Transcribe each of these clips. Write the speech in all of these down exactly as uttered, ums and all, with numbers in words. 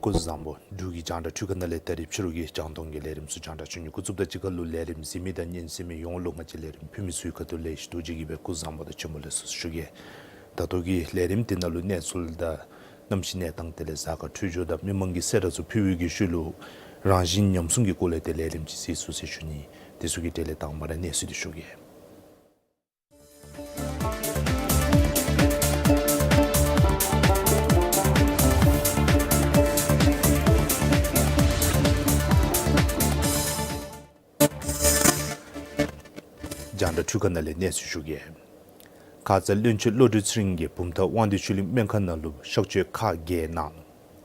སྐུ་གཟུགས་བཟང་པོ། འབྲུག་གི་རྒྱང་བསྒྲགས་འཕྲུལ་ཁང་ནང་ལས་ད་རིས་ཕྱི་རུ་གི་རྒྱང་མཐོང་གི་ལས་རིམ་ཚུ་རྒྱང་བསྒྲགས་ཞུ་ནི། འགོ་བཙུགསཔ་ད་གཅིག་ཁར་ལུ་ལས་རིམ་གཟིགས་མི་དང་ཉན་གསན་མི་ཡོངས་ལུ་ང་བཅས་ལས་རིམ་ཕུལ་མི་ཚུ་གི་ཁ་ཐུག་ལས་ཞུ་དོ་བཟུམ་གྱི་སྦེ་སྐུ་གཟུགས་བཟང་པོ་དང་ཆེ་མོ་ལེགས་སོ་ཞུ་གེ། ད་ལྟོ་གི་ལས་རིམ་འདི་ནང་ལུ་གནས་ཚུལ་དང་གནམ་གཤིས་གནས་སྟངས་དེ་ལས་གཟའ་སྐར་འཕྲོད་སྦྱོར་དང་མི་མང་གི་གསལ་བསྒྲགས་ཚུ་ཕུལ་བའི་གི་ཤུལ་ལུ་རང་བཞིན་ཉམས་སྲུང་གི་སྐོར་ལས་ཏེ་ལས་རིམ་ཅིག་གཟིགས་ཚུགས་ཟེར་ཞུ་ནི། དེ་ཚུ་གི་གྲས་ལས་དང་པ་ར་གནས་ཚུལ་འདི་ཞུ་གེ། རྒྱང་བསྒྲགས་འཕྲུལ་ཁང་ནང་ལས་གནས་ཚུལ་ཞུ་གེ། ཁ་ཙ་བློན་ཆེན་བློ་གྲོས་ཚེ་རིང་གིས་བུམ་ཐང་དབང་འདུས་ཆོས་གླིང་སྨན་ཁང་ནང་ལུ་གཤག་བཅོས་ཁག་བརྒྱད་གནང་ནུག།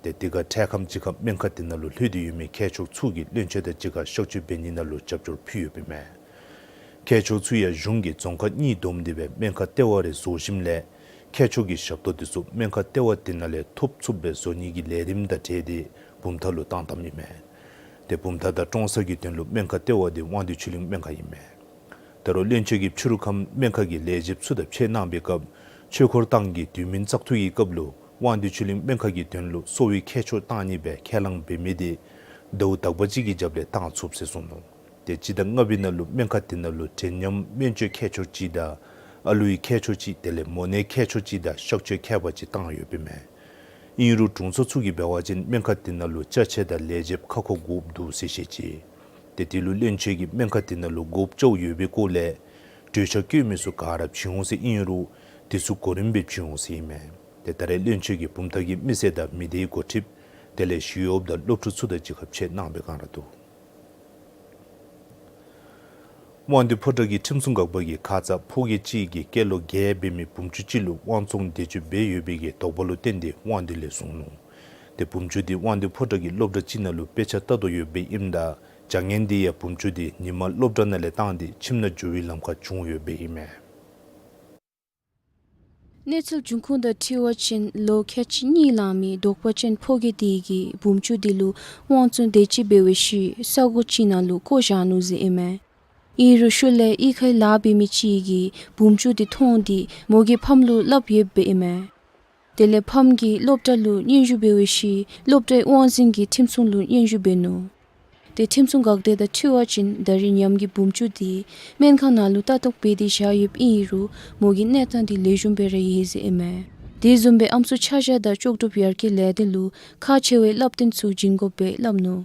ཏེ་དེ་ཁར་འཕྲལ་ཁམས་ཅིག་ཁར་སྨན་ཁང་དེ་ནང་ལུ་ལྷོད་དེ་ཡོད་མི་མཁས་མཆོག་ཚུ་གིས་བློན་ཆེན་དང་གཅིག་ཁར་གཤག་བཅོས་འབད་ནི་ནང་ལུ་རྒྱབ་སྐྱོར་ཕུལ་ཡོདཔ་ཨིན་མས། མཁས་མཆོག་ཚུ་ཡང་གཞུང་གིས་རྫོང་ཁག་གཉིས་བསྡོམས་ཏེ་སྦེ་སྨན་ཁང་ལྟེ་བ་རེ་བཟོ་ཞིནམ་ལས་མཁས་མཆོག་གི་ཞབས་ཏོག་དེ་ཚུ་སྨན་ཁང་ལྟེ་བ་དེ་ནང་ལས་ཐོབ་ཚུགསཔ་སྦེ་བཟོ་ནི་གི་ལས་རིམ་དང་འབྲེལ་ཏེ་བུམ་ཐང་ལུ་བཏང་བཏངམ་ཨིན་མས། ཏེ་བུམ་ཐང་དང་ཀྲོང་གསར་གྱི་དོན་ལུ་སྨན་ཁང་ལྟེ་བ་དེ་དབང་འདུས་ཆོས་གླིང་སྨན་ཁང་ཨིན་མས། ད་རུང་བློན་ཆེན་གྱིས་ཕྱི་རུ་ཁམས་སྨན་ཁང་གི་ལས་བྱེདཔ་ཚུ་དང་ཕྱད་གནང་བའི་སྐབས་ཆོས་འཁོར་ཐང་གི་དུས་མིན་བཙག་འཐུ་གི་སྐབས་ལུ་དབང་འདུས་ཆོས་གླིང་སྨན་ཁང་གི་དོན་ལུ་གསོ་བའི་མཁས་མཆོག་བཏང་ནི་སྦེ་ཁས་བླངས་འབད་མི་དེ་ཟླཝ་དག་པ་ཅིག་གི་རྒྱབ་ལས་བཏང་ཚུགས་ཟེར་གསུངས་ནུག། ཏེ་སྤྱི་ཟླ་ལྔ་པའི་ནང་ལུ་སྨན་ཁང་དེ་ནང་ལུ་བྲེལ་ཉམས་སྨན་བཅོས་མཁས་མཆོག་གཅིག་དང་ཨ་ལུའི་མཁས་མཆོག་གཅིག་དེ་ལས་མོ་ནད་མཁས་མཆོག་གཅིག་དང་གཤག་བཅོས་མཁས་པ་གཅིག་བཏང་ཡོདཔ་ཨིན་མས། ཨིན་རུང་དྲུང་འཚོ་ཚུ་གིས་འབད་བ་ཅིན་སྨན་ཁང་དེ་ནང་ལུ་ཅ་ཆས་དང་ལས་བྱེདཔ་ཁག་ཁ་དགོཔ་འདུག་ཟེར་བཤད་ཅི། ཏེ་དེ་ལུ་བློན་ཆེན་གྱིས་སྨན་ཁང་དེ་ནང་ལུ་དགོཔ་ཅོག་ཡོད་པའི་སྐོར་ལས་གྲོས་འཆར་བཀོད་མི་ཚུ་ག་ར་བྱིན་འོང་ཟེར་ཨིན་རུང་དེ་ཚུ་གོ་རིམ་སྦེ་བྱིན་འོང་ཟེར་ཨིན་མས། ཏེ་ད་རེས་བློན་ཆེན་གྱིས་བུམ་ཐང་གི་མི་སེར་དང་མི་སྡེའི་འགོ་ཁྲིདཔ་དེ་ལས་ཞི་གཡོགཔ་དང་སློབ་ཕྲུག་ཚུ་དང་གཅིག་ཁར་ཕྱད་གནང་བའི་སྒང་ར་འདུག། དབང་འདུས་ཕོ་བྲང་གི་ཁྲིམས་སྲུང་འགག་པ་གིས་ཁ་ཙ་ཕོ་སྐྱེས་ཅིག་གིས་སྐྱེས་ལོ་བརྒྱད་འབད་མི་བུམ་ཆུང་ཅིག་ལུ་དབང་བཙོང་འདས་མཆོད་འབད་ཡོད་པའི་གི་དོགས་པ་ལུ་བརྟེན་ཏེ་དབང་འདུས་ལས་བཟུང་ནུག། ཏེ་བུམ་ཆུང་དེ་དབང་འདུས་ཕོ་བྲང་གི་སློབ་གྲྭ་ཅིག་ནང་ལུ་དཔེ་ཆ་ལྟ་དོ་ཡོདཔ་ཨིནམ་ད་བྱ་ངན་དེ་ཡང་བུམ་ཆུང་དེ་ཉིན་མ་སློབ་གྲྭ་ནང་ལས་བཏང་སྟེ་ཁྱིམ་ནང་འགྱོ་བའི་ལམ་ཁར་བྱུང་ཡོདཔ་ཨིན་མས། གནས་ཚུལ་འབྱུང་ཁུངས་དང་འཁྲིལ་བ་ཅིན་ལོ་ཁལ་གཅིག་གཉིས་ལང་མི་དོགས་པ་ཅན་ཕོ་སྐྱེས་དེ་གིས་བུམ་ཆུང་དེ་ལུ་དབང་བཙོང་འདས་མཆོད་འབད་བའི་ཤུལ་ས་གོ་ཅིག་ནང་ལུ་བཀོ་བཞག་ནུག་ཟེར་ཨིན་མས། ཨིན་རུང་ཤུལ་ལས་གཡུས་ཁའི་ལཱ་འབད་མི་ཅིག་གིས་བུམ་ཆུང་དེ་མཐོང་སྟེ་མོ་གི་ཕམ་ལུ་སླབ་ཡོདཔ་ཨིན་མས། དེ་ལས་ཕམ་གྱིས་སློབ་གྲྭ་ལུ་སྙན་ཞུ་འབད་བའི་ཤུལ་སློབ་གྲྭའི་དབང་འཛིན་གྱི་ཁྲིམས་སྲུང་ལུ་སྙན་ཞུ་འབད་ནུག། ཏེ་ཁྲིམས་སྲུང་འགག་སྡེ་དང་འཁྲིལ་བ་ཅིན་ད་རེས་ཉམས་ཀྱི་བུམ་ཆུང་དེ་སྨན་ཁང་ནང་ལུ་ལྟ་རྟོག་འབད་དེ་བཞག་ཡོདཔ་ཨིན་རུང་མོ་གི་གནས་སྟངས་དེ་ལེགས་ཤོམ་སྦེ་ར་ཡོད་ཟེར་ཨིན་མས། དེ་བཟུམ་སྦེ་ཨམ་སྲུ་ཆ་བཞག་དང་ལྕོགས་གྲུབ་ཡར་རྒྱས་ལས་སྡེ་ལུ་ཁག་ཆེ་བའི་བསླབ་སྟོན་ཚུ་བྱིན་དགོཔ་སྦེ་སླབ་ནུག།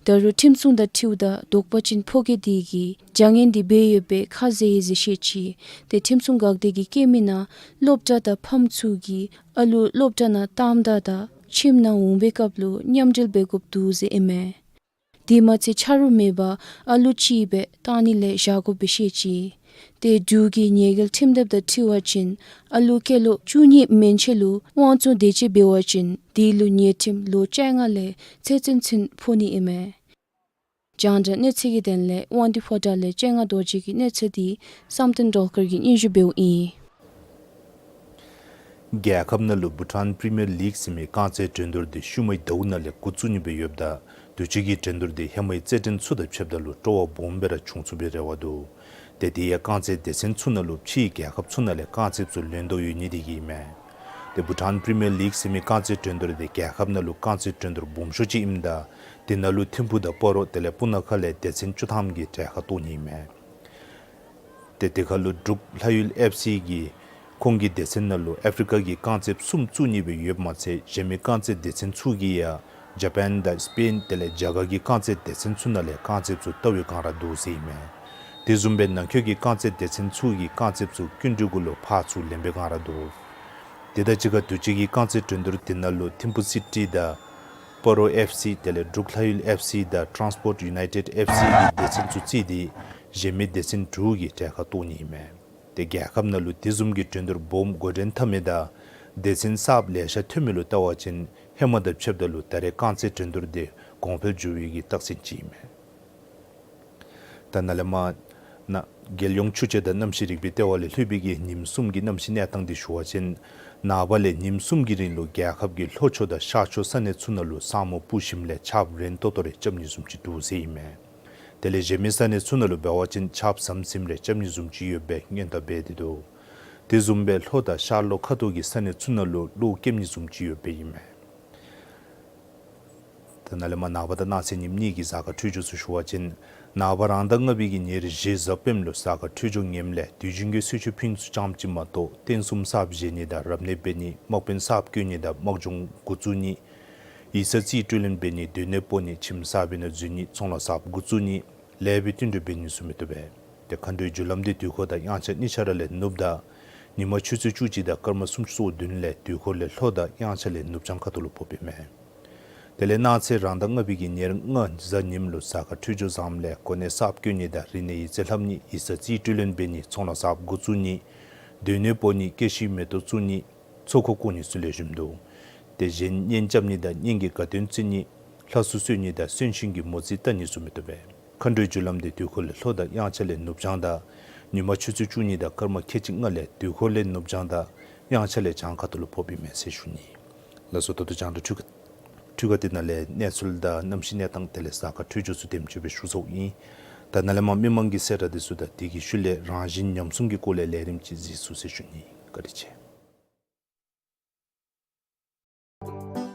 ད་རུང་ཁྲིམས་སྲུང་དང་འཁྲིལཝ་ད་དོགས་པ་ཅན་ཕོ་སྐྱེས་དེ་གིས་བྱ་ངན་དེ་འབད་ཡོདཔ་སྦེ་ཁ་བཟེད་ཡི་ཟེར་བཤད་ཅི། ཏེ་ཁྲིམས་སྲུང་འགག་སྡེ་གིས་བཀོད་མི་ནང་སློབ་གྲྭ་དང་ཕམ་ཚུ་གིས་ཨ་ལུ་སློབ་གྲྭ་ནང་བཏངམ་ད་དང་ཁྱིམ་ནང་འོང་པའི་སྐབས་ལུ་མཉམ་འབྲེལ་འབད་དགོཔ་འདུག་ཟེར་ཨིན་མས། དེ་མ་ཚད་ཆ་རོགས་མེད་པར་ཨ་ལུ་གཅིག་སྦེ་བཏང་ནི་ལས་བཞག་དགོཔ་སྦེ་བཤད་ཅི། ཏེ་འབྲུག་གི་ཉེས་འགེལ་ཁྲིམས་དེབ་དང་འཁྲིལ་བ་ཅིན་ཨ་ལུ་སྐྱེས་ལོ་བཅུ་གཉིས་མན་ཆད་ལུ་དབང་བཙོང་འདས་མཆོད་འབད་བ་ཅིན་དེ་ལུ་ཉེས་ཁྲིམས་ལོ་བཅོ་ལྔ་ལས་ཚེ་བཙོན་ཚུན་ཕོག་ནི་ཨིན་མས། རྒྱང་བསྒྲགས་གནས་ཚུལ་གྱི་དོན་ལས་དབང་འདུས་ཕོ་བྲང་ལས་སྤྱན་སྔ་རྡོ་རྗེ་གི་གནས་ཚུལ་དེ་བསམ་གཏན་སྒྲོལ་དཀར་གྱིས་སྙན་ཞུ་འབདཝ་ཨིན། རྒྱལ་ཁབ་ནང་ལུ་བྷུ་ཊཱན་པི་རི་མི་ཡར་ལིག་ཟེར་མི་རྐང་རྩེད་འགྲན་བསྡུར་དེ་ཤུལ་མའི་ཟླཝ་ནང་ལས་འགོ་བཙུགས་ནི་སྦེ་ཡོདཔ་ད་དུས་ཅི་གི་འགྲན་བསྡུར་དེ་ཧེ་མའི་རྩེད་འགྲན་ཚུ་དང་ཕྱདཔ་ད་ལུ་སྤྲོ་བ་སྦོམ་སྦེ་ར་བྱུང་ཚུགས་པའི་རེ་བ་འདུག། ཏེ་དེ་ཡང་རྐང་རྩེད་སྡེ་ཚན་ཚུ་ནང་ལུ་ཕྱིའི་རྒྱལ་ཁབ་ཚུ་ནང་ལས་རྐང་རྩེདཔ་ཚུ་ལེན་དོ་ཡོད་ནི་དེ་གིས་ཨིན་མས། ཏེ་བྷུ་ཊཱན་པི་རི་མི་ཡར་ལིག་ཟེར་མི་རྐང་རྩེད་འགྲན་བསྡུར་དེ་རྒྱལ་ཁབ་ནང་ལུ་རྐང་རྩེད་འགྲན་བསྡུར་སྦོམ་ཤོས་ཅིག་ཨིནམ་ད་དེ་ནང་ལུ་ཐིམ་ཕུག་དང་སྤ་རོ་དེ་ལས་སྤུ་ན་ཁ་ལས་སྡེ་ཚན་བཅུ་ཐམ་གྱིས་གྲལ་ཁར་གཏོགས་ནི་ཨིན་མས། ཏེ་དེ་ཁར་ལུ་འབྲུག་ལྷ་ཡུལ་ཨེཕ་སི་གིས་ཁོང་གི་སྡེ་ཚན་ནང་ལུ་ཨཕ་རི་ཀ་གི་རྐང་རྩེདཔ་གསུམ་བཙུགས་ནི་སྦེ་ཡོདཔ་མ་ཚད་གཞན་མི་རྐང་རྩེད་སྡེ་ཚན་ཚུ་གིས་ཡང་ཇ་པཱན་དང་སི་པེན་དེ་ལས་རྒྱ་གར་གྱི་རྐང་རྩེད་སྡེ་ཚན་ཚུ་ནང་ལས་རྐང་རྩེདཔ་ཚུ་བལྟ་བའི་སྒང་ར་འདུག་ཟེར་ཨིན་མས། དེ་བཟུམ་སྦེ་ནང་འཁོད་ཀྱི་རྐང་རྩེད་སྡེ་ཚན་ཚུ་གིས་རྐང་རྩེདཔ་ཚུ་སྐྱིན་འགྲུལ་གུ་ལུ་ཕར་ཚུར་ལེན་པའི་སྒང་ར་འདུག། དེ་དང་གཅིག་ཁར་དུས་ཅི་གི་རྐང་རྩེད་འགྲན་བསྡུར་དེ་ནང་ལུ་ཐིམ་ཕུག་སི་ཊི་དང་ སྤ་རོ་ཨེཕ་སི་དེ་ལས་འབྲུག་ལྷ་ཡུལ་ཨེཕ་སི་དང་ཊཱནསི་པོརཊ་ཡུ་ནའི་ཊེཌ་ཨེཕ་སི་གི་སྡེ་ཚན་ཚུ་བརྩིས་ཏེ་གཞན་མི་སྡེ་ཚན་དྲུག་གི་གྲལ་ཁར་གཏོགས་ནི་ཨིན་མས། ཏེ་རྒྱལ་ཁབ་ནང་ལུ་དེ་བཟུམ་གྱི་འགྲན་བསྡུར་སྦོམ་འགོ་འདྲེན་འཐབ་མི་དང་སྡེ་ཚན་གསརཔ་ལེ་ཤ་ཐོན་མི་ལུ་བལྟ་བ་ཅིན་ཧེ་མ་དང་ཕྱདཔ་ད་ལུ་ད་རེས་རྐང་རྩེད་འགྲན་བསྡུར་དེ་གོང་འཕེལ་འགྱོ་བའི་གི་རྟགས་མཚན་ཅིག་ཨིན་མས། ད་ནཱ་ལས་མར་ན་རྒྱལ་ཡོངས་ཆུ་དཔྱད་དང་གནམ་གཤིས་རིག་པའི་ལྟེ་བ་ལས་ལྷོད་པའི་གི་ཉིནམ་གསུམ་གྱི་གནམ་གཤིས་གནས་སྟངས་དེ་ཞུ་བ་ཅིན་ནངས་པ་ལས་ཉིནམ་གསུམ་གྱི་རིང་ལུ་རྒྱལ་ཁབ་ཀྱི་ལྷོ་ཕྱོགས་དང་ཤར་ཕྱོགས་ས་གནས་ཚུ་ནང་ལུ་ས་སྨུག་སྤུབས་ཞིནམ་ལས་ཆརཔ་རན་ཏོག་ཏོ་རེ་རྐྱབ་ནི་བཟུམ་ཅིག་འདུག་ཟེར་ཨིན་མས། དེ་ལས་གཞན་མི་ས་གནས་ཚུ་ནང་ལུ་འབད་བ་ཅིན་ཆརཔ་ཟམ་ཟིམ་རེ་རྐྱབ་ནི་བཟུམ་ཅིག་ཡོདཔ་སྦེ་སྔོན་བརྡ་འབད་དེ་འདུག། དེ་བཟུམ་སྦེ་ལྷོ་དང་ཤར་ལྷོ་ཁ་ཐུག་གི་ས་གནས་ཚུ་ནང་ལུ་གློག་ཀེམ་ནི་བཟུམ་ཅིག་ཡོདཔ་སྦེ་ཨིན་མས། ད་ནཱ་ལས་མར་ནངས་པ་དང་གནངས་ཚེ་ཉིནམ་གཉིས་ཀྱི་གཟའ་སྐར་འཕྲོད་སྦྱོར་ཚུ་ཞུ་བ་ཅིན་ནངས་པ་རང་ཟླ་ལྔ་པའི་གི་ཉེར་བཞི་གཟའ་སྤེནམ་ལུ་གཟའ་སྐར་འཕྲོད་སྦྱོར་ངནམ་ལས་དུས་རྒྱུན་གྱི་གསོལ་མཆོད་ཕུལ་ནི་ཚུ་ཙམ་ཅིག་མ་གཏོགས་རྟེན་གསུམ་གསརཔ་བཞེངས་ནི་དང་རབ་གནས་འབད་ནི་དམག་དཔོན་གསརཔ་བསྐོ་ནི་དང་དམག་སྦྱོང་འགོ་བཙུགས་ནི་ཡིག་ཚང་རྩིས་སྤྲོད་ལེན་འབད་ནི་སྡོད་གནས་སྤོ་ནི་ཁྱིམ་གསརཔ་ནང་འཛུལ་ནི་ཚོང་ལཱ་གསརཔ་འགོ་བཙུགས་ནི་ལས་པའི་བསྟུན་གྲོས་འབད་ནི་ཚུ་མི་བཏུབ་པས། ཏེ་མཁའ་འགྲོའི་རྒྱུ་ལམ་དེ་དུས་འཁོར་དང་དབྱངས་འཆར་གཉིས་ཆ་ར་ལས་ནུབ་དང་ཉིན་མ་ཆུ་ཚོད་བཅུ་གཅིག་དང་སྐར་མ་སུམ་ཅུ་སོ་བདུན་ལས་དུས་འཁོར་ལས་ལྷོ་དང་དབྱངས་འཆར་ལས་ནུབ་བྱང་ཁ་ཐུག་ལུ་ཕོགཔ་ཨིན་མས། དེ་ལས་གནངས་ཚེ་རང་ཟླ་ལྔ་པའི་གི་ཉེར་ལྔ་གཟའ་ཉིམ་ལུ་གཟའ་སྐར་འཕྲོད་སྦྱོར་བཟངམ་ལས་གོ་གནས་གསརཔ་བསྐོ་ནི་དང་རིག་གནས་ཡིག་རྩིས་ལྷབ་ནི་ཡིག་ཚང་རྩིས་སྤྲོད་ལེན་འབད་ནི་ཚོང་ལཱ་གསརཔ་འགོ་བཙུགས་ནི་སྡོད་གནས་སྤོ་ནི་སྐྱེད་ཤིང་མེ་ཏོག་བཙུགས་ནི་ཚོགས་འཁོར་བསྐོར་ནི་ཚུ་ལེགས་ཤོམ་འདུག། ཏེ་གཞན་གཉེན་རྐྱབ་ནི་དང་གཉེན་གྱི་དགའ་སྟོན་བརྩི་ནི་ལྷ་གསོལ་གསོལ་ནི་དང་གསོན་གཤིན་གྱི་མོ་རྩིས་བལྟ་ནི་ཚུ་མི་བཏུབ་པས། མཁའ་འགྲོའི་རྒྱུ་ལམ་དེ་དུས་འཁོར་ལས་ལྷོ་དང་དབྱངས་འཆར་ལས་ནུབ་བྱང་དང་ཉིན་མ་ཆུ་ཚོད་བཅུ་གཉིས་དང་སྐར་མ་ཁལ་གཅིག་ལྔ་ལས་དུས་འཁོར་ལས་ནུབ་བྱང་དང་དབྱངས་འཆར་ལས་བྱང་ཁ་ཐུག་ལུ་ཕོགཔ་ཨིན་མས་ཟེར་ཞུ་ནི། ལགས་སོ། ད་ལྟོ་རྒྱང་བསྒྲགས་འཕྲུལ་ཁང་འཕྲུལ་ཁང་འདི་ནང་ལས་གནས་ཚུལ་དང་གནམ་གཤིས་གནས་སྟངས་དེ་ལས་གཟའ་སྐར་འཕྲོད་སྦྱོར་ཚུ་དེམ་ཅིག་སྦེ་ཞུ་ཚརཝ་ཨིན། ད་ནཱ་ལས་མར་མི་མང་གི་གསལ་བསྒྲགས་འདི་ཚུ་དང་དེ་གི་ཤུལ་ལས་རང་བཞིན་ཉམས་སྲུང་གི་སྐོར་ལས་ལས་རིམ་ཅིག་གཟིགས་ཚུགས་ཟེར་ཞུ་ནི། བཀའ་དྲིན་ཆེ།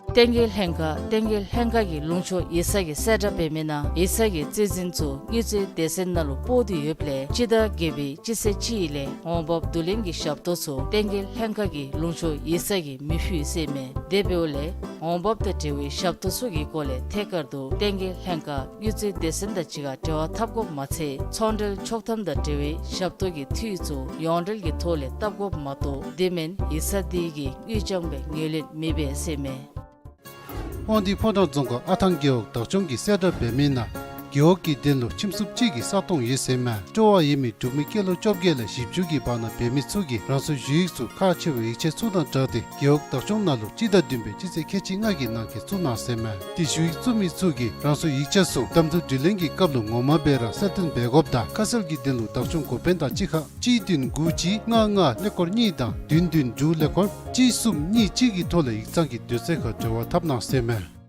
བསྟན་རྒྱས་ལྷན་ཁག་བསྟན་རྒྱས་ལྷན་ཁག་གི་ལུང་ཕྱོགས་ཡིག་ཚང་གི་གསལ་བསྒྲགས་འབད་མི་ནང་ཡིག་ཚང་གི་རྩིས་འཛིན་ཚུ་དངུལ་རྩིས་སྡེ་ཚན་ནང་ལུ་སྤོ་སྟེ་ཡོདཔ་ལས་སྤྱི་ཟླ་བརྒྱད་པའི་སྤྱི་ཚེས་གཅིག་ལས་འོང་འབབ་བསྡུ་ལེན་གྱི་ཞབས་ཏོག་ཚུ་བསྟན་རྒྱས་ལྷན་ཁག་གི་ལུང་ཕྱོགས་ཡིག་ཚང་གིས་མི་ཕུལ་ཟེར་མས། དེ་འབདཝ་ལས་འོང་འབབ་དང་འབྲེལ་བའི་ཞབས་ཏོག་ཚུ་གི་སྐོར་ལས་ཐད་ཀར་དུ་བསྟན་རྒྱས་ལྷན་ཁག་དངུལ་རྩིས་སྡེ་ཚན་དང་གཅིག་ཁར་འབྲེལ་བ་འཐབ་དགོཔ་མ་ཚད་ཚོང་འབྲེལ་ཆོག་ཐམ་དང་འབྲེལ་བའི་ཞབས་ཏོག་གི་འཐུས་ཚུ་ཡོངས་འབྲེལ་གྱི་ཐོག་ལས་བཏབ་དགོཔ་མ་གཏོགས་དེ་མེན་ཡིག་ཚང་དེ་གིས་དངུལ་རྐྱང་སྦེ་ངོས་ལེན་མི་འབད་ཟེར་མས། དབང་འདུས་ཕོ་བྲང་རྫོང་ཁག་ཨ་ཐང་རྒེད་འོག་བདག་སྐྱོང་གི་གསལ་བསྒྲགས་འབད་མི་ནང་རྒེད་འོག་གི་དོན་ལུ་ཁྱིམ་སྲུང་གཅིག་གི་ས་སྟོང་ཡོད་ཟེར་མས། སྤྲོ་བ་ཡོད་མི་འབྲུག་མི་སྐྱེས་ལོ་བཅོ་བརྒྱད་ལས་བཞི་བཅུ་གི་བར་ན་འབད་མི་ཚུ་གིས་རང་སོའི་ཞུ་ཡིག་ཚུ་ཁག་ཆེ་བའི་ཡིག་ཆ་ཚུ་དང་སྦྲགས་ཏེ་རྒེད་འོག་བདག་སྐྱོང་ནང་ལུ་སྤྱི་ཟླ་བདུན་པའི་སྤྱི་ཚེས་ཁལ་གཅིག་ལྔ་གི་ནང་འཁོད་བཙུགས་གནང་ཟེར་མས། དེ་ཞུ་ཡིག་བཙུགས་མི་ཚུ་གིས་རང་སོའི་ཡིག་ཆ་ཚུ་གདམ་འཐུ་དྲི་ལན་གྱི་སྐབས་ལུ་ངོ་མ་སྦེ་ར་གསལ་སྟོན་འབད་དགོཔ་དང་ཁ་གསལ་གྱི་དོན་ལུ་བདག་སྐྱོང་འགོ་དཔོན་དང་གཅིག་ཁར་གཅིག་བདུན་དགུ་གཅིག་ལྔ་ལྔ་ཀླད་ཀོར་གཉིས་དང་བདུན་བདུན་དྲུག་ཀླད་ཀོར་གཅིག་གསུམ་གཉིས་གཅིག་གི་ཐོག་ལས་ཡིག་ཚང་གི་དུས་ཚོད་ཁར་འབྲེལ་བ་འཐབ་གནང་ཟེར་མས།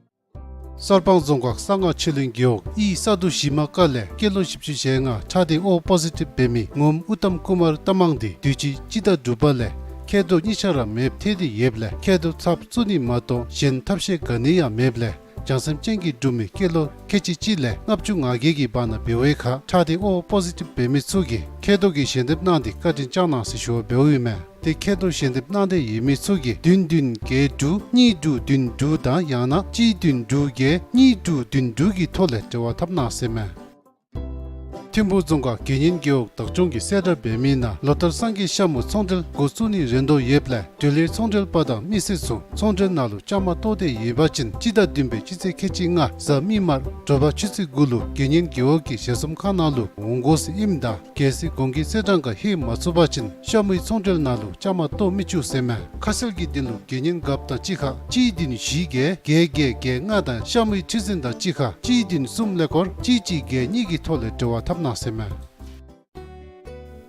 གསར་སྤང་རྫོང་ཁག་གསང་སྔགས་ཆོས་གླིང་རྒེད་འོག་ཨི་ས་རྡོ་གཞི་མ་ཀ་ལས་སྐྱེས་ལོ་བཞི་བཅུ་ཞེ་ལྔ་ཁྲག་སྡེ་ཨོ་པོ་ཟི་ཊིབ་འབད་མི་ངོམ་ཨུ་ཏམ་ཀུ་མར་རྟ་མང་འདི་དུས་ཅི་སྤྱི་ཟླ་དྲུག་པ་ལས་མཁལ་རྡོག་གཉིས་ཆ་ར་མེདཔ་ཐལ་ཏེ་ཡོདཔ་ལས་མཁལ་རྡོག་ཚབ་བཙུགས་ནི་མ་གཏོགས་གཞན་ཐབས་ཤེས་ག་ནི་ཡང་མེདཔ་ལས་བྱང་སེམས་ཅན་གྱིས་བསྒྲུབས་མི་སྐྱེས་ལོ་ཁལ་གཅིག་གཅིག་ལས་ལྔ་བཅུ་ང་བརྒྱད་ཀྱི་བར་ན་འབད་བའི་ཁར་ཁྲག་སྡེ་ཨོ་པོ་ཟི་ཊིབ་འབད་མི་ཚུ་གིས་མཁལ་རྡོག་གི་ཞལ་འདེབས་གནང་སྟེ་བཀའ་དྲིན་བསྐྱང་གནང་ཟེར་ཞུ་བ་འབདཝ་ཨིན་མས། དེ་མཁལ་རྡོག་ཞལ་འདེབས་གནང་འདོད་ཡོད་མི་ཚུ་གིས་བདུན་བདུན་བརྒྱད་དྲུག་གཉིས་དྲུག་བདུན་དྲུག་དང་ཡང་ན་གཅིག་བདུན་དྲུག་བརྒྱད་གཉིས་དྲུག་བདུན་དྲུག་གི་ཐོག་ལས་འབྲེལ་བ་འཐབ་གནང་ཟེར་མས། ཐིམ་ཕུག་རྫོང་ཁག་དགེ་བསྙེན་རྒེད་འོག་བདག་སྐྱོང་གི་གསལ་བསྒྲགས་འབད་མི་ནང་ལོ་ལྟར་སངས་རྒྱས་ཤ་མུ་ཚོང་འབྲེལ་འགོ་བཙུགས་ནི་རན་དོ་ཡོདཔ་ལས་འབྲེལ་ཡོད་ཚོང་འབྲེལ་པ་དང་མི་སེར་ཚུ་ཚོང་འབྲེལ་ནང་ལུ་བཅའ་མར་གཏོགས་ཏེ་ཡོད་པ་ཅིན་སྤྱི་ཟླ་བདུན་པའི་སྤྱི་ཚེས་ཁལ་གཅིག་ལྔ་གཟའ་མིག་དམར་དྲོ་པ་ཆུ་ཚོད་དགུ་ལུ་དགེ་བསྙེན་རྒེད་འོག་གི་ཞལ་འཛོམས་ཁང་ནང་ལུ་འོང་དགོ་ཟེར་ཨིནམ་ད་གལ་སྲིད་གོང་གི་གསལ་བསྒྲགས་ཁར་ལྷོད་མ་ཚུགས་པ་ཅིན་ཤ་མུའི་ཚོང་འབྲེལ་ནང་ལུ་བཅའ་མར་གཏོགས་མི་བཅུག་ཟེར་མས། ཁ་གསལ་གྱི་དོན་ལུ་དགེ་བསྙེན་རྒཔོ་དང་གཅིག་ཁར་གཅིག་བདུན་བཞི་བརྒྱད་བརྒྱད་བརྒྱད་བརྒྱད་ལྔ་དང་ཤ་མུའི་ཁྲི་འཛིན་དང་གཅིག་ཁར་གཅིག་བདུན་གསུམ་ཀླད་ཀོར་གཅིག་གཅིག་བརྒྱད་གཉིས་ཀྱི་ཐོག་ལས་འབྲེལ་བ་འཐབ་གནང་ཟེར་མས།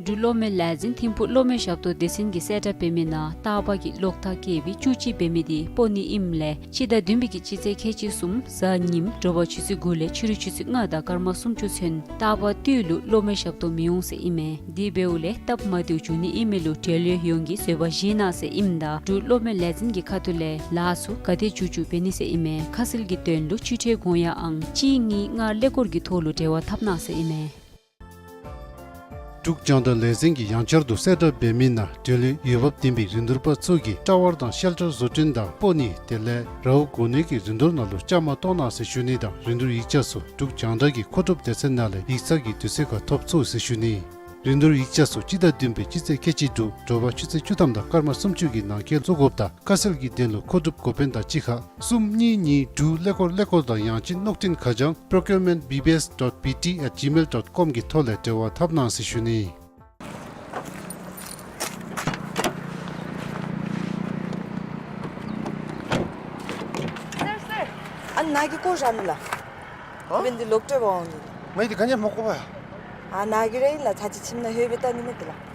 འབྲུག་གློག་མེ་ལས་འཛིན་ཐིམ་ཕུག་གློག་མེ་ཞབས་ཏོག་སྡེ་ཚན་གྱི་གསལ་བསྒྲགས་འབད་མི་ནང་རྟག་པར་གྱི་གློག་ཐག་བཀལ་བའི་བཅུ་གཅིག་འབད་མི་དེ་སྤོ་ནི་ཨིནམ་ལས་སྤྱི་ཟླ་བདུན་པའི་གི་སྤྱི་ཚེས་ཁལ་གཅིག་གསུམ་གཟའ་ཉིམ་དྲོ་པ་ཆུ་ཚོད་དགུ་ལས་ཕྱི་རུ་ཆུ་ཚོད་ལྔ་དང་སྐར་མ་སུམ་ཅུ་ཚུན་རྟག་པར་དུས་ལུ་གློག་མེ་ཞབས་ཏོག་མི་འོང་ཟེར་ཨིན་མས། དེ་འབདཝ་ལས་སྟབས་མ་བདེཝ་འབྱུང་ནི་ཨིན་མི་ལུ་འབྲེལ་ཡོད་ཡོངས་ཀྱིས་བཟོད་པ་བཞེས་གནང་ཟེར་ཨིནམ་ད་འབྲུག་གློག་མེ་ལས་འཛིན་གྱི་ཁ་ཐུག་ལས་ལཱ་ཚུ་ག་དེ་མཇུག་མཇུག་འབད་ནི་ཟེར་ཨིན་མས། ཁ་གསལ་གྱི་དོན་ལུ་ཕྱིར་སྤྲོད་དགོངས་ཡངས་ཨང་གཅིག་གཉིས་ལྔ་ཀླད་ཀོར་གྱི་ཐོག་ལུ་འབྲེལ་བ་འཐབ་གནང་ཟེར་ཨིན་མས། འབྲུག་རྒྱང་བསྒྲགས་ལས་འཛིན་གྱིས་ཡང་བསྐྱར་དུ་གསལ་བསྒྲགས་འབད་མི་ནང་འབྲེལ་ཡོད་འོས་འབབ་ལྡན་པའི་རིན་བསྡུར་པ་ཚུ་གིས་ཊ་ཝར་དང་ཤེལ་ཊར་བཟོ་སྐྲུན་དང་སྤོ་ནི་དེ་ལས་ར་ཧུ་གོ་གནས་ཀྱི་རིན་བསྡུར་ནང་ལུ་བཅའ་མར་གཏོགས་གནང་ཟེར་ཞུ་ནི་དང་རིན་བསྡུར་ཡིག་ཆ་ཚུ་འབྲུག་རྒྱང་བསྒྲགས་ཀྱི་མཁོ་སྒྲུབ་སྡེ་ཚན་ནང་ལས་ཡིག་ཚང་གི་དུས་ཚོད་ཁར་ཐོབ་ཚུགས་ཟེར་ཞུ་ནི། རིན་བསྡུར་ཡིག་ཆ་སོགས་སྤྱི་ཟླ་བདུན་པའི་སྤྱི་ཚེས་ཁལ་གཅིག་དྲུག་དྲོ་པ་ཆུ་ཚོད་བཅུ་ཐམ་དང་སྐར་མ་སུམ་ཅུ་གི་ནང་འཁོད་བཟོ་དགོཔ་དང་ཁ་གསལ་གྱི་དོན་ལུ་མཁོ་སྒྲུབ་འགོ་དཔོན་དང་གཅིག་ཁར་གསུམ་གཉིས་གཉིས་དྲུག་ཀླད་ཀོར་ཀླད་ཀོར་དང་ཡང་ཅིན་གློག་འཕྲིན་ཁ་བྱང་procurement B B S dot B T at gmail dot com གི་ཐོག་ལས་འབྲེལ་བ་འཐབ་གནང་ཟེར་ཞུ་ནི། སར་སར། ཨ་ནཱ་གི་སྐོར་ར་ནི་ལགས། ཨ། དེ་འབདན་འདི་ལོག་སྤྲོད་འབག་འོང་ནི། ངས་འདི་ག་ནི་མ་གོ་བས། ཨ་ནཱ་གི་ར་ཨིན་ལགས། ཚར་གཅིག་ཁྱིམ་ནང་ལྷོད་སྦེ་བལྟ་ནི་མས་ཏེ་ལགས། པ་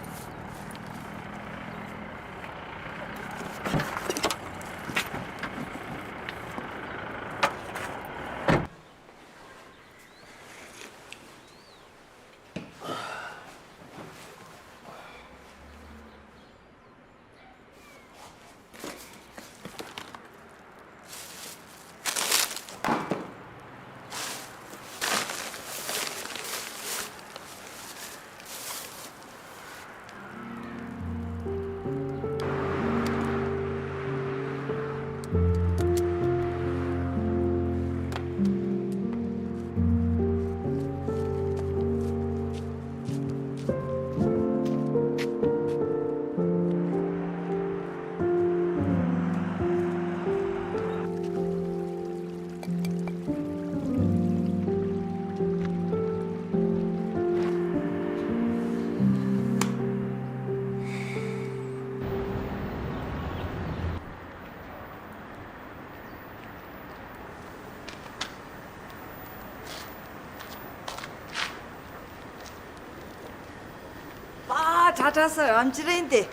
ཊ་ཊ་སར་ཨམ་ཅི་རེ་ཨིན་ཏེ། ང་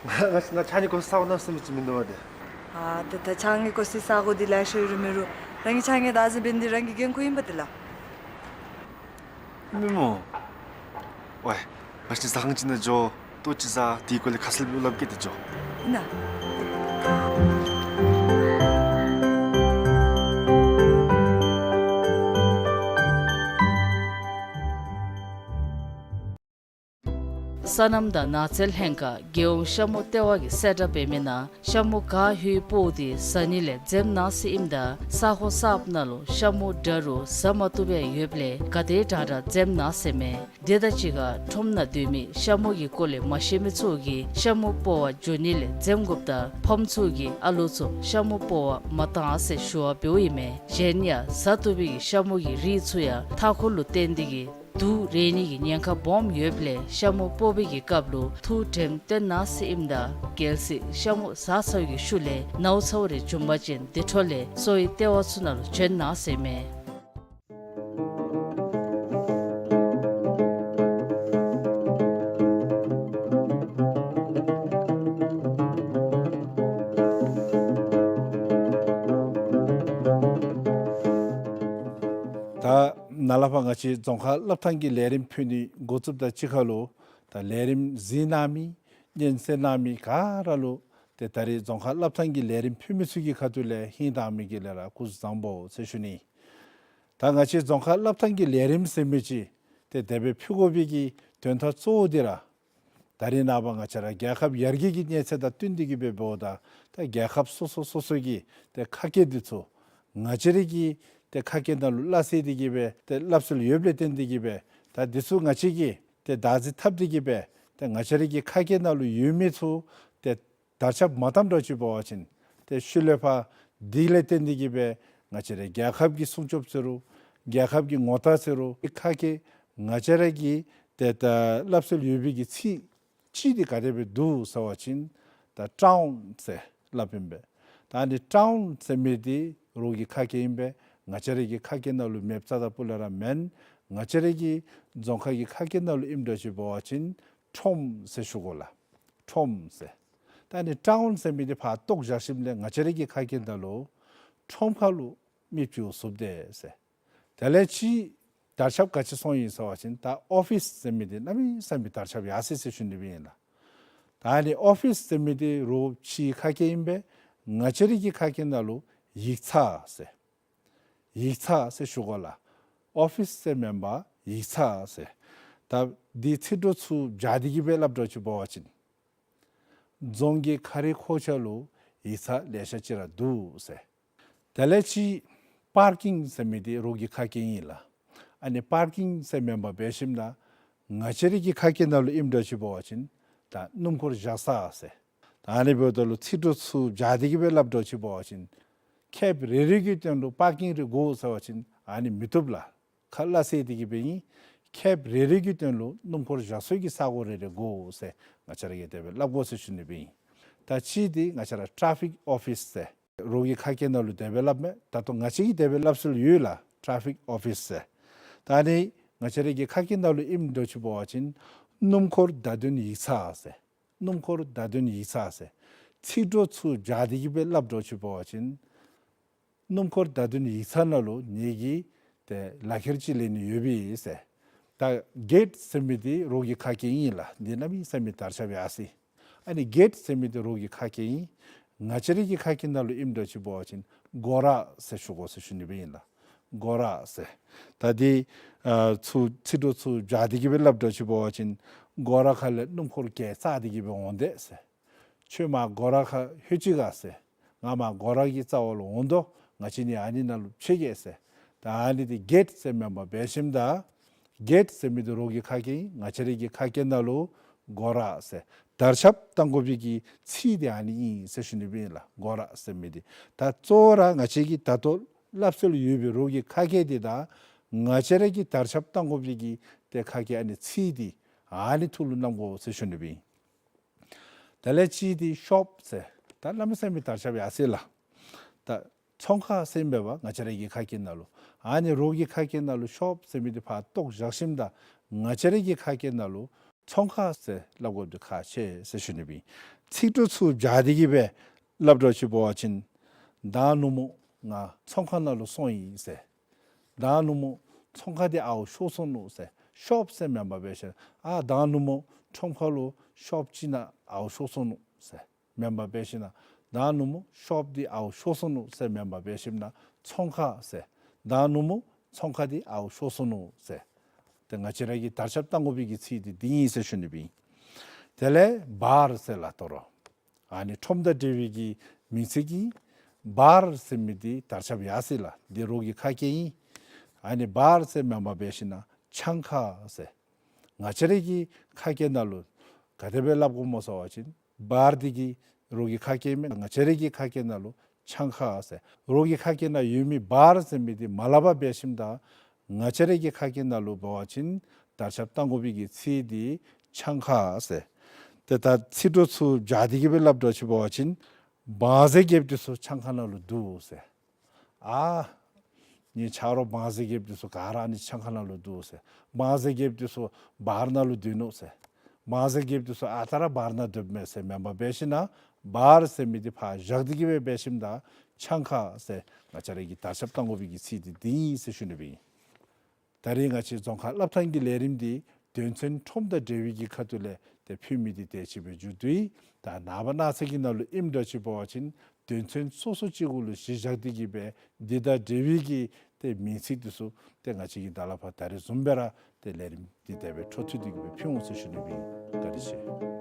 ང་ང་ཕྱགས་སྙིགས་སྐོར་ཟ་དགོ་མནོ་བསམ་ཅིག་མིན་འདུག་པ་ཏེ། ཨ་ད་ད་ཕྱགས་སྙིགས་སྐོར་ཟ་དགོ་འདི་ལེ་ཤ་ཡོད་རུང་མེད་རུང་རང་གི་ཕྱགས་སྙིགས་བདག་འཛིན་འབད་ནི་འདི་རང་གི་འགན་ཁུར་ཨིན་པ་ཏེ་ལགས། མི་མོ། ཝའི། ང་བཅས་ཟ་ཁང་ཅིག་ནང་འགྱོ། ལྟོ་ཅིག་ཟ། དེའི་སྐོར་ལས་ཁ་གསལ་སླབ་གེ་ཏེ་འགྱོ། ཨིན་ན། སོ་ནམ་དང་ནགས་ཚལ་ལྷན་ཁག་རྒྱལ་ཡོངས་ཤ་མུ་ལྟེ་བ་གིས་གསལ་བསྒྲགས་འབད་མི་ནང་ཤ་མུ་ག་ཧུའི་སྤོཝ་འདི་ཟ་ནི་ལས་འཛེམ་གནང་ཟེར་ཨིནམ་ད་ས་ཁོངས་གསརཔ་ནང་ལུ་ཤ་མུ་འདྲ་རུང་ཟ་མ་བཏུབ་པའི་ཡོདཔ་ལས་ག་དེ་དྲག་དྲག་འཛེམ་གནང་ཟེར་མས། དེ་དང་གཅིག་ཁར་ཁྲོམ་ནང་སྡོད་མི་ཤ་མུ་གི་སྐོར་ལས་མ་ཤེས་མི་ཚུ་གིས་ཤ་མུ་སྤོ་བར་འགྱོ་ནི་ལས་འཛེམ་དགོཔ་དང་ཕམ་ཚུ་གིས་ཨ་ལོ་ཚུ་ཤ་མུ་སྤོ་བར་མ་གཏང་ཟེར་ཞུ་བ་འབདཝ་ཨིན་མས། གཞན་ཡང་ཟ་བཏུབ་པའི་གི་ཤ་མུ་གི་རིགས་ཚུ་ཡང་མཐའ་འཁོར་ལུ་བརྟེན་ཏེ་གིས་དུག་རེག་ནི་གི་ཉེན་ཁ་སྦོམ་ཡོདཔ་ལས་ཤ་མུ་སྤོ་བའི་གི་སྐབས་ལུ་ཐུགས་དྲནམ་བཏོན་གནང་ཟེར་ཨིནམ་ད་གལ་སྲིད་ཤ་མུ་ཟ་ཚར་བའི་གི་ཤུལ་ལས་ནཝ་ཚཝ་རེ་བྱུང་པ་ཅིན་དེ་འཕྲོ་ལས་གསོ་བའི་ལྟེ་བ་ཚུ་ནང་ལུ་བྱོན་གནང་ཟེར་མས། ད་ནཱ་ལས་ཕར་ང་བཅས་རྫོང་ཁག་སློབ་ཐང་གི་ལས་རིམ་ཕུལ་ནི་འགོ་བཙུགསཔ་དང་གཅིག་ཁར་ལུ་ད་ལས་རིམ་གཟིགས་གནང་མི་སྙན་གསན་གནང་མི་ག་ར་ལུ་ཏེ་ད་རིས་རྫོང་ཁག་སློབ་ཐང་གི་ལས་རིམ་ཕུལ་མི་ཚུ་གི་ཁ་ཐུག་ལས་ཧིང་དྭངས་མའི་གི་ལས་ར་སྐུ་གཟུགས་བཟང་པོ་ཟེར་ཞུ་ནི། ད་ང་བཅས་རྫོང་ཁག་སློབ་ཐང་གི་ལས་རིམ་ཟེར་མི་ཅིག་ཏེ་དེ་སྦེ་ཕུལ་དགོ་པའི་གི་དོན་དག་གཙོ་བོ་འདི་ར་ད་རིས་ནངས་པ་ང་བཅས་ར་རྒྱལ་ཁབ་ཡར་རྒྱས་ཀྱི་གནས་ཚད་དང་བསྟུན་ཏེ་གིས་སྦེ་འབདཝ་ད་ད་རྒྱལ་ཁབ་སོ་སོ་སོ་སོ་གི་ཏེ་ཁ་སྐད་འདི་ཚུ་ང་བཅས་ར་གི་ཏེ་ཁ་སྐད་ནང་ལུ་སླབ་སྟེ་གིས་སྦེ་ཏེ་སླབ་སྲོལ་ཡོདཔ་ལས་བརྟེན་ཏེ་གིས་སྦེ་ད་འདི་ཚུ་ང་བཅས་ཀྱིས་ཏེ་བདག་འཛིན་འཐབ་སྟེ་གིས་སྦེ་ཏེ་ང་བཅས་ར་གི་ཁ་སྐད་ནང་ལུ་ཡོད་མི་ཚུ་ཏེ་དར་ཁྱབ་མ་བཏངམ་འདྲཝ་ཅིག་འབད་བ་ཅིན་ཏེ་ཤུལ་ལས་ཕར་འདི་ལས་བརྟེན་ཏེ་གིས་སྦེ་ང་བཅས་ར་རྒྱལ་ཁབ་ཀྱི་སྲུང་སྐྱོབ་ཟེར་རུང་རྒྱལ་ཁབ་ཀྱི་ངོ་རྟགས་ཟེར་རུང་ཁ་སྐད་ང་བཅས་ར་གི་ཏེ་ད་སླབ་སྲོལ་ཡོད་པའི་གི་ཚིག་གཅིག་འདི་ག་དེ་སྦེ་འདུག་ཟེར་བ་ཅིན་ད་ཊའུན་ཟེར་སླབ་ཨིན་པས། ད་ཨ་ནི་ཊའུན་ཟེར་མི་འདི་རོགས་ཀྱི་ཁ་སྐད་ཨིན་པས། ང་བཅས་ར་གི་ཁ་སྐད་ནང་ལུ་མེདཔ་རྩ་དང་སྤུ་ལས་ར་མེན། ང་བཅས་ར་གི་རྫོང་ཁག་གི་ཁ་སྐད་ནང་ལུ་ཨིནམ་འདྲཝ་ཅིག་འབད་བ་ཅིན་ཁྲོམ་ཟེར་ཞུ་དགོ་ལགས། ཁྲོམ་ཟེར། ད་ཨ་ནི་ཊའུན་ཟེར་མི་འདི་ཕར་བཏོག་བཞག་ཞིནམ་ལས་ང་བཅས་ར་གི་ཁ་སྐད་ནང་ལུ་ཁྲོམ་ཁ་ལུ་མི་བཅུག་ཚུགསཔ་དེ་ཟེར། དེ་ལས་ཅིག་དར་ཁྱབ་ག་ཅི་སོང་ཡི་ཟེར་བ་ཅིན་ད་ཨོ་ཕིས་ཟེར་མི་འདི་གནམ་མེད་ས་མེད་དར་ཁྱབ་ཡར་སོ་ཡི་ཟེར་ཞུ་ནི་སྦེ་ཨིན་ལགས། ད་ཨ་ནི་ཨོ་ཕིས་ཟེར་མི་འདི་རོགས་ཕྱིའི་ཁ་སྐད་ཨིན་པས། ང་བཅས་ར་གི་ཁ་སྐད་ནང་ལུ་ཡིག་ཚང་ཟེར། ཡིག་ཚང་ཟེར་ཞུ་དགོ་ལགས། ཨོ་ཕིས་ཟེར་མེན་པར་ཡིག་ཚང་ཟེར། ད་འདི་ཚིག་གྲོགས་ཚུ་སྦྱར་ཏེ་གིས་སྦེ་སླབ་འདྲཝ་ཅིག་འབད་བ་ཅིན་རྫོང་གི་ཁ་རི་ཁོག་ཅིག་ལུ་ཡིག་ཚང་ལེ་ཤ་ཅིག་ར་འདུག་ཟེར། དེ་ལས་ཅིག་པར་ཀིང་ཟེར་མི་འདི་རོགས་ཀྱི་ཁ་སྐད་ཨིན་ལགས། ཨ་ནི་པར་ཀིང་ཟེར་མེན་པར་འབད་ཞིནམ་ལས་ ང་བཅས་རའི་གི་ཁ་སྐད་ནང་ལུ་ཨིནམ་འདྲཝ་ཅིག་འབད་བ་ཅིན་ད་སྣུམ་འཁོར་བཞག་ས་ཟེར། ད་ཨ་ནི་འབདཝ་ད་ལུ་ཚིག་གྲོགས་ཚུ་སྦྱར་ཏེ་གི་སྦེ་སླབ་འདྲཝ་ཅིག་འབད་བ་ཅིན་ཁེབ་རེ་རེ་གི་སྟེང་ལུ་པར་ཀིང་རེ་དགོ་ཟེར་བ་ཅིན་ཨ་ནི་མི་བཏུབ་ལགས། ཁ་སླ་བསྲེ་སྟེ་གི་སྦེ་ཨིན། ཁེབ་རེ་རེ་གི་སྟེང་ལུ་སྣུམ་འཁོར་བཞག་སའི་གི་ས་གོ་རེ་རེ་དགོ་ཟེར་ང་བཅས་ར་གིས་དེ་སྦེ་སླབ་དགོ་ཟེར་ཞུ་ནི་སྦེ་ཨིན། ད་གཅིག་འདི་ང་བཅས་ར་ཊ་ཕིག་ཨོ་ཕིས་ཟེར་རོགས་ཀྱི་ཁ་སྐད་ནང་ལུ་དེ་སྦེ་སླབ་མས། ད་ལྟོ་ང་བཅས་ཀྱིས་དེ་སྦེ་སླབ་སྲོལ་ཡོད་ལགས། ཊ་ཕིག་ཨོ་ཕིས་ཟེར། ད་ཨ་ནི་ང་བཅས་ར་གི་ཁ་སྐད་ནང་ལུ་ཨིནམ་འདྲཝ་ཅིག་འབད་བ་ཅིན་སྣུམ་འཁོར་བརྡ་དོན་ཡིག་ཚང་ཟེར། སྣུམ་འཁོར་བརྡ་དོན་ཡིག་ཚང་ཟེར། ཚིག་གྲོགས་ཚུ་སྦྱར་ཏེ་གི་སྦེ་སླབ་འདྲཝ་ཅིག་འབད་བ་ཅིན་སྣུམ་འཁོར་བརྡ་དོན་ཡིག་ཚང་ནང་ལུ་ངེ་གི་ཏེ་ལག་ཁྱེར་ཅིག་ལེན་ནི་ཡོདཔ་ཨིན་ཟེར། ད་གེཊ་ཟེར་མི་འདི་རོགས་ཀྱི་ཁ་སྐད་ཨིན་ལགས། འདི་གནམ་མེད་ས་མེད་དར་ཁྱབ་ཡར་སོ་ཡི། ཨ་ནི་གེཊ་ཟེར་མི་འདི་རོགས་ཀྱི་ཁ་སྐད་ཨིན། ང་བཅས་ར་གི་ཁ་སྐད་ནང་ལུ་ཨིནམ་འདྲཝ་ཅིག་འབད་བ་ཅིན་སྒོ་ར་ཟེར་ཞུ་དགོ་ཟེར་ཞུ་ནི་སྦེ་ཨིན་ལགས། སྒོ་ར་ཟེར། ད་འདི་ཨ་ཚུ་ཚིག་གྲོགས་ཚུ་སྦྱར་ཏེ་གི་སྦེ་སླབ་འདྲཝ་ཅིག་འབད་བ་ཅིན་སྒོ་ར་ཁ་ལས་སྣུམ་འཁོར་གྱལ་བཙག་སྟེ་གི་སྦེ་འོང་དེས་ཟེར། ཁྱོད་མར་སྒོ་ར་ཁར་ལྷོད་ཅི་ག་ཟེར། ང་མར་སྒོ་ར་གི་རྩ་བ་ལུ་འོང་དོ། ང་བཅས་གཉིས་ཨ་ནི་ནང་ལུ་ཕྱད་གེ་ཟེར། ད་ཨ་ནི་འདི་གེཊ་ཟེར་མེན་པར་འབད་ཞིནམ་ད་གེཊ་ཟེར་མི་འདི་རོགས་ཀྱི་ཁ་སྐད་ཨིན། ང་བཅས་ར་གི་ཁ་སྐད་ནང་ལུ་སྒོ་ར་ཟེར། དར་ཁྱབ་གཏང་དགོ་པའི་གི་ཚིག་འདི་ཨ་ནི་ཨིན་ཟེར་ཞུ་ནི་སྦེ་ཨིན་ལགས། སྒོ་ར་ཟེར་མི་འདི། ད་གཙོ་བོ་ར་ང་བཅས་ཀྱིས་ད་ལྟོ་སླབ་སྲོལ་ཡོད་པའི་རོགས་ཀྱི་ཁ་སྐད་འདི་དང་ང་བཅས་ར་གིས་དར་ཁྱབ་གཏང་དགོ་པའི་གི་ཏེ་ཁ་སྐད་ཨ་ནི་ཚིག་འདི་ཨ་ནི་ཐུགས་ལུ་བསྣམ་དགོ་ཟེར་ཞུ་ནི་སྦེ་ཨིན། དེ་ལས་གཅིག་འདི་ཤོབ་ཟེར། ད་གནམ་མེད་ས་མེད་དར་ཁྱབ་ཡར་སོ་ཡི་ལགས། ད་ཚོང་ཁང་ཟེར་མེན་པར་ང་བཅས་ར་གི་ཁ་སྐད་ནང་ལུ། ཨ་ནི་རོགས་ཀྱི་ཁ་སྐད་ནང་ལུ་ཤོབ་ཟེར་མི་འདི་ཕར་བཏོག་བཞག་ཞིནམ་ད་ང་བཅས་ར་གི་ཁ་སྐད་ནང་ལུ་ཚོང་ཁང་ཟེར་སླབ་དགོཔ་འདི་ཁག་ཆེ་ཟེར་ཞུ་ནི་སྦེ་ཨིན། ཚིག་གྲོགས་ཚུ་སྦྱར་ཏེ་གི་སྦེ་སླབ་འདྲཝ་ཅིག་འབད་བ་ཅིན་ད་ནུབ་མོ་ང་ཚོང་ཁང་ནང་ལུ་སོང་ཡི་ཟེར། ད་ནུབ་མོ་ཚོང་ཁང་འདི་ཨརཝ་ཤོར་སོ་ནུག་ཟེར། ཤོབ་ཟེར་མེན་པར་འབད་ཞིནམ་ཨ་ད་ནུབ་མོ་ཁྲོམ་ཁ་ལུ་ཤོབ་ཅིག་ནང་ཨརཝ་ཤོར་སོ་ནུག་ཟེར་མེན་པར་འབད་ཞིནམ་ད་ནུབ་མོ་ཤོབ་འདི་ཨརཝ་ཤོར་སོ་ནུག་ཟེར་མེན་པར་འབད་ཞིནམ་ཚོང་ཁང་ཟེར། ད་ནུབ་མོ་ཚོང་ཁང་འདི་ཨརཝ་ཤོར་སོ་ནུག་ཟེར། ཏེ་ང་བཅས་ར་གིས་དར་ཁྱབ་གཏང་དགོ་པའི་གི་ཚིག་འདི་འདི་ཨིན་ཟེར་ཞུ་ནི་སྦེ་ཨིན། དེ་ལས་བར་ཟེར་ལགས། ད་རུང་ཨ་ནི་ཁྲོམ་དང་འབྲེལ་བའི་གི་མིང་ཚིག་ཨིན། བར་ཟེར་མི་འདི་དར་ཁྱབ་ཡར་སོ་ཡི་ལགས། འདི་རོགས་ཀྱི་ཁ་སྐད་ཨིན། ཨ་ནི་བར་ཟེར་མེན་པར་འབད་ཞིནམ་ཆང་ཁང་ཟེར། ང་བཅས་ར་གི་ཁ་སྐད་ནང་ལུ་ག་དེ་སྦེ་སླབ་དགོཔ་སྨོ་ཟེར་བ་ཅིན་བར་འདི་གི་རོགས་ཀྱི་ཁ་སྐད་མས། ང་བཅས་ར་གི་ཁ་སྐད་ནང་ལུ་ཆང་ཁང་ཟེར། རོགས་ཀྱི་ཁ་སྐད་ནང་ཡོད་མི་བར་ཟེར་མི་འདི་མ་སླབ་པར་འབད་ཞིནམ་ད་ང་བཅས་ར་གི་ཁ་སྐད་ནང་ལུ་འབད་བ་ཅིན་དར་ཁྱབ་གཏང་དགོ་པའི་གི་ཚིག་འདི་ཆང་ཁང་ཟེར། ཏེ་ད་ཚིག་གྲོགས་ཚུ་སྦྱར་ཏེ་གི་སྦེ་སླབ་འདྲཝ་ཅིག་འབད་བ་ཅིན་བང་མཛོད་རྒསཔ་འདི་ཚུ་ཆང་ཁང་ནང་ལུ་འདུག་ཟེར། ཨ་ངེའི་ཆ་རོགས་བང་མཛོད་རྒསཔ་འདི་ཚུ་ག་ར་ཨ་ནི་ཆང་ཁང་ནང་ལུ་འདུག་ཟེར། བང་མཛོད་རྒསཔ་འདི་ཚུ་བར་ནང་ལུ་སྡོད་ནུག་ཟེར། བང་མཛོད་རྒསཔ་འདི་ཚུ་ཨ་རྟག་ར་བར་ནང་སྡོདཔ་མས་ཟེར་མེན་པར་འབད་ཞིནམ་བར་ཟེར་མི་འདི་ཕར་བཞག་སྟེ་གི་སྦེ་འབད་ཞིནམ་ད་ཆང་ཁང་ཟེར་ང་བཅས་ར་གིས་དར་ཁྱབ་གཏང་དགོ་པའི་གི་ཚིག་འདི་འདི་ཨིན་ཟེར་ཞུ་ནི་སྦེ་ཨིན། ད་རིས་ང་བཅས་རྫོང་ཁ་སླབ་ཐངས་ཀྱི་ལས་རིམ་འདི་དོན་ཚན་ཁྲོམ་དང་འབྲེལ་བའི་གི་ཁ་ཐུག་ལས་ཏེ་ཕུལ་མི་འདི་དེ་ཅིག་སྦེ་མཇུག་བསྡུ་ཡི། ད་ནངས་པ་གནངས་ཚེ་གི་ནང་ལུ་ཨིནམ་འདྲཝ་ཅིག་འབད་བ་ཅིན་དོན་ཚན་སོ་སོ་ཅིག་གུ་ལུ་གཞི་བཞག་སྟེ་གི་སྦེ་འདི་དང་འབྲེལ་བའི་གི་ཏེ་མིང་ཚིག་འདི་ཚུ་ཏེ་ང་བཅས་ཀྱིས་ད་ལས་ཕར་ད་རིས་བཟུམ་སྦེ་ར་ཏེ་ལས་རིམ་འདི་དེ་སྦེ་འཕྲོ་མཐུད་དེ་གི་སྦེ་ཕུལ་འོང་ཟེར་ཞུ་ནི་སྦེ་ཨིན། བཀའ་དྲིན་ཆེ།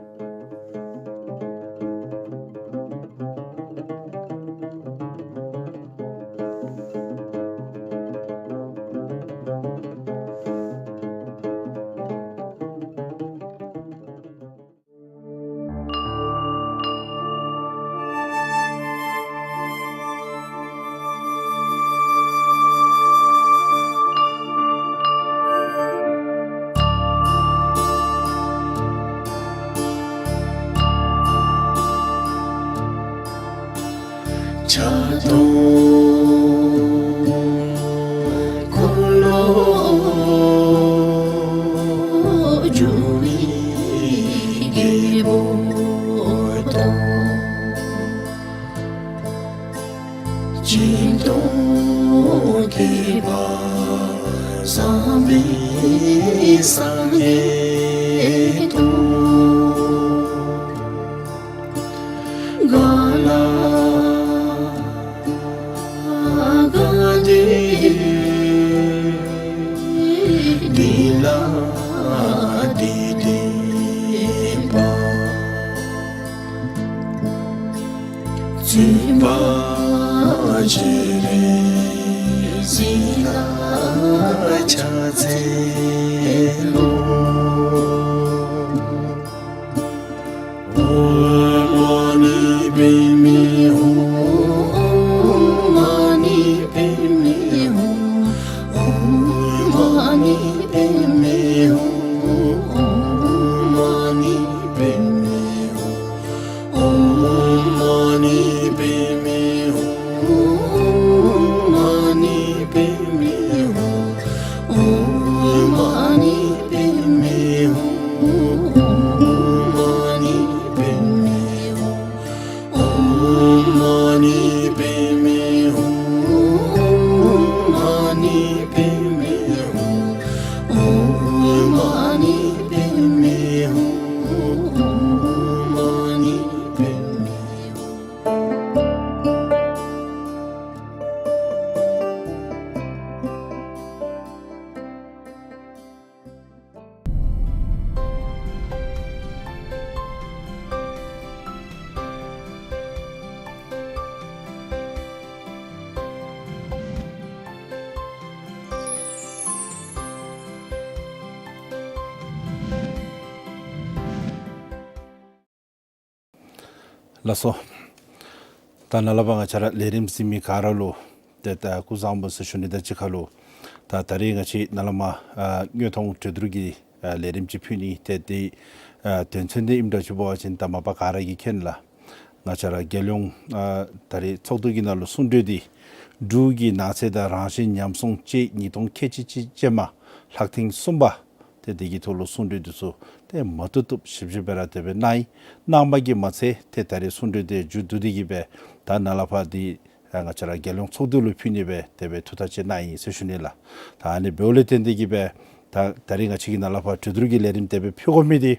ལགས་སོ། ད་ནཱ་ལས་ཕར་ང་བཅས་ར་ལས་རིམ་གཟིགས་མི་ག་ར་ལུ་ཏེ་ད་སྐུ་གཟུགས་བཟང་པོ་ཟེར་ཞུ་ནི་དང་གཅིག་ཁར་ལུ་ད་ད་རིས་ང་བཅས་ནཱ་ལས་མར་ཨ་དངོས་མཐོང་གྲོས་བསྡུར་གྱི་ཨ་ལས་རིམ་ཅིག་ཕུལ་ནི། ཏེ་དེ་ཨ་དོན་ཚན་འདི་ཨིནམ་འདྲཝ་ཅིག་འབད་བ་ཅིན་ད་མ་པ་ག་ར་གིས་མཁྱེན་ལགས། ང་བཅས་ར་རྒྱལ་ཡོངས་ཨ་ད་རིས་ཚོགས་འདུ་གི་ནང་ལུ་གསུང་གྲོས་འདི་འབྲུག་གི་ནགས་ཚལ་དང་རང་བཞིན་ཉམས་སྲུང་དཔྱད་ཡིག་ཉིས་སྟོང་ཁལ་གཅིག་གཅིག་ཅན་མ་ལྷག་ཐེངས་གསུམ་པ། ཏེ་དེ་གི་ཐོག་ལུ་གསུང་གྲོས་འདི་ཚུ་ཏེ་མ་བཏུབ་བཏུབ་ཞིབ་ཞིབ་སྦེ་ར་དེ་སྦེ་གནང་ཡི། གནངམ་གིས་མ་ཚད་ཏེ་ད་རིས་གསུང་གྲོས་འདི་མཇུག་བསྡུ་སྟེ་གིས་སྦེ་ད་ནཱ་ལས་ཕར་འདི་ཨ་ང་བཅས་ར་རྒྱལ་ཡོངས་ཚོགས་འདུ་ལུ་ཕུལ་ནི་སྦེ་དེ་སྦེ་ཐུགས་ཐག་བཅད་གནང་ཡི་ཟེར་ཞུ་ནི་ལགས། ད་ཨ་ནི་འབདཝ་ལས་བརྟེན་ཏེ་གིས་སྦེ་ད་ད་རིས་ང་བཅས་ཀྱིས་ནཱ་ལས་ཕར་གྲོས་བསྡུར་གྱི་ལས་རིམ་དེ་སྦེ་ཕུལ་དགོ་མི་འདི་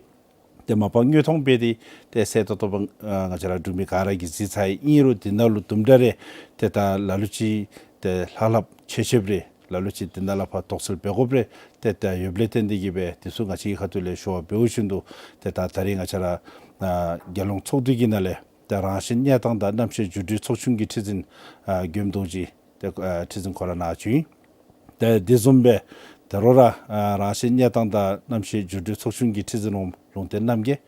ཏེ་མ་པ་དངོས་མཐོང་འབད་དེ་ཏེ་གསལ་ཏོག་ཏོ་སྦེ་ཨ་ང་བཅས་ར་འབྲུག་མི་ག་ར་གིས་གཟིགས་ཚར་ཡི། ཨིན་རུང་འདི་ནང་ལུ་དུམ་གྲ་རེ་ཏེ་ད་ལ་ལུ་ཅིག་ཏེ་ལྷབ་ལྷབ་ཆེ་ཆེ་སྦེ་ར་ལ་ལུ་ཅིག་འདི་ནང་ལས་ཕར་དོགས་སེལ་འབད་དགོཔ་རེ་ཏེ་ད་ཡོདཔ་ལས་བརྟེན་ཏེ་གིས་སྦེ་འདི་ཚུ་ང་བཅས་ཀྱི་ཁ་ཐུག་ལས་ཞུ་བ་འབདཝ་བཞིན་དུ་ཏེ་ད་ད་རིས་ང་བཅས་ར་ཨ་རྒྱལ་ཡོངས་ཚོགས་འདུ་གི་ནང་ལས་ཏེ་རང་བཞིན་གནས་སྟངས་དང་གནམ་གཤིས་འགྱུར་འགྲོས་ཚོགས་ཆུང་གི་ཁྲི་འཛིན་ཨ་མགོནམ་རྡོ་རྗེ་ཏེ་ཨ་ཁྲི་འཛིན་ཁོ་ར་ནཱ་བྱོན་ཡི། ཏེ་དེ་བཟུམ་སྦེ་ད་རུང་ར་ཨ་རང་བཞིན་གནས་སྟངས་དང་གནམ་གཤིས་འགྱུར་འགྲོས་ཚོགས་ཆུང་གི་ཁྲི་འཛིན་འོགམ་ལུང་བསྟན་རྣམ་རྒྱལ།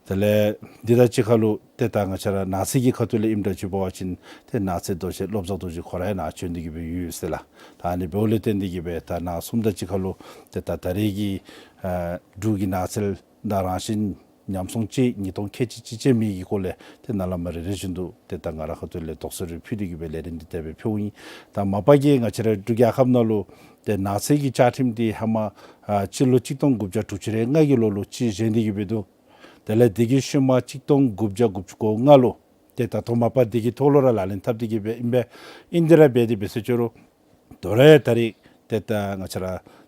དེ་ལས་འདི་དང་གཅིག་ཁར་ལུ་ཏེ་ད་ང་བཅས་ར་ནགས་ཚལ་གྱི་ཁ་ཐུག་ལས་ཨིནམ་འདྲཝ་ཅིག་འབད་བ་ཅིན་ཏེ་ནགས་ཚལ་རྡོ་གཅལ་བློ་བཟང་རྡོ་རྗེ་ཁོ་ར་ཡང་ནཱ་བྱོན་ཏེ་གིས་སྦེ་ཡོད་ཟེར་ལགས། ད་ཨ་ནི་འབདཝ་ལས་བརྟེན་ཏེ་གིས་སྦེ་ད་ནཱ་གསུམ་དང་གཅིག་ཁར་ལུ་ཏེ་ད་ད་རིས་ཀྱི་ཨ་འབྲུག་གི་ནགས་ཚལ་དང་རང་བཞིན་ཉམས་སྲུང་དཔྱད་ཡིག་ཉིས་སྟོང་ཁལ་གཅིག་གཅིག་ཅན་མའི་གི་སྐོར་ལས་ཏེ་ནཱ་ལས་མར་རེ་རེ་བཞིན་དུ་ཏེ་ད་ང་རའི་ཁ་ཐུག་ལས་དོགས་སེལ་རེ་ཕུལ་ཏེ་གིས་སྦེ་ལས་རིམ་འདི་དེ་སྦེ་ཕུལཝ་ཨིན། ད་མ་པ་གིས་ང་བཅས་ར་འབྲུག་རྒྱལ་ཁབ་ནང་ལུ་ཏེ་ནགས་ཚལ་གྱི་བཅའ་ཁྲིམས་འདི་ཧེ་མ་ཨ་སྤྱི་ལོ་གཅིག་སྟོང་དགུ་བརྒྱ་དྲུག་ཅུ་རེ་ལྔ་གི་ལོ་ལུ་ཅིག་བཞེངས་ཏེ་གིས་སྦེ་འདུག། དེ་ལས་དེ་གི་ཤུལ་མ་གཅིག་སྟོང་དགུ་བརྒྱ་དགུ་བཅུ་གོ་ལྔ་ལུ་ཏེ་ད་ལྟོ་མ་པ་དེ་གི་ཐོག་ལུ་ར་ལག་ལེན་འཐབ་སྟེ་གིས་སྦེ་ཨིན་པས། ཨིན་དེ་ར་འབད་དེ་འབད་ཟེར་ཅི་རུང་དོ་རུང་ད་རིས་ཏེ་ད་ང་བཅས་ར་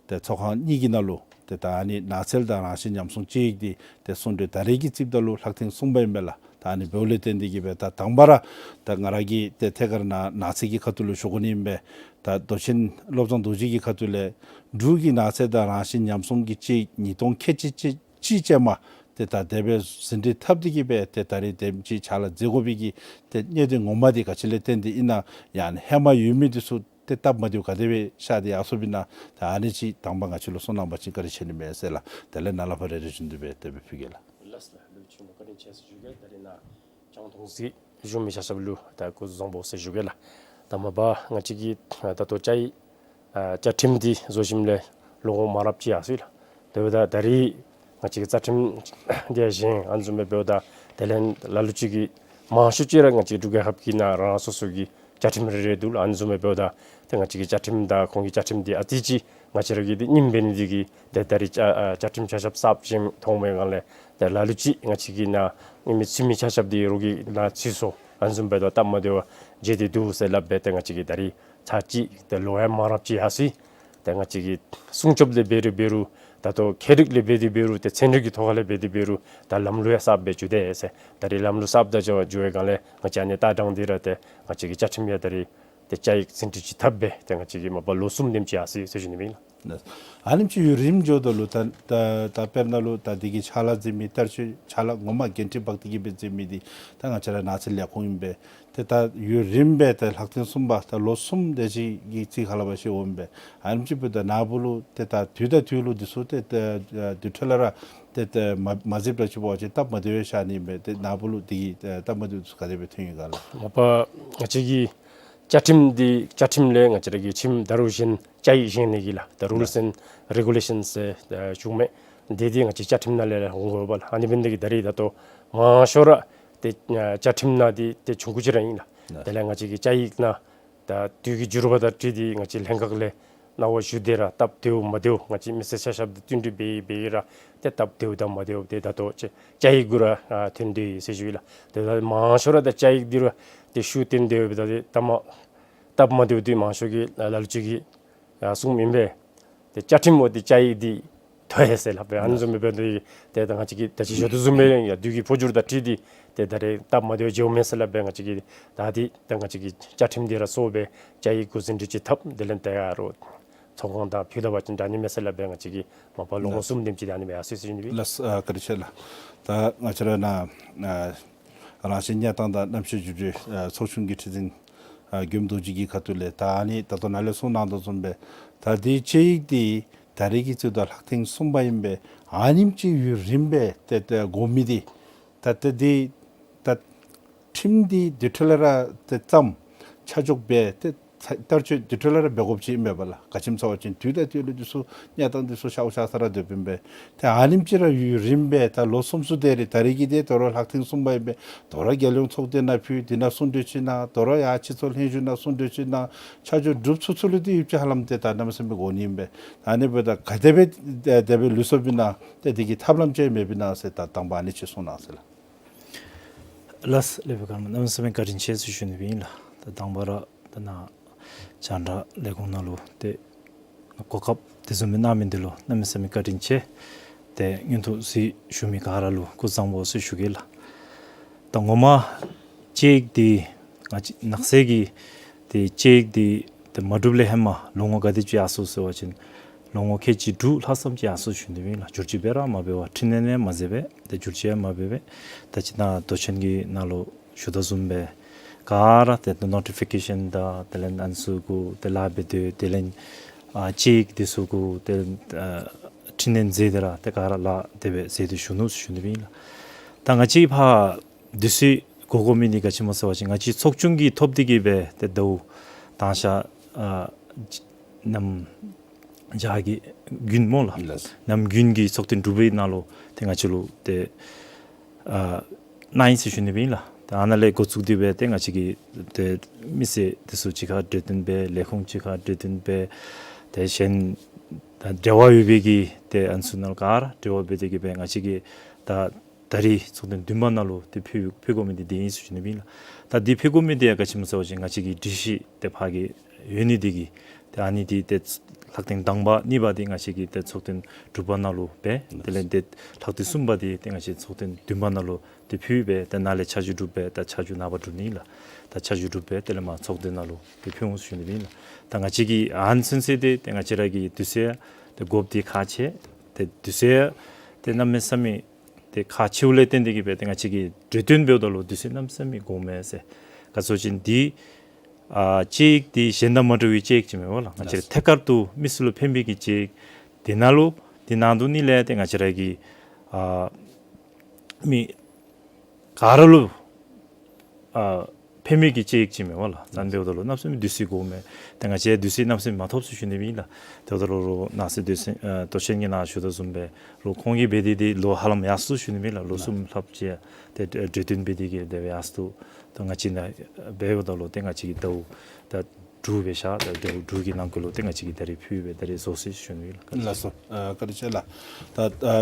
ཏེ་ཚོགས་ཁང་གཉིས་ཀྱི་ནང་ལུ་ཏེ་ད་ཨ་ནི་ནགས་ཚལ་དང་རང་བཞིན་ཉམས་སྲུང་དཔྱད་ཡིག་འདི་ཏེ་གསུང་གྲོས་ད་རིས་ཀྱི་རྩིསཔ་ད་ལུ་ལྷག་ཐེངས་གསུམ་པ་ཨིན་པས་ལགས། ད་ཨ་ནི་འབདཝ་ལས་བརྟེན་ཏེ་གིས་སྦེ་ད་དང་པ་ར་ད་ང་ར་གིས་ཏེ་ཐད་ཀར་ནཱ་ནགས་ཚལ་གྱི་ཁ་ཐུག་ལུ་ཞུ་དགོ་ནི་ཨིན་པས། ད་མདོ་ཆེན་བློ་བཟང་རྡོ་རྗེ་གི་ཁ་ཐུག་ལས་འབྲུག་གི་ནགས་ཚལ་དང་རང་བཞིན་ཉམས་སྲུང་གི་དཔྱད་ཡིག་ཉིས་སྟོང་ཁལ་གཅིག་གཅིག་གཅིག་ཅན་མ་ཏེ་ད་དེ་སྦེ་ཟིན་བྲིས་འཐབ་སྟེ་གིས་སྦེ་ཏེ་ད་རིས་དེམ་ཅིག་ཕྱག་ལཱ་མཛད་དགོ་པའི་གི་ཏེ་གནད་དོན་ངོ་མ་འདི་ག་ཅི་ལས་བརྟེན་ཏེ་ཨིན་ན། ཡང་ན་ཧེ་མ་ཡོད་མི་འདི་ཚུ་ཏེ་སྟབས་མ་བདེཝ་ག་དེ་སྦེ་ཤར་ཏེ་ཡར་སོཔ་ཨིན་ན། ད་ཨ་ནི་ཅིག་དང་པ་ང་བཅས་ལུ་གསུང་གནང་བ་ཅིན་བཀའ་དྲིན་ཆེ་ནི་མས་ཟེར་ལགས། དེ་ལས་ནཱ་ལས་ཕར་རེ་རེ་བཞིན་དུ་སྦེ་དེ་སྦེ་ཕུལ་གེ་ལགས། ལགས་སོ་ལགས། ལུ་ཆུང་མ་བཀའ་དྲིན་ཆེ་ཟེར་ཞུ་གེ། ད་རིས་ནཱ་རྒྱལ་ཡོངས་ཚོགས་འདུ་གི་བཞུགས་མི་ཆ་ཁྱབ་ལུ་ད་སྐུ་གཟུགས་བཟང་པོ་ཟེར་ཞུ་གེ་ལགས། ད་མ་པ་ང་བཅས་ཀྱི་ད་ལྟོ་བཅའ་ཡིག་ཨ་བཅའ་ཁྲིམས་འདི་བཟོ་ཞིནམ་ལས་ལོ་ངོ་མང་རབས་ཅིག་ཡར་སོ་ཡི་ལགས། དེ་འབདཝ་ད་ད་རིས་ང་བཅས་ཀྱི་བཅའ་ཁྲིམས་འདི་ཡང་བཞེངས། ཨ་ནི་བཟུམ་སྦེ་འབདཝ་ད་དེ་ལས་ལ་ལུ་ཅིག་གིས་མང་ཤོས་ཅིག་ར་ང་བཅས་འབྲུག་རྒྱལ་ཁབ་ཀྱི་ནང་རང་རང་སོ་སོ་གི་བཅའ་ཁྲིམས་རེ་རེ་འདུག་ལགས། ཨ་ནི་བཟུམ་སྦེ་འབདཝ་ད་ཏེ་ང་བཅས་ཀྱི་བཅའ་ཁྲིམས་དང་ཁོང་གི་བཅའ་ཁྲིམས་འདི་ཨ་ཙི་ཅིག་ང་བཅས་ར་གི་འདི་རྙིངམ་འབད་ནི་འདི་གིས་ཏེ་ད་རིས་བཅའ་ཨ་བཅའ་ཁྲིམས་ཆ་ཁྱབ་གསརཔ་བཞེངས་ཐོན་པའི་སྒང་ལས་ཏེ་ལ་ལུ་ཅིག་ང་བཅས་ཀྱི་ནང་རྙིང་མའི་ཚུད་མི་ཆ་ཁྱབ་འདི་རོགས་ཀྱི་ནང་ཚུད་སོང་། ཨ་ནི་བཟུམ་སྦེ་ད་སྟབས་མ་བདེཝ་བྱུང་སྟེ་འདུག་ཟེར་སླབ་སྦེ་ཏེ་ང་བཅས་ཀྱིས་ད་རིས་ཚར་གཅིག་ཏེ་ལོ་ཡང་མང་རབས་ཅིག་ཡར་སོ་ཡི། ཏེ་ང་བཅས་ཀྱིས་སྲུང་སྐྱོབ་ལས་འབད་རུང་འབད་རུང་ད་ལྟོ་མཁས་རིག་ལས་འབད་དེ་འབད་རུང་ཏེ་ཚན་རིག་གི་ཐོག་ཁ་ལས་འབད་དེ་འབད་རུང་ད་ལམ་ལུགས་ཡང་གསརཔ་སྦེ་འགྱོ་དེས་ཟེར། ད་རིས་ལམ་ལུགས་གསརཔ་དང་འགྱོ་བའི་སྒང་ལས་ང་བཅས་ཨ་ནི་ལྟ་སྟངས་འདི་ར་ཏེ་ང་བཅས་ཀྱི་བཅའ་ཁྲིམས་ཡང་ད་རིས་ཏེ་བཅའ་ཡིག་ཟིན་བྲིས་ཅིག་འཐབ་སྦེ་ཏེ་ང་བཅས་ཀྱིས་མ་པ་ལོ་གསུམ་དེམ་ཅིག་ཡར་སོ་ཡི་ཟེར་ཞུ་ནི་ཨིན་ལགས། ཨ་ནེམ་ཅིག་ཡུན་རིངམོ་འགྱོཝ་ད་ལུ་ད་ད་ད་དཔེར་ན་ལུ་ད་འདི་གི་ཕྱག་ལཱ་མཛད་མི་བསྟར་སྤྱོད་ཕྱག་ལཱ་ངོ་མ་འགན་འཁྲི་འབག་སྟེ་གིས་སྦེ་མཛད་མི་འདི་ད་ང་བཅས་ར་ནགས་ཚལ་ལས་ཁུངས་ཨིན་པས། ཏེ་ད་ཡུན་རིངམོ་སྦེ་ཏེ་ལྷག་ཐེངས་གསུམ་པ་ད་ལོ་གསུམ་དེ་ཅིག་གི་རྩིས་ཁ་ལས་ཕར་ཤོར་འོངམ་མས། ཨ་ནེམ་ཅིག་འབདཝ་ད་ནཱ་བུ་ལུ་ཏེ་ད་དུས་དང་དུས་ལུ་འདི་ཚུ་ཏེ་ད་དུས་ཐོག་ལས་ར་ཏེ་ད་མ་མ་མཛདཔ་ཅིག་འབད་བ་ཅིན་སྟབས་མ་བདེཝ་ཤར་ནི་ཨིན་པས། ཏེ་ནཱ་བུ་ལུ་འདི་གི་ཏེ་སྟབས་མ་བདེཝ་འདི་ཚུ་ག་དེ་སྦེ་ཐོན་ཡི་ག་ལགས། མ་པ་ང་བཅས་ཀྱི་བཅའ་ཁྲིམས་འདི་བཅའ་ཁྲིམས་ལས་ང་བཅས་ར་གི་ཁྲིམས་ད་རུང་གཞན་བཅའ་ཡིག་བཞེངས་ནི་གི་ལགས། ད་rules and regulations ཟེར་ཨ་བྱུངམ་མས། འདི་འདི་ང་བཅས་བཅའ་ཁྲིམས་ནང་ལས་ལས་འོང་དགོ་པས་ལགས། ཨ་ནི་འབད་ནི་འདི་གིས་ད་རིས་ད་ལྟོ་མང་ཤོས་ར་ཏེ་ཨ་བཅའ་ཁྲིམས་ནང་འདི་ཏེ་ཆུང་ཀུ་ཅིག་ར་ཨིན་ལགས། དེ་ལས་ང་བཅས་ཀྱི་བཅའ་ཡིག་ནང་ད་དུས་ཀྱི་འགྱུར་བ་དང་འཁྲིལ་ཏེ་ང་བཅས་ལྷན་ཁག་ལས་གནང་བ་ཞུ་སྟེ་ར་སྟབས་བདེཝ་མ་བདེཝ་ང་བཅས་མི་སེར་ཆ་ཁྱབ་དང་བསྟུན་གྲོས་འབད་འབད་ར་ཏེ་སྟབས་བདེཝ་དང་མ་བདེཝ་འདི་ད་ལྟོ་བཅའ་བཅའ་ཡིག་གུ་ར་ཨ་ཐོན་ཏེ་ཡོད་ཟེར་ཞུ་ཡི་ལགས། ཏེ་ད་མང་ཤོས་ར་ད་བཅའ་ཡིག་འདི་ར་ཏེ་ཤུགས་བཏོན་ཏེ་ཡོདཔ་ད་ཏེ་ད་མ་སྟབས་མ་བདེཝ་འདི་མང་ཤོས་ཀྱིས་ལ་ལུ་ཅིག་གིས་ཡང་གསུངམ་ཨིན་པས། ཏེ་བཅའ་ཁྲིམས་འོ་འདི་བཅའ་ཡིག་འདི་མཐོ་ཡི་ཟེར་སླབ་པས། ཨ་ནི་བཟུམ་སྦེ་འབདཝ་ད་ཏེ་ད་ང་བཅས་ཀྱིས་ད་ཅི་ཞུ་དོ་བཟུམ་སྦེ་ཡང་དུས་ཀྱི་འཕོ་འགྱུར་དང་འཁྲིལ་ཏེ་ཏེ་ད་རེས་སྟབས་མ་བདེཝ་བྱུངམ་མས་ཟེར་སླབ་པས། ང་བཅས་ཀྱིས་ད་འདི་ད་ང་བཅས་ཀྱི་བཅའ་ཁྲིམས་འདི་ར་སོར་སྦེ་བཅའ་ཡིག་གུ་ཟིན་བྲིས་ཅིག་འཐབ། དེ་ལས་ཏེ་ཡར་རོགས་ཚོགས་ཁང་དང་ཕུལ་ད་པ་ཅིན་དྲག་ནི་མས་ཟེར་སླབ་པས། ང་བཅས་ཀྱིས་མ་པ་ལོ་ངོ་གསུམ་དེམ་ཅིག་ད་ཨ་ནི་སྦེ་ཡར་སོ་ཡི་ཟེར་ཞུ་ནི་ཨིན་པས། ལགས་སོ། ཨ་བཀའ་དྲིན་ཆེ་ལགས། ད་ང་བཅས་ར་ནཱ་ཨ་རང་བཞིན་གནས་སྟངས་དང་གནམ་གཤིས་འགྱུར་འགྲོས་ཨ་ཚོགས་ཆུང་གི་ཁྲི་འཛིན་ཨ་མགོནམ་རྡོ་རྗེ་གི་ཁ་ཐུག་ལས་ད་ཨ་ནི་ད་ལྟོ་ནཱ་ལས་གསུང་གནང་དོ་བཟུམ་སྦེ་ད་འདི་བཅའ་ཡིག་འདི་ད་རེས་ཀྱི་རྩིས་ད་ལྷག་ཐེངས་གསུམ་པ་ཨིན་པས། ཨ་ནེམ་ཅིག་ཡུན་རིངམོ་སྦེ་ཏེ་ཏེ་འགོར་མི་འདི་ད་ཏེ་འདི་ད་ ཁྲིམས་འདི་དེ་འཕྲོ་ལས་ར་ཏེ་བརྩམས་ཆ་འཇོག་འབད་ཏེ་བསྟར་སྤྱོད་དེ་འཕྲོ་ལས་ར་འབད་དགོཔ་ཅིག་ཨིན་པས་ལགས། ག་ཅི་སྨོ་ཟེར་བ་ཅིན་དུས་དང་དུས་ལུ་འདི་ཚུ་གནས་སྟངས་འདི་ཚུ་ཤརཝ་ཤར་ས་ར་སྡོདཔ་ཨིན་པས། ཏེ་ཨ་ནེམ་ཅིག་ར་ཡུན་རིངམོ་སྦེ་ད་ལོ་གསུམ་གསུམ་དེ་རེ་ད་རེས་ཀྱི་དེ་དོ་རུང་ལྷག་ཐེངས་གསུམ་པ་ཨིན་པས། དོ་རུང་རྒྱལ་ཡོངས་ཚོགས་སྡེ་ནང་ཕུལ། དེ་ནང་གསུང་གྲོས་ཅིག་གནང་། དོ་རུང་ཡར་སྤྱི་ཚོགས་ལྷན་བཞུགས་ནང་གསུང་གྲོས་ཅིག་གནང་། ཆ་འཇོག་གྲུབ་ཚུན་ཚོད་ལུ་དེ་ཡུདཔ་ཅིག་ཧ་ལམ་ཏེ་ད་གནམ་མེད་ས་མེད་འགོར་ནི་ཨིན་པས། ཨ་ནི་འབདཝ་ད་ག་དེ་སྦེ་དེ་སྦེ་ལུས་སོཔ་ཨིན་ན་ཏེ་དེ་གི་ཐབས་ལམ་ཅིག་མེདཔ་ཨིན་ན་ཟེར་ད་དང་པ་ཨ་ནི་ཅིག་གསུང་གནང་ཟེར་ལགས། ལགས་ལེགས་པའི་བཀའ་དྲིན་ཆེ་ཟེར་ཞུ་ནི་སྦེ་ཨིན་ལགས། ད་དང་པ་ར་ད་ནཱ་རྒྱང་བསྒྲགས་ལས་ཁུངས་ནང་ལུ་ཏེ་གོ་སྐབས་དེ་བཟུམ་མའི་གནང་མི་འདི་ལུ་གནམ་མེད་ས་མེད་བཀའ་དྲིན་ཆེ། ཏེ་མངོན་མཐོ་གཟིགས་བཞུགས་མི་ག་ར་ལུ་སྐུ་གཟུགས་བཟང་པོ་ཟེར་ཞུ་གེ་ལགས། ད་ངོ་མ་དཔྱད་ཡིག་འདི་ང་བཅས་ནགས་ཚལ་གྱི་ཏེ་དཔྱད་ཡིག་འདི་ཏེ་མ་གྲུབ་ལས་ཧེ་མ་ལོ་ངོ་ག་དེ་ཅིག་ཡར་སོ་ཟེར་བ་ཅིན་ལོ་ངོ་ཁལ་གཅིག་དྲུག་ལྷག་ཙམ་ཅིག་ཡར་སོ་ཞུ་ནི་སྦེ་ཨིན་ལགས། བསྒྱུར་བཅོས་འབད་ར་མ་འབད་བར་འཕྲི་སྣོན་ཡང་མ་མཛད་པར་ཏེ་བསྒྱུར་བཅོས་ཡང་མ་འབད་བར་ད་ཅི་ནཱ་མདོ་ཆེན་གྱི་ནང་ལུ་ཞུ་དོ་བཟུམ་སྦེ་ག་ར་ཏེ་ནོ་ཊི་ཕི་ཀེ་ཤཱན་དང་དེ་ལས་ཨ་ནི་ཚུ་གུ་ཏེ་ལཱ་འབད་དེ་དེ་ལས་ཨ་དཔྱད་ཡིག་འདི་ཚུ་གུ་ཏེ་ཨ་འཕྲི་སྣོན་མཛད་དེ་ར་ཏེ་ག་ར་ལཱ་དེ་སྦེ་མཛད་དེ་བཞུགས་ནུག་ཟེར་ཞུ་ནི་སྦེ་ཨིན་ལགས། ད་ང་བཅས་ཕར་དུས་ཚོད་འགོར་དགོ་མི་འདི་ག་ཅི་སྨོ་ཟེར་བ་ཅིན་ང་བཅས་ཚོགས་ཆུང་གིས་ཐོབ་སྟེ་གི་སྦེ་ཏེ་ཟླཝ་དང་ཤ་ཨ་གནམ་བྱཱར་གྱི་དགུན་སྨོ་ལགས། ལགས། གནམ་དགུན་གྱི་ཚོགས་ཐེངས་དྲུག་པའི་ནང་ལུ་ཏེ་ང་བཅས་ལུ་ཏེ་ཨ་གནང་ཡི་ཟེར་ཞུ་ནི་སྦེ་ཨིན་ལགས། ཏེ་ཨ་ནཱ་ལས་འགོ་བཙུགས་ཏེ་སྦེ་ཏེ་ང་བཅས་ཀྱིས་ཏེ་མི་སེར་འདི་ཚུ་གཅིག་ཁར་གྲོས་བསྟུན་འབད། ལས་ཁུངས་གཅིག་ཁར་གྲོས་བསྟུན་འབད། ཏེ་གཞན་ད་འབྲེལ་བ་ཡོད་པའི་གི་ཏེ་ཨ་ནི་ཚུ་ནང་ག་ར་འབྲེལ་བ་འབད་དེ་གི་སྦེ་ང་བཅས་ཀྱིས་ད་ད་རིས་ཚོགས་ཐེངས་བདུན་པ་ནང་ལུ་ཏེ་ཕུལ་ཕུལ་དགོ་མི་འདི་འདི་ཨིན་ཟེར་ཞུ་ནི་སྦེ་ཨིན་ལགས། ད་འདི་ཕུལ་དགོ་མི་འདི་ཡང་ག་ཅི་སྨོ་ཟེར་བ་ཅིན་ང་བཅས་ཀྱི་སྒྲིག་གཞི་ཏེ་ཕར་གྱི་ཡོད་ནི་འདི་གིས་ཏེ་ཨ་ནི་འདི་ཏེ་ལྷག་ཐེངས་དང་པ་གཉིས་པ་འདི་ང་བཅས་ཀྱིས་ཏེ་ཚོགས་ཐེངས་དྲུག་པ་ནང་ལུ་འབད། དེ་ལས་ཏེ་ལྷག་ཐེངས་གསུམ་པ་འདི་ཏེ་ང་བཅས་ཚོགས་ཐེངས་བདུན་པ་ནང་ལུ་ཏེ་ཕུལ་སྦེ་ཏེ་ནཱ་ལས་ཆ་འཇོག་གྲུབ་སྦེ་ད་ཆ་འཇོག་ནངས་པ་གྲུབ་ནི་ལགས། ད་ཆ་འཇོག་གྲུབ་སྦེ་དེ་ལས་མར་ཚོགས་སྡེ་ནང་ལུ་ཏེ་ཕུལ་འོང་ཟེར་ཞུ་ནི་སྦེ་ཨིན་ལགས། ད་ང་བཅས་ཀྱིས་ཨ་ནི་ཚུན་ཚོད་འདི་ཏེ་ང་བཅས་ར་གི་དུས་ཚོད་ཏེ་དགོཔ་འདི་ཁག་ཆེ། ཏེ་དུས་ཚོད་ཏེ་གནམ་མེད་ས་མེད་ཏེ་ཁག་ཆེཝ་ལས་བརྟེན་ཏེ་གི་སྦེ་ཏེ་ང་བཅས་ཀྱིས་གྲོས་བསྟུན་འབདཝ་ད་ལུ་དུས་ཚོད་གནམ་མེད་ས་མེད་འགོརཝ་མས་ཟེར། ག་ཅི་སྨོ་ཟེར་བ་ཅིན་འདི་ཨ་དཔྱད་ཡིག་འདི་གཞན་དང་མ་འདྲ་བའི་དཔྱད་ཡིག་ཅིག་མས་པ་ལགས། ང་བཅས་ར་ཐད་ཀར་དུ་མི་ཚུ་ལུ་ཕན་པའི་གི་དཔྱད་ཡིག། དེ་ནང་ལུ་དེ་ནང་དུ་ནི་ལས་ཏེ་ང་བཅས་ར་གི་ཨ་མི་ག་ར་ལུ་ཨ་ཕན་མི་གི་དཔྱད་ཡིག་ཅིག་མས་པ་ལགས། ཨ་ནི་འབདཝ་ད་ལུ་གནམ་མེད་ས་མེད་དུས་ཚོད་འགོརཝ་མས། ཏེ་ང་བཅས་དུས་ཚོད་གནམ་མེད་ས་མེད་མ་ཐོབ་ཟེར་ཞུ་ནི་སྦེ་ཨིན་ལགས། དེ་འབདཝ་ད་ལུ་རོགས་ནཱ་ཟེར་མདོ་ཆེན་ཨ་མདོ་ཆེན་གྱི་ནང་ཞུ་དོ་བཟུམ་སྦེ་རོགས་ཁོང་གིས་འབད་དེ་འདི་ལོ་ཧ་ལམ་ཡར་སོ་ཞུ་ནི་སྦེ་ཨིན་ལགས། ལོ་གསུམ་ལྷགཔ་ཅིག་ཏེ་གྲོས་བསྟུན་འབད་དེ་གི་དེ་སྦེ་ཡར་སོ། ད་ང་བཅས་ནཱ་འབདཝ་ད་ལུ་ཏེ་ང་བཅས་ཀྱིས་ཟླཝ་ད་དྲུག་སྦེ་བཞག། ད་ཟླཝ་དྲུག་གི་ནང་འཁོད་ལུ་ཏེ་ང་བཅས་ཀྱིས་ད་རིས་ཕུལ་སྦེ་ད་རིས་བཟོ་ཟེར་ཞུ་ནི་སྦེ་ཨིན་ལགས། ལགས་སོ། ཨ་བཀའ་དྲིན་ཆེ་ལགས། ད་ཨ་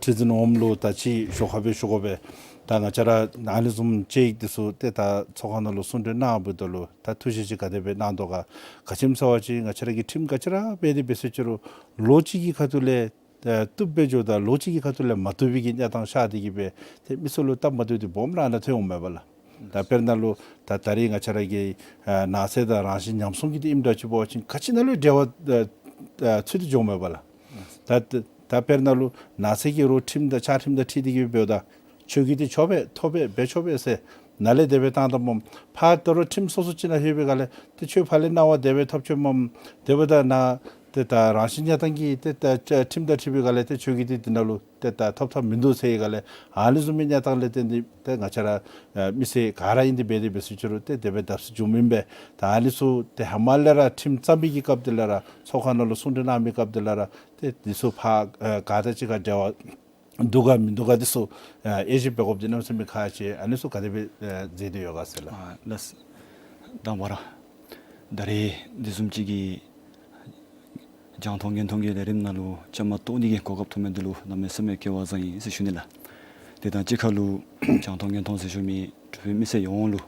ཁྲི་འཛིན་འོགམ་ལུ་ད་ཅི་ཞོར་ཁ་སྦེ་ཞུ་དགོ་པས། ད་ང་བཅས་ར་ཨ་ནི་བཟུམ་དཔྱད་ཡིག་འདི་ཚུ་ཏེ་ད་ཚོགས་ཁང་ནང་ལུ་གསུང་གྲོས་གནང་འབདཝ་ད་ལུ་ད་ཐུགས་བཞེད་ཅིག་ག་དེ་སྦེ་གནང་དོ་ག། ག་ཅི་སྨོ་ཟེར་བ་ཅིན་ང་བཅས་ར་གི་ཁྲིམས་ག་ཅི་ར་འབད་དེ་འབད་ཟེར་ཅི་རུང་ལོ་གཅིག་གི་ཁ་ཐུག་ལས་ཨ་བཏུབ་སྦེ་འགྱོཝ་ད་ལོ་གཅིག་གི་ཁ་ཐུག་ལས་མ་བཏུབ་པའི་གི་གནས་སྟངས་ཤར་ཏེ་གི་སྦེ་ཏེ་མི་ཚུ་ལུ་སྟབས་མ་བདེཝ་འདི་སྦོམ་ར་ཨ་ནཱ་ཐོན་འོང་མས་པ་ལགས། ད་དཔེར་ན་ལུ་ད་ད་རིས་ང་བཅས་ར་གི་ཨ་ནགས་ཚལ་དང་རང་བཞིན་ཉམས་སྲུང་གི་འདི་ཨིནམ་འདྲཝ་ཅིག་འབད་བ་ཅིན་ག་ཅི་ནང་ལུ་འབྲེལ་བ་ཨ་ཨ་ཚུད་དེ་འགྱོཝ་མས་པ་ལགས། ད་ད་དཔེར་ན་ལུ་ནགས་ཚལ་གྱི་རོགས་ཁྲིམས་དང་བཅའ་ཁྲིམས་དང་འཁྲིལ་ཏེ་གི་འབདཝ་ད་ཁྱོད་ཀྱིས་འདི་ཆོག་པས་ཐོབ་པས་འབད་ཆོག་པས་ཟེར་ནཱ་ལས་དེ་སྦེ་བཏང་ད་སྨོ། ཕར་ད་རུང་ཁྲིམས་སོ་སོ་ཅིག་ནང་ལྷོད་པའི་སྒང་ལས་ཏེ་ཁྱོད་ཕར་ལས་གནང་བ་དེ་སྦེ་ཐོབ་ཆོག་སྨོ། དེ་འབདཝ་ད་ནཱ་ཏེ་ད་རང་བཞིན་གནས་སྟངས་ཀྱི་ཏེ་ད་ཁྲིམས་དང་འཁྲིལ་བའི་སྒང་ལས་ཏེ་ཁྱོད་ཀྱིས་འདི་འདི་ནང་ལུ་ཏེ་ད་ཐོབ་ཐངས་མིན་འདུག་ཟེར་བའི་སྒང་ལས་ཨ་ནི་བཟུམ་མའི་གནས་སྟངས་ལས་བརྟེན་ཏེ་ཏེ་ང་བཅས་ར་ཨ་མི་སེར་ག་ར་ཨིན་ཏེ་འབད་དེ་འབད་ཟེར་ཅི་རུང་ཏེ་དེ་སྦེ་བརྡབ་གསིག་འགྱོཝ་ཨིན་པས། ད་ཨ་ནི་ཚུ་ཏེ་ཧེ་མ་ལས་ར་ཁྲིམས་བརྩམ་པའི་གི་སྐབས་དེ་ལས་ར་ཚོགས་ཁང་ནང་ལུ་གསུང་གྲོས་གནང་མི་སྐབས་དེ་ལས་ར་ཏེ་འདི་ཚུ་ཕར་ཨ་ག་དང་གཅིག་ཁར་འབྲེལ་བ་འདུག་ག་མིན་འདུག་ག་འདི་ཚུ་ཨ་དབྱེ་ཞིབ་འབད་དགོཔ་འདི་གནམ་མེད་ས་མེད་ཁག་ཆེ། ཨ་ནི་ཚུ་ག་དེ་སྦེ་ཨ་མཛད་དེ་ཡོད་ག་ཟེར་ལགས། ཨ་ལགས། དང་པ་ར་ད་རེས་འདི་བཟུམ་ཅིག་གི་རྒྱང་མཐོང་སྙན་མཐོང་གི་ལས་རིམ་ནང་ལུ་བཅའ་མར་གཏོགས་ནི་གི་གོ་སྐབས་ཐོབ་མི་འདི་ལུ་གནམ་མེད་ས་མེད་སྐལ་བ་བཟང་ཡི་ཟེར་ཞུ་ནི་ལགས། དེ་དང་གཅིག་ཁར་ལུ་རྒྱང་མཐོང་སྙན་མཐོང་ཟེར་ཞུ་མི་འབྲུག་པའི་མི་སེར་ཡོངས་ལུ་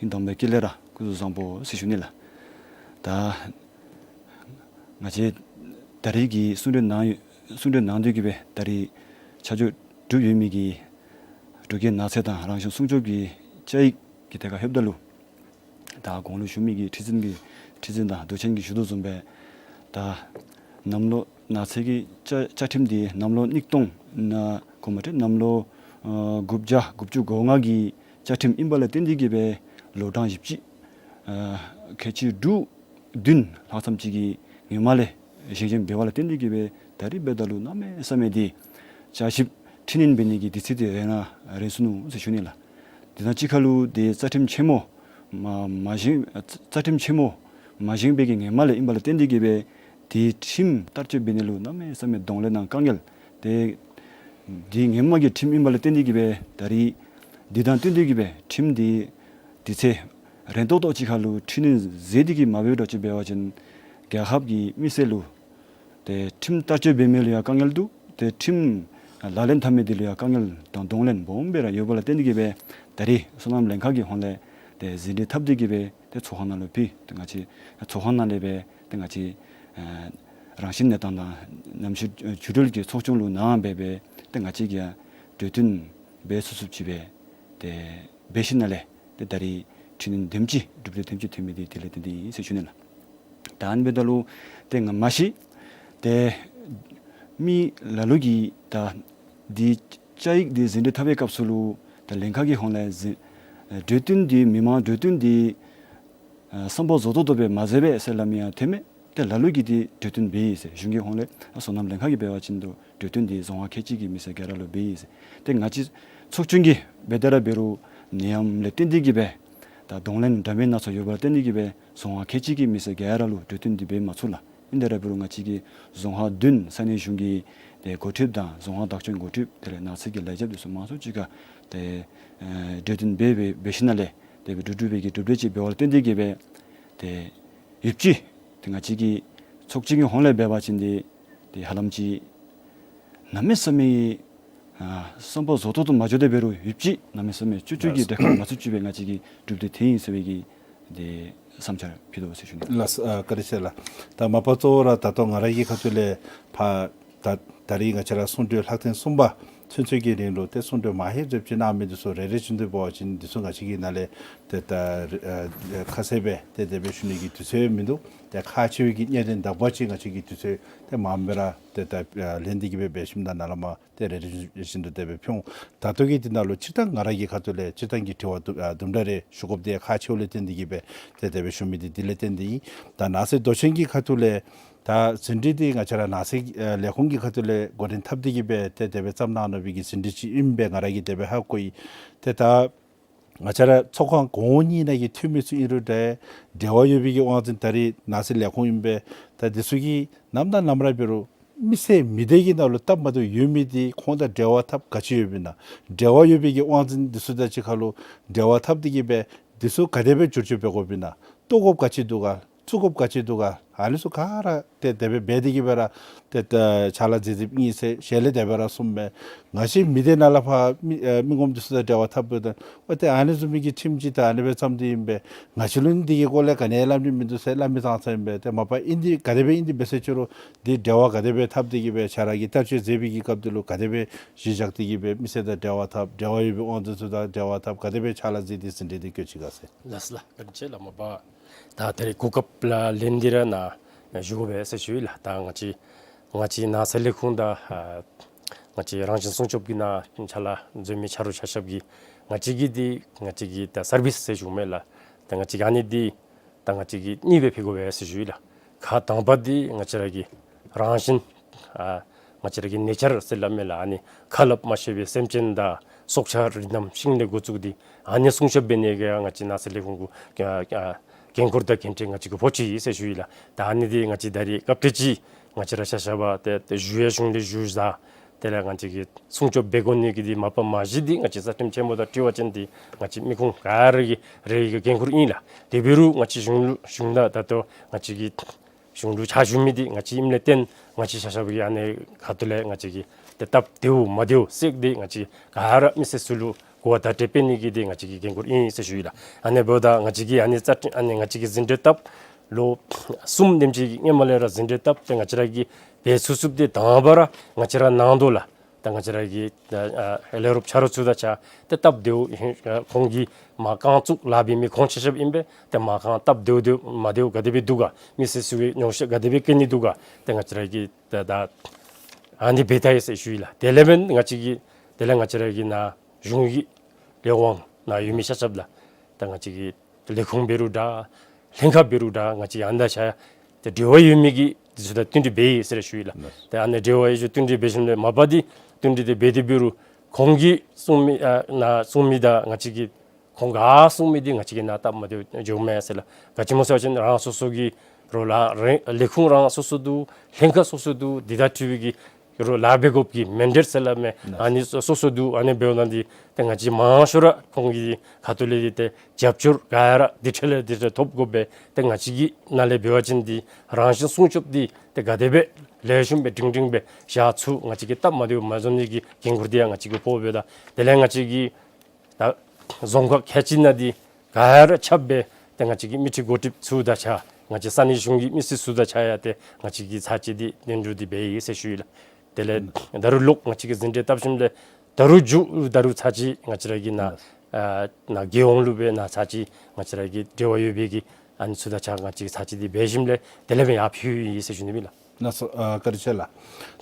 ཨིན་དང་པའི་དཀྱིལ་ལས་ར་སྐུ་གཟུགས་བཟང་པོ་ཟེར་ཞུ་ནི་ལགས། ད་ང་བཅས་ད་རེས་ཀྱི་གསུང་གྲོས་གནང་ཡོད་གསུང་གྲོས་གནང་དོ་གི་སྦེ་ད་རེས་ཆ་འཇོག་གྲུབ་ཡོད་མི་གི་འབྲུག་རྒྱལ་ནགས་ཚལ་དང་རང་བཞིན་སྲུང་སྐྱོབ་ཀྱི་བཅའ་ཡིག་གི་ཐད་ཁར་ལྷོདཔ་ད་ལུ་ད་གོང་ལུ་ཞུ་མི་གི་ཁྲི་འཛིན་གྱི་ཁྲི་འཛིན་དང་མདོ་ཆེན་གྱིས་ཞུ་དོ་བཟུམ་སྦེ་ད་གནམ་ལོ་ནགས་ཚལ་གྱི་བཅའ་བཅའ་ཁྲིམས་འདི་གནམ་ལོ་ཉིས་སྟོང་ནང་གོ་མ་ཏེ་གནམ་ལོ་ཨ་དགུ་བརྒྱ་དགུ་བཅུ་གོ་ལྔ་གི་བཅའ་ཁྲིམས་ཨིན་པ་ལས་བརྟེན་ཏེ་གི་སྦེ་ལོ་གྲངས་བཞི་བཅུ་ཨ་ཁལ་གཅིག་དྲུག་བདུན་ལྷག་ཙམ་ཅིག་གི་སྔོན་མ་ལས་བཞེངས་བཞེངསམ་འབད་བ་ལས་བརྟེན་ཏེ་གི་སྦེ་ད་རེས་འབདཝ་ད་ལུ་གནམ་མེད་ས་མེད་འདི་བསྐྱར་ཞིབ་འཕྲི་སྣོན་འབད་ནི་གི་དུས་ཚོད་འདི་རན་ན་རན་སོ་ནུག་ཟེར་ཞུ་ནི་ལགས། དེ་དང་གཅིག་ཁར་ལུ་དེ་རྩ་ཁྲིམས་ཆེན་མོ་མ་མ་བཞེངས་རྩ་ཁྲིམས་ཆེན་མོ་མ་བཞེངས་པའི་གི་ཧེ་མ་ལས་ཨིན་པ་ལས་བརྟེན་ཏེ་གིས་སྦེ་དེ་ཁྲིམས་བསྟར་སྤྱོད་འབད་ནི་ལུ་གནམ་མེད་ས་མེད་གདོང་ལེན་དང་དཀའ་ངལ། དེ་དེ་ཧེ་མ་གི་ཁྲིམས་ཨིན་པ་ལས་བརྟེན་ཏེ་གིས་སྦེ་ད་རིས་དེ་དང་བསྟུན་ཏེ་གིས་སྦེ་ཁྲིམས་དེ་དུས་ཚོད་རན་ཏོག་ཏོ་ཅིག་ཁར་ལུ་འཁྲུལ་ནི་ཟད་དེ་གིས་མ་འབད་འགྱོ་ཅི་འབད་བ་ཅིན་རྒྱལ་ཁབ་ཀྱི་མི་སེར་ལུ་ཏེ་ཁྲིམས་བསྟར་སྤྱོད་འབད་མི་ལུ་ཡང་དཀའ་ངལ་འདུག། ཏེ་ཁྲིམས་ལག་ལེན་འཐབ་མི་དེ་ལུ་ཡང་དཀའ་ངལ་དང་གདོང་ལེན་སྦོམ་སྦེ་ར་ཡོད་པ་ལས་བརྟེན་ཏེ་གིས་སྦེ་ད་རིས་སོ་ནམ་ལྷན་ཁག་གི་ཧོངས་ལས་ཏེ་ཟིན་བྲིས་འཐབ་སྟེ་གིས་སྦེ་ཏེ་ཚོགས་ཁང་ནང་ལུ་ཕུལ། ཏེ་ང་བཅས་ཚོགས་ཁང་ནང་ལས་སྦེ་ཏེ་ང་བཅས་ཨ་རང་བཞིན་གནས་སྟངས་དང་ནམ་ཞག་འགྱུར་འགྲོས་ཀྱི་ཚོགས་ཆུང་ལུ་ནང་སྦེ་སྦེ་ཏེ་ང་བཅས་ཀྱིས་ཡང་གྲོས་བསྟུན་འབད་ཚུགས་ཚུགསཔ་ཅིག་སྦེ་ཏེ་འབད་ཞིནམ་ལས་ཏེ་ད་རིས་འཕྲི་སྣོན་དེམ་ཅིག་གྲུབ་འབྲས་དེམ་ཅིག་ཐོན་མི་དེ་དེ་ལས་བརྟེན་ཏེ་ཨིན་ཟེར་ཞུ་ནི་ལགས། ད་ཨ་ནི་འབདཝ་ད་ལུ་ཏེ་ང་མ་ཤེས། ཏེ་མི་ལ་ལུ་གིས་ད་འདི་བཅའ་ཡིག་འདི་ཟིན་བྲིས་འཐབ་པའི་སྐབས་སུ་ལུ་ད་ལྷན་ཁག་གི་ཧོངས་ལས་ཟིན་གྲོས་བསྟུན་འདི་མི་མང་གྲོས་བསྟུན་འདི་ཨ་བསམ་པ་རྫོགས་ཏོག་ཏོ་སྦེ་མ་མཛད་པས་ཟེར་སླབ་མི་ཡང་ཐོནམ་མས། ཏེ་ལ་ལུ་གིས་འདི་གྲོས་བསྟུན་འབད་ཡི་ཟེར། གཞུང་གི་ཧོངས་ལས་ཨ་སོ་ནམ་ལྷན་ཁག་གིས་འབད་བ་ཅིན་ཏེ་གྲོས་བསྟུན་འདི་རྫོང་ཁག་ཁལ་གཅིག་གི་མི་སེར་ག་ར་ལུ་འབད་ཡི་ཟེར། ཏེ་ང་བཅས་ཚོགས་ཆུང་གིས་འབད་དེ་ར་འབད་རུང་ནད་ཡམས་ལས་བརྟེན་ཏེ་གིས་སྦེ་ད་གདོང་ལེན་འདྲ་མིན་སྣ་ཚོགས་ཡོད་པ་ལས་བརྟེན་ཏེ་གིས་སྦེ་རྫོང་ཁག་ཁལ་གཅིག་གི་མི་སེར་ག་ར་ལུ་གྲོས་བསྟུན་འདི་འབད་མ་ཚུགས་ལགས། ཨིན་དེ་ར་འབད་རུང་ང་བཅས་ཀྱི་རྫོང་ཁག་བདུན་ས་གནས་གཞུང་གི་ཏེ་འགོ་ཁྲིདཔ་དང་རྫོང་ཁག་བདག་སྐྱོང་འགོ་ཁྲིདཔ་དེ་ལས་ནགས་ཚལ་གྱི་ལས་བྱེདཔ་དེ་ཚུ་མང་ཚོགས་གཅིག་ཁར་ཏེ་ཨེ་གྲོས་བསྟུན་འབད་འབད་འབད་ཞིནམ་ལས་ཏེ་འབད་གྲུབ་གྲུབ་པའི་གི་གྲུབ་འབྲས་ཅིག་འབད་བ་ལས་བརྟེན་ཏེ་གིས་སྦེ་ཏེ་ཡོདཔ་ཅིག་ཏེ་ང་བཅས་ཀྱི་ཚོགས་ཆུང་གི་ཧོངས་ལས་འབད་བ་ཅིན་ཏེ་ཏེ་ཧ་ལམ་ཅིག་གནམ་མེད་ས་མེད་ཨ་བསམ་པ་རྫོགས་ཏོག་ཏོ་མ་འགྱོ་དེ་འབད་རུང་ཡོདཔ་ཅིག་གནམ་མེད་ས་མེད་ཅུག་ཅུ་གི་གྲལ་ཁར་མ་ཚུད་ཅིག་སྦེ་ང་བཅས་ཀྱི་གྲུབ་འབྲས་ཐོན་ཡི་ཟེར་བའི་གི་ཏེ་བསམ་འཆར་ཕུལ་དོ་ཟེར་ཞུ་ནི། ལགས་སོ། ཨ་བཀའ་དྲིན་ཆེ་ལགས། ད་མ་པ་གཙོ་བོ་ར་ད་ལྟོ་ང་ར་གི་ཁ་ཐུག་ལས་ཕར་ད་ད་རིས་ང་བཅས་ར་གསུང་གྲོས་ལྷག་ཐེངས་གསུམ་པ་ཚུན་ཚོད་ཀྱི་རིང་ལུ་ཏེ་གསུང་གྲོས་མ་ཧེ་རེབ་ཅིག་གནང་མི་འདི་ཚུ་རེ་རེ་བཞིན་དུ་འབད་བ་ཅིན་འདི་ཚུ་ང་བཅས་ཀྱི་ནང་ལས་ཏེ་ད་ཨ་ཁ་གསལ་སྦེ་ཏེ་དེ་སྦེ་ཞུ་ནི་གི་དུས་ཚོད་མིན་འདུག། ཏེ་ཁག་ཆེ་བའི་གི་གནད་དོན་དག་པ་ཅིག་ང་བཅས་ཀྱིས་དུས་ཚོད་ཏེ་མངམ་སྦེ་ར་ཏེ་ད་ཨ་ལེན་ཏེ་གིས་སྦེ་འབད་ཞིནམ་ད་ནཱ་ལས་མར་ཏེ་རེ་རེ་བཞིན་དུ་དེ་སྦེ་ཕུལ་འོང་། ད་ལྟོ་གི་འདི་ནང་ལུ་སྤྱིར་བཏང་ང་ར་གི་ཁ་ཐུག་ལས་སྤྱིར་བཏང་གི་དྲི་བ་དུམ་ཨ་དུམ་གྲ་རེ་ཞུ་དགོཔ་འདི་ཁག་ཆེཝ་ལས་བརྟེན་ཏེ་གིས་སྦེ་ཏེ་དེ་སྦེ་ཞུ་མི་འདི་འདི་ལས་བརྟེན་ཏེ་ཨིན། ད་ནགས་ཚལ་མདོ་ཆེན་གྱི་ཁ་ཐུག་ལས་ད་ཟིན་བྲིས་འདི་ང་བཅས་ར་ནགས་ཚལ་ཨ་ལས་ཁུངས་ཀྱི་ཁ་ཐུག་ལས་འགོ་འདྲེན་འཐབ་སྟེ་གིས་སྦེ་ཏེ་དེ་སྦེ་བརྩམས་གནང་ནུག་པའི་གི་ཟིན་བྲིས་ཅིག་ཨིན་པས། ང་ར་གིས་དེ་སྦེ་ཧ་གོ་ཡི། ཏེ་ད་ང་བཅས་ར་ཚོགས་ཁང་གོང་འོག་གཉིས་ནང་གི་འཐུས་མི་ཚུ་ཨིན་རུང་འདྲ་འབྲེལ་བ་ཡོད་པའི་གི་དབང་འཛིན་ད་རིས་ནགས་ཚལ་ལས་ཁུངས་ཨིན་པས། ད་འདི་ཚུ་གིས་ནམ་དང་ནམ་ར་འབད་རུང་མི་སེར་མི་སྡེ་གི་ནང་ལུ་སྟབས་མ་བདེཝ་ཡོད་མི་འདི་ཁོང་དང་འབྲེལ་བ་འཐབ་ག་ཅི་ཡོདཔ་ཨིན་ན། འབྲེལ་བ་ཡོད་པའི་གི་དབང་འཛིན་འདི་ཚུ་དང་གཅིག་ཁར་ལུ་འབྲེལ་བ་འཐབ་སྟེ་གིས་སྦེ་འདི་ཚུ་ག་དེ་སྦེ་བསྒྱུར་བཅོས་འབད་དགོཔ་ཨིན་ན། བཏོག་དགོཔ་ག་ཅི་འདུག་ག། བཙུགས་དགོཔ་ག་ཅི་འདུག་ག། ཨ་ནི་ཚུ་ག་ར་ཏེ་དེ་སྦེ་འབད་དེ་གིས་སྦེ་ར་ཏེ་ཏེ་ཕྱག་ལཱ་མཛད་མཛདཔ་ཨིན་ཟེར་ཞལ་ལས་དེ་སྦེ་ར་གསུངམ་མས། ང་བཅས་མི་སྡེ་ནང་ལས་ཕར་མི་ཨེ་མི་ངོམ་འདི་ཚུ་དང་འབྲེལ་བ་འཐབ་དགོཔ་དང་འོ་ཏེ་ཨ་ནི་བཟུམ་མའི་གི་ཁྲིམས་ཅིག་ད་ཨ་ནི་སྦེ་བརྩམས་ཏེ་ཨིན་པས། ང་བཅས་ལུ་ནི་འདི་གི་སྐོར་ལས་ག་ནི་ཡང་སླབ་ནི་མིན་འདུག་ཟེར་སླབ་མི་ཙང་ཙང་ཨིན་པས། ཏེ་མ་པ་ཨིན་འདི་ག་དེ་སྦེ་ཨིན་འདི་འབད་ཟེར་ཅི་རུང་འདི་འབྲེལ་བ་ག་དེ་སྦེ་འཐབ་སྟེ་གིས་སྦེ་ཁྱེད་ར་གིས་བསྟར་སྤྱོད་མཛད་པའི་གི་སྐབས་འདི་ལུ་ག་དེ་སྦེ་གཞི་བཞག་སྟེ་གིས་སྦེ་མི་སེར་དང་འབྲེལ་བ་འཐབ། འབྲེལ་བ་ཡོད་པའི་དབང་འཛིན་ཚུ་དང་འབྲེལ་བ་འཐབ། ག་དེ་སྦེ་ཕྱག་ལཱ་མཛད་དེ་ཟིན་བྲིས་འདི་བཀོད་ཅི་ག་ཟེར། ལགས་སོ་ལགས། བཀའ་དྲིན་ཆེ་ལགས། མ་པ་ད་ད་རིས་གོ་སྐབས་ལགས་ལེན་ཏེ་ར་ནཱ་ཞུ་དགོ་པས་ཟེར་ཞུ་ཡི་ལགས། ད་ང་བཅས་ང་བཅས་ནགས་ཚལ་ལས་ཁུངས་དང་ཨ་ང་བཅས་རང་བཞིན་སྲུང་སྐྱོབ་ཀྱི་ནང་ཕྱག་ལཱ་མཛད་མི་ཆ་རོགས་ཆ་ཁྱབ་ཀྱིས་ང་བཅས་ཀྱིས་འདི་ང་བཅས་ཀྱི་ད་སར་བིསི་ཟེར་ཞུཝ་མས་ལགས། ད་ང་བཅས་ཀྱིས་ཨ་ནི་འདི་ད་ང་བཅས་ཀྱིས་གཉིས་སྦེ་ཕུལ་དགོ་པས་ཟེར་ཞུ་ཡི་ལགས། ཁག་དང་པ་འདི་ང་བཅས་ར་གི་རང་བཞིན་ཨ་ང་བཅས་ར་གི་ནེ་ཅར་ཟེར་སླབ་མས་ལགས། ཨ་ནི་ཁ་སླབ་མ་ཤེས་པའི་སེམས་ཅན་དང་སྲོག་ཆགས་རི་དྭགས་ཤིང་ལས་འགོ་བཙུགས་ཏེ་ཨ་ནི་སྲུང་སྐྱོབ་འབད་ནི་གི་ང་བཅས་ནགས་ཚལ་ལས་ཁུངས་ཀྱི་ཨ་ཨ་འགན་ཁུར་དང་འགན་འཁྲི་ང་བཅས་ཀྱིས་ཕོག་ཅི་ཟེར་ཞུ་ཡི་ལགས། ད་ཨ་ནི་འདི་ང་བཅས་ད་རིས་སྐབས་དེ་ཅིག་ང་བཅས་ར་ཤ་ཤ་བ་ཏེ་ཏེ་ཞུ་ཡང་ཞུ་ལས་ཞུ་ཟ། དེ་ལས་ང་བཅས་ཀྱིས་སྲུང་སྐྱོབ་འབད་དགོ་ནི་གི་འདི་མ་པ་མ་གཞི་འདི་ང་བཅས་རྩ་ཁྲིམས་ཆེན་མོ་དང་འཁྲིལ་བ་ཅིན་འདི་ང་བཅས་མི་ཁུངས་ག་ར་གི་རེ་གི་འགན་ཁུར་ཨིན་ལགས། དེ་འབད་རུང་ང་བཅས་གཞུང་ལུ་གཞུང་དང་ད་ལྟོ་ང་བཅས་ཀྱི་གཞུང་ལུ་ཕྱག་ཞུ་མི་འདི་ང་བཅས་ཨིནམ་ལས་བརྟེན་ང་བཅས་ཤ་ཤ་བ་གིས་ཨ་ནི་ཁ་ཐུག་ལས་ང་བཅས་ཀྱིས་ཏེ་སྟབས་བདེཝ་མ་བདེཝ་བསལ་ཏེ་ང་བཅས་ག་ར་མི་སེར་ཚུ་ལུ་གོ་བ་བརྡ་སྤྲོད་འབད་ནི་གི་འདི་ང་བཅས་ཀྱི་འགན་ཁུར་ཨིན་ཟེར་ཞུ་ཡི་ལགས། ཨ་ནི་འབདཝ་ད་ང་བཅས་ཀྱིས་ཨ་ནི་རྩ་ཁྲིམས་ཨ་ནི་ང་བཅས་ཀྱི་ཟིན་བྲིས་བཏབ་ལོ་གསུམ་དེམ་ཅིག་སྔོན་མ་ལས་ར་ཟིན་བྲིས་བཏབ་སྟེ་ང་བཅས་ར་གིས་འབད་ཚུགས་ཚུགསཔ་འདི་དང་པ་ར་ང་བཅས་ར་ནང་དོ་ལགས། ད་ང་བཅས་ར་གི་ད་ཨ་ལས་རོགསཔ་ཆ་རོགས་ཚུ་དང་ཆ་ཏེ་སྟབས་བདེཝ་ཨ་ཁོང་གིས་མར་རྐང་བཙུགས་ལཱ་འབད་མི་ཁོང་ཆ་ཁྱབ་ཨིན་པས། ཏེ་མར་རྐང་སྟབས་བདེཝ་བདེཝ་མ་བདེཝ་ག་དེ་སྦེ་འདུག་ག། མི་སེར་ཚུ་གིས་མྱོང་ཤེས་ག་དེ་སྦེ་བསྐྱེད་ནི་འདུག་ག། ཏེ་ང་བཅས་ར་གིས་ད་ད་ཨ་ནི་འབད་ད་ཡི་ཟེར་ཞུ་ཡི་ལགས། དེ་ལས་མེན་ང་བཅས་ཀྱིས་དེ་ལས་ང་བཅས་ར་གི་ནཱ་གཞུང་གི་ལས་དབང་ནང་ཡོད་མི་ཤ་ཤ་བ་ལགས། ད་ང་བཅས་ཀྱི་ལས་ཁུངས་འབད་རུང་འདྲ་ལྷན་ཁག་འབད་རུང་འདྲ་ང་བཅས་ཨ་ནི་དང་ཆ་ཏེ་འབྲེལ་བ་ཡོད་མི་གི་འདི་ཚུ་དང་བསྟུན་གྲོས་འབད་ཡི་ཟེར་ཞུ་ཡི་ལགས། ཏེ་ཨ་ནི་འབྲེལ་བ་ཡོད་ཚུ་བསྟུན་གྲོས་འབད་ཞིནམ་ལས་མ་པ་འདི་བསྟུན་གྲོས་འདི་འབད་དེ་འབད་རུང་ཁོང་གིས་གསུང་མི་ཨ་ནཱ་གསུང་མི་དང་ང་བཅས་ཀྱིས་ ཁོང་ག་གསུང་མི་འདི་ང་བཅས་ཀྱིས་ནཱ་སྟབས་མ་བདེཝ་འགྱོཝ་མས་ཟེར་ལགས། ག་ཅི་སྨོ་ཟེར་བ་ཅིན་རང་སོ་སོ་གི་རོགས་ལཱ་རེ་ལས་ཁུངས་རང་སོ་སོ་འདུག། ལྷན་ཁག་སོ་སོ་འདུག། འདི་དང་འཁྲིལ་བའི་གི་རོགས་ལཱ་འབད་དགོཔ་གི་མེན་ཌེཊ་ཟེར་སླབ་མས། ཨ་ནི་སོ་སོ་འདུག། ཨ་ནི་འབདཝ་ད་འདི་ཏེ་ང་བཅས་མང་ཤོས་ར་ཁོང་གི་ཁ་ཐུག་ལས་འདི་ཏེ་རྒྱབ་སྐྱོར་ག་ར་འདི་འཕྲལ་ལས་འདི་འཕྲལ་ཐོབ་དགོ་པས། ཏེ་ང་བཅས་ཀྱི་ནང་ལས་འབད་བ་ཅིན་འདི་རང་བཞིན་སྲུང་སྐྱོབ་འདི་ཏེ་ག་དེ་སྦེ་ལེགས་ཤོམ་སྦེ་སྒྲིང་སྒྲིང་སྦེ་བཞག་ཚུགས། ང་བཅས་ཀྱི་སྟབས་མ་བདེཝ་མ་འགྱོ་ནི་གི་འགན་ཁུར་འདི་ཡང་ང་བཅས་ཀྱིས་ཕོགཔ་སྦེ་ད་དེ་ལས་ང་བཅས་ཀྱི་ད་རྫོང་ཁག་ཁལ་གཅིག་ནང་འདི་ག་ར་ཁྱབ་སྦེ་ཏེ་ང་བཅས་ཀྱི་དམིགས་ཁྲིད་འགོ་ཁྲིདཔ་ཚུ་དང་གཅིག་ཁར་ང་བཅས་ས་གནས་གཞུང་གི་མི་སེར་ཚུ་དང་གཅིག་ཁར་ཡང་ཏེ་ང་བཅས་ཀྱིས་ཚར་གཅིག་འདི་སྙན་སྒྲོན་འདི་འབད་ཡི་ཟེར་ཞུ་ཡི་ལགས། དེ་ལས་ད་རུང་ལོག་ང་བཅས་ཀྱིས་ཟིན་བྲིས་བཏབ་ཞིནམ་ལས་ད་རུང་མཇུག་ད་རུང་ཚར་གཅིག་ང་བཅས་ར་གི་ནཱ་ཨ་ནཱ་རྒྱལ་ཡོངས་ལུ་སྦེ་ནཱ་ཚར་གཅིག་ང་བཅས་ར་གི་འབྲེལ་བ་ཡོད་པའི་གི་ཨ་ནི་ཚུ་དང་གཅིག་ཁར་ང་བཅས་ཀྱིས་ཚར་གཅིག་འདི་འབད་ཞིནམ་ལས་དེ་ལས་སྦེ་ཡར་ཕུལ་ཡི་ཟེར་ཞུ་ནི་ཨིན་ལགས། ལགས་སོ། ཨ་བཀའ་དྲིན་ཆེ་ལགས།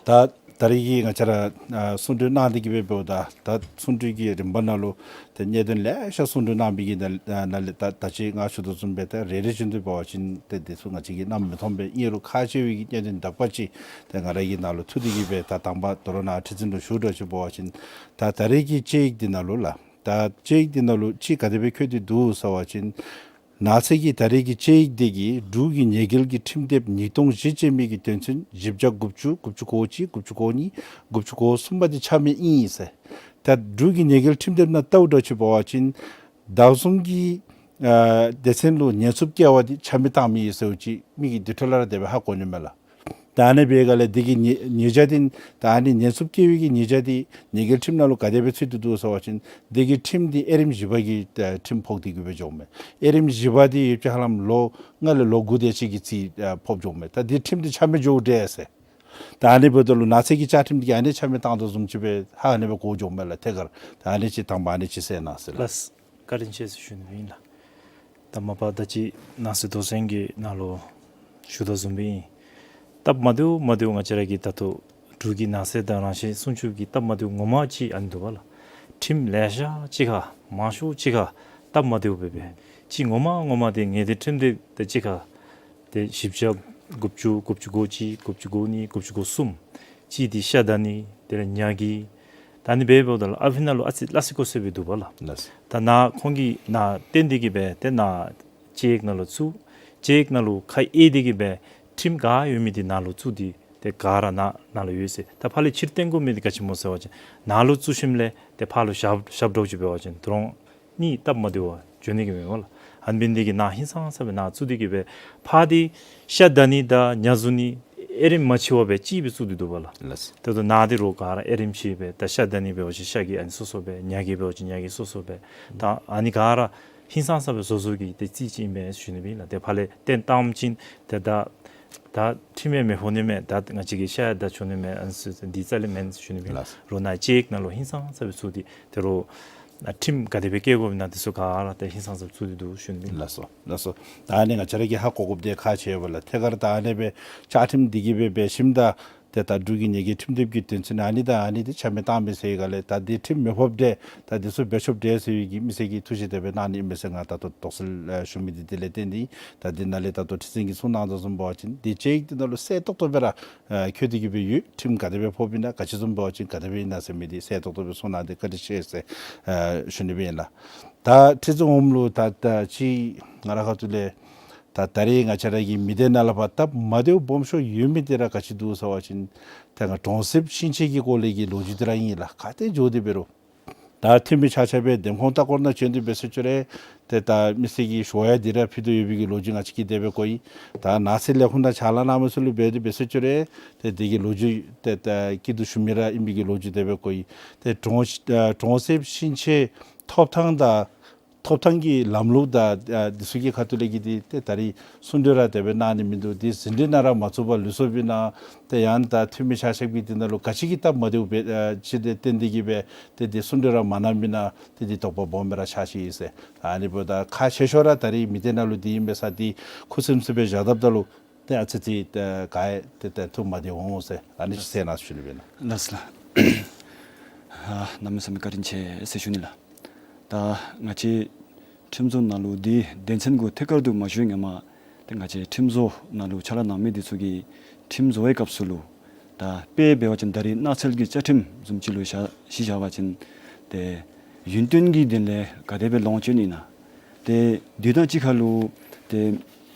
ད་ད་རེས་ཀྱི་ང་བཅས་ར་ཨ་གསུང་གྲོས་གནང་སྟེ་གི་སྦེ་འབདཝ་ད་ད་གསུང་གྲོས་ཀྱི་རིམ་པ་ནང་ལུ་ཏེ་གནད་དོན་ལེ་ཤ་གསུང་གྲོས་གནང་བའི་གི་ནང་ནང་ལས་ད་ད་ཅི་ང་ཞུ་དོ་བཟུམ་སྦེ་ད་རེ་རེ་བཞིན་དུ་འབད་བ་ཅིན་ཏེ་འདི་ཚུ་ང་བཅས་ཀྱིས་གནམ་མེད་ས་མེད་སྦེ་ཨིན་རུང་ཁག་ཆེ་བའི་གི་གནད་དོན་དག་པ་ཅིག་ཏེ་ང་ར་གི་ནང་ལུ་ཐུག་སྟེ་གི་སྦེ་ད་དང་པ་ད་རུང་ནཱ་ཁྲི་འཛིན་ལུ་ཞུ་དགོཔ་ཅིག་འབད་བ་ཅིན་ད་ད་རེས་ཀྱི་དཔྱད་ཡིག་འདི་ནང་ལུ་ལགས། ད་དཔྱད་ཡིག་འདི་ནང་ལུ་ཅིག་ག་དེ་སྦེ་བཀོད་དེ་འདུག་ཟེར་བ་ཅིན་ནགས་ཚལ་གྱི་ད་རེས་ཀྱི་དཔྱད་ཡིག་འདི་གིས་འབྲུག་གི་ཉེས་འགེལ་གྱི་ཁྲིམས་དེབ་ཉིས་སྟོང་བཞི་ཅན་མའི་གི་དོན་ཚན་བཞི་བརྒྱ་དགུ་བཅུ། དགུ་བཅུ་གོ་གཅིག། དགུ་བཅུ་གོ་གཉིས། དགུ་བཅུ་གོ་གསུམ་པ་འདི་ཆ་མེད་ཨིན་ཟེར། ད་འབྲུག་གི་ཉེས་འགེལ་ཁྲིམས་དེབ་ནང་བལྟཝ་ད་ཅིག་འབད་བ་ཅིན་བདག་བཟུང་གི་ཨ་སྡེ་ཚན་ལུ་ཉེན་སྲུང་བཀལ་བ་འདི་ཆ་མེད་བཏང་མི་ཨིན་ཟེར་ཅིག་མི་གིས་འདི་འཕྲོ་ལས་ར་དེ་སྦེ་ཧ་གོ་ནི་མས་ལགས། ད་ཨ་ནི་འབད་སྒང་ལས་འདི་གི་ཉེས་ཉེས་བྱ་འདི་ད་ཨ་ནི་ཉེན་སྲུང་བཀལ་བའི་གི་ཉེས་བྱ་འདི་ཉེས་འགེལ་ཁྲིམས་ནང་ལུ་ག་དེ་སྦེ་ཚུད་དེ་འདུག་ཟེར་བ་ཅིན་འདི་གི་ཁྲིམས་འདི་དབྱེ་རིམ་བཞི་པ་གི་ཨ་ཁྲིམས་ཕོག་སྟེ་གི་སྦེ་འགྱོཝ་མས། དབྱེ་རིམ་བཞི་པ་འདི་ཡོད་ཅི་ཧ་ལམ་ལོ་ལྔ་ལས་ལོ་དགུ་དེ་ཅིག་གི་རྩིས་ཨ་ཕོགཔ་འགྱོཝ་མས། ད་འདི་ཁྲིམས་འདི་ཆ་མེད་འགྱོཝ་འདྲས་ཟེར། ད་ཨ་ནི་འབདཝ་ད་ལུ་ནགས་ཚལ་གྱི་བཅའ་ཁྲིམས་འདི་གིས་ཨ་ནི་ཆ་མེད་བཏང་དོ་བཟུམ་ཅིག་སྦེ་ཧ་ཨ་ནི་སྦེ་གོ་འགྱོཝ་མས་ལགས་ཐད་ཀར། ད་ཨ་ནི་ཅིག་དང་པ་ཨ་ནི་ཅིག་གསན་གནང་ཟེར་ལགས། ལགས། བཀའ་དྲིན་ཆེ་ཟེར་ཞུ་ནི་ཨིན་ལགས། ད་མ་པ་ད་ཅི་ནགས་ཚལ་རྡོ་སོལ་གྱི་ནང་ལུ་ཞུ་དོ་བཟུམ་སྦེ་ཨིན། སྟབས་མ་བདེཝ་མ་བདེཝ་ང་བཅས་ར་གི་ད་ལྟོ་འབྲུག་གི་ནགས་ཚལ་དང་རང་བཞིན་སྲུང་སྐྱོབ་ཀྱི་སྟབས་མ་བདེཝ་ངོ་མ་ཅིག་ཨ་ནི་འདུག་པ་ལགས། ཁྲིམས་ལེ་ཤ་ཅིག་ཁར་མང་ཤོས་ཅིག་ཁར་སྟབས་མ་བདེཝ་སྦེ་སྦེ་ཅིག་ངོ་མ་ངོ་མ་འདི་ངེས་གཏན་ཁྲིམས་དེ་ད་ཅིག་ཁར་ཏེ་བཞི་བརྒྱ་དགུ་བཅུ། དགུ་བཅུ་གོ་གཅིག། དགུ་བཅུ་གོ་གཉིས། དགུ་བཅུ་གོ་གསུམ། གཅིག་འདི་ཤ་བདའ་ནི། དེ་ལས་ཉ་གི། ད་ཨ་ནི་འབདཝ་ད་ལུ་ཨ་ཕི་ནང་ལུ་ཨ་ཙི་སླ་བསྲེ་ཀོ་བསྲེ་སྦེ་འདུག་པ་ལགས། ལགས། ད་ནཱ་ཁོང་གིས་ནཱ་བཏོན་ཏེ་གི་སྦེ་ཏེ་ནཱ་དཔྱད་ཡིག་ནང་ལུ་བཙུགས། དཔྱད་ཡིག་ནང་ལུ་ཁ་གཡེང་སྟེ་གི་སྦེ་ཁྲིམས་ག་ཡོད་མི་འདི་ནཱ་ལུ་བཙུགས་ཏེ་ཏེ་ག་ར་ནཱ་ནཱ་ལུ་ཡོད་ཟེར། ད་ཕར་ལས་ཕྱིར་བཏོན་དགོ་མི་འདི་ག་ཅི་སྨོ་ཟེར་བ་ཅིན་ནཱ་ལུ་བཙུགས་ཞིནམ་ལས་ཏེ་ཕར་ལུ་བཞག་བཞག་འགྱོ་ཅིག་འབད་བ་ཅིན་དོ་རུང་གཉིས་སྟབས་མ་བདེཝ་འགྱོ་ནི་གི་མས་པ་ལགས། ཨ་ནི་འབད་ནི་འདི་གིས་ནཱ་ཧིང་སངས་ས་སྦེ་ནཱ་བཙུགས་ཏེ་གི་སྦེ་ཕར་འདི་ཤ་བདའ་ནི་དང་ཉ་བཟུང་ནི་དབྱེ་རིམ་མ་ཕྱེ་བར་སྦེ་གཅིག་སྦེ་བཙུགས་ཏེ་འདུག་པ་ལགས། ལགས། ད་ལྟོ་ནཱ་འདི་རོགས་ག་ར་དབྱེ་རིམ་ཕྱེ་སྦེ་ད་ཤ་བདའ་ནི་འབད་བ་ཅིན་ཤ་གི་ཨ་ནི་སོ་སོ་སྦེ་ཉ་གི་འབད་བ་ཅིན་ཉ་གི་སོ་སོ་སྦེ་ད་ཨ་ནི་ག་ར་ཧིང་སངས་ས་སྦེ་བཟོ་བཟོཝ་གི་ཏེ་རྩིས་ཅིག་ཨིན་པས་ཞུ་ནི་ཨིན་ལགས། ཏེ་ཕར་ལས་བཏོན་བཏང་ཅིན་ཏེ་ད་ད་ཁྲིམས་ཡང་མི་ཕོག་ནི་མས། ད་ང་བཅས་ཀྱིས་ཤ་ཡང་བདའ་ཆོག་ནི་མས། ཨ་ནི་ཚུ་འདི་རྩ་ལས་མེན་ཞུ་ནི་ཨིན་ལགས། ལགས། རོགས་ནཱ་དཔྱད་ཡིག་ནང་ལུ་ཧིང་སངས་ས་སྦེ་བཙུགས་ཏེ་ཏེ་རོགས་ཨ་ཁྲིམས་ག་དེ་སྦེ་བཀལ་དགོཔ་ཨིན་ན་འདི་ཚུ་ག་ར་ཏེ་ཧིང་སངས་ས་སྦེ་བཙུགས་ཏེ་འདུག་ཞུ་ནི་ཨིན། ལགས་སོ། ལགས་སོ། ད་ཨ་ནི་ང་བཅས་ར་གིས་ཧ་གོ་དགོཔ་འདི་ཁག་ཆེ་བས་ལགས། ཐད་ཀར་ད་ཨ་ནི་སྦེ་བཅའ་ཁྲིམས་འདི་གིས་སྦེ་འབད་ཞིནམ་ད་ཏེ་ད་འབྲུག་གི་ཉེས་འགེལ་ཁྲིམས་དེབ་ཀྱི་དོན་ཚན་ཨ་ནི་དང་ཨ་ནི་འདི་ཆ་མེད་བཏང་མི་ཟེར་ག་ལས་ད་འདི་ཁྲིམས་མི་ཕོགཔ་འདྲས་ད་འདི་ཚུ་འབད་ཆོགཔ་འདྲས་ཟེར་བའི་གི་མི་སེར་གྱིས་ཐུགས་བཞེད་དེ་སྦེ་གནང་ནི་ཨིན་པས་ཟེར་ང་ད་ལྟོ་དོགས་སེལ་ཨ་ཞུ་མི་འདི་དེ་ལས་བརྟེན་ཏེ་ད་འདི་ནང་ལས་ད་ལྟོ་ཁྲི་འཛིན་གྱིས་གསུངས་གནང་དོ་བཟུམ་འབད་བ་ཅིན་འདི་དཔྱད་ཡིག་འདི་ནང་ལུ་གསལ་ཏོག་ཏོ་སྦེ་ར་ཨ་བཀོད་དེ་གི་སྦེ་ཡོད། ཁྲིམས་ག་དེ་སྦེ་ཕོགཔ་ཨིན་ན་ག་ཅི་བཟུམ་འབད་བ་ཅིན་ག་དེ་སྦེ་ཨིན་ན་ཟེར་མི་འདི་གསལ་ཏོག་ཏོ་སྦེ་གསུངས་གནང་སྟེ་བཀའ་དྲིན་ཆེ་ཟེར་ཨ་ཞུ་ནི་སྦེ་ཨིན་ལགས། ད་ཁྲི་འཛིན་འོགམ་ལུ་ད་ད་ཅི་ང་ར་ཁ་ཐུག་ལས་ད་ད་རེས་ང་བཅས་ར་གི་མི་སྡེ་ནང་ལུ་ཕར་སྟབས་མ་བདེཝ་སྦོམ་ཤོས་ཡོད་མི་འདི་ར་ག་ཅི་འདུག་ཟེར་བ་ཅིན་ད་ང་གྲོང་གསེབ་ཤིང་ཆས་ཀྱི་སྐོར་ལས་ཀྱི་ལོ་རྒྱུས་འདི་ར་ཨིན་ལགས། ག་ཏེ་འགྱོ་སྟེ་འབད་རུང་ད་འཐུས་མི་ཆ་ཁྱབ་སྦེ་འདེམས་ཁོངས་ལྟ་སྐོར་ནང་བྱོན་ཏེ་འབད་ཟེར་ཅི་རུང་ཏེ་ད་མི་སེར་གྱི་ཞུ་ཡིག་འདི་ར་ཕུལ་དོ་ཡོད་པའི་གི་ལོ་རྒྱུས་ང་བཅས་ཀྱིས་དེ་སྦེ་གོ་ཡི། ད་ནགས་ཚལ་ལས་ཁུངས་དང་ཕྱག་ལཱ་གནང་མི་ཚུ་ལུ་འབད་དེ་འབད་ཟེར་ཅི་རུང་ཏེ་དེ་གི་ལོ་རྒྱུས་ཏེ་ད་སྐྱིད་སྡུག་ཞུ་མི་ར་ཨིན་པའི་གི་ལོ་རྒྱུས་དེ་སྦེ་གོ་ཡི། ཏེ་གྲོང་ཨ་གྲོང་གསེབ་ཤིང་ཆས་ཐོབ་ཐང་དང་ཐོབ་ཐང་གི་ལམ་ལུགས་དང་ཨ་འདི་ཚུ་གི་ཁ་ཐུག་ལས་ཀྱི་འདི་ཏེ་ད་རེས་གསུང་གྲོས་ར་དེ་སྦེ་གནང་ནི་མིན་འདུག། འདི་ཟིན་བྲིས་ནང་ར་མ་བཙུགས་པར་ལུས་སོཔ་ཨིན་ན། ཏེ་ཡང་ད་འཐུས་མི་ཆ་ཁྱབ་ཀྱིས་འདི་ནང་ལུ་ག་ཅི་གི་སྟབས་མ་བདེཝ་འབད་ཨ་ཅིག་ཏེ་བརྟེན་ཏེ་གི་སྦེ་ཏེ་འདི་གསུང་གྲོས་ར་མ་གནངམ་ཨིན་ན་ཏེ་འདི་དོགས་པ་སྦོམ་སྦེ་ར་ཆགས་ཅི་ཟེར། ཨ་ནི་འབདཝ་ད་ཁག་ཆེ་ཤོས་ར་ད་རེས་མི་སྡེ་ནང་ལུ་འདི་ཨིན་པས་ས་འདི་ཁུ་སིམ་སིམ་སྦེ་བཞག་དཔ་ད་ལུ་ཏེ་ཨ་ཙི་ཅིག་ཏེ་ག་ཡང་ཏེ་ཏེ་ཐུགས་མ་བདེ་འོང་ཟེར་ཨ་ནི་ཅིག་གསན་གནང་ཞུ་ནི་སྦེ་ཨིན་ལགས། ལགས་ལགས། ཨ་གནམ་མེད་ས་མེད་བཀའ་དྲིན་ཆེ་ཟེར་ཞུ་ནི་ལགས། ད་ང་བཅས་ཁྲིམས་བཟོ་ནང་ལུ་འདི་དོན་ཚན་གུ་ཐད་ཀར་དུ་མ་ཞུ་སྔ་མ་ཏེ་ང་བཅས་ཁྲིམས་བཟོ་ནང་ལུ་ཕྱག་ལཱ་གནང་མི་འདི་ཚུ་གིས་ཁྲིམས་བཟོ་བའི་སྐབས་སུ་ལུ་ད་དཔེ་འབད་བ་ཅིན་ད་རེས་ནགས་ཚལ་གྱི་བཅའ་ཁྲིམས་བཟུམ་ཅིག་ལུ་བཞག་གཞི་བཞག་པ་ཅིན་ཏེ་ ཡུན་བརྟན་གྱི་དོན་ལས་ག་དེ་སྦེ་ལོངས་སྤྱོད་ནི་ཨིན་ན། ཏེ་དུས་དང་གཅིག་ཁར་ལུ་ཏེ་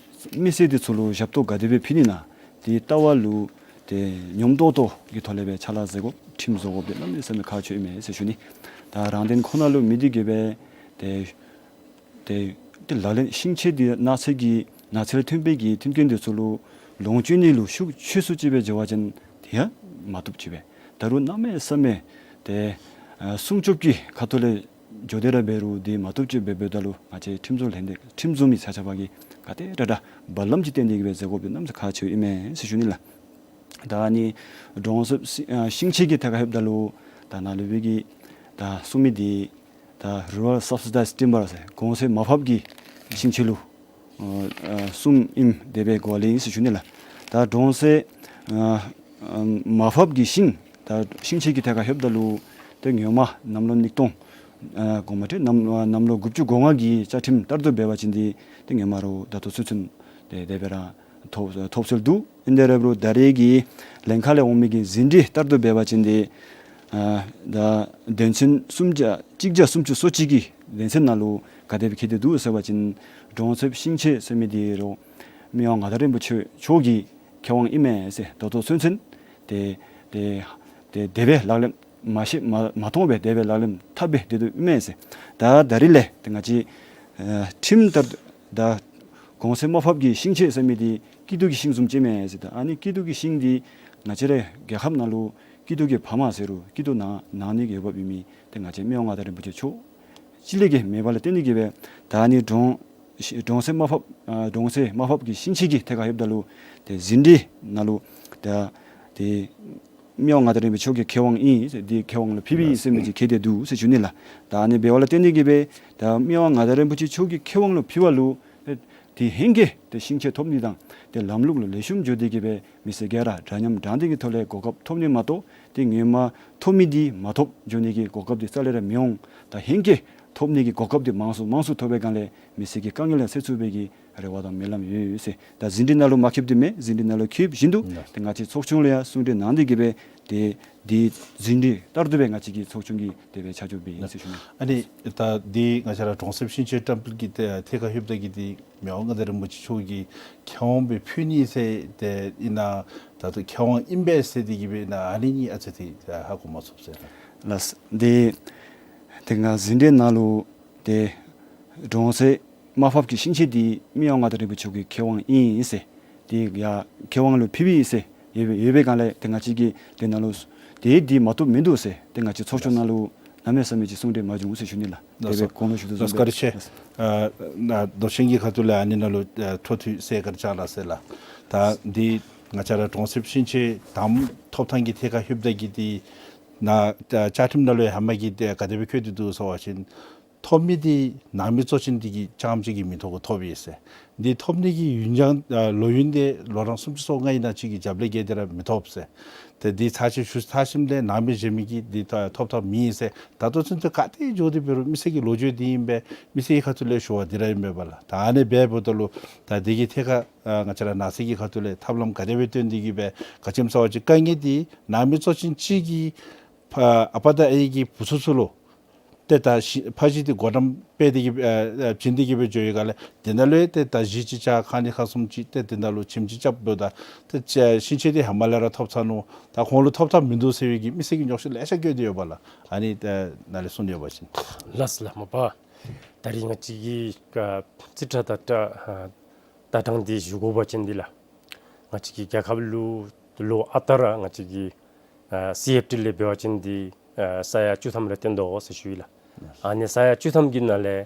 མི་སེར་དེ་ཚུ་ལུ་ཞབས་ཏོག་ག་དེ་སྦེ་ཕུལ་ནི་ཨིན་ན། དེ་ལྟ་བ་ལུ་ཏེ་སྙོམས་ཏོག་ཏོ་གི་ཐོག་ལས་སྦེ་ཕྱག་ལཱ་མཛད་དགོ། ཁྲིམས་བཟོ་དགོཔ་དེ་གནམ་མེད་ས་མེད་ཁག་ཆེཝ་ཨིན་མས་ཟེར་ཞུ་ནི། ད་རང་དོན་ཁོ་ན་ལུ་མི་དེ་གིས་སྦེ་ཏེ་ཏེ་ཏེ་ལག་ལེན་ཤིང་ཆས་འདི་ནགས་ཚལ་གྱི་ནགས་ཚལ་ཐོན་སྦེ་གི་མཐུན་རྐྱེན་འདི་ཚུ་ལུ་ལོངས་སྤྱོད་ནི་ལུ་ཤུགས་ཆེ་སུ་ཅིག་སྦེ་འགྱོ་བ་ཅིན་དེ་ཡང་མ་བཏུབ་ཅིག་སྦེ། ད་རུང་གནམ་མེད་ས་མེད་ཏེ་ཨ་སྲུང་སྐྱོབ་ཀྱི་ཁ་ཐུག་ལས་འགྱོ་སྟེ་ར་འབད་རུང་དེ་མ་བཏུབ་ཅིག་སྦེ་འབདཝ་ད་ལུ་ང་བཅས་ཁྲིམས་བཟོ་ལྷན་སྡེ་ཁྲིམས་བཟོ་མི་ཆ་ཁྱབ་ཀྱིས་ག་དེ་དྲག་དྲག་བར་ལམ་ཅིག་བཏོན་ཏེ་གི་སྦེ་མཛད་དགོཔ་དེ་གནམ་མེད་ས་མེད་ཁག་ཆེཝ་ཨིན་མས་ཟེར་ཞུ་ནི་ལགས། ད་ཨ་ནི་གྲོང་གསེབ་ཤིང་ཨ་ཤིང་ཆས་ཀྱི་ཐད་ཁར་ལྷོདཔ་ད་ལུ་ད་ནཱ་ལུ་སྦེ་གི་ད་གསུང་མི་འདི་ད་རུ་རཱལ་སབ་སི་ཌའིཛ་ཊིམ་བར་ཟེར་གོང་ཚད་མར་ཕབ་ཀྱི་ཤིང་ཆས་ལུ་ཨ་ཨ་གསུངམ་ཨིནམ་དེ་སྦེ་གོ་ལེ་ཨིན་ཟེར་ཞུ་ནི་ལགས། ད་གྲོང་གསེབ་ཨ་ཨ་མར་ཕབ་ཀྱི་ཤིང་ད་ཤིང་ཆས་ཀྱི་ཐད་ཁར་ལྷོདཔ་ད་ལུ་ཏེ་སྔོན་མ་གནམ་ལོ་ཉིས་སྟོང་ཨ་གོང་མ་ཏེ་གནམ་ཨ་གནམ་ལོ་དགུ་བཅུ་གོ་ལྔ་གི་བཅའ་ཁྲིམས་ལྟར་དུ་འབད་བ་ཅིན་འདི་ཏེ་སྔོན་མ་ར་ད་ལྟོ་ཚུན་ཚོད་དེ་དེ་སྦེ་ར་ཐོབ་ཐོབ་སྲོལ་འདུག། ཨིན་དེ་ར་འབད་རུང་ད་རེས་ཀྱི་ལན་ཁག་ལས་འོང་མི་གི་ཟིན་བྲིས་ལྟར་དུ་འབད་བ་ཅིན་དེ་ཨ་ད་དོན་ཚན་སུམ་བརྒྱ་གཅིག་བརྒྱ་སུམ་ཅུ་སོ་གཅིག་གི་དོན་ཚན་ནང་ལུ་ག་དེ་སྦེ་འཁོད་དེ་འདུག་ཟེར་བ་ཅིན་གྲོང་གསེབ་ཤིང་ཆས་ཟེར་མི་འདི་ར་མི་དབང་མངའ་བདག་རིན་པོ་ཆེ་མཆོག་གི་ཁེ་དབང་ཨིན་མས་ཟེར་ད་ལྟོ་ཚུན་ཚོད་དེ་དེ་དེ་དེ་སྦེ་ལག་ལེན་མ་ཤེས་མ་མ་མཐོང་སྦེ་དེ་སྦེ་ལག་ལེན་འཐབ་སྦེ་སྡོད་དོ་ཨིན་མས་ཟེར། ད་ད་རེས་ལས་ཏེ་ང་བཅས་ཨ་ཁྲིམས་ལྟར་ད་གོང་ཚད་མར་ཕབ་ཀྱི་ཤིང་ཆས་ཟེར་མི་འདི་སྐྱིད་སྡུག་གི་ཤིང་བཟུམ་ཅིག་ཨིན་མས་ཟེར། ད་ཨ་ནི་སྐྱིད་སྡུག་གི་ཤིང་འདི་ང་བཅས་རའི་རྒྱལ་ཁབ་ནང་ལུ་སྐྱིད་སྡུག་གི་བ་མ་ཟེར་རུང་སྐྱིད་སྡུག་ནང་ནང་ནི་གི་འོས་འབབ་ཨིན་མི་ཏེ་ང་བཅས་མི་དབང་མངའ་བདག་རིན་པོ་ཆེ་མཆོག་གཅིག་ལས་ཀྱི་མེདཔ་ལས་བརྟེན་ཏེ་གི་སྦེ་ད་ཨ་ནི་གྲོང་གྲོང་གསེབ་མར་ཕབ་ཨ་གྲོང་གསེབ་མར་ཕབ་ཀྱི་ཤིང་ཆས་ཀྱི་ཐད་ཁར་ལྷོདཔ་ད་ལུ་ཏེ་ཟིན་བྲིས་ནང་ལུ་ད་ཏེ་མི་དབང་མངའ་བདག་རིན་པོ་ཆེ་མཆོག་གི་ཁེ་དབང་ཨིན་ཟེར་དེ་ཁེ་དབང་ལུ་ཕུལ་བའི་ཟེར་མི་ཅིག་འཁོད་དེ་འདུག་ཟེར་ཞུ་ནི་ལགས། ད་ཨ་ནི་འབདཝ་ལས་བརྟེན་ཏེ་གི་སྦེ་ད་མི་དབང་མངའ་བདག་རིན་པོ་ཆེ་མཆོག་གི་ཁེ་དབང་ལུ་ཕུལ་བ་ལུ་ཏེ་ཧེང་སྐལ་ཏེ་ཤིང་ཆས་ཐོབ་ནི་དང་ཏེ་ལམ་ལུགས་ལུ་ལེགས་ཤོམ་འགྱོ་སྟེ་གི་སྦེ་མི་སེར་ག་ར་འདྲ་མཉམ་དྲང་བདེན་གྱི་ཐོག་ལས་གོ་སྐབས་ཐོབ་ནི་མ་གཏོགས་ཏེ་སྔོན་མ་ཐོབ་མི་འདི་མ་ཐོབ་འགྱོ་ནི་གི་གོ་སྐབས་འདི་རྩ་ལས་ར་མི་འོང་། ད་ཧེང་སྐལ་ཐོབ་ནི་གི་གོ་སྐབས་འདི་མང་སུ་མང་སུ་ཐོབ་པའི་སྒང་ལས་མི་སེར་གྱི་དཀའ་ངལ་ཡང་སེལ་ཚུགས་པའི་གི་རེ་བ་དང་སྨོན་ལམ་ཡོད་ཟེར། ད་ཟིན་བྲིས་ནང་ལུ་མ་འཁོདཔ་འདི་མེན། ཟིན་བྲིས་ནང་ལུ་འཁོད་བཞིན་དུ་ཏེ་ང་བཅས་ཚོགས་ཆུང་ལུ་ཡང་གསུང་གྲོས་གནང་སྟེ་གི་སྦེ་ཏེ་དེ་ཟིན་བྲིས་ལྟར་དུ་སྦེ་ང་བཅས་ཀྱི་ཚོགས་ཆུང་གིས་དེ་སྦེ་ཆ་འཇོག་འབད་ཡི་ཟེར་ཞུ་ནི། ཨ་ནི་ད་འདི་ང་བཅས་ར་གྲོང་གསེབ་ཤིང་ཆས་བཀྲམ་སྤེལ་གྱི་ཐད་ཐད་ཁར་ལྷོདཔ་ད་གི་འདི་མི་དབང་མངའ་བདག་རིན་པོ་ཆེ་མཆོག་གི་ཁེ་དབང་སྦེ་ཕུལ་ནི་ཟེར་ཏེ་ཨིན་ན་ད་ལྟོ་ཁེ་དབང་ཨིན་པས་ཟེར་ཏེ་གི་སྦེ་ཨིན་ན་ཨ་ནི་གཉིས་ཨ་ཙི་ཏེ་ཧ་གོ་མ་ཚུགས་ཟེར་ན། ལགས། དེ་དེ་སྒང་ཟིན་བྲིས་ནང་ལུ་ཏེ་གྲོང་གསེབ་མར་ཕབ་ཀྱི་ཤིང་ཆས་འདི་མི་དབང་མངའ་བདག་རིན་པོ་ཆེ་མཆོག་གི་ཁེ་དབང་ཨིན་ཟེར་དེ་ཡང་ཁེ་དབང་ལུ་ཕུལ་བའི་ཟེར་ཡོད་པའི་ཡོད་པའི་སྒང་ལས་ཏེ་ང་བཅས་ཀྱིས་དེ་ནང་ལུ་དེ་འདི་མ་བཏུབ་མིན་འདུག་ཟེར་ཏེ་ང་བཅས་ཚོགས་ཆུང་ནང་ལུ་གནམ་མེད་ས་མེད་ཅིག་གསུང་གྲོས་མ་བྱུང་ཟེར་ཞུ་ནི་ལགས། དེ་སྦེ་གོང་ལུ་ཞུ་དོ་བཟུམ་སྦེ། ལགས་སོ། བཀའ་དྲིན་ཆེ། ལགས། ཨ་ནཱ་མདོ་ཆེན་གྱི་ཁ་ཐུག་ལས་ཨ་ནི་ནང་ལུ་ཨ་འཕྲོ་མཐུད་གསལ་ཁ་བྱང་གནང་ཟེར་ལགས། ད་འདི་ང་བཅས་ར་གྲོང་གསེབ་ཤིང་ཆས་དམ་ཐོབ་ཐང་གི་ཐད་ཁར་ལྷོདཔ་ད་གི་འདི་ནཱ་ཨ་བཅའ་ཁྲིམས་ནང་ལུ་ཧེ་མ་གི་འདི་ག་དེ་སྦེ་འཁོད་དེ་འདུག་ཟེར་བ་ཅིན་ཐོབ་མི་འདི་ནང་མི་གཙོ་ཅན་འདི་གིས་རྐྱངམ་གཅིག་གིས་མི་ཐོབ་གོ་ཐོབ་ཡི་ཟེར། འདི་ཐོབ་ནི་གི་ཡུན་ཙམ་ཨ་ལོ་ཡུན་འདི་ལོ་གྲངས་སུམ་ཅུ་སོ་ལྔ་ཨིན་ན་ཅིག་གི་རྒྱབ་ལས་བརྒལ་ཏེ་ར་མི་ཐོབ་ཟེར། ཏེ་འདི་ཚར་གཅིག་ཞུ་ཚར་ཞིནམ་ལས་ནང་མི་གཞན་མི་གིས་འདི་ཐོབ་ཐོབ་མེད་ཟེར། ད་ལྟོ་ཚུན་ཚོད་ག་ཏེ་འགྱོ་སྟེ་འབད་རུང་མི་སེར་གྱི་ལོ་རྒྱུས་འདི་ཨིན་པས། མི་སེར་གྱི་ཁ་ཐུག་ལས་ཞུ་བ་འདི་ར་ཨིན་པས་ལགས། ད་ཨ་ནི་སྦེ་འབདཝ་ད་ལུ་ད་འདི་གི་ཐད་ཁར་ཨ་ང་བཅས་ར་ནང་སྲིད་ཀྱི་ཁ་ཐུག་ལས་ཐབས་ལམ་ག་དེ་སྦེ་སྟོན་ཏེ་གི་སྦེ་ག་ཅི་སྨོ་ཟེར་བ་ཅིན་དཀའ་ངལ་འདི་ནང་མི་གཙོ་ཅན་གཅིག་གིས་ཕ་ཨ་པ་དང་ཨའི་གི་བུ་ཚུ་ཚུ་ལུ་ཏེ་ད་ཤི་ཕ་གཞིས་འདི་སྒོ་འགྲམ་སྦེ་འདི་གི་ཨ་ཨ་བྱིན་ཏེ་གི་སྦེ་འགྱོ་བའི་སྒང་ལས་དེ་ནང་ལུ་ཡང་ཏེ་ད་གཞིས་ཅིག་བཅགས་ཁང་གཉིས་ཁང་གསུམ་ཅིག་ཏེ་དེ་ནང་ལུ་ཁྱིམ་ཅིག་རྐྱབ་འབདཝ་ད་ཏེ་ཤིང་ཆས་འདི་ཧེ་མ་ལས་ར་ཐོབ་ཚར་ནུག། ད་ཁོང་ལུ་ཐོབ་ཐངས་མིན་འདུག་ཟེར་བའི་གི་མི་སེར་གྱི་རྙོག་དྲ་ལེ་ཤ་བཀོད་དེ་ཡོདཔ་ལགས། ཨ་ནི་ཏེ་ནཱ་ལས་གསུང་ཡོད་པ་ཅིན། ལགས་ལགས་མ་པ། ད་རིས་ང་བཅས་ཀྱི་ཨ་རྩིས་ཁྲ་དང་ཨ་ལྟ་སྟངས་འདི་ཞུ་དགོ་པ་ཅིན་འདི་ལགས། ང་བཅས་ཀྱི་རྒྱལ་ཁབ་ལུ་ལོ་ཨ་རྟག་ར་ང་བཅས་ཀྱི་ཨ་སི་ཨེཕ་ཊི་ལས་འབད་བ་ཅིན་འདི་ཨ་ས་ཡ་བཅུ་ཐམ་ར་བཏོན་དོ་ཟེར་ཞུ་ཡི་ལགས། ཨ་ནི་ས་ཡ་བཅུ་ཐམ་གྱི་ནང་ལས་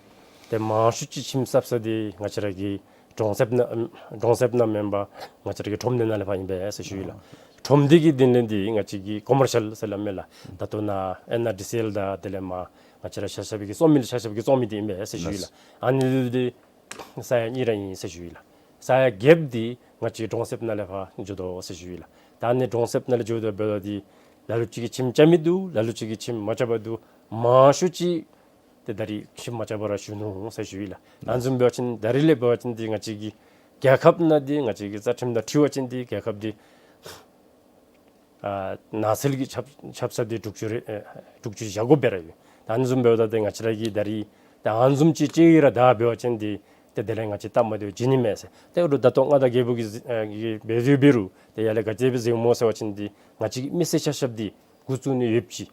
ཏེ་མང་ཤོས་ཅིག་ཁྱིམ་གསརཔ་ས་འདི་ང་བཅས་ར་གི་གྲོང་གསེབ་ནང་གྲོང་གསེབ་ནང་མེན་པར་ང་བཅས་ར་གི་ཁྲོམ་སྡེ་ནང་ལས་ཕར་ཨིན་པས་ཟེར་ཞུ་ཡི་ལགས། ཁྲོམ་སྡེ་གི་དོན་ལས་འདི་ང་བཅས་ཀྱི་ཀོ་མར་ཤལ་ཟེར་སླབ་མས་ལགས། ད་ལྟོ་ནཱ་ཨེན་ཨར་ཌི་སི་ཨེལ་དང་དེ་ལས་མར་ང་བཅས་ར་ཆ་ཁྱབ་ཀྱི་བཙོང་མི་ལགས། ཆ་ཁྱབ་ཀྱིས་བཙོང་མི་འདི་ཨིན་པས་ཟེར་ཞུ་ཡི་ལགས། ཨ་ནི་འདི་ས་ཡ་གཉིས་ར་ཨིན་ཟེར་ཞུ་ཡི་ལགས། ས་ཡ་བརྒྱད་འདི་ང་བཅས་གྲོང་གསེབ་ནང་ལས་ཕར་འགྱོ་དོ་ཟེར་ཞུ་ཡི་ལགས། ད་ཨ་ནི་གྲོང་གསེབ་ནང་ལས་འགྱོ་དོ་འབདཝ་ད་འདི་ལ་ལུ་ཅིག་གིས་ཁྱིམ་རྐྱབ་མི་འདུག། ལ་ལུ་ཅིག་གིས་ཁྱིམ་མ་རྐྱབ་པར་འདུག། མང་ཤོས་ཅིག་ཏེ་ད་རིས་ཁྱིམ་མ་རྐྱབ་པར་ར་བཞུགས་ནུག་ཟེར་ཞུ་ཡི་ལགས། ཨ་ནི་བཟུམ་འབད་བ་ཅིན་ད་རིས་ལས་འབད་བ་ཅིན་འདི་ང་བཅས་ཀྱི་རྒྱལ་ཁབ་ནང་འདི་ང་བཅས་ཀྱི་རྩ་ཁྲིམས་དང་འཁྲིལ་བ་ཅིན་འདི་རྒྱལ་ཁབ་འདི་ཨ་ནགས་ཚལ་གྱི་ཁྱབ་ཁྱབ་ས་འདི་དྲུག་ཅུ་རེ་ཨེ་དྲུག་ཅུ་བཞི་གོ་སྦེ་ར་ཡོད། ད་ཨ་ནི་བཟུམ་འབདཝ་ད་ཏེ་ང་བཅས་ར་གིས་ད་རིས་ཏེ་ཨ་ནི་བཟུམ་ཅིག་ཅིག་ར་ད་འབད་བ་ཅིན་འདི་ཏེ་དེ་ལས་ང་བཅས་སྟབས་མ་བདེཝ་བྱིན་ནི་མས་ཟེར། ཏེ་རུང་ད་ལྟོ་མངའ་བདག་རྒྱལ་པོ་གིས་གཟིགས་ཨ་གིས་འབད་དོ་འབད་རུང་ཏེ་ཡར་ལས་ག་ཅི་སྦེ་གཟིགས་སྨོ་ཟེར་བ་ཅིན་འདི་ང་བཅས་ཀྱི་མི་སེར་ཆ་ཁྱབ་འདི་འགོ་བཙུགས་ནི་ཡོདཔ་ཅིག།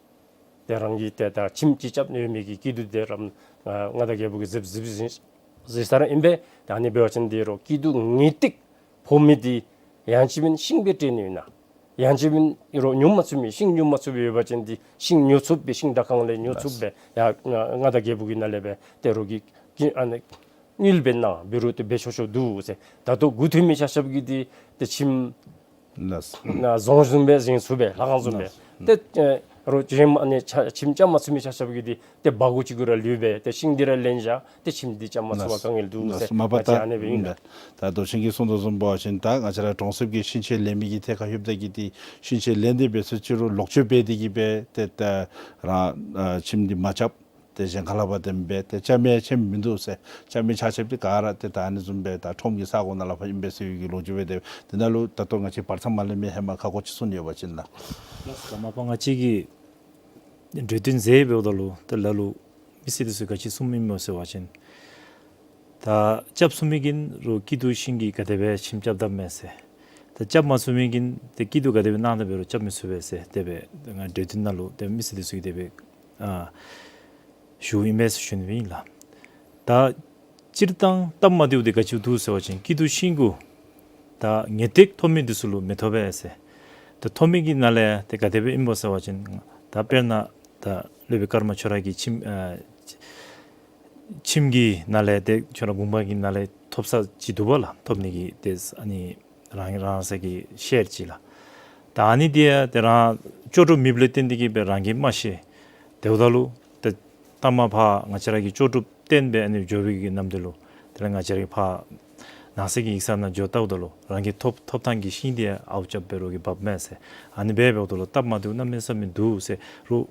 ཏེ་རང་གིས་ཏེ་ད་ཁྱིམ་ཅིག་རྐྱབ་ནི་ཡོད་མི་གི་སྐྱིད་སྡུག་འདི་ར་ཨ་མངའ་བདག་རྒྱལ་པོ་གིས་གཟིགས་གཟིགས་གཟིགས་གཟིགས་ས་ར་ཨིན་པས། ད་ཨ་ནི་འབད་བ་ཅིན་འདི་རུང་སྐྱིད་སྡུག་ངེས་ཏིག་ཕོག་མི་འདི་ཡང་ཅིན་མེན་ཤིང་སྦེ་སྤྲོད་ནི་ཨིན་ན། ཡང་ཅིན་མེན་རོགས་ཉོ་མ་ཚུགས་མི་ཤིང་ཉོ་མ་ཚུགས་པའི་ཡོད་པ་ཅིན་འདི་ཤིང་ཉོ་ཚུགསཔ་སྦེ་ཤིང་དྲ་ཁང་ལས་ཉོ་ཚུགསཔ་སྦེ་ཡར་མངའ་བདག་རྒྱལ་པོ་གི་ནང་ལས་སྦེ་ཏེ་རོགས་ཀྱིས་ཀྱི་ཨ་ནི་དངུལ་སྦེ་གནང་འབད་རུང་ཏེ་འབད་ཆོག་ཆོག་འདུག་ཟེར། ད་ལྟོ་འགོ་ཐོན་མི་ཆ་ཁྱབ་ཀྱིས་འདི་ཏེ་ཁྱིམ་ལགས། ན་རྫོང་བཟུམ་སྦེ་བཞེངས་ཚུགས་པས་ལྷ་ཁང་བཟུམ་སྦེ། ལགས། ཏེ་ཨེ་རོགས་ཅིག་ཨ་ནི་ཆ་ཁྱིམ་རྐྱབ་མ་ཚུགས་མི་ཆ་ཁྱབ་ཀྱིས་འདི་ཏེ་སྦ་གུ་ཅིག་གུ་ར་ལུས་སྦེ་ཏེ་ཤིང་འདི་ར་ལེན་བཞག་ཏེ་ཁྱིམ་འདི་རྐྱབ་མ་ཚུགས་པར་དཀའ་ངལ་འདུག་ཟེར། ལགས། མ་པ་ང་བཅས་ད་ཨ་ནི་སྦེ་ཨིན་ལགས། ད་མདོ་ཆེན་གྱིས་གསུངས་དོ་བཟུམ་འབད་བ་ཅིན་ད་ང་བཅས་ར་གྲོང་གསེབ་ཀྱི་ཤིང་ཆས་ལེན་མི་གི་ཐད་ཁར་ལྷོདཔ་ད་གིས་འདི་ཤིང་ཆས་ལེན་ཏེ་འབད་ཚུགས་ཅི་རུང་ལོག་སྤྱོད་འབད་དེ་གིས་སྦེ་ཏེ་ད་རང་ཨ་ཁྱིམ་འདི་མ་རྐྱབ། ཏེ་གཞན་ཁ་ལས་ཕར་ཏེ་འབད་ཏེ་རྐྱབ་མི་ཡང་ཆེམ་མིན་འདུག་ཟེར། རྐྱབ་མི་ཆ་ཁྱབ་འདི་ག་ར་ཏེ་ད་ཨ་ནི་བཟུམ་སྦེ་ད་ཁྲོམ་གྱི་ས་གོ་ནང་ལས་ཕར་ཨིན་པས་ཟེར་བའི་གི་ལོ་རྒྱུས་སྦེ་ཏེ་འདི་ནང་ལུ་ད་ལྟོ་ང་བཅས་བར་མཚམས་མ་ལེན་མི་ཧེ་མ་ཁ་སྐོར་ཅིག་གསུང་ནི་ཡོད་པ་ཅིན་ལགས། ལགས་སོ། ད་མ་པ་ང་བཅས་ཀྱིས་གྲོས་བསྟུན་མཛད་འབདཝ་ད་ལུ་ད་ལ་ལུ་མི་སེར་འདི་ཚུ་ག་ཅི་གསུངམ་ཨིན་སྨོ་ཟེར་བ་ཅིན་ད་རྐྱབ་ཚུགས་མི་གིས་རོགས་སྐྱིད་སྡུག་ཤིང་གིས་ག་དེ་སྦེ་ཁྱིམ་རྐྱབ་དོ་མས་ཟེར། ད་རྐྱབ་མ་ཚུགས་མི་གིས་ཏེ་སྐྱིད་སྡུག་ག་དེ་སྦེ་གནང་ད་འབད་རུང་རྐྱབ་མི་ཚུགས་པས་ཟེར་དེ་སྦེ་ང་གྲོས་བསྟུན་ནང་ལུ་ཏེ་མི་སེར་འདི་ཚུ་གིས་དེ་སྦེ་ཨ་ཞུཝ་ཨིན་མས་ཟེར་ཞུ་ནི་སྦེ་ཨིན་ལགས། ད་སྤྱིར་བཏང་སྟབས་མ་བདེཝ་འདི་ག་ཅི་འདུག་ཟེར་བ་ཅིན་སྐྱིད་སྡུག་ཤིང་གུ་ད་ངེས་ཏིག་ཐོབ་མི་འདི་ཚུ་ལུ་མི་ཐོབ་པས་ཟེར། ད་ཐོབ་མི་གི་ནང་ལས་ཏེ་ག་དེ་སྦེ་ཨིན་སྨོ་ཟེར་བ་ཅིན་ད་དཔེར་ན་ད་སློབ་དཔོན་ཀརྨ་ཁྱོད་ར་གི་ཁྱིམ་ཨ་ཁྱིམ་གྱི་ནང་ལས་ཏེ་ཁྱོད་ར་དགོན་པ་གི་ནང་ལས་ཐོབ་ས་ཅིག་འདུག་པ་ལགས། ཐོབ་ནི་གི་ཏེ་ཨ་ནི་རང་རང་སོའི་གི་ཤེར་ཅིག་ལགས། ད་ཨ་ནི་འདི་ཡང་ཏེ་རང་ལྕོགས་གྲུབ་མེདཔ་ལས་བརྟེན་ཏེ་གིས་སྦེ་རང་གིས་མ་ཤེས། དེ་འབདཝ་ད་ལུ་ཏེ་ལྟ་མ་ཕར་ང་བཅས་ར་གིས་ལྕོགས་གྲུབ་བརྟེན་སྦེ་ཨ་ནི་འགྱོ་བའི་གི་ནམ་དུས་ལུ་དེ་ལས་ང་བཅས་ར་གིས་ཕར་ནང་གསེས་ཀྱི་ཡིག་ཚང་ནང་འགྱོ་བལྟཝ་ད་ལུ་རང་གི་ཐོབ་ཐོབ་ཐངས་ཀྱི་ཤིང་འདི་ཡང་ཨརཝ་རྐྱབ་འབད་རུང་གིས་འབགཔ་མས་ཟེར། ཨ་ནི་སྦེ་འབདཝ་ད་ལུ་སྟབས་མ་བདེཝ་གནམ་མེད་ས་མེད་འདུག་ཟེར། རོགས་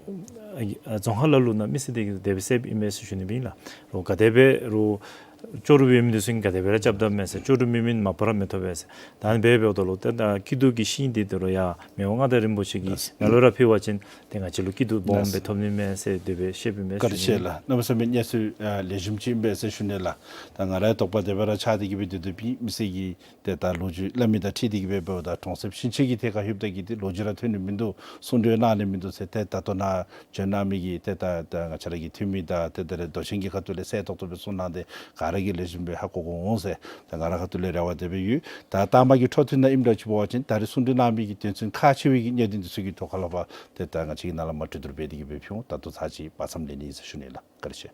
ཨ་རྫོང་ཁག་ལ་ལུ་ནང་མི་སེར་འདི་གིས་དེ་སྦེ་ཟེརཝ་ཨིན་མས་ཟེར་ཞུ་ནི་སྦེ་ཨིན་ལགས། རོགས་ག་དེ་སྦེ་རོགས་ལྕོགས་གྲུབ་ཡོད་མི་འདི་ཚུ་གིས་ག་དེ་སྦེ་ར་རྐྱབ་དོ་མས་ཟེར། ལྕོགས་གྲུབ་མེད་མི་མ་པ་ར་མི་ཐོབ་པས་ཟེར། ད་ཨ་ནི་སྦེ་འབདཝ་ད་ལུ་ཏེ་ད་སྐྱིད་སྡུག་གི་ཤིང་འདི་དོ་རུང་ཡར་མི་དབང་མངའ་བདག་རིན་པོ་ཆེ་གི་ལགས། ནང་ལུ་ར་ཕུལ་བ་ཅིན་ཏེ་ང་བཅས་ལུ་སྐྱིད་སྡུག་སྦོམ་སྦེ་ཐོབ་ནི་མས་ཟེར་དེ་སྦེ་ཞུཝ་ཨིན་མས་ཟེར་ཞུ་ནི། བཀའ་དྲིན་ཆེ་ལགས། གནམ་མེད་ས་མེད་གནས་ཚུལ་ཨ་ལེགས་ཤོམ་ཅིག་ཨིན་པས་ཟེར་ཞུ་ནི་ལགས། ད་ང་རའི་དོགས་པ་དེ་སྦེ་ར་ཆགས་ཏེ་གིས་སྦེ་སྡོད་སྡོདཔ་ཨིན། མི་སེར་གྱི་ཏེ་ད་ལོ་རྒྱུས་སླབ་མི་དང་འཁྲིལ་ཏེ་གིས་སྦེ་འབདཝ་ད་གྲོང་གསེབ་ཤིང་ཆས་ཀྱི་ཐད་ཁར་ལྷོདཔ་ད་གིས་ཏེ་ལོ་རྒྱུས་ར་ཐོན་ནི་མིན་འདུག། གསུང་གྲོས་གནང་ནི་མིན་འདུག་ཟེར་ཏེ་ད་ལྟོ་ནཱ་བྱོན་གནང་མི་གི་ཏེ་ད་ད་ང་བཅས་ར་གི་འཐུས་མི་དང་ཏེ་དེ་ལས་མདོ་ཆེན་གྱི་ཁ་ཐུག་ལས་གསལ་ཏོག་ཏོ་སྦེ་གསུང་གནང་སྟེ་ག་ར་གིས་ལེགས་ཤོམ་སྦེ་ཧ་གོ་གོ་འོང་ཟེར་ད་ང་རའི་ཁ་ཐུག་ལས་རེ་བ་དེ་སྦེ་ཡོད། ད་ལྟ་མ་གི་འཕྲོ་མཐུད་ནང་ཨིནམ་འདྲཝ་ཅིག་འབད་བ་ཅིན་ད་རིས་གསུང་གྲོས་གནང་མི་གི་དོན་ཚན་ཁག་ཆེ་བའི་གི་གནད་དོན་འདི་ཚུ་གི་ཐོག་ཁ་ལས་ཕར་ཏེ་ད་ང་བཅས་ཀྱིས་ནཱ་ལས་མར་གྲོས་བསྡུར་འབད་དེ་གིས་སྦེ་ཕུལ་འོང་། ད་ལྟོ་ཚར་གཅིག་བར་མཚམས་ལེན་ནི་ཨིན་ཟེར་ཞུ་ནི་ལགས། བཀའ་དྲིན་ཆེ།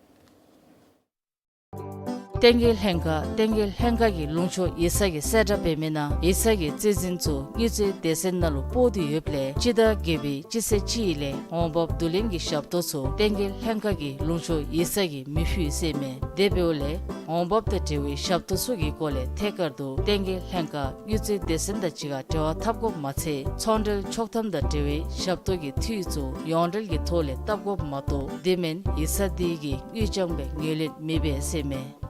བསྟན་རྒྱས་ལྷན་ཁག། བསྟན་རྒྱས་ལྷན་ཁག་གིས་ལུང་ཕྱོགས་ཡིག་ཚང་གི་གསལ་བསྒྲགས་འབད་མི་ནང་ཡིག་ཚང་གི་གཙོ་འཛིན་ཚུ་དངུལ་རྩིས་སྡེ་ཚན་ནང་ལུ་སྤོ་སྟེ་ཡོདཔ་ལས་སྤྱི་ཟླ་བརྒྱད་པའི་སྤྱི་ཚེས་གཅིག་ལས་འོང་འབབ་བསྡུ་ལེན་གྱི་ཞབས་ཏོག་ཚུ་བསྟན་རྒྱས་ལྷན་ཁག་གིས་ལུང་ཕྱོགས་ཡིག་ཚང་གིས་མི་ཕུལ་ཟེར་མས། དེ་འབདཝ་ལས་འོང་འབབ་དང་འབྲེལ་བའི་ཞབས་ཏོག་ཚུ་གི་སྐོར་ལས་ཐད་ཀར་དུ་བསྟན་རྒྱས་ལྷན་ཁག་དངུལ་རྩིས་སྡེ་ཚན་དང་གཅིག་ཁར་འབྲེལ་བ་འཐབ་དགོཔ་མ་ཚད་ཚོང་འབྲེལ་ཆོག་ཐམ་དང་འབྲེལ་བའི་ཞབས་ཏོག་གི་འཐུས་ཚུ་ཡོངས་འབྲེལ་གྱི་ཐོག་ལས་བཏབ་དགོཔ་མ་གཏོགས་དེ་མེན་ཡིག་ཚང་འདི་གིས་དངུལ་རྐྱང་སྦེ་ངོས་ལེན་མི་འབད་ཟེར་མས།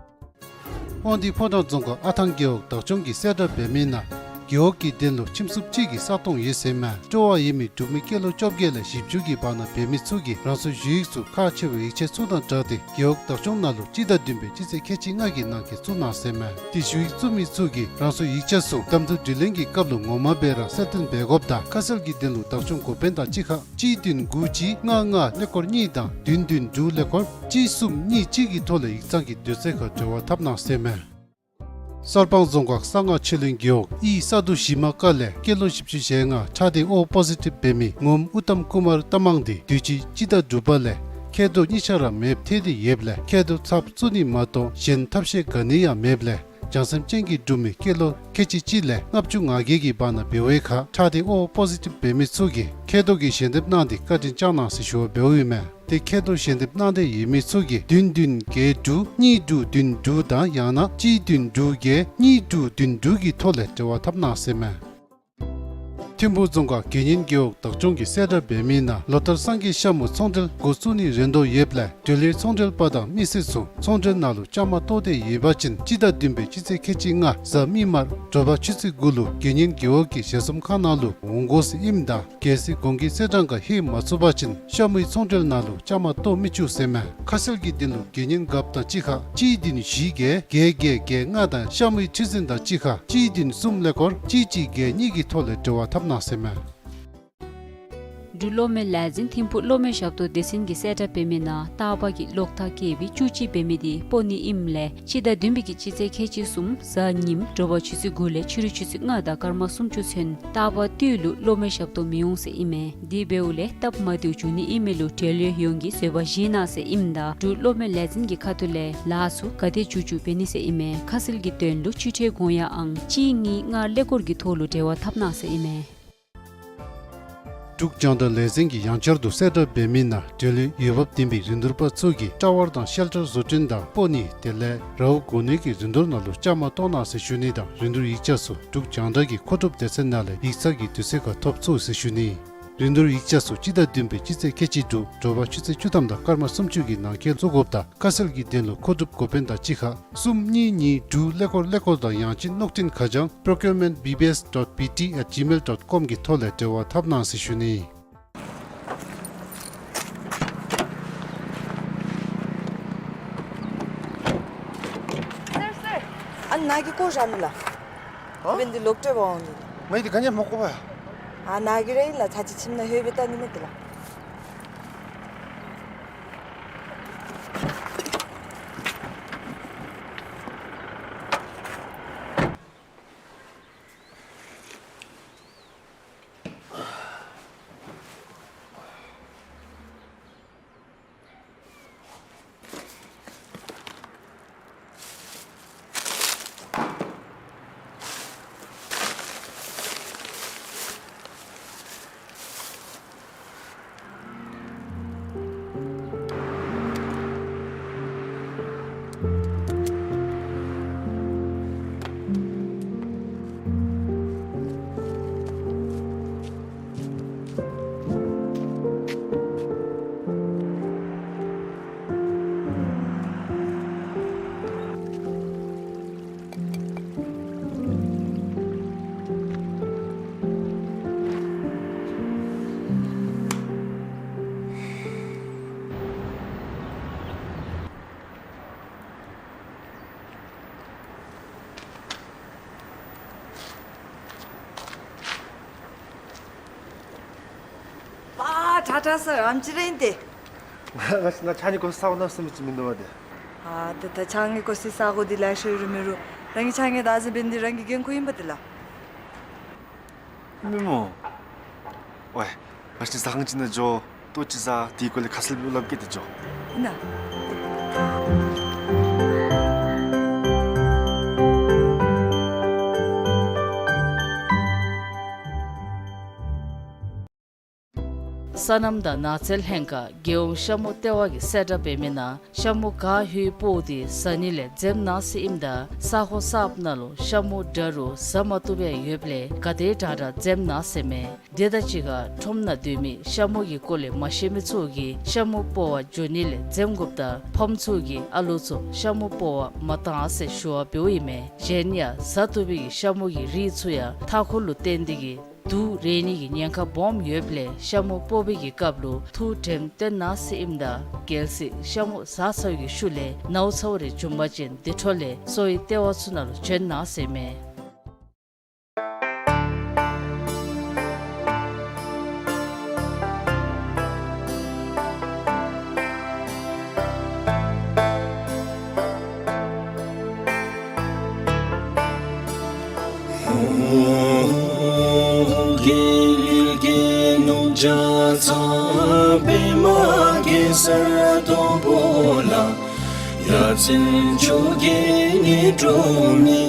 དབང་འདུས་ཕོ་བྲང་རྫོང་ཁག་ཨ་ཐང་རྒེད་འོག་བདག་སྐྱོང་གི་གསལ་བསྒྲགས་འབད་མི་ནང་རྒེད་འོག་གི་དོན་ལུ་ཁྱིམ་སུབ་གཅིག་གི་ས་སྟོང་ཡོད་ཟེར་མས། སྤྲོ་བ་ཡོད་མི་འབྲུག་མི་སྐྱེས་ལོ་བཅོ་བརྒྱད་ལས་བཞི་བཅུ་གི་བར་ན་འབད་མི་ཚུ་གིས་རང་སོའི་ཞུ་ཡིག་ཚུ་ཁག་ཆེ་བའི་ཡིག་ཆ་ཚུ་དང་སྦྲགས་ཏེ་རྒེད་འོག་བདག་སྐྱོང་ནང་ལུ་སྤྱི་ཟླ་བདུན་པའི་སྤྱི་ཚེས་ཁལ་གཅིག་ལྔ་གི་ནང་འཁོད་བཙུགས་གནང་ཟེར་མས། ཏེ་ཞུ་ཡིག་བཙུགས་མི་ཚུ་གིས་རང་སོའི་ཡིག་ཆ་ཚུ་གདམ་འཐུ་དྲི་ལན་གྱི་སྐབས་ལུ་ངོ་མ་སྦེ་ར་གསལ་སྟོན་འབད་དགོཔ་དང་ཁ་གསལ་གྱི་དོན་ལུ་བདག་སྐྱོང་འགོ་དཔོན་དང་གཅིག་ཁར་གཅིག་བདུན་དགུ་གཅིག་ལྔ་ལྔ་ཀླད་ཀོར་གཉིས་དང་བདུན་བདུན་དྲུག་ཀླད་ཀོར་གཅིག་གསུམ་གཉིས་གཅིག་གི་ཐོག་ལས་ཡིག་ཚང་གི་དུས་ཚོད་ཁར་འབྲེལ་བ་འཐབ་གནང་ཟེར་མས། གསར་སྤང་རྫོང་ཁག་གསང་སྔགས་ཆོས་གླིང་རྒེད་འོག་དབུས་ས་རྡོ་གཞི་མ་ཀ་ལས་སྐྱེས་ལོ་བཞི་བཅུ་ཞེ་ལྔ་ཁྲག་སྡེ་ཨོ་པོ་ཟི་ཊིབ་འབད་མི་ངོམ་ཨུ་ཏམ་ཀུ་མར་རྟ་མང་འདི་དུས་ཅི་སྤྱི་ཟླ་དྲུག་པ་ལས་མཁལ་རྡོག་གཉིས་ཆ་ར་མེདཔ་ཐལ་ཏེ་ཡོདཔ་ལས་མཁལ་རྡོག་ཚབ་བཙུགས་ནི་མ་གཏོགས་གཞན་ཐབས་ཤེས་ག་ནི་ཡང་མེདཔ་ལས་བྱང་སེམས་ཅན་གྱི་འབྲུག་མི་སྐྱེས་ལོ་ཁལ་གཅིག་གཅིག་ལས་ལྔ་བཅུ་ང་བརྒྱད་ཀྱི་བར་ན་འབད་བའི་ཁར་ཁྲག་སྡེ་ཨོ་པོ་ཟི་ཊིབ་འབད་མི་ཚུ་གིས་མཁལ་རྡོག་གི་ཞལ་འདེབས་གནང་སྟེ་བཀའ་དྲིན་བསྐྱངས་གནང་ཟེར་ཞུ་བ་འབདཝ་ཨིན་མས། ཏེ་མཁལ་རྡོག་ཞལ་འདེབས་གནང་འདོད་ཡོད་མི་ཚུ་གིས་བདུན་བདུན་བརྒྱད་དྲུག་གཉིས་དྲུག་བདུན་དྲུག་དང་ཡང་ན་གཅིག་བདུན་དྲུག་བརྒྱད་གཉིས་དྲུག་བདུན་དྲུག་གི་ཐོག་ལས་འབྲེལ་བ་འཐབ་གནང་ཟེར་མས། ཐིམ་ཕུག་རྫོང་ཁག་དགེ་བསྙེན་རྒེད་འོག་བདག་སྐྱོང་གིས་གསལ་བསྒྲགས་འབད་མི་ནང་ལོ་ལྟར་སངས་རྒྱས་ཤ་མོའི་ཚོང་འབྲེལ་འགོ་བཙུགས་ནིའི་རེ་འདོད་ཡོདཔ་ལས་འབྲེལ་ཡོད་ཚོང་འབྲེལ་པ་དང་མི་སེར་ཚུ་ཚོང་འབྲེལ་ནང་ལུ་བཅའ་མར་གཏོགས་ཏེ་ཡོད་པ་ཅིན་སྤྱི་ཟླ་བདུན་པའི་སྤྱི་ཚེས་ཁལ་གཅིག་ལྔ་གཟའ་མིག་དམར་དྲོ་པ་ཆུ་ཚོད་དགུ་ལུ་དགེ་བསྙེན་རྒེད་འོག་གི་ཞལ་འཛོམས་ཁང་ནང་ལུ་འོང་དགོ་ཟེར་ཨིནམ་ད་གལ་སྲིད་གོང་གི་གསལ་བསྒྲགས་ཁར་ལྷོད་མ་ཚུགས་པ་ཅིན་ཤ་མོའི་ཚོང་འབྲེལ་ནང་ལུ་བཅའ་མར་གཏོགས་མི་ཆོག་ཟེར་མས། ཁ་གསལ་གྱི་དོན་ལུ་དགེ་བསྙེན་རྒཔོ་དང་གཅིག་ཁར་གཅིག་བདུན་བཞི་བརྒྱད་བརྒྱད་བརྒྱད་བརྒྱད་ལྔ་དང་ཤ་མོའི་ཁྲི་འཛིན་དང་གཅིག་ཁར་གཅིག་བདུན་གསུམ་ཀླད་ཀོར་གཅིག་གཅིག་བརྒྱད་གཉིས་ཀྱི་ཐོག་ལས་འབྲེལ་བ་འཐབ་གནང་ཟེར་མས། འབྲུག་གློག་མེ་ལས་འཛིན་ཐིམ་ཕུག་གློག་མེ་ཞབས་ཏོག་སྡེ་ཚན་གྱིས་གསལ་བསྒྲགས་འབད་མི་ནང་རྟག་པར་གྱི་གློག་ཐག་བཀལ་བའི་བཅུ་གཅིག་འབད་མི་དེ་སྤོ་ནི་ཨིནམ་ལས་སྤྱི་ཟླ་བདུན་པའི་གི་སྤྱི་ཚེས་ཁལ་གཅིག་གསུམ་གཟའ་ཉིམ་དྲོ་པ་ཆུ་ཚོད་དགུ་ལས་ཕྱི་རུ་ཆུ་ཚོད་ལྔ་དང་སྐར་མ་སུམ་ཅུ་ཚུན་རྟག་པར་དུས་ལུ་གློག་མེ་ཞབས་ཏོག་མི་འོང་ཟེར་ཨིན་མས། དེ་འབདཝ་ལས་སྟབས་མ་བདེཝ་འབྱུང་ནི་ཨིན་མས་ལུ་འབྲེལ་ཡོད་ཡོངས་ཀྱིས་བཟོད་པ་བཞེས་གནང་ཟེར་ཨིནམ་ད་འབྲུག་གློག་མེ་ལས་འཛིན་གྱི་ཁ་ཐུག་ལས་ལཱ་ཚུ་ག་དེ་མཇུག་མཇུག་འབད་ནི་ཟེར་ཨིན་མས། ཁ་གསལ་གྱི་དོན་ལུ་ཕྱིར་སྤྲོད་དགོངས་ཡངས་ཨང་གཅིག་གཉིས་ལྔ་ཀླད་ཀོར་གྱི་ཐོག་ལུ་འབྲེལ་བ་འཐབ་གནང་ཟེར་ཨིན་མས། འབྲུག་རྒྱང་བསྒྲགས་ལས་འཛིན་གྱིས་ཡང་བསྐྱར་དུ་གསལ་བསྒྲགས་འབད་མི་ནང་འབྲེལ་ཡོད་འོས་འབབ་ལྡན་པའི་རིན་བསྡུར་པ་ཚུ་གིས་ཊ་ཝར་དང་ཤེལ་ཊར་བཟོ་སྐྲུན་དང་སྤོ་ནི་དེ་ལས་རཝ་བསྒོར་ནི་གི་རིན་བསྡུར་ནང་ལུ་བཅའ་མར་གཏོགས་གནང་ཟེར་ཞུ་ནི་དང་རིན་བསྡུར་ཡིག་ཆ་ཚུ་འབྲུག་རྒྱང་བསྒྲགས་ཀྱི་མཁོ་སྒྲུབ་སྡེ་ཚན་ནང་ལས་ཡིག་ཚང་གི་དུས་ཚོད་ཁར་ཐོབ་ཚུགས་ཟེར་ཞུ་ནི། རིན་བསྡུར་ཡིག་ཆ་ཚུ་སྤྱི་ཟླ་བདུན་པའི་སྤྱི་ཚེས་ཁལ་གཅིག་དྲུག་དྲོ་པ་ཆུ་ཚོད་བཅུ་ཐམ་དང་སྐར་མ་སུམ་ཅུ་གི་ནང་འཁོད་བཙུགས་དགོཔ་དང་ཁ་གསལ་གྱི་དོན་ལུ་མཁོ་སྒྲུབ་འགོ་དཔོན་དང་གཅིག་ཁར་གསུམ་གཉིས་གཉིས་དྲུག་ཀླད་ཀོར་ཀླད་ཀོར་དང་ཡང་ཅིན་གློག་འཕྲིན་ཁ་བྱང་procurement B B S dot B T at gmail dot com གི་ཐོག་ལས་འབྲེལ་བ་འཐབ་གནང་ཟེར་ཞུ་ནི། སར་སར། ཨ་ནཱ་གི་ཀོ་ཞ་མི་ལ། ཨ། འབདན་འདི་ལོག་སྤྲོད་པར་འོང་ནི། ང་ཡི་དེ་ག་ནི་མ་གོ་བ། ཨ་ནཱ་གི་རེད་ལ། ཚ་ཅིག་ཁྱིམ་ནང་ལྷོད་སྦེ་བལྟ་ནི་མས་དེ་ལ། པ། ཊ་ཊ་སར། ཨམ་ཅི་རེ་ཨིན་ཏེ། ང་ང་ཕྱི་ནང་ཕྱགས་སྙིགས་བཀོ་སའི་ས་གོ་ནང་སོང་མི་ཅིག་མིན་འདུག་པ་དེ། ཨ་ད་ད་ཕྱགས་སྙིགས་བཀོ་སའི་ས་གོ་འདི་ལེ་ཤ་ཡོད་རུང་མེད་རུང་རང་གི་ཕྱགས་སྙིགས་བདག་འཛིན་འབད་ནི་འདི་རང་གི་འགན་ཁུར་ཨིན་པ་དེ་ལགས། མི་མོ། ཝའེ། ང་ཕྱི་ཟ་ཁང་ཅིག་ནང་འགྱོ། ལྟོ་ཅིག་ཟ། དེའི་སྐོར་ལས་ཁ་གསལ་སླབ་གེ་ཏེ་འགྱོ། ཨིན་ན། སོ་ནམ་དང་ནགས་ཚལ་ལྷན་ཁག་རྒྱལ་ཡོངས་ཤ་མོ་ལྟེ་བ་གིས་གསལ་བསྒྲགས་འབད་མི་ནང་ཤ་མོ་ག་ཡོད་སྤོ་སྟེ་ཟ་ནི་ལས་འཛེམ་གནང་ཟེར་ཨིནམ་ད་ས་གོ་གསརཔ་ནང་ལུ་ཤ་མོ་འདྲ་རུང་ཟ་མ་བཏུབ་པའི་ཡོདཔ་ལས་ག་དེ་དྲག་དྲག་འཛེམ་གནང་ཟེར་མས། དེ་དང་གཅིག་ཁར་ཁྲོམ་ནང་སྡོད་མི་ཤ་མོ་གི་སྐོར་ལས་མ་ཤེས་མི་ཚུ་གིས་ཤ་མོ་སྤོ་བར་འགྱོ་ནི་ལས་འཛེམ་དགོཔ་དང་ཕམ་ཚུ་གིས་ཨ་ལོ་ཚུ་ཤ་མོ་སྤོ་བར་མ་གཏང་ཟེར་ཞུ་བ་འབདཝ་ཨིན་མས། གཞན་ཡང་ཟ་བཏུབ་པའི་གི་ཤ་མོ་གི་རིགས་ཚུ་ཡང་མཐའ་འཁོར་ལུ་བརྟེན་ཏེ་གིས་དུག་རེག་ནི་གི་ཉེན་ཁ་སྦོམ་ཡོདཔ་ལས་ཤ་མོ་སྤོ་བའི་གི་སྐབས་ལུ་ཐུགས་དྲནམ་བཏོན་གནང་ཟེར་ཨིནམ་ད་གལ་སྲིད་ཤ་མོ་ཟ་ཚར་བའི་གི་ཤུལ་ལས་ནཝ་ཚཝ་རེ་བྱུང་པ་ཅིན་དེ་འཕྲོ་ལས་གསོ་བའི་ལྟེ་བ་ཚུ་ནང་ལུ་བྱོན་གནང་ཟེར་མས། རྒྱལ་གྱི་ནུབ་བྱང་ཚངས་པདྨ་གེ་སར་སྡོང་པོ་ལ། ཡ་མཚན་མཆོག་གི་ཉི་སྒྲོན་མེ།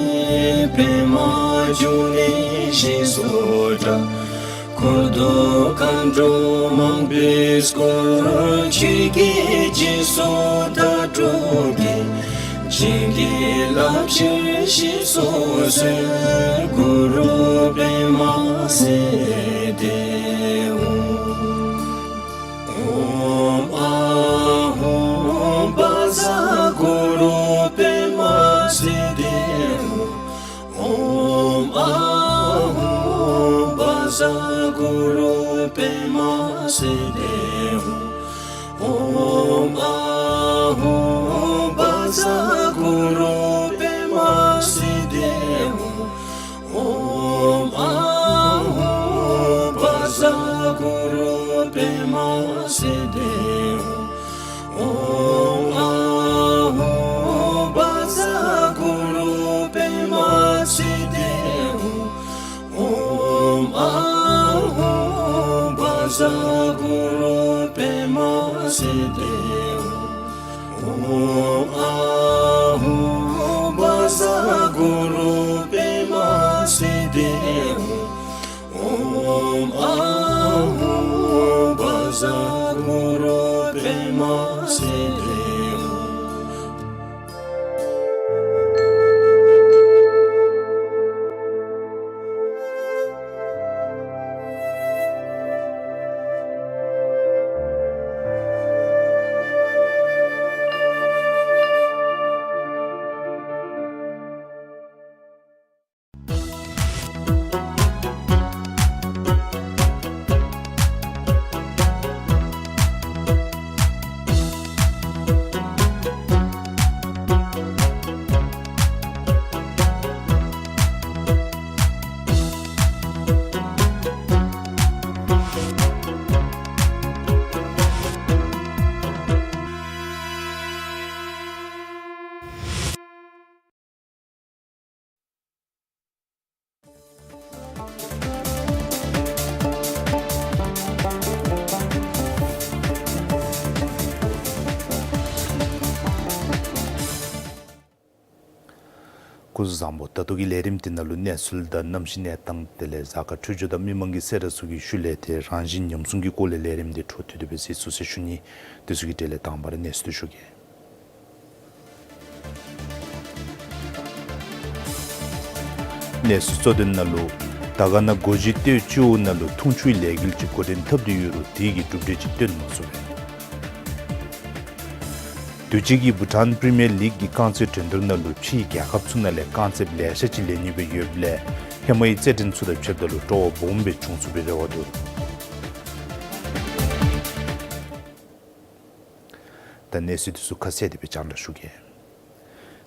པདྨ་འབྱུང་གནས་ཞེས་སུ་གྲགས། འཁོར་དུ་མཁའ་འགྲོ་མང་པོས་བསྐོར། ཆོས་ཀྱི་རྗེས་སུ་བདག་སྒྲུབ་ཀྱིས། བྱིན་གྱིས་བརླབ་ ཞེས་བཞི་སོ་སོའི་གུ་རུ་པདྨ་སིདྡྷི་ཧཱུྃ། ཨོཾ་ཨཱཿཧཱུྃ་བཛྲ་གུ་རུ་པདྨ་སིདྡྷི་ཧཱུྃ། ཨོཾ་ཨཱཿཧཱུྃ་བཛྲ་གུ་རུ་པདྨ་སིདྡྷི་ཧཱུྃ། ཨོཾ་ཨཱཿཧཱུྃ་བཛྲ་གུ་རུ་པདྨ་སིདྡྷི་ཧཱུྃ། ཨོཾ་ཨཱཿཧཱུྃ་བཛྲ་གུ་རུ་པདྨ་སིདྡྷི་ཧཱུྃ། ཨོཾ་ཨཱཿཧཱུྃ་བཛྲ་གུ་རུ་པདྨ་སིདྡྷི་ཧཱུྃ། ཨོཾ་ཨཱཿཧཱུྃ་བཛྲ་གུ་རུ་པདྨ་སིདྡྷི་ཧཱུྃ། ཨོཾ་ཨཱཿཧཱུྃ་བཛྲ་གུ་རུ་པདྨ་སིདྡྷི་ཧཱུྃ། ཨོཾ་ཨཱཿཧཱུྃ་བཛྲ་གུ་རུ་པདྨ་སིདྡྷི་ཧཱུྃ། སྐུ་གཟུགས་བཟང་པོ། ད་ལྟོ་གི་ལས་རིམ་འདི་ནང་ལུ་གནས་ཚུལ་དང་གནམ་གཤིས་གནས་སྟངས་དེ་ལས་གཟའ་སྐར་འཕྲོད་སྦྱོར་དང་མི་མང་གི་གསལ་བསྒྲགས་ཚུ་གི་ཤུལ་ལས་ཏེ་རང་བཞིན་ཉམས་སྲུང་གི་སྐོར་ལས་ལས་རིམ་འདི་འཕྲོ་མཐུད་དེ་སྦེ་གཟིགས་ཚུགས་ཟེར་ཞུ་ནི། དེ་ཚུ་གི་གྲས་ལས་དང་པ་ར་གནས་ཚུལ་འདི་ཞུ་གེ། གནས་ཚུལ་གཙོ་དོན་ནང་ལུ། དར་དཀར་ན་སྒོ་བཞི་སྟོད་སྤྱི་འོག་ནང་ལུ་འཐུང་ཆུའི་ལས་འགུལ་ཅིག་འགོ་འདྲེན་འཐབ་སྟེ་ཡོད་རུང་དེ་གིས་གྲུབ་འབྲས་ཅིག་སྟོན་མ་ཚུགས་པས། དུས་ཅི་གི་བྷུ་ཊཱན་པི་རི་མི་ཡར་ལིག་གི་རྐང་རྩེད་འགྲན་བསྡུར་ནང་ལུ་ཕྱིའི་རྒྱལ་ཁབ་ཚུ་ནང་ལས་རྐང་རྩེདཔ་ལེ་ཤ་ཅིག་ལེན་ནི་སྦེ་ཡོདཔ་ལས་ཧེ་མའི་རྩེད་འགྲན་ཚུ་དང་ཕྱདཔ་ད་ལུ་སྤྲོ་བ་སྦོམ་སྦེ་བྱུང་ཚུགས་པའི་རེ་བ་འདུག། ད་གནས་ཚུལ་འདི་ཚུ་ཁ་གསལ་ཏེ་སྦེ་རྒྱང་བསྒྲགས་ཞུ་གེ།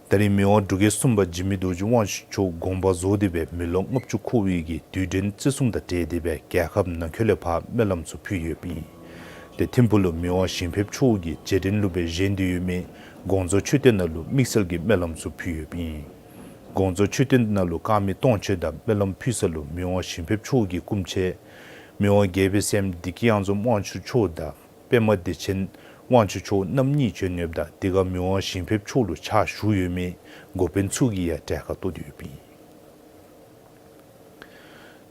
ད་རིས་མི་དབང་འབྲུག་རྒྱལ་གསུམ་པ་འཇིགས་མེད་རྡོ་རྗེ་དབང་ཕྱུག་མཆོག་དགོངས་པ་རྫོགས་ཏེ་སྦེ་མི་ལོ་ལྔ་བཅུ་འཁོར་བའི་གི་དུས་དྲན་བརྩི་སྲུང་དང་འབྲེལ་ཏེ་སྦེ་རྒྱལ་ཁབ་ནང་འཁོད་ལས་ཕར་སྨོན་ལམ་ཚུ་ཕུལ་ཡོདཔ་ཨིན། ཏེ་ཐིམ་ཕུག་ལུ་མི་དབང་ཞིང་ཕེབས་མཆོག་གི་རྗེས་དྲན་ལུ་སྦེ་བཞེངས་ཏེ་ཡོད་མི་དགོངས་རྫོགས་མཆོད་རྟེན་ནང་ལུ་དམིགས་བསལ་གྱི་སྨོན་ལམ་ཚུ་ཕུལ་ཡོདཔ་ཨིན། དགོངས་རྫོགས་མཆོད་རྟེན་ནང་ལུ་དཀར་མེ་སྟོང་མཆོད་དང་སྨོན་ལམ་ཕུལ་ས་ལུ་མི་དབང་ཞིང་ཕེབས་མཆོག་གི་སྐུ་མཆེད་མི་དབང་རྒྱལ་པོའི་སྲསམོ་བདེ་སྐྱིད་དབྱངས་འཛོམས་དབང་ཕྱུག་མཆོག་དང་པདྨ་བདེ་ཆེན་དབང་ཕྱུག་མཆོག་རྣམ་གཉིས་བྱོན་ཡོདཔ་ད་དེ་ཁར་མི་དབང་ཞིང་ཕེབས་མཆོག་ལུ་ཕྱག་ཞུ་ཡོད་མི་འགོ་དཔོན་ཚུ་གིས་ཡང་གྲལ་ཁར་གཏོགས་ཏེ་ཡོདཔ་ཨིན།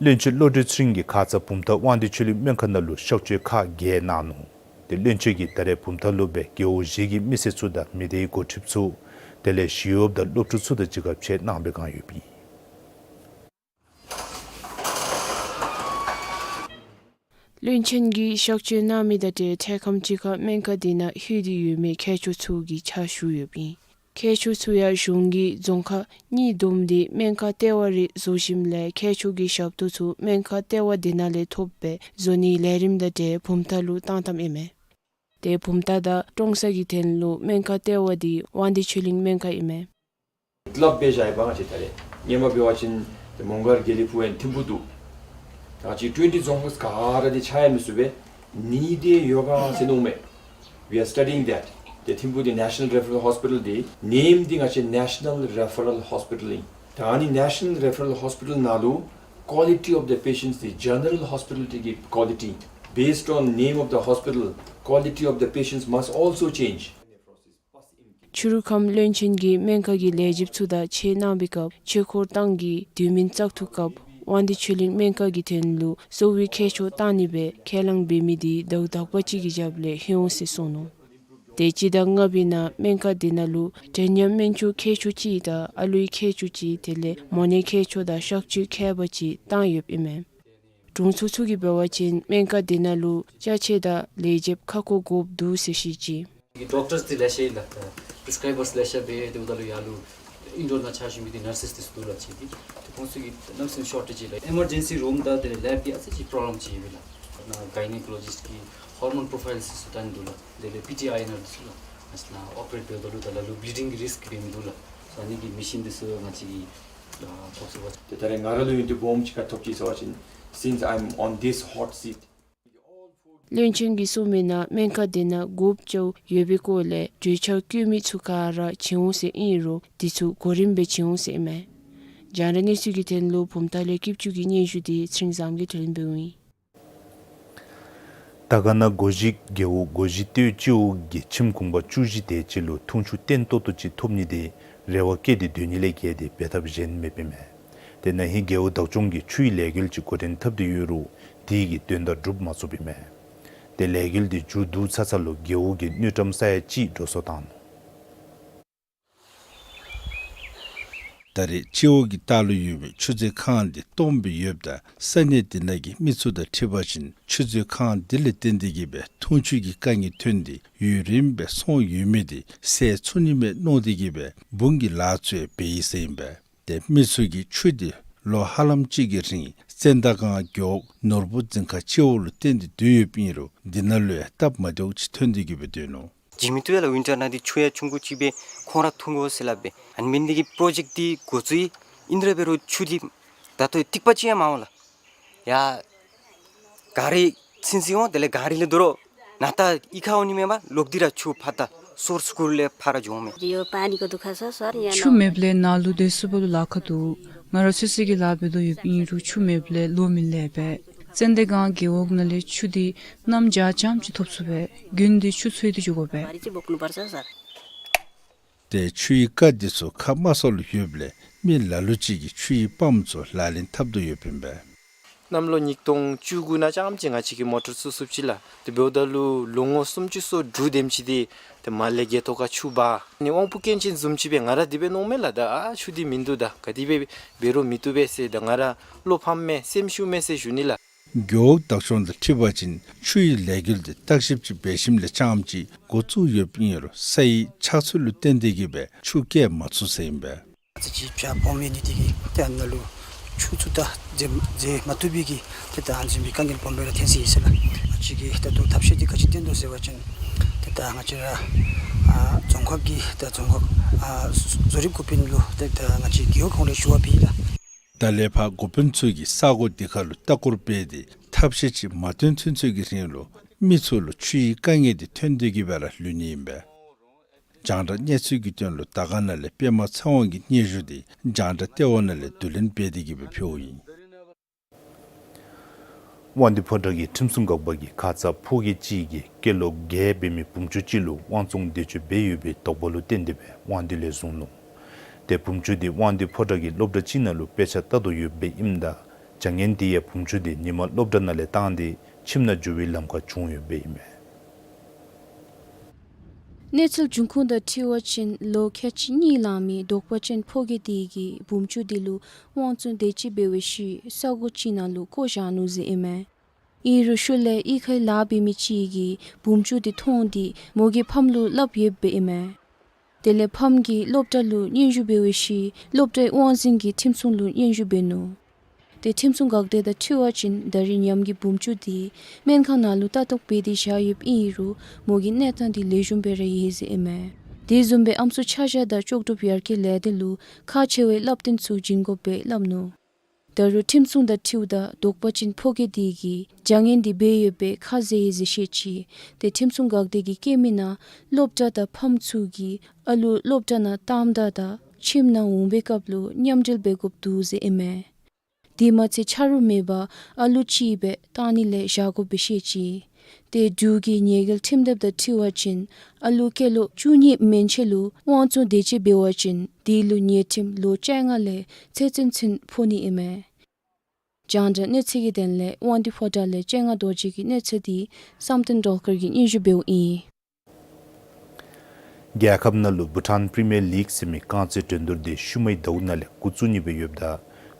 བློན་ཆེན་བློ་གྲོས་ཚེ་རིང་གིས་ཁ་ཙ་བུམ་ཐང་དབང་འདུས་ཆོས་གླིང་སྨན་ཁང་ནང་ལུ་གཤག་བཅོས་ཁག་བརྒྱད་གནང་ནུག། ཏེ་བློན་ཆེན་གྱིས་ད་རེས་བུམ་ཐང་ལུ་སྦེ་རྒེད་འོག་བཞི་གི་མི་སེར་ཚུ་དང་མི་སྡེའི་འགོ་ཁྲིདཔ་ཚུ་དེ་ལས་ཞི་གཡོགཔ་དང་སློབ་ཕྲུག་ཚུ་དང་གཅིག་ཁར་ཕྱད་གནང་སྦེ་བཀང་ཡོདཔ་ཨིན། བློན་ཆེན་གྱིས་གཤག་བཅོས་གནང་མི་དང་འབྲེལ་འཕྲལ་ཁམས་ཅིག་ཁར་སྨན་ཁང་འདི་ནང་ལྷོད་དེ་ཡོད་མི་མཁས་མཆོག་ཚུ་གིས་ཕྱག་ཞུ་ཡོདཔ་ཨིན། མཁས་མཆོག་ཚུ་ཡང་གཞུང་གིས་རྫོང་ཁག་གཉིས་བསྡོམས་ཏེ་སྨན་ཁང་ལྟེ་བ་རེ་བཟོ་ཞིནམ་ལས་མཁས་མཆོག་གི་ཞབས་ཏོག་ཚུ་སྨན་ཁང་ལྟེ་བ་འདི་ནང་ལས་ཐོབ་སྦེ་བཟོ་ནིའི་ལས་རིམ་དང་འབྲེལ་བུམ་ཐང་ལུ་བཏང་བཏངམ་ཨིན་མས། ཏེ་བུམ་ཐང་དང་ཀྲོང་གསར་གྱི་འཐོན་ལུ་སྨན་ཁང་ལྟེ་བ་འདི་དབང་འདུས་ཆོས་གླིང་སྨན་ཁང་ཨིན་མས། ལགཔ་སྦེ་བཞག་ཡོདཔ་ང་བཅས་ད་རེས་སྔོན་མ་འབད་བ་ཅིན་ཏེ་མོང་སྒར་དགེ་ལེགས་ཕུག་ཨེན་ཐིམ་ཕུག་འདུག། ད་ང་བཅས་ཊུ་ཝེན་ཊི་རྫོང་ཁག་ག་ར་འདི་ཆགས་ཡང་མི་ཚུགས་པས། ནི་འདི་ཡོད་ག་ཟེར་མནོཝ་མས། We are studying that. ཏེ་ཐིམ་ཕུག་འདི་National Referral Hospital འདི་ནེམ་འདི་ང་བཅས་National Referral Hospital ཨིན། ད་ཨ་ནི་National Referral Hospital ནང་ལུ་quality of the patients འདི་General Hospital འདི་གི་quality, based on name of the hospital, quality of the patients must also change. ཕྱི་རུ་ཁམས་བློན་ཆེན་གྱིས་སྨན་ཁང་གི་ལས་བྱེདཔ་ཚུ་དང་ཕྱད་གནང་བའི་སྐབས་ཆོས་འཁོར་ཐང་གི་དུས་མིན་བཙག་འཐུ་སྐབས་དབང་འདུས་ཆོས་གླིང་སྨན་ཁང་གི་འཐོན་ལུ་གསོ་བའི་མཁས་མཆོག་བཏང་ནི་སྦེ་ཁས་བླངས་འབད་མི་འདི་ཟླཝ་དག་པ་ཅིག་གི་རྒྱབ་ལས་ལྷོད་འོང་ཟེར་གསུངས་ནུག། ཏེ་སྤྱི་ཟླ་ལྔ་པའི་ནང་སྨན་ཁང་འདི་ནང་ལུ་འདྲེ་ཉམས་སྨན་ཆུ་ཁལ་ཆུང་ཅིག་དང་ཨ་ལུའི་ཁལ་ཆུང་ཅིག་དེ་ལས་མོ་ནའི་ཁལ་ཆུང་དང་གཤག་བཅོས་ཁལ་འབག་ཅིག་བཏང་ཡོདཔ་ཨིན་མས། དྲུང་འཚོ་ཚུ་གིས་འབད་བ་ཅིན་སྨན་ཁང་འདི་ནང་ལུ་ཅ་ཆས་དང་ལས་བྱེདཔ་ཁག་ཁོ་དགོཔ་འདུག་ཟེར་བཤད་ཅི། ཌོག་ཊརསི་འདི་ལེ་ཤ་ཨིན་ལགས། ད་པི་རི་སི་ཀྲའི་བརསི་ལེ་ཤ་འབད་དེ་འབདཝ་ད་ལུ་ཡར་ལུ་ཨིན་ཌོར་ནང་ཕྱག་ཞུ་མི་འདི་ནར་སིསི་འདི་ཚུ་འདུག་ལགས། ཅིག་འདི་ཏེ་ཁོང་ཚུ་གིས་གནམ་མེད་ས་མེད་ཤོར་ཊེཇ་ཅིག་ལགས། ཨི་མར་ཇེན་སི་རུམ་དང་དེ་ལས་ལེབ་འདི་ཨ་ཙི་ཅིག་པྲོབ་ལེམ་ཅིག་ཡོད་ལགས། ནཱ་གའི་ནི་ཀོ་ལོ་ཇིསཊ་གི་ཧོར་མོན་པྲོ་ཕའིལ་ཚུ་བལྟ་ནི་འདུག་ལགས། དེ་ལས་པི་ཊི་ཨའི་ཨེན་ཨར་འདི་ཚུ་ལགས། ང་བཅས་ནཱ་ཨོ་པ་རེཊ་འབདཝ་ད་ལུ་ད་ལ་ལུ་བི་ལི་ཌིང་གི་རིསཀ་འབད་མི་འདུག་ལགས། ཨ་ནི་གི་མེ་ཤིན་འདི་ཚུ་ང་བཅས་ཀྱིས་ཨ་ཐོབ་ཚུགས་པས། ཏེ་ད་རེས་ང་ར་ལུ་ཡོན་ཏན་སྦོམ་ཅིག་ག་ཐོབ་ཅི་ཟེར་བ་ཅིན། Since I'm on this hot seat, བློན་ཆེན་གྱིས་གསུངས་མི་ནང་སྨན་ཁང་འདི་ནང་དགོཔ་ཅིག་ཡོད་པའི་སྐོར་ལས་གྲོས་འཆར་བཀོད་མི་ཚུ་ག་ར་བྱིན་འོང་ཟེར་ཨིན་རུང་འདི་ཚུ་གོ་རིམ་སྦེ་བྱིན་འོང་ཟེར་ཨིན་མས། རྒྱང་བསྒྲགས་གནས་ཚུལ་གྱི་དོན་ལུ་བུམ་ཐང་ལས་སྐྱིད་ཆུ་གི་སྙན་ཞུ་འདི་ཚེ་རིང་བཟངམོ་གིས་དྲིལ་བུ་ཨིན། དར་དཀར་ན་སྒོ་བཞི་རྒེད་འོག་སྒོ་བཞི་སྟོད་སྤྱི་འོག་གི་ཁྱིམ་གུང་པ་བཅུ་བཞི་དེ་ཅིག་ལུ་འཐུང་ཆུ་བརྟན་ཏོག་ཏོ་ཅིག་ཐོབ་ནི་དེ་རེ་བ་བསྐྱེད་དེ་སྡོད་ནི་ལས་བརྒལ་ཏེ་འབད་ཐབས་གཞན་མེདཔ་ཨིན་མས། དེ་ན་ཧིང་རྒེད་འོག་བདག་སྐྱོང་གིས་ཆུའི་ལས་འགུལ་ཅིག་འགོ་འདྲེན་འཐབ་སྟེ་ཡོད་རུང་དེ་གི་དོན་དག་འགྲུབ་མ་ཚུགསཔ་ཨིན་མས། དེ་ལས་འགུལ་དེ་མཇུག་བསྡུ་ཚར་ཚརཝ་ལུ་རྒེད་འོག་གི་དངུལ་ཀྲམ་ས་ཡ་གཅིག་འགྲོ་སོང་བཏང་ནུག། ད་རེས་སྤྱི་འོག་གི་ལྟག་ལུ་ཡོད་པའི་ཆུ་མཛོད་ཁང་འདི་སྟོངམ་སྦེ་ཡོདཔ་ད་ས་གནས་དེ་ནང་གི་མི་ཚུ་དང་འཁྲིལ་བ་ཅིན་ཆུ་མཛོད་ཁང་འདི་ལས་བརྟེན་ཏེ་གིས་སྦེ་འཐུང་ཆུ་གི་དཀའ་ངལ་ཐོན་ཏེ་ཡུན་རིངམོ་སྦེ་སོང་ཡོད་མི་དེ་སེལ་ཚུགས་ནི་མས་མནོ་སྟེ་གིས་སྦེ་འབུང་གི་ལཱ་ཚུ་ཡང་འབད་ཡི་ཟེར་ཨིན་པས། ཏེ་མི་ཚུ་གིས་ཆུ་དེ་ལོ་ཧ་ལམ་ཅིག་གི་རིང་ཙན་དན་སྒང་རྒེད་འོག་ནོར་བུ་རྫིང་ཁ་སྤྱི་འོག་ལུ་བརྟེན་ཏེ་སྡོད་ཡོདཔ་ཨིན་རུང་འདི་ནང་ལུ་ཡང་སྟབས་མ་བདེཝ་ཅིག་ཐོན་ཏེ་གིས་སྦེ་སྡོད་ནུག། བྱིན་མི་བཏུབ་ལགས། ཝིན་ཊར་ནང་འདི་ཆུ་ཡང་ཆུང་ཀུ་ཅིག་སྦེ་ཁོང་ར་འཐུང་དགོ་ཟེར་སླབ་སྦེ། ཨ་ནི་འབད་ནི་དེ་གིས་པྲོ་ཇེཀཊ་འདི་འགོ་བཙུགས་ཡི། ཨིན་རུང་འབད་རུང་ཆུ་འདི་ད་ལྟོ་ཡང་ཐིགས་པ་ཅིག་ཡང་མ་འོང་ལགས། ཡར་གངས་རི་ཚུན་ཚོད་འོང་། དེ་ལས་གངས་རི་ལས་ད་རུང་ནཱ་ད་གཡུས་ཁར་འོང་ནི་མེན་པར་ལོག་སྟེ་ར་ཆུ་ཕར་ད་སོར་སྐུར་ལས་ཕར་ར་འགྱོཝ་མས། ཆུ་མེདཔ་ལས་ནཱ་ལུ་སྡོད་ཚུགསཔ་ལུ་ལཱ་ཁག་འདུག། ང་ར་ཚོད་བསྲེ་གི་ལཱ་འབད་དོ་ཡོདཔ་ཨིན་རུང་ཆུ་མེདཔ་ལས་ལོ་མི་ལེགས་པས། ཙན་དན་སྒང་རྒེད་འོག་ནང་ལས་ཆུ་འདི་གནམ་བྱཱར་རྐྱངམ་ཅིག་ཐོབ་ཚུགས་པས། དགུན་འདི་ཆུ་འཚོལ་ཏེ་འགྱོ་དགོ་པས། ཏེ་ཆུའི་རྐ་འདི་ཚུ་ཁ་དམའ་ས་ལུ་ཡོདཔ་ལས་མི་ལ་ལུ་ཅིག་གིས་ཆུའི་པམཔ་ཚུ་ལག་ལེན་འཐབ་དོ་ཡོདཔ་ཨིན་པས། གནམ་ལོ་ཉིས་སྟོང་བཅུ་དགུ་ནང་རྐྱངམ་ཅིག་ང་བཅས་ཀྱིས་མོ་ཊར་བཙུགས་བཙུགསཔ་ཅིག་ལགས། དེ་འབདཝ་ད་ལུ་ལོ་ངོ་སུམ་ཅུ་སོ་དྲུག་དེམ་ཅིག་འདི་ཏེ་མར་ལས་རྒྱལ་ཐོག་ཁར་ཆུ་འབག་ནི་དབང་པོ་སྐྱོན་ཅན་བཟུམ་ཅིག་སྦེ་ང་ར་དེ་སྦེ་མནོཝ་མས་ལགས། ད་ཨ་ཆུ་འདི་མིན་འདུག། ད་ག་དེ་སྦེ་འབད་རུང་མི་བཏུབ་པས་ཟེར། ད་ང་ར་བློ་ཕམ་མས་སེམས་ཤུགས་མེད་ཟེར་ཞུ་ནི་ལགས། རྒེད་འོག་བདག་སྐྱོང་དང་འཁྲིལ་བ་ཅིན་ཆུའི་ལས་འགུལ་འདི་བརྟག་ཞིབ་ཅིག་འབད་ཞིནམ་ལས་རྐྱངམ་ཅིག་འགོ་བཙུགས་ཡོདཔ་ཨིན་རུང་ས་ཡི་ཆགས་ཚུལ་ལུ་བརྟེན་ཏེ་གིས་སྦེ་ཆུ་བསྐྱལ་མ་ཚུགས་ཟེར་ཨིན་པས། ཨ་ཙི་ཅིག་བྱཱར་སྦོམ་ཡོད་ནི་དེ་གིས་ཏེ་ཨ་ནཱ་ལུ་ཆུ་ཚུ་ད་འཛེགས་འཛེགས་མ་བཏུབ་པའི་གི་ཏེ་ད་ཨ་ནི་བཟུམ་མའི་དཀའ་ངལ་སྦོམ་སྦེ་ར་ཐོན་སོ་ཡི་ཟེར་ལགས། ང་བཅས་ཀྱིས་ད་ལྟོ་ཐབས་ཤེས་འདི་ག་ཅི་བཏོན་དོ་ཟེར་བ་ཅིན་ཏེ་ད་ང་བཅས་ར་ཨ་རྫོང་ཁག་གི་ད་རྫོང་ཁག་ཨ་བཟོ་རིག་འགོ་དཔོན་ལུ་ཏེ་ད་ང་བཅས་རྒེད་འོག་ཁོངས་ལས་ཞུ་བ་ཕུལ་ཡི་ལགས། ད་ལས་ཕར་འགོ་དཔོན་ཚུ་གིས་ས་གོ་འདི་ཁར་ལུ་ལྟ་སྐོར་འབད་དེ་ཐབས་ཤེས་ཅིག་མ་བཏོན་ཚུན་ཚོད་ཀྱི་རིང་ལུ་མི་ཚུ་ལུ་ཆུའི་དཀའ་ངལ་འདི་ཐོན་ཏེ་གིས་སྦེ་ར་ལུས་ནི་ཨིན་པས། རྒྱང་བསྒྲགས་གནས་ཚུལ་གྱི་དོན་ལུ་དར་དཀར་ན་ལས་པདྨ་ཚེ་དབང་གི་སྙན་ཞུ་འདི་རྒྱང་བསྒྲགས་ལྟེ་བ་ནང་ལས་བསྡུ་ལེན་འབད་དེ་གིས་སྦེ་ཕུལཝ་ཨིན། དབང་འདུས་ཕོ་བྲང་གི་ཁྲིམས་སྲུང་འགག་པ་གིས་ཁ་ཙ་ཕོ་སྐྱེས་ཅིག་གིས་སྐྱེས་ལོ་བརྒྱད་འབད་མི་བུམོ་ཆུང་ཅིག་ལུ་དབང་བཙོང་འདོད་སྤྱོད་འབད་ཡོད་པའི་དོགས་པ་ལུ་བརྟེན་ཏེ་སྦེ་དབང་འདུས་ལས་བཟུང་ནུག། ཏེ་བུམོ་ཆུང་འདི་དབང་འདུས་ཕོ་བྲང་གི་སློབ་གྲྭ་ཅིག་ནང་ལུ་དཔེ་ཆ་ལྟ་དོ་ཡོདཔ་ཨིནམ་ད་བྱ་ངན་འདི་ཡང་བུམོ་ཆུང་འདི་ཉིན་མ་སློབ་གྲྭ་ནང་ལས་བཏང་སྟེ་ཁྱིམ་ནང་འགྱོ་བའི་ལམ་ཁར་བྱུང་ཡོདཔ་ཨིན་མས། གནས་ཚུལ་འབྱུང་ཁུངས་དང་འཁྲིལ་བ་ཅིན་ལོ་ཁལ་གཅིག་གཉིས་ལང་མི་དོགས་པ་ཅན་ཕོ་སྐྱེས་དེ་གིས་བུམོ་ཆུང་དེ་ལུ་དབང་བཙོང་འདོད་སྤྱོད་འབད་བའི་ཤུལ་ས་གོ་ཅིག་ནང་ལུ་བཀོ་བཞག་ནུག་ཟེར་ཨིན་མས། ཨིན་རུང་ཤུལ་ལས་གཡུས་ཁའི་ལཱ་འབད་མི་ཅིག་གིས་བུམོ་ཆུང་དེ་མཐོང་སྟེ་མོ་གིས་ཕམ་ལུ་སླབ་ཡོདཔ་ཨིན་མས། དེ་ལས་ཕམ་གྱིས་སློབ་གྲྭ་ལུ་སྙན་ཞུ་འབད་བའི་ཤུལ་སློབ་གྲྭའི་དབང་འཛིན་གྱི་ཁྲིམས་སྲུང་ལུ་སྙན་ཞུ་འབད་ནུག། ཏེ་ཁྲིམས་སྲུང་འགག་སྡེ་དང་འཁྲིལ་བ་ཅིན་ད་རེས་ཉམས་ཀྱི་བུམོ་ཆུང་དེ་སྨན་ཁང་ནང་ལུ་ལྟ་རྟོག་འབད་དེ་བཞག་ཡོདཔ་ཨིན་རུང་མོ་གི་གནས་སྟངས་དེ་ལེགས་ཤོམ་སྦེ་ར་ཡོད་ཟེར་ཨིན་མས། དེ་བཟུམ་སྦེ་ཨམ་སྲུ་ཆ་བཞག་དང་ལྕོགས་གྲུབ་ཡར་རྒྱས་ལས་སྡེ་ལུ་ཁག་ཆེ་བའི་བསླབ་སྟོན་ཚུ་བྱིན་དགོཔ་སྦེ་སླབ་ནུག། ད་རུང་ཁྲིམས་སྲུང་དང་འཁྲིལཝ་ད་དོགས་པ་ཅན་ཕོ་སྐྱེས་དེ་གིས་བྱ་ངན་དེ་འབད་ཡོདཔ་སྦེ་ཁ་བཟེད་ཡི་ཟེར་བཤད་ཅི། ཏེ་ཁྲིམས་སྲུང་འགག་སྡེ་གིས་བཀོད་མི་ནང་སློབ་གྲྭ་དང་ཕམ་ཚུ་གིས་ཨ་ལུ་སློབ་གྲྭ་ནང་བཏངམ་ད་དང་ཁྱིམ་ནང་འོང་པའི་སྐབས་ལུ་མཉམ་འབྲེལ་འབད་དགོཔ་འདུག་ཟེར་ཨིན་མས། དེ་མ་ཚད་ཆ་རོགས་མེད་པར་ཨ་ལུ་གཅིག་སྦེ་བཏང་ནི་ལས་བཞག་དགོཔ་སྦེ་བཤད་ཅི། ཏེ་འབྲུག་གི་ཉེས་འགེལ་ཁྲིམས་དེབ་དང་འཁྲིལ་བ་ཅིན་ཨ་ལུ་སྐྱེས་ལོ་བཅུ་གཉིས་མན་ཆད་ལུ་དབང་བཙོང་འདོད་སྤྱོད་འབད་བ་ཅིན་དེ་ལུ་ཉེས་ཁྲིམས་ལོ་བཅོ་ལྔ་ལས་ཚེ་བཙོན་ཚུན་ཕོག་ནི་ཨིན་མས། རྒྱང་བསྒྲགས་གནས་ཚུལ་གྱི་དོན་ལས་དབང་འདུས་ཕོ་བྲང་ལས་སྤྱན་སྔ་རྡོ་རྗེ་གི་གནས་ཚུལ་འདི་བསམ་གཏན་སྒྲོལ་དཀར་གྱིས་སྙན་ཞུ་འབདཝ་ཨིན། རྒྱལ་ཁབ་ནང་ལུ་བྷུ་ཊཱན་པི་རི་མི་ཡར་ལིག་ཟེར་མི་རྐང་རྩེད་འགྲན་བསྡུར་འདི་ཤུལ་མའི་ཟླཝ་ནང་ལས་འགོ་བཙུགས་ནི་སྦེ་ཡོདཔ་ད་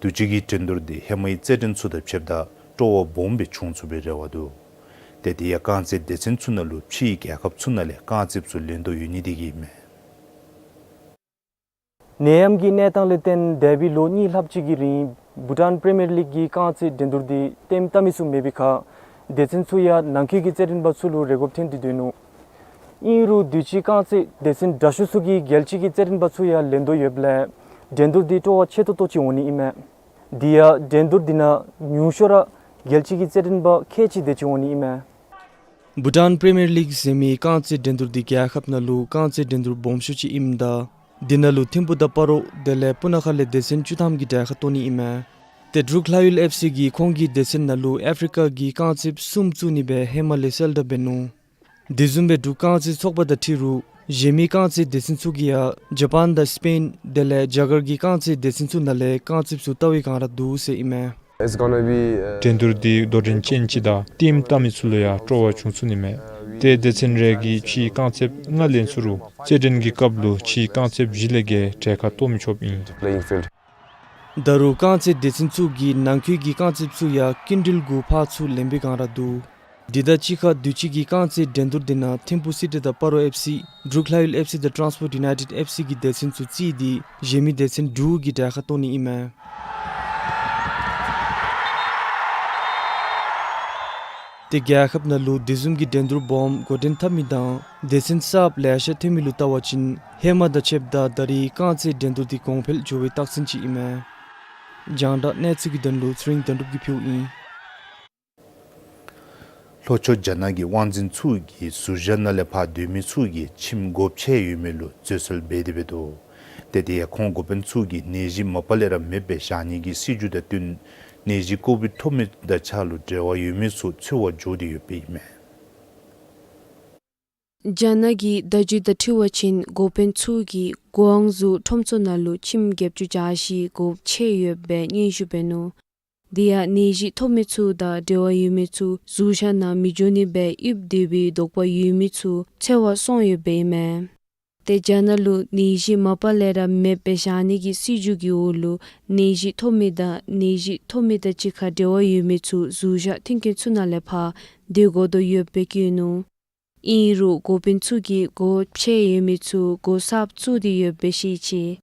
དུས་ཅི་གི་འགྲན་བསྡུར་འདི་ཧེ་མའི་རྩེད་འགྲན་ཚུ་དང་ཕྱདཔ་ད་སྤྲོ་བ་སྦོམ་སྦེ་བྱུང་ཚུགས་པའི་རེ་བ་འདུག། ཏེ་དེ་ཡང་རྐང་རྩེད་སྡེ་ཚན་ཚུ་ནང་ལུ་ཕྱིའི་རྒྱལ་ཁབ་ཚུ་ནང་ལས་རྐང་རྩེདཔ་ཚུ་ལེན་དོ་ཡོད་ནི་དེ་གིས་ཨིན་མས། ནད་ཡམས་ཀྱི་གནས་སྟངས་ལས་བརྟེན་འདས་པའི་ལོ་གཉིས་ལྷགཔ་ཅིག་གི་རིང་བྷུ་ཊཱན་པི་རི་མི་ཡར་ལིག་གི་རྐང་རྩེད་འགྲན་བསྡུར་འདི་ལྟདམོ་བལྟ་མི་ཚུ་མེད་པའི་ཁར་སྡེ་ཚན་ཚུ་ཡང་ནང་འཁོད་ཀྱི་རྩེད་འགྲན་པ་ཚུ་ལུ་རེ་དགོཔ་ཐོན་ཏེ་སྡོད་ནུག། ཨིན་རུང་དུས་ཅི་རྐང་རྩེད་སྡེ་ཚན་དྲག་ཤོས་ཚུ་གིས་རྒྱལ་སྤྱི་གི་རྩེད་འགྲན་པ་ཚུ་ཡང་ལེན་དོ་ཡོདཔ་ལས་འགྲན་བསྡུར་འདི་སྤྲོ་བ་ཆེ་ཏོག་ཏོ་ཅིག་འོང་ནི་ཨིན་མས། དེ་ཡང་འགྲན་བསྡུར་འདི་ནང་ཉུང་ཤོས་ར་རྒྱལ་སྤྱི་གི་རྩེད་འགྲན་པ་ཁལ་གཅིག་དེ་ཅིག་འོང་ནི་ཨིན་མས། བྷུ་ཊཱན་པི་རི་མི་ཡར་ལིག་ཟེར་མི་རྐང་རྩེད་འགྲན་བསྡུར་འདི་རྒྱལ་ཁབ་ནང་ལུ་རྐང་རྩེད་འགྲན་བསྡུར་སྦོམ་ཤོས་ཅིག་ཨིནམ་ད་དེ་ནང་ལུ་ཐིམ་ཕུག་དང་སྤ་རོ་དེ་ལས་སྤུ་ན་ཁ་ལས་སྡེ་ཚན་བཅུ་ཐམ་གྱིས་གྲལ་ཁར་གཏོགས་ནི་ཨིན་མས། ཏེ་འབྲུག་ལྷ་ཡུལ་ཨེཕ་སི་གིས་ཁོང་གི་སྡེ་ཚན་ནང་ལུ་ཨཕ་རི་ཀ་གི་རྐང་རྩེདཔ་གསུམ་བཙུགས་ནི་སྦེ་ཧེ་མ་ལས་གསལ་བསྒྲགས་འབད་ནུག། དེ་བཟུམ་སྦེ་འབྲུག་རྐང་རྩེད་ཚོགས་པ་དང་འཁྲིལ་རུང་གཞན་མི་རྐང་རྩེད་སྡེ་ཚན་ཚུ་གིས་ཡང་ཇ་པཱན་དང་སི་པེན་དེ་ལས་རྒྱ་གར་གྱི་རྐང་རྩེད་སྡེ་ཚན་ཚུ་ནང་ལས་རྐང་རྩེདཔ་ཚུ་བལྟ་བའི་བསྒང་ར་འདུག་ཟེར་ཨིན་མས། It's gonna be, uh, འགྲན་བསྡུར་འདི་དོ་འགྲན་ཅན་ཅིག་དང་ལྟདམོ་བལྟ་མི་ཚུ་ལུ་ཡང་སྤྲོ་བ་བྱུང་ཚུགས་ནི་མས། ཏེ་སྡེ་ཚན་རེ་གིས་ཕྱིའི་རྐང་རྩེདཔ་ལྔ་ལེན་ཚུགས་རུང་རྩེད་འགྲན་གྱི་སྐབས་ལུ་ཕྱིའི་རྐང་རྩེདཔ་བཞི་ལས་བརྒལ་གྲལ་ཁར་གཏོགས་མི་ཆོགཔ་ཨིན། Playing field. ད་རུང་རྐང་རྩེད་སྡེ་ཚན་ཚུ་གིས་ནང་འཁོད་ཀྱི་རྐང་རྩེདཔ་ཚུ་ཡང་སྐྱིན་འགྲུལ་གུ་ཕར་ཚུར་ལེན་པའི་བསྒང་ར་འདུག། དེ་དང་གཅིག་ཁར་དུས་ཅི་གི་རྐང་རྩེད་འགྲན་བསྡུར་འདི་ནང་ཐིམ་ཕུག་སི་ཊི་དང་སྤ་རོ་ཨེཕ་སི་འབྲུག་ལྷ་ཡུལ་ཨེཕ་སི་དང་ཊཱན་སི་པོརཊ་ཡུ་ནའི་ཊེཌ་ཨེཕ་སི་གི་སྡེ་ཚན་ཚུ་རྩིས་ཏེ་གཞན་མི་སྡེ་ཚན་དྲུག་གིས་གྲལ་ཁར་གཏོགས་ནི་ཨིན་མས། ཏེ་རྒྱལ་ཁབ་ནང་ལུ་དེ་བཟུམ་གྱི་འགྲན་བསྡུར་སྦོམ་འགོ་འདྲེན་འཐབ་མི་དང་སྡེ་ཚན་གསརཔ་ལེ་ཤ་ཐོན་མི་ལུ་བལྟ་བ་ཅིན་ཧེ་མ་དང་ཕྱདཔ་ད་ད་རེས་རྐང་རྩེད་འགྲན་བསྡུར་འདི་གོང་འཕེལ་འགྱོ་བའི་རྟགས་མཚན་ཅིག་ཨིན་མས། རྒྱང་བསྒྲགས་གནས་ཚུལ་གྱི་དོན་ལུ་ཚེ་རིང་དོན་གྲུབ་ཀྱིས་ཕུལཝ་ཨིན། ལྷོ་ཕྱོགས་རྒྱ་ནག་གི་དབང་འཛིན་ཚུ་གིས་ཟུར་བཞག་ནང་ལས་ཕར་སྡོད་མི་ཚུ་གི་ཁྱིམ་སྒོ་ཕྱེ་ཡོད་མི་ལུ་འཛུལ་སྲོལ་འབད་དེ་འབད་དོ། ཏེ་དེ་ཡང་ཁོང་འགོ་དཔོན་ཚུ་གིས་ནད་གཞི་མ་པ་ལས་ར་མེདཔ་སྦེ་བཞག་ནི་གི་སྲིད་བྱུས་དང་བསྟུན་ནད་གཞི་ཀོ་བིཌ་ཐོབ་མི་དང་ཕྱག་ལུ་འབྲེལ་བ་ཡོད་མི་ཚུ་འཚོལ་བར་འགྱོ་སྟེ་ཡོདཔ་ཨིན་མས། རྒྱ་ནག་གི་བརྡ་བརྒྱུད་དང་འཁྲིལ་བ་ཅིན་འགོ་དཔོན་ཚུ་གིས་གུ་ཝང་ཟུ་ཁྲོམ་ཚོགས་ནང་ལུ་ཁྱིམ་བརྒྱད་ཅུ་གྱ་བཞི་སྒོ་ཕྱེ་ཡོདཔ་སྦེ་སྙན་ཞུ་འབད་ནུག། དེ་ཡང་ནད་གཞི་ཐོབ་མི་ཚུ་དང་འབྲེལ་བ་ཡོད་མི་ཚུ་ཟུར་བཞག་ནང་མི་འགྱོ་ནི་སྦེ་ཡིབ་སྡོད་པའི་དོགས་པ་ཡོད་མི་ཚུ་འཚོལ་བར་སོང་ཡོདཔ་ཨིན་མས། ཏེ་རྒྱ་ནག་ལུ་ནད་གཞི་མ་པ་ལས་ར་མེདཔ་སྦེ་བཞག་ནི་གི་སྲིད་བྱུས་ཀྱི་འོག་ལུ་ནད་གཞི་ཐོབ་མི་དང་ནད་གཞི་ཐོབ་མི་དང་གཅིག་ཁར་འབྲེལ་བ་ཡོད་མི་ཚུ་ཟུར་བཞག་མཐུན་རྐྱེན་ཚུ་ནང་ལས་ཕར་སྡོད་དགོ་དོ་ཡོདཔ་སྦེ་བཀོད་ནུག། ཨིན་རུང་འགོ་དཔོན་ཚུ་གིས་སྒོ་ཕྱེ་ཡོད་མི་ཚུ་སྒོ་གསརཔ་བཙུགས་ཏེ་ཡོདཔ་སྦེ་ཤེས་ཅི།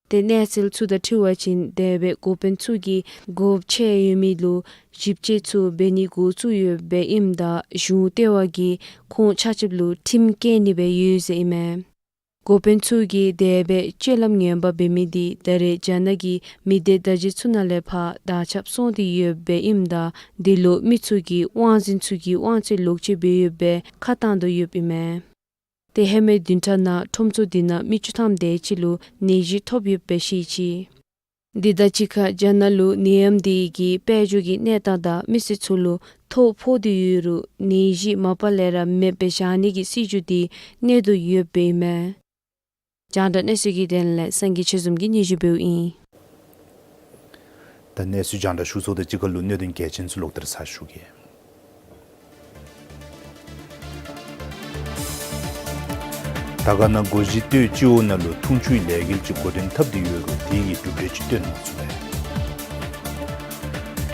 ཏེ་གནས་ཚུལ་ཚུ་དང་འཁྲིལ་བ་ཅིན་དེ་སྦེ་འགོ་དཔོན་ཚུ་གིས་སྒོ་ཕྱེ་ཡོད་མི་ལུ་ཞིབ་དཔྱད་ཚུ་འབད་ནི་འགོ་བཙུགས་ཡོདཔ་སྦེ་ཨིནམ་ད་གཞུང་ལྟེ་བ་གིས་ཁོང་ཆ་ཁྱབ་ལུ་ཁྲིམས་བཀལ་ནི་སྦེ་ཡོད་ཟེར་ཨིན་མས། འགོ་དཔོན་ཚུ་གིས་དེ་སྦེ་སྤྱོད་ལམ་ངན་པ་འབད་མི་འདི་ད་རེས་རྒྱ་ནག་གི་མི་སྡེ་བརྡ་བརྒྱུད་ཚུ་ནང་ལས་ཕར་དར་ཁྱབ་སོང་སྟེ་ཡོདཔ་སྦེ་ཨིནམ་ད་འདི་ལུ་མི་ཚུ་གིས་དབང་འཛིན་ཚུ་གི་དབང་ཚད་ལོག་སྤྱོད་འབད་ཡོདཔ་སྦེ་ཁ་བཏང་དོ་ཡོདཔ་ཨིན་མས། ཏེ་ཧེ་མའི་བདུན་ཕྲག་ནང་ཁྲོམ་ཚོགས་འདི་ནང་མི་བཅུ་ཐམ་དེ་ཅིག་ལུ་ནད་གཞི་ཐོབ་ཡོདཔ་སྦེ་ཤེས་ཅི། འདི་དང་གཅིག་ཁར་རྒྱ་ནག་ལུ་ནད་ཡམས་འདི་གིས་དཔལ་འབྱོར་གྱི་གནས་སྟངས་དང་མི་སེར་ཚུ་ལུ་ཐོ་ཕོག་སྟེ་ཡོད་རུང་ནད་གཞི་མ་པ་ལས་ར་མེདཔ་སྦེ་བཞག་ནི་གི་སྲིད་བྱུས་འདི་གནས་དོ་ཡོདཔ་ཨིན་མས། རྒྱང་བསྒྲགས་གནས་ཚུལ་གྱི་དོན་ལས་སངས་རྒྱས་ཆོས་འཛོམས་ཀྱིས་སྙན་ཞུ་འབདཝ་ཨིན། ད་གནས་ཚུལ་རྒྱང་བསྒྲགས་ཞུ་ཚརཝ་དང་གཅིག་ཁར་ལུ་གནད་དོན་གལ་ཆེན་ཚུ་ལོག་སྟེ་ར་ཞུ་གེ། དར་དཀར་ནང་སྒོ་བཞི་སྟོད་སྤྱི་འོག་ནང་ལུ་འཐུང་ཆུའི་ལས་འགུལ་ཅིག་འགོ་འདྲེན་འཐབ་སྟེ་ཡོད་རུང་དེ་གིས་གྲུབ་འབྲས་ཅིག་སྟོན་མ་ཚུགས་པས།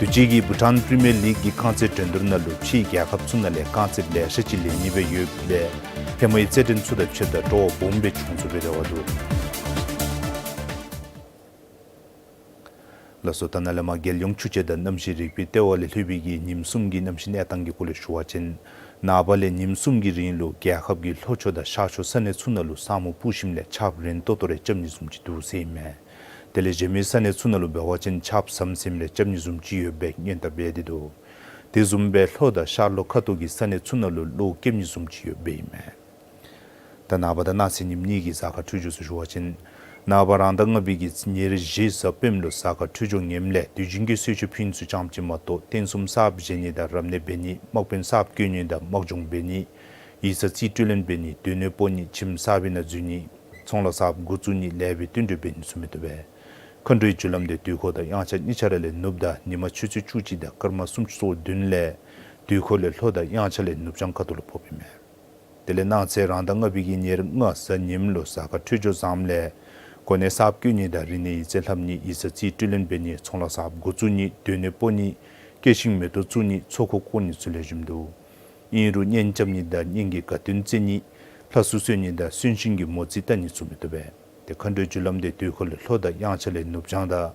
དུས་ཅི་གི་བྷུ་ཊཱན་པི་རི་མི་ཡར་ལིག་གི་རྐང་རྩེད་འགྲན་བསྡུར་ནང་ལུ་ཕྱིའི་རྒྱལ་ཁབ་ཚུ་ནང་ལས་རྐང་རྩེདཔ་ལེ་ཤ་ཅིག་ལེན་ནི་སྦེ་ཡོདཔ་ལས་ཧེ་མའི་རྩེད་འགྲན་ཚུ་དང་ཕྱདཔ་ད་སྤྲོ་བ་སྦོམ་སྦེ་བྱུང་ཚུགས་པའི་རེ་བ་འདུག། ལགས་སོ། ད་ནཱ་ལས་མར་རྒྱལ་ཡོངས་ཆུ་དཔྱད་དང་གནམ་གཤིས་རིག་པའི་ལྟེ་བ་ལས་ལྷོད་པའི་གི་ཉིནམ་གསུམ་གྱི་གནམ་གཤིས་གནས་སྟངས་ཀྱི་སྐོར་ལས་ཞུ་བ་ཅིན་ནངས་པ་ལས་ཉིནམ་གསུམ་གྱི་རིང་ལུ་རྒྱལ་ཁབ་ཀྱི་ལྷོ་ཕྱོགས་དང་ཤར་ཕྱོགས་ས་གནས་ཚུ་ནང་ལུ་ས་སྨུག་སྤུབས་ཞིནམ་ལས་ཆརཔ་རན་ཏོག་ཏོ་རེ་རྐྱབ་ནི་བཟུམ་ཅིག་འདུག་ཟེར་ཨིན་མས། དེ་ལས་གཞན་མི་ས་གནས་ཚུ་ནང་ལུ་འབད་བ་ཅིན་ཆརཔ་ཟམ་ཟིམ་ལས་རྐྱབ་ནི་བཟུམ་ཅིག་ཡོདཔ་སྦེ་སྔོན་བརྡ་འབད་དེ་འདུག། དེ་བཟུམ་སྦེ་ལྷོ་དང་ཤར་ལྷོ་ཁ་ཐུག་གི་ས་གནས་ཚུ་ནང་ལུ་གློག་རྐྱབ་ནི་བཟུམ་ཅིག་ཡོདཔ་སྦེ་ཨིན་མས། ད་ནངས་པ་དང་གནངས་ཚེ་ཉིནམ་གཉིས་ཀྱི་གཟའ་སྐར་འཕྲོད་སྦྱོར་ཚུ་ཞུ་བ་ཅིན་ནངས་པ་རང་ཟླ་ལྔ་པའི་གི་ཉེར་བཞི་གཟའ་སྤེནམ་ལུ་གཟའ་སྐར་འཕྲོད་སྦྱོར་ངནམ་ལས་དུས་རྒྱུན་གྱི་གསོལ་མཆོད་ཕུལ་ནི་ཚུ་ཙམ་ཅིག་མ་གཏོགས་རྟེན་གསུམ་གསརཔ་བཞེངས་ནི་དང་རབ་གནས་འབད་ནི་དམག་དཔོན་གསརཔ་བསྐོ་ནི་དང་དམག་སྦྱོང་འབད་ནི་ཡིག་ཚང་རྩིས་སྤྲོད་ལེན་འབད་ནི་སྡོད་གནས་སྤོ་ནི་ཁྱིམ་གསར་པའི་ནང་འཛུལ་ནི་ཚོང་ལཱ་གསརཔ་འགོ་བཙུགས་ནི་ལེགས་པའི་བསྟུན་གྲོས་འབད་ནི་ཚུ་མི་བཏུབ་པས། མཁའ་འགྲོའི་རྒྱུ་ལམ་འདི་དུས་འཁོར་དང་དབྱངས་འཆར་གཉིས་ཆ་ར་ལས་ནུབ་དང་ཉིན་མ་ཆུ་ཚོད་བཅུ་གཅིག་དང་སྐར་མ་སུམ་ཅུ་སོ་བདུན་ལས་དུས་འཁོར་ལས་ལྷོ་དང་དབྱངས་འཆར་ལས་ནུབ་བྱང་ཁ་ཐུག་ལུ་ཕོགཔ་ཨིན་མས། དེ་ལས་གནངས་ཚེ་རང་ཟླ་ལྔ་པའི་གི་ཉེར་ལྔ་གཟའ་ཉིམ་ལུ་གཟའ་སྐར་འཕྲོད་སྦྱོར་བཟངམ་ལས་གོ་གནས་གསརཔ་བསྐོ་ནི་དང་རིག་གནས་ཡིག་རྩིས་ལྷབ་ནི་ཡིག་ཚང་རྩིས་སྤྲོད་ལེན་འབད་ནི་ཚོང་ལཱ་གསརཔ་འགོ་བཙུགས་ནི་སྡོད་གནས་སྤོ་ནི་སྐྱེད་ཤིང་མེ་ཏོག་བཙུགས་ནི་ཚོགས་འཁོར་བསྐོར་ནི་ཚུ་ལེགས་ཤོམ་འདུག། ཨིན་རུང་གཉེན་རྐྱབ་ནི་དང་གཉེན་གྱི་དགའ་སྟོན་བརྩི་ནི་ལྷ་གསོལ་གསོལ་ནི་དང་གསོན་གཤིན་གྱི་མོ་རྩིས་བལྟ་ནི་ཚུ་མི་བཏུབ་པས། ཏེ་མཁའ་འགྲོའི་རྒྱུ་ལམ་དེ་དུས་འཁོར་ལས་ལྷོ་དང་དབྱངས་འཆར་ལས་ནུབ་བྱང་དང་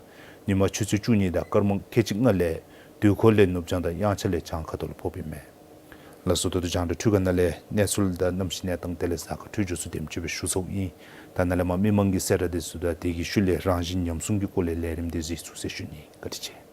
ཉི་མ་ཆུ་ཚོད་བཅུ་གཉིས་དང་སྐར་མ་ཁལ་གཅིག་ལྔ་ལས་དུས་འཁོར་ལས་ནུབ་བྱང་དང་དབྱངས་འཆར་ལས་བྱང་ཁ་ཐུག་ལུ་ཕོགཔ་ཨིན་མས། ལགས་སོ། ད་ལྟོ་རྒྱང་བསྒྲགས་འཕྲུལ་ཁང་ནང་ལས་གནས་ཚུལ་དང་གནམ་གཤིས་གནས་སྟངས་དེ་ལས་གཟའ་སྐར་འཕྲོད་སྦྱོར་ཚུ་དེམ་ཅིག་སྦེ་ཞུ་ཚརཝ་ཨིན། ད་ནཱ་ལས་མར་མི་མང་གི་གསལ་བསྒྲགས་དེ་ཚུ་དང་དེ་གི་ཤུལ་ལས་རང་བཞིན་ཉམས་སྲུང་གི་སྐོར་ལས་ལས་རིམ་དེ་གཟིགས་ཚུགས་ཟེར་ཞུ་ནི། བཀའ་དྲིན་ཆེ།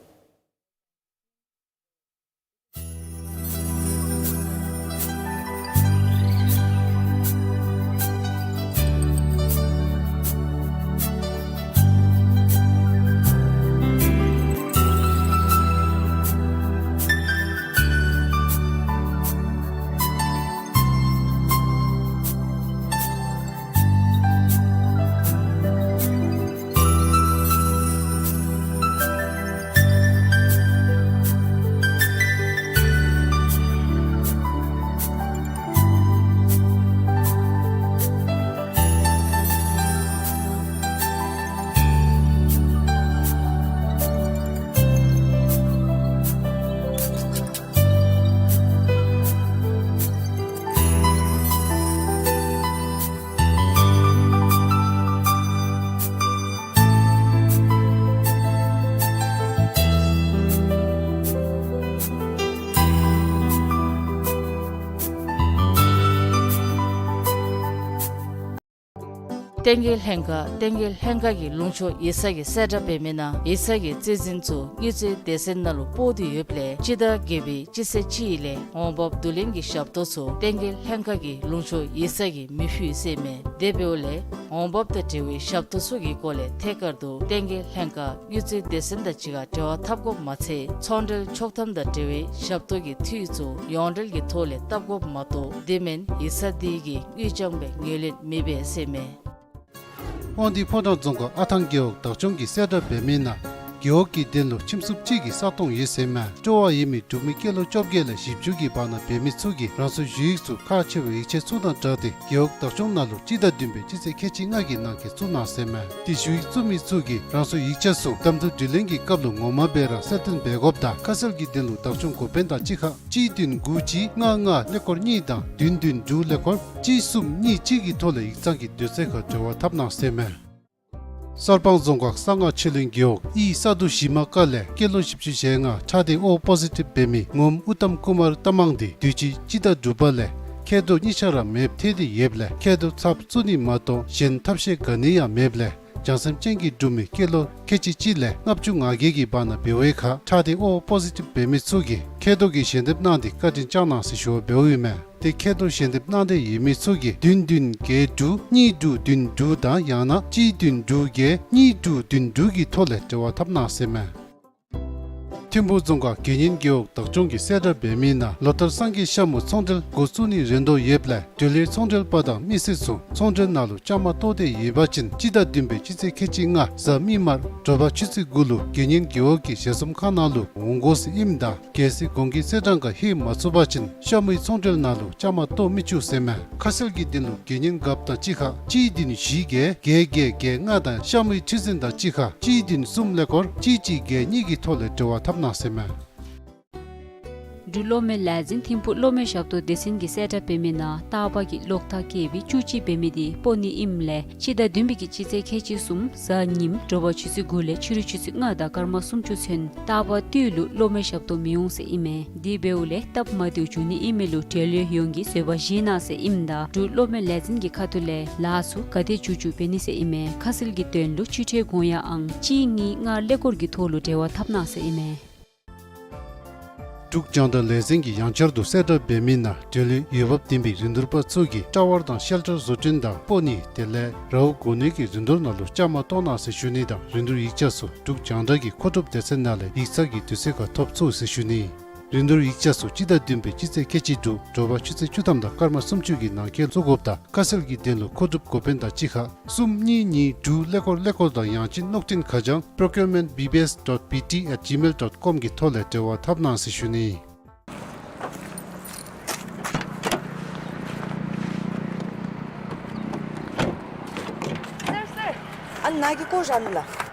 བསྟན་རྒྱས་ལྷན་ཁག། བསྟན་རྒྱས་ལྷན་ཁག་གི་ལུང་ཕྱོགས་ཡིག་ཚང་གི་གསལ་བསྒྲགས་འབད་མི་ནང་ཡིག་ཚང་གི་རྩིས་འཛིན་ཚུ་དངུལ་རྩིས་སྡེ་ཚན་ནང་ལུ་སྤོ་སྟེ་ཡོདཔ་ལས་སྤྱི་ཟླ་བརྒྱད་པའི་སྤྱི་ཚེས་གཅིག་ལས་འོང་འབབ་བསྡུ་ལེན་གྱི་ཞབས་ཏོག་ཚུ་བསྟན་རྒྱས་ལྷན་ཁག་གི་ལུང་ཕྱོགས་ཡིག་ཚང་གིས་མི་ཕུལ་ཟེར་མས། དེ་འབདཝ་ལས་འོང་འབབ་དང་འབྲེལ་བའི་ཞབས་ཏོག་ཚུ་གི་སྐོར་ལས་ཐད་ཀར་དུ་བསྟན་རྒྱས་ལྷན་ཁག་དངུལ་རྩིས་སྡེ་ཚན་དང་གཅིག་ཁར་འབྲེལ་བ་འཐབ་དགོཔ་མ་ཚད་ཚོང་འབྲེལ་ཆོག་ཐམ་དང་འབྲེལ་བའི་ཞབས་ཏོག་གི་འཐུས་ཚུ་ཡོངས་འབྲེལ་གྱི་ཐོག་ལས་བཏབ་དགོཔ་མ་གཏོགས་དེ་མེན་ཡིག་ཚང་དེ་གིས་དངུལ་རྐྱང་སྦེ་ངོས་ལེན་མི་འབད་ཟེར་མས། དབང་འདུས་ཕོ་བྲང་རྫོང་ཁག་ཨ་ཐང་རྒེད་འོག་བདག་སྐྱོང་གི་གསལ་བསྒྲགས་འབད་མི་ནང་རྒེད་འོག་གི་དོན་ལུ་ཁྱིམ་སྲུང་གཅིག་གི་ས་སྟོང་ཡོད་ཟེར་མས། སྤྲོ་བ་ཡོད་མི་འབྲུག་མི་སྐྱེས་ལོ་བཅོ་བརྒྱད་ལས་བཞི་བཅུ་གི་བར་ན་འབད་མི་ཚུ་གིས་རང་སོའི་ཞུ་ཡིག་ཚུ་ཁག་ཆེ་བའི་ཡིག་ཆ་ཚུ་དང་སྦྲགས་ཏེ་རྒེད་འོག་བདག་སྐྱོང་ནང་ལུ་སྤྱི་ཟླ་བདུན་པའི་སྤྱི་ཚེས་ཁལ་གཅིག་ལྔ་གི་ནང་འཁོད་བཙུགས་གནང་ཟེར་མས། ཏེ་ཞུ་ཡིག་བཙུགས་མི་ཚུ་གིས་རང་སོའི་ཡིག་ཆ་ཚུ་གདམ་འཐུ་དྲི་ལན་གྱི་སྐབས་ལུ་ངོ་མ་སྦེ་ར་གསལ་སྟོན་འབད་དགོཔ་དང་ཁ་གསལ་གྱི་དོན་ལུ་བདག་སྐྱོང་འགོ་དཔོན་དང་གཅིག་ཁར་གཅིག་བདུན་དགུ་གཅིག་ལྔ་ལྔ་ཀླད་ཀོར་གཉིས་དང་བདུན་བདུན་དྲུག་ཀླད་ཀོར་གཅིག་གསུམ་གཉིས་གཅིག་གི་ཐོག་ལས་ཡིག་ཚང་གི་དུས་ཚོད་ཁར་འབྲེལ་བ་འཐབ་གནང་ཟེར་མས། གསར་སྤང་རྫོང་ཁག་གསང་སྔགས་ཆོས་གླིང་རྒེད་འོག་ཨི་ས་རྡོ་ཞི་མ་ཀ་ལས་སྐྱེས་ལོ་བཞི་བཅུ་ཞེ་ལྔ་ཁྲག་སྡེ་ཨོ་པོ་ཟི་ཊིབ་འབད་མི་ངོམ་ཨུ་ཏམ་ཀུ་མར་རྟ་མང་འདི་དུས་ཅི་སྤྱི་ཟླ་དྲུག་པ་ལས་མཁལ་རྡོག་གཉིས་ཆ་ར་མེདཔ་ཐལ་ཏེ་ཡོདཔ་ལས་མཁལ་རྡོག་ཚབ་བཙུགས་ནི་མ་གཏོགས་གཞན་ཐབས་ཤེས་ག་ནི་ཡང་མེདཔ་ལས་བྱང་སེམས་ཅན་གྱི་འབྲུག་མི་སྐྱེས་ལོ་ཁལ་གཅིག་གཅིག་ལས་ལྔ་བཅུ་ང་བརྒྱད་ཀྱི་བར་ན་འབད་བའི་ཁར་ཁྲག་སྡེ་ཨོ་པོ་ཟི་ཊིབ་འབད་མི་ཚུ་གིས་མཁལ་རྡོག་གི་ཞལ་འདེབས་གནང་སྟེ་བཀའ་དྲིན་བསྐྱང་གནང་ཟེར་ཞུ་བ་འབདཝ་ཨིན་མས། ཏེ་མཁལ་རྡོག་ཞལ་འདེབས་གནང་འདོད་ཡོད་མི་ཚུ་གིས་བདུན་བདུན་བརྒྱད་དྲུག་གཉིས་དྲུག་བདུན་དྲུག་དང་ཡང་ན་གཅིག་བདུན་དྲུག་བརྒྱད་གཉིས་དྲུག་བདུན་དྲུག་གི་ཐོག་ལས་འབྲེལ་བ་འཐབ་གནང་ཟེར་མས། ཐིམ་ཕུག་རྫོང་ཁག་དགེ་བསྙེན་རྒེད་འོག་བདག་སྐྱོང་གི་གསལ་བསྒྲགས་འབད་མི་ནང་ལོ་ལྟར་སངས་རྒྱས་ཤ་མུ་ཚོང་འབྲེལ་འགོ་བཙུགས་ནི་རན་དོ་ཡོདཔ་ལས་འབྲེལ་ཡོད་ཚོང་འབྲེལ་པ་དང་མི་སེར་ཚུ་ཚོང་འབྲེལ་ནང་ལུ་བཅའ་མར་གཏོགས་ཏེ་ཡོད་པ་ཅིན་སྤྱི་ཟླ་བདུན་པའི་སྤྱི་ཚེས་ཁལ་གཅིག་ལྔ་གཟའ་མིག་དམར་དྲོ་པ་ཆུ་ཚོད་དགུ་ལུ་དགེ་བསྙེན་རྒེད་འོག་གི་ཞལ་འཛོམས་ཁང་ནང་ལུ་འོང་དགོ་ཟེར་ཨིནམ་ད་གལ་སྲིད་གོང་གི་གསལ་བསྒྲགས་ཁར་ལྷོད་མ་ཚུགས་པ་ཅིན་ཤ་མུའི་ཚོང་འབྲེལ་ནང་ལུ་བཅའ་མར་གཏོགས་མི་བཅུག་ཟེར་མས། ཁ་གསལ་གྱི་དོན་ལུ་དགེ་བསྙེན་རྒཔོ་དང་གཅིག་ཁར་གཅིག་བདུན་བཞི་བརྒྱད་བརྒྱད་བརྒྱད་བརྒྱད་ལྔ་དང་ཤ་མུའི་ཁྲི་འཛིན་དང་གཅིག་ཁར་གཅིག་བདུན་གསུམ་ཀླད་ཀོར་གཅིག་གཅིག་བརྒྱད་གཉིས་ཀྱི་ཐོག་ལས་འབྲེལ་བ་འཐབ་གནང་ཟེར་མས། འབྲུག་གློག་མེ་ལས་འཛིན་ཐིམ་ཕུག་གློག་མེ་ཞབས་ཏོག་སྡེ་ཚན་གྱི་གསལ་བསྒྲགས་འབད་མི་ནང་རྟག་པ་གི་གློག་ཐག་བཀལ་བའི་བཅུ་གཅིག་འབད་མི་དེ་སྤོ་ནི་ཨིནམ་ལས་སྤྱི་ཟླ་བདུན་པའི་གི་སྤྱི་ཚེས་ཁལ་གཅིག་གསུམ་གཟའ་ཉིམ་དྲོ་པ་ཆུ་ཚོད་དགུ་ལས་ཕྱི་རུ་ཆུ་ཚོད་ལྔ་དང་སྐར་མ་སུམ་ཅུ་ཚུན་རྟག་པ་དུས་ལུ་གློག་མེ་ཞབས་ཏོག་མི་འོང་ཟེར་ཨིན་མས། དེ་འབདཝ་ལས་སྟབས་མ་བདེཝ་འབྱུང་ནི་ཨིན་མི་ལུ་འབྲེལ་ཡོད་ཡོངས་ཀྱིས་བཟོད་པ་བཞེས་གནང་ཟེར་ཨིནམ་ད་འབྲུག་གློག་མེ་ལས་འཛིན་གྱི་ཁ་ཐུག་ལས་ལཱ་ཚུ་ག་དེ་མཇུག་མཇུག་འབད་ནི་ཟེར་ཨིན་མས། ཁ་གསལ་གྱི་དོན་ལུ་ཕྱིར་སྤྲོད་དགོངས་ཡངས་ཨང་གཅིག་གཉིས་ལྔ་ཀླད་ཀོར་གྱི་ཐོག་ལུ་འབྲེལ་བ་འཐབ་གནང་ཟེར་ཨིན་མས། འབྲུག་རྒྱང་བསྒྲགས་ལས་འཛིན་གྱིས་ཡང་བསྐྱར་དུ་གསལ་བསྒྲགས་འབད་མི་ནང་འབྲེལ་ཡོད་འོས་འབབ་ལྡན་པའི་རིན་བསྡུར་པ་ཚུ་གིས་ཊ་ཝར་དང་ཤེལ་ཊར་བཟོ་སྐྲུན་དང་སྤོ་ནི་དེ་ལས་རཝ་གོ་ནི་གི་རིན་བསྡུར་ནང་ལུ་བཅའ་མར་གཏོགས་གནང་ཟེར་ཞུ་ནི་དང་རིན་བསྡུར་ཡིག་ཆ་ཚུ་འབྲུག་རྒྱང་བསྒྲགས་ཀྱི་མཁོ་སྒྲུབ་སྡེ་ཚན་ནང་ལས་ཡིག་ཚང་གི་དུས་ཚོད་ཁར་ཐོབ་ཚུགས་ཟེར་ཞུ་ནི། རིན་བསྡུར་ཡིག་ཆ་ཚུ་སྤྱི་ཟླ་བདུན་པའི་སྤྱི་ཚེས་ཁལ་གཅིག་དྲུག་དྲོ་པ་ཆུ་ཚོད་བཅུ་ཐམ་དང་སྐར་མ་སུམ་ཅུ་གི་ནང་འཁོད་བཙུགས་དགོཔ་དང་ཁ་གསལ་གྱི་དོན་ལུ་མཁོ་སྒྲུབ་འགོ་དཔོན་དང་གཅིག་ཁར་གསུམ་གཉིས་གཉིས་དྲུག་ཀླད་ཀོར་ཀླད་ཀོར་དང་ཡང་ཅིན་གློག་འཕྲིན་ཁ་བྱང་procurement B B S dot B T at gmail dot com གི་ཐོག་ལས་འབྲེལ་བ་འཐབ་གནང་ཟེར་ཞུ་ནི། ནཱ་གི་སྐོར་ར་ནི་ལགས།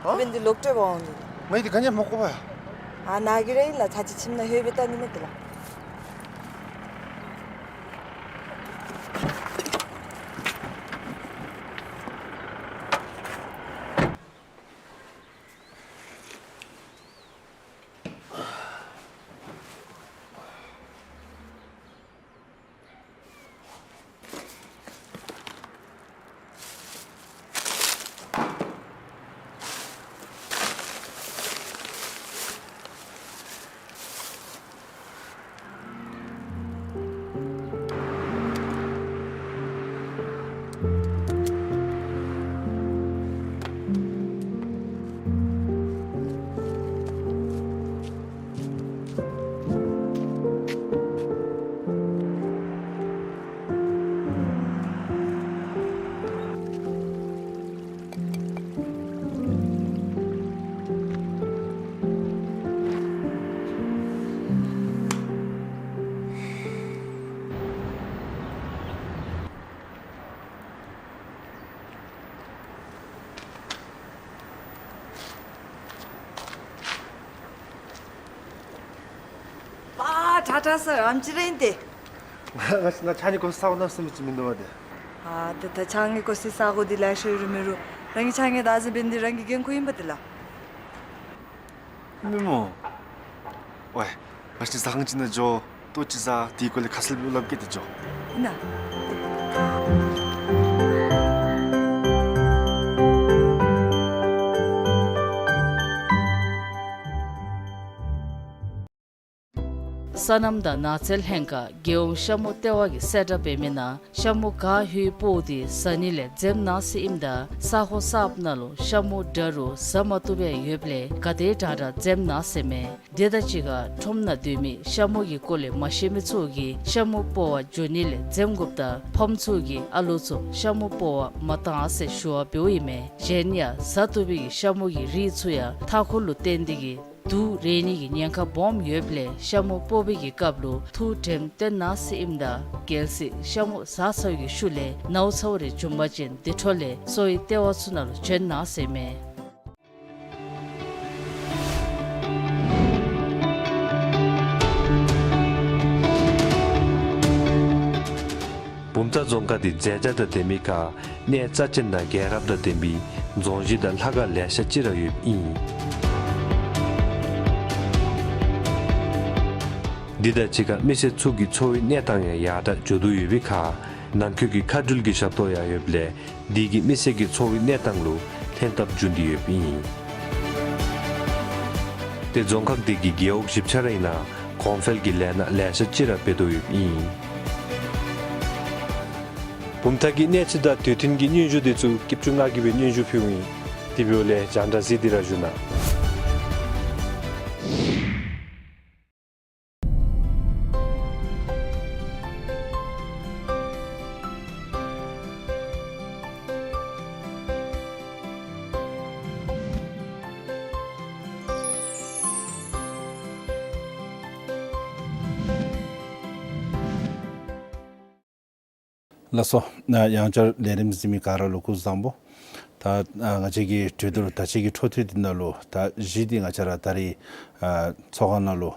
ཨ། འབད་ནི་འདི་ལོག་སྤྲོད་འབག་འོང་ནི། ང་ཡི་འདི་ག་ནི་མ་གོ་བས། ཨ་ནཱ་གི་ར་ཨིན་ལགས། ཚར་གཅིག་ཁྱིམ་ནང་ལྷོད་སྦེ་བལྟ་ནི་མས་ཏེ་ལགས། པ་ཊ་ཊ་སར་ཨམ་ཅི་རེ་ཨིན་ཏེ། ང་ང་ཕྱགས་སྙིགས་བཀོ་སའི་ས་གོ་ནང་སེམས་ཅིག་མིན་འདུག་པ་ཏེ། ཨ་ཏེ་ད་ཕྱགས་སྙིགས་བཀོ་སའི་ས་གོ་འདི་ལེ་ཤ་ཡོད་རུང་མེད་རུང་རང་གི་ཕྱགས་སྙིགས་བདག་འཛིན་འབད་ནི་འདི་རང་གི་འགན་ཁུར་ཨིན་པ་ཏེ་ལགས། མི་མོ། ཝའི། ང་བཅས་ཟ་ཁང་ཅིག་ནང་འགྱོ། ལྟོ་ཅིག་བཟའ། དེའི་སྐོར་ལས་ཁ་གསལ་སྦེ་སླབ་གེ་ཏེ་འགྱོ། ཨིན་ན། སོ་ནམ་དང་ནགས་ཚལ་ལྷན་ཁག་རྒྱལ་ཡོངས་ཤ་མུ་ལྟེ་བ་གིས་གསལ་བསྒྲགས་འབད་མི་ནང་ཤ་མུ་ག་ཧུའི་སྤོ་བོ་འདི་བཟའ་ནི་ལས་འཛེམ་གནང་ཟེར་ཨིནམ་ད་ས་ཁོངས་གསརཔ་ནང་ལུ་ཤ་མུ་འདྲ་རུང་བཟའ་མ་བཏུབ་པའི་ཡོདཔ་ལས་ག་དེ་དྲག་དྲག་འཛེམ་གནང་ཟེར་མས། དེ་དང་གཅིག་ཁར་ཁྲོམ་ནང་སྡོད་མི་ཤ་མུ་གི་སྐོར་ལས་མ་ཤེས་མི་ཚུ་གིས་ཤ་མུ་སྤོ་བ་འགྱོ་ནི་ལས་འཛེམ་དགོཔ་དང་ཕམ་ཚུ་གིས་ཨ་ལོ་ཚུ་ཤ་མུ་སྤོ་བ་མ་བཏང་ཟེར་ཞུ་བ་འབདཝ་ཨིན་མས། གཞན་ཡང་བཟའ་བཏུབ་པའི་ཤ་མུ་གི་རིགས་ཚུ་ཡང་མཐའ་འཁོར་ལུ་བརྟེན་ཏེ་གིས་དུག་རེག་ནི་གི་ཉེན་ཁ་སྦོམ་ཡོདཔ་ལས་ཤ་མུ་སྤོ་བའི་གི་སྐབས་ལུ་ཐུགས་དྲནམ་བཏོན་གནང་ཟེར་ཨིནམ་ད་གལ་སྲིད་ཤ་མུ་བཟའ་ཚར་བའི་གི་ཤུལ་ལས་ནཝ་ཚཝ་རེ་བྱུང་པ་ཅིན་དེ་འཕྲོ་ལས་གསོ་བའི་ལྟེ་བ་ཚུ་ནང་ལུ་བྱོན་གནང་ཟེར་མས། བུམ་ཐང་རྫོང་ཁག་འདི་མཛེས་ཆ་དང་ལྡན་མི་ཁར་གནས་རྩ་ཆེན་དང་རྒྱལ་རབས་དང་ལྡན་པའི་རྫོང་གཞི་དང་ལྷ་ཁང་ལེ་ཤ་ཅིག་ར་ཡོདཔ་ཨིན། འདི་དང་གཅིག་ཁར་མི་སེར་ཚུ་གི་འཚོ་བའི་གནས་སྟངས་ཡང་ཡར་དྲག་འགྱོ་དོ་ཡོད་པའི་ཁར་ནང་འཁོད་ཀྱི་མཁའ་འགྲུལ་གྱི་ཞབས་ཏོག་ཡང་ཡོདཔ་ལས་འདི་གིས་མི་སེར་གྱི་འཚོ་བའི་གནས་སྟངས་ལུ་ལྷན་ཐབས་འབྱུང་སྟེ་ཡོདཔ་ཨིན། ཏེ་རྫོང་ཁག་འདི་གིས་རྒེད་འོག་བཞི་ཆ་ར་ཨིན་ན་གོང་འཕེལ་གྱི་ལས་སྣ་ལེ་ཤ་ཅིག་ར་འབད་དོ་ཡོདཔ་ཨིན། བུམ་ཐང་གི་གནས་ཚུལ་དང་དུས་མཐུན་གྱི་སྙན་ཞུ་འདི་ཚུ་སྐྱིད་ཆུ་ང་གིས་སྦེ་སྙན་ཞུ་ཕུལཝ་ཨིན། དེ་འབདཝ་ལས་རྒྱང་བསྒྲགས་གཟིགས་ཏེ་ར་བཞུགས་གནང་། ལགས་སོ། ཡང་བསྐྱར་ལས་རིམ་གཟིགས་མི་ག་ར་ལུ་སྐུ་གཟུགས་བཟང་པོ། ད་ང་བཅས་ཀྱི་གྲོས་བསྡུར་ད་ཅི་གི་འཕྲོ་མཐུད་འདི་ནང་ལུ་ད་གཞི་འདི་ང་བཅས་ར་ད་རིས་ཚོགས་ཁང་ནང་ལུ་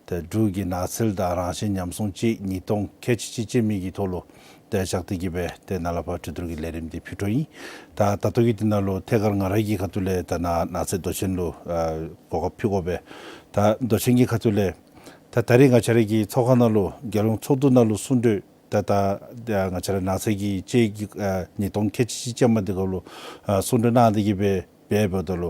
ཏེ་འབྲུག་གི་ནགས་ཚལ་དང་རང་བཞིན་ཉམས་སྲུང་དཔྱད་ཡིག་ཉིས་སྟོང་ཁལ་གཅིག་གཅིག་ཅན་མའི་གི་ཐོག་ལུ་ཏེ་བཞག་སྟེ་གི་སྦེ་ཏེ་ནཱ་ལས་ཕར་གྲོས་བསྡུར་གྱི་ལས་རིམ་འདི་ཕུལ་འཕྲོ་ཨིན། ད་ད་ལྟོ་གི་འདི་ནང་ལུ་ཐད་ཀར་ང་ར་གི་ཁ་ཐུག་ལས་ད་ནཱ་ནགས་ཚལ་མདོ་ཆེན་ལུ་གོ་སྐབས་ཕུལ་དགོ་པས། ད་མདོ་ཆེན་གྱི་ཁ་ཐུག་ལས་ད་ད་རིས་ང་བཅས་ར་གི་ཚོགས་ཁང་ནང་ལུ་རྒྱལ་ཡོངས་ཚོགས་འདུ་ནང་ལུ་གསུང་གྲོས་ད་ད་ང་བཅས་ར་ནགས་ཚལ་གྱི་དཔྱད་ཡིག་ཉིས་སྟོང་ཁལ་གཅིག་གཅིག་ཅན་མ་འདི་གུ་ལུ་གསུང་གྲོས་གནང་སྟེ་གི་སྦེ་འབདཝ་ད་ལུ་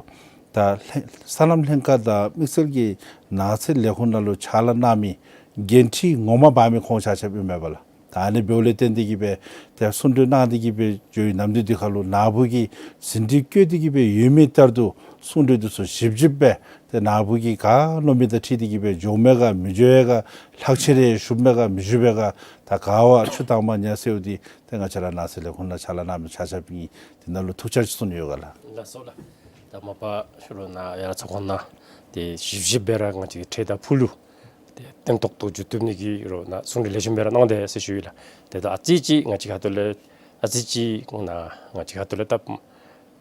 ད་ལྷན་སོ་ནམ་ལྷན་ཁག་དང་དམིགས་བསལ་གྱི་ནགས་ཚལ་ལས་ཁུངས་ནང་ལུ་ཕྱག་ལཱ་གནང་མི་འགན་འཁྲི་ངོ་མ་འབག་མི་ཁོང་ཆ་ཁྱབ་ཨིན་མས་པ་ལགས། ད་ཨ་ནི་འབདཝ་ལས་བརྟེན་ཏེ་གི་སྦེ་ཏེ་གསུང་གྲོས་གནང་སྟེ་གི་སྦེ་འགྱོ་བའི་ནམ་དུས་འདི་ཁར་ལུ་ནཱ་བུ་གིས་ཟིན་བྲིས་བཀོད་དེ་གི་སྦེ་ཡོད་མི་ལྟར་དུ་གསུང་གྲོས་འདི་ཚུ་ཞིབ་ཞིབ་སྦེ་ཏེ་ནཱ་བུ་གིས་ག་མནོ་མི་དང་འཁྲིལ་ཏེ་གི་སྦེ་འགྱོཝ་མས་ག་མི་འགྱོ་བས་ག་ལྷག་ཆད་རེ་ཞུགསཔ་མས་ག་མི་ཞུགས་པས་ག་ད་ག་བ་ཆུ་དྭངས་མ་ཉ་སེརཝ་འདི་ཏེ་ང་བཅས་ར་ནགས་ཚལ་ལས་ཁུངས་ནང་ཕྱག་ལཱ་གནང་མི་ཆ་ཁྱབ་ཨིན། འདི་ནང་ལུ་ཐུགས་འཆར་ཅིག་གསུང་ནི་ཡོད་ག་ལགས། ལགས་སོ་ལགས། ད་མ་པ་ཤུལ་ལུ་ནཱ་ཡར་ཚོགས་ཁང་ནང་ཏེ་ཞིབ་ཞིབ་སྦེ་ར་ང་བཅས་ཀྱིས་ཁྲལ་དང་ཕུ་ལུ་ཏེ་བརྟན་ཏོག་ཏོ་འགྱོ་བཏུབ་ནི་གི་རོགས་ནང་གསུང་གྲོས་ལེགས་ཤོམ་སྦེ་ར་གནང་དེས་ཟེར་ཞུ་ཡི་ལགས། ཏེ་ད་ཨ་ཙི་ཅིག་ང་བཅས་ཁ་ཐུག་ལས་ཨ་ཙི་ཅིག་ནཱ་ང་བཅས་ཁ་ཐུག་ལས་ད་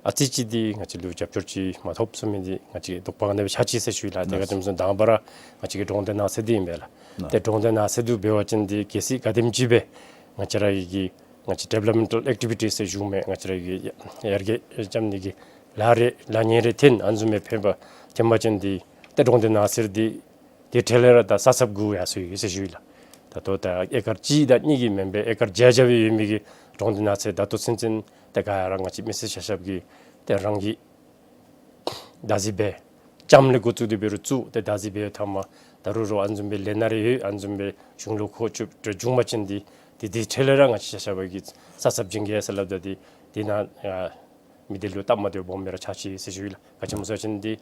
ཨ་ཙི་ཅིག་འདི་ང་བཅས་ལུ་རྒྱབ་སྐྱོར་ཅིག་མ་ཐོབ་ཟེར་མི་འདི་ང་བཅས་དོགས་པ་ཨ་ནི་སྦེ་ཆགས་ཅི་ཟེར་ཞུ་ཡི་ལགས། དེ་ག་ཅི་སྨོ་ཟེར་ན་དང་པ་ར་ང་བཅས་ཀྱི་གྲོང་སྡེ་ནགས་ཚལ་འདི་ཨིན་པས་ལགས། ཏེ་གྲོང་སྡེ་ནགས་ཚལ་འདི་འབད་བ་ཅིན་འདི་གལ་སྲིད་ག་དེམ་ཅིག་སྦེ་ང་བཅས་ར་གི་ང་བཅས་ཌི་ཝེ་ལོབ་མེནཊལ་ཨེག་ཊི་བི་ཊིས་ཟེར་ཞུཝ་མས། ང་བཅས་ར་གི་ཡར་རྒྱས་རྐྱབ་ནི་གི་ལཱ་རེ་ལཱ་གཉེར་རེ་འཐོན་ཨ་ནི་བཟུམ་སྦེ་ཕན་པ་ཐོན་པ་ཅིན་འདི་ཏེ་གྲོང་སྡེ་ནགས་ཚལ་འདི་དེ་འཕྲལ་ལས་ར་ད་ས་ཚབ་དགོ་ཡ་སོ་ཡི་ཟེར་ཞུ་ཡི་ལགས། ད་ལྟོ་ད་ཨེ་ཀར་གཅིག་དང་གཉིས་ཀྱི་མེན་པར་ཨེ་ཀར་བརྒྱ་བརྒྱ་སྦེ་ཡོད་མི་གི་གྲོང་སྡེ་ནགས་ཚལ་ད་ལྟོ་ཚུན་ཚོད་ད་ག་ར་ང་བཅས་མི་སེར་ཆ་ཁྱབ་ཀྱིས་ཏེ་རང་གི་བདག་འཛིན་འབད་ལྕངམ་ལས་འགོ་བཙུགས་ཏེ་འབད་རུང་བཙུགས་ཏེ་བདག་འཛིན་འབད་ཐ་མ་ད་རུང་རོགས་ཨ་ནི་བཟུམ་སྦེ་ལས་སྣ་རེ་ཡོད་ཨ་ནི་བཟུམ་སྦེ་གཞུང་ལུ་མཁོ་སྤྲོད་འབྱུང་པ་ཅིན་འདི་དེ་དེ་འཕྲལ་ལས་ར་ང་བཅས་ཆ་ཁྱབ་ཀྱིས་ས་ཚབ་བྱིན་གེ་ཟེར་སླབ་ད་འདི་དེ་ནང་ཨ་མི་སྡེ་ལུ་སྟབས་མ་བདེཝ་སྦོམ་སྦེ་ར་ཆགས་ཅི་ཟེར་ཞུ་ཡི་ལགས། ག་ཅི་སྨོ་ཟེར་བ་ཅིན་འདི་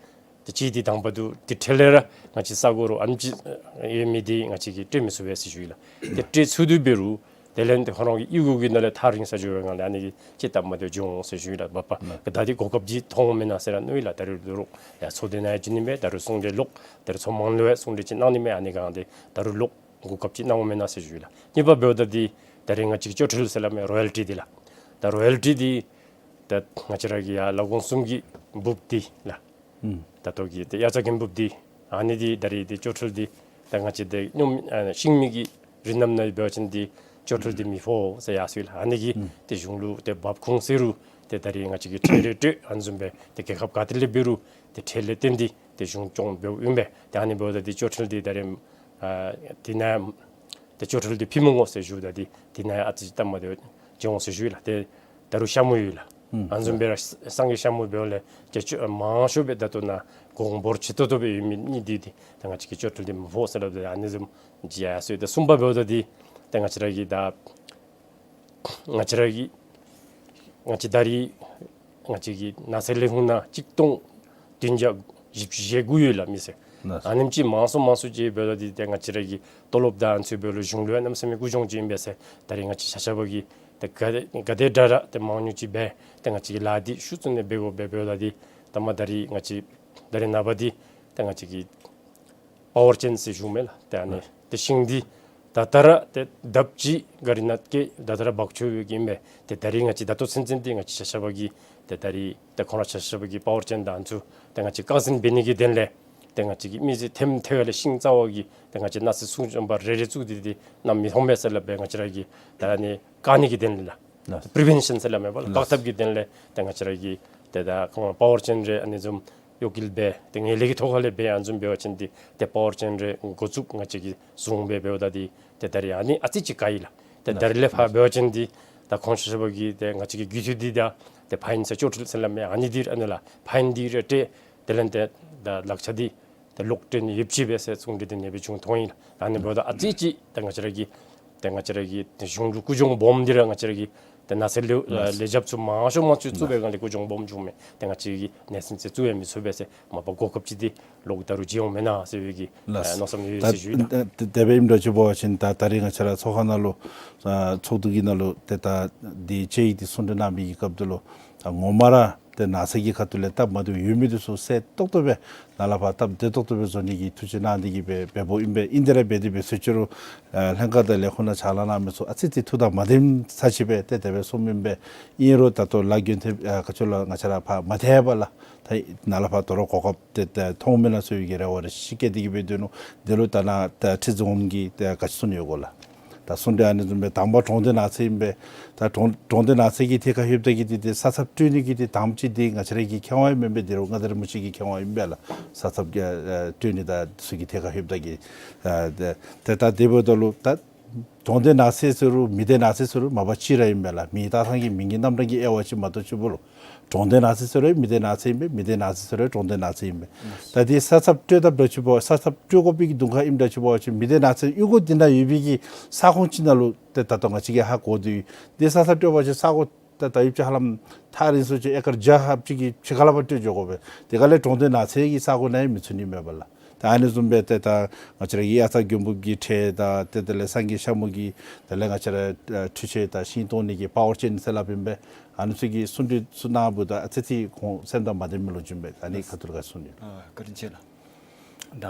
དེ་གཅིག་འདི་དང་པ་འདི་དེ་འཕྲལ་ལས་ར་ང་བཅས་ས་གོ་རོགས་ཨ་ནེམ་ཅིག་ཡོད་མི་འདི་ང་བཅས་ཀྱིས་སྤྲོད་མི་ཚུགས་པས་ཟེར་ཞུ་ཡི་ལགས། དེ་སྤྲོད་ཚུགས་དོ་འབད་རུང་དེ་ལས་ཏེ་ཁོང་ར་གི་གཡུས་སྒོ་གི་ནང་ལས་ཐག་རིང་སར་འགྱོ་བའི་སྒང་ལས་ཨ་ནི་གིས་ཅིག་སྟབས་མ་བདེཝ་འབྱུང་འོང་ཟེར་ཞུ་ཡི་ལགས། མ་པ་ད་འདི་གོ་སྐབས་ཅིག་མཐོང་འོང་མེན་ན་ཟེར་ར་མནོ་ཡི་ལགས། ད་རུང་ལོག་ཡར་ཚོགས་སྡེ་ནང་ཡང་འགྱོ་ནི་མས། ད་རུང་གསུང་གྲོས་ལོག་ད་རུང་ཚོགས་མང་ལུ་ཡང་གསུང་གྲོས་ཅིག་གནང་ནི་མས། ཨ་ནི་སྒང་འདི་ད་རུང་ལོག་གོ་སྐབས་ཅིག་གནང་འོང་མེན་ན་ཟེར་ཞུ་ཡི་ལགས། གཉིས་པ་འབདཝ་ད་འདི་ད་རེས་ང་བཅས་ཀྱི་སྐྱོ་འཕྲུལ་ཟེར་སླབ་མི་རོ་ཡལ་ཊི་འདི་ལགས། ད་རོ་ཡལ་ཊི་འདི་ད་ང་བཅས་ར་གི་ཡར་ལ་དགོངས་གསུམ་གྱི་འབུཔ་འདི་ལགས། ད་ལྟོ་གི་ཏེ་དབྱར་རྩྭ་དགུན་འབུཔ་འདི་ཨ་ནི་འདི་ད་རེས་འདི་སྐྱོ་འཕྲུལ་འདི་ད་ང་བཅས་ཏེ་སྙོམས་ཨ་ཤིང་མི་གི་རི་གནམ་ནང་འབད་བ་ཅིན་འདི་སྐྱོ་འཕྲུལ་འདི་མི་ཕོག་ཟེར་ཡར་སོ་ཡི་ལགས། ཨ་ནི་གིས་ཏེ་གཞུང་ལུ་ཏེ་འབབ་ཁུངས་ཟེར་རུང་ཏེ་ད་རེས་ང་བཅས་ཀྱིས་ཁྲལ་རེ་སྤྲོད་ཨ་ནི་བཟུམ་སྦེ་ཏེ་རྒྱལ་ཁབ་ག་ཏེ་ལས་འབད་རུང་ཏེ་ཁྲལ་ལས་བརྟེན་ཏེ་ཏེ་གཞུང་སྐྱོང་འབདཝ་ཨིན་པས། ཏེ་ཨ་ནི་འབདཝ་ད་འདི་སྐྱོ་འཕྲུལ་འདི་ད་རེས་ཨ་དེ་ནང་ཏེ་སྐྱོ་འཕྲུལ་འདི་ཕུལ་མི་འོང་ཟེར་ཞུཝ་ད་འདི་དེ་ནང་ཨ་ཙི་སྟབས་མ་བདེཝ་འབྱུང་འོང་ཟེར་ཞུ་ཡི་ལགས། ཏེ་ད་རུང་ཤ་མུ་ཡོད་ལགས། ཨ་ནི་བཟུམ་སྦེ་ར་ས་སངས་རྒྱས་ཤ་མུ་འབདཝ་ལས་ཏེ་ཅིག་མང་ཤོས་སྦེ་ད་ལྟོ་ནཱ་གོང་འབོར་ཆེ་ཏོག་ཏོ་སྦེ་ཡོད་མི་གཉིས་འདི་འདི་ད་ང་བཅས་ཀྱི་སྐྱོ་འཕྲུལ་འདི་མི་ཕོག་ཟེར་སླབ་ད་ཨ་ནི་བཟུམ་ཅིག་ཡར་སོ་ཡི། ད་གསུམ་པ་འབདཝ་ད་འདི་ད་ང་བཅས་ར་གི་ད་ང་བཅས་ར་གི་ང་བཅས་ད་རེས་ང་བཅས་ཀྱི་ནགས་ཚལ་ལས་ཁུངས་ནང་གཅིག་སྟོང་བདུན་བརྒྱ་བཞི་བཅུ་ཞེ་དགུ་ཡོད་ལགས་མི་སེར། ལགས། ཨ་ནེམ་ཅིག་མང་སུ་མང་སུ་ཅིག་འབདཝ་ད་འདི་ཏེ་ང་བཅས་ར་གི་ཏོ་ལོབ་དང་ཨ་ནི་ཚུ་འབདཝ་ལུ་གཞུང་ལུ་ཡང་གནམ་མེད་ས་མེད་ཀུ་གྱོང་ཅིག་ཨིན་པས་ཟེར། ད་རེས་ང་བཅས་ཆ་ཁྱབ་ཀྱིས་ཏེ་ག་དེ་ག་དེ་དྲག་དྲག་ཏེ་མང་ཉུང་ཅིག་འབད་ཏེ་ང་བཅས་ཀྱིས་ལཱ་འདི་ཤུགས་བཙུགས་ནི་འབད་དགོ་པས། འབདཝ་ད་འདི་ད་མ་ད་རེས་ང་བཅས་ད་རེས་ནངས་པ་འདི་ཏེ་ང་བཅས་ཀྱི་པ་ཝར་ཅེན་ཟེར་ཞུཝ་མས་ལགས། ཏེ་ཨ་ནི་ཏེ་ཤིང་འདི་ད་ལྟོ་ར་ཏེ་ལྡབ་གཅིག་ག་རི་ནང་གི་ད་ལྟོ་ར་འབག་ཆོག་པའི་གི་ཨིན་པས། ཏེ་ད་རེས་ང་བཅས་ད་ལྟོ་ཚུན་ཚོད་འདི་ང་བཅས་ཆ་ཁྱབ་ཀྱིས་ཏེ་ད་རེས་ཏེ་ཁོང་ར་ཆ་ཁྱབ་ཀྱིས་པ་ཝར་ཅེན་དང་ཨ་ནི་ཚུ་ཏེ་ང་བཅས་བཀག་འཛིན་འབད་ནི་གི་དོན་ལས་ཏེ་ང་བཅས་ཀྱི་མི་སེར་ཐེམ་ཐེ་ག་ལས་ཤིང་རྩ་བ་གི་ཏེ་ང་བཅས་ནགས་ཚལ་སྲུང་སྐྱོབ་པ་རེ་རེ་བཙུགས་ཏེ་ཏེ་གནམ་མེད་ས་མེད་ཟེར་སླབ་སྦེ་ང་བཅས་ར་གིས་ད་ཨ་ནི་བཀག་ནི་གི་དོན་ལས་ལགས། ལགས། པི་རི་བེན་ཤཱན་ཟེར་སླབ་མས་པ་ལགས། ལགས། བཀག་ཐབས་ཀྱི་དོན་ལས་ཏེ་ང་བཅས་ར་གིས་ཏེ་ད་ཁོང་པ་ཝར་ཅེན་རེ་ཨ་ནི་བཟུམ་གཡོ་འགུལ་འབད་ཏེ་ངན་ལྷད་ཀྱི་ཐོག་ཁ་ལས་འབད་ཨ་ནི་བཟུམ་འབད་བ་ཅིན་འདི་ཏེ་པ་ཝར་ཅེན་རེ་འགོ་བཙུགས་ང་བཅས་ཀྱིས་བཟུང་སྦེ་འབདཝ་ད་འདི་ཏེ་ད་རེས་ཨ་ནི་ཨ་ཙི་ཅིག་བཀག་ཡི་ལགས། ཏེ་ད་རེས་ལས་ཕར་འབད་བ་ཅིན་འདི་ད་ཁོང་ཆ་ཁྱབ་ཀྱིས་ཏེ་ང་བཅས་ཀྱི་རྒུད་འཐུས་འདི་ད་ཏེ་ཕ་ཡིན་ཟེར་སྐྱོ་འཕྲུལ་ཟེར་སླབ་མས། ཨ་ནི་འདི་ཨ་ནི་ལགས་ཕ་ཡིན་འདི་རེ་སྤྲོད་དེ་ལས་ཏེ་ད་ལག་ཆ་འདི་ཏེ་ལོག་སྤྲོད་ནི་ཡོདཔ་ཅིག་སྦེ་ཟེར་གསུང་གྲོས་འདི་ཨ་ནི་སྦེ་བྱུང་མཐོང་ཡི་ལགས། ཨ་ནི་འབདཝ་ད་ཨ་ཙི་ཅིག་ཏེ་ང་བཅས་ར་གི་ཏེ་ང་བཅས་ར་གི་ཏེ་གཞུང་ལུ་ཀུ་གྱོང་སྦོམ་འདི་ར་ང་བཅས་ར་གི་ཏེ་ནགས་ཚལ་ལས་ལས་བྱེདཔ་ཚུ་མང་ཤོས་མང་ཤོས་བཙུགས་པའི་སྒང་ལས་ཀུ་གྱོང་སྦོམ་བྱུངམ་མས། ཏེ་ང་བཅས་ཀྱིས་ནད་སེམས་ཅིག་བཙུགས་ཡང་མི་ཚུགས་པས་ཟེར་མ་པ་གོ་སྐབས་ཅིག་འདི་ལོག་ད་རུང་བྱིན་འོང་མེན་ན་ཟེར་བའི་གི་ལགས། ཨ་མནོ་བསམ་ཡོད་ཟེར་ཞུ་ཡི་ལགས། ད་དེ་སྦེ་ཨིནམ་འདྲཝ་ཅིག་འབད་བ་ཅིན་ད་ད་རེས་ང་བཅས་ར་ཚོགས་ཁང་ནང་ལུ་ཨ་ཚོགས་འདུ་གི་ནང་ལུ་ཏེ་ད་འདི་དཔྱད་ཡིག་འདི་གསུང་གྲོས་གནང་བའི་གི་སྐབས་འདི་ལུ་ད་ངོ་མ་ར་ཏེ་ནགས་ཚལ་གྱི་ཁ་ཐུག་ལས་སྟབས་མ་བདེཝ་ཡོད་མི་འདི་ཚུ་གསལ་ཏོག་ཏོ་སྦེ་ནཱ་ལས་ཕར་སྟབས་བདེ་ཏོག་ཏོ་སྦེ་བཟོ་ནི་གི་ཐུགས་བཞེད་གནང་སྟེ་གིས་སྦེ་འབདཝ་ཨིན་པས། ཨིན་ཏེ་ར་འབད་དེ་འབད་ཚུགས་ཅི་རུང་ཨ་ལྷན་ཁག་དང་ལས་ཁུངས་ནང་ཕྱག་ལཱ་གནང་མི་ཚུ་ཨ་ཙི་ཅིག་ཐུགས་དང་མ་ལྡནམ་ཚར་ཅིག་སྦེ་ཏེ་དེ་སྦེ་གསུངམ་ཨིན་པས། ཨིན་རུང་ད་ལྟོ་ལཱ་འགན་ཐེབས་ཨ་ག་ཅི་ལོ་ང་བཅས་ར་ཕར་མ་ཐལ་བར་ལགས་ད་ནཱ་ལས་ཕར་དོ་རུང་གོ་སྐབས་ཏེ་ཏེ་མཐོང་མེན་ན་ཟེར་བའི་གི་རེ་བ་རེ་ཞུ་བསྐྱེད་དེ་གིས་སྦེ་སྡོད་ནུག། དེ་ལུ་ད་ནཱ་ད་ཁྲི་འཛིན་འོགམ་གིས་ཏེ་ག་ཅི་གསུང་ནི་ཡོད་གོ་ལགས། ད་གསུང་གྲོས་ཨ་ནི་བཟུམ་སྦེ་དང་པ་གྲོང་སྡེ་ནགས་ཚལ་ཨིན་པས། ད་གྲོང་གྲོང་སྡེ་ནགས་ཚལ་གྱི་ཐད་ཁར་ལྷོདཔ་ད་གིས་འདི་ཏེ་ས་ཚབ་སྤྲོད་ནི་གི་འདི་དང་པ་ཅིག་འདི་ང་བཅས་ར་གི་ཁེ་དབང་ཡང་མེན་པས། འདི་རུང་མངའ་བདག་རིན་པོ་ཆེ་གི་ཁེ་དབང་ཨིན་པས་ལགས། ས་ཚབ་ཨ་སྤྲོད་ནི་དང་ཚུ་གི་ཐད་ཁར་ལྷོདཔ་ད་གིས་ཨ་ཏེ་ཏེ་ད་དེ་འབདཝ་ད་ལུ་ད་གྲོང་སྡེ་ནགས་ཚལ་ཟེར་རུང་མི་སྡེ་ནགས་ཚལ་ཟེར་རུང་མ་པ་གཅིག་ར་ཨིན་པས་ལགས། མིང་བཏགས་ཐངས་ཀྱི་མིང་གི་རྣམ་གྲངས་ཀྱི་དབྱེ་བ་ཅིག་མ་གཏོགས་ཅིག་པོ་ལུ་གྲོང་སྡེ་ནགས་ཚལ་ཟེར་རུང་མི་སྡེ་ནགས་ཚལ་ཨིན་པས། མི་སྡེ་ནགས་ཚལ་ཟེར་རུང་གྲོང་སྡེ་ནགས་ཚལ་ཨིན་པས། ད་འདི་ས་ཚབ་སྤྲོད་ད་འདྲཝ་ཅིག་འབད་ས་ཚབ་སྤྲོད་དགོ་པའི་གི་དོན་ཁག་ཨིནམ་འདྲཝ་ཅིག་འབད་བ་ཅིན་མི་སྡེ་ནགས་ཚལ་གཡུས་སྒོ་འདི་ནང་ཡོད་པའི་གི་ས་ཁོངས་ཅིག་ནང་ལུ་ཏེ་ད་ལྟོ་ང་བཅས་ཀྱིས་ཧ་གོ་སྟེ་འདི་ས་ཚབ་སྤྲོད་པ་ཅིན་ས་གོ་ད་ད་ཡོདཔ་ཅིག་ཧ་ལམ་ཐག་རིང་སུ་ཅིག་ཨེ་ཀར་བརྒྱ་ལྷགཔ་ཅིག་གི་ཕྱི་ཁ་ལས་ཕར་སྤྲོད་འགྱོ་དགོ་པས། དེ་ཁ་ལས་གྲོང་སྡེ་ནགས་ཚལ་གྱི་ས་གོ་ནང་ཡང་མི་ཚུད་ནི་མས་པ་ལགས། ད་ཨ་ནི་བཟུམ་སྦེ་ཏེ་ད་ང་བཅས་ར་གི་དབྱར་རྩྭ་དགུན་འབུབ་ཀྱི་ཁྲལ་དང་ཏེ་དེ་ལས་སངས་རྒྱས་ཤ་མུ་གི་དེ་ལས་ང་བཅས་ར་ཨ་འཕྲུལ་ཆས་དང་ཤིང་བཏོག་ནི་གི་པ་ཝར་ཅེན་ཟེར་སླབ་ཨིན་པས། ཨ་ནི་ཚུ་གི་གསུང་གྲོས་ཚུ་གནངམ་ད་ཨ་ཙི་ཅིག་ཁོང་སེམས་དང་མ་ལྡནམ་ལོ་རྒྱུས་ཨིན་པས། ཨ་ནི་ཁ་ཐུག་ལུ་ག་གསུང་ནི། ཨ་བཀའ་དྲིན་ཆེ་ལགས། ད་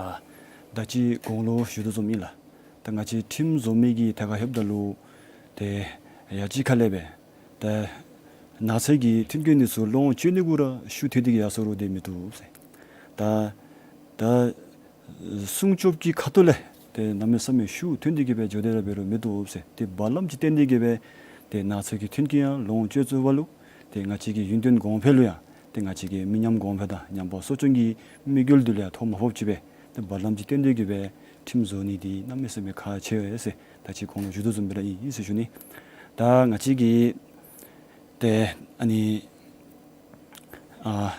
ད་ཅི་གོང་ལུ་ཞུ་དོ་བཟུམ་ཨིན་ལགས། ད་ང་བཅས་ཁྲིམས་བཟོ་མི་གི་ཐད་ཁར་ལྷོདཔ་ད་ལུ་ཏེ་ཡ་གཅིག་ཁ་ལས་སྦེ་ད་ ནགས་ཚལ་གྱི་མཐུན་རྐྱེན་འདི་ཚུ་ལོངས་སྤྱོད་ནི་གུ་ར་ཤུགས་ཐོན་ཏེ་གི་ཡར་སོང་རུང་དེ་མི་བཏུབ་ཟེར། ད་ད་སྲུང་སྐྱོབ་ཀྱི་ཁ་ཐུག་ལས་ཏེ་གནམ་མེད་ས་མེད་ཤུགས་ཐོན་ཏེ་གི་སྦེ་འགྱོ་སྟེ་ར་འབད་རུང་མི་བཏུབ་ཟེར། ཏེ་བར་ལམ་ཅིག་བཏོན་ཏེ་གི་སྦེ་ཏེ་ནགས་ཚལ་གྱི་མཐུན་རྐྱེན་ཡང་ལོངས་སྤྱོད་ཚུགས་པ་ལུ་ཏེ་ང་བཅས་ཀྱི་ཡུན་བརྟན་གོང་འཕེལ་ལུ་ཡང་ཏེ་ང་བཅས་ཀྱི་མི་ཉམས་གོང་འཕེལ་དང་ཉམས་པ་གསོ་སྐྱོང་གི་དམིགས་ཡུལ་འདི་ལུ་ཡང་ཐོ་མ་ཕོགཔ་ཅིག་སྦེ་ཏེ་བར་ལམ་ཅིག་བཏོན་ཏེ་གི་སྦེ་ཁྲིམས་བཟོ་ནི་འདི་གནམ་མེད་ས་མེད་ཁག་ཆེ་བས་ཟེར་ད་ཅི་གོང་ལུ་ཞུ་དོ་བཟུམ་སྦེ་ར་ཨིན་ཟེར་ཞུ་ནི། ད་ང་བཅས་ཀྱི་ཏེ་ཨ་ནི་ཨ་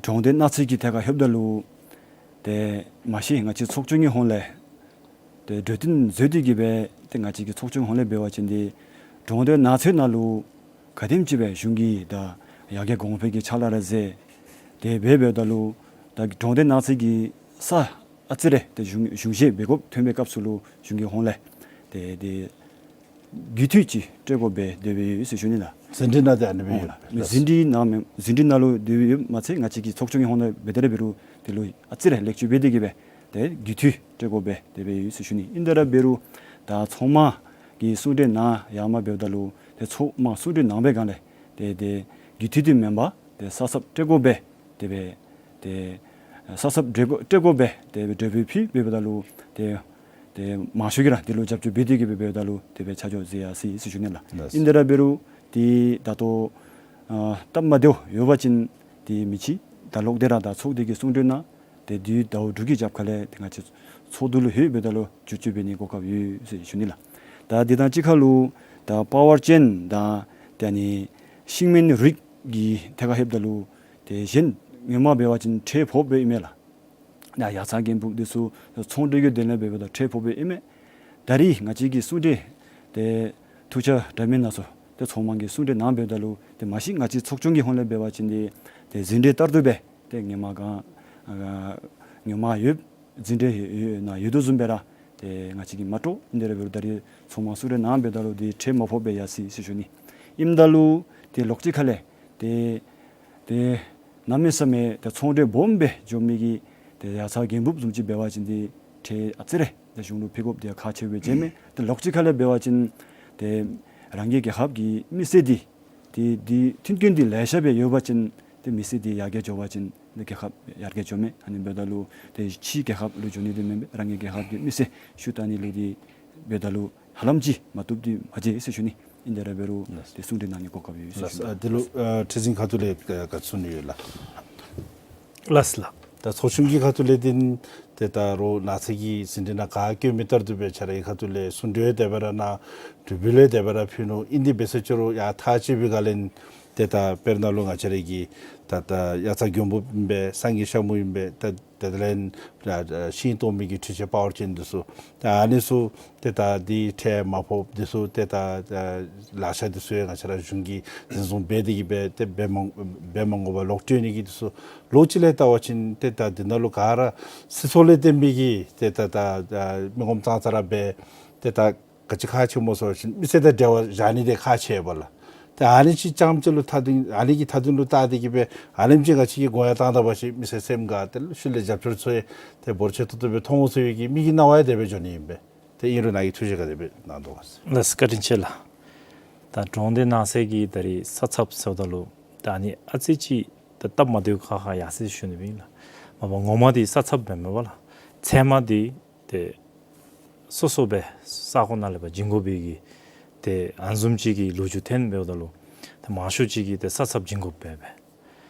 གྲོང་སྡེ་ནགས་ཚལ་གྱི་ཐད་ཁར་ལྷོདཔ་ད་ལུ་ཏེ་མ་གཞི་ང་བཅས་ཚོགས་ཆུང་གི་ཧོངས་ལས་ཏེ་གྲོས་བསྟུན་མཛད་དེ་གི་སྦེ་ཏེ་ང་བཅས་ཀྱི་ཚོགས་ཆུང་ཧོངས་ལས་འབད་བ་ཅིན་ཏེ་གྲོང་སྡེ་ནགས་ཚལ་ནང་ལུ་ག་དེམ་ཅིག་སྦེ་གཞུང་གིས་ད་ཡར་རྒྱས་གོང་འཕེལ་གྱི་ཕྱག་ལཱ་ར་མཛད་དེ་སྦེ་འབདཝ་ད་ལུ་ད་གྲོང་སྡེ་ནགས་ཚལ་གྱི་ས་ཨ་ཙི་རེ་ཏེ་གཞུང་གཞུང་བཞེས་འབད་དགོཔ་ཐོན་པའི་སྐབས་སུ་ལུ་གཞུང་གི་ཧོངས་ལས་ཏེ་ཏེ་རྒུད་འཐུས་ཅིག་སྤྲོད་དགོ་པས་དེ་སྦེ་ཡོད་ཟེར་ཞུ་ནི་ལགས། ཟིན་བྲིས་ནང་ཏེ་ཨ་ནི་སྦེ་ཡོད་ལགས། ཟིན་བྲིས་ནང་མེན་ཟིན་བྲིས་ནང་ལུ་དེ་སྦེ་ཡོད་མ་ཚད་ང་བཅས་ཀྱི་ཚོགས་ཆུང་གི་ཧོངས་ལས་འབད་དེ་ར་འབད་རུང་དེ་ལུ་ཨ་ཙི་རེ་ལེགས་བཅོས་འབད་དེ་གི་སྦེ་ཏེ་རྒུད་འཐུས་སྤྲོད་དགོ་པས་དེ་སྦེ་ཡོད་ཟེར་ཞུ་ནི། ཨིན་ཏེ་ར་འབད་རུང་ད་ཚོང་དམངས་ཀྱི་གསུང་གྲོས་གནང་ཡར་མར་འབདཝ་ད་ལུ་ཏེ་ཚོང་དམངས་གསུང་གྲོས་གནང་པའི་སྒང་ལས་ཏེ་ཏེ་རྒུད་འཐུས་འདི་མེན་པར་ཏེ་ས་ཚབ་སྤྲོད་དགོ་པས་དེ་སྦེ་ཏེ་ས་ཚབ་སྤྲོད་དགོ་སྤྲོད་དགོ་པས་དེ་སྦེ་གྲོས་འབུལ་ཕུལ་འབདཝ་ད་ལུ་ཏེ་ཏེ་མང་ཤོས་ཀྱིས་ར་དེ་ལུ་རྒྱབ་སྐྱོར་འབད་དེ་གི་སྦེ་འབདཝ་ད་ལུ་དེ་སྦེ་ཆ་འཇོག་མཛད་ཡར་སོ་ཡི་ཟེར་ཞུ་ནི་ལགས། ལགས། ཨིན་ཏེ་ར་འབད་རུང་ཏེ་ད་ལྟོ་ཨ་སྟབས་མ་བདེཝ་ཡོད་པ་ཅིན་ཏེ་མི་ཅིག་ད་ལོག་སྟེ་ར་ད་ཚོགས་སྡེ་གི་གསུང་གྲོས་ནང་ཏེ་དུས་ཟླཝ་དྲུག་གི་རྒྱབ་ཁ་ལས་ཏེ་ང་བཅས་ཚོགས་འདུ་ལུ་ལྷོད་འབདཝ་ད་ལུ་བསྒྱུར་བཅོས་འབད་ནིའི་གོ་སྐབས་ཡོད་ཟེར་ཞུ་ནི་ལགས། ད་འདི་དང་གཅིག་ཁར་ལུ་ད་པ་ཝར་ཅེན་དང་ཏེ་ཨ་ནི་ཤིང་སྨན་རིགས་ཀྱི་ཐད་ཁར་ལྷོདཔ་ད་ལུ་ཏེ་གཞན་སྔོན་མ་འབད་བ་ཅིན་ཁྲལ་ཕོགཔ་སྦེ་ཨིན་མས་ལགས། ཡ་ཡར་ཚང་རྒན་ཕུག་འདི་ཚུ་ཚོང་འབྲེལ་གྱི་དོན་ལས་འབདཝ་ད་ཁྲལ་ཕོགཔ་སྦེ་ཨིན་མས། ད་རིས་ང་བཅས་ཀྱི་གསུང་གྲོས་ཏེ་ཐུགས་ཆ་འདྲ་མིན་སྣ་ཚོགས་ཏེ་ཚོང་དམངས་ཀྱི་གསུང་གྲོས་གནང་འབདཝ་ད་ལུ་ཏེ་མ་གཞི་ང་བཅས་ཚོགས་ཆུང་གི་ཧོངས་ལས་འབད་བ་ཅིན་ཏེ་ཏེ་ཟིན་བྲིས་ལྟར་དུ་སྦེ་ཏེ་ངོ་མ་ག་ཨ་ངོ་མ་ཡོད་ཟིན་བྲིས་ཡོད་ཡོད་ན་ཡོད་དོ་བཟུམ་སྦེ་ར་ཏེ་ང་བཅས་ཀྱིས་མ་སྤྲོད། ཨིན་ཏེ་ར་འབད་རུང་ད་རིས་ཚོང་དམངས་གསུང་གྲོས་གནང་འབདཝ་ད་ལུ་ཏེ་ཁྲལ་མ་ཕོགཔ་སྦེ་ཡར་སོ་ཡི་ཟེར་ཞུ་ནི། ཨིནམ་ད་ལུ་ཏེ་ལོགས་ཅིག་ཁ་ལས་ཏེ་ཏེ་གནམ་མེད་ས་མེད་ཏེ་ཚོང་འབྲེལ་སྦོམ་སྦེ་འགྱོ་མི་གི་ཏེ་ཡ་ཚ་རྒན་ཕུག་བཟུམ་ཅིག་འབད་བ་ཅིན་ཏེ་ཁྲལ་ཨ་ཙི་རེ་ཏེ་གཞུང་ལུ་ཕུལ་དགོཔ་འདི་ཡང་ཁག་ཆེ་བས་ཟེར་མས། ཏེ་ལོགས་ཅིག་ཁ་ལས་འབད་བ་ཅིན་ཏེ་རང་གི་རྒྱལ་ཁབ་ཀྱི་མི་སེར་འདི་ཏེ་འདི་མཐུན་རྐྱེན་འདི་ལེ་ཤ་སྦེ་ཡོད་པ་ཅིན་ཏེ་མི་སེར་འདི་ཡར་རྒྱས་འགྱོ་བ་ཅིན་ཏེ་རྒྱལ་ཁབ་ཡར་རྒྱས་འགྱོ་མས། ཨ་ནི་འབདཝ་ད་ལུ་ཏེ་ཕྱིའི་རྒྱལ་ཁབ་ལུ་འགྱོ་ནི་འདི་མེན་པར་རང་གི་རྒྱལ་ཁབ་ཀྱི་མི་སེར་ཤུགས་བཏང་ནི་ལུ་འདི་འབདཝ་ད་ལུ་ཧ་ལམ་ཅིག་མ་བཏུབ་འདི་མ་མཇལ་ཟེར་ཞུ་ནི། ཨིན་ཏེ་ར་འབད་རུང་ལགས། ཏེ་གསུང་གྲོས་གནང་ནི་གོ་སྐབས་ཡོད་ཟེར་ཞུ་ནི། ལགས། ཨ་འདི་ལུ་ཨ་ཁྲི་འཛིན་ཁ་ཐུག་ལས་ག་ག་གསུང་ནི་ཡོད་ལགས། ལགས་ལགས། ད་ཚོགས་ཆུང་གི་ཁ་ཐུག་ལས་འདི་ཏེ་ད་རུང་ནགས་ཚལ་གྱི་ཟིན་བྲིས་ནང་ག་བཀོད་མི་ལྟར་དུ་སྦེ་ཁྱོད་རའི་ཁ་ཐུག་ལས་གསུང་གྲོས་དེ་སྦེ་ར་གནང་གྲོས་འབུལ་ལས་དེ་སྦེ་ར་ཕུལ་ནུག། ཨིན་ཏེ་འབད་ས་ཅིག་རུང་ཡར་ཐག་བཅད་པའི་སྒང་ལས་ཏེ་ད་དཔེར་ན་ལུ་ང་བཅས་ར་གི་ད་ད་ཡ་ཚ་རྒན་ཕུག་ཨིན་པས། སངས་རྒྱས་ཤ་མུ་ཨིན་པས། ད་དེ་ལས་ཤིང་གཏོར་མི་གི་འཕྲུལ་ཆས་པ་ཝར་ཅེན་འདི་ཚུ་ད་ཨ་ནི་ཚུ་ཏེ་ད་འདི་ཁྲལ་མ་ཕོགཔ་འདི་ཚུ་ཏེ་ད་ལག་ཆ་འདི་ཚུ་ཡང་ང་བཅས་ར་གཞུང་གིས་འཛིན་བཟུང་འབད་དེ་གི་སྦེ་ཏེ་འབད་མ་འབད་མ་དགོ་པར་ལོག་སྤྲོད་ནི་གི་འདི་ཚུ་ལོགས་ཅིག་ལས་བལྟ་བ་ཅིན་ཏེ་ད་འདི་ནང་ལུ་ག་ར་སྲིད་ཚོགས་ལས་བརྟེན་པའི་གི་ཏེ་ད་ད་མི་ངོམ་ཙང་ཙ་ར་སྦེ་ཏེ་ད་ག་ཅི་ཁག་ཆེ་སྨོ་ཟེར་བ་ཅིན་མི་སེར་དང་འབྲེལ་བ་བཞག་ནི་འདི་ཁག་ཆེ་བས་ལགས། ཏེ་ཨ་ནི་ཅིག་རྐྱངམ་ཅིག་ལུ་ཐ་དུང་ཨ་ནི་གི་ཐ་དུང་ལུ་བལྟ་སྟེ་གི་སྦེ་ཨ་ནེམ་ཅིག་ག་ཅི་གི་དགོངས་ཡངས་བཏང་ད་པ་ཅིན་མི་སེར་སེམས་དགའ་ཏེ་ཤུལ་ལས་རྒྱབ་སྐྱོར་ཚུ་ཡང་ཏེ་འབོར་ཆེ་ཏོག་ཏོ་སྦེ་མཐོང་འོང་ཟེར་བའི་གི་མི་གི་སྣང་བ་ཡང་དེ་སྦེ་འགྱོ་ནི་ཨིན་པས། ཏེ་ཨིན་རུང་ནཱ་གིས་ཐུགས་བཞེད་ག་དེ་སྦེ་གནང་དོ་ག་ཟེར། ལགས་བཀའ་དྲིན་ཆེ་ལགས། ད་གྲོང་སྡེ་ནགས་ཚལ་གྱི་ད་རིས་ས་ཚབ་ཟེརཝ་ད་ལུ་ད་ཨ་ནི་ཨ་ཙི་ཅིག་ད་སྟབས་མ་བདེཝ་ཁག་ཁ་ཡར་སོ་ཡི་ཟེར་ཞུ་ནི་ཨིན་ལགས། མ་པ་ངོ་མ་འདི་ས་ཚབ་མེན་མས་པ་ལགས། ཚལ་མ་འདི་ཏེ་སོ་སོ་སྦེ་ས་ཁོངས་ནང་ལས་ཕར་བྱིན་དགོ་པའི་གི་ཏེ་ཨ་ནི་བཟུམ་ཅིག་གི་ལོ་རྒྱུས་ཐོན་འབདཝ་ད་ལུ་ཏེ་མང་ཤོས་ཅིག་གིས་ཏེ་ས་ཚབ་བྱིན་དགོཔ་སྦེ་སྦེ།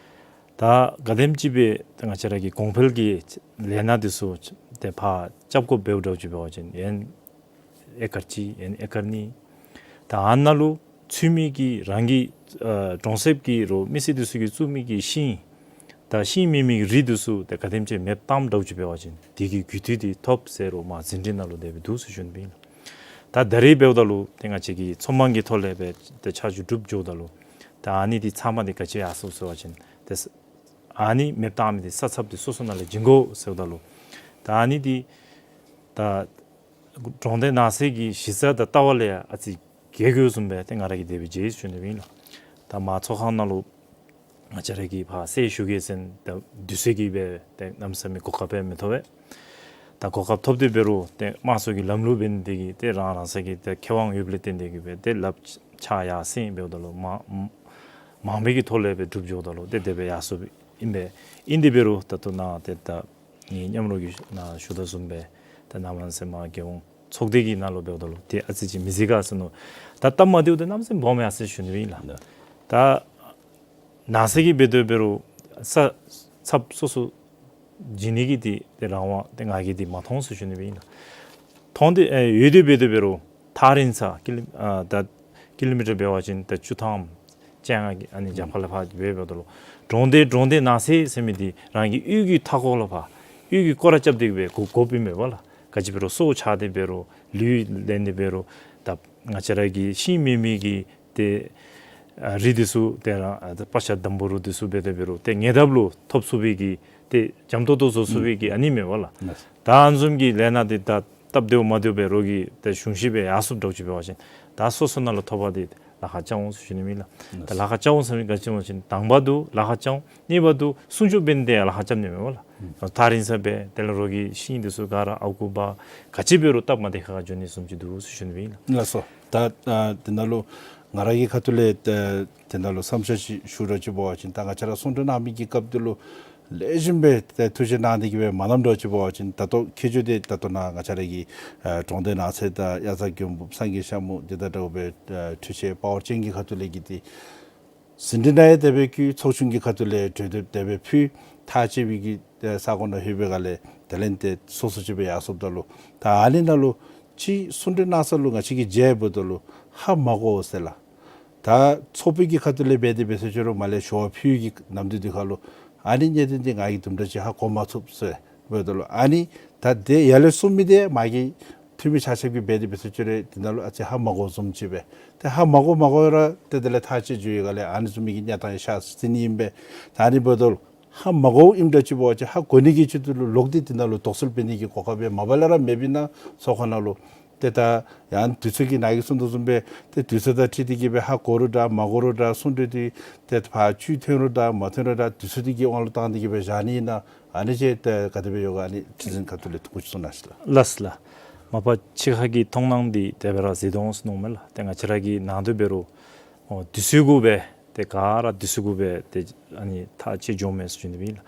ད་ག་དེམ་ཅིག་སྦེ་ཏེ་ང་བཅས་ར་གི་གོང་འཕེལ་གྱི་ལས་སྣ་འདི་ཚུ་ཏེ་ཕར་རྐྱབ་དགོཔ་འབདཝ་འདྲཝ་ཅིག་འབད་བ་ཅིན་ཡན་ཨེ་ཀར་གཅིག་ཡན་ཨེ་ཀར་གཉིས། ད་ཨ་ནཱ་ལུ་ཚུད་མི་གི་རང་གི་ཨ་གྲོང་གསེབ་ཀྱི་རོགས་མི་སེར་འདི་ཚུ་གིས་བཙུགས་མི་གི་ཤིང་ད་ཤིང་མེད་མི་གི་རི་འདི་ཚུ་ཏེ་ག་དེམ་ཅིག་མེདཔ་བཏངམ་འདྲཝ་ཅིག་འབད་བ་ཅིན་དེ་གི་རྒུད་འཐུས་འདི་ཐོབ་ཟེར་རུང་མར་ཟིན་བྲིས་ནང་ལུ་དེ་སྦེ་འདུག་ཟེར་ཞུ་ནི་ཨིན་ལགས། ད་ད་རིས་འབདཝ་ད་ལུ་ཏེ་ང་བཅས་ཀྱི་ཚོང་དམངས་ཀྱི་ཐོག་ལས་སྦེ་ཏེ་ཆ་འཇོག་གྲུབ་འགྱོཝ་ད་ལུ་ད་ཨ་ནི་འདི་ཚབ་མ་འདི་ག་ཅི་ཡར་སོ་ཟེར་བ་ཅིན་ཏེ་ཨ་ནི་མེདཔ་བཏང་མི་འདི་ས་ཚབ་འདི་སོ་སོ་ནང་ལས་བྱིན་དགོ་ཟེརཝ་ད་ལུ་ད་ཨ་ནི་འདི་ད་གྲོང་སྡེ་ནགས་ཚལ་གྱི་གཞི་རྩ་དང་ལྟ་བ་ལས་ཡང་ཨ་ཙི་འགལ་དགོཔ་བཟུམ་སྦེ་ཏེ་ང་ར་གིས་དེ་སྦེ་མཇལ་ཞུ་ནི་ཨིན་ལགས། ད་མར་ཚོགས་ཁང་ནང་ལུ་ང་བཅས་ར་གིས་ཕར་གསལ་ཞུ་གེ་ཟེར་ད་དུས་ཚོད་ཀྱིས་སྦེ་ཏེ་གནམ་མེད་ས་མེད་གོ་སྐབས་སྦེ་མི་ཐོབ་པས། ད་གོ་སྐབས་ཐོབ་སྟེ་འབད་རུང་ཏེ་དམངས་གཙོ་གི་ལམ་ལུགས་འབད་ནི་དེ་གིས་ཏེ་རང་རང་སོའི་གི་ཏེ་ཁེ་དབང་ཡོདཔ་ལས་བརྟེན་ཏེ་གི་སྦེ་ཏེ་ལགཔ་ཆ་ཡར་སེང་འབདཝ་ད་ལུ་མ་ མང་པོའི་གི་ཐོག་ལས་སྦེ་སྒྲུབ་འགྱོཝ་ད་ལུ་ཏེ་དེ་སྦེ་ཡར་སོཔ་ཨིན་པས། ཨིན་དེ་འབད་རུང་ད་ལྟོ་ནཱ་ཏེ་ད་ངེའི་མཉམ་རོགས་ཀྱིས་ནཱ་ཞུ་དོ་བཟུམ་སྦེ་ཏེ་ནཱ་མ་ཟེར་མར་རྒྱལ་ཡོངས་ཚོགས་སྡེ་གི་ནང་ལུ་འབདཝ་ད་ལུ་ཏེ་ཨ་ཙི་ཅིག་མི་བཟོད་ག་ཟེར་མནོ། ད་སྟབས་མ་བདེཝ་དེ་གནམ་མེད་ས་མེད་སྦོམ་ཡར་སོ་ཡི་ཟེར་ཞུ་ནི་ཨིན་ལགས། ད་ནགས་ཚལ་གྱི་འབད་དེ་འབད་རུང་ས་ཚབ་སོ་སོ་བྱིན་ནི་གི་འདི་ཏེ་རང་དབང་འདི་ང་གིས་འདི་མ་མཐོང་ཟེར་ཞུ་ནི་སྦེ་ཨིན་ལགས། མཐོང་སྟེ་ཨེ་ཡོད་དེ་འབད་དེ་འབད་རུང་ཐག་རིང་ས་ཀི་ལི་ཨ་ད་ཀི་ལོ་མི་ཊར་འབད་བ་ཅིན་ད་བཅུ་ཐམ་བཅོ་ལྔ་གི་ཨ་ནི་རྒྱབ་ཁ་ལས་ཕར་འབད་འབདཝ་ད་ལུ་གྲོང་སྡེ་གྲོང་སྡེ་ནགས་ཚལ་ཟེར་མི་འདི་རང་གི་གཡུས་ཀྱི་མཐའ་འཁོར་ལུ་ཕར་གཡུས་ཀྱི་སྐོར་ར་རྐྱབ་སྟེ་གི་སྦེ་དགོ་དགོཔ་ཨིན་པས་ལགས། ག་ཅི་འབད་རུང་སྲོག་ཆགས་ཏེ་འབད་རུང་ལུད་ལེན་ཏེ་འབད་རུང་ད་ང་བཅས་ར་གི་ཤིང་མེད་མི་གི་ཏེ་ཨ་རི་འདི་ཚུ་ཏེ་ར་ཨ་པ་ཤ་དམ་པོ་རུ་འདི་ཚུ་འབད་དེ་འབད་རུང་ཏེ་ཉེ་འདབས་ལུ་ཐོབ་ཚུགས་པའི་གི་ཏེ་འཇམ་ཏོང་ཏོ་བཟོ་ཚུགས་པའི་གི་ཨ་ནི་མས་ལགས། ད་ཨ་ནི་བཟུམ་གྱི་ལས་སྣ་འདི་ད་སྟབས་བདེཝ་མ་བདེཝ་འབད་རུང་གི་ཏེ་གཞུང་བཞེས་སྦེ་ཡར་སོཔ་འདྲཝ་ཅིག་འབད་བ་ཅིན་ད་སོ་སོ་ནང་ལུ་ཐོབ་པ་འདི་ལཱ་ཁག་རྐྱབ་འོང་ཟེར་ཞུ་ནི་ཨིན་ལགས། ད་ལཱ་ཁག་རྐྱབ་འོང་ཟེར་མི་ག་ཅི་སྨོ་ཟེར་བ་ཅིན་དང་པ་འདི་ལཱ་ཁག་རྐྱབ་འོང་། གཉིས་པ་འདི་སྲུང་སྐྱོབ་འབད་ནི་འདི་ཡང་ལཱ་ཁག་རྐྱབ་ནི་མས་ལགས། ཐག་རིང་ས་སྦེ་དེ་ལས་རོགས་ཀྱི་ཤིང་འདི་ཚུ་ག་ར་ཨརཝ་རྐུ་འབག་ག་ཅི་འབད་རུང་སྟབས་མ་བདེ་ཁག་ཁ་འགྱོ་ནི་བཟུམ་ཅིག་འདུག་ཟེར་ཞུ་ནི་སྦེ་ཨིན་ལགས། ལགས་སོ། ད་ཨ་དེ་ནང་ལུ་ང་ར་གི་ཁ་ཐུག་ལས་ཏེ་དེ་ནང་ལུ་བསམ་འཆར་ཅིག་ཞུ་རོགས་ཅིག་འབད་བ་ཅིན་ད་ང་བཅས་ར་གསུང་གྲོས་གནང་མི་གི་སྐབས་འདི་ལུ་ལེགས་ཤོམ་སྦེ་ཏེ་ཐུགས་བཞེད་གནང་སྟེ་གི་སྦེ་མ་གནངམ་འདྲཝ་ཅིག་འབད་བ་ཅིན་ད་ལྟོ་ཁྱད་ཆོས་འདི་ད་ལྟོ་ནཱ་ང་བཅས་ར་གི་ཨ་གྲོང་སྡེ་ནགས་ཚལ་དང་དབྱར་རྩྭ་དགུན་འབུབ་སངས་རྒྱས་ཤ་མུ་འདི་དང་འདྲཝ་སྦེ་ཨ་འཕྲུལ་ཆས་པ་ཝར་ཅན་གྱི་ཁ་ཐུག་ལས་ཀྱི་འདི་ཟིན་བྲིས་ནང་ཡང་དེ་སྦེ་བཀོད། ཚོགས་ཆུང་གི་ཁ་ཐུག་ལས་གྲོས་འདེབས་དེ་སྦེ་ཕུལ། ཐག་བཅད་པའི་གི་ཨེ་ས་གོ་ནང་ལྷོད་པའི་སྒང་ལས་དེ་ལས་ཏེ་སོ་སོ་ཅིག་སྦེ་ཡར་སོཔ་ད་ལུ་ད་ཨ་ནི་ནང་ལུ་ཅིག་གསུང་གྲོས་གནང་ས་ལུ་ང་བཅས་ཀྱིས་མཇལཝ་ད་ལུ་ཧ་མ་གོ་ཟེར་ལགས། ད་ཚོགས་པའི་གི་ཁ་ཐུག་ལས་འབད་དེ་འབད་ས་ཅིག་རུང་མར་ལས་ཞུ་བ་ཕུལ་གྱི་ནམ་དུས་འདི་ཁར་ལུ་ཨ་ནི་གནད་དོན་འདི་ང་གིས་དུམ་གྲ་ཅིག་ཧ་གོ་མ་ཚུགས་ཟེར་འབདཝ་ད་ལུ་ཨ་ནི་ད་དེ་ཡར་ལས་གསུང་མི་འདི་མ་གི་འཐུས་མི་ཆ་ཁྱབ་ཀྱིས་འབད་དེ་འབད་ས་ཅིག་རུང་དེ་ནང་ལུ་ཨ་ཙི་ཧ་མ་གོ་བཟུམ་ཅིག་སྦེ་ཏེ་ཧ་མ་གོ་མ་གོ་ར་ཏེ་དེ་ལས་ཐག་བཅད་འགྱོ་བའི་སྒང་ལས་ཨ་ནི་བཟུམ་མའི་གི་གནས་སྟངས་ཡང་ཤར་སྲིད་ནི་ཨིན་པས། ད་ཨ་ནི་འབདཝ་ད་ལུ་ཧ་མ་གོཝ་ཨིནམ་འདྲཝ་ཅིག་འབད་བ་ཅིན་ཧ་གོ་ནི་གི་ཆེད་དུ་ལུ་ལོག་སྟེ་དེ་ནང་ལུ་དོགས་སེལ་འབད་ནི་གི་གོ་སྐབས་ཡང་མ་པ་ལས་ར་མེདཔ་ཨིན་ན་ཚོགས་ཁང་ནང་ལུ། ཏེ་ད་ཡང་དུས་ཚོད་ཀྱི་ནང་གི་གསུང་དོ་བཟུམ་སྦེ་ཏེ་དུས་ཚོད་དང་འཁྲིལ་ཏེ་གི་སྦེ་ཧ་གོ་རུང་འདྲ་མ་གོ་རུང་འདྲ་གསུང་གྲོས་འདི་ཏེ་ཕར་བཅུད་ཐོན་རུང་འདྲ་མ་ཐོན་རུང་འདྲ་དུས་ཚོད་འདི་གི་དབང་ལུ་བཏང་སྟེ་གི་སྦེ་བཞག་ནི་ཨིན་ན་ཨ་ནི་ཅིག་ཏེ་ག་དེ་སྦེ་ཡོད་ག་ཨ་ནི་ཁྲི་འཛིན་ཁ་ཐུག་ལས་ཐུགས་ཁུར་ཅིག་གསུང་གནང་ཤིག་ལགས། ལགས་ལགས། མ་པ་ཕྱི་ཁ་གི་མཐོང་སྣང་འདི་དེ་སྦེ་ར་གཟིགས་དོ་འོང་ཟེར་མནོཝ་མས་ལགས། ཏེ་ང་བཅས་ར་གི་ནང་དུ་འབད་རུང་ཨོ་དུས་ཚོད་གུ་སྦེ་ཏེ་ག་ར་དུས་ཚོད་གུ་སྦེ་ཏེ་ཨ་ནི་ཐག་བཅད་འགྱོཝ་མས་ཟེར་ཞུ་ནི་སྦེ་ཨིན་ལགས།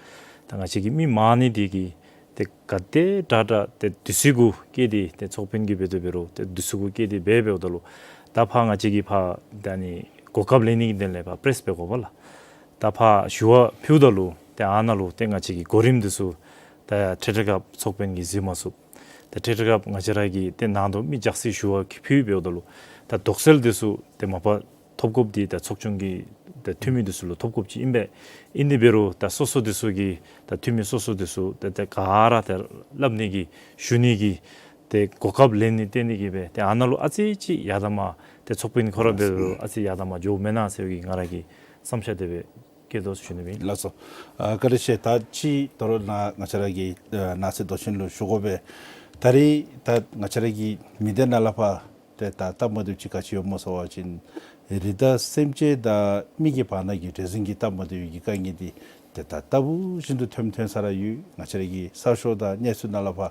ད་ང་བཅས་ཀྱི་མི་མང་ནི་འདི་གིས་ཏེ་ག་དེ་དྲག་དྲག་ཏེ་དུས་ཚོད་གུ་བཀལ་ཏེ་ཏེ་ཚོགས་དཔོན་གྱིས་འབད་དེ་འབད་རུང་ཏེ་དུས་ཚོད་གུ་བཀལ་ཏེ་འབད་འབདཝ་ད་ལུ་ད་ཕར་ང་བཅས་ཀྱིས་ཕར་ད་ཨ་ནི་གོ་སྐབས་ལེན་ནི་གི་དོན་ལས་ཕར་པེ་རེསི་འབད་དགོ་པས་ལགས། ད་ཕར་ཞུ་བ་ཕུལཝ་ད་ལུ་ཏེ་ཨ་ནཱ་ལུ་ཏེ་ང་བཅས་ཀྱི་གོ་རིམ་འདི་ཚུ་ད་འཕྲལ་འཕྲལ་སྐབས་ཚོགས་དཔོན་གྱིས་གཟིགས་མ་ཚུགས། ད་འཕྲལ་འཕྲལ་སྐབས་ང་བཅས་ར་གི་ཏེ་ནང་དུ་མི་བཅར་ས་ཞུ་བ་ཕུལ་འབདཝ་ད་ལུ་ད་དོགས་སེལ་འདི་ཚུ་ཏེ་མ་པ་ཐོབ་དགོཔ་འདི་ད་ཚོགས་ཆུང་གི་ད་འཐུས་མི་འདི་ཚུ་ལུ་ཐོབ་དགོཔ་ཅིག་ཨིན་པས། ཨིན་དེ་འབད་རུང་ད་སོ་སོ་འདི་ཚུ་གིས་ད་འཐུས་མི་སོ་སོ་འདི་ཚུ་ད་ཏེ་ག་ར་ཏེ་སླབ་ནི་གི་ཞུ་ནི་གི་ཏེ་གོ་སྐབས་ལེན་ནི་བརྟེན་ནི་གི་སྦེ་ཏེ་ཨ་ནཱ་ལུ་ཨ་ཙི་ཅིག་ཡར་དང་མར་ཏེ་ཚོགས་དཔོན་ཁོ་ར་འབད་རུང་ཨ་ཙི་ཡར་དང་མར་འགྱོཝ་མེན་ན་ཟེར་བའི་ང་ར་གི་བསམ་འཆར་དེ་སྦེ་བསྐྱེད་དོ་ཟེར་ཞུ་ནི་སྦེ་ཨིན། ལགས་སོ། ཨ་བཀའ་དྲིན་ཆེ། ད་ཅི་དོ་རུང་ནཱ་ང་བཅས་ར་གི་ཨ་ནགས་ཚལ་མདོ་ཆེན་ལུ་ཞུ་དགོ་པས། ད་རིས་ད་ང་བཅས་ར་གི་མི་སྡེ་ནང་ལས་ཕར་ཏེ་ད་སྟབས་མ་བདེཝ་ཅིག་ག་ཅི་ཡོདཔ་སྨོ་ཟེར་བ་ཅིན་རི་དྭགས་སེམས་ཅན་དང་མི་གི་བར་ན་གི་འདྲེས་འཛིང་གི་སྟབས་མ་བདེཝ་གི་དཀའ་ངལ་འདི་ཏེ་ད་ལྟ་བུ་བཞིན་དུ་ཐོནམ་ཐོན་ས་ར་ཡོད། ང་བཅས་ར་གི་གསར་ཤོག་དང་གནས་ཚུལ་ནང་ལས་ཕར་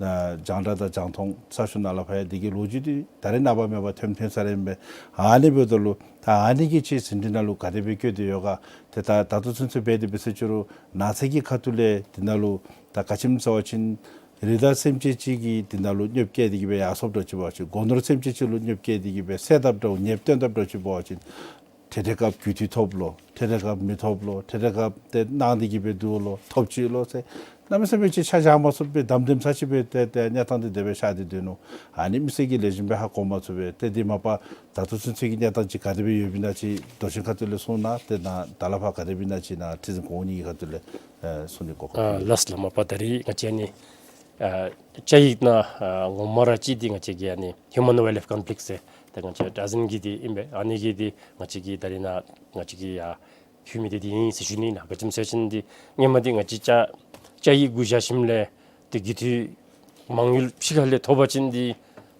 ཨ་རྒྱང་བསྒྲགས་དང་རྒྱང་མཐོང་གསར་ཤོག་ནང་ལས་ཕར་ཡང་འདི་གི་ལོ་རྒྱུས་འདི་ད་རེས་ནངས་པ་མེན་པར་ཐོནམ་ཐོན་ས་ར་ཨིན་པས། ཨ་ནི་འབདཝ་ད་ལུ་ད་ཨ་ནི་གི་ཅིག་ཟིན་བྲིས་ནང་ལུ་ག་དེ་སྦེ་བཀོད་དེ་ཡོད་ག། ཏེ་ད་ད་ལྟོ་ཚུན་ཚོད་འབད་དེ་འབད་ས་ཅིག་རུང་ནགས་ཚལ་གྱི་ཁ་ཐུག་ལས་འདི་ནང་ལུ་ད་ག་ཅི་སྨོ་ཟེར་བ་ཅིན་རི་དྭགས་སེམས་ཅན་ཅིག་གིས་འདི་ནང་ལུ་གནོདཔ་བཀལ་ཏེ་གི་སྦེ་ཡར་སོཔ་འདྲཝ་ཅིག་འབད་བ་ཅིན་སྒོ་ནོར་སེམས་ཅན་ཅིག་ལུ་གནོདཔ་བཀལ་ཏེ་གི་སྦེ་བསད་དཔ་འདྲཝ་ཉེསཔ་བཏོན་དཔ་འདྲཝ་ཅིག་འབད་བ་ཅིན་འཕྲལ་འཕྲལ་སྐབས་རྒུད་འཐུས་ཐོབ་ལོ། འཕྲལ་འཕྲལ་སྐབས་མི་ཐོབ་ལོ། འཕྲལ་འཕྲལ་སྐབས་ཏེ་གནང་སྟེ་གི་སྦེ་འདུག་ལོ། ཐོབ་ཅི་ལོ་ཟེར་གནམ་མེད་ས་མེད་ཅིག་ཆ་བཞག་མ་ཚུགས་པའི་དམ་དམ་ས་ཅིག་སྦེ་ཏེ་ཏེ་གནས་སྟངས་འདི་དེ་སྦེ་ཤར་ཏེ་སྡོད་ནུག། ཨ་ནི་མི་སེར་གྱིས་ལེགས་ཤོམ་སྦེ་ཧ་གོ་མ་ཚུགས་པས། ཏེ་འདི་མ་པ་ད་ལྟོ་ཚུན་ཚོད་ཀྱི་གནས་སྟངས་ཅིག་ག་དེ་སྦེ་ཡོདཔ་ཨིན་ན་ཅིག་མདོ་ཆེན་ཁ་ཐུག་ལས་གསུང་གནང་། ཏེ་ནཱ་ད་ལས་ཕར་ག་དེ་སྦེ་ཨིན་ན་ཅིག་ནཱ་ཁྲི་འཛིན་གོང་འོག་གཉིས་ཀྱི་ཁ་ཐུག་ལས་ཨེ་གསུང་ནི་གོ་སྐབས། ཨ་ལགས་ལགས། མ་པ་ད་རིས་ང་བཅས་ནི་ཨ་བཅའ་ཡིག་ནང་ཨ་ངོ་མ་ར་ཅིག་འདི་ང་བཅས་ཀྱི་ཨ་ནི་Human Wildlife Conflict ཟེར་ཏེ་ང་བཅས་ཌ་ཛན་གྱི་འདི་ཨིན་པས། ཨ་ནི་གི་འདི་ང་བཅས་ཀྱིས་ད་རིས་ནཱ་ང་བཅས་ཀྱིས་ཡར་ཕུལ་མི་འདི་འདི་ཨིན་ཟེར་ཞུ་ནི་ཨིན་ལགས། ག་ཅི་སྨོ་ཟེར་བ་ཅིན་འདི་སྔོན་མ་འདི་ང་བཅས་བཅའ་བཅའ་ཡིག་གུ་བཞག་ཞིནམ་ལས་ཏེ་རྒུད་འཐུས་མ་དངུལ་ཕྱི་ཁ་ལས་ཐོབ་པ་ཅིན་འདི་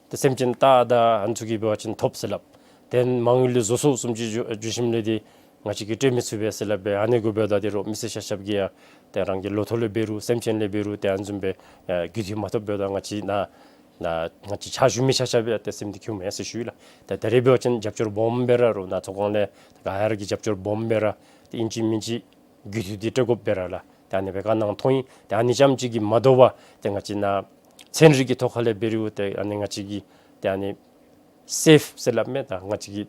ཏེ་སེམས་ཅན་སྟག་དང་ཨ་ནི་ཚུ་གིས་འབད་བ་ཅིན་ཐོབ་ཟེར་སླབ། ཏེ་མ་དངུལ་ལས་བཟོ་སོང་བཟུམ་ཅིག་ཞུ་ཞུ་ཞིནམ་ལས་འདི་ང་བཅས་ཀྱིས་སྤྲོད་མི་ཚུགས་པས་ཟེར་སླབ་པས། ཨ་ནི་གུ་འབདཝ་ད་འདི་རུང་མི་སེར་ཤ་ཤབ་ཀྱིས་ཡང་ཏེ་རང་གི་ལོ་ཐོག་ལས་འབད་རུང་སེམས་ཅན་ལས་འབད་རུང་ཏེ་ཨ་ནི་བཟུམ་སྦེ་ཨེ་རྒུད་འཐུས་མ་ཐོབ་འབདཝ་ད་ང་བཅས་ནཱ་ ད་ང་བཅས་ཕྱག་ཞུ་མི་ཆ་ཁྱབ་སྦེ་ཏེ་སེམས་འདི་འཁྱུཝ་མས་ཟེར་ཞུ་ཡི་ལགས། ད་ད་རེས་འབད་བ་ཅིན་རྒྱབ་སྐྱོར་སྦོམ་སྦེ་ར་རོགས་ནཱ་ཚོགས་ཁང་ལས་ག་ཡ་ར་གི་རྒྱབ་སྐྱོར་སྦོམ་སྦེ་ར་ཏེ་ཨིན་ཅི་མིན་ཅི་རྒྱུ་མཐུད་དེ་སྤྲོད་དགོཔ་སྦེ་ར་ལགས། ད་ཨ་ནི་སྦེ་བཀའ་གནང་ཐོན་ཡི། ད་ཨ་ནི་རྐྱངམ་ཅིག་གིས་མ་དོ་བར་ཏེ་ང་བཅས་ནཱ་ཚན་རིག་གི་ཐོག་ཁ་ལས་འབད་རུང་ཏེ་ཨ་ནི་ང་བཅས་ཀྱི་ཏེ་ཨ་ནི་སེཕ་ཟེར་སླབ་མས། ད་ང་བཅས་ཀྱི་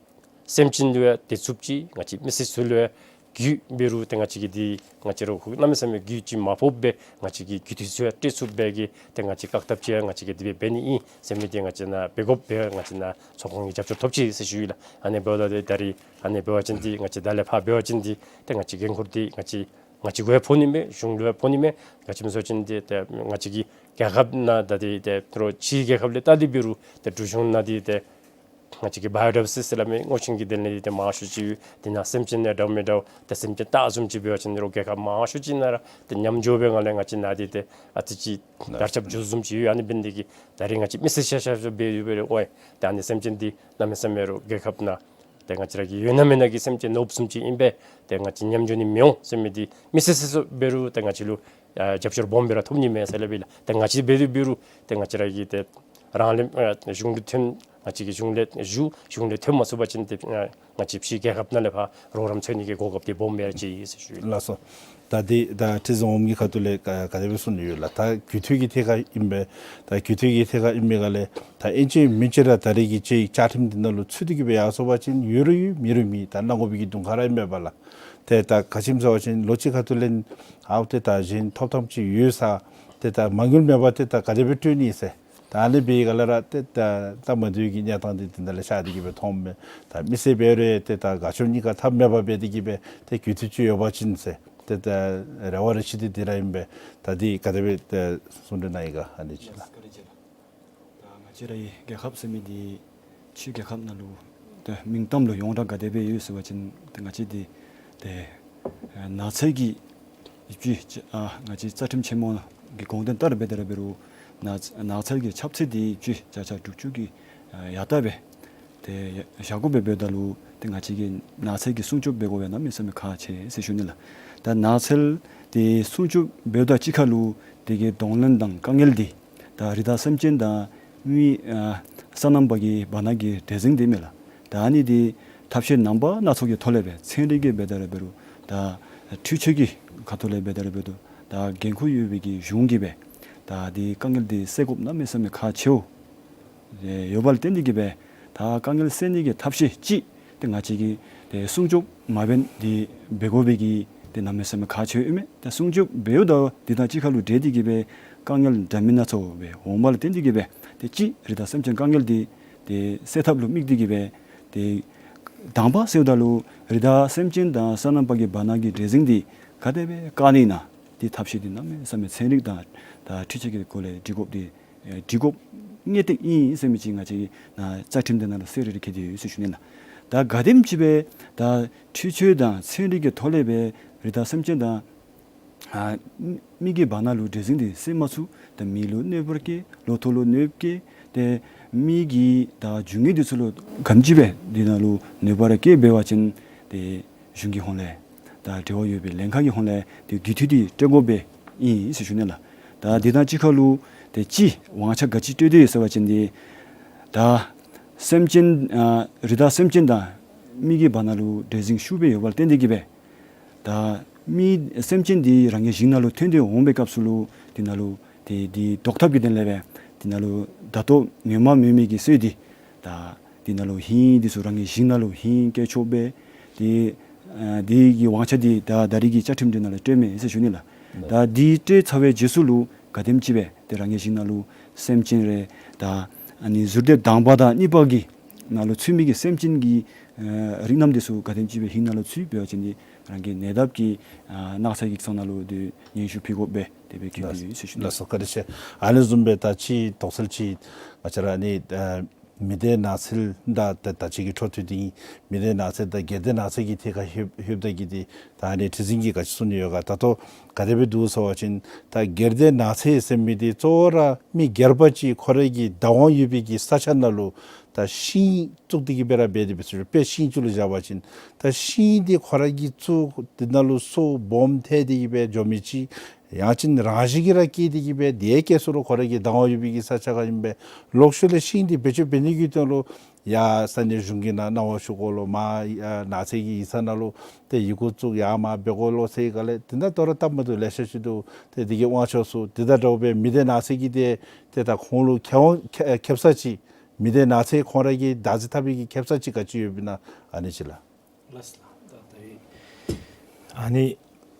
སེམས་ཅན་ལུ་ཡང་བདེ་ཚུགསཔ་ཅིག་ང་བཅས་མི་སེར་ཚུ་ལུ་ཡང་རྒུད་འབད་རུང་ཏེ་ང་བཅས་ཀྱིས་འདི་ང་བཅས་ར་ཧུ་གནམ་མེད་ས་མེད་རྒུད་ཅིག་མ་ཕོགཔ་སྦེ་ང་བཅས་ཀྱིས་རྒྱུ་མཐུད་ཚུ་ཡང་སྤྲོད་ཚུགསཔ་སྦེ་གི་ཏེ་ང་བཅས་བཀག་ཐབས་ཅིག་ཡང་ང་བཅས་ཀྱིས་དེ་སྦེ་འབད་ནི་ཨིན་ཟེར་མི་འདི་ང་བཅས་ནཱ་འབད་དགོཔ་སྦེ་ང་བཅས་ནཱ་ཚོགས་ཁང་གི་རྒྱབ་སྐྱོར་ཐོབ་ཅི་ཟེར་ཞུ་ཡི་ལགས། ཨ་ནི་འབདཝ་ད་ཏེ་ད་རིས་ཨ་ནི་འབད་བ་ཅིན་འདི་ང་བཅས་ད་ལས་ཕར་འབད་བ་ཅིན་འདི་ཏེ་ང་བཅས་འགན་ཁུར་འདི་ང་བཅས་ང་བཅས་གུ་ཡང་ཕོག་ནི་མས། གཞུང་ལུ་ཡང་ཕོག་ནི་མས། ག་ཅི་སྨོ་ཟེར་བ་ཅིན་འདི་ཏེ་ང་བཅས་ཀྱི་རྒྱལ་ཁབ་ནང་ད་འདི་ཏེ་རོགས་ཕྱི་རྒྱལ་ཁབ་ལས་བལྟ་སྟེ་འབད་རུང་ཏེ་འབྲུག་གཞུང་ནང་འདི་ཏེ་ང་བཅས་ཀྱི་བའི་ཡོ་ཌའི་བར་སི་ཊི་ཟེར་སླབ་མི་སྔོ་ཆེན་གྱི་དོན་ལས་འདི་ཏེ་མང་ཤོས་ཅིག་ཡོད། དེ་ནང་སེམས་ཅན་ཡང་འདྲཝ་མི་འདྲཝ་ཏེ་སེམས་ཅན་སྟག་བཟུམ་ཅིག་འབད་བ་ཅིན་རོགས་རྒྱལ་ཁབ་མང་ཤོས་ཅིག་ནང་ར་ཏེ་མཉམ་འཇོག་འབད་སྒང་ལས་ང་བཅས་ནཱ་འདི་ཏེ་ཨ་ཙི་ཅིག་དར་ཁྱབ་འགྱོ་བཟུམ་ཅིག་ཡོད། ཨ་ནི་འབད་ནི་དེ་གིས་ད་རིས་ང་བཅས་མི་སེར་ཤ་ཤ་ཤ་འབད་ཡོད་པས་ལགས། ཨོ་ཡ་ད་ཨ་ནི་སེམས་ཅན་འདི་གནམ་མེད་ས་མེད་རོགས་རྒྱལ་ཁབ་ནང་ཏེ་ང་བཅས་ར་གི་ཡོད་ན་མེད་ན་གི་སེམས་ཅན་ནོར་བུ་བཟུམ་ཅིག་ཨིན་པས། ཏེ་ང་བཅས་མཉམ་འཇོག་ནི་མི་འོང་ཟེར་མི་འདི་མི་སེར་སོ་སོ་འབད་རུང་ཏེ་ང་བཅས་ལུ་ཨ་རྒྱབ་སྐྱོར་སྦོམ་སྦེ་ར་ཐོབ་ནི་མས་ཟེར་སླབ་ཨིན་ལགས། ཏེ་ང་བཅས་འབད་དེ་འབད་རུང་ཏེ་ང་བཅས་ར་གིས་ཏེ་རང་ལས་ཨ་གཞུང་ལུ་ཐོན་ང་བཅས་ཀྱིས་གཞུང་ལས་ཞུ་གཞུང་ལས་ཐོན་མ་ཚུགས་པ་ཅིན་ཏེ་ཨ་ང་བཅས་ཕྱི་རྒྱལ་ཁབ་ནང་ལས་ཕར་རོགས་རམ་འཚོལ་ནི་གི་གོ་སྐབས་འདི་སྦོམ་སྦེ་ར་ཅིག་ཨིན་ཟེར་ཞུ་ཡི། ལགས་སོ། ད་འདི་ད་ཁྲི་འཛིན་འོགམ་གི་ཁ་ཐུག་ལས་ག་ག་དེ་སྦེ་གསུང་ནི་ཡོད་ལགས། ད་རྒྱུ་མཐུད་ཀྱི་ཐད་ཁར་ཨིན་པས། ད་རྒྱུ་མཐུད་ཀྱི་ཐད་ཁར་ཨིན་པའི་སྒང་ལས་ད་ཨིན་ཅི་མིན་ཅི་ར་ད་རིས་ཀྱི་ཅིག་བཅའ་ཁྲིམས་འདི་ནང་ལུ་ཚུད་དེ་གི་སྦེ་ཡར་སོང་པ་ཅིན་ཡོད་རུང་ཡོད་མེད་རུང་མེད་ད་གནང་དགོ་པའི་གི་དོན་ཁ་ར་ཨིན་པས་པ་ལགས། ཏེ་ད་ག་ཅི་སྨོ་ཟེར་བ་ཅིན་ལོ་གཅིག་ཁ་ཐུག་ལས་ཨའུ་ཏེ་ད་གཞན་ཐོབ་ཐངས་ཅིག་ཡོད་ས། ཏེ་ད་མ་དངུལ་མེད་པར་ཏེ་ད་ག་དེ་སྦེ་སྤྲོད་ནི་ཟེར། ད་ཨ་ནི་འབད་བའི་སྒང་ལས་ར་ཏེ་ད་ད་མ་འདོད་ཀྱི་གནས་སྟངས་འདི་དེ་ནང་ལས་ཤར་ཏེ་གི་སྦེ་མཐོངམ་མས། ད་མི་སེར་འབད་རུང་ཏེ་ད་དགའ་ཕྱོགས་གཉིས་ཀ་ཐབས་མེད་པར་འབད་དེ་གི་སྦེ་ཏེ་རྒྱུ་མཐུད་ཅིག་ཡོད་པ་ཅིན་ཟེར་ཏེ་ད་རེ་བ་རེ་ཆེ་འདི་འདི་ར་ཨིན་པས། ད་འདི་ག་དེ་སྦེ་ཏེ་གསུང་གྲོས་གནང་ཡི་ག་ཨ་ནི་ཅིག་ལགས། ད་ང་བཅས་རའི་རྒྱལ་ཁབ་ཟེར་མི་འདི་ཕྱི་རྒྱལ་ཁབ་ནང་ལུ་ཏེ་མིང་གཏམ་ལུ་ཡོངས་གྲགས་ག་དེ་སྦེ་ཡོད་ཟེར་བ་ཅིན་ཏེ་ང་བཅས་འདི་ཏེ་ཨ་ནགས་ཚལ་གྱི་ཡིབ་ཅུ་ཨ་ང་བཅས་རྩ་ཁྲིམས་ཆེན་མོ་གི་དགོངས་དོན་ལྟར་འབད་དེ་ར་འབད་རུང་ནགས་ནགས་ཚལ་གྱི་ཁྱབ་ཚད་འདི་ཡིབ་ཅུ་བརྒྱ་ཆ་དྲུག་ཅུ་གི་ཨ་ཡར་ལྟ་སྦེ་ཏེ་བཞག་དགོཔ་སྦེ་འབདཝ་ད་ལུ་ཏེ་ང་བཅས་ཀྱིས་ནགས་ཚལ་གྱི་སྲུང་སྐྱོབ་འབད་དགོ་པའི་གནམ་མེད་ས་མེད་ཁག་ཆེ་ཟེར་ཞུ་ནི་ལགས། ད་ནགས་ཚལ་འདི་སྲུང་སྐྱོབ་འབདཝ་ད་གཅིག་ཁར་ལུ་དེ་གི་གདོང་ལེན་དང་དཀའ་ངལ་འདི་ད་རི་དྭགས་སེམས་ཅན་དང་མི་ཨ་སོ་ནམ་པ་གི་བར་ན་གི་འདྲེས་འཛིང་འདི་མས་ལགས། ད་ཨ་ནི་འདི་ཐབས་ཤེས་རྣམ་པ་སྣ་ཚོགས་ཀྱི་ཐོག་ལས་སྦེ་ཚན་རིག་གི་འབད་དེ་ར་འབད་རུང་ད་འཕྲུལ་ཆས་ཀྱི་ཁ་ཐུག་ལས་འབད་དེ་ར་འབད་རུང་ད་འགན་ཁུར་ཡོད་པའི་གི་གཞུང་གིས་སྦེ་ད་འདི་དཀའ་ངལ་འདི་སེལ་དགོཔ་གནམ་མེད་ས་མེད་ཁག་ཆེཝ་ཡོདཔ་ལས་བརྟེན་ཏེ་གི་སྦེ་ད་དཀའ་ངལ་སེལ་ནི་གི་ཐབས་ཤེས་ཅིག་ཏེ་ང་བཅས་ཀྱིས་ཏེ་སྲུང་སྐྱོབ་མ་འབད་ནི་འདི་འབད་དགོ་པའི་གི་ཏེ་གནམ་མེད་ས་མེད་ཁག་ཆེཝ་ཨིན་མས། ཏེ་སྲུང་སྐྱོབ་འབདཝ་ད་འདི་དང་གཅིག་ཁར་ལུ་འབྲེལ་ཏེ་གི་སྦེ་དཀའ་ངལ་འདྲ་མིན་སྣ་ཚོགས་སྦེ་འོངམ་ལས་བརྟེན་ཏེ་གི་སྦེ་ཏེ་གཅིག་རི་དྭགས་སེམས་ཅན་དཀའ་ངལ་འདི་ཏེ་སེལ་ཐབས་ལུ་དམིགས་ཏེ་གི་སྦེ་ཏེ་དང་པ་ཟེརཝ་ད་ལུ་རི་དྭགས་སེམས་ཅན་དང་སོ་ནམ་པ་གི་བར་ན་གི་འདྲེས་འཛིང་འདི་ག་དེ་སྦེ་བཀག་ནི་ཨིན་ན་འདི་ཐབས་ཤེས་འདི་གནམ་མེད་ས་མེད་ཚན་རིག་དང་ད་འཕྲུལ་ཆས་ཀྱི་སྒོ་ལས་སྒྲིག་དགོཔ་འདི་ཨེ་སྒྲིག་དགོཔ་གནད་དོན་ཨིན་ཟེར་མི་ཅིག་ང་བཅས་ཀྱིས་ནཱ་རྩ་ཁྲིམས་འདི་ནང་ལུ་གསལ་རི་རི་བཀོད་དེ་ཡོད་ཟེར་ཞུ་ནི་ལགས། ད་ག་དེམ་ཅིག་སྦེ་ད་འཕྲུལ་ཆས་དང་ཚན་རིག་གི་ཐོག་ལས་སྦེ་རི་དྭགས་སེམས་ཅན་དང་ཨ་མི་གི་བར་ན་ལུ་འདྲེས་འཛིང་འདི་སེལ་མ་ཚུགས། ད་མི་ལུ་གནོད་པ་བཀལ། ལོ་ཐོག་ལུ་གནོད་པ་བཀལ། ཏེ་མི་གི་ད་རྒྱུ་དངོས་འདི་ཚུ་ལུ་ག་དེམ་ཅིག་སྦེ་འདི་ནང་ལུ་གནོད་པ་ར་བཀལ་འབད་བ་ཅིན་ཏེ་གཞུང་གི་ཧོང་ལས་ད་འབྲེལ་བ་ཡོད་པའི་ལྷན་ཁག་གི་ཧོང་ལས་ཏེ་རྒུད་འཐུས་འདི་སྤྲོད་དགོཔ་སྦེ་ཨིན་ཟེར་ཞུ་ནི་ལགས། ད་འདི་དང་གཅིག་ཁར་ལུ་ཏེ་ཅིག་དབང་ཆ་ག་ཅི་སྤྲོད་དེ་ཡོད་ཟེར་བ་ཅིན་འདི་ད་སེམས་ཅན་ཨ་རི་དྭགས་སེམས་ཅན་དང་མི་གི་བར་ན་ལུ་འདྲེས་འཛིང་ཤུགས་སྦེ་ཡོདཔ་ལས་བརྟེན་ཏེ་གི་སྦེ་ད་མི་སེམས་ཅན་འདི་རང་གི་ཞིང་ནང་ལུ་ཐོན་ཏེ་འོང་པའི་སྐབས་སུ་ལུ་འདི་ནང་ལུ་ཏེ་འདི་བཟློག་ཐབས་ཀྱི་དོན་ལས་སྦེ་འདི་ནང་ལུ་ད་ལྟོ་ངོ་མ་མེད་མི་གི་སྲོལ་འདི་ད་འདི་ནང་ལུ་ཧིང་འདི་ཚུ་རང་གི་ཞིང་ནང་ལུ་ཧིང་བཀལ་ཆོག་པས། ཏེ་ཨ་འདི་གི་དབང་ཆ་འདི་ད་ད་རིས་ཀྱི་བཅའ་ཁྲིམས་འདི་ནང་ལུ་སྤྲོད་མས་ཟེར་ཞུ་ནི་ལགས། ད་འདི་སྤྲོད་ཚར་བའི་རྗེས་སུ་ལུ་ག་དེམ་ཅིག་སྦེ་ཏེ་རང་གི་ཞིང་ནང་ལུ་སེམས་ཅན་རེ་ད་ཨ་ནི་ཟུར་སྡེ་དང་པ་དང་གཉིས་པ་གི་ནང་ལུ་ཚུད་མི་གི་སེམས་ཅན་གྱི་ཨ་རིགས་རྣམ་འདི་ཚུ་ག་དེམ་ཅིག་སྦེ་ཧིང་ནང་ལུ་ཚུད་འབད་བ་ཅིན་འདི་རང་གི་ནད་བརྟག་གི་ཨ་ནགས་ཚལ་གྱི་ཚང་ནང་ལུ་འདི་སྙན་ཞུ་ཕུལ་དགོཔ་སྦེ་དེ་སྦེ་བཀོད་དེ་ཡོད་ཟེར་ཞུ་ནི། ལགས་སོ། བཀའ་དྲིན་ཆེ། ཨ་ནི་བཟུམ་སྦེ་ད་ཅིག་དོགས་སེལ་ཅིག་ང་བཅས་ར་ཨ་ནི་ཨ་མི་སྡེ་ནགས་ཚལ་དང་ད་ད་ཅི་གི་འཕྲོ་མཐུད་དེ་མི་སྡེ་ནགས་ཚལ་དང་སྒེར་སྡེ་ནགས་ཚལ་གྱི་ཐད་ཁར་ལྷོདཔ་ལྷོདཔ་ད་གི་འདི་ད་ཨ་ནི་ཁྲི་འཛིན་གྱིས་ག་ཅི་གསུང་ནི་ཡོད་ག། ད་ལྟོ་ག་དེ་སྦེ་འདུག་ཟེར་བ་ཅིན་ད་སྒེར་སྡེ་ནགས་ཚལ་ཟེར་མི་འདི་གཙོ་བོ་ར་མི་སྒེར་པ་ཅིག་ཁོ་རའི་གི་བདག་དབང་ཡོད་པའི་གི་ས་ཆ་ནང་ལུ་ ད་ཤིང་བཙུགས་ཏེ་གི་སྦེ་ར་འབད་དེ་འབད་ས་ཅིག་རུང་དཔེ་ཤིང་ཅིག་ལུ་བཞག་པ་ཅིན་ད་ཤིང་འདི་ཁོ་ར་གིས་བཙུགས་དེ་ནང་ལུ་སོ་སྦོམ་ཐལ་ཏེ་གི་སྦེ་འགྱོ་མི་ཅིག་ཡང་ཅིན་རང་བཞིན་གྱིས་ར་སྐྱེས་ཏེ་གི་སྦེ་དེ་སྐྱེ་ས་ལུ་ཁོ་ར་གི་དང་བ་ཡོད་པའི་གི་ས་ཆ་ག་ཨིན་པས། ལོག་ཤུལ་ལས་ཤིང་འདི་བེད་སྤྱོད་འབད་ནི་གི་དོན་ལུ་ཡ་ས་གནས་གཞུང་གི་ནང་གནང་བ་ཞུ་དགོ་ལོ། མ་ཡ་ནགས་ཚལ་གྱི་ཡིག་ཚང་ནང་ལུ་ཏེ་ཡི་གུ་བཙུགས་ཡར་མར་འབད་དགོ་ལོ་ཟེར་ག་ལས་དེ་ནང་དོ་རུང་སྟབས་མ་བདེཝ་ལེ་ཤ་ཅིག་འདུག། ཏེ་དེ་གི་དབང་ཆ་ཚུ་དེ་དང་འདྲཝ་སྦེ་མི་སྡེ་ནགས་ཚལ་གྱི་ཏེ་ཏེ་ད་ཁོང་ལུ་ཁེ་དབང་ཁེ་ཁེབ་ས་ཅིག་མི་སྡེ་ནགས་ཚལ་ཁོང་ར་གིས་བདག་འཛིན་འཐབ་པའི་གི་ཁེབ་ས་ཅིག་ག་ཅི་ཡོདཔ་ཨིན་ན་ཨ་ནི་ཅིག་ལགས། ལགས་སོ་ལགས། ད་ད་ཨ་ནི་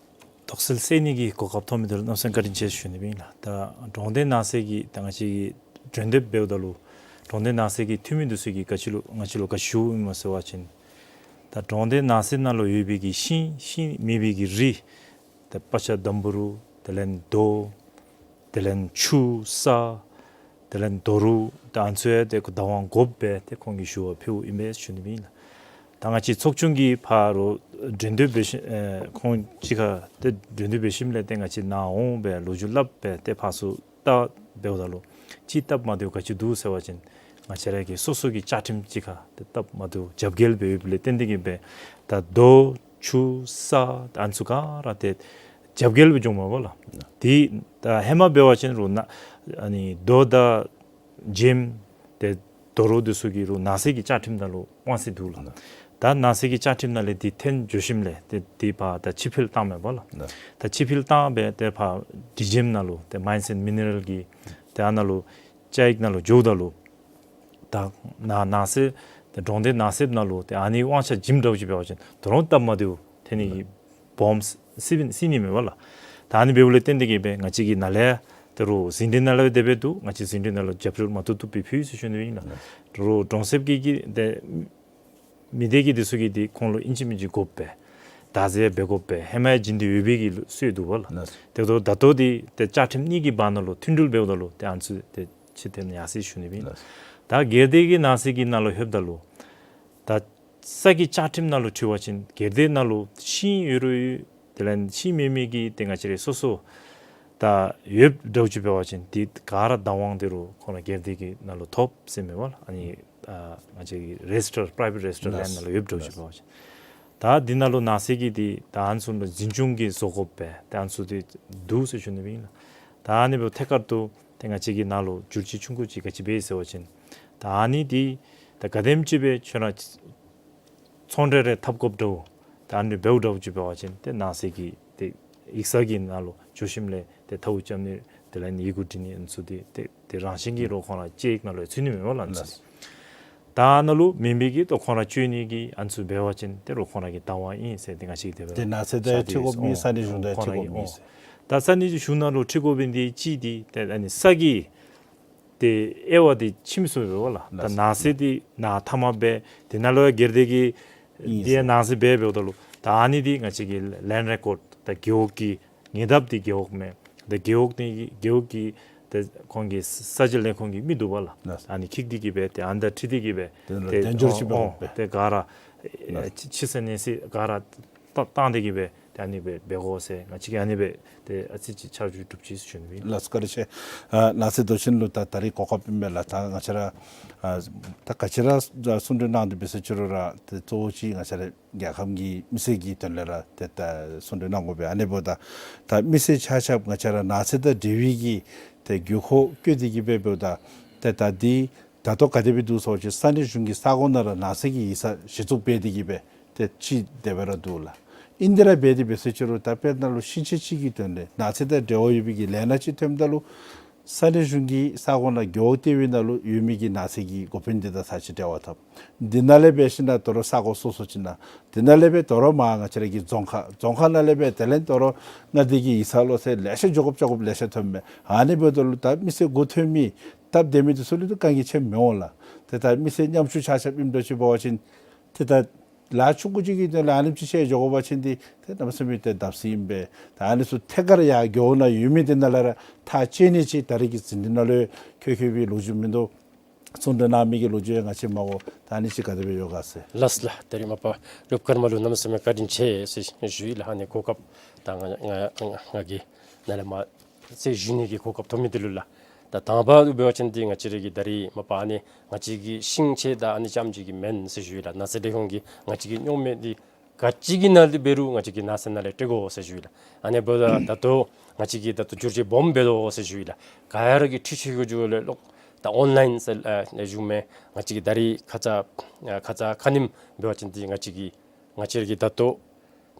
དོགས་སེལ་སེལ་ནི་གི་གོ་སྐབས་ཐོབ་མི་འདི་ལུ་གནམ་མེད་ས་མེད་བཀའ་དྲིན་ཆེ་ཞུ་ནི་ཨིན་ལགས། ད་གྲོང་སྡེ་ནགས་ཚལ་གྱི་ད་ང་བཅས་ཀྱིས་གྲོས་འདེབས་འབདཝ་ད་ལུ་གྲོང་སྡེ་ནགས་ཚལ་གྱི་འཐུས་མི་འདི་ཚུ་གིས་ག་ཅི་ལུ་ང་བཅས་ལུ་ག་ཅི་ཞུཝ་ཨིན་མས་ཟེར་བ་ཅིན་ད་གྲོང་སྡེ་ནགས་ཚལ་ནང་ལུ་ཡོད་པའི་གི་ཤིང་ཤིང་མེད་པའི་གི་རི་ཏེ་པ་ཤ་དམ་བུ་རུ་དེ་ལས་རྡོ་དེ་ལས་ཆུ་ས་དེ་ལས་རྡོ་རུག་ད་ཨ་ནི་ཚུ་ཡང་ཏེ་བདག་དབང་དགོཔ་སྦེ་ཏེ་ཁོང་གིས་ཞུ་བ་ཕུལཝ་ཨིན་པས་ཞུ་ནི་ཨིན་ལགས། ད་ང་བཅས་ཚོགས་ཆུང་གིས་ཕར་ལུ་གྲོས་འདེབས་འབད་ཞིནམ་ཨེ་ཁོང་གཅིག་ཁར་ཏེ་གྲོས་འདེབས་འབད་ཞིནམ་ལས་ཏེ་ང་བཅས་ནཱ་འོང་སྦེ་ལོ་རྒྱུས་སླབ་སྦེ་ཏེ་ཕར་ཚུར་བལྟ་འབདཝ་ད་ལུ་ཅིག་སྟབས་མ་བདེཝ་ག་ཅི་འདུག་ཟེར་བ་ཅིན་ང་བཅས་ར་གི་སོ་སོ་གི་བཅའ་ཁྲིམས་ཅིག་ཁར་ཏེ་སྟབས་མ་བདེཝ་རྒྱབ་འགལ་སྦེ་ཡོདཔ་ལས་བརྟེན་ཏེ་གི་སྦེ་ད་རྡོ་ཆུ་ས་ད་ཨ་ནི་ཚུ་ག་ར་ཏེ་རྒྱབ་འགལ་སྦེ་འགྱོཝ་མས་པ་ལགས། དེ་ད་ཧེ་མ་འབད་བ་ཅིན་རུང་ནཱ་ཨ་ནི་རྡོ་དང་བྱེམ་ཏེ་རྡོ་རུག་འདི་ཚུ་གིས་རུང་ནགས་ཚལ་གྱི་བཅའ་ཁྲིམས་ནང་ལུ་དབང་ཚད་འདུག་ལགས། ད་ནགས་ཚལ་གྱི་བཅའ་ཁྲིམས་ནང་ལས་འདི་འཐེན་འགྱོ་ཞིནམ་ལས་ཏེ་འདི་ཕར་ད་ཕྱིར་འཕུལ་བཏངམ་མས་པ་ལགས། ད་ཕྱིར་འཕུལ་བཏང་སྦེ་ཏེ་ཕར་དྲི་བྱེམ་ནང་ལུ་ཏེ་མའིནསི་ཨེནཌ་མི་ནི་རལ་གྱི་ཏེ་ཨ་ནཱ་ལུ་བཅའ་ཡིག་ནང་ལུ་འགྱོཝ་ད་ལུ་ད་ནཱ་ནགས་ཚལ་ཏེ་གྲོང་སྡེ་ནགས་ཚལ་ནང་ལུ་ཏེ་ཨ་ནི་དབང་ཆ་བྱིནམ་འདྲཝ་ཅིག་འབད་བ་ཅིན་དོ་རུང་སྟབས་མ་བདེཝ་འཐོན་ནི་གི་སྦོམ་སི་སི་ནི་མས་པ་ལགས། ད་ཨ་ནི་འབདཝ་ལས་བརྟེན་ཏེ་གི་སྦེ་ང་བཅས་ཀྱིས་ནཱ་ལས་ད་རུང་ཟིན་བྲིས་ནང་ལས་དེ་སྦེ་འདུག། ང་བཅས་ཟིན་བྲིས་ནང་ལུ་རྒྱབ་སྐྱོར་མ་བཏུབ་བཏུབ་སྦེ་ཕུལ་ཡི་ཟེར་ཞུ་ནི་ཨིན་ལགས། ད་རུང་གྲོང་གསེབ་ཀྱི་གི་ཏེ་མི་སྡེ་གི་འདི་ཚུ་གིས་འདི་ཁོང་ལུ་ཨིན་ཅི་མིན་ཅི་དགོཔ་སྦེ་བདག་འཛིན་འབད་དགོཔ་སྦེ་ཧེ་མ་ཡང་བྱིན་ཏེ་ཡོད་པའི་གི་སྲོལ་འདུག་པ་ལགས། ལགས། དེ་ད་ལྟོ་ད་ལྟོ་འདི་ཏེ་བཅའ་ཁྲིམས་གཉིས་ཀྱི་བར་ན་ལུ་མཐུན་སྒྲིལ་འབདཝ་ད་ལུ་ཏེ་ཨ་ནི་ཚུ་ཏེ་ཕྱིར་འཐེན་ཡར་སོ་ཡི་ཟེར་ཞུ་ནི་ཨིན། ལགས། ད་སྒེར་སྡེ་གི་ནགས་ཚལ་གྱི་ནང་ལུ་ལྷོདཔ་ད་ལུ་ད་ས་གི་བཅའ་ཁྲིམས་ནང་ལུ་འཁྲིལ་བ་ཅིན་སྒེར་སྡེ་ནང་ལུ་ཤིང་ཡོད་རུང་ཡོད། དེ་ལས་ཤིང་མེད་མི་གི་ཏེ་ང་བཅས་རའི་སོ་སོ་ད་ཡོདཔ་འདྲཝ་ཅིག་འབད་བ་ཅིན་འདི་ག་ར་བདག་དབང་འདི་རུང་ཁོང་ར་སྒེར་སྡེ་གི་ནང་ལུ་ཐོབ་ཟེར་མས་པ་ལགས། ཨ་ནི་ཨ་ང་བཅས་ཀྱི་རེ་ཇི་ཊར་པ་རའི་ཝེཊ་རེ་ཇི་ཊར་ལེནཌ་ནང་ལུ་ཡོདཔ་འདྲཝ་ཅིག་འབད་བ་ཅིན་ད་འདི་ནང་ལུ་ནགས་ཚལ་གྱི་འདི་ད་ཨ་ནི་ཚུ་ལུ་འཛིན་སྐྱོང་གི་བཟོ་དགོཔ་སྦེ་ད་ཨ་ནི་ཚུ་འདི་འདུག་ཟེར་ཞུ་ནི་ཨིན་ལགས། ད་ཨ་ནི་འབདཝ་ཐད་ཀར་དུ་ཏེ་ང་བཅས་ཀྱི་ནང་ལུ་འགྱུར་བཅོས་ཆུང་ཀུ་ཅིག་ག་ཅི་འབད་ཡི་ཟེར་བ་ཅིན་ད་ཨ་ནི་འདི་ད་ག་དེམ་ཅིག་སྦེ་ཁྱོད་ར་ཚོང་འབྲེལ་རེ་འཐབ་དགོཔ་འདྲཝ་ད་ཨ་ནི་འབདཝ་འདྲཝ་ཅིག་འབད་བ་ཅིན་ཏེ་ནགས་ཚལ་གྱི་ཏེ་ཡིག་ཚང་གི་ནང་ལུ་འགྱོ་ཞིནམ་ལས་ཏེ་ཐའུ་རྐྱབ་ནི་དེ་ལས་ནི་ཡི་གུ་འབྲི་ནི་ཨ་ནི་ཚུ་འདི་ཏེ་ཏེ་རང་བཞིན་གྱིས་རོགས་ཁོང་ར་དཔྱད་ཡིག་ནང་ལུ་ཚུད་ནི་མས་པ་ལགས། ཨ་ནི་ཚུ་ད་ནཱ་ལུ་མེན་པའི་གི་ཏེ་ཁོང་ར་སྤྱོད་ནི་གི་ཨ་ནི་ཚུ་འབད་བ་ཅིན་ཏེ་རོགས་ཁོང་ར་གི་བདག་དབང་ཨིན་ཟེར་ཏེ་ང་བཅས་ཀྱིས་དེ་སྦེ་ཏེ་ནགས་ཚལ་དང་འཁྲིལ་དགོཔ་མེད། ས་གནས་གཞུང་དང་འཁྲིལ་དགོཔ་མེད་ཟེར། ད་ས་གནས་གཞུང་ནང་ལུ་འཁྲིལ་དགོ་པའི་འདི་གཅིག་འདི་ཏེ་ཨ་ནི་ས་གི་ཏེ་དབྱེ་བ་འདི་ཕྱེ་མི་ཚུགས་པས་པ་ལགས། ད་ནགས་ཚལ་འདི་ནཱ་མཐའ་མ་སྦེ་དེ་ནང་ལུ་ཡང་སྒེར་སྡེ་གི་ཨིན་འདི་ཡང་ནགས་ཚལ་སྦེ་འབདཝ་ད་ལུ་ད་ཨ་ནི་འདི་ང་བཅས་ཀྱི་ལེནཌ་རེ་ཀོཌ་ད་རྒེད་འོག་གི་ཉེ་འདབས་འདི་རྒེད་འོག་མས། ད་རྒེད་འོག་འདི་རྒེད་འོག་གི་ད་ཁོང་གི་ས་ཆ་ལས་ཁུངས་ཀྱི་མི་འདུག་པ་ལགས། ཨ་ནི་འཁྱིད་དེ་གི་སྦེ་ཏེ་ཨ་ནི་དང་འཁྲིལ་ཏེ་གི་སྦེ་ཏེ་ཏེ་དན་འབྱོར་ཅིག་འབད་དགོ་པས། ཏེ་ག་ར་ཕྱི་ས་གནས་ས་ག་ར་བཏང་སྟེ་གི་སྦེ་ཏེ་ཨ་ནི་སྦེ་འབད་དགོ་ཟེར་ང་བཅས་ཀྱིས་ཨ་ནི་སྦེ་ཏེ་ཨ་ཙི་ཅིག་ཕྱག་ཞུ་གྲུབ་ཅི་ཟེར་ཞུ་ནི་ཨིན། ལགས་སོ་བཀའ་དྲིན་ཆེ། ཨ་ནགས་ཚལ་མདོ་ཆེན་ལུ་ད་ད་རིས་གོ་སྐབས་ཨིན་པས་ལགས། ད་ང་བཅས་ར་ཨ་ད་ག་ཅི་ར་གསུང་གྲོས་གནང་སྟེ་འབད་ས་ཅིག་རུང་ར་ཏེ་གཙོ་བོ་ཅིག་ང་བཅས་ར་རྒྱལ་ཁབ་ཀྱི་མི་སེར་གྱི་དོན་ལས་ར་ཏེ་ད་གསུང་གྲོས་གནང་དགོ་པས། ཨ་ནི་འབདཝ་ད་ད་མི་སེར་ཆ་ཁྱབ་ང་བཅས་ར་ནགས་ཚལ་དང་འབྲེལ་བའི་གི་ཏེ་དགོས་མཁོ་བཀོད་དེ་གི་སྦེ་འབདཝ་ད་ཏེ་ད་འདི་ད་ལྟོ་ག་དེ་སྦེ་འདུག་ཟེར་བ་ཅིན་ས་གནས་གཞུང་གི་ས་ཁོངས་ནང་ར་ནགས་ཚལ་གྱི་ཡིག་ཚང་གཞི་བཙུགས་འབད་དེ་གི་སྦེ་ཏེ་ཅིག་དེ་སྦེ་ར་འདུག་ལགས། ཨིན་དེ་ར་འབད་དེ་འབད་ས་ཅིག་རུང་ད་དཔེར་ན་ལུ་ཤིང་ཆས་ཅིག་གི་དོན་ལས་ནགས་ཚལ་དང་འབྲེལ་བ་ཡོད་པའི་གི་ལས་སྣ་ཅིག་ཐོནམ་ད་ལུ་ས་གནས་གཞུང་གི་ས་ཁོངས་ནང་རྒེད་འོག་ལྟེ་བའི་ནང་ལུ་ཡོད་མི་གི་ནགས་ཚལ་གྱི་འགོ་དཔོན་འདི་དང་ཚར་ཅིག་འབྲེལ་བ་འཐབ། འདི་ནང་ལས་འབད་ཞིན་ན་དོ་རུང་ས་གོ་སོ་སོ་ཅིག་ནང་འདི་ནང་ལས་འབད་དོ་རུང་མར་ང་བཅས་ར་གི་རྫོང་ཁག་རྫོང་ཁག་ནང་ལས་འབད་དེ་ལས་དོ་རུང་མངའ་སྡེ་གི་ཡིག་ཚང་ལུ་ཟེར་ལེ་ཤ་འགྱོ་དགོཔ་འགྱོ་དགོཔ་ལེ་ཤ་ཐོནམ་མས། ཨ་ནི་འབདཝ་ད་ལུ་ད་མི་སེར་མགུ་འཐོམ་མི་སྟབས་བདེ་མི་འདི་ཚུ་ལུ་ཏེ་དཀའ་ངལ་ཆེ་མི་འོང་ལགས། ཏེ་ད་མི་སེར་ཉམ་ཆུང་ཆ་ཁྱབ་ཨིནམ་འདྲཝ་ཅིག་འབད་བ་ཅིན་ཏེ་ད་ལཱ་ཆུང་ཀུ་ཅིག་གི་དོན་ལས་ཨ་ནེམ་ཅིག་བཤལ་འགྱོ་དགོ་པ་ཅིན་འདི་ཏེ་གནམ་མེད་ས་མེད་ཏེ་བརྡབ་གསིག་ཨིན་པས། ད་ཨ་ནི་ཚུ་ཐད་ཀར་ཡར་རྒེད་འོག་ནང་ཡོད་མི་འདི་ནང་ལས་ར་ཐག་བཅད་ནི་ཅིག་ད་རིས་ཀྱི་ཟིན་བྲིས་ནང་ལུ་ཁྱོད་ཁྱོད་པའི་ལོ་རྒྱུས་མིན་འདུག། གསུང་གྲོས་གནང་མི་གི་ལོ་རྒྱུས་ཡང་ང་བཅས་མ་གོ། ད་ཨ་ནི་ཅིག་ག་དེ་སྦེ་ཡོད་ག་ཟེར། ལགས་ལགས། ད་རིས་མ་པ་རབ་དཀར་མ་ལུ་གནམ་མེད་ས་མེད་བཀའ་དྲིན་ཆེ་ཟེར་ཞུ་ཡི་ལགས། ཨ་ནི་གོ་སྐབས་ད་ང་ང་ང་གིས་ནཱ་ལས་མར་ཟེར་ཞུ་ནི་གི་གོ་སྐབས་ཐོབ་མི་འདི་ལུ་ལགས། ད་དང་པ་འབད་བ་ཅིན་འདི་ང་བཅས་ར་གི་ད་རིས་མ་པ་ཨ་ནི་ང་བཅས་ཀྱི་ཤིང་ཆས་དང་ཨ་ནི་ཙམ་ཅིག་གིས་མེན་ཟེར་ཞུ་ཡི་ལགས། ནགས་ཚལ་ལས་ཁུངས་ཀྱིས་ང་བཅས་ཀྱི་རྙོག་མེད་འདི་ག་ཅི་གི་ནང་ལུ་འབད་རུང་ང་བཅས་ཀྱིས་ནགས་ཚལ་ནང་ལས་སྤྲོད་དགོ་ཟེར་ཞུ་ཡི་ལགས། ཨ་ནི་འབདཝ་ད་ད་ལྟོ་ང་བཅས་ཀྱིས་ད་ལྟོ་བསྒྱུར་བཅོས་སྦོམ་འབད་དོ་ཟེར་ཞུ་ཡི་ལགས། ག་ར་གིས་འཕྲུལ་ཆས་གི་འགྱོ་ལས་ལོག་ད་ཨོན་ལཱའིན་ཟེར་ཨ་ཞུ་མི་ང་བཅས་ཀྱིས་ད་རིས་ཁ་ཙ་ཨ་ཁ་ཙ་ཁ་ཉིནམ་འབད་བ་ཅིན་འདི་ང་བཅས་ཀྱིས་ང་བཅས་ར་གི་ད་ལྟོ་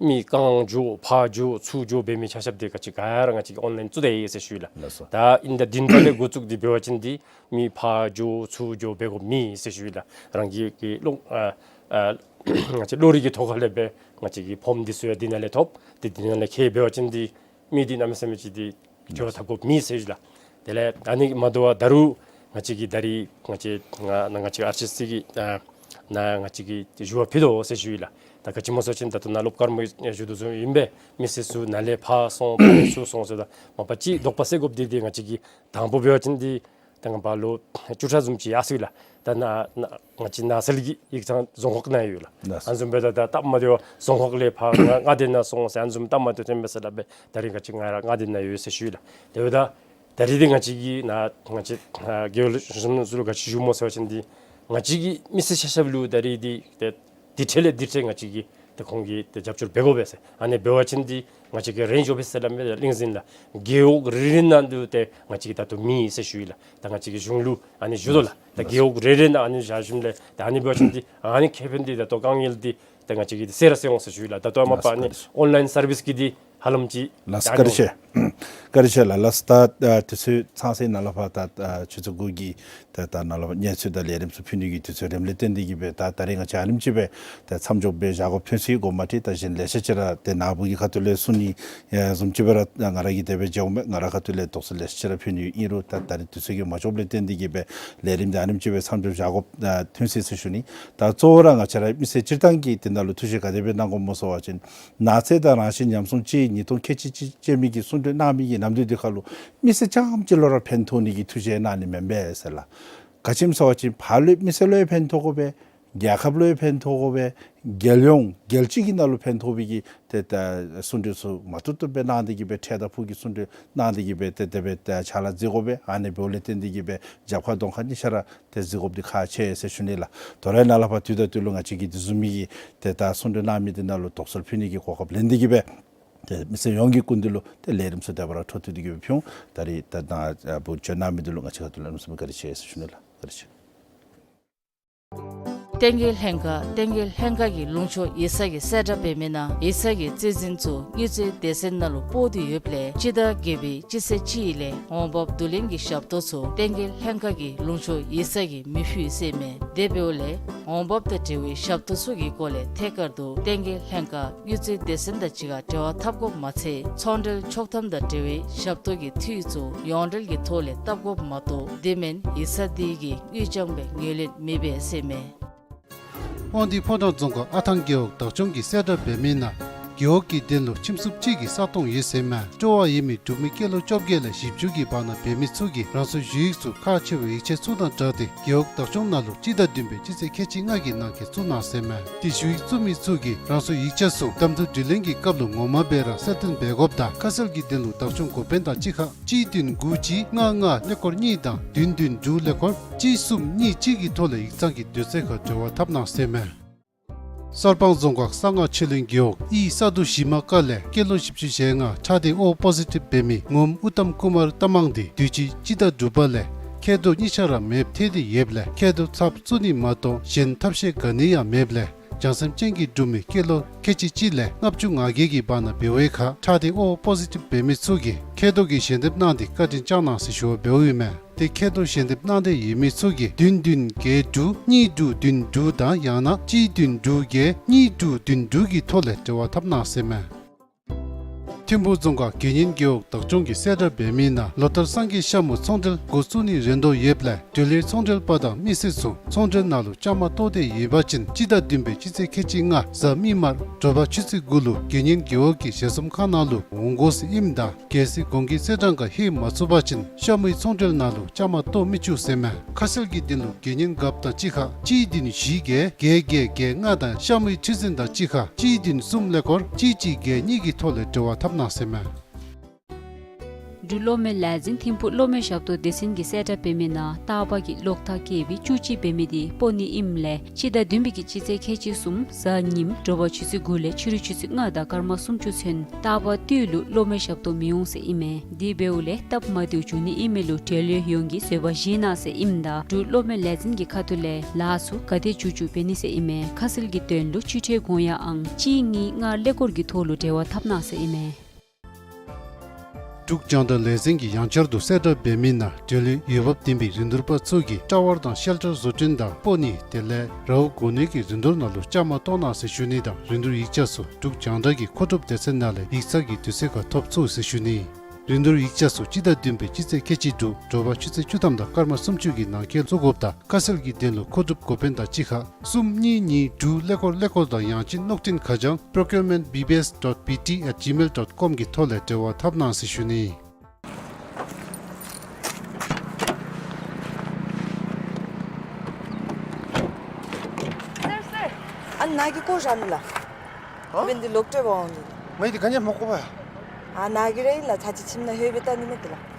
མི་རྐང་འགྱོ་ཕར་འགྱོ་ཚུར་འགྱོ་འབད་མི་ཆ་ཁྱབ་འདི་ག་ཅི་ག་ར་ང་བཅས་ཀྱིས་ཨོན་ལཱའིན་བཙུགས་ད་ཡི་ཟེར་ཞུ་ཡི་ལགས། ལགས་སོ། ད་ཨིན་ད་བདུན་པ་ལས་འགོ་བཙུགས་ཏེ་འབད་བ་ཅིན་འདི་མི་ཕར་འགྱོ་ཚུར་འགྱོ་འབད་དགོཔ་མེད་ཟེར་ཞུ་ཡི་ལགས། རང་གི་གི་གློག་ཨ་ཨ་ང་བཅས་གློག་རིག་གི་ཐོག་ཁ་ལས་འབད་ང་བཅས་ཀྱི་ཕོརམ་འདི་ཚུ་ཡང་འདི་ནང་ལས་ཐོབ་སྟེ་འདི་ནང་ལས་འཁྱེར་འབད་བ་ཅིན་འདི་མི་འདི་གནམ་མེད་ས་མེད་ཅིག་འདི་འགྱོ་ཐབས་དགོཔ་མེད་ཟེར་ཞུ་ཡི་ལགས། དེ་ལས་ཨ་ནི་མ་དོ་བར་ད་རུང་ང་བཅས་ཀྱིས་ད་རིས་ང་བཅས་ང་ང་བཅས་ཨར་ཅི་སི་གི་ཨ་ནང་ང་བཅས་ཀྱིས་ཞུ་བ་ཕུལ་དོ་ཟེར་ཞུ་ཡི་ལགས། ད་ག་ཅི་སྨོ་ཟེར་བ་ཅིན་ད་ལྟོ་ནཱ་སློབ་སྐར་མ་ཞུ་དོ་བཟུམ་ཨིན་པས། མི་སེར་ཚུ་ནཱ་ལས་ཕར་སོང་ཕར་ལས་ཚུར་སོང་ཟེརཝ་ད་མ་པ་ཅིག་དོགས་པ་སེལ་དགོཔ་འདི་འདི་ང་བཅས་ཀྱིས་དང་པ་འབད་བ་ཅིན་འདི་ད་ང་བཅས་ལོ་བཅུ་ཕྲག་བཟུམ་ཅིག་ཡར་སོང་ཡི་ལགས། ད་ནཱ་ནཱ་ང་བཅས་ནགས་ཚལ་གྱི་ཡིག་ཚང་རྫོང་ཁག་ནང་ཡོད་ལགས། ལགས་སོ། ཨ་ནི་བཟུམ་འབདཝ་ད་ད་སྟབས་མ་བདེཝ་རྫོང་ཁག་ལས་ཕར་མངའ་སྡེ་ནང་སོང་ཟེར་ཨ་ནི་བཟུམ་སྟབས་མ་བདེཝ་ཐོན་མས་ཟེར་སླབ་སྦེ་ད་རིས་ང་བཅས་ང་ར་མངའ་སྡེ་ནང་ཡོད་ཟེར་ཞུ་ཡི་ལགས། དེ་འབདཝ་ད་ད་རིས་འདི་ང་བཅས་ཀྱིས་ནཱ་ང་བཅས་ཨ་རྒེད་འོག་གཞོན་ནུ་ཚུ་ལུ་ག་ཅི་ཞུཝ་སྨོ་ཟེར་བ་ཅིན་འདི་ང་བཅས་ཀྱི་མི་སེར་ཆ་ཁྱབ་ལུ་ད་རིས་འདི་ཏེ་དེ་འཕྲལ་ལས་དེ་འཕྲལ་ང་བཅས་ཀྱིས་ཏེ་ཁོང་གི་ཏེ་རྒྱབ་སྐྱོར་འབད་དགོ་པས་ཟེར། ཨ་ནི་འབད་བ་ཅིན་འདི་ང་བཅས་ཀྱིས་རེན་ཇི་ཨོ་ཕིས་ཟེར་སླབ་མི་གླིང་གཞིས་ལགས་རྒེད་འོག་རེ་རེ་ནང་ལུ་ཏེ་ང་བཅས་ཀྱིས་ད་ལྟོ་མེད་ཟེར་ཞུ་ཡི་ལགས། ད་ང་བཅས་ཀྱིས་གཞུང་ལུ་ཨ་ནི་ཞུ་དོ་ལགས། ད་རྒེད་འོག་རེ་རེ་ནང་ཨ་ནི་བཞག་ཞིནམ་ལས་ད་ཨ་ནི་འབད་བ་ཅིན་འདི་ཨ་ནི་ཁེ་ཕན་འདི་ད་ལྟོ་དཀའ་ངལ་འདི་ད་ང་བཅས་ཀྱིས་འདི་སེལ་ར་སེལ་འོང་ཟེར་ཞུ་ཡི་ལགས། ད་ལྟོ་མ་པ་ཨ་ནི་ཨོན་ལཱའིན་སར་བིསི་གི་འདི་ཧ་ལམ་ཅིག་ལགས་སོ། བཀའ་དྲིན་ཆེ། བཀའ་དྲིན་ཆེ་ལགས། ལགས་སོ། ད་ཨ་དུས་ཚོད་ཚང་སའི་ནང་ལས་ཕར་ད་ཨ་ཆུ་ཚོད་དགུ་གི་ད་ད་ནཱ་ལས་ཕར་གནས་ཚུལ་དང་ལས་རིམ་ཚུ་ཕུལ་ནི་གི་དུས་ཚོད་རནམ་ལས་བརྟེན་ཏེ་གིས་སྦེ་ད་ད་རིས་ང་བཅས་ཨ་ནེམ་ཅིག་སྦེ་ད་མཚམས་འཇོག་སྦེ་བཞག་དགོཔ་ཐོན་ཅི། དགོངསམ་མ་ཁྲེལ། ད་གཞན་ལེ་ཤ་ཅིག་ར་ཏེ་ནཱ་བུ་གི་ཁ་ཐུག་ལས་གསུང་ནི་ཨེ་བཟུམ་ཅིག་སྦེ་ར་ང་ར་གིས་དེ་སྦེ་མཇལཝ་མས། ང་རའི་ཁ་ཐུག་ལས་དོགས་སེལ་ལེ་ཤ་ཅིག་ར་ཕུལ་ནི་ཨིན་རུང་ད་ད་རིས་དུས་ཚོད་ཀྱིས་མ་ལྕོགསཔ་ལས་བརྟེན་ཏེ་གིས་སྦེ་ལས་རིམ་འདི་ཨ་ནེམ་ཅིག་སྦེ་མཚམས་འཇོག་བཞག་དགོཔ་ཨ་ཐོན་ཅི་ཟེར་ཞུ་ནི། ད་གཙོ་བོ་ར་ང་བཅས་ར་མི་སེར་སྤྱིར་བཏང་གིས་དེ་ནང་ལུ་ཐུགས་བཞེད་ག་དེ་སྦེ་གནང་དགོཔ་སྨོ་ཟེར་བ་ཅིན་ནགས་ཚལ་དང་རང་བཞིན་ཉམས་སྲུང་ཅིག་ཉིས་སྟོང་ཁལ་གཅིག་གཅིག་ཅན་མི་གི་གསུང་གྲོས་གནང་མི་གི་ནམ་དུས་འདི་ཁར་ལུ་མི་སེར་རྐྱངམ་གཅིག་ལུ་ར་ཕན་ཐོགས་ནི་གི་ཐུགས་བཞེད་གནང་ནི་མེན་པས་ཟེར་ལགས། ག་ཅི་སྨོ་ཟེར་བ་ཅིན་ཕར་ལུ་མི་སེར་ལུ་ཡང་ཕན་ཐོགས་དགོ་པས། རྒྱལ་ཁབ་ལུ་ཡང་ཕན་ཐོགས་དགོ་པས། རྒྱལ་ཡོངས་རྒྱལ་སྤྱི་གི་ནང་ལུ་ཕན་ཐོགས་པའི་གི་ཏེ་ད་གསུང་གྲོས་ཚུ་མ་བཏུབ་བཏུབ་སྦེ་གནང་སྟེ་གིས་སྦེ་འཕྲལ་དང་ཕུགས་ཀྱི་གསུང་གྲོས་གནང་སྟེ་གིས་སྦེ་ཏེ་དེ་སྦེ་ཏེ་ཕྱག་ལཱ་མཛད་དགོ་པས། ཨ་ནི་འབདཝ་ལས་བརྟེན་ཏེ་གིས་སྦེ་རྒྱབ་ཁ་གདོང་ཁ་གཉིས་ཆ་ར་ཏེ་གཟིགས་དགོཔ་འདི་ཁག་ཆེ་ཟེར་ཞུ་ནི་ལགས། དོ་རུང་ནཱ་ལས་ཕར་དུས་དང་དུས་ལུ་ང་བཅས་ཀྱིས་དེ་བཟུམ་མའི་གི་ཏེ་ད་གསུང་གྲོས་གནང་མི་འདི་ནང་ལུ་དོགས་སེལ་ཕུལ་ནི་གི་གོ་སྐབས་ལེན་ཏེ་གིས་སྦེ་ཏེ་མི་སེར་ཡོངས་ཀྱི་སྐུ་མདུན་ལུ་ཏེ་ལས་རིམ་ཚུ་བདེ་བར་འཕྲོ་མཐུད་དེ་གིས་སྦེ་ཕུལ་འོང་། ད་རིས་ད་ནཱ་བུ་བྱོན་གནང་མི་འདི་ལུ་ང་བཅས་ཁ་ཐུག་ལས་གནམ་མེད་ས་མེད་བཀའ་དྲིན་ཆེ་ཟེར་ཞུ་ནི་ལགས། བཀའ་དྲིན་ཆེ། བསྟན་རྒྱས་ལྷན་ཁག། བསྟན་རྒྱས་ལྷན་ཁག་གིས་ལུང་ཕྱོགས་ཡིག་ཚང་གི་གསལ་བསྒྲགས་འབད་མི་ནང་ཡིག་ཚང་གི་རྩིས་འཛིན་ཚུ་དངུལ་རྩིས་སྡེ་ཚན་ནང་ལུ་སྤོ་སྟེ་ཡོདཔ་ལས་སྤྱི་ཟླ་བརྒྱད་པའི་སྤྱི་ཚེས་གཅིག་ལས་འོང་འབབ་བསྡུ་ལེན་གྱི་ཞབས་ཏོག་ཚུ་བསྟན་རྒྱས་ལྷན་ཁག་གིས་ལུང་ཕྱོགས་ཡིག་ཚང་གིས་མི་ཕུལ་ཟེར་མས། དེ་འབདཝ་ལས་འོང་འབབ་དང་འབྲེལ་བའི་ཞབས་ཏོག་ཚུ་གི་སྐོར་ལས་ཐད་ཀར་དུ་བསྟན་རྒྱས་ལྷན་ཁག་དངུལ་རྩིས་སྡེ་ཚན་དང་གཅིག་ཁར་འབྲེལ་བ་འཐབ་དགོཔ་མ་ཚད་ཚོང་འབྲེལ་ཆོག་ཐམ་དང་འབྲེལ་བའི་ཞབས་ཏོག་གི་འཐུས་ཚུ་ཡོངས་འབྲེལ་གྱི་ཐོག་ལས་བཏབ་དགོཔ་མ་གཏོགས་དེ་མེན་ཡིག་ཚང་འདི་གིས་དངུལ་རྐྱང་སྦེ་ངོས་ལེན་མི་འབད་ཟེར་མས། དབང་འདུས་ཕོ་བྲང་རྫོང་ཁག་ཨ་ཐང་རྒེད་འོག་བདག་སྐྱོང་གིས་གསལ་བསྒྲགས་འབད་མི་ནང་རྒེད་འོག་གི་དོན་ལུ་ཁྱིམ་སྲུང་གཅིག་གི་ས་སྟོང་ཡོད་ཟེར་མས། སྤྲོ་བ་ཡོད་མི་འབྲུག་མི་སྐྱེས་ལོ་བཅོ་བརྒྱད་ལས་བཞི་བཅུ་གི་བར་ན་འབད་མི་ཚུ་གིས་རང་སོའི་ཞུ་ཡིག་ཚུ་ཁག་ཆེ་བའི་ཡིག་ཆ་ཚུ་དང་སྦྲགས་ཏེ་རྒེད་འོག་བདག་སྐྱོང་ནང་ལུ་སྤྱི་ཟླ་བདུན་པའི་སྤྱི་ཚེས་ཁལ་གཅིག་ལྔ་གི་ནང་འཁོད་བཙུགས་གནང་ཟེར་མས། ཏེ་ཞུ་ཡིག་བཙུགས་མི་ཚུ་གིས་རང་སོའི་ཡིག་ཆ་ཚུ་གདམ་འཐུ་དྲི་ལན་གྱི་སྐབས་ལུ་ངོ་མ་སྦེ་ར་གསལ་སྟོན་འབད་དགོཔ་དང་ཁ་གསལ་གྱི་དོན་ལུ་བདག་སྐྱོང་འགོ་དཔོན་དང་གཅིག་ཁར་གཅིག་བདུན་དགུ་གཅིག་ལྔ་ལྔ་ཀླད་ཀོར་གཉིས་དང་བདུན་བདུན་དྲུག་ཀླད་ཀོར་གཅིག་གསུམ་གཉིས་གཅིག་གི་ཐོག་ལས་ཡིག་ཚང་གི་དུས་ཚོད་ཁར་འབྲེལ་བ་འཐབ་གནང་ཟེར་མས། གསར་སྤང་རྫོང་ཁག་གསང་སྔགས་ཆོས་གླིང་རྒེད་འོག་ཨི་ས་རྡོ་ཞི་མ་ཀ་ལས་སྐྱེས་ལོ་བཞི་བཅུ་ཞེ་ལྔ་ཁྲག་སྡེ་ཨོ་པོ་ཟི་ཊིབ་འབད་མི་ངོམ་ཨུ་ཏམ་ཀུ་མར་རྟ་མང་འདི་དུས་ཅི་སྤྱི་ཟླ་དྲུག་པ་ལས་མཁལ་རྡོག་གཉིས་ཆ་ར་མེདཔ་ཐལ་ཏེ་ཡོདཔ་ལས་མཁལ་རྡོག་ཚབ་བཙུགས་ནི་མ་གཏོགས་གཞན་ཐབས་ཤེས་ག་ནི་ཡང་མེདཔ་ལས་བྱང་སེམས་ཅན་གྱི་འབྲུག་མི་སྐྱེས་ལོ་ཁལ་གཅིག་གཅིག་ལས་ལྔ་བཅུ་ང་བརྒྱད་ཀྱི་བར་ན་འབད་བའི་ཁར་ཁྲག་སྡེ་ཨོ་པོ་ཟི་ཊིབ་འབད་མི་ཚུ་གིས་མཁལ་རྡོག་གི་ཞལ་འདེབས་གནང་སྟེ་བཀའ་དྲིན་བསྐྱངས་གནང་ཟེར་ཞུ་བ་འབདཝ་ཨིན་མས། ཏེ་མཁལ་རྡོག་ཞལ་འདེབས་གནང་འདོད་ཡོད་མི་ཚུ་གིས་བདུན་བདུན་བརྒྱད་དྲུག་གཉིས་དྲུག་བདུན་དྲུག་དང་ཡང་ན་གཅིག་བདུན་དྲུག་བརྒྱད་གཉིས་དྲུག་བདུན་དྲུག་གི་ཐོག་ལས་འབྲེལ་བ་འཐབ་གནང་ཟེར་མས། ཐིམ་ཕུ་རྫོང་ཁག་དགེ་བསྙེན་རྒེད་འོག་བདག་སྐྱོང་གིས་གསལ་བསྒྲགས་འབད་མི་ནང་ལོ་ལྟར་སངས་རྒྱས་ཤ་མུ་ཚོང་འབྲེལ་འགོ་བཙུགས་ནིའི་རེ་འདོད་ཡོདཔ་ལས་འབྲེལ་ཡོད་ཚོང་འབྲེལ་པ་དང་མི་སེར་ཚུ་ཚོང་འབྲེལ་ནང་ལུ་བཅའ་མར་གཏོགས་ཏེ་ཡོད་པ་ཅིན་སྤྱི་ཟླ་བདུན་པའི་སྤྱི་ཚེས་ཁལ་གཅིག་ལྔ་གཟའ་མིག་དམར་དྲོ་པ་ཆུ་ཚོད་དགུ་ལུ་དགེ་བསྙེན་རྒེད་འོག་གི་ཞལ་འཛོམས་ཁང་ནང་ལུ་འོང་དགོ་ཟེར་ཨིནམ་ད་གལ་སྲིད་གོང་གི་གསལ་བསྒྲགས་ཁར་ལྷོད་མ་ཚུགས་པ་ཅིན་ཤ་མུའི་ཚོང་འབྲེལ་ནང་ལུ་བཅའ་མར་གཏོགས་མི་བཅུག་ཟེར་མས། ཁ་གསལ་གྱི་དོན་ལུ་དགེ་བསྙེན་རྒཔོ་དང་གཅིག་ཁར་གཅིག་བདུན་བཞི་བརྒྱད་བརྒྱད་བརྒྱད་ལྔ་དང་ཤ་མུའི་ཁྲི་འཛིན་དང་གཅིག་ཁར་གཅིག་བདུན་གསུམ་ཀླད་ཀོར་གཅིག་གཅིག་བརྒྱད་གཉིས་ཀྱི་ཐོག་ལས་འབྲེལ་བ་འཐབ་གནང་ཟེར་མས། འབྲུག་གློག་མེ་ལས་འཛིན་ཐིམ་ཕུག་གློག་མེ་ཞབས་ཏོག་སྡེ་ཚན་གྱིས་གསལ་བསྒྲགས་འབད་མི་ནང་རྟག་པར་གྱི་གློག་ཐག་བཀལ་བའི་བཅུ་གཅིག་འབད་མི་དེ་སྤོ་ནི་ཨིནམ་ལས་སྤྱི་ཟླ་བདུན་པའི་གི་སྤྱི་ཚེས་ཁལ་གཅིག་གསུམ་གཟའ་ཉིམ་དྲོ་པ་ཆུ་ཚོད་དགུ་ལས་ཕྱི་རུ་ཆུ་ཚོད་ལྔ་དང་སྐར་མ་སུམ་ཅུ་ཚུན་རྟག་པར་དུས་ལུ་གློག་མེ་ཞབས་ཏོག་མི་འོང་ཟེར་ཨིན་མས། དེ་འབདཝ་ལས་སྟབས་མ་བདེཝ་འབྱུང་ནི་ཨིན་མི་ལུ་འབྲེལ་ཡོད་ཡོངས་ཀྱིས་བཟོད་པ་བཞེས་གནང་ཟེར་ཨིནམ་ད་འབྲུག་གློག་མེ་ལས་འཛིན་གྱི་ཁ་ཐུག་ལས་ལཱ་ཚུ་ག་དེ་མཇུག་མཇུག་འབད་ནི་ཟེར་ཨིན་མས། ཁ་གསལ་གྱི་དོན་ལུ་ཕྱིར་ཕྲད་དགོངས་ཡངས་ཨང་གཅིག་གཉིས་ལྔ་ཀླད་ཀོར་གྱི་ཐོག་ལུ་འབྲེལ་བ་འཐབ་གནང་ཟེར་ཨིན་མས། འབྲུག་རྒྱང་བསྒྲགས་ལས་འཛིན་གྱིས་ཡང་བསྐྱར་དུ་གསལ་བསྒྲགས་འབད་མི་ནང་འབྲེལ་ཡོད་འོས་འབབ་ལྡན་པའི་རིན་བསྡུར་པ་ཚུ་གིས་ཊ་ཝར་དང་ཤེལ་ཊར་བཟོ་སྐྲུན་དང་སྤོ་ནི་དེ་ལས་རཝ་བསྒོར་ནི་གི་རིན་བསྡུར་ནང་ལུ་བཅའ་མར་གཏོགས་གནང་ཟེར་ཞུ་ནི་དང་རིན་བསྡུར་ཡིག་ཆ་ཚུ་འབྲུག་རྒྱང་བསྒྲགས་ཀྱི་མཁོ་སྒྲུབ་སྡེ་ཚན་ནང་ལས་ཡིག་ཚང་གི་དུས་ཚོད་ཁར་ཐོབ་ཚུགས་ཟེར་ཞུ་ནི། རིན་བསྡུར་ཡིག་ཆ་ཚུ་སྤྱི་ཟླ་བདུན་པའི་སྤྱི་ཚེས་ཁལ་གཅིག་དྲུག་དྲོ་པ་ཆུ་ཚོད་བཅུ་ཐམ་དང་སྐར་མ་སུམ་ཅུ་གི་ནང་འཁོད་བཙུགས་དགོཔ་དང་ཁ་གསལ་གྱི་དོན་ལུ་མཁོ་སྒྲུབ་འགོ་དཔོན་དང་གཅིག་ཁར་གསུམ་གཉིས་གཉིས་དྲུག་ཀླད་ཀོར་ཀླད་ཀོར་དང་ཡང་ཅིན་གློག་འཕྲིན་ཁ་བྱང་procurement B B S dot B T at gmail dot com གི་ཐོག་ལས་འབྲེལ་བ་འཐབ་གནང་ཟེར་ཞུ་ནི། སར་སར། ཨ་ནཱ་གི་སྐོར་ར་མི་ལ། ཨ། འབདན་འདི་ལོག་སྤྲོད་པར་འོང་ནི། ང་འདི་ག་ནི་མ་གོ་བ། ཨ་ནཱ་གི་ར་ཨིན་ལགས། ཚར་གཅིག་ཁྱིམ་ནང་ལྷོད་སྦེ་བལྟ་ནི་མས་དེ་ལགས།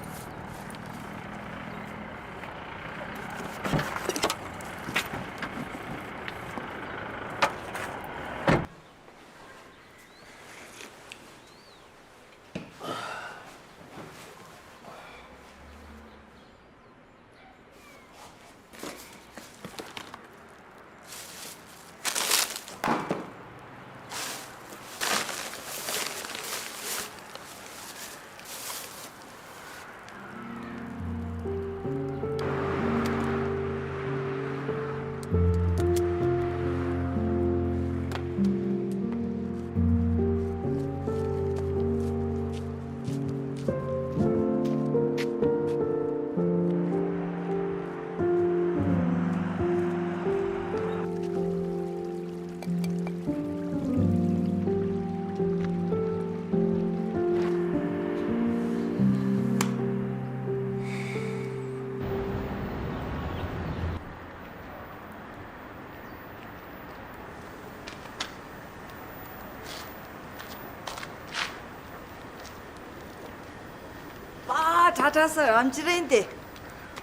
པ་ཊ་ཊ་སར་ཨམ་ཅི་རེ་ཨིན་ཏེ། ང་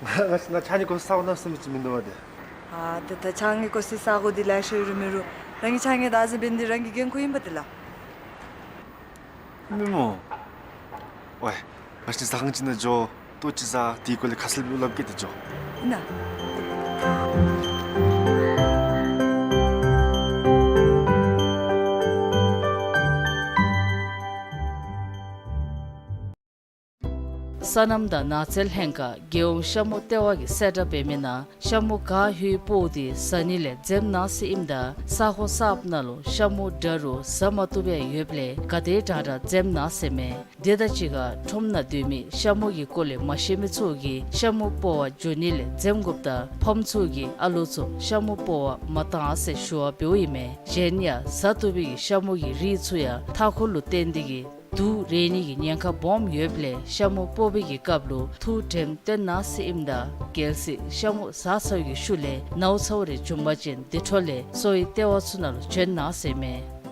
ང་ཕྱགས་སྙིགས་བཀོ་ས་གོ་ནང་སེམས་ཅིག་མིན་འདུག་པ་ཏེ། ཨ་ད་ད་ཕྱགས་སྙིགས་བཀོ་སའི་ས་གོ་འདི་ལེ་ཤ་ཡོད་རུང་མེད་རུང་རང་གི་ཕྱགས་སྙིགས་བདའ་ཟེར་འབད་ནི་འདི་རང་གི་འགན་ཁུར་ཨིན་པ་ཏེ་ལགས། མི་མོ། ཝའི། ང་བཅས་ཟ་ཁང་ཅིག་ནང་འགྱོ། ལྟོ་ཅིག་བཟའ། དེའི་སྐོར་ལས་ཁ་གསལ་སྦེ་སླབ་གེ་ཏེ་འགྱོ། ཨིན་ན། སོ་ནམ་དང་ནགས་ཚལ་ལྷན་ཁག་རྒྱལ་ཡོངས་ཤ་མུ་ལྟེ་བ་གིས་གསལ་བསྒྲགས་འབད་མི་ནང་ཤ་མུ་ག་ཧུའི་སྤོ་དེ་ཟ་ནི་ལས་འཛེམ་གནང་ཟེར་ཨིནམ་ད་ས་ཁོངས་གསརཔ་ནང་ལུ་ཤ་མུ་འདྲ་རུང་ཟ་མ་བཏུབ་པའི་ཡོདཔ་ལས་ག་དེ་དྲག་དྲག་འཛེམ་གནང་ཟེར་མས། དེ་དང་གཅིག་ཁར་ཁྲོམ་ནང་སྡོད་མི་ཤ་མུ་གི་སྐོར་ལས་མ་ཤེས་མི་ཚུ་གིས་ཤ་མུ་སྤོ་བར་འགྱོ་ནི་ལས་འཛེམ་དགོཔ་དང་ཕམ་ཚུ་གིས་ཨ་ལོ་ཚུ་ཤ་མུ་སྤོ་བར་མ་གཏང་ཟེར་ཞུ་བ་འབདཝ་ཨིན་མས། གཞན་ཡང་ཟ་བཏུབ་པའི་ཤ་མུ་གི་རིགས་ཚུ་ཡང་མཐའ་འཁོར་ལུ་བརྟེན་ཏེ་གིས་དུག་རེག་ནི་གི་ཉེན་ཁ་སྦོམ་ཡོདཔ་ལས་ཤ་མུ་སྤོ་བའི་གི་སྐབས་ལུ་ཐུགས་དྲནམ་བཏོན་གནང་ཟེར་ཨིནམ་ད་གལ་སྲིད་ཤ་མུ་ཟ་ཚར་བའི་གི་ཤུལ་ལས་ནཝ་ཚཝ་རེ་བྱུང་པ་ཅིན་དེ་འཕྲོ་ལས་གསོ་བའི་ལྟེ་བ་ཚུ་ནང་ལུ་བྱོན་གནང་ཟེར་མས།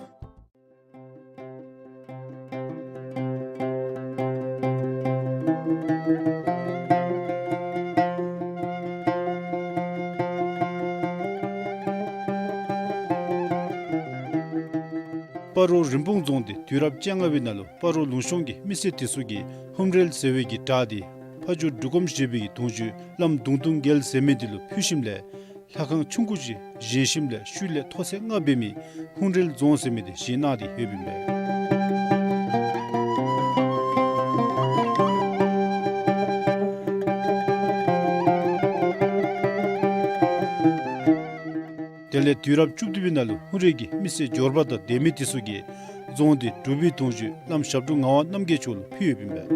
སྤ་རོ་རིན་སྤུངས་རྫོང་འདི་དུས་རབས་བཅོ་ལྔ་པའི་ནང་ལུ་སྤ་རོ་ལུང་གཤོང་གི་མི་སེར་དེ་ཚུ་གིས་ཧུམ་རེལ་ཟེར་བའི་གི་སྒྲ་དེ་ཕ་ཇོ་འབྲུག་སྒོམ་ཞེས་པའི་གི་གདུང་བརྒྱུད་བླམ་གདུང་སྟོང་རྒྱལ་ཟེར་མི་དེ་ལུ་ཕུལ་ཞིནམ་ལས་ལྷ་ཁང་ཆུང་ཀུ་ཅིག་བཞེངས་ཞིནམ་ལས་ཤུལ་ལས་མཐོ་ཚད་ལྔ་འབད་མི་ཧུམ་རེལ་རྫོང་ཟེར་མི་དེ་བཞེངས་གནང་སྟེ་ཡོདཔ་ཨིན་པས། དེ་ལས་དུས་རབས་བཅུ་བདུན་པའི་ནང་ལུ་ཧུམ་རེལ་གྱི་མི་སེར་འབྱོར་པ་དང་ལྡན་མི་དེ་ཚུ་གིས་རྫོང་འདི་འབྲུག་པའི་གདུང་བརྒྱུད་བླམ་ཞབས་དྲུང་ངག་དབང་རྣམ་རྒྱལ་མཆོག་ལུ་ཕུལ་ཡོདཔ་ཨིན་པས།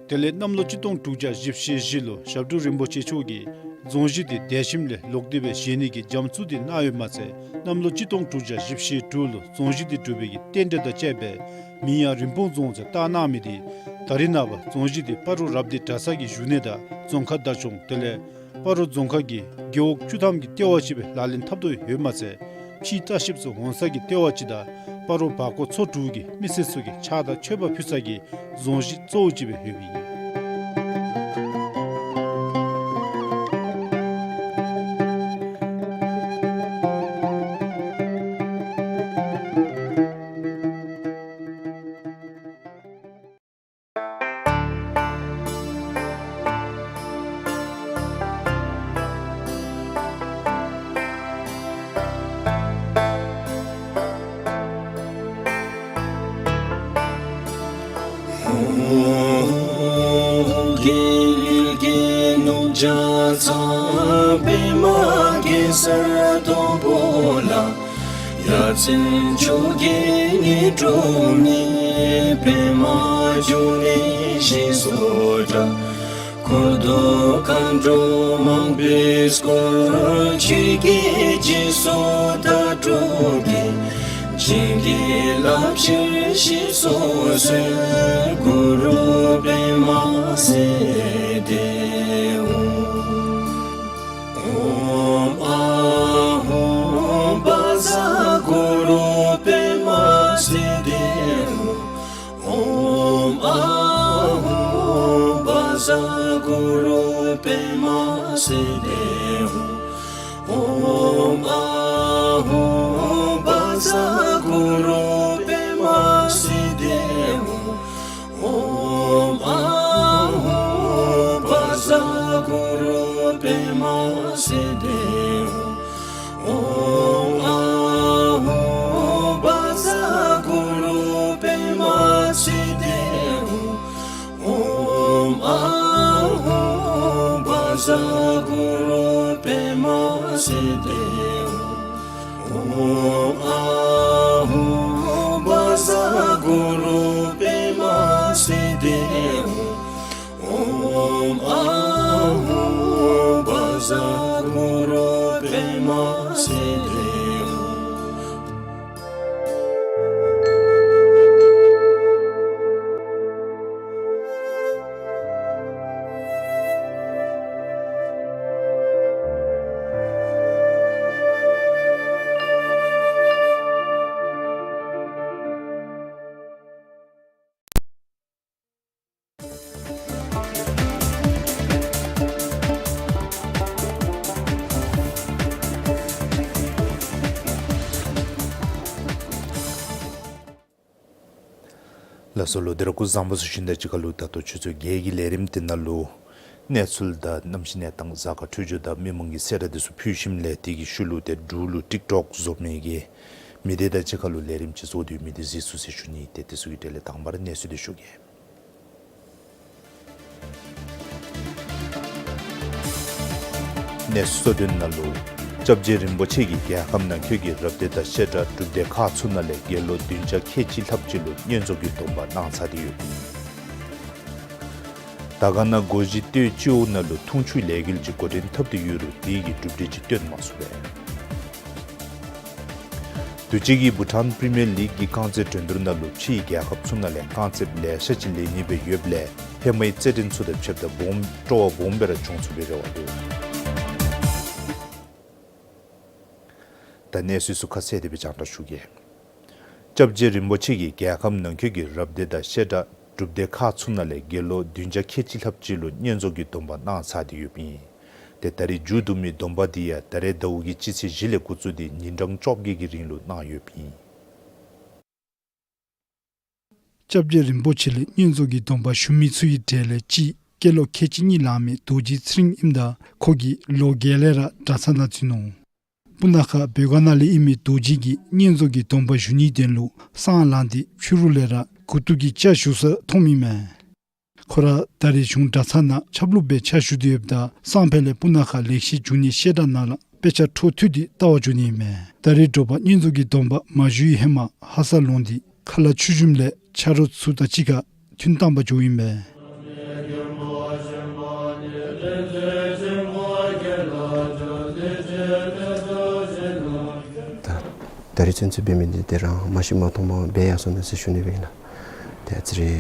དེ་ལས་གནམ་ལོ་གཅིག་སྟོང་དྲུག་བརྒྱ་བཞི་བཅུ་ཞེ་བཞི་ལུ་ཞབས་དྲུང་རིན་པོ་ཆེ་མཆོག་གིས་རྫོང་གཞི་དེ་འདས་ཞིནམ་ལས་ལོག་སྟེ་སྦེ་བཞེངས་ནི་གི་རྒྱ་མཚོ་དེ་གནང་ཡོདཔ་མ་ཚད་གནམ་ལོ་གཅིག་སྟོང་དྲུག་བརྒྱ་བཞི་བཅུ་ཞེ་དྲུག་ལུ་རྫོང་གཞི་དེ་གྲུབ་པའི་གི་རྟེན་འབྲེལ་དང་བཅས་པའི་མིང་ཡང་རིན་སྤུངས་རྫོང་ཟེར་བཏགས་གནང་མི་དེ་ད་རེས་ནངས་པ་རྫོང་གཞི་དེ་སྤ་རོ་རབ་སྡེ་གྲྭ་ཚང་གི་བཞུགས་གནས་དང་རྫོང་ཁ་བདག་སྐྱོང་དེ་ལས་སྤ་རོ་རྫོང་ཁག་གི་རྒེད་འོག་བཅུ་ཐམ་གྱི་ལྟེ་བ་ཅིག་སྦེ་ལག་ལེན་འཐབ་དོ་ཡོདཔ་མ་ཚད་ ཕྱིའི་ལྟ་བཤལཔ་ཚུ་འོང་ས་གི་ལྟེ་བ་ཅིག་དང་སྤ་རོ་བར་སྐོར་ཚོ་དྲུག་གི་མི་སེར་ཚུ་གིས་ཕྱག་དང་མཆོད་པ་ཕུལ་ས་གི་རྫོང་གཞི་གཙོ་བོ་ཅིག་སྦེ་ཡོདཔ་ཨིན། ཡ་མཚན་མཆོག་གི་ཉི་དྲོ་ནི་པདྨ་འབྱུང་གནས་ཞེས་སུ་གྲགས། འཁོར་དུ་མཁའ་འགྲོ་མང་པོས་བསྐོར། ཆོས་ཀྱི་རྗེས་སུ་དྭ་ཕྲུག་གིས། བྱིན་གྱིས་བརླབ་ཕྱིར་གཤེགས་སུ་གསོལ། གུ་རུ་པདྨ་སིདྡྷི་ཧཱུྃ། ཨོཾ་ཨཱཿཧཱུྃ་བཛྲ་གུ་རུ་པདྨ་སིདྡྷི་ཧཱུྃ། ཨོཾ་ཨཱཿཧཱུྃ་བཛྲ་གུ་རུ་པདྨ་སིདྡྷི་ཧཱུྃ། ཨོཾ་ཨཱཿཧཱུྃ་བཛྲ་གུ་རུ་པདྨ་སིདྡྷི་ཧཱུྃ། ཨོཾ་ཨཱཿཧཱུྃ་བཛྲ་གུ་རུ་པདྨ་སིདྡྷི་ཧཱུྃ། ཨོཾ་ཨཱཿཧཱུྃ་བཛྲ་གུ་རུ་པདྨ་སིདྡྷི་ཧཱུྃ། ཨོཾ་ཨཱཿཧཱུྃ་བཛྲ་གུ་རུ་པདྨ་སིདྡྷི་ཧཱུྃ། ཨོཾ་ཨཱཿཧཱུྃ་བཛྲ་གུ་རུ་པདྨ་སིདྡྷི་ཧཱུྃ། ཨོཾ་ཨཱཿཧཱུྃ་བཛྲ་གུ་རུ་པདྨ་སིདྡྷི་ཧཱུྃ། ལགས་སོ་ལགས། དེ་རིང་སྐུ་གཟུགས་བཟང་པོ་ཚུ་བཞིན་དུ་གཅིག་ཁར་ལུ་ད་ལྟོ་ཆུ་ཚོད་བརྒྱད་ཀྱི་ལས་རིམ་དེ་ནང་ལུ་གནས་ཚུལ་དང་གནམ་གཤིས་གནས་སྟངས་གཟའ་སྐར་འཕྲོད་སྦྱོར་དང་མི་མང་གི་གསལ་བསྒྲགས་དེ་ཚུ་ཕུལ་ཞིནམ་ལས་དེ་གི་ཤུལ་ལུ་ཏེ་འབྲུག་ལུ་ཊིཀ་ཊོཀ་བཟོ་མི་གི་མི་སྡེ་དང་གཅིག་ཁར་ལུ་ལས་རིམ་ཅིག་བཟོ་སྟེ་ཡོད་མི་དེ་གཟིགས་ཚུགས་ཟེར་ཞུ་ནི། ཏེ་དེ་ཚུ་གི་གྲས་ལས་དང་པ་ར་གནས་ཚུལ་དེ་ཞུ་གེ། གནས་ཚུལ་གཙོ་དོན་ནང་ལུ། སྐྱབས་རྗེ་རིན་པོ་ཆེ་གིས་རྒྱལ་ཁབ་ནང་འཁོད་ཀྱི་རབ་སྡེ་དང་བཤད་གྲྭ་སྒྲུབ་སྡེ་ཁག་ཚུ་ནང་ལས་དགེ་སློང་བདུན་བརྒྱ་ཁལ་གཅིག་ལྷགཔ་ཅིག་ལུ་བསྙེན་རྫོགས་ཀྱི་སྡོམ་པ་གནང་ཚར་ཏེ་ཡོདཔ་ཨིན། དར་དཀར་ན་སྒོ་བཞི་སྟོད་སྤྱི་འོག་ནང་ལུ་འཐུང་ཆུའི་ལས་འགུལ་ཅིག་འགོ་འདྲེན་འཐབ་སྟེ་ཡོད་རུང་དེ་གིས་གྲུབ་འབྲས་ཅིག་སྟོན་མ་ཚུགས་པས། དུས་ཅི་གི་བྷུ་ཊཱན་པི་རི་མི་ཡར་ལིག་གི་རྐང་རྩེད་འགྲན་བསྡུར་ནང་ལུ་ཕྱིའི་རྒྱལ་ཁབ་ཚུ་ནང་ལས་རྐང་རྩེདཔ་ལེ་ཤ་ཅིག་ལེན་ནི་སྦེ་ཡོདཔ་ལས་ཧེ་མའི་རྩེད་འགྲན་ཚུ་དང་ཕྱདཔ་ད་སྦོམ་སྤྲོ་བ་སྦོམ་སྦེ་ར་བྱུང་ཚུགས་པའི་རེ་བ་འདུག། ད་གནས་ཚུལ་ཚུ་ཁ་གསལ་དེ་སྦེ་རྒྱང་བསྒྲགས་ཞུ་གེ། སྐྱབས་རྗེ་རིན་པོ་ཆེ་གིས་རྒྱལ་ཁབ་ནང་འཁོད་ཀྱི་རབ་སྡེ་དང་བཤད་གྲྭ་སྒྲུབ་སྡེ་ཁག་ཚུ་ནང་ལས་དགེ་སློང་བདུན་བརྒྱ་ཁལ་གཅིག་ལྷགཔ་ཅིག་ལུ་བསྙེན་རྫོགས་ཀྱི་སྡོམ་པ་གནང་ཚར་ཏེ་ཡོདཔ་ཨིན། ཏེ་ད་རེས་མཇུག་བསྡུ་མི་སྡོམ་པ་འདི་ཡང་ད་རེས་ཟླཝ་གི་སྤྱི་ཚེས་བཞི་ལས་འགོ་བཙུགས་ཏེ་ཉིན་གྲངས་བཅོ་བརྒྱད་ཀྱི་རིང་ལུ་གནང་ཡོདཔ་ཨིན། སྐྱབས་རྗེ་རིན་པོ་ཆེ་ལས་བསྙེན་རྫོགས་ཀྱི་སྡོམ་པ་ཞུ་མི་ཚུ་གི་གྲས་ལས་གཅིག་སྐྱེས་ལོ་ཁལ་གཅིག་གཉིས་ལང་མི་རྡོ་རྗེ་ཚེ་རིང་ཨིནམ་ད་ཁོ་གིས་ལོ་བརྒྱད་ལས་ར་གྲྭ་ཚང་ནང་འཛུལ་ནུག། སྤུ་ན་ཁ་བོད་སྒར་ནང་ལས་ཨིན་མི་རྡོ་རྗེ་གིས་བསྙེན་རྫོགས་ཀྱི་སྡོམ་པ་ཞུ་ནིའི་དོན་ལུ་སྲང་ལངས་ཏེ་ཕྱི་རུ་ལས་ར་མགུ་ཏོ་གི་སྐྱ་བཞུགས་ས་མཐོངམ་ཨིན་མས། ཁོ་ར་ད་རེས་གཞུང་གྲྭ་ཚང་ནང་ཆབ་ལུགས་སྦེ་ཕྱག་ཞུ་སྟེ་ཡོདཔ་ད་སང་ཕོད་ལས་སྤུ་ན་ཁ་ལེགས་བཤད་འབྱུང་གནས་བཤད་གྲྭ་ནང་ལུ་དཔེ་ཆ་འཕྲོ་མཐུད་དེ་བལྟ་བར་འགྱོ་ནི་ཨིན་མས། ད་རེས་དྲོ་པ་བསྙེན་རྫོགས་ཀྱི་སྡོམ་པ་མ་ཞུ་བའི་ཧེ་མ་ཧ་སག་ལུང་བསྟན་ཁ་ལ་ཆུ་ཞུན་ལས་ཆ་རོགས་ཚུ་དང་གཅིག་ཁར་ཐུན་བཏང་པར་འགྱོཝ་ཨིན་པས། ད་ད་རེས་ཚུན་ཚོད་འབད་མི་འདི་དེ་རང་མ་ཤེས་མ་མཐོངམ་འབད་ཡར་སོང་ནུག་ཟེར་ཞུ་ནི་སྦེ་ཨིན་ལགས། ཏེ་ཨ་ཙི་རེ་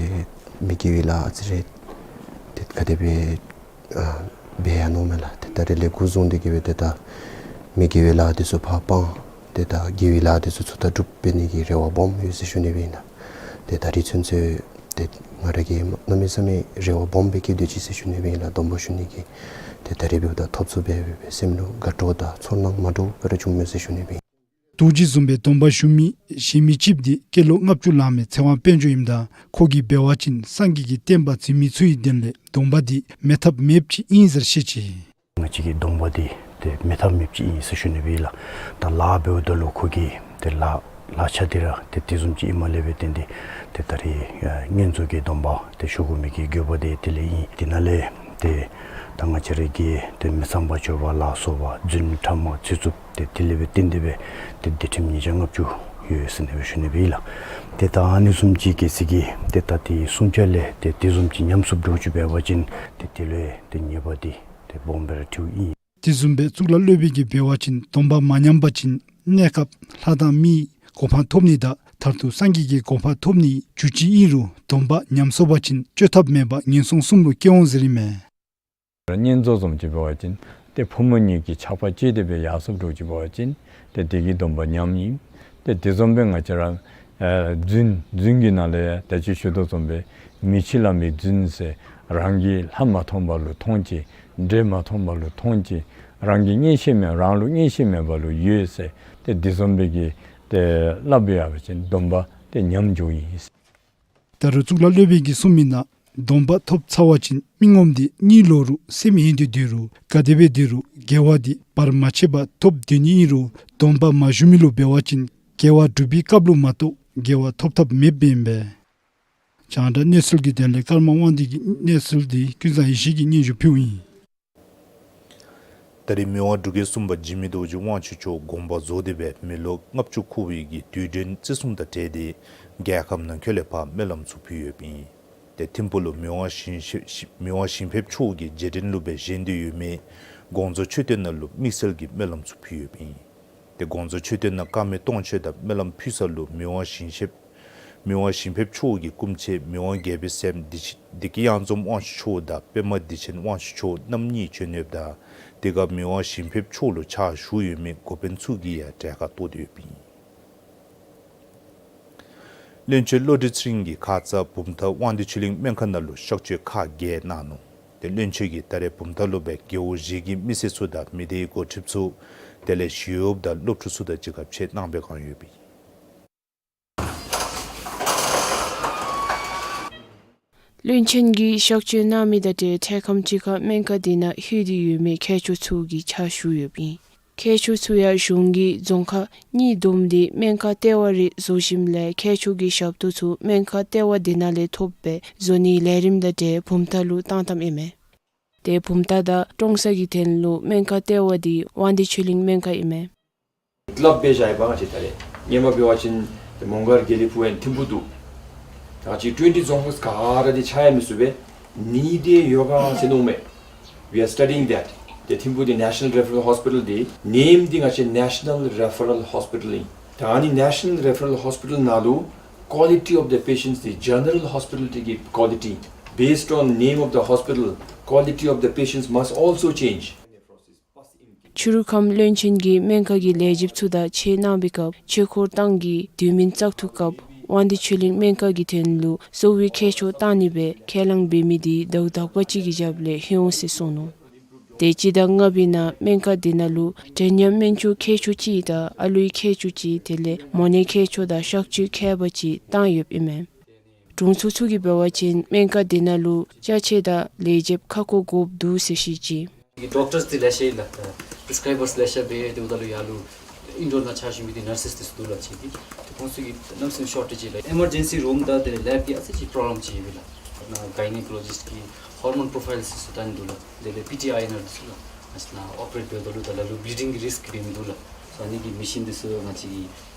མི་དགེ་བའི་ལཱ་ཨ་ཙི་རེ་ཏེ་ག་དེ་སྦེ་ཨ་འབད་ཡར་ནུག་མས་ལགས། ཏེ་ད་རེས་ལས་འགོ་བཟུང་སྟེ་གི་སྦེ་ཏེ་ད་མི་དགེ་བའི་ལཱ་འདི་ཚུ་ཕར་སྤང་། ཏེ་ད་དགེ་བའི་ལཱ་འདི་ཚུ་ཚུ་ད་སྒྲུབ་འབད་ནི་གི་རེ་བ་སྦོམ་ཡོད་ཟེར་ཞུ་ནི་སྦེ་ཨིན་ལགས། ཏེ་ད་རིས་ཚུན་ཚོད་ཏེ་ང་ར་གིས་གནམ་མེད་ས་མེད་རེ་བ་སྦོམ་སྦེ་བསྐྱེད་དེ་ཅིག་ཟེར་ཞུ་ནི་སྦེ་ཨིན་ལགས། སྡོམ་པ་ཞུ་ནི་གི་ཏེ་ད་རིས་འབདཝ་ད་ཐོབ་ཚུགས་པས་སྦེ་སེམས་ལུ་དགའ་སྤྲོ་དང་ཚོར་སྣང་མ་འདྲཝ་སྦེ་ར་བྱུངམ་མས་ཟེར་ཞུ་ནི་སྦེ་ཨིན། རྡོ་རྗེ་བཟུམ་སྦེ་སྡོམ་པ་ཞུ་མི་གཞན་མི་ཅིག་འདི་སྐྱེས་ལོ་ལྔ་བཅུ་ལང་མི་ཚེ་དབང་དཔལ་འབྱོར་ཨིནམ་ད་ཁོ་གིས་འབད་བ་ཅིན་སངས་རྒྱས་ཀྱི་བསྟན་པ་འཛིན་མི་ཚུ་གི་དོན་ལས་སྡོམ་པ་འདི་མེད་ཐབས་མེདཔ་ཅིག་ཨིན་ཟེར་བཤད་ཅི། ང་བཅས་ཀྱི་སྡོམ་པ་འདི་ཏེ་མེད་ཐབས་མེདཔ་ཅིག་ཨིན་ཟེར་ཞུ་ནི་སྦེ་ཨིན་ལགས། ད་ལཱ་འབདཝ་ད་ལུ་ཁོ་གི་ཏེ་ལཱ་ལཱ་ཆ་འདི་ར་ཏེ་དེ་བཟུམ་ཅིག་ཨིནམ་ལས་འབད་བརྟེན་ཏེ་ཏེ་ད་རིས་ཨ་བསྙེན་རྫོགས་ཀྱི་སྡོམ་པ་ཏེ་ཞུ་དགོ་མི་གི་དགོས་པ་འདི་དེ་ལས་ཨིན། དེ་ནང་ལས་ཏེ་ད་ང་བཅས་ར་གི་ཏེ་མི་ཚངས་པ་སྤྱོད་པ་ལ་སོགས་པ་རྫུན་ཕྲ་མ་ཚིག་རྩུབ་ཏེ་དེ་ལས་འབད་བརྟེན་ཏེ་སྦེ་ཏེ་སྡིག་ཁྲིམས་ཉིས་བརྒྱ་ལྔ་བཅུ་ཡོད་ཟེར་ནི་སྦེ་ཞུ་ནི་སྦེ་ཨིན་ལགས། ཏེ་ད་ཨ་ནི་བཟུམ་ཅིག་གི་ཚིག་གི་ཏེ་ད་དེ་བསྲུང་བྱ་ལས་ཏེ་དེ་བཟུམ་ཅིག་ཉམས་སུ་འགྲོ་ཅིག་འབད་བ་ཅིན་ཏེ་དེ་ལས་ཏེ་ཉེས་པ་འདི་ཏེ་སྦོམ་སྦེ་ར་ཐོབ་ཨིན། དེ་བཟུམ་སྦེ་གཙུག་ལག་སློབ་དཔོན་གྱིས་འབད་བ་ཅིན་སྡོམ་པ་མ་ཉམས་པ་ཅིན་གནས་སྐབས་ལྷ་དང་མིའི་གོ་འཕང་ཐོབ་ནི་དང་མཐར་ཐུག་སངས་རྒྱས་ཀྱི་གོ་འཕང་ཐོབ་ནི་རྒྱུ་ཅིག་ཨིན་རུང་སྡོམ་པ་ཉམས་སོང་པ་ཅིན་བཅོས་ཐབས་མེད་པར་ངན་སོང་གསུམ་ལུ་སྐྱེ་འོང་ཟེར་ཨིན་མས། བསྙེན་རྫོགས་བཟུམ་ཅིག་འབད་བ་ཅིན་ཏེ་ཕོ་མོ་གཉིས་ཀྱི་ཆགས་པ་སྐྱེས་ཏེ་སྦེ་ཡར་སོཔ་འདྲཝ་ཅིག་འབད་བ་ཅིན་ཏེ་དེ་གིས་སྡོམ་པ་ཉམས་ཨིན། ཏེ་དེ་བཟུམ་སྦེ་ང་བཅས་ར་ཨ་རྫུན་རྫུན་གྱི་ནང་ལས་ད་ཅི་ཞུ་དོ་བཟུམ་སྦེ་མི་ཕྱི་ལ་མི་རྫུན་ཟེར། རང་གིས་ལྷ་མ་མཐོང་བ་ལུ་མཐོང་ཅི། འདྲེ་མ་མཐོང་བ་ལུ་མཐོང་ཅི། རང་གི་གཉེན་བཤེས་མེད་རང་ལུ་གཉེན་བཤེས་མེད་པ་ལུ་ཡོད་ཟེར། ཏེ་དེ་བཟུམ་སྦེ་གི་ཏེ་སླབ་ཡར་བ་ཅིན་སྡོམ་པ་ཏེ་ཉམས་འགྱོཝ་ཨིན། ད་རུང་གཙུག་ལག་སློབ་དཔོན་གྱིས་གསུངས་མི་ནང་སྡོམ་པ་ཐོབ་ཚར་བ་ཅིན་མི་ངོམ་འདི་གཉིད་ལོག་རུང་སེམས་ཡེངས་ཏེ་སྡོད་རུང་ག་དེ་སྦེ་སྡོད་རུང་དགེ་བ་འདི་བར་མ་ཆད་པར་ཐོབ་སྡོད་ནི་ཨིན་རུང་སྡོམ་པ་མ་ཞུ་མི་ལུ་འབད་བ་ཅིན་དགེ་བ་སྒྲུབ་པའི་སྐབས་ལུ་མ་གཏོགས་དགེ་བ་ཐོབ་ཐབས་མེདཔ་ཨིན་པས། རྒྱང་བསྒྲགས་གནས་ཚུལ་གྱི་དོན་ལས་ཀརྨ་དབང་འདུས་ཀྱིས་གནས་ཚུལ་འདི་ཀུན་བཟང་ཡེ་ཤེས་ཀྱིས་སྙན་ཞུ་ཕུལཝ་ཨིན། ད་རིས་མི་དབང་འབྲུག་རྒྱལ་གསུམ་པ་འཇིགས་མེད་རྡོ་རྗེ་དབང་ཕྱུག་མཆོག་དགོངས་པ་རྫོགས་ཏེ་སྦེ་མི་ལོ་ལྔ་བཅུ་འཁོར་བའི་གི་དུས་དྲན་བརྩི་སྲུང་དང་འབྲེལ་ཏེ་རྒྱལ་ཁབ་ནང་འཁོད་ལས་ཕར་སྨོན་ལམ་ཚུ་ཕུལ་ཡོདཔ་ཨིན། ཏེ་ཐིམ་ཕུག་ལུ་མི་དབང་ཞིང་ཞིང་མི་དབང་ཞིང་ཕེབས་མཆོག་གི་རྗེས་དྲན་ལུ་སྦེ་བཞེངས་ཏེ་ཡོད་མི་དགོངས་རྫོགས་མཆོད་རྟེན་ནང་ལུ་དམིགས་བསལ་གྱི་སྨོན་ལམ་ཚུ་ཕུལ་ཡོདཔ་ཨིན། ཏེ་དགོངས་རྫོགས་མཆོད་རྟེན་ནང་དཀར་མེ་སྟོང་མཆོད་དང་སྨོན་ལམ་ཕུལ་ས་ལུ་མི་དབང་ཞིང་ཕེབས་མི་དབང་ཞིང་ཕེབས་མཆོག་གི་སྐུ་མཆེད་མི་དབང་རྒྱལ་པོའི་སྲསམོ་བདེ་བདེ་སྐྱིད་གཡང་འཛོམས་དབང་ཕྱུག་མཆོག་དང་པདྨ་བདེ་ཆེན་དབང་ཕྱུག་མཆོག་རྣམ་གཉིས་བྱོན་ཡོདཔ་ད་དེ་སྐབས་མི་དབང་ཞིང་ཕེབས་མཆོག་ལུ་ཕྱག་ཞུ་ཡོད་མི་འགོ་དཔོན་ཚུ་གིས་ཡང་གྲལ་ཁར་གཏོགས་ཏེ་ཡོདཔ་ཨིན། བློན་ཆེན་བློ་གྲོས་ཚེ་རིང་གིས་ཁ་ཙ་བུམ་ཐང་དབང་འདུས་ཆོས་གླིང་སྨན་ཁང་ནང་ལུ་གཤག་བཅོས་ཁག་བརྒྱད་གནང་ནུག། ཏེ་བློན་ཆེན་གྱིས་ད་རེས་བུམ་ཐང་ལུ་སྦེ་རྒེད་འོག་བཞི་གི་མི་སེར་ཚུ་དང་མི་སྡེའི་འགོ་ཁྲིདཔ་ཚུ་དེ་ལས་ཞི་གཡོགཔ་དང་སློབ་ཕྲུག་ཚུ་དང་གཅིག་ཁར་ཕྱད་གནང་སྦེ་བཀང་ཡོདཔ་ཨིན། བློན་ཆེན་གྱིས་གཤག་བཅོས་གནང་མི་དང་འབྲེལ་འཕྲལ་ཁམས་ཅིག་ཁར་སྨན་ཁང་འདི་ནང་ལྷོད་དེ་ཡོད་མི་མཁས་མཆོག་ཚུ་གི་ཕྱག་ཞུ་ཡོདཔ་ཨིན། མཁས་མཆོག་ཚུ་ཡང་གཞུང་གི་རྫོང་ཁག་གཉིས་བསྡོམས་ཏེ་སྨན་ཁང་ལྟེ་བ་རེ་བཟོ་ཞིནམ་ལས་མཁས་མཆོག་གི་ཞབས་ཏོག་ཚུ་སྨན་ཁང་ལྟེ་བ་འདི་ནང་ལས་ཐོབ་སྦེ་བཟོ་ནིའི་ལས་རིམ་དང་འབྲེལ་བུམ་ཐང་ལུ་བཏང་བཏངམ་ཨིན་མས། ཏེ་བུམ་ཐང་དང་ཀྲོང་གསར་གྱི་དོན་ལུ་སྨན་ཁང་ལྟེ་བ་འདི་དབང་འདུས་ཆོས་གླིང་སྨན་ཁང་ཨིན་མས། ལགཔ་སྦེ་བཞག་ཡོདཔ་ང་བཅས་ད་རེས་སྔོན་མ་འབད་བ་ཅིན་ཏེ་མོང་སྒར་དགེ་ལེགས་ཕུག་ཨེན་ཐིམ་ཕུག་འདུག། ད་ང་བཅས་twenty zones ག་ར་འདི་ཆགས་ཡང་མི་ཚུགས་པས། ནི་འདི་ཡོད་ག་ཟེར་མནོཝ་མས། We are studying that. ཏེ་ཐིམ་ཕུག་འདི་National Referral Hospital འདི་name འདི་ང་བཅས་National Referral Hospital ཨིན། ད་ཨ་ནི་National Referral Hospital ནང་ལུ་quality of the patients འདི་General Hospital འདི་གི་quality, based on name of the hospital, quality of the patients must also change. ཕྱི་རུ་ཁམས་བློན་ཆེན་གྱིས་སྨན་ཁང་གི་ལས་བྱེདཔ་ཚུ་དང་ཕྱད་གནང་བའི་སྐབས་ཆོས་འཁོར་ཐང་གི་དུས་མིན་བཙག་འཐུ་སྐབས་དབང་འདུས་ཆོས་གླིང་སྨན་ཁང་གི་དོན་ལུ་གསོ་བའི་མཁས་མཆོག་བཏང་ནི་སྦེ་ཁས་བླངས་འབད་མི་འདི་ཟླཝ་དག་པ་ཅིག་གི་རྒྱབ་ལས་ལྷོད་འོང་ཟེར་གསུངས་ནུག། ཏེ་སྤྱི་ཟླ་ལྔ་པའི་ནང་སྨན་ཁང་འདི་ནང་ལུ་འདྲེ་ཉམས་སྨན་བཅོས་མཁས་མཆོག་གཅིག་དང་ཨ་ལུའི་མཁས་མཆོག་གཅིག་དེ་ལས་མོ་ནད་མཁས་མཆོག་དང་གཤག་བཅོས་མཁས་པ་གཅིག་བཏང་ཡོདཔ་ཨིན་མས། དྲུང་འཚོ་ཚུ་གིས་འབད་བ་ཅིན་སྨན་ཁང་འདི་ནང་ལུ་ཅ་ཆས་དང་ལས་བྱེདཔ་ཁག་ཁོ་དགོཔ་འདུག་ཟེར་བཤད་ཅི། Doctors འདི་ལེ་ཤ་ཡོད་ལགས། prescribers ལེ་ཤ་འབད་དེ་འབདཝ་ད་ལུ་ཡར་ལུ་ཨིན་ཌོར་ནང་ཕྱག་ཞུ་མི་འདི་ནར་སེསི་འདི་ཚུ་འདུག་ལགས། ཅིག་འདི་ཁོང་ཚུ་གིས་གནམ་མེད་ས་མེད་ཤོར་ཊེཇ་ཡོད་ལགས། ཨེ་མར་ཇེན་སི་རུམ་དང་དེ་ལས་ལེབ་འདི་ཨ་ཙི་ཅིག་པོརོབ་ལེམ་ཅིག་ཡོད་ལགས། ནཱ་གའི་ནི་ཀོ་ལོ་ཇིསཊ་གི་ཧོར་མོན་པོརོ་ཕའིལ་འདི་ཚུ་བལྟ་ནི་འདུག་ལགས། དེ་ལས་པི་ཊི་ཨའི་ཨེན་ཨར་འདི་ཚུ་ལགས། ཨ་ཙི་ནཱ་ཨོ་པ་རེཊ་འབདཝ་ད་ལུ་ད་ལ་ལུ་བླིཌིང་གི་རིསཀ་འབད་མི་འདུག་ལགས། སོ་ཨ་ནི་གི་མེ་ཤིན་འདི་ཚུ་ང་བཅས་ཀྱིས་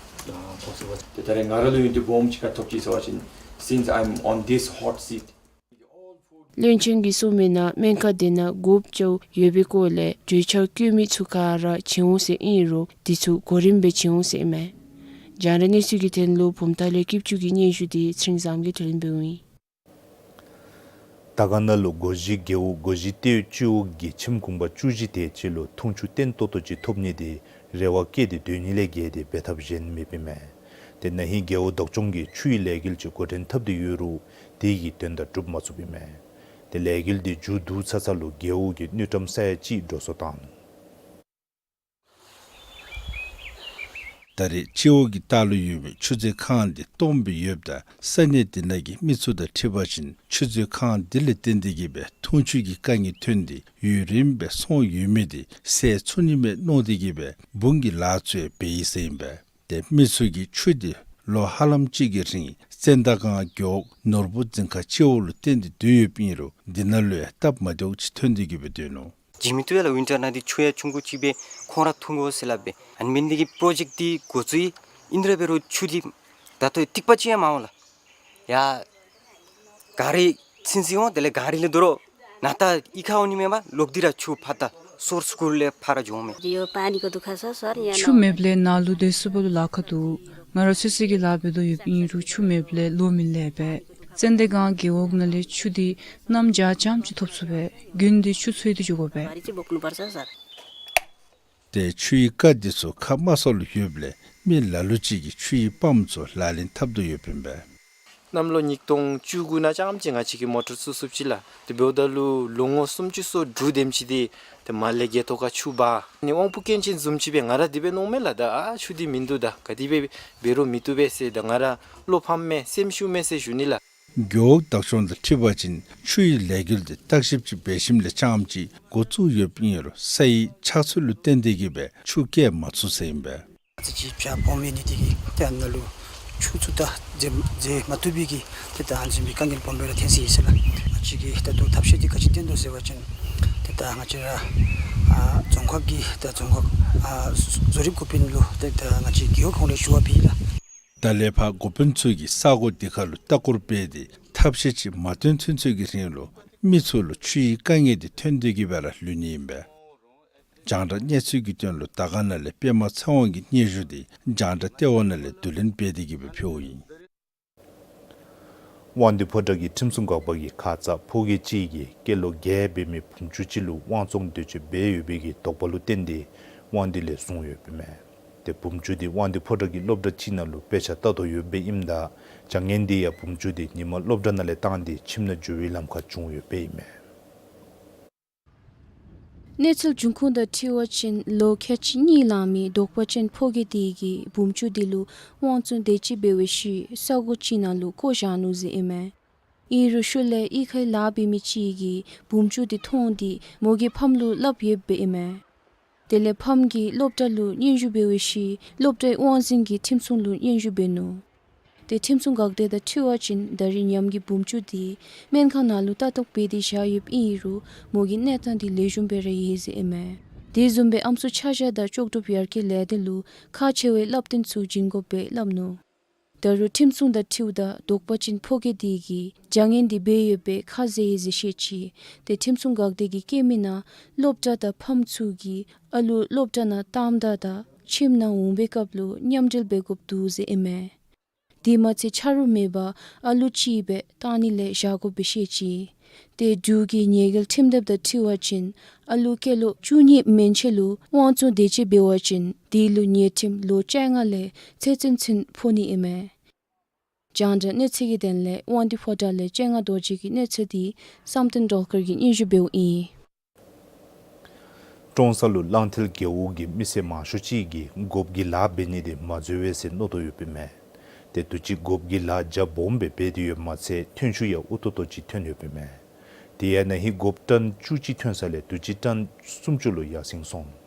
ཨ་ཐོབ་ཚུགས་པས། ཏེ་ད་རེས་ང་ར་ལུ་ཡོན་ཏན་སྦོམ་ཅིག་ཁ་ཐོབ་ཅི་ཟེར་བ་ཅིན། Since I'm on this hot seat. བློན་ཆེན་གྱིས་གསུངས་མི་ནང་སྨན་ཁང་འདི་ནང་དགོཔ་ཅིག་ཡོད་པའི་སྐོར་ལས་གྲོས་འཆར་བཀོད་མི་ཚུ་ག་ར་བྱིན་འོང་ཟེར་ཨིན་རུང་འདི་ཚུ་གོ་རིམ་སྦེ་བྱིན་འོང་ཟེར་ཨིན་མས། རྒྱང་བསྒྲགས་གནས་ཚུལ་གྱི་དོན་ལུ་བུམ་ཐང་ལས་སྐྱིད་ཆུ་གི་སྙན་ཞུ་འདི་ཚེ་རིང་བཟངམོ་གིས་གྲོལ་ལེན་འབདཝ་ཨིན། དར་དཀར་ན་ལུ་སྒོ་བཞི་རྒེད་འོག་སྒོ་བཞི་ལྟེ་བའི་སྤྱི་འོག་གི་ཁྱིམ་གུང་པ་བཅུ་བཞི་དེ་ཅིག་ལུ་འཐུང་ཆུ་བརྟན་ཏོག་ཏོ་ཅིག་ཐོབ་ནི་དེ་ རེ་བ་བསྐྱེད་དེ་སྡོད་ནི་ལས་བརྒལ་ཏེ་འབད་ཐབས་གཞན་མེདཔ་ཨིན་མས། ཏེ་ན་ཧིང་རྒེད་འོག་བདག་སྐྱོང་གིས་ཆུའི་ལས་འགུལ་ཅིག་འགོ་འདྲེན་འཐབ་སྟེ་ཡོད་རུང་དེ་གི་དོན་དག་གྲུབ་མ་ཚུགསཔ་ཨིན་མས། ཏེ་ལས་འགུལ་དེ་མཇུག་བསྡུ་ཚར་ཚརཝ་ལུ་རྒེད་འོག་གི་དངུལ་ཀྲམ་ས་ཡ་གཅིག་འགྲོ་སོང་བཏང་ནུག། ད་རེས་སྤྱི་འོག་གི་ལྟག་ལུ་ཡོད་པའི་ཆུ་མཛོད་ཁང་འདི་སྟོངམ་སྦེ་ཡོདཔ་ད་ས་གནས་དེ་ནང་གི་མི་ཚུ་དང་འཁྲིལ་བ་ཅིན་ཆུ་མཛོད་ཁང་འདི་ལས་བརྟེན་ཏེ་གིས་སྦེ་འཐུང་ཆུ་གི་དཀའ་ངལ་ཐོན་ཏེ་ཡུན་རིངམོ་སྦེ་སོང་ཡོད་མི་དེ་སེལ་ཚུགས་ནི་མས་མནོ་སྟེ་གིས་སྦེ་འབུངས་ཀྱི་ལཱ་ཚུ་ཡང་འབད་ཡི་ཟེར་ཨིན་པས། ཏེ་མི་ཚུ་གིས་ཆུ་དེ་ལོ་ཧ་ལམ་ཅིག་གི་རིང་ཙན་དན་སྒང་རྒེད་འོག་ནོར་བུ་རྫིང་ཁ་སྤྱི་འོག་ལུ་བཏོན་ཏེ་སྡོད་ཡོདཔ་ཨིན་རུང་དེ་ནང་ལུ་ཡང་སྟབས་མ་བདེཝ་ཅིག་ཐོན་ཏེ་གིས་སྦེ་སྡོད་ནུག། བྱིན་མི་བཏུབ་ལགས། ཝིན་ཊར་ནང་འདི་ཆུ་ཡང་ཆུང་ཀུ་ཅིག་སྦེ་ཁོང་ར་འཐུང་དགོ་ཟེར་སླབ་སྦེ། ཨ་ནི་མེན་འདི་གི་པྲོ་ཇེཀཊ་འདི་འགོ་བཙུགས་ཡི། ཨིན་རུང་འབད་རུང་ཆུ་འདི་ད་ལྟོ་ཐིགས་པ་ཅིག་ཡང་མ་འོང་ལགས། ཡར་གངས་རི་ཚུན་ཚོད་འོང་། དེ་ལས་གངས་རི་ལས་ད་རུང་ནཱ་ད་གཡུས་ཁར་འོང་ནི་མེན་པར་ལོག་སྟེ་ར་ཆུ་ཕར་ད་སོར་སྐུར་ལས་ཕར་ར་འགྱོཝ་མས། ཡོ་པ་ནི་གོ་དུ་ཁ་སོ་སོར་ཡ་ཆུ་མེདཔ་ལས་ནཱ་ལུ་སྡོད་ཚུགས་པ་ལུ་ལཱ་ཁག་འདུག། ང་ར་ཚོད་བསྲེ་གི་ལཱ་འབད་དོ་ཡོདཔ་ཨིན་རུང་ཆུ་མེདཔ་ལས་ལོ་མི་ལེགས་པས། ཙན་དན་སྒང་རྒེད་འོག་ནང་ལས་ཆུ་འདི་གནམ་བྱཱར་རྐྱངམ་ཅིག་ཐོབ་ཚུགས་པས། དགུན་འདི་ཆུ་འཚོལ་ཏེ་འགྱོ་དགོ་པས། ཏེ་ཆུའི་རྐ་འདི་ཚུ་ཁ་དམའ་ས་ལུ་ཡོདཔ་ལས་མི་ལ་ལུ་ཅིག་གིས་ཆུའི་པམཔ་ཚུ་ལག་ལེན་འཐབ་དོ་ཡོདཔ་ཨིན་པས། གནམ་ལོ་ཉིས་སྟོང་བཅུ་དགུ་ནང་རྐྱངམ་ཅིག་ང་བཅས་ཀྱིས་མོ་ཊར་བཙུགས་བཙུགསཔ་ཅིག་ལགས། དེ་འབདཝ་ད་ལུ་ལོ་ངོ་སུམ་ཅུ་སོ་དྲུག་དེམ་ཅིག་འདི་ཏེ་མར་ལས་རྒྱལ་ཐོག་ཁར་ཆུ་འབག། ཨ་ནི་དབང་པོ་སྐྱོན་ཅན་བཟུམ་ཅིག་སྦེ་ང་ར་དེ་སྦེ་མནོཝ་མས་ལགས། ད་ཨ་ཆུ་འདི་མིན་འདུག། ད་ག་དེ་སྦེ་འབད་རུང་མི་བཏུབ་པས་ཟེར། ད་ང་ར་བློ་ཕམ་མས་སེམས་ཤུགས་མེད་ཟེར་ཞུ་ནི་ལགས། རྒེད་འོག་བདག་སྐྱོང་དང་འཁྲིལ་བ་ཅིན་ཆུའི་ལས་འགུལ་འདི་བརྟག་ཞིབ་ཅིག་འབད་ཞིནམ་ལས་རྐྱངམ་ཅིག་འགོ་བཙུགས་ཡོདཔ་ཨིན་རུང་ས་ཡི་ཆགས་ཚུལ་ལུ་བརྟེན་ཏེ་གིས་སྦེ་ཆུ་བསྐྱལ་མ་ཚུགས་ཟེར་ཨིན་པས། ཙི་ཅི་བྱ་སྦོམ་ཡོད་ནི་དེ་གིས་ཏེ་ཨ་ནཱ་ལུ་ཆུ་ཚུ་ད་འཛེམ་འཛེམ་མ་བཏུབ་པའི་གི་ཏེ་ད་ཨ་ནི་བཟུམ་མའི་དཀའ་ངལ་སྦོམ་སྦེ་ར་ཐོན་སོ་ཡི་ཟེར་ལགས། ང་བཅས་ཀྱིས་ད་ལྟོ་ཐབས་ཤེས་འདི་ག་ཅི་བཏོན་དོ་ཟེར་བ་ཅིན་ཏེ་ད་ང་བཅས་ར་ཨ་རྫོང་ཁག་གི་ད་རྫོང་ཁག་ཨ་བཟོ་རིག་འགོ་དཔོན་ལུ་ཏེ་ད་ང་བཅས་རྒེད་འོག་ཁོངས་ལས་ཞུ་བ་ཕུལ་ཡི་ལགས། ད་ལས་ཕར་འགོ་དཔོན་ཚུ་གིས་ས་གོ་འདི་ཁར་ལུ་ལྟ་སྐོར་འབད་དེ་ཐབས་ཤེས་ཅིག་མ་བཏོན་ཚུན་ཚོད་ཀྱི་རིང་ལུ་མི་ཚུ་ལུ་ཆུའི་དཀའ་ངལ་འདི་ཐོན་ཏེ་གིས་སྦེ་ར་ལུས་ནི་ཨིན་པས། རྒྱང་བསྒྲགས་གནས་ཚུལ་གྱི་དོན་ལུ་དར་དཀར་ནང་ལས་པདྨ་ཚེ་དབང་གི་སྙན་ཞུ་འདི་རྒྱང་བསྒྲགས་ལྟེ་བ་ནང་ལས་བསྡུ་ལེན་འབད་དེ་གིས་སྦེ་ཕུལཝ་ཨིན། དབང་འདུས་ཕོ་བྲང་གི་ཁྲིམས་སྲུང་འགག་པ་གིས་ཁ་ཙ་ཕོ་སྐྱེས་ཅིག་གིས་སྐྱེས་ལོ་བརྒྱད་འབད་མི་བུམོ་ཅིག་ལུ་དབང་བཙོང་འདོད་སྤྱོད་འབད་ཡོད་པའི་གི་དོགས་པ་ལུ་བརྟེན་ཏེ་དབང་འདུས་ལས་བཟུང་ཡོདཔ་ཨིན་མས། ཏེ་བུམོ་དེ་དབང་འདུས་ཕོ་བྲང་གི་སློབ་གྲྭ་ཅིག་ནང་ལུ་དཔེ་ཆ་ལྟ་དོ་ཡོདཔ་ཨིནམ་ད་བྱ་ངན་དེ་ཡང་བུམོ་དེ་ཉིན་མ་སློབ་གྲྭ་ནང་ལས་བཏང་སྟེ་ཁྱིམ་ནང་འགྱོ་བའི་ལམ་ཁར་བྱུང་ཡོདཔ་ཨིན་མས། གནས་ཚུལ་འབྱུང་ཁུངས་དང་འཁྲིལ་བ་ཅིན་ལོ་ཁལ་གཅིག་གཉིས་ལང་མི་དོགས་པ་ཅན་ཕོ་སྐྱེས་དེ་གིས་བུམོ་དེ་ལུ་དབང་བཙོང་འདོད་སྤྱོད་འབད་བའི་ཤུལ་ས་གོ་ཅིག་ནང་ལུ་བཀོ་བཞག་ནུག་ཟེར་ཨིན་མས། ཨིན་རུང་ཤུལ་ལས་གཡུས་ཁའི་ལཱ་འབད་མི་ཅིག་གིས་བུམོ་དེ་མཐོང་སྟེ་མོ་གི་ཕམ་ལུ་སླབ་ཡོདཔ་ཨིན་མས། དེ་ལས་ཕམ་གྱིས་སློབ་གྲྭ་ལུ་སྙན་ཞུ་འབད་བའི་ཤུལ་སློབ་གྲྭའི་དབང་འཛིན་གྱི་ཁྲིམས་སྲུང་ལུ་སྙན་ཞུ་འབད་ནུག། ཏེ་ཁྲིམས་སྲུང་འགག་སྡེ་དང་འཁྲིལ་བ་ཅིན་ད་རེས་ཉམས་ཀྱི་བུམོ་དེ་སྨན་ཁང་ནང་ལུ་ལྟ་རྟོག་འབད་དེ་བཞག་ཡོདཔ་ཨིན་རུང་མོ་གི་གནས་སྟངས་དེ་ལེགས་ཤོམ་སྦེ་ར་ཡོད་ཟེར་ཨིན་མས། དེ་བཟུམ་སྦེ་ཨམ་སྲུ་ཆ་བཞག་དང་ལྕོགས་གྲུབ་ཡར་རྒྱས་ལས་སྡེ་ལུ་ཁག་ཆེ་བའི་བསླབ་སྟོན་ཚུ་བྱིན་དགོཔ་སྦེ་སླབ་ནུག། ད་རུང་ཁྲིམས་སྲུང་དང་འཁྲིལཝ་ད་དོགས་པ་ཅན་ཕོ་སྐྱེས་དེ་གིས་བྱ་ངན་དེ་འབད་ཡོད་པའི་ཁ་བཟེད་ཡི་ཟེར་བཤད་ཅི། ཏེ་ཁྲིམས་སྲུང་འགག་སྡེ་གིས་བཀོད་མི་ནང་སློབ་གྲྭ་དང་ཕམ་ཚུ་གིས་ཨ་ལུ་སློབ་གྲྭ་ནང་གཏངམ་ད་དང་ཁྱིམ་ནང་འོང་པའི་སྐབས་ལུ་མཉམ་འབྲེལ་འབད་དགོཔ་འདུག་ཟེར་ཨིན་མས། དེ་མ་ཚད་ཆ་རོགས་མེད་པར་ཨ་ལུ་གཅིག་སྦེ་གཏང་ནི་ལས་བཞག་དགོཔ་སྦེ་བཤད་ཅི། ཏེ་འབྲུག་གི་ཉེས་འགེལ་ཁྲིམས་དེབ་དང་འཁྲིལ་བ་ཅིན་ཨ་ལུ་སྐྱེས་ལོ་བཅུ་གཉིས་མན་ཆད་ལུ་དབང་བཙོང་འདོད་སྤྱོད་འབད་བ་ཅིན་དེ་ལུ་ཉེས་ཁྲིམས་ལོ་བཅོ་ལྔ་ལས་ཚེ་བཙོན་ཚུན་ཕོག་ནི་ཨིན་མས། རྒྱང་བསྒྲགས་གནས་ཚུལ་གྱི་དོན་ལས་དབང་འདུས་ཕོ་བྲང་ལས་སྤྱན་སྔ་རྡོ་རྗེ་གི་གནས་ཚུལ་དེ་བསམ་གཏན་སྒྲོལ་དཀར་གྱིས་སྙན་ཞུ་འབདཝ་ཨིན། ཀྲོང་གསར་ལུ་གླང་མཐིལ་རྒེད་འོག་གི་མི་སེར་མང་ཤོས་ཅིག་གིས་སྒོགཔ་གི་ལཱ་འབད་ནི་དེ་མ་འཛོལ་བས་ཟེར་མནོ་དོ་ཡོདཔ་ཨིན་མས། ཏེ་དུས་ཅི་སྒོགཔ་གི་ལཱ་རྒྱ་སྦོམ་སྦེ་འབད་དེ་ཡོདཔ་མ་ཚད་ཐོན་ཤུགས་ཡང་ཨུ་ཏོག་ཏོ་ཅིག་ཐོན་ཡོདཔ་ཨིན་མས། དེ་ཡང་ན་ཧིང་སྒོགཔ་ཊོན་བཅུ་གཅིག་ཐོན་ས་ལས་དུས་ཅི་ཊོན་སུམ་ཅུ་ལུ་ཡར་སེང་སོང་།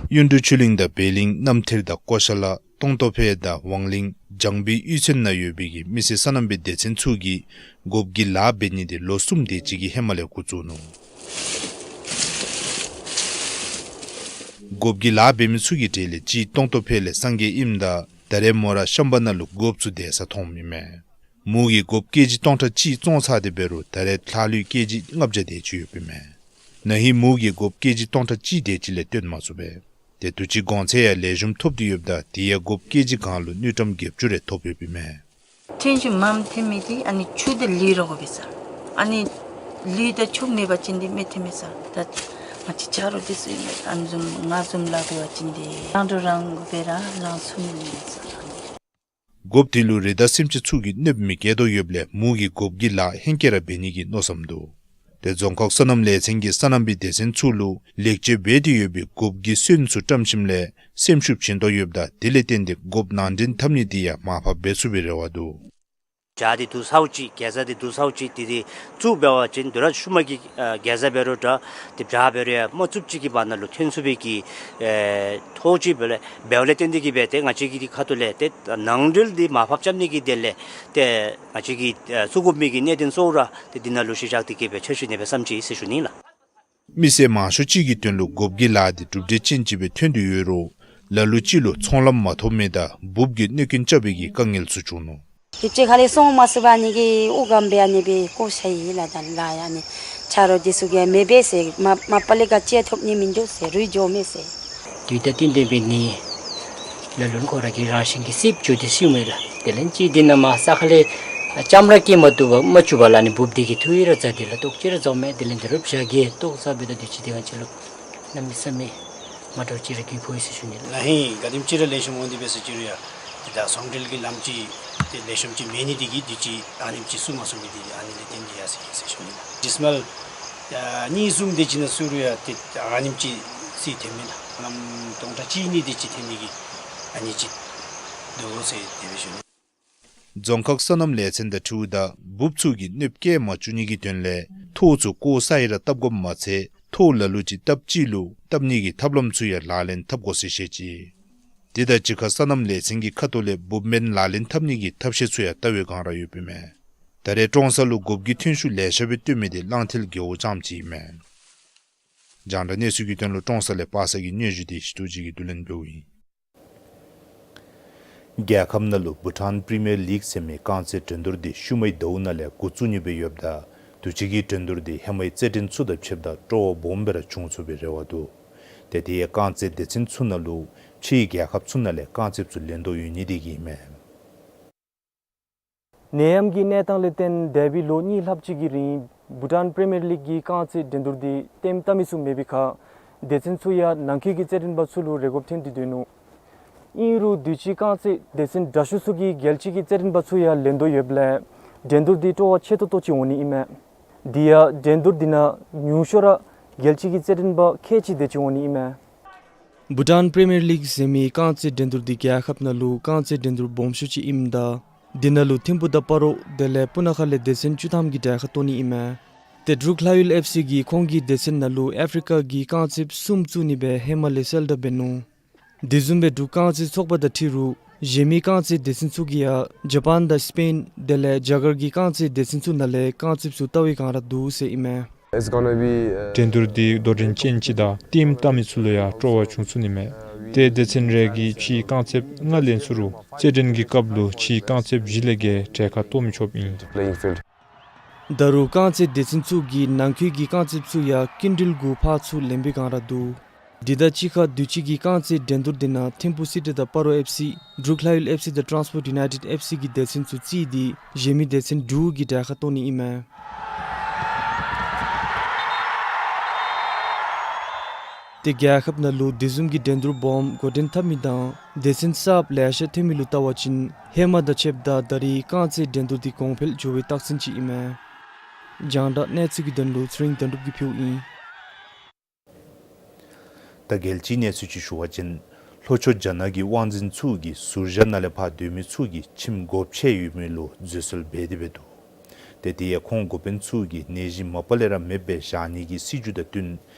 གཡུང་དྲུང་ཆོས་གླིང་དང་སྦས་གླིང་རྣམ་ཐར་དང་ཀོ་ཤ་ལ་སྟོང་ཏོ་ཕེ་དང་ཝང་གླིང་བྱང་པའི་གཡུས་ཚན་ནང་ཡོད་པའི་གི་མི་སེར་སོ་ནམ་པའི་སྡེ་ཚན་ཚུ་གིས་སྒོགཔ་གི་ལཱ་འབད་ནི་དེ་ལོ་གསུམ་དེ་ཅིག་གི་ཧེ་མ་ལས་འགོ་བཙུགས་ནུག། སྒོགཔ་གི་ལཱ་འབད་མི་ཚུ་གི་གྲས་ལས་གཅིག་སྟོང་ཏོ་ཕེ་ལས་སངས་རྒྱས་ཨིནམ་ད་ད་རེས་མོ་ར་ཤམ་པ་ནང་ལུ་སྒོགཔ་ཚུ་དེ་ས་མཐོངམ་ཨིན་མས། མོ་གིས་སྒོགཔ་ཀེ་ཇི་སྟོང་ཕྲག་གཅིག་བཙོང་ཚར་ཏེ་འབད་རུང་ད་རེས་ལྷག་ལུས་ཀེ་ཇི་ལྔ་བརྒྱ་དེ་ཅིག་ཡོདཔ་ཨིན་མས། ན་ཧིང་མོ་གིས་སྒོགཔ་ཀེ་ཇི་སྟོང་ཕྲག་གཅིག་དེ་ཅིག་ལས་བཏོན་མ་ཚུགས་པས། ཏེ་དུས་ཅི་གོང་ཚད་ཡང་ལེགས་ཤོམ་ཐོབ་སྟེ་ཡོདཔ་ད་དེ་ཡང་སྒོགཔ་ཀེ་ཇི་གང་ལུ་དངུལ་ཀྲམ་བརྒྱད་ཅུ་རེ་ཐོབ་ཡོདཔ་ཨིན་མས། ཐོན་ཤུགས་མངམ་ཐོན་མི་དེ་ཨ་ནི་ཆུ་དེ་ལུད་ར་དགོ་པས་ས། ཨ་ནི་ལུད་དང་ཆུ་མེད་པ་ཅིན་དེ་མི་ཐོན་མས་ས། ད་ ང་བཅས་ཆ་རོགས་འདི་ཚུ་ཨ་ནི་བཟུམ་ང་བཟུམ་ལཱ་འབད་བ་ཅིན་ཏེ་རང་འགྲོ་རང་འགྲོ་སྦེ་ར་ལང་ཚུགས་ནི་ཨིན་ཟེར། སྒོགཔ་དེ་ལུ་རི་དྭགས་སེམས་ཅན་ཚུ་གིས་གནོདཔ་མི་བཀལ་དོ་ཡོདཔ་ལས་མུ་གེ་སྒོགཔ་གི་ལཱ་ཧེང་སྐལ་ར་འབད་ནི་གི་མནོ་བསམ་འདུག། ཏེ་རྫོང་ཁག་སོ་ནམ་ལས་ཚན་གྱིས་སོ་ནམ་པའི་སྡེ་ཚན་ཚུ་ལུ་ལེགས་བཅོས་འབད་དེ་ཡོད་པའི་སྒོགཔ་གི་སོན་ཚུ་བཀྲམ་ཞིནམ་ལས་སེམས་ཤུགས་བྱིན་དོ་ཡོདཔ་ད་དེ་ལས་བརྟེན་ཏེ་སྒོགཔ་ནང་འདྲེན་འཐབ་ནི་དེ་ཡང་མར་ཕབ་འབད་ཚུགས་པའི་རེ་བ་འདུག། བྱཱ་འདི་བསྡུ་ཚརཝ་ཅིག་གེ་ཛ་འདི་བསྡུ་ཚརཝ་ཅིག་འདི་འདི་བཙུགས་འབད་བ་ཅིན་དུས་རབས་ཤུལ་མ་གི་ཨ་གེ་ཛ་འབད་རུང་འདྲ་ཏེ་བྱཱ་འབད་རུང་ཡང་མ་བཙུགསཔ་ཅིག་གི་བར་ན་ལུ་ཐོན་ཚུགས་པའི་གི་ཨེ་ཐོག་ཅིག་འབདཝ་ལས་འབདཝ་ལས་བརྟེན་ཏེ་གིས་སྦེ་ཏེ་ང་བཅས་ཀྱི་འདི་ཁ་ཐུག་ལས་ཏེ་ནང་འདྲེན་འདི་མར་ཕབ་རྐྱབ་ནི་གི་དོན་ལས་ཏེ་ང་བཅས་ཀྱིས་ཨ་བཙུགས་དགོ་མི་གི་གནད་དོན་གཙོ་བོ་ར་ཏེ་འདི་ནང་ལུ་གཞི་བཞག་སྟེ་གིས་སྦེ་འཆར་གཞི་ཨ་ནི་སྦེ་བརྩམས་ཅི་ཟེར་ཞུ་ནི་ལགས། མི་སེར་མང་ཤོས་ཅིག་གི་དོན་ལུ་སྒོགཔ་གི་ལཱ་འདི་གྲུབ་འབྲས་ཅན་ཅིག་སྦེ་ཐོན་དོ་ཡོད་རུང་ལ་ལུ་ཅིག་ལུ་ཚོང་ལམ་མ་ཐོབ་མི་དང་འབུཔ་གིས་གནོད་རྐྱེན་རྐྱབ་པའི་གི་དཀའ་ངལ་ཚུ་བྱུང་ནུག། དུས་ཅི་ཁ་ལས་སོང་མ་ཚུགས་པར་ཨ་ནི་གི་དབུགས་སྒམ་སྦེ་ཨ་ནི་སྦེ་བཀོ་བཞག་ཡི་ལགས། ད་ལཱ་ཡང་ཨ་ནི་ཆ་རོགས་འདི་ཚུ་གིས་མེན་པས་ཟེར་མ་མ་པ་ལས་ཀ་ཅིག་ཐོབ་ནི་མིན་འདུག་ཟེར་རུལ་འགྱོཝ་མས་ཟེར། དུས་དང་བསྟུན་ཏེ་འབད་ནི་ལ་ལུ་ཁོ་ར་གི་རང་བཞིན་གྱིས་སིབ་འགྱོ་སྟེ་ཞུཝ་མས་ལགས། དེ་ལས་ཅིག་འདི་ནང་མར་ས་ཁ་ལས་ལྕངམ་ར་སྐྱེ་མ་བཏུབ་པར་མ་བཅུག་པར་ལགས་ཨ་ནི་འབུཔ་འདི་གིས་འཐུ་ཡི་ར་ཛ་འདི་ལགས། ཏོག་ཅིག་ར་རྫོགས་མས། དེ་ལས་འདི་རུབ་བཞག་གེ་ཏོག་ཙམ་འབདཝ་ད་དུས་ཅི་དེ་ང་བཅས་ལུ་གནམ་མེད་ས་མེད་མ་འདྲཝ་ཅིག་ར་གྱོང་ཕོག་ཡི་ཟེར་ཞུ་ནི་ལགས། ལགས་ཧེ་ག་དེམ་ཅིག་ར་ལེགས་ཤོམ་འོང་སྟེ་འབད་ཟེར་ཅི་རུང་ཡང་ཏེ་ད་ཚོང་འབྲེལ་གྱི་ལམ་ཅིག་ཏེ་ལེགས་ཤོམ་ཅིག་མེད་ནི་འདི་གིས་དུས་ཅི་ཨ་ནེམ་ཅིག་བཙུགས་མ་ཚུགས་མི་འདི་ཨ་ནི་ལས་བརྟེན་ཏེ་ཡར་སོང་ཡི་ཟེར་ཞུ་ནི་ལགས། ཌི་སི་མཱལ་ཨ་གཉིས་གསུམ་དེ་ཅིག་ནང་བཙུགས་རུང་ཡང་ཏེ་ཨ་ནེམ་ཅིག་ཅིག་ཐོནམ་མས་ལགས། ཧ་ལམ་སྟོང་ཕྲག་གཅིག་གཉིས་དེ་ཅིག་ཐོན་ནི་གི་ཨ་ནི་ཅིག་འདུག་ཟེར་དེ་སྦེ་ཞུ་ནི། རྫོང་ཁག་སོ་ནམ་ལས་ཚན་དང་འཁྲིལཝ་ད་འབུཔ་ཚུ་གིས་གནོདཔ་བཀལ་མ་བཅུག་ནི་གི་དོན་ལས་ཐོག་ཚུ་བརྐོ་ས་ཡི་ར་བཏབ་དགོཔ་མ་ཚད་ཐོག་ལ་ལུ་ཅིག་བཏབ་ཅི་ལུ་བཏབ་ནི་གི་ཐབས་ལམ་ཚུ་ཡང་ལག་ལེན་འཐབ་དགོ་ཟེར་བཤད་ཅི། དེ་དང་གཅིག་ཁར་སོ་ནམ་ལས་ཚན་གྱི་ཁ་ཐུག་ལས་འབུཔ་སྨན་ལག་ལེན་འཐབ་ནི་གི་ཐབས་ཤེས་ཚུ་ཡང་བལྟ་བའི་བསྒང་ར་ཡོདཔ་ཨིན་མས། ད་རེས་ཀྲོང་གསར་ལུ་འབུཔ་གི་ཐོན་ཤུགས་ལེ་ཤ་སྦེ་བཏོན་མི་དེ་གླང་མཐིལ་རྒེད་འོག་རྐྱངམ་ཅིག་ཨིན་མས། རྒྱང་བསྒྲགས་གནས་ཚུལ་གྱི་དོན་ལུ་ཀྲོང་གསར་ལས་པ་སངས་ཀྱི་སྙན་ཞུ་དེ་ཞི་ཏོག་ཅིག་གིས་བསྡུ་ལེན་འབདཝ་ཨིན། རྒྱལ་ཁབ་ནང་ལུ་བྷུ་ཊཱན་པི་རི་མི་ཡར་ལིག་ཟེར་མི་རྐང་རྩེད་འགྲན་བསྡུར་དེ་ཤུལ་མའི་ཟླཝ་ནང་ལས་འགོ་བཙུགས་ནི་སྦེ་ཡོདཔ་ད་དུས་ཅི་གི་འགྲན་བསྡུར་དེ་ཧེ་མའི་རྩེད་འགྲན་ཚུ་དང་ཕྱདཔ་ད་སྤྲོ་བ་སྦོམ་སྦེ་ར་བྱུང་ཚུགས་པའི་རེ་བ་འདུག། ཏེ་དེ་ཡང་རྐང་རྩེད་སྡེ་ཚན་ཚུ་ནང་ལུ་ཕྱིའི་རྒྱལ་ཁབ་ཚུ་ནང་ལས་རྐང་རྩེདཔ་ཚུ་ལེན་དོ་ཡོད་ནི་དེ་གིས་ཨིན་མས། ནད་ཡམས་ཀྱི་གནས་སྟངས་ལས་བརྟེན་འདས་པའི་ལོ་གཉིས་ལྷགཔ་ཅིག་གི་རིང་བྷུ་ཊཱན་པི་རི་མི་ཡར་ལིག་གི་རྐང་རྩེད་འགྲན་བསྡུར་དེ་ལྟདམོ་བལྟ་མི་ཚུ་མེད་པའི་ཁར་སྡེ་ཚན་ཚུ་ཡང་ནང་འཁོད་ཀྱི་རྩེད་འགྲན་པ་ཚུ་ལུ་རེ་སྐུལ་ཐོན་ཏེ་སྡོད་ནུག། ཨིན་རུང་དུས་ཅི་རྐང་རྩེད་སྡེ་ཚན་དྲག་ཤོས་ཚུ་གིས་རྒྱལ་སྤྱི་གི་རྩེད་འགྲན་པ་ཚུ་ཡང་ལེན་དོ་ཡོདཔ་ལས་འགྲན་བསྡུར་དེ་སྤྲོ་བ་ཆེ་ཏོག་ཏོ་ཅིག་འོང་ནི་ཨིན་མས། དེ་ཡང་འགྲན་བསྡུར་དེ་ནང་ཉུང་ཤོས་ར་རྒྱལ་སྤྱི་གི་རྩེད་འགྲན་པ་ཁལ་གཅིག་དེ་ཅིག་འོང་ནི་ཨིན་མས། བྷུ་ཊཱན་པི་རི་མི་ཡར་ལིག་ཟེར་མི་རྐང་རྩེད་འགྲན་བསྡུར་དེ་རྒྱལ་ཁབ་ནང་ལུ་རྐང་རྩེད་འགྲན་བསྡུར་སྦོམ་ཤོས་ཅིག་ཨིནམ་ད་དེ་ནང་ལུ་ཐིམ་ཕུག་དང་སྤ་རོ་དེ་ལས་སྤུ་ན་ཁ་ལས་སྡེ་ཚན་བཅུ་ཐམ་གྱིས་གྲལ་ཁར་གཏོགས་ནི་ཨིན་མས། ཏེ་འབྲུག་ལྷ་ཡུལ་ཨེཕ་སི་གིས་ཁོང་གི་སྡེ་ཚན་ནང་ལུ་ཨ་ཕི་རི་ཀ་གི་རྐང་རྩེདཔ་གསུམ་བཙུགས་ནི་སྦེ་ཧེ་མ་ལས་གསལ་བསྒྲགས་འབད་ནུག། དེ་བཟུམ་སྦེ་འབྲུག་རྐང་རྩེད་ཚོགས་པ་དང་འཁྲིལ་རུང་གཞན་མི་རྐང་རྩེད་སྡེ་ཚན་ཚུ་གིས་ཡང་ཇ་པཱན་དང་སི་པེན་དེ་ལས་རྒྱ་གར་གྱི་རྐང་རྩེད་སྡེ་ཚན་ཚུ་ནང་ལས་རྐང་རྩེདཔ་ཚུ་བལྟ་བའི་བསྒང་ར་འདུག་ཟེར་ཨིན་མས། It's gonna be, uh, འགྲན་བསྡུར་འདི་དོ་འགྲན་ཅན་ཅིག་དང་ལྟདམོ་བལྟ་མི་ཚུ་ལུ་ཡང་སྤྲོ་བ་བྱུང་ཚུགས་ནི་མས། ཏེ་སྡེ་ཚན་རེ་གིས་ཕྱིའི་རྐང་རྩེདཔ་ལྔ་ལེན་ཚུགས་རུང་རྩེད་འགྲན་གྱི་སྐབས་ལུ་ཕྱིའི་རྐང་རྩེདཔ་བཞི་ལས་བརྒལ་གྲལ་ཁར་གཏོགས་མི་ཆོགཔ་ཨིན། Playing field. ད་རུང་རྐང་རྩེད་སྡེ་ཚན་ཚུ་གིས་ནང་འཁོད་ཀྱི་རྐང་རྩེདཔ་ཚུ་ཡང་སྐྱིན་འགྲུལ་གུ་ཕར་ཚུར་ལེན་པའི་བསྒང་ར་འདུག། དེ་དང་གཅིག་ཁར་དུས་ཅི་གི་རྐང་རྩེད་འགྲན་བསྡུར་དེ་ནང་ཐིམ་ཕུག་སི་ཊི་དང་སྤ་རོ་ཨེཕ་སི་འབྲུག་ལྷ་ཡུལ་ཨེཕ་སི་དང་ཊཱནསི་པོརཊ་ཡུ་ནའི་ཊེཌ་ཨེཕ་སི་གི་སྡེ་ཚན་ཚུ་རྩིས་ཏེ་གཞན་མི་སྡེ་ཚན་དྲུག་གིས་གྲལ་ཁར་གཏོགས་ནི་ཨིན་མས། ཏེ་རྒྱལ་ཁབ་ནང་ལུ་དེ་བཟུམ་གྱི་འགྲན་བསྡུར་སྦོམ་འགོ་འདྲེན་འཐབ་མི་དང་སྡེ་ཚན་གསརཔ་ལེ་ཤ་ཐོན་མི་ལུ་བལྟ་བ་ཅིན་ཧེ་མ་དང་ཕྱདཔ་ད་ད་རེས་རྐང་རྩེད་འགྲན་བསྡུར་དེ་གོང་འཕེལ་འགྱོ་བའི་རྟགས་མཚན་ཅིག་ཨིན་མས། རྒྱང་བསྒྲགས་གནས་ཚུལ་གྱི་དོན་ལུ་ཚེ་རིང་དོན་གྲུབ་ཀྱིས་ཕུལཝ་ཨིན། ད་རྒྱལ་སྤྱིའི་གནས་ཚུལ་ཅིག་ཞུ་བ་ཅིན་ལྷོ་ཕྱོགས་རྒྱ་ནག་གི་དབང་འཛིན་ཚུ་གིས་ཟུར་བཞག་ནང་ལས་ཕར་སྡོད་མི་ཚུ་གི་ཁྱིམ་སྒོ་ཕྱེ་ཡོད་མི་ལུ་འཛུལ་སེལ་འབད་དེ་འབད་འདུག། ཏེ་དེ་ཡང་ཁོང་འགོ་དཔོན་ཚུ་གིས་ནད་གཞི་མ་པ་ལས་ར་མེདཔ་སྦེ་བཞག་ནི་གི་སྲིད་བྱུས་དང་བསྟུན་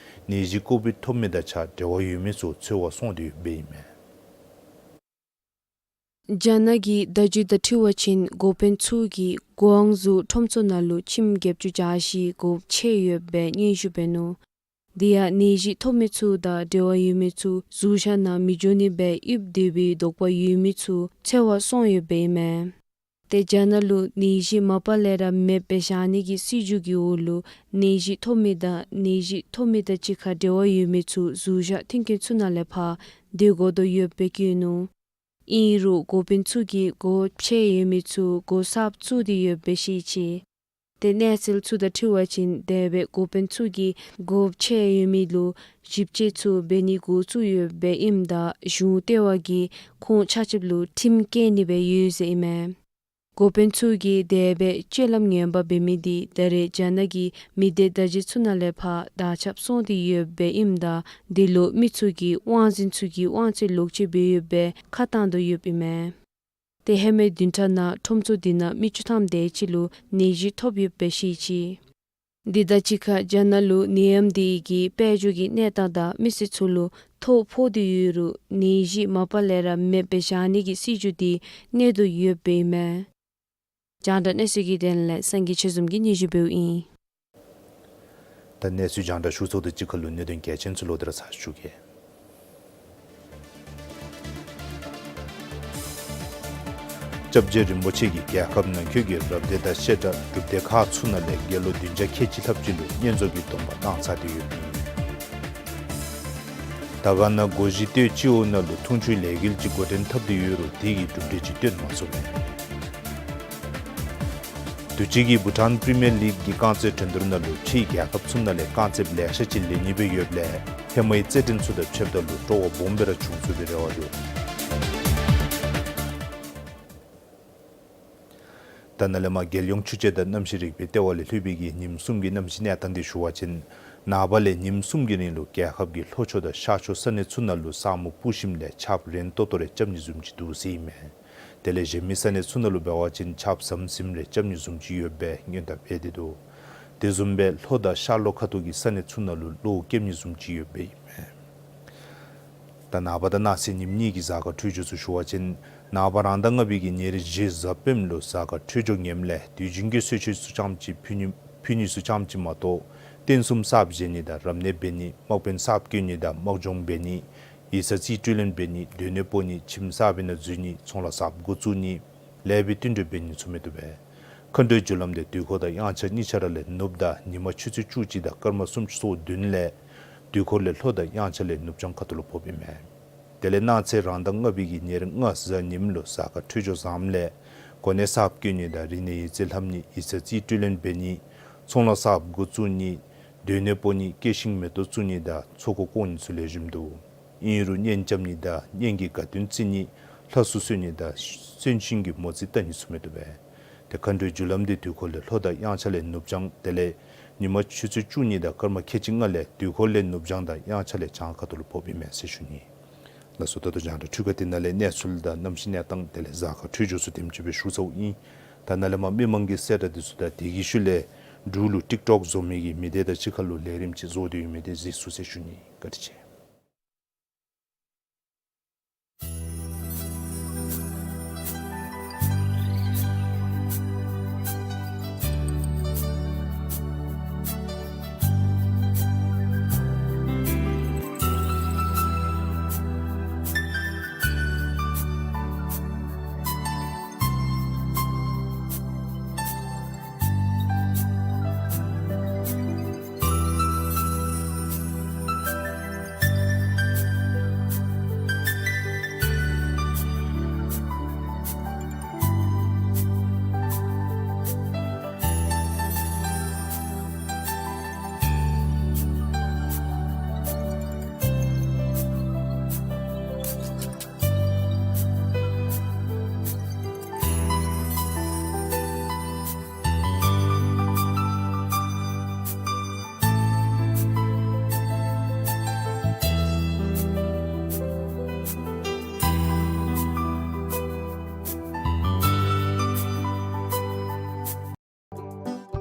ནད་གཞི་ཀོ་བིཌ་ཐོབ་མི་དང་གཅིག་ཁར་འབྲེལ་བ་ཡོད་མི་ཚུ་འཚོལ་བར་སོང་སྟེ་ཡོདཔ་ཨིན་མས། རྒྱ་ནག་གི་བརྡ་བརྒྱུད་དང་འཁྲིལ་བ་ཅིན་འགོ་དཔོན་ཚུ་གིས་གུ་ཝང་ཛུའུ་ཁྲོམ་ཚོགས་ནང་ལུ་ཁྱིམ་བརྒྱད་ཅུ་གྱ་བཞི་སྒོ་ཕྱེ་ཡོདཔ་སྦེ་སྙན་ཞུ་འབད་ནུག། དེ་ཡང་ནད་གཞི་ཐོབ་མི་ཚུ་དང་འབྲེལ་བ་ཡོད་མི་ཚུ་ཟུར་བཞག་ནང་མི་འགྱོ་ནི་སྦེ་ཡིབ་སྡོད་པའི་དོགས་པ་ཡོད་མི་ཚུ་འཚོལ་བར་སོང་ཡོདཔ་ཨིན་མས། ཏེ་རྒྱ་ནག་ལུ་ནད་གཞི་མ་པ་ལས་ར་མེདཔ་སྦེ་བཞག་ནི་གི་སྲིད་བྱུས་ཀྱི་འོག་ལུ་ནད་གཞི་ཐོབ་མི་དང་ནད་གཞི་ཐོབ་མི་དང་གཅིག་ཁར་འབྲེལ་བ་ཡོད་མི་ཚུ་ཟུར་བཞག་མཐུན་རྐྱེན་ཚུ་ནང་ལས་ཕར་སྡོད་དགོ་དོ་ཡོདཔ་སྦེ་བཀོད་ནུག། ཨིན་རུང་འགོ་དཔོན་ཚུ་གིས་སྒོ་ཕྱེ་ཡོད་མི་ཚུ་སྒོ་གསརཔ་བཙུགས་ཏེ་ཡོདཔ་སྦེ་བཤད་ཅི། ཏེ་གནས་ཚུལ་ཚུ་དང་འཁྲིལ་བ་ཅིན་དེ་སྦེ་འགོ་དཔོན་ཚུ་གིས་སྒོ་ཕྱེ་ཡོད་མི་ལུ་ཞིབ་དཔྱད་ཚུ་འབད་ནི་འགོ་བཙུགས་ཡོདཔ་ཨིནམ་ད་གཞུང་ལྟེ་བ་གིས་ཁོང་ཆ་ཁྱབ་ལུ་ཁྲིམས་བཀལ་ནི་སྦེ་ཡོད་ཟེར་ཨིན་མས། འགོ་དཔོན་ཚུ་གིས་དེ་སྦེ་སྤྱོད་ལམ་ངན་པ་འབད་མི་འདི་ད་རེས་རྒྱ་ནག་གི་མི་སྡེ་བརྡ་བརྒྱུད་ཚུ་ནང་ལས་ཕར་དར་ཁྱབ་སོང་སྟེ་ཡོདཔ་ཨིནམ་ད་འདི་ལུ་མི་ཚུ་གིས་དབང་འཛིན་ཚུ་གི་དབང་ཚད་ལོག་སྤྱོད་འབད་ཡོདཔ་སྦེ་ཁ་བཏང་དོ་ཡོདཔ་ཨིན་མས། ཏེ་ཧེ་མའི་བདུན་ཕྲག་ནང་ཁྲོམ་ཚོགས་འདི་ནང་མི་བཅུ་ཐམ་དེ་ཅིག་ལུ་ནད་གཞི་ཐོབ་ཡོདཔ་སྦེ་བཤད་ཅི། འདི་དང་གཅིག་ཁར་རྒྱ་ནག་ལུ་ནད་ཡམས་འདི་གིས་དཔལ་འབྱོར་གྱི་གནས་སྟངས་དང་མི་སེར་ཚུ་ལུ་ཐོ་ཕོག་སྟེ་ཡོད་རུང་ནད་གཞི་མ་པ་ལས་ར་མེདཔ་སྦེ་བཞག་ནི་གི་སྲིད་བྱུས་འདི་གནས་དོ་ཡོདཔ་ཨིན་མས། རྒྱང་བསྒྲགས་གནས་ཚུལ་གྱི་དོན་ལས་སངས་རྒྱས་ཆོས་འཛོམས་ཀྱིས་སྙན་ཞུ་འབདཝ་ཨིན། ད་གནས་ཚུལ་རྒྱང་བསྒྲགས་ཞུ་ཚརཝ་དང་གཅིག་ཁར་ལུ་གནད་དོན་གལ་ཆེན་ཚུ་ལོག་སྟེ་ར་ཚར་ཞུ་གེ། སྐྱབས་རྗེ་རིན་པོ་ཆེ་གིས་རྒྱལ་ཁབ་ནང་འཁོད་ཀྱི་རབ་སྡེ་དང་བཤད་གྲྭ་སྒྲུབ་སྡེ་ཁག་ཚུ་ནང་ལས་དགེ་སློང་བདུན་བརྒྱ་ཁལ་གཅིག་ལྷགཔ་ཅིག་ལུ་བསྙེན་རྫོགས་ཀྱི་སྡོམ་པ་གནང་ཚར་ཏེ་ཡོདཔ་ཨིན། ད་ག་ནང་སྒོར་གཞས་སྟོད་སྤྱི་འོག་ནང་ལུ་འཐུང་ཆུའི་ལས་འགུལ་ཅིག་འགོ་འདྲེན་འཐབ་སྟེ་ཡོད་རུང་དེ་གི་གྲུབ་འབྲས་ཅིག་སྟོན་མ་ཚུགས་པས། དུས་ཅི་གི་བྷུ་ཊཱན་པི་རི་མི་ཡར་ལིག་གི་རྐང་རྩེད་འགྲན་བསྡུར་ནང་ལུ་ཕྱིའི་རྒྱལ་ཁབ་ཚུ་ནང་ལས་རྐང་རྩེདཔ་ལེ་ཤ་ཅིག་ལེན་ནི་སྦེ་ཡོདཔ་ལས་ཧེ་མའི་རྩེད་འགྲན་ཚུ་དང་ཕྱདཔ་ད་ལུ་སྤྲོ་བ་སྦོམ་སྦེ་ར་བྱུང་ཚུགས་པའི་རེ་བ་འདུག། ད་ནཱ་ལས་མར་རྒྱལ་ཡོངས་ཆུ་དཔྱད་དང་གནམ་གཤིས་རིག་པའི་ལྟེ་བ་ལས་ལྷོད་པའི་གི་ཉིནམ་གསུམ་གྱི་གནམ་གཤིས་གནས་སྟངས་འདི་ཞུ་བ་ཅིན་ནངས་པ་ལས་ཉིནམ་གསུམ་གྱི་རིང་ལུ་རྒྱལ་ཁབ་ཀྱི་ལྷོ་ཕྱོགས་དང་ཤར་ཕྱོགས་ས་གནས་ཚུ་ནང་ལུ་ས་སྨུག་སྤུབས་ཞིནམ་ལས་ཆརཔ་རན་ཏོག་ཏོ་རེ་རྐྱབ་ནི་བཟུམ་ཅིག་འདུག་ཟེར་ཨིན་མས། དེ་ལས་གཞན་མི་ས་གནས་ཚུ་ནང་ལུ་འབད་བ་ཅིན་ཆརཔ་ཟམ་ཟིམ་རེ་རྐྱབ་ནི་བཟུམ་ཅིག་ཡོདཔ་སྦེ་སྔོན་བརྡ་འབད་དེ་འདུག། དེ་བཟུམ་སྦེ་ལྷོ་དང་ཤར་ལྷོ་ཁ་ཐུག་གི་ས་གནས་ཚུ་ནང་ལུ་གློག་རྐྱབ་ནི་བཟུམ་ཅིག་ཡོདཔ་སྦེ་ཨིན་མས། ད་ནངས་པ་དང་གནངས་ཚེ་ཉིནམ་གཉིས་ཀྱི་གཟའ་སྐར་འཕྲོད་སྦྱོར་ཚུ་ཞུ་བ་ཅིན་ནངས་པ་རང་ཟླ་ལྔ་པའི་གི་ཉེར་བཞི་གཟའ་སྤེནམ་ལུ་གཟའ་སྐར་འཕྲོད་སྦྱོར་ངནམ་ལས་དུས་རྒྱུན་གྱི་གསོལ་མཆོད་ཚུ་རྐྱངམ་ཅིག་ཕུལ་ནི་ཕུལ་ནི་ཚུ་རྐྱངམ་ཅིག་མ་གཏོགས་རྟེན་གསུམ་གསརཔ་བཞེངས་ནི་དང་རབ་གནས་འབད་ནི་དམག་དཔོན་གསརཔ་བསྐོ་ནི་དང་དམག་སྦྱོང་འབད་ནི་ཡིག་ཚང་རྩིས་སྤྲོད་ལེན་འབད་ནི་སྡོད་གནས་སྤོ་ནི་ཁྱིམ་གསརཔ་ནང་འཛུལ་ནི་ཚོང་ལཱ་གསརཔ་འགོ་བཙུགས་ནི་ལས་འབད་བསྟུན་གྲོས་འབད་ནི་ཚུ་མི་བཏུབ་པས། མཁའ་འགྲོའི་རྒྱུ་ལམ་འདི་དུས་འཁོར་དང་དབྱངས་འཆར་གཉིས་ཆ་ར་ལས་ནུབ་དང་ཉིན་མ་ཆུ་ཚོད་བཅུ་གཅིག་དང་སྐར་མ་སུམ་ཅུ་སོ་བདུན་ལས་དུས་འཁོར་ལས་ལྷོ་དང་དབྱངས་འཆར་ལས་ནུབ་བྱང་ཁ་ཐུག་ལུ་ཕོགཔ་ཨིན་མས། དེ་ལས་གནངས་ཚེ་རང་ཟླ་ལྔ་པའི་གི་ཉེར་ལྔ་གཟའ་ཉིམ་ལུ་གཟའ་སྐར་འཕྲོད་སྦྱོར་བཟངམ་ལས་གོ་གནས་གསརཔ་བསྐོ་ནི་དང་རིག་གནས་ཡིག་རྩིས་ལྷབ་ནི་ཡིག་ཚང་རྩིས་སྤྲོད་ལེན་འབད་ནི་ཚོང་ལཱ་གསརཔ་འགོ་བཙུགས་ནི་སྡོད་གནས་སྤོ་ནི་སྐྱེད་ཤིང་མེ་ཏོག་བཙུགས་ནི་དང་ཚོགས་འཁོར་བསྐོར་ནི་ཚུ་ལེགས་ཤོམ་འདུག། ཨིན་རུང་གཉེན་རྐྱབ་ནི་དང་གཉེན་གྱི་དགའ་སྟོན་བརྩི་ནི་ལྷ་གསོལ་གསོལ་ནི་དང་གསོན་གཤིན་གྱི་མོ་རྩིས་བལྟ་ནི་ཚུ་མི་བཏུབ་པས། ཏེ་མཁའ་འགྲོའི་རྒྱུ་ལམ་འདི་དུས་འཁོར་ལས་ལྷོ་དང་དབྱངས་འཆར་ལས་ནུབ་བྱང་དེ་ལས་ཉིན་མ་ཆུ་ཚོད་བཅུ་གཉིས་དང་སྐར་མ་ཁལ་གཅིག་ལྔ་ལས་དུས་འཁོར་ལས་ནུབ་བྱང་དང་དབྱངས་འཆར་ལས་བྱང་ཁ་ཐུག་ལུ་ཕོགཔ་ཨིན་མས་ཟེར་ཞུ་ནི། ལགས་སོ། ད་ལྟོ་རྒྱང་བསྒྲགས་འཕྲུལ་ཁང་འདི་ནང་ལས་གནས་ཚུལ་དང་གནམ་གཤིས་གནས་སྟངས་དེ་ལས་གཟའ་སྐར་འཕྲོད་སྦྱོར་ཚུ་དེམ་ཅིག་སྦེ་ཞུ་ཚརཝ་ཨིན། ད་ནཱ་ལས་མར་མི་མང་གི་གསལ་བསྒྲགས་འདི་ཚུ་དང་དེ་གི་ཤུལ་ལས་འབྲུག་ལུ་ཊིཀ་ཊོཀ་བཟོ་མི་གི་མི་སྡེ་དང་གཅིག་ཁར་ལུ་ལས་རིམ་ཅིག་བཟོ་སྟེ་ཡོད་མི་འདི་གཟིགས་ཚུགས་ཟེར་ཞུ་ནི། བཀའ་དྲིན་ཆེ།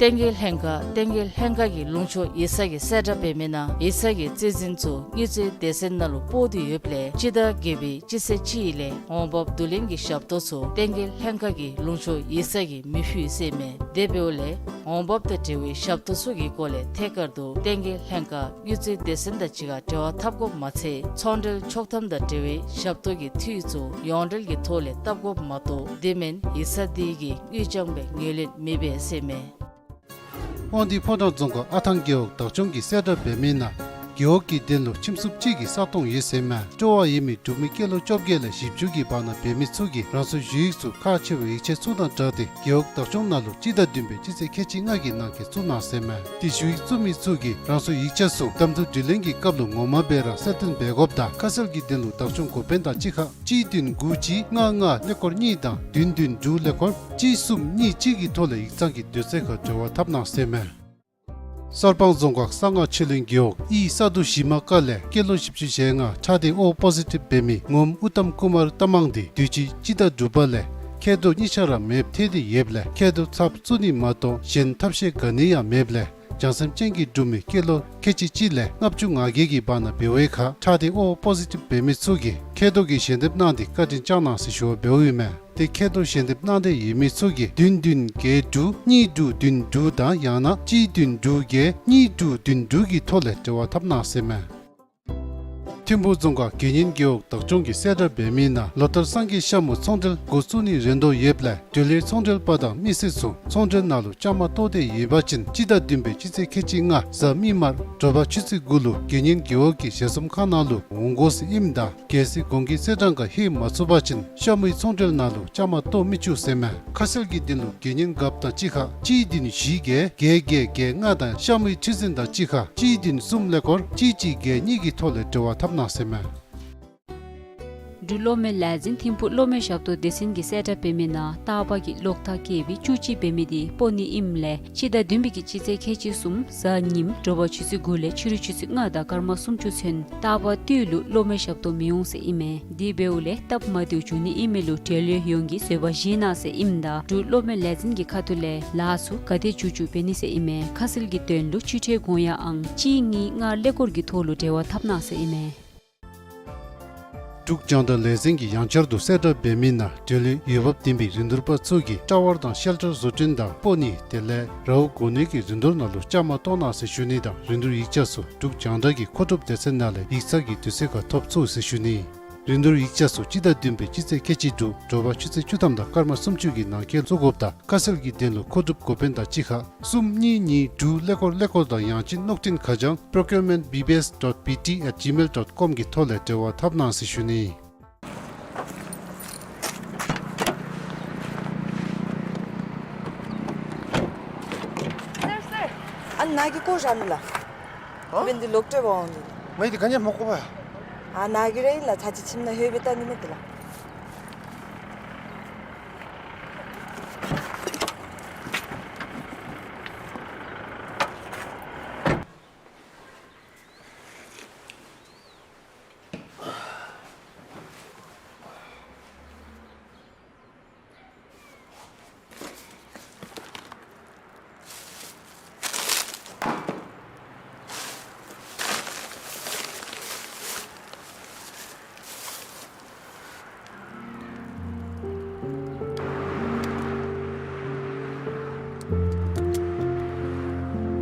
བསྟན་རྒྱས་ལྷན་ཁག་བསྟན་རྒྱས་ལྷན་ཁག་གི་ལུང་ཕྱོགས་ཡིག་ཚང་གི་གསལ་བསྒྲགས་འབད་མི་ནང་ཡིག་ཚང་གི་རྩིས་འཛིན་ཚུ་དངུལ་རྩིས་སྡེ་ཚན་ནང་ལུ་སྤོ་སྟེ་ཡོདཔ་ལས་སྤྱི་ཟླ་བརྒྱད་པའི་སྤྱི་ཚེས་གཅིག་ལས་འོང་འབབ་བསྡུ་ལེན་གྱི་ཞབས་ཏོག་ཚུ་བསྟན་རྒྱས་ལྷན་ཁག་གི་ལུང་ཕྱོགས་ཡིག་ཚང་གིས་མི་ཕུལ་ཟེར་མས། དེ་འབདཝ་ལས་འོང་འབབ་དང་འབྲེལ་བའི་ཞབས་ཏོག་ཚུ་གི་སྐོར་ལས་ཐད་ཀར་དུ་བསྟན་རྒྱས་ལྷན་ཁག་དངུལ་རྩིས་སྡེ་ཚན་དང་གཅིག་ཁར་འབྲེལ་བ་འཐབ་དགོཔ་མ་ཚད་ཚོང་འབྲེལ་ཆོག་ཐམ་དང་འབྲེལ་བའི་ཞབས་ཏོག་གི་འཐུས་ཚུ་ཡོངས་འབྲེལ་གྱི་ཐོག་ལས་བཏབ་དགོཔ་མ་གཏོགས་དེ་མེན་ཡིག་ཚང་འདི་གིས་དངུལ་རྐྱང་སྦེ་ངོས་ལེན་མི་འབད་ཟེར་མས། དབང་འདུས་ཕོ་བྲང་རྫོང་ཁག་ཨ་ཐང་རྒེད་འོག་བདག་སྐྱོང་གི་གསལ་བསྒྲགས་འབད་མི་ནང་ རྒེད་འོག་གི་དོན་ལུ་ཁྱིམ་སྲུང་གཅིག་གི་ས་སྟོང་ཡོད་ཟེར་མས། སྤྲོ་བ་ཡོད་མི་འབྲུག་མི་སྐྱེས་ལོ་བཅོ་བརྒྱད་ལས་བཞི་བཅུ་གི་བར་ན་འབད་མི་ཚུ་གིས་རང་སོའི་ཞུ་ཡིག་ཚུ་ཁག་ཆེ་བའི་ཡིག་ཆ་ཚུ་དང་སྦྲགས་ཏེ་རྒེད་འོག་བདག་སྐྱོང་ནང་ལུ་སྤྱི་ཟླ་བདུན་པའི་སྤྱི་ཚེས་ཁལ་གཅིག་ལྔ་གི་ནང་འཁོད་བཙུགས་གནང་ཟེར་མས། དེ་ཞུ་ཡིག་བཙུགས་མི་ཚུ་གིས་རང་སོའི་ཡིག་ཆ་ཚུ་གཏམ་ཚུ་དྲི་ལན་གྱི་སྐབས་ལུ་ངོ་མ་སྦེ་ར་གསལ་སྟོན་འབད་དགོཔ་དང་ཁ་གསལ་གྱི་དོན་ལུ་བདག་སྐྱོང་འགོ་དཔོན་དང་གཅིག་ཁར་གཅིག་བདུན་དགུ་གཅིག་ལྔ་ལྔ་ཀླད་ཀོར་གཉིས་དང་བདུན་བདུན་དྲུག་ཀླད་ཀོར་གཅིག་གསུམ་གཉིས་གཅིག་གི་ཐོག་ལས་ཡིག་ཚང་གི་དུས་ཚོད་ཁར་འབྲེལ་བ་འཐབ་གནང་ཟེར་མས། གསར་སྤང་རྫོང་ཁག་གསང་སྔགས་ཆོས་གླིང་རྒེད་འོག་ཨི་ས་དུ་ཞི་མ་ཀ་ལས་སྐྱེས་ལོ་བཞི་བཅུ་ཞེ་ལྔ་ཁྲག་སྡེ་ཨོ་པོ་ཟི་ཊིབ་འབད་མི་ངོམ་ཨུ་ཏམ་ཀུ་མར་རྟ་མང་འདི་དུས་ཅི་སྤྱི་ཟླ་དྲུག་པ་ལས་མཁལ་རྡོག་གཉིས་ཆ་ར་མེདཔ་ཐལ་ཏེ་ཡོདཔ་ལས་མཁལ་རྡོག་ཚབ་བཙུགས་ནི་མ་གཏོགས་གཞན་ཐབས་ཤེས་ག་ནི་ཡང་མེདཔ་ལས་བྱང་སེམས་ཅན་གྱི་འབྲུག་མི་སྐྱེས་ལོ་ཁལ་གཅིག་གཅིག་ལས་ལྔ་བཅུ་ང་བརྒྱད་ཀྱི་བར་ན་འབད་བའི་ཁར་ཁྲག་སྡེ་ཨོ་པོ་ཟི་ཊིབ་འབད་མི་ཚུ་གིས་མཁལ་རྡོག་གི་ཞལ་འདེབས་གནང་སྟེ་བཀའ་དྲིན་བསྐྱངས་གནང་ཟེར་ཞུ་བ་འབདཝ་ཨིན་མས། དེ་མཁལ་རྡོག་ཞལ་འདེབས་གནང་འདོད་ཡོད་མི་ཚུ་གིས་བདུན་བདུན་བརྒྱད་དྲུག་གཉིས་དྲུག་བདུན་དྲུག་དང་ཡང་ན་གཅིག་བདུན་དྲུག་བརྒྱད་གཉིས་དྲུག་བདུན་དྲུག་གི་ཐོག་ལས་འབྲེལ་བ་འཐབ་གནང་ཟེར་མས། ཐིམ་ཕུག་རྫོང་ཁག་དགེ་བསྙེན་རྒེད་འོག་བདག་སྐྱོང་གི་གསལ་བསྒྲགས་འབད་མི་ནང་ལོ་ལྟར་སངས་རྒྱས་ཤ་མོ་ཚོང་འབྲེལ་འགོ་བཙུགས་ནི་རན་དོ་ཡོདཔ་ལས་འབྲེལ་ཡོད་ཚོང་འབྲེལ་པ་དང་མི་སེར་ཚུ་ཚོང་འབྲེལ་ནང་ལུ་བཅའ་མར་གཏོགས་ཏེ་ཡོད་པ་ཅིན་སྤྱི་ཟླ་བདུན་པའི་སྤྱི་ཚེས་ཁལ་གཅིག་ལྔ་གཟའ་མིག་དམར་དྲོ་པ་ཆུ་ཚོད་དགུ་ལུ་དགེ་བསྙེན་རྒེད་འོག་གི་ཞལ་འཛོམས་ཁང་ནང་ལུ་འོང་དགོ་ཟེར་ཨིནམ་ད་གལ་སྲིད་གོང་གི་གསལ་བསྒྲགས་ཁར་ལྷོད་མ་ཚུགས་པ་ཅིན་ཤ་མོའི་ཚོང་འབྲེལ་ནང་ལུ་བཅའ་མར་གཏོགས་མི་ཚུགས་ཟེར་མས། ཁ་གསལ་གྱི་དོན་ལུ་དགེ་བསྙེན་རྒཔོ་དང་གཅིག་ཁར་གཅིག་བདུན་བཞི་བརྒྱད་བརྒྱད་བརྒྱད་བརྒྱད་ལྔ་དང་ཤ་མོའི་ཁྲི་འཛིན་དང་གཅིག་ཁར་གཅིག་བདུན་གསུམ་ཀླད་ཀོར་གཅིག་གཅིག་བརྒྱད་གཉིས་ཀྱི་ཐོག་ལས་འབྲེལ་བ་འཐབ་གནང་ཟེར་མས། འབྲུག་གློག་མེ་ལས་འཛིན་ཐིམ་ཕུག་གློག་མེ་ཞབས་ཏོག་སྡེ་ཚན་གྱི་གསལ་བསྒྲགས་འབད་མི་ནང་རྟག་པར་གྱི་གློག་ཐག་བཀལ་བའི་བཅུ་གཅིག་འབད་མི་འདི་སྤོ་ནི་ཨིནམ་ལས་སྤྱི་ཟླ་བདུན་པའི་གི་སྤྱི་ཚེས་ཁལ་གཅིག་གསུམ་གཟའ་ཉིམ་དྲོ་པ་ཆུ་ཚོད་དགུ་ལས་ཕྱི་རུ་ཆུ་ཚོད་ལྔ་དང་སྐར་མ་སུམ་ཅུ་ཚུན་རྟག་པར་དུས་ལུ་གློག་མེ་ཞབས་ཏོག་མི་འོང་ཟེར་ཨིན་མས། དེ་འབདཝ་ལས་སྟབས་མ་བདེཝ་འབྱུང་ནི་ཨིན་མི་ལུ་འབྲེལ་ཡོད་ཡོངས་ཀྱིས་བཟོད་པ་བཞེས་གནང་ཟེར་ཨིནམ་ད་འབྲུག་གློག་མེ་ལས་འཛིན་གྱི་ཁ་ཐུག་ལས་ལཱ་ཚུ་ག་དེ་མགྱོགས་མགྱོགས་འབད་ནི་ཟེར་ཨིན་མས། ཁ་གསལ་གྱི་དོན་ལུ་ཆུ་ཁྲལ་དགོངས་ཡངས་ཨང་གཅིག་གཉིས་ལྔ་ཀླད་ཀོར་གྱི་ཐོག་ལུ་འབྲེལ་བ་འཐབ་གནང་ཟེར་ཨིན་མས། འབྲུག་རྒྱང་བསྒྲགས་ལས་འཛིན་གྱིས་ཡང་བསྐྱར་དུ་གསལ་བསྒྲགས་འབད་མི་ནང་འབྲེལ་ཡོད་འོས་འབབ་ལྡན་པའི་རིན་བསྡུར་པ་ཚུ་གིས་ཊ་ཝར་དང་ཤེལ་ཊར་བཟོ་སྐྲུན་དང་སྤོ་ནི་དེ་ལས་རཝ་གོ་ནི་གི་རིན་བསྡུར་ནང་ལུ་བཅའ་མར་གཏོགས་གནང་ཟེར་ཞུ་ནི་དང་རིན་བསྡུར་ཡིག་ཆ་ཚུ་འབྲུག་རྒྱང་བསྒྲགས་ཀྱི་མཁོ་སྒྲུབ་སྡེ་ཚན་ནང་ལས་ཡིག་ཚང་གི་དུས་ཚོད་ཁར་ཐོབ་ཚུགས་ཟེར་ཞུ་ནི། རིན་བསྡུར་ཡིག་ཆ་ཚུ་སྤྱི་ཟླ་བདུན་པའི་སྤྱི་ཚེས་ཁལ་གཅིག་དྲུག་དྲོ་པ་ཆུ་ཚོད་བཅུ་ཐམ་དང་སྐར་མ་སུམ་ཅུ་གི་ནང་འཁོད་བཙུགས་དགོཔ་དང་ཁ་གསལ་གྱི་དོན་ལུ་མཁོ་སྒྲུབ་འགོ་དཔོན་དང་གཅིག་ཁར་གསུམ་གཉིས་གཉིས་དྲུག་ཀླད་ཀོར་ཀླད་ཀོར་དང་ཡང་ཅིན་གནོད་སྐྱོན་ཁ་བྱང་procurement B B S dot B T at gmail dot com གི་ཐོག་ལས་འབྲེལ་བ་འཐབ་གནང་ཟེར་ཞུ་ནི། སར་སར། ཨ་ནཱ་གི་ཀོ་ར་མི་ལ། ཨ། ཁྱེད་འདི་ལོག་སྤྲོད་པར་འོང་ནི། ང་འདི་ག་ནི་མ་གོ་བ། ཨ་ནཱ་གི་ར་ཨིན་ལགས། ཚར་གཅིག་ཁྱིམ་ནང་ལྷོད་སྦེ་བལྟ་ནི་མས་ཏེ་ལགས། པ།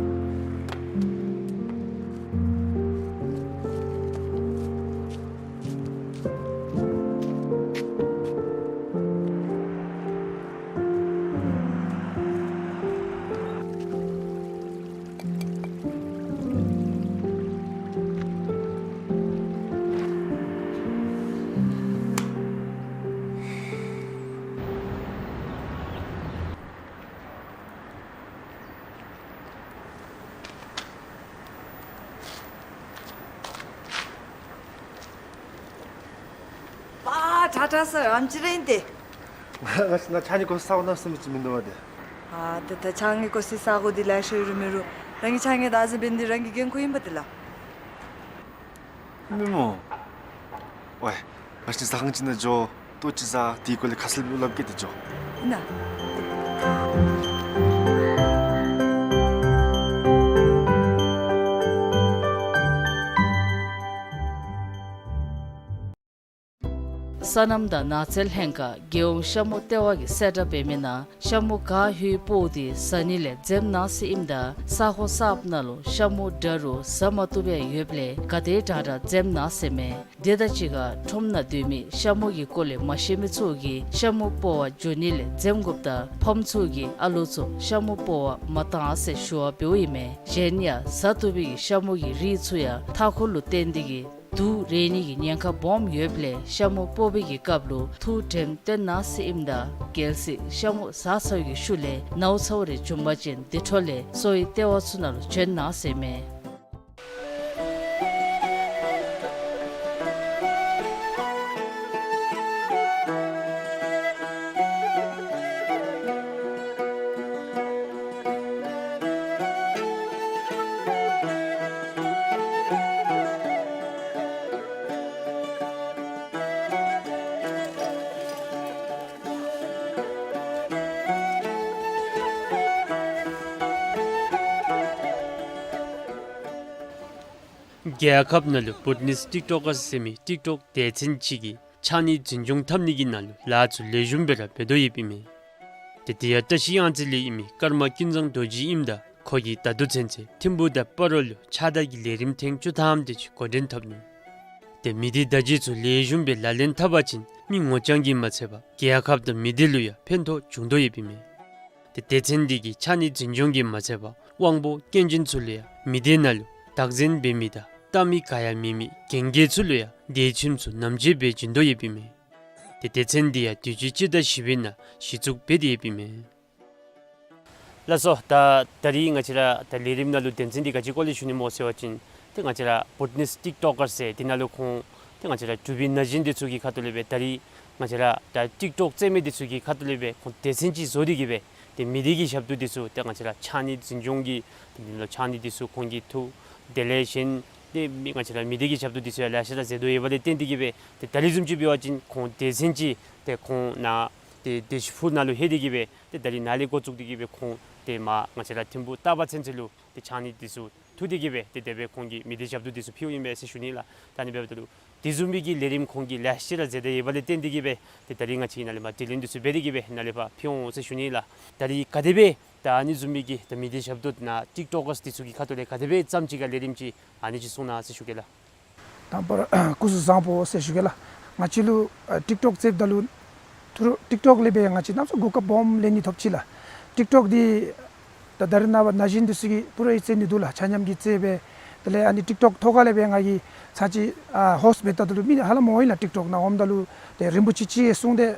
ཊ་ཊ་སར། ཨམ་ཅི་རེད་དེ། ང་ང་ང་ཕྱགས་སྙིགས་གོ་ས་ས་གོ་ནང་སེམས་ཅིག་མི་འདུག་པ་དེ། ཨ་ད་ད་ཕྱགས་སྙིགས་གོ་སའི་ས་གོ་འདི་ལེ་ཤ་ཡོད་རུང་མེད་རུང་རང་གི་ཕྱགས་སྙིགས་བདག་འཛིན་འབད་ནི་འདི་རང་གི་འགན་ཁུར་ཨིན་པ་དེ་ལགས། མི་མོ། ཝའི། ང་བཅས་ཟ་ཁང་ཅིག་ནང་འགྱོ། ལྟོ་ཅིག་ཟ། དེའི་སྐོར་ལས་ཁ་གསལ་སླབ་གེ་ཏེ་འགྱོ། ཨིན་ན། སོ་ནམ་དང་ནགས་ཚལ་ལྷན་ཁག་རྒྱལ་ཡོངས་ཤ་མུ་ལྟེ་བ་གིས་གསལ་བསྒྲགས་འབད་མི་ནང་ཤ་མུ་ག་ཧུའི་སྤོ་དེ་ཟ་ནི་ལས་འཛེམ་གནང་ཟེར་ཨིནམ་ད་ས་ཁོངས་གསརཔ་ནང་ལུ་ཤ་མུ་འདྲ་རུང་ཟ་མ་བཏུབ་པའི་ཡོདཔ་ལས་ག་དེ་དྲག་དྲག་འཛེམ་གནང་ཟེར་མས། དེ་དང་གཅིག་ཁར་ཁྲོམ་ནང་སྡོད་མི་ཤ་མུ་གི་སྐོར་ལས་མ་ཤེས་མི་ཚུ་གིས་ཤ་མུ་སྤོ་བར་འགྱོ་ནི་ལས་འཛེམ་དགོཔ་དང་ཕམ་ཚུ་གིས་ཨ་ལོ་ཚུ་ཤ་མུ་སྤོ་བར་མ་གཏང་ཟེར་ཞུ་བ་འབདཝ་ཨིན་མས། གཞན་ཡང་བཟའ་བཏུབ་པའི་ཤ་མུ་གི་རིགས་ཚུ་ཡང་མཐའ་འཁོར་ལུ་བརྟེན་ཏེ་གིས་དུག་རེག་ནི་གི་ཉེན་ཁ་སྦོམ་ཡོདཔ་ལས་ཤ་མུ་སྤོ་བའི་སྐབས་ལུ་ཐུགས་དྲནམ་བཏོན་གནང་ཟེར་ཨིནམ་ད་གལ་སྲིད་ཤ་མུ་ཟ་ཚར་བའི་ཤུལ་ལས་ནཝ་ཚཝ་རེ་བྱུང་པ་ཅིན་དེ་འཕྲོ་ལས་གསོ་བའི་ལྟེ་བ་ཚུ་ནང་ལུ་བྱོན་གནང་ཟེར་མས། རྒྱལ་ཁབ་ནང་ལུ་བུ་ཊི་ནེསི་ཊིཀ་ཊོཀ་ཀར་ཟེར་མི་ཊིཀ་ཊོཀ་སྡེ་ཚན་ཅིག་གིས་ཕྱགས་སྙིགས་འཛིན་སྐྱོང་འཐབ་ནི་གི་ནང་ལུ་ལཱ་ཚུ་ལེགས་ཤོམ་སྦེ་ར་འབད་དོ་ཡོདཔ་ཨིན་མས། ཏེ་དེ་ཡང་བཀྲ་ཤིས་གཡང་རྩེ་ལས་ཨིན་མི་ཀརྨ་ཀུན་བཟང་རྡོ་རྗེ་ཨིནམ་ད་ཁོ་གིས་ད་ལྟོ་ཚུན་ཚོད་ཐིམ་ཕུག་དང་སྤ་རོ་ལུ་ཕྱགས་བདར་གྱི་ལས་རིམ་ཐེངས་བཅུ་ཐམ་དེ་ཅིག་འགོ་འདྲེན་འཐབ་ནུག། ཏེ་མི་སྡེ་བརྡ་བརྒྱུད་ཚུ་ལེགས་ཤོམ་སྦེ་ལག་ལེན་འཐབ་པ་ཅིན་མི་ངོ་རྐྱང་གིས་མ་ཚད་པར་རྒྱལ་ཁབ་དང་མི་སྡེ་ལུ་ཡང་ཕན་ཐོགས་འབྱུང་དོ་ཡོདཔ་ཨིན་མས། ཏེ་སྡེ་ཚན་འདི་གིས་ཕྱགས་སྙིགས་འཛིན་སྐྱོང་གིས་མ་ཚད་པར་དབང་པོ་སྐྱོན་ཅན་ཚུ་ལུ་ཡང་མི་སྡེ་ནང་ལུ་བདག་འཛིན་འབད་མི་དང་བལྟ་མི་ག་ཡང་མེད་མི་རྒན་རྒས་ཚུ་ལུ་ཡང་བརྡ་ཁྱིམ་ཚུ་ནམ་འཇལ་འབད་བྱིན་དོ་ཡོདཔ་ཨིན་མས། ཏེ་སྡེ་ཚན་འདི་ཡང་དུས་ཅི་སྤྱི་ཟླ་བཞི་པའི་ནང་གཞི་བཙུགས་འབད་དེ་ཡོདཔ་ཨིན་མས། ལགས་སོ། ད་ད་རིས་ང་བཅས་ར་ད་ལས་རིམ་ནང་ལུ་དོན་ཚན་འདི་ག་ཅི་སྐོར་ལས་ཞུ་ནི་སྨོ་ཟེར་བ་ཅིན་ཏེ་ང་བཅས་ར་བུ་ཊི་ནེསི་ཊིཀ་ཊོཀ་ཀར་ཟེར་འདི་ནང་ལུ་ཁོང་ཏེ་ང་བཅས་ར་འབྲུག་པའི་ན་གཞོན་འདི་ཚུ་གི་ཁ་ཐུག་ལས་སྦེ་ད་རིས་ང་བཅས་ར་ད་ཊིཀ་ཊོཀ་རྩེད་མི་འདི་ཚུ་གི་ཁ་ཐུག་ལས་སྦེ་ཁོང་སྡེ་ཚན་ཅིག་བཟོ་སྟེ་གིས་སྦེ་ཏེ་མི་སྡེ་གི་ཞབས་ཏོག་འདི་ཚུ་ཏེ་ང་བཅས་ར་ཕྱགས་སྙིགས་འཛིན་སྐྱོང་གི་ཏེ་འདི་ལུ་ཕྱགས་སྙིགས་འདི་ཚུ་ཁོང་གིས་འཐུ། དེ་ལས་གཞན་ཏེ་མི་ང་བཅས་ར་མི་སྡེ་གི་ཞབས་ཏོག་འདི་ཚུ་ཡང་ལེ་ཤ་ར་མཛད་དོ་ཡོདཔ་ལས་བརྟེན་ཏེ་གིས་སྦེ་ཏེ་ད་རིས་བཟུམ་ཅིག་འབད་བ་ཅིན་ཁོང་སྡེ་ཚན་ཅིག་ཏེ་ཁོང་ནཱ་ཏེ་བདེ་ཆེན་ཕུག་ནང་ལུ་ལྷོད་དེ་གིས་སྦེ་ཏེ་ད་རིས་ནཱ་ལས་འགོ་བཙུགས་ཏེ་གིས་སྦེ་ཁོང་ཏེ་མར་ང་བཅས་ར་ཐིམ་ཕུག་སྟག་པ་ཚུན་ཚོད་ལུ་ཏེ་ཕྱགས་སྙིགས་འདི་ཚུ་འཐུ་སྟེ་གིས་སྦེ་ཏེ་དེ་སྦེ་ཁོང་གིས་མི་སྡེ་ཞབས་ཏོག་འདི་ཚུ་ཕུལཝ་ཨིན་པས་ཟེར་ཞུ་ནི་ལགས། ད་ཨ་ནི་འབདཝ་ད་ལུ་དེ་བཟུམ་མའི་གི་ལས་རིམ་ཁོང་གིས་ལེ་ཤ་ར་མཛད་དེ་ཡོདཔ་ལས་བརྟེན་ཏེ་གིས་སྦེ་ཏེ་ད་རིས་ང་བཅས་ཀྱིས་ནཱ་ལས་མར་དྲི་ལན་འདི་ཚུ་འབད་དེ་གིས་སྦེ་ནཱ་ལས་ཕར་ཕུལ་འོང་ཟེར་ཞུ་ནི་ལགས། ད་རིས་ག་དེ་སྦེ་ད་ཨ་ནི་བཟུམ་མའི་གི་ད་མི་སྡེ་ཞབས་ཏོག་ནང་ཊིཀ་ཊོཀ་ཀར་འདི་ཚུ་གི་ཁ་ཐུག་ལས་ག་དེ་སྦེ་ཙམ་ཅིག་ཁར་ལས་རིམ་ཅིག་ཨ་ནི་ཅིག་གསུང་གནང་ཟེར་ཞུ་གེ་ལགས། དང་པ་ར་སྐུ་གཟུགས་བཟང་པོ་ཟེར་ཞུ་གེ་ལགས། ང་བཅས་ལུ་ཨ་ཊིཀ་ཊོཀ་རྩེདཔ་ད་ལུ་ཐུ་རུ་ཊིཀ་ཊོཀ་ལས་སྦེ་ང་བཅས་གནམ་མེད་ས་མེད་གོ་སྐབས་སྦོམ་ལེན་ནི་ཐོབ་ཅི་ལགས། ཊིཀ་ཊོཀ་འདི་ད་ད་རེས་ནངས་པ་ན་གཞོན་འདི་ཚུ་གིས་པུ་ར་རྩེད་ནི་འདུག་ལགས། ཆ་མཉམ་གྱིས་རྩེད་སྦེ། དེ་ལས་ཨ་ནི་ཊིཀ་ཊོཀ་ཐོག་ཁ་ལས་སྦེ་ང་གིས་ཚར་ཅིག་ཨ་ཧོསཊ་འབད་ད་ལུ་མི་ཧ་ལམ་འོང་ཡི་ལགས། ཊིཀ་ཊོཀ་ནང་འོངམ་ད་ལུ་ཏེ་རིན་པོ་ཆེ་ཅིག་གིས་གསུངས་ཏེ་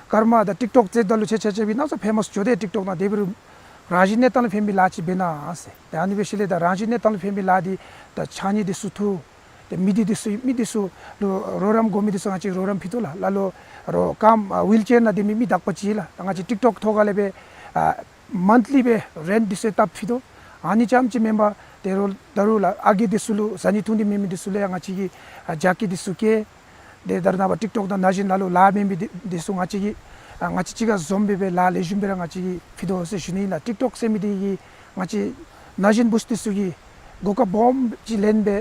ཀརྨ་ད་ཊིཀ་ཊོཀ་རྩེདཔ་ད་ལུ་ཁྱེད་ཆ་ཁྱབ་ཀྱིས་གནམ་མེད་ས་མེད་ཕེ་མཱས་འགྱོ་དེས་ཊིཀ་ཊོཀ་ནང་དེ་འབད་རུང་རང་བཞིན་གནས་སྟངས་ལུ་ཕན་པའི་ལཱ་ཅིག་འབད་གནང་ཟེར། ཏེ་ཨ་ནི་འབད་ཞིནམ་ལས་ད་རང་བཞིན་གནས་སྟངས་ལུ་ཕན་པའི་ལཱ་འདི་ད་ཕྱགས་སྙིགས་འདི་ཚུ་འཐུ། ཏེ་མི་སྡེ་འདི་ཚུ་མི་འདི་ཚུ་ལུ་རོགས་རམ་དགོ་མི་འདི་ཚུ་ང་བཅས་རོགས་རམ་ཕུལ་དོ་ལགས། ལ་ལུ་རོགས་ཀམ་ཨ་ཝིལ་ཅེར་ནང་སྡོད་མི་མི་དག་པ་ཅིག་ལགས། ད་ང་བཅས་ཊིཀ་ཊོཀ་ཐོག་ཁ་ལས་སྦེ་ཨ་མཱནཐ་ལི་སྦེ་རེནཊ་འདི་ཚུ་བཏབ་ཕུལ་དོ། ཨ་ནི་རྐྱངམ་ཅིག་མེན་པར་ཏེ་རོགས་ད་རུང་ལགས་ཨ་རྒས་འདི་ཚུ་ལུ་བཟའ་ནི་འཐུང་ནི་མེད་མི་འདི་ཚུ་ལུ་ཡང་ང་བཅས་ཀྱིས་ཨ་ཇ་ཀེཊ་འདི་ཚུ་བསྐྱལ། ཏེ་ད་རེས་ནངས་པ་ཊིཀ་ཊོཀ་དང་ན་གཞོན་ལ་ལུ་ལཱ་མེད་མི་འདི་འདི་ཚུ་ང་བཅས་ཀྱིས་ཨ་ང་བཅས་གཅིག་ཁར་འཛོམས་སྦེ་སྦེ་ལཱ་ལེགས་ཤོམ་སྦེ་ར་ང་བཅས་ཀྱིས་ཕུལ་དོ་ཟེར་ཞུ་ནི་ཨིན་ལགས། ཊིཀ་ཊོཀ་རྩེད་མི་འདི་གིས་ང་བཅས་ན་གཞོན་བུཚ་འདི་ཚུ་གིས་གོ་སྐབས་སྦོམ་ཅིག་ལེན་སྦེ་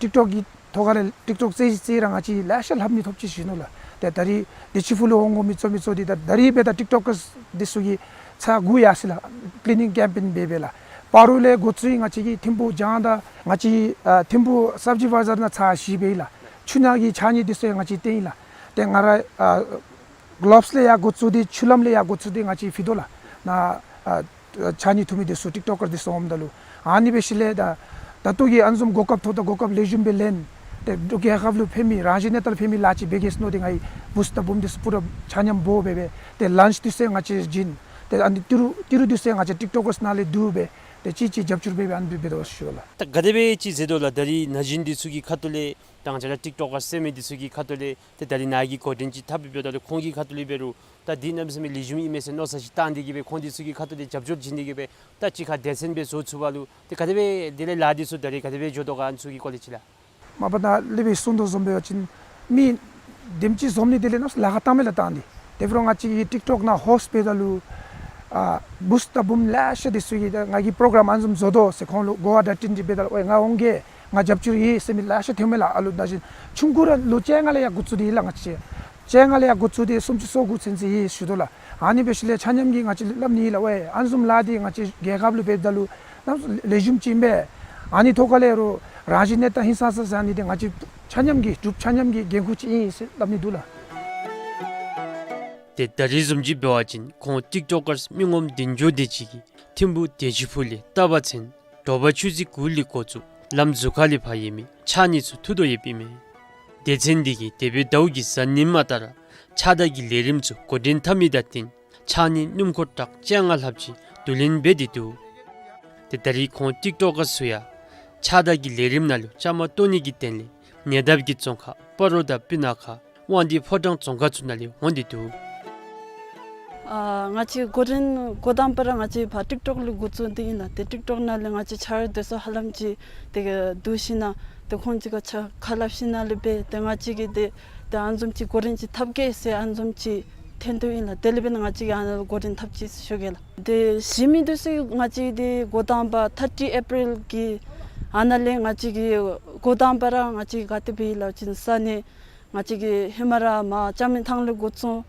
ཊིཀ་ཊོཀ་གི་ཐོག་ཁ་ལས་ཊིཀ་ཊོཀ་རྩེད་རྩེད་ར་ང་བཅས་ལེ་ཤ་ལྷབ་ནི་ཐོབ་ཅི་ཟེར་ཞུ་ནི་ལགས། ཏེ་ད་རིས་བདེ་ཆེན་ཕུག་ལུ་འོང་དགོ་མི་གཙོ་མི་གཙོ་འདི་ད་ད་རིས་སྦེ་ད་ཊིཀ་ཊོཀ་ཀར་འདི་ཚུ་གིས་ཚར་དགུ་ཡར་སོ་ཡི་ལགས། ཀི་ལི་ནིང་ཀེམ་པེན་འབད་སྦེ་ལགས། སྤ་རོ་ལས་འགོ་བཙུགས་ཡི། ང་བཅས་ཀྱིས་ཐིམ་ཕུག་བྱང་དང་ང་བཅས་ཨ་ཐིམ་ཕུག་སབ་ཇི་བ་ཛར་ནང་ཚར་བཞི་འབད་ཡི་ལགས། ཆུ་ནང་གི་ཕྱགས་སྙིགས་འདི་ཚུ་ཡང་ང་བཅས་བཏོན་ཡི་ལགས། ཏེ་ང་ར་ཨ་གློབས་ལས་ཡར་འགོ་བཙུགས་ཏེ་ཆུ་ལམ་ལས་ཡར་འགོ་བཙུགས་ཏེ་ང་བཅས་ཕུལ་དོ་ལགས། ནཱ་ཨ་ཕྱགས་སྙིགས་འཐུ་མི་འདི་ཚུ་ཊིཀ་ཊོཀ་ཀར་འདི་ཚུ་འོངམ་ད་ལུ་ཨ་ནི་འབད་ཞིནམ་ལས་ད་ད་ལྟོ་གི་ཨ་ནི་བཟུམ་གོ་སྐབས་ཐོབ་ད་གོ་སྐབས་ལེགས་ཤོམ་སྦེ་ལེན། ཏེ་འབྲུག་རྒྱལ་ཁབ་ལུ་ཕན་མི་རང་བཞིན་གནས་སྟངས་ལུ་ཕན་མི་ལཱ་ཅིག་འབད་གེ་ཟེར་མནོ་སྟེ་ང་གིས་བུཚ་དང་བུམོ་འདི་ཚུ་པུ་ར་ཆ་མཉམ་འབོ་སྦེ་སྦེ་ཏེ་ལཱནཆ་འདི་ཚུ་ཡང་ང་བཅས་བྱིན། ཏེ་ཨ་ནི་ཏི་རུ་ཏི་རུ་འདི་ཚུ་ཡང་ང་བཅས་ཊིཀ་ཊོཀ་ཀར་ནང་ལས་བསྡུ་སྦེ་ཏེ་གཅིག་གཅིག་རྒྱབ་སྐྱོར་འབད་སྦེ་ཨ་ནི་སྦེ་འབད་དོ་ཟེར་ཞུ་ལགས། ད་ག་དེ་སྦེ་ཅིག་མཛད་དོ་ལགས། ད་རིས་ན་གཞོན་འདི་ཚུ་གི་ཁ་ཐུག་ལས་ད་ང་བཅས་ར་ཊིཀ་ཊོཀ་ཀར་རྩེད་མི་འདི་ཚུ་གི་ཁ་ཐུག་ལས་ཏེ་ད་རིས་ནཱ་གི་འགོ་འདྲེན་ཅིག་འཐབ་སྦེ་འབདཝ་ད་ལུ་ཁོང་གི་ཁ་ཐུག་ལས་འབད་རུང་ད་འདི་གནམ་མེད་ས་མེད་ལེགས་ཤོམ་ཨིན་མས་ཟེར་མནོ་བསམ་ཅིག་བཏང་སྟེ་གིས་སྦེ་ཁོང་འདི་ཚུ་གི་ཁ་ཐུག་ལས་རྒྱབ་སྐྱོར་བྱིན་ཏེ་གིས་སྦེ་ད་གཅིག་ཁར་སྡེ་ཚན་སྦེ་བཟོ་ཚུགས་པ་ལུ་ཏེ་ག་དེ་སྦེ་དེ་ལས་ལཱ་འདི་ཚུ་ད་རིས་ག་དེ་སྦེ་འགྱོ་དོ་ག་ཨ་ནི་ཚུ་གི་སྐོར་ལས་ཅིག་ལགས། མ་པ་ནཱ་ལས་སྦེ་གསུང་དོ་བཟུམ་འབད་བ་ཅིན་མི་དེམ་ཅིག་འཛོམས་ནི་དེ་ལས་གནམ་མེད་ས་མེད་ལཱ་ཁག་བཏང་མས་ལགས་བཏང་སྟེ། དེ་འབད་རུང་ང་བཅས་ཀྱིས་ཊིཀ་ཊོཀ་ནང་ཧོསཊ་འབད་ད་ལུ་ཨ་བུཚ་དང་བུམོ་ལེ་ཤ་འདི་ཚུ་གིས་ད་ང་གིས་པོ་རོ་གྲམ་ཨ་ནི་བཟུམ་བཟོ་དོ་ཟེར་ཁོང་ལུ་གོ་བ་བརྡ་སྤྲོད་འདི་འབད་ད་ལུ་ཨོའི་ང་འོང་གེ་ང་རྒྱབ་སྐྱོར་ཡོད་ཟེར་མི་ལེ་ཤ་ཐོནམ་མས་ལགས། ཨ་ལོ་ན་གཞོན་ཆུང་ཀུ་ར་ལོ་བཅོ་ལྔ་ལས་ཡར་འགོ་བཙུགས་ཏེ་ལགས། ང་བཅས་ བཅོ་ལྔ་ལས་ཡར་འགོ་བཙུགས་ཏེ་སུམ་ཅུ་སོ་དགུ་ཚུན་ཚོད་ཡོད་ཞུ་དོ་ལགས། ཨ་ནི་འབད་ཞིནམ་ལས་ཆ་མཉམ་གྱིས་ང་བཅས་སླབ་ནི་ལགས། ཝའེ་ཨ་ནི་བཟུམ་ལཱ་འདི་ང་བཅས་རྒྱལ་ཁབ་ལུ་འབདཝ་ད་ལུ་གནམ་མེད་ས་མེད་ལེགས་ཤོམ་ཅིག་ཨིན་པས། ཨ་ནི་ཐོག་ཁ་ལས་རོགས་རང་བཞིན་གནས་སྟངས་ཧིང་སངས་ས་བཟོ་ནི་འདི་ང་བཅས་ཆ་མཉམ་གྱི་འབྲུགཔ་ཆ་མཉམ་གྱི་འགན་ཁུར་ཅིག་ཨིན་ཟེར་སླབ་ནི་འདུག་ལགས། ཏེ་ད་རིས་བཟུམ་ཅིག་འབད་བ་ཅིན་ཁོང་ཊིཀ་ཊོཀ་ཀརསི་མི་ངོམ་བདུན་བརྒྱ་དེ་ཅིག་གིས་ཐིམ་ཕུག་བདེ་ཆེན་ཕུག་ལས་རྟ་པ་ཚན་དྲོ་པ་ཆུ་ཚོད་དགུ་ལས་འགོ་བཙུགས་ལམ་ཟུར་ཁ་ལས་ཕར་ཡོད་མི་ཕྱགས་སྙིགས་ཚུ་འཐུ་དོ་ཡོདཔ་ཨིན་མས། སྡེ་ཚན་འདི་གིས་འདས་པའི་ཟླཝ་གི་གཟའ་ཉིམ་ལྟར་ཕྱགས་བདར་གྱི་ལས་རིམ་ཚུ་འགོ་འདྲེན་འཐབ་མི་དང་བསྟུན་ཕྱགས་སྙིགས་སྣུམ་འཁོར་ཊག་བཅོ་ལྔ་ལྷགཔ་ཅིག་བསྡུ་ལེན་འབད་དེ་འདུག། ཏེ་ད་རིས་ཁོང་ཊིཀ་ཊོཀ་ཀརསི་ཚུ་ཡང་ཕྱགས་བདར་གྱི་ལས་རིམ་ནང་ལུ་བཅའ་མར་གཏོགས་ནི་གི་དོན་ལས་ཉེ་འདབས་ཀྱི་རྫོང་ཁག་སྤ་རོ་དང་སྤུ་ན་ཁ་དབང་འདུས་ཕོ་བྲང་རྫོང་ཁག་ཚུ་ནང་ལས་འོང་སྟེ་འདུག། ཨ་ང་བཅས་འགོ་འདྲེན་འགོ་དང་པ་ར་ང་བཅས་ཕར་ཊིཀ་ཊོཀ་ལས་འགོ་བཙུགས་ཏེ་ཨིན་ལགས། ཏེ་ཊིཀ་ཊོཀ་ནང་ལས་ང་བཅས་ཆ་རོགས་དེ་ཚུ་ཧ་ལམ་ཅིག་ཏེ་བསྡུ་ཞིནམ་ལས་ཏེ་ཁོང་ཅིག་ཁར་ཆ་ཁ་སླབ་ཞིནམ་ལས་འབད་ཏེ་ང་བཅས་ཀྱིས་ཏེ་ཏེ་ཨ་ནི་བཟུམ་ཅིག་འགོ་འདྲེན་ཅིག་འཐབ་གེ་ཟེར་ཨ་ནི་བཟུམ་ཅིག་ཐོན་དོ་ཨིན་ལགས། དེ་ལས་འབད་ང་བཅས་ཀྱིས་ཨ་ནཱ་ལུ་འགོ་འདྲེན་འཐབ་ཅི་ཟེར་ཞུ་གེ་ལགས། ཏེ་གཞི་མི་དེ་ཚུ་ང་བཅས་ཏེ་འགོ་དང་པ་ཐར་ཊི་ཨེ་པི་རིལ་གྱི་ཨ་ནཱ་ལས་ང་བཅས་ཀྱིས་འགོ་དང་པ་ར་ང་བཅས་ག་དེ་སྦེ་ཨིན་ལགས་ཅིན་ས་གནས་ང་བཅས་ཀྱིས་ཧེ་མ་ར་མར་ལྕམ་མི་ཐང་ལས་འགོ་བཙུགས།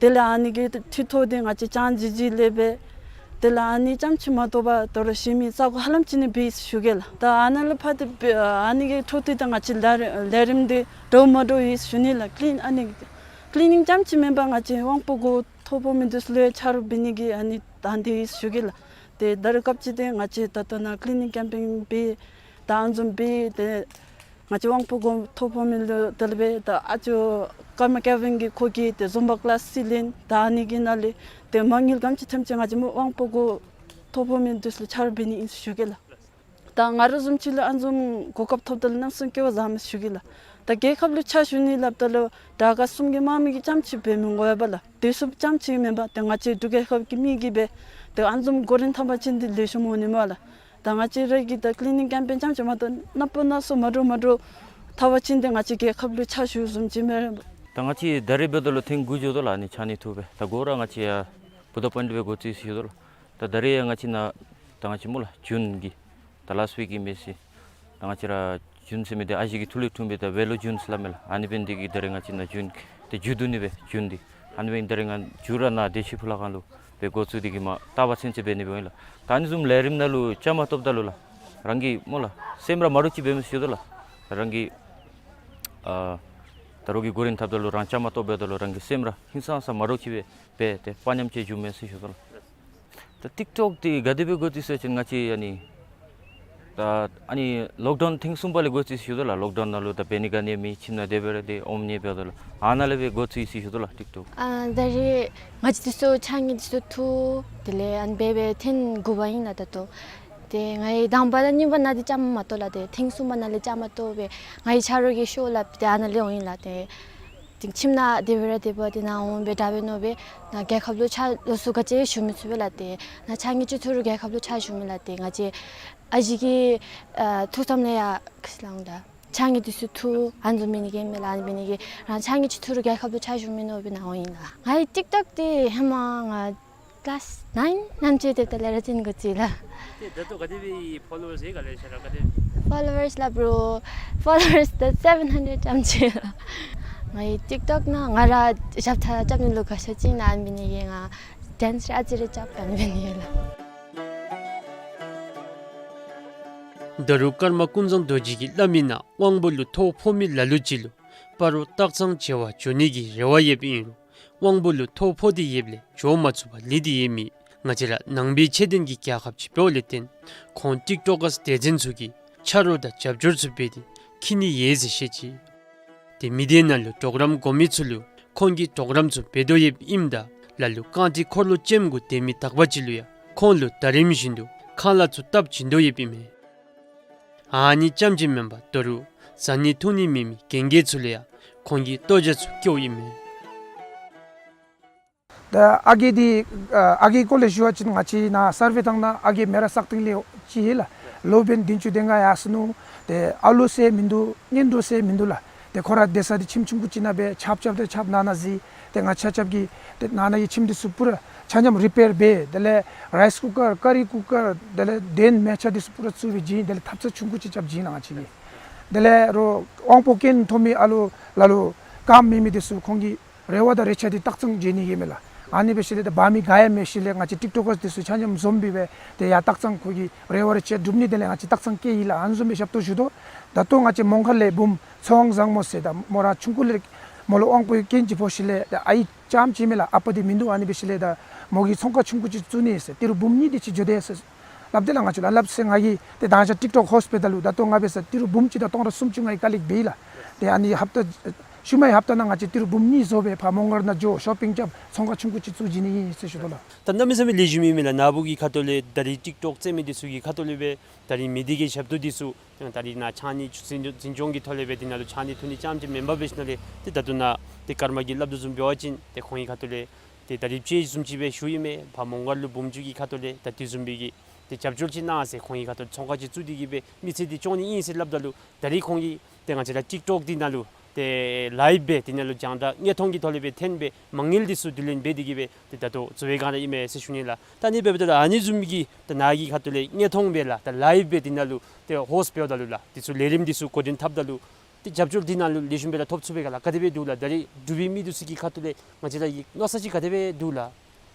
དེ་ལས་ཨ་ནི་གི་ཐུགས་ཐོག་འདི་ང་བཅས་ཅང་ཇི་ཇི་ལས་འབད། དེ་ལས་ཨ་ནི་རྐྱངམ་ཅིག་མ་གཏོགས་པར་ད་རུང་གཞི་མི་ས་གོ་ཧ་ལམ་ཅིག་ནང་འབད་ཡི་ཟེར་ཞུ་གེ་ལགས། ད་ཨ་ནཱ་ལས་ཕར་ཏེ་འབད་ཨ་ནི་གི་འཕྲོ་མཐུད་དེ་ང་བཅས་ལས་ལས་རིམ་འདི་འདྲཝ་མ་འདྲཝ་ཡོད་ཟེར་ཞུ་ནི་ལགས། ཀི་ལིན་ཨ་ནི་ཀི་ལི་ནིང་རྐྱངམ་ཅིག་མེན་པར་ང་བཅས་དབང་པོ་གོ་ཐོ་ཕོག་མི་དེ་ཚུ་ལུ་ཡང་ཆ་རོགས་འབད་ནི་གི་ཨ་ནི་དང་འདོད་ཡོད་ཟེར་ཞུ་གེ་ལགས། ཏེ་ད་རེས་སྐབས་ཅིག་ཏེ་ང་བཅས་ད་ལྟོ་ནཱ་ཀི་ལི་ནིང་ཀེམ་པེན་འབད་ད་ཨ་ནི་བཟུམ་འབད་ཏེ་ང་བཅས་དབང་པོ་གོ་ཐོ་ཕོག་མི་ལུ་དེ་ལས་འབད་ད་ཨ་ཅོ་ཀརྨ་ཀེ་བིན་གྱིས་ཁོ་གིས་ཏེ་ཛུམ་བ་ཀི་ལཱསི་ཅིག་ལེན། ད་ཨ་ནི་གི་ནང་ལས་ཏེ་མ་དངུལ་ག་དེམ་ཅིག་ཐོནམ་ཅིག་ང་བཅས་མོ་དབང་པོ་གོ་ཐོ་ཕོག་མི་དེ་ཚུ་ལུ་ཆ་རོགས་འབད་ནི་ཨིན་ཟེར་ཞུ་གེ་ལགས། ད་ང་ར་བཟུམ་ཅིག་ལུ་ཨ་ནི་བཟུམ་གོ་སྐབས་ཐོབ་ད་ལུ་གནམ་མེད་ས་མེད་སྐལ་བ་བཟང་མས་ཟེར་ཞུ་གེ་ལགས། ད་རྒྱལ་ཁབ་ལུ་ཕྱག་ཞུ་ནི་སླབ་ད་ལུ་དྲག་ཁག་གསུམ་གྱི་དམག་མི་གིས་རྐྱངམ་ཅིག་འབད་མི་དགོ་པས་ལགས། དེ་ཚུ་རྐྱངམ་ཅིག་མེན་པར་ཏེ་ང་བཅས་འབྲུག་རྒྱལ་ཁབ་ཀྱི་མི་གིས་འབད་ཏེ་ཨ་ནི་བཟུམ་འགོ་འདྲེན་འཐབ་པ་ཅིན་འདི་ལེགས་ཤོམ་འོང་ནི་མས་ལགས། ད་ང་བཅས་ར་གི་ད་ཀི་ལི་ནིང་ཀེམ་པེན་རྐྱངམ་ཅིག་མ་གཏོགས་ནང་པ་ནང་སོ་མ་འདྲཝ་མ་འདྲཝ་འཐབ་པ་ཅིན་འདི་ང་བཅས་རྒྱལ་ཁབ་ལུ་ཕྱག་ཞུ་བཟུམ་ཅིག་མས། ད་ང་བཅས་ད་རེས་འབདཝ་ད་ལུ་ཐེངས་དགུ་འགྱོ་དོ་ལགས། ཨ་ནི་ཕྱགས་སྙིགས་འཐུ་སྦེ་ད་འགོ་ར་ང་བཅས་ཡར་བུདྡྷ་པཎྜི་ཏ་སྦེ་འགོ་བཙུགས་ཡི་ཟེར་ཞུ་དོ་ལགས། ད་ད་རེས་ཡང་ང་བཅས་ནཱ་ད་ང་བཅས་མོ་ལགས་ཇུན་གྱི་ད་ལཱསཊ་ཝིཀ་ཨིན་མས་ཟེར། ད་ང་བཅས་ར་ཇུན་ཟེར་མི་འདི་ཨ་ཞེ་གི་ཐུགས་ལས་འཁྲུངས་པའི་ད་བལ་ལོ་ཇུན་ཟེར་སླབ་མས་ལགས། ཨ་ནི་འབད་ནི་འདི་གིས་ད་རེས་ང་བཅས་ནཱ་ཇུན་ཏེ་མཇུག་བསྡུ་ནི་སྦེ་ཇུན་འདི་ཨ་ནི་འབད་ནི་ད་རེས་ང་མཇུག་ར་ནཱ་བདེ་ཆེན་ཕུག་ལྷ་ཁང་ལུ་སྦེ་འགོ་བཙུགས་ཏེ་གིས་མར་རྟ་པ་ཚུན་ཚོད་འབད་ནི་སྦེ་ཨིན་ལགས། ད་ཨ་ནི་བཟུམ་ལས་རིམ་ནང་ལུ་བཅའ་མར་གཏོགསཔ་ད་ལུ་ལགས་རང་གི་མོ་ལགས་སེམས་ར་མ་འདྲཝ་ཅིག་འབད་མས་ཟེར་ཞུ་དོ་ལགས། རང་གི་ཨ་ད་རུང་གི་འགོ་འདྲེན་འཐབ་ད་ལུ་རང་བཅའ་མར་གཏོགསཔ་ད་ལུ་རང་གི་སེམས་ར་ཧིང་སངས་ས་མ་འདྲཝ་ཅིག་སྦེ་འབད་ཏེ་དཔའ་ཉམས་ཅིག་བྱུངམ་མས་ཟེར་ཞུ་དོ་ལགས། ད་ཊིཀ་ཊོཀ་འདི་ག་དེ་སྦེ་འགོ་བཙུགས་ཟེར་བ་ཅིན་ང་བཅས་ཨ་ནི་ད་ཨ་ནི་ལོག་ཌའུན་ཐེངས་གསུམ་པ་ལས་འགོ་བཙུགས་ཡི་ཟེར་ཞུ་དོ་ལགས། ལོག་ཌའུན་ནང་ལུ་ད་འབད་ནི་ག་ནི་མེད། ཁྱིམ་ནང་དེ་སྦེ་ར་ཏེ་ཨོམ་ནི་འབདཝ་ད་ལུ་ཨ་ནཱ་ལས་སྦེ་འགོ་བཙུགས་ཡི་ཟེར་ཞུ་དོ་ལགས་ཊིཀ་ཊོཀ། ཨ་ད་རེས་ང་བཅས་འདི་ཚུ་ཕྱགས་སྙིགས་འདི་ཚུ་འཐུ་དེ་ལས་ཨ་ནི་འབད་འབད་ཐེངས་དགུ་པ་ཨིན་ལགས་ད་ལྟོ། ཏེ་ང་གིས་དང་པ་དང་གཉིས་པ་ནང་འདི་བཅའ་མར་མ་གཏོགས་ལགས། ཏེ་ཐེངས་གསུམ་པ་ནང་ལས་བཅའ་མར་གཏོགས་སྦེ་ང་གི་ཆ་རོགས་ཀྱིས་ཤོག་སླབ་སྟེ་ཨ་ནཱ་ལས་འོང་ཡི་ལགས། ཏེ་ཏེ་ཁྱིམ་ནང་དེ་སྦེ་ར་དེ་སྦེ་ཏེ་ནཱ་འོང་སྦེ་དྲག་པས་མནོ་སྦེ་ནཱ་རྒྱལ་ཁབ་ལུ་ཕྱག་ལོགས་སུ་ག་ཅི་ཞུ་མི་ཚུགས་པས་ལགས། ཏེ་ནཱ་ཕྱགས་སྙིགས་ཅིག་འཐུ་རུང་རྒྱལ་ཁབ་ལུ་ཕྱག་ཞུ་མི་ལགས། ཏེ་ང་བཅས་ཨ་ཞེ་གི་ཨ་ཐུགས་བསམ་ལས་ཡར་ཁ་ལངས་ད་ཕྱགས་སྙིགས་འདི་ཚུ་འཐུ་ཨ་ནི་བཟུམ་འབད་ནི་གི་མེད་ལགས། ཨ་ནི་འབད་ནི་གི་རང་ཕྱགས་སྙིགས་ཅིག་འཐུ་རུང་རྒྱལ་ཁབ་ལུ་ཕྱག་ཞུ་མི་མནོ་སྦེ་ནཱ་འོང་ཡི་ལགས། ང་གི་ཊིཀ་ཊོཀ་འདི་ཧེ་མ་ང་ཀི་ལཱསི་ནའིན་ནང་ཚུད་དེ་ད་ལས་ར་ཅིག་འགོ་བཙུགས་ལགས། ཏེ་ད་ལྟོ་ག་དེ་སྦེ་ཕོ་ལོ་ཝརསི་ག་ལས་ཤར་ག་དེ་ཕོ་ལོ་ཝརསི་ལགས་བྲོ་ཕོ་ལོ་ཝརསི་ད་སེ་བེན་ཧན་ཌེཌ་ཙམ་ཅིག་ལགས། ང་གི་ཊིཀ་ཊོཀ་ནང་ང་ར་ཞབས་ཁྲ་རྐྱབ་ནི་ལུ་དགའ་ཤོས་ཅིག་ཨིན་ལགས། ཨ་ནི་འབད་ནི་གི་ང་ཌེནསི་ར་ཨ་ཙི་རེ་རྐྱབ་ཨ་ནི་འབད་ནི་ལགས། ད་རུང་ཀརྨ་ཀུན་བཟང་རྡོ་རྗེ་གིས་སླབ་མི་ནང་དབང་པོ་ལུ་ཐོ་ཕོག་མི་ལ་ལུ་ཅིག་ལུ་སྤ་རོ་སྟག་ཚང་བྱེ་བ་འགྱོ་ནི་གི་རེ་བ་ཡོདཔ་ཨིན་རུང་དབང་པོ་ལུ་ཐོ་ཕོག་སྟེ་ཡོདཔ་ལས་འགྱོ་མ་ཚུགས་པར་ལུས་ཏེ་ཡོད་མི་ང་བཅས་ར་ནང་པའི་ཆོས་ལྡན་གྱི་རྒྱལ་ཁབ་ཅིག་འབདཝ་ལས་བརྟེན་ཁོང་ཊིཀ་ཊོཀ་ཀརསི་སྡེ་ཚན་ཚུ་གིས་ཆ་རོགས་དང་རྒྱབ་སྐྱོར་ཚུ་འབད་དེ་འཁྱིད་ནི་ཡོད་ཟེར་བཤད་ཅི། ཏེ་མི་སྡེ་ནང་ལུ་གྲོགས་རམ་དགོ་མི་ཚུ་ལུ་ཁོང་གིས་གྲོགས་རམ་ཚུ་འབད་དོ་ཡོདཔ་ཨིནམ་ད་ལ་ལུ་རྐང་ཐིག་འཁོར་ལོ་ཅན་གུ་སྡོད་མི་དག་པ་ཅིག་ལུ་ཡང་ཁོང་ལུ་ཟླ་རིམ་བཞིན་དུ་ཁང་གླ་ཚུ་བཏབ་བྱིན་དོ་ཡོདཔ་ཨིན་མས། ཨ་ནི་ཙམ་ཅིག་མེན་པར་ད་རུང་བཟའ་ནི་འཐུང་ནི་མེད་མི་རྒན་རྒས་ཚུ་ལུ་ཡང་ཁོང་གིས་ལྟོ་ཇ་ཚུ་བཀོཝ་ཨིན་མས། ད་ཨ་རྒས་འདི་ཨ་རྒས་སྐོར་ལས་ཞུ་བ་ཅིན་ང་བཅས་ནཱ་སར་ཝེ་བཏང་ན་ཨ་རྒས་མེ་རག་སག་སྟེང་ལས་ཅིག་ཡོད་ལགས། ལོ་འབདན་བདུན་ཅུ་དོན་ལྔ་ཡར་སོ་ནུག། ཏེ་ཨ་ལུ་ཟེར་མིན་འདུག། གཉེན་གྲོགས་ཟེར་མིན་འདུག་ལགས། ཏེ་ཁོ་ར་སྡོད་ས་འདི་ཁྱིམ་ཆུང་ཀུ་ཅིག་ནང་སྦེ་ཆརཔ་རྐྱབ་སྟེ་ཆརཔ་ནང་ན་གཟིགས། ཏེ་ང་ཆ་ཁྱབ་ཀྱིས་ཏེ་ནང་ན་གི་ཁྱིམ་འདི་ཚུ་པུ་ར་ཆ་མཉམ་རི་པེར་འབད། དེ་ལས་རའིསི་ཀུ་ཀར་ཀ་རི་ཀུ་ཀར་དེ་ལས་གདན་མལ་ཆ་འདི་ཚུ་པུ་ར་བཙུགས་སྦེ་བྱིན། དེ་ལས་ཐབ་ཚང་ཆུང་ཀུ་ཅིག་རྐྱབ་བྱིན་ལགས་ང་བཅས་ཀྱིས། དེ་ལས་རོགས་དབང་པོ་རྐྱེན་ཐོབ་མི་ཨ་ལུ་ལ་ལུ་རྐངམ་མེད་མི་འདི་ཚུ་ཁོང་གིས་ རེ་བ་དང་རེ་ཆ་འདི་སྟག་ཚང་བྱིན་ནི་གི་མས་ལགས། ཨ་ནི་འབད་ཞིནམ་ལས་ད་འབག་མི་ག་ཡང་མེད་ཞིནམ་ལས་ང་བཅས་ཊིཀ་ཊོཀ་ཀརས་འདི་ཚུ་ཆ་མཉམ་འཛོམས་སྦེ་སྦེ་ཏེ་ཡར་སྟག་ཚང་ཁོ་གི་རེ་བ་རེ་ཆ་སྒྲུབ་ནི་དེ་ལས་ང་བཅས་སྟག་ཚང་སྐྱེལ་ཡི་ལགས། ཨ་ནི་བཟུམ་སྦེ་ཞབས་ཏོག་ཞུ་དོ། ད་ལྟོ་ང་བཅས་མོང་སྒར་ལས་བུམོ་ཚེ་དབང་བཟང་མོ་ཟེར་ད་མོ་ར་ཆུང་ཀུ་ལས་མོ་ལུ་དབང་པོའི་རྐྱེན་ཅིག་ཕོག་ཞིནམ་ལས་ད་ཨའི་རྐྱངམ་ཅིག་མས་ལགས། ཨ་པ་འདི་མིན་འདུག། ཨ་ནི་འབད་ཞིནམ་ལས་ད་མོ་གིས་ཚོང་ཁང་ཆུང་ཀུ་ཅིག་བཙུགས་ནི་ཟེར། ཏི་རུ་འབུམ་གཉིས་དེ་ཅིག་འགྱོ་དེས་ཟེར་སླབ་དེས་ལགས། ང་བཅས་ལུ་སླབ་ཟེར། ང་གིས་ཏེ་ད་ཅི་ཊིཀ་ཊོཀ་ཧོསཊ་འབདཝ་ད་ལུ་ད་ལྟོ་ང་འབད་ས་ཏི་རུ་འབུམ་གཅིག་དང་སྟོང་ཕྲག་སུམ་ཅུ་ང་གིས་ཀ་ལེཀཊ་འབད་ཡི་ལགས། ཏེ་ཨ་ནི་ཧབ་ཏ་ཤུལ་མའི་ཧབ་ཏ་ནང་ང་བཅས་ཏི་རུ་འབུམ་གཉིས་བཟོ་སྦེ་ཕར་མོང་སྒར་ནང་འགྱོ་ཤོ་པིང་རྐྱབ་ཚོང་ཁང་ཆུང་ཀུ་ཅིག་བཙུགས་བྱིན་ནི་ཨིན་ཟེར་ཞུ་དོ་ལགས། ད་གནམ་མེད་ས་མེད་ལེགས་ཤོམ་ཨིན་མས་ལགས། ནཱ་བུ་གི་ཁ་ཐུག་ལས་ད་རིས་ཊིཀ་ཊོཀ་རྩེད་མི་འདི་ཚུ་གི་ཁ་ཐུག་ལས་སྦེ་ད་རིས་མི་སྡེ་གི་ཞབས་ཏོག་འདི་ཚུ་ད་རིས་ནཱ་ཕྱགས་སྙིགས་འཛིན་སྐྱོང་གི་ཐོག་ལས་སྦེ་འདི་ནང་ལུ་ཕྱགས་སྙིགས་འཐུ་ནི་རྐྱངམ་ཅིག་མེན་པར་འབད་ཞིནམ་ལས་ཏེ་ད་ལྟོ་ནཱ་ཏེ་ཀརྨ་གིས་སླབ་དོ་བཟུམ་འབད་བ་ཅིན་ཏེ་ཁོང་གི་ཁ་ཐུག་ལས་ཏེ་ད་རིས་དཔྱེ་བཟུམ་ཅིག་སྦེ་ཞུ་ཡི་མས། ཕར་མོང་སྒར་ལུ་འབུམ་བཅུ་གི་ཁ་ཐུག་ལས་ད་དེ་བཟུམ་སྦེ་གི་ཏེ་རྒྱབ་སྐྱོར་ཅིག་གནང་ཟེར་ཁོང་གི་ཁ་ཐུག་ཚོང་ཁང་ཅིག་བཙུགས་ཏེ་གི་སྦེ་མི་ཚེ་འདི་སྐྱོང་ནི་ཨིན་ཟེར་སླབ་ད་ལུ་ད་རིས་ཁོང་གིས་ཏེ་ང་བཅས་ར་ཊིཀ་ཊོཀ་འདི་ནང་ལུ་ཏེ་ལའིབ་སྦེ་འདི་ནང་ལུ་རྒྱང་བསྒྲགས་དངོས་མཐོང་གི་ཐོག་ལས་སྦེ་འཐོན་སྦེ་མ་དངུལ་འདི་ཚུ་བསྡུ་ལེན་འབད་དེ་གི་སྦེ་ཏེ་ད་ལྟོ་འཚོ་བའི་སྒང་ར་ཨིན་མས་ཟེར་ཞུ་ནི་ལགས། ད་ཨ་ནི་འབདཝ་ད་ལུ་ཨ་ནི་བཟུམ་གྱི་ད་ནཱ་གི་ཁ་ཐུག་ལས་དངོས་མཐོང་སྦེ་ལགས་ད་ལའིབ་སྦེ་འདི་ནང་ལུ་ཏེ་ཧོསཊ་འབདཝ་ད་ལུ་ལགས་འདི་ཚུ་ལས་རིམ་འདི་ཚུ་འགོ་འདྲེན་འཐབ་ད་ལུ་ཏེ་རྒྱབ་སྐྱོར་འདི་ནང་ལུ་ལེགས་ཤོམ་སྦེ་ར་ཐོབ་ཚུགས་པས་ག་ལགས། ག་དེ་སྦེ་འདུག་ལགས། ད་རིས་འབྲུག་པའི་མི་འདི་ཚུ་གི་ཁ་ཐུག་ལས་ང་བཅས་ར་གི་མནོ་བསམ་ཅིག་ག་དེ་སྦེ་འདུག་ལགས།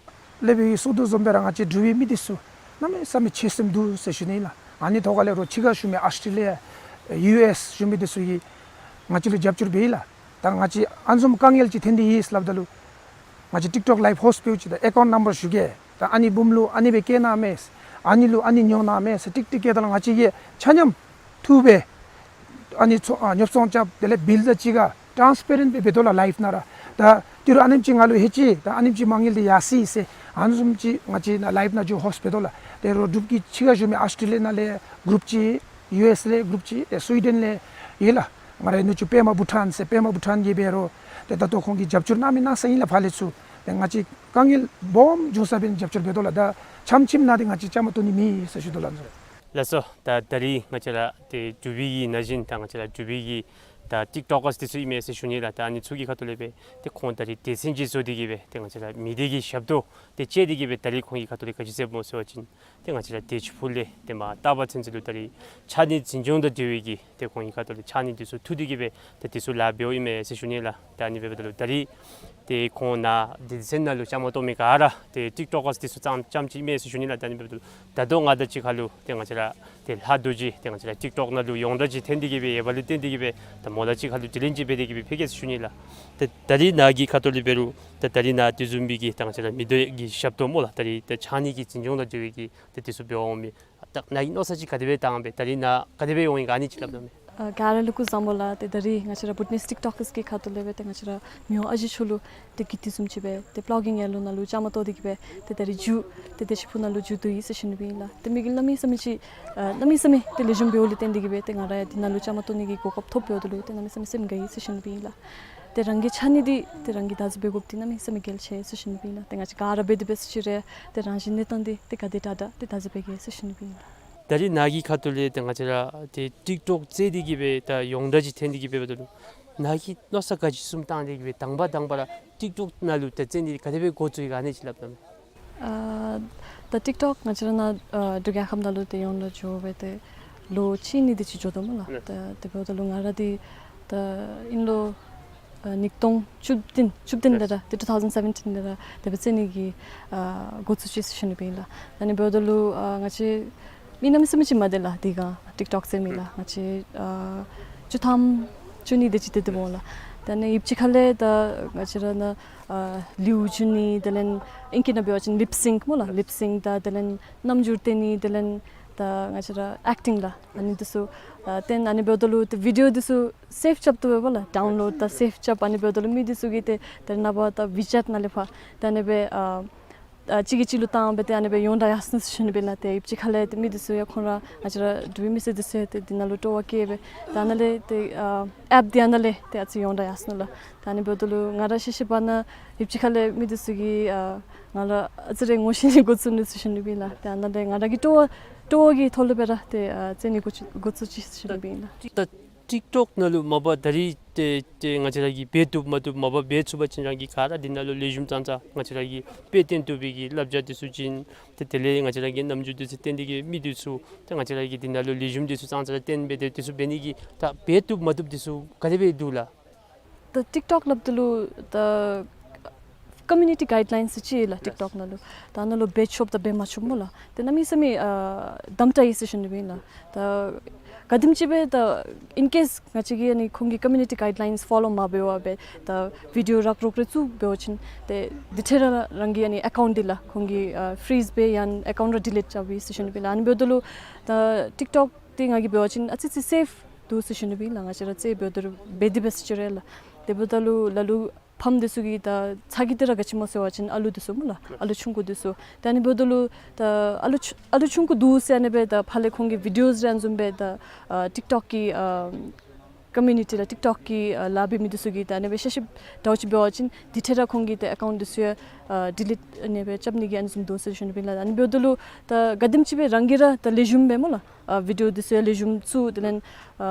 སློབ་དཔོན་གྱིས་གསུང་དོ་བཟུམ་སྦེ་ར་ང་བཅས་འབྲུག་པའི་མི་འདི་ཚུ་གནམ་མེད་ས་མེད་ཆོད་སེམས་འདུག་ཟེར་ཞུ་ནི་ལགས། ཨ་ནི་ཐོག་ཁ་ལས་རོགས་ཕྱི་ཁར་བཞུགས་མི་ཨཱོས་ཊྲེ་ལི་ཡ་ཡུ་ཨེསི་བཞུགས་མི་འདི་ཚུ་གིས་ང་བཅས་ལུ་རྒྱབ་སྐྱོར་འབད་ཡི་ལགས། ད་ང་བཅས་ཨ་ནི་བཟུམ་དཀའ་ངལ་ཅིག་ཐོན་ཏེ་ཡོད་ཟེར་སླབ་ད་ལུ་ང་བཅས་ཊིཀ་ཊོཀ་ལའིབ་ཧོསཊ་འབདཝ་ཅིག་ད་ཨེ་ཀའུནཊ་ནམ་བར་ཞུ་གེ། ད་ཨ་ནི་བུམོ་ལུ་ཨ་ནི་སྦེ་བཀལ་གནང་མས། ཨ་ནི་ལུ་ཨ་ནི་ཉོ་གནང་མས་ཟེར་ཏིག་ཏིག་བཀལ་ད་ལུ་ང་བཅས་ཀྱིས་ཆ་མཉམ་ཐུག་སྦེ་ཨ་ནི་ཚོ་ཨ་ཉོ་ཚོང་རྐྱབ། དེ་ལས་བིལ་དང་གཅིག་ཁར་ཊཱནསི་པེ་རེནཊ་སྦེ་འབད་དོ་ལགས། ལའིབ་ནང་ར་ད་ཏི་རུ་ཨ་ནེམ་ཅིག་ང་ལུ་ལྷོད་ཅི། ད་ཨ་ནེམ་ཅིག་མ་དངུལ་འདི་ཡར་སོ་ཡི་ཟེར་ཨ་ནི་བཟུམ་ཅིག་ང་བཅས་ནཱ་ལའིབ་ནང་འགྱོ་ཧོསཊ་འབད་དོ་ལགས། ཏེ་རོགས་འབྲུག་གི་ཕྱི་ཁར་བཞུགས་མི་ཨཱོས་ཊྲེ་ལི་ཡ་ནང་ལས་གུ་རུབ་ཅིག་ཡུ་ཨེསི་ལས་གུ་རུབ་ཅིག་ཏེ་སུའི་ཌེན་ལས་ཡོད་ལགས། ང་རའི་ནུ་གཅུང་པདྨ་བྷུ་ཊཱན་ཟེར་པདྨ་བྷུ་ཊཱན་གྱིས་འབད་རུང་ཏེ་ད་ལྟོ་ཁོང་གིས་རྒྱབ་སྐྱོར་གནང་མི་གནང་ས་ཨིན་ལགས། ཕར་ལས་ཚུར་ཏེ་ང་བཅས་དཀའ་ངལ་སྦོམ་བྱུང་ས་འབད་ནི་རྒྱབ་སྐྱོར་འབད་དོ་ལགས། ད་ཆམ་ཆིམ་ནང་འདི་ང་བཅས་བཅའ་མར་གཏོགས་ནི་མེད་ཟེར་ཞུ་དོ་ལགས། ལགས་སོ། ད་ད་རིས་ང་བཅས་ར་ཏེ་འབྲུག་པའི་གི་ན་གཞོན་ད་ང་བཅས་ར་འབྲུག་པའི་གི་ད་ཊིཀ་ཊོཀ་ཀརསི་འདི་ཚུ་ཨིན་མས་ཟེར་ཞུ་ནི་ལགས། ད་ཨ་ནི་ཚུ་གི་ཁ་ཐུག་ལས་སྦེ་ཏེ་ཁོང་ད་རིས་སྡེ་ཚན་ཅིག་བཟོ་སྟེ་གི་སྦེ་ཏེ་ང་བཅས་ར་མི་སྡེ་གི་ཞབས་ཏོག་ཏེ་སྤྱོད་དེ་གི་སྦེ་ད་རིས་ཁོང་གི་ཁ་ཐུག་ལས་ག་ཅི་ཟེར་སྨོ་ཟེར་བ་ཅིན་ཏེ་ང་བཅས་ར་བདེ་ཆེན་ཕུག་ལས་ཏེ་མར་སྟག་པ་ཚུན་ཚོད་ལུ་ད་རིས་ཕྱགས་སྙིགས་འཛིན་སྐྱོང་དང་འབྲེལ་བའི་གི་ཏེ་ཁོང་གི་ཁ་ཐུག་ལས་ཕྱགས་སྙིགས་འདི་ཚུ་འཐུ་སྟེ་གི་སྦེ་ཏེ་འདི་ཚུ་ལཱ་འབདཝ་ཨིན་མས་ཟེར་ཞུ་ནི་ལགས། ད་ཨ་ནི་འབདཝ་ད་ལུ་ད་རིས་ཏེ་ཁོང་ནཱ་སྡེ་ཚན་ནང་ལུ་བཅའ་མར་གཏོགས་མི་ག་ར་ཏེ་ཊིཀ་ཊོཀ་ཀརསི་འདི་ཚུ་ཙམ་ཙམ་ཅིག་མས་ཟེར་ཞུ་ནི་ལགས། ད་ཨ་ནི་འབདཝ་ད་ལུ་ད་ལྟོ་ང་དང་གཅིག་ཁར་ལུ་ཏེ་ང་བཅས་ར་ཏེ་ལྷ་རྡོ་རྗེ་ཏེ་ང་བཅས་ར་ཊིཀ་ཊོཀ་ནང་ལུ་ཡོངས་གྲགས་ཅིག་ཐོན་ཏེ་གི་སྦེ་ཡོདཔ་ལུ་བརྟེན་ཏེ་གི་སྦེ་ད་མོ་དང་གཅིག་ཁར་ལུ་དྲི་ལན་ཅིག་འབད་དེ་གི་སྦེ་ཕུལ་གེ་ཟེར་ཞུ་ནི་ལགས། ཏེ་ད་རིས་ནཱ་གི་ཁ་ཐུག་ལས་འབད་རུང་ཏེ་ད་རིས་ནཱ་དེ་བཟུམ་མའི་གི་ད་ང་བཅས་ར་མི་སྡེ་གི་ཞབས་ཏོག་སྨོ་ལགས། ད་རིས་ཏེ་ཕྱགས་སྙིགས་ཀྱི་འཛིན་སྐྱོང་དང་འབྲེལ་བའི་གི་ཏེ་དེ་ཚུ་འབད་འོང་མི་ད་ནཱ་གི་མནོ་བསམ་ཅིག་ག་དེ་སྦེ་བཏང་སྦེ་ད་རིས་ནཱ་ག་དེ་སྦེ་འོང་ཡི་ག་ཨ་ནི་ཅིག་སླབ་ད་མས། ཨ་ག་ར་ལུ་སྐུ་གཟུགས་བཟང་པོ་ལགས། ཏེ་ད་རིས་ང་བཅས་ར་བུ་ཊི་ནེསི་ཊིཀ་ཊོཀ་ཀརསི་གི་ཁ་ཐུག་ལས་སྦེ་ཏེ་ང་བཅས་ར་མི་དབང་ཨ་ཞེ་མཆོག་ལུ་ཏེ་གི་དེ་བཟུམ་ཅིག་སྦེ་ཏེ་པློ་གིང་ཡེ་ལོ་ནང་ལུ་བཅའ་མར་གཏོགས་ཏེ་གི་སྦེ་ཏེ་ད་རིས་མཇུག་ཏེ་བདེ་ཆེན་ཕུག་ནང་ལུ་མཇུག་བསྡུ་ཡི་ཟེར་ཞུ་ནི་སྦེ་ཨིན་ལགས། ཏེ་མི་གི་གནམ་མེད་ས་མེད་ཅིག་ཨ་གནམ་མེད་ས་མེད་ཏེ་ལེགས་ཤོམ་འབདཝ་ལས་བརྟེན་ཏེ་གི་སྦེ་ཏེ་ང་ར་ཡང་འདི་ནང་ལུ་བཅའ་མར་གཏོགས་ནི་གི་གོ་སྐབས་ཐོབ་འབདཝ་ད་ལུ་ཏེ་གནམ་མེད་ས་མེད་སེམས་དགའ་ཡི་ཟེར་ཞུ་ནི་སྦེ་ཨིན་ལགས། ཏེ་རང་གི་ཕྱགས་སྙིགས་འདི་ཏེ་རང་གིས་བདག་འཛིན་འབད་དགོཔ་འདི་གནམ་མེད་ས་མེད་གལ་ཆེ་ཟེར་ཞུ་ནི་སྦེ་ཨིན་ལགས། ཏེ་ང་བཅས་ག་ར་འབད་དེ་འབད་ས་ཅིག་ར་ཏེ་རང་བཞིན་གནས་སྟངས་འདི་ཏེ་ག་དེ་དྲག་དྲག་ཏེ་བདག་འཛིན་འབད་གེ་ཟེར་ཞུ་ནི་སྦེ་ཨིན་ལགས། ད་རིས་ནཱ་གི་ཁ་ཐུག་ལས་ཏེ་ང་བཅས་ར་ཏེ་ཊིཀ་ཊོཀ་རྩེ་སྟེ་གི་སྦེ་ད་ཡོངས་གྲགས་ཅིག་ཐོན་ཏེ་གི་སྦེ་འབདཝ་ད་ལུ་ནཱ་གིས་མནོ་བསམ་ག་ཅི་བཟུམ་བཏང་སྟེ་གི་སྦེ་དང་པ་དང་པ་ར་ཊིཀ་ཊོཀ་ནང་ལུ་ཏེ་རྩེད་ནི་ག་དེ་སྦེ་འགོ་བཙུགས་ཡི་ག་ཨ་ནི་ཅིག་སླབ་ད་མས། ཨ་ད་ཊིཀ་ཊོཀ་ང་བཅས་ར་ནཱ་ཨ་འབྲུག་རྒྱལ་ཁབ་ནང་ལུ་ཏེ་ཡོངས་གྲགས་འགྱོ་སྦེ་ཏེ་ལོ་གཅིག་གཉིས་དེ་ཅིག་འགྱོ་དོ་སྨོ་ལགས། ཨ་ད་དེ་འབདཝ་ད་ལུ་ང་ར་འདི་ད་ཨིན་ལོ་ཨ་ཉིས་སྟོང་བཅུ་བདུན་བཅུ་བདུན་ལས་ར་ཏེ་two thousand seventeen ལས་ར་དེ་སྦེ་རྩེད་ནི་གི་ཨ་འགོ་བཙུགས་ཅི་ཟེར་ཞུ་ནི་སྦེ་ཨིན་ལགས། ད་ཨ་ནི་འབདཝ་ད་ལུ་ཨ་ང་བཅས་མི་གནམ་མེད་ས་མེད་ཅིག་མ་དེ་ལགས། དེ་སྒང་ཊིཀ་ཊོཀ་རྩེད་མི་ལགས་ང་བཅས་ཨ་བཅུ་ཐམ་བཅུ་གཉིས་དེ་ཅིག་ཏེ་འདུག་སྨོ་ལགས། ད་ཨ་ནི་ཡུདཔ་ཅིག་ཁ་ལས་ད་ང་བཅས་ར་ནཱ་ཨ་ལེའུ་བྱོན་ནི་དེ་ལས་ཨིང་སྐད་ནང་འབད་བ་ཅིན་ལིཔ་སིང་སྨོ་ལགས། ལིཔ་སིང་དང་དེ་ལས་རྣམ་འགྱུར་སྟོན་ནི་དེ་ལས་ད་ང་བཅས་ར་ཨེཀ་ཊིང་ལགས། ཨ་ནི་འདི་ཚུ་ཨ་སྟོན། ཨ་ནི་འབདཝ་ད་ལུ་ཏེ་བི་ཌི་ཡོ་འདི་ཚུ་སེབ་རྐྱབ་དོ་སྦེ་ལགས། ཌའུན་ལོཌ་དང་སེབ་རྐྱབ། ཨ་ནི་འབདཝ་ད་ལུ་མི་འདི་ཚུ་གིས་ཏེ་ཏེ་ནངས་པ་ད་ཝི་ཅེཊ་ནང་ལས་ཕར་ཏེ་ཨ་ནི་སྦེ་ཨ་ཨ་གཅིག་གིས་གཅིག་ལུ་བཏང་སྦེ་ཏེ་ཨ་ནི་སྦེ་ཡོངས་གྲགས་ཡར་སོ་ནུག་ཟེར་ཞུ་ནི་སྦེ་ཨིན་ལགས། ཏེ་ཡུདཔ་ཅིག་ཁ་ལས་ཏེ་མི་འདི་ཚུ་ཡང་ཁོང་ར་ང་བཅས་ར་འབྲུག་པའི་མི་སེར་འདི་ཚུ་ཡང་ཏེ་འདི་ནང་ལུ་སྤྲོ་བ་བསྐྱེད་སྦེ་ད་ནཱ་ལས་ཏེ་ཨ་ཨེཔ་འདི་ཨ་ནཱ་ལས་ཏེ་ཨ་ཙི་ཡོངས་གྲགས་ཡར་སོ་ནུག་ལགས། ད་ཨ་ནི་འབདཝ་ད་ལུ་ང་ར་ཤེས་ཤེས་པ་ནང་ཡུདཔ་ཅིག་ཁ་ལས་མི་འདི་ཚུ་གིས་ཨ་ང་ལུ་ཨ་ཙི་རེ་ངོ་ཤེས་ནི་འགོ་བཙུགས་ནུག་ཟེར་ཞུ་ནི་སྦེ་ཨིན་ལགས། ཏེ་ཨ་ནཱ་ལས་ང་ར་གི་སྤྲོ་བ་སྤྲོ་བ་གི་ཐོག་ལས་སྦེ་ར་ཏེ་ཨ་རྩེད་ནི་འགོ་བཙུགས་འགོ་བཙུགས་ཅི་ཟེར་ཞུ་ནི་སྦེ་ཨིན་ལགས། ད་ཊིཀ་ཊོཀ་ནང་ལུ་མ་པ་ད་རིས་ཏེ་ཏེ་ང་བཅས་ར་གིས་འབད་བཏུབ་མ་བཏུབ་མ་པ་འབད་ཚུགས་པ་ཅིན་རང་གིས་ག་ར་འདི་ནང་ལུ་ལེགས་ཤོམ་ཙང་ཙང་ང་བཅས་ར་གིས་དཔེ་སྟོན་བཏུབ་པའི་གི་བསླབ་བྱ་འདི་ཚུ་བྱིན། ཏེ་དེ་ལས་ང་བཅས་ར་གི་རྣམ་འགྱུར་འདི་ཚུ་སྟོན་ཏེ་གི་མི་འདི་ཚུ་ཏེ་ང་བཅས་ར་གིས་འདི་ནང་ལུ་ལེགས་ཤོམ་འདི་ཚུ་ཙང་ཙང་སྟོན་སྦེ་ཏེ་འདི་ཚུ་འབད་ནི་གི་ད་འབད་བཏུབ་མ་བཏུབ་འདི་ཚུ་ག་དེ་སྦེ་འདུག་ལགས། ད་ཊིཀ་ཊོཀ་སླབ་ད་ལུ་ད་ཀོ་མིའུ་ནི་ཊི་གཱའིཌ་ལའིནསི་ཅིག་ཡོད་ལགས། ཊིཀ་ཊོཀ་ནང་ལུ་ད་ནང་ལུ་འབད་ཆོགཔ་དང་འབད་མ་ཆོགཔ་སྨོ་ལགས། ཏེ་གནམ་མེད་ས་མེད་ཨ་དམ་དྲག་ཡི་ཟེར་ཞུ་ནི་ཨིན་ལགས། ད་ག་དེམ་ཅིག་སྦེ་ད་ཨིན་ཀེསི་ང་བཅས་ཀྱིས་ཨ་ནི་ཁོང་གི་ཀོ་མིའུ་ནི་ཊི་གཱའིཌ་ལའིནསི་ཕོ་ལོ་མ་འབད་བར་སྦེ་ད་བི་ཌིའོ་རག་རོག་རེ་བཙུགས་འབད་བ་ཅིན་ཏེ་དེ་འཕྲལ་ར་རང་གི་ཨ་ནི་ཨེ་ཀའུནཊ་འདི་ལགས་ཁོང་གིས་ཨ་ཕི་རིཛ་འབད་ཡང་ཨེ་ཀའུནཊ་ར་ཌི་ལིཊ་རྐྱབ་པས་ཟེར་ཞུ་ནི་ཨིན་ལགས། ཨ་ནི་འབདཝ་ད་ལུ་ད་ཊིཀ་ཊོཀ་འདི་ང་གིས་འབད་བ་ཅིན་ཨ་ཙི་ཙི་སེཕ་འདུག་ཟེར་ཞུ་ནི་ཨིན་ལགས། ང་བཅས་ར་རྩེད་འབདཝ་ད་ལུ་འབད་དེ་འབད་ས་ཅིག་ར་ལགས། དེ་འབདཝ་ད་ལུ་ལ་ལུ་ཕམ་འདི་ཚུ་གིས་ད་ཚ་གྱང་འདི་ར་ག་ཅི་སྨོ་ཟེར་བ་ཅིན་ཨ་ལུ་འདི་ཚུ་སྨོ་ལགས། ཨ་ལུ་ཆུང་ཀུ་འདི་ཚུ། ད་ཨ་ནི་འབདཝ་ད་ལུ་ད་ཨ་ལུ་ཆུ་ཨ་ལུ་ཆུང་ཀུ་འདུག་ཟེར་ཨ་ནི་སྦེ་ད་ཕར་ལས་ཁོང་གི་བི་ཌིའོ་རེ་ཨ་ནི་བཟུམ་སྦེ་ད་ཨ་ཊིཀ་ཊོཀ་གི་ཨ་ཀོ་མིའུ་ནི་ཊི་ལགས་ཊིཀ་ཊོཀ་གི་ཨ་ལཱ་འབད་མི་འདི་ཚུ་གིས་ད་ཨ་ནི་སྦེ་ཤ་ཤ་འདྲཝ་ཅིག་འབད་བ་ཅིན་དེ་འཕྲལ་ར་ཁོང་གི་ད་ཨེ་ཀའུནཊ་འདི་ཚུ་ཡང་ཨ་ཌི་ལིཊ་ཨ་ནི་སྦེ་རྐྱབ་ནི་གི་ཨ་ནི་བཟུམ་འདུག་ཟེར་ཞུ་ནི་ཨིན་ལགས། ཨ་ནི་འབདཝ་ད་ལུ་ད་ག་དེམ་ཅིག་སྦེ་རང་གིས་ར་ད་ལེགས་ཤོམ་སྦེ་སྨོ་ལགས། ཨ་བི་ཌིའོ་འདི་ཚུ་ཡང་ལེགས་ཤོམ་བཙུགས། དེ་ལས་ཨ་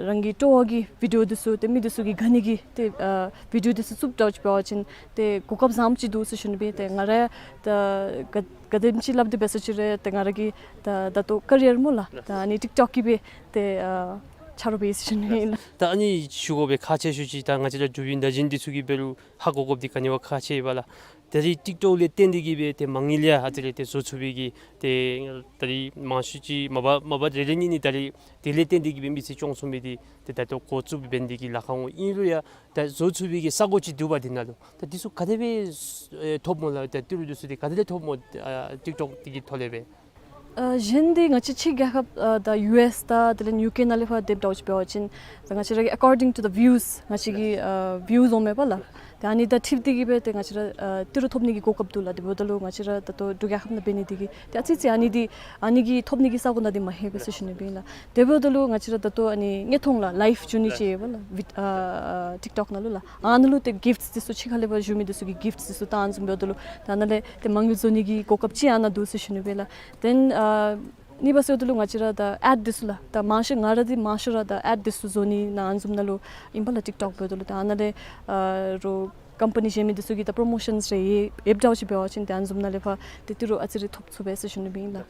རང་གི་སྤྲོ་བ་གི་བི་ཌིའོ་འདི་ཚུ་ཏེ་མི་འདི་ཚུ་གིས་ག་ནི་གི་ཏེ་ཨ་བི་ཌིའོ་འདི་ཚུ་བཙུགསཔ་འདྲཝ་ཅིག་འབད་བ་ཅིན་ཏེ་གོ་སྐབས་བཟངམ་ཅིག་འདུག་ཟེར་ཞུ་ནི་སྦེ། ཏེ་ང་ར་ད་ག་ག་དེམ་ཅིག་སླབ་སྟེ་འབད་ས་ཅིག་ར་ཏེ་ང་ར་གི་ད་ད་ལྟོ་ཀ་རི་ཡར་སྨོ་ལགས། ད་ཨ་ནི་ཊིཀ་ཊོཀ་གིས་སྦེ་ཏེ་ཨ་ཆ་རོགས་འབད་ཡི་ཟེར་ཞུ་ནི་ཨིན་ལགས། ད་ཨ་ནི་ཞུ་དགོ་པའི་ཁག་ཆེ་ཤོས་ཅིག་ད་ང་བཅས་ར་འབྲུག་པའི་ན་གཞོན་འདི་ཚུ་གིས་འབད་རུང་ཧ་གོ་དགོཔ་འདི་ག་ནི་བ་ཁག་ཆེ་ཡོད་པ་ལགས། ད་རིས་ཊིཀ་ཊོཀ་ལས་བརྟེན་ཏེ་གིས་སྦེ་ཏེ་མ་དངུལ་ཡང་ཨ་ཙི་རེ་ཏེ་བཟོ་ཚུགས་པའི་གི་ཏེ་ད་རིས་མང་ཤོས་ཅིག་མ་པ་མ་པ་རེ་རེ་གཉིས་གཉིས་ད་རིས་དེ་ལས་བརྟེན་ཏེ་གིས་སྦེ་མི་ཚེ་སྐྱོང་ཚུགས་མི་འདི་ཏེ་ད་ལྟོ་འགོ་བཙུགས་འབད་ནི་འདི་གིས་ལཱ་ཁག་འོང་། ཨིན་རུང་ཡང་ད་བཟོ་ཚུགས་པའི་གི་ས་གོ་ཅིག་འདུག་པ། འདི་ནང་ལུ་ད་འདི་ཚུ་ག་དེ་སྦེ་ཨེ་ཐོབ་སྨོ་ལགས། ད་ཏི་རུ་འདི་ཚུ་འདི་ག་དེ་ལས་ཐོབ་སྨོ། ཨ་ཊིཀ་ཊོཀ་འདི་གི་ཐོག་ལས་སྦེ། ཨ་གཞན་འདི་ང་བཅས་ཕྱི་རྒྱལ་ཁབ་ཨ་ད་ཡུ་ཨེསི་དང་དེ་ལས་ཡུ་ཀེ་ནང་ལས་ཕར་དེ་འདྲཝ་ཅིག་འབད་བ་ཅིན་ད་ང་བཅས་ར་གི་according to the views ང་བཅས་ཀྱི་ཨ་བིའུསི་འོང་མས་པ་ལགས། ད་ཨ་ནི་དང་འཁྲིལ་ཏེ་གིས་སྦེ་ཏེ་ང་བཅས་ར་ཨ་ཏི་རུ་ཐོབ་ནི་གི་གོ་སྐབས་འདུག་ལགས། དེ་འབདཝ་ད་ལུ་ང་བཅས་ར་ད་ལྟོ་འབྲུག་རྒྱལ་ཁབ་ནང་འབད་ནི་འདི་གིས་ཏེ་ཨ་ཙི་ཙི་ཨ་ནི་འདི་ཨ་ནི་གི་ཐོབ་ནི་གི་ས་གོ་ནང་འདི་མ་ལྷོད་པས་ཟེར་ཞུ་ནི་ཨིན་ལགས། དེ་འབདཝ་ད་ལུ་ང་བཅས་ར་ད་ལྟོ་ཨ་ནི་དངོས་མཐོང་ལགས་ལའིབ་བྱུང་ནི་ཅིག་ཡོད་པ་ལགས། བི་ཨ་ཊིཀ་ཊོཀ་ནང་ལུ་ལགས། ཨ་ནཱ་ལུ་ཏེ་གིཕཊསི་འདི་ཚུ་ཕྱི་ཁ་ལས་ཕར་བཞུགས་མི་འདི་ཚུ་གིས་གིཕཊསི་འདི་ཚུ་ད་ཨ་ནི་བཟུམ་འབདཝ་ད་ལུ་ད་ནཱ་ལས་ཏེ་མ་དངུལ་བཟོ་ནི་གི་གོ་སྐབས་ཅིག་ཨ་ནཱ་འདུག་ཟེར་ཞུ་ནི་ཨིན་ལགས། དེ་ཨ་གཉིས་པ་ཟེརཝ་ད་ལུ་ང་བཅས་ར་ད་ཨེཌ་འདི་ཚུ་ལགས། ད་མང་ཤོས་ང་ར་འདི་མང་ཤོས་ར་ད་ཨེཌ་འདི་ཚུ་བཟོ་ནི་ནང་ཨ་ནི་བཟུམ་ནང་ལུ་ཨིན་པ་ལགས། ཊིཀ་ཊོཀ་འབདཝ་ད་ལུ་ད་ཨ་ནཱ་ལས་ཨ་རོགས་ཀམ་པ་ནི་གཞན་མི་འདི་ཚུ་གིས་ད་པྲོ་མོ་ཤཱནསི་རེ་ཡོད་ཡོདཔ་འདྲཝ་ཅིག་འབད་བ་ཅིན་ཏེ་ཨ་ནི་བཟུམ་ནང་ལས་ཕར་ཏེ་ཏི་རུ་ཨ་ཙི་རེ་ཐོབ་ཚུགས་པས་ཟེར་ཞུ་ནི་ཨིན་ལགས།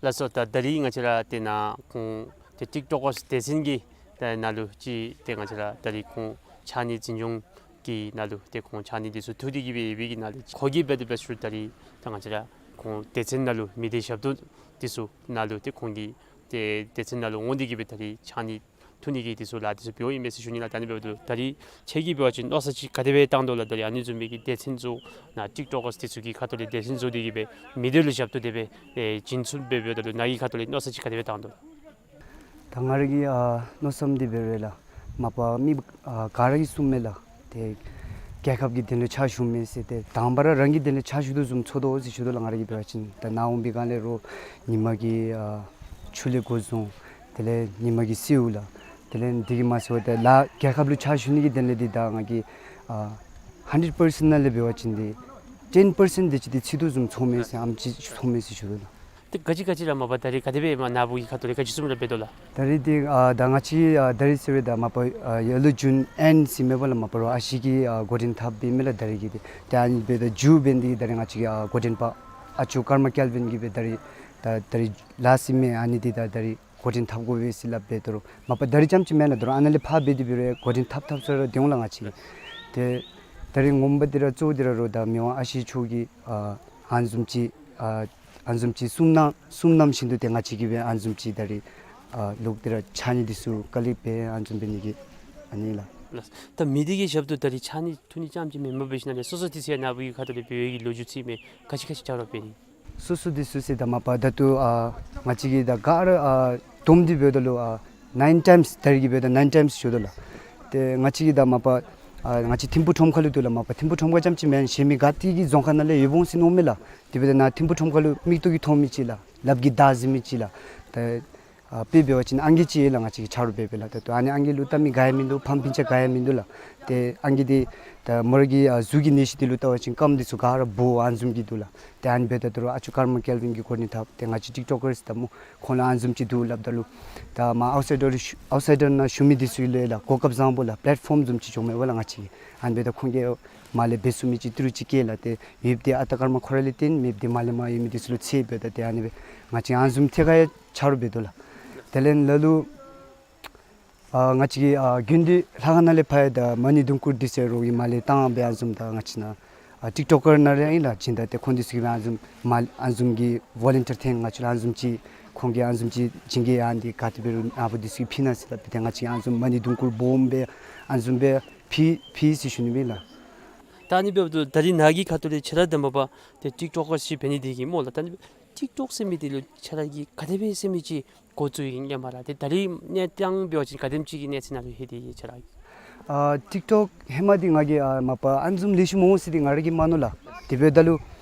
ལགས་སོ། ད་ད་རིས་ང་བཅས་ར་དེ་ནང་ཁོང་ཏེ་ཊིཀ་ཊོཀ་ཀརསི་སྡེ་ཚན་གྱི་ད་ནང་ལུ་ཅིག་ཏེ་ང་བཅས་ར་ད་རིས་ཁོང་ཕྱགས་སྙིགས་འཛིན་སྐྱོང་གི་ནང་ལུ་ཏེ་ཁོང་ཕྱགས་སྙིགས་འདི་ཚུ་འཐུ་སྟེ་གིས་སྦེ་ཡོད་པའི་གི་ནང་ལུ་ཁོ་གིས་འབད་དེ་འབད་ཞུ་ད་རིས་ད་ང་བཅས་ར་ཁོང་སྡེ་ཚན་ནང་ལུ་མི་སྡེ་ཞབས་ཏོག་འདི་ཚུ་ནང་ལུ་ཏེ་ཁོང་གིས་ཏེ་སྡེ་ཚན་ནང་ལུ་འོང་སྟེ་གིས་སྦེ་ད་རིས་ཕྱགས་སྙིགས་འཐུ་ནི་གི་འདི་ཚུ་ལཱ་འདི་ཚུ་འབདཝ་ཨིན་མས་ཟེར་ཞུ་ནི་ལགས། ད་ཨ་ནི་འབདཝ་ད་ད་རིས་ཁྱེད་ཀྱིས་འབད་བ་ཅིན་མནོ་བསམ་ཅིག་ག་དེ་སྦེ་བཏང་དོ་ལགས། ད་རིས་ཨ་ནི་བཟུམ་མའི་གི་སྡེ་ཚན་ཚུ་ནང་ཊིཀ་ཊོཀ་ཀརསི་འདི་ཚུ་གི་ཁ་ཐུག་ལས་སྡེ་ཚན་བཟོ་སྟེ་གིས་སྦེ་མི་སྡེ་ལུ་ཞབས་ཏོག་དེ་སྦེ་ཨེ་བྱིན་ཚུགསཔ་སྦེ་འབདཝ་ད་ལུ་ནཱ་གི་ཁ་ཐུག་ལས་མནོ་བསམ་ཅིག་ག་དེ་སྦེ་བཏང་དོ། ད་ང་ར་གི་ཨ་མནོ་བསམ་འདི་འབད་རུང་ལགས། མ་པ་མི་ཨ་ག་ར་གིས་གསུངམ་མས་ལགས། ཏེ་རྒྱལ་ཁབ་ཀྱི་དོན་ལུ་ཕྱག་ཞུཝ་མས་ཟེར། ཏེ་དང་པ་ར་རང་གི་དོན་ལུ་ཕྱག་ཞུ་དོ་བཟུམ་ཚོར་དོ་ཟེར་ཞུ་དོ་ལགས། ང་ར་གིས་འབད་བ་ཅིན་ད་ནཱ་འོང་པའི་སྒང་ལས་རོགས་ཉིན་མ་གི་ཨ་ཆུ་ལས་འགོ་བཟུང་དེ་ལས་ཉིན་མ་གི་གསོལཝ་ལགས། དེ་ལས་འདི་གིས་མ་ཚད་པར་ཏེ་ལཱ་རྒྱལ་ཁབ་ལུ་ཕྱག་ཞུ་ནི་གི་དོན་ལས་འདི་ད་ང་གིས་ཨ་ཧན་ཌེཌ་པར་སེནཊ་ནང་ལས་འབད་བ་ཅིན་འདི་ཊེན་པར་སེནཊ་དེ་ཅིག་འདི་ཚུད་དོ་བཟུམ་ཚོརཝ་མས་ཟེར། ཨ་ནེམ་ཅིག་ཚོརཝ་མས་ཟེར་ཞུ་དོ་ལགས། ཏེ་ག་ཅི་ག་ཅི་ར་མ་པ་ད་རིས་ག་དེ་སྦེ་མ་ནཱ་བུ་གི་ཁ་ཐུག་ལས་ག་ཅི་བཟུམ་ར་འབད་དོ་ལགས། ད་རིས་འདི་ཨ་ད་ང་བཅས་ཨ་ད་རིས་ཟེར་བའི་ད་མ་པ་ཨ་ཡར་ལུ་ཇུན་ཨེནཌ་ཟེར་མས་པ་ལགས། མ་པ་རོགས་ཨ་ཞེ་གིས་ཨ་འགོ་འདྲེན་འཐབ་སྦེ་མས་ལགས་ད་རིས་ཀྱི་འདི། ཏེ་ཨ་ནི་འབདཝ་ད་མཇུག་འབད་ནི་འདི་གིས་ད་རིས་ང་བཅས་ཀྱི་ཨ་འགོ་འདྲེན་པ་ཨ་ཅོ་ཀརྨ་ཀེལ་ཝིན་གྱིས་སྦེ་ད་རིས་ད་ད་རིས་ལཱ་ཟེར་མི་ཨ་ནི་འདི་ད་ད་རིས་འགོ་འདྲེན་འཐབ་དགོ་པས་ཟེར་སླབ་སྦེ་ད་རུང་མ་པ་ད་རིས་རྐྱངམ་ཅིག་མེན་ལགས། ད་རུང་ཨ་ནཱ་ལས་ཕར་འབད་དེ་འབད་རུང་འགོ་འདྲེན་འཐབ་འཐབ་ས་ར་འདི་འོང་ལགས་ང་བཅས་ཀྱིས། ཏེ་ད་རིས་ངོ་མ་འདི་ར་གཙོ་བོ་འདི་ར་རོགས་ད་མི་དབང་ཨ་ཞེ་མཆོག་གིས་ཨ་ཨ་ནི་བཟུམ་ཅིག་ཨ་ཨ་ནི་བཟུམ་ཅིག་གསུང་གནང་གསུང་གནངམ་བཞིན་དུ་ཏེ་ང་བཅས་ཀྱིས་སྦེ་ཨ་ནི་བཟུམ་ཅིག་ད་རིས་ཨ་ལོག་སྟེ་ར་ཕྱགས་སྙིགས་འདི་ཚུ་ཀ་ལེཀཊ་འབད་ཨ་ནི་བཟུམ་འབད་ནི་གི་ཨ་ནི་ལགས། ལགས། ད་མི་སྡེ་གི་ཞབས་ཏོག་ད་རིས་ཕྱགས་སྙིགས་འཐུ་ནི་རྐྱངམ་ཅིག་མེན་པར་འབད་ཞིནམ་ལས་སོ་སོ་འདི་ཚུ་ཡང་ནཱ་བུ་གི་ཁ་ཐུག་ལས་འབད་བའི་གི་ལོ་རྒྱུས་ཅིག་མས། ག་ཅི་ག་ཅི་ཆ་རོགས་འབད་ནི། སོ་སོ་འདི་ཚུ་ཟེར་ད་མ་པ་ད་ལྟོ་ཨ་ང་བཅས་ཀྱིས་ད་ག་ར་ཨ་བསྡོམས་ཏེ་འབདཝ་ད་ལུ་ཨ་ནའིན་ཊའིམསི་ད་རིས་ཀྱི་འབདཝ་ད་ནའིན་ཊའིམསི་ཞུ་དོ་ལགས། ཏེ་ང་བཅས་ཀྱིས་ད་མ་པ་ཨ་ང་བཅས་ཐིམ་ཕུག་ཁྲོམ་ཁ་ལུ་འདུག་ལགས། མ་པ་ཐིམ་ཕུག་ཁྲོམ་ཁ་རྐྱངམ་ཅིག་མེན། གཞན་མི་ག་ཏེ་གི་རྫོང་ཁག་ནང་ལས་ཡོདཔ་འོང་ཟེར་མནོཝ་མས་ལགས། དེ་འབདཝ་ད་ནཱ་ཐིམ་ཕུག་ཁྲོམ་ཁ་ལུ་མིག་ཏོ་གིས་མཐོང་མི་ཅིག་ལགས། ལགཔ་གིས་བདའ་གཟིགས་མི་ཅིག་ལགས། ཏེ་ཨ་དཔེ་འབད་བ་ཅིན་ཨང་རྒས་ཅིག་ཡོད་ལགས། ང་བཅས་ཀྱིས་ཆ་རོགས་འབད་འབདཝ་ལགས། ད་ལྟོ་ཨ་ནི་ཨང་རྒས་ལུ་བལྟ་མི་ག་ཡང་མིན་འདུག། ཕམ་སྤུན་ཆ་ག་ཡང་མིན་འདུག་ལགས། ཏེ་ཨང་རྒས་འདི་ད་མོ་ར་གི་ཨ་གཟུགས་ཀྱི་ནད་གཞི་འདི་ལུ་བལྟ་བ་ཅིན་རྐངམ་འདི་ཚུ་ག་ར་སྦོ་ཨ་ནི་བཟུམ་གྱི་འདུག་ལགས། ཏེ་ཨ་ནི་འབདཝ་ད་ད་རུང་ཨ་ཅོ་ཀརྨ་ཀེལ་ཝིན་གྱིས་འགོ་འདྲེན་འཐབ་སྟེ་ང་བཅས་ཊིཀ་ཊོཀ་ཀརསི་ད་སྨོ་ཁོང་ལུ་ཨ་ནི་བཟུམ་ཅིག་འདུག་སླབ་ད་ལུ་ད་མར་ཨའུཊ་སའིཌ་ལུ་ཨའུཊ་སའིཌ་ནང་བཞུགས་མི་འདི་ཚུ་ལུ་ཡང་ལགས་གོ་སྐབས་བཟང་པོ་ལགས། པི་ལེཊ་ཕོམ་བཟུམ་ཅིག་བྱུངམ་མས་པ་ལགས་ང་བཅས་ཀྱིས། ཨ་ནི་འབདཝ་ད་ཁོང་གིས་མར་ལས་འབད་ཚུགས་མི་ཅིག་ཏི་རུ་ཅིག་བསྐྱལ་ལགས། ཏེ་ཡོདཔ་འདི་ཨ་རྟག་ཀརྨ་ཁོ་ར་ལས་བརྟེན་མེདཔ་འདི་མར་ལས་མར་ཡོད་མི་འདི་ཚུ་ལུ་འཚོལ་འབདཝ་ད་ཏེ་ཨ་ནི་སྦེ་ང་བཅས་ཨ་ནི་བཟུམ་ཐད་ཁར་ཡང་ཆ་རོགས་འབད་དོ་ལགས། དེ་ལས་ལ་ལུ་ ཨ་ང་བཅས་ཀྱི་ཨ་དགུན་འདི་ལྷ་ཁང་ནང་ལས་ཕར་ཡང་ད་མ་ཎི་དུང་དཀར་འདི་ཚུ་རོགས་ཀྱིས་མར་ལས་བཏང་སྦེ་ཨ་ནི་བཟུམ་ད་ང་བཅས་ནཱ་ཨ་ཊིཀ་ཊོཀ་ཀར་ནང་ར་ཨིན་ལགས། ཅིག་ད་ཏེ་ཁོང་འདི་ཚུ་གིས་ཨ་ནི་བཟུམ་མར་ཨ་ནི་བཟུམ་གྱི་ཝོ་ལན་ཊིར་འཐོན་ང་བཅས་ལུ་ཨ་ནི་བཟུམ་ཅིག་ཁོང་གིས་ཨ་ནི་བཟུམ་ཅིག་བྱིན་གྱིས་ཨ་ནི་འདི་ག་དེ་སྦེ་རུང་ཨ་བུ་འདི་ཚུ་གིས་ཕུལ་གནང་ཟེར་སླབ་སྦེ་ཏེ་ང་བཅས་ཨ་ནི་བཟུམ་མ་ཎི་དུང་དཀར་སྦོམ་སྦེ་ཨ་ནི་བཟུམ་སྦེ་ཕུལ་ཕུལ་ཟེར་ཞུ་ནི་མས་ལགས། ད་ཨ་ནི་འབདཝ་ད་ད་རིས་ནཱ་གི་ཁ་ཐུག་ལས་ཁྱེད་ར་དང་འབདཝ་ད་ཏེ་ཊིཀ་ཊོཀ་ཀར་ཅིག་འབད་ནི་འདི་གིས་སྨོ་ལགས། ད་ཨ་ནི་ཊིཀ་ཊོཀ་ཟེར་མི་འདི་ལུ་ཁྱེད་ར་གིས་ག་དེ་སྦེ་ཟེར་མི་ཅིག་འགོ་བཙུགས་ཡི་ཨིན་སྨ་རེ། ཏེ་ད་རིས་གནས་སྟངས་འབད་བ་ཅིན་ག་དེམ་ཅིག་གི་གནས་ཚད་ནང་ལུ་ལྷོད་དེ་ཡོད་ཁྱེད་ར་གིས། ཨ་ཊིཀ་ཊོཀ་ཧེ་མ་འདི་ང་གིས་ཨ་མ་པ་ཨ་ནི་བཟུམ་ལེགས་ཤོམ་འོང་ཟེར་འདི་ང་ར་གིས་མ་མནོ་ལགས། དེ་འབདཝ་ད་ལུ་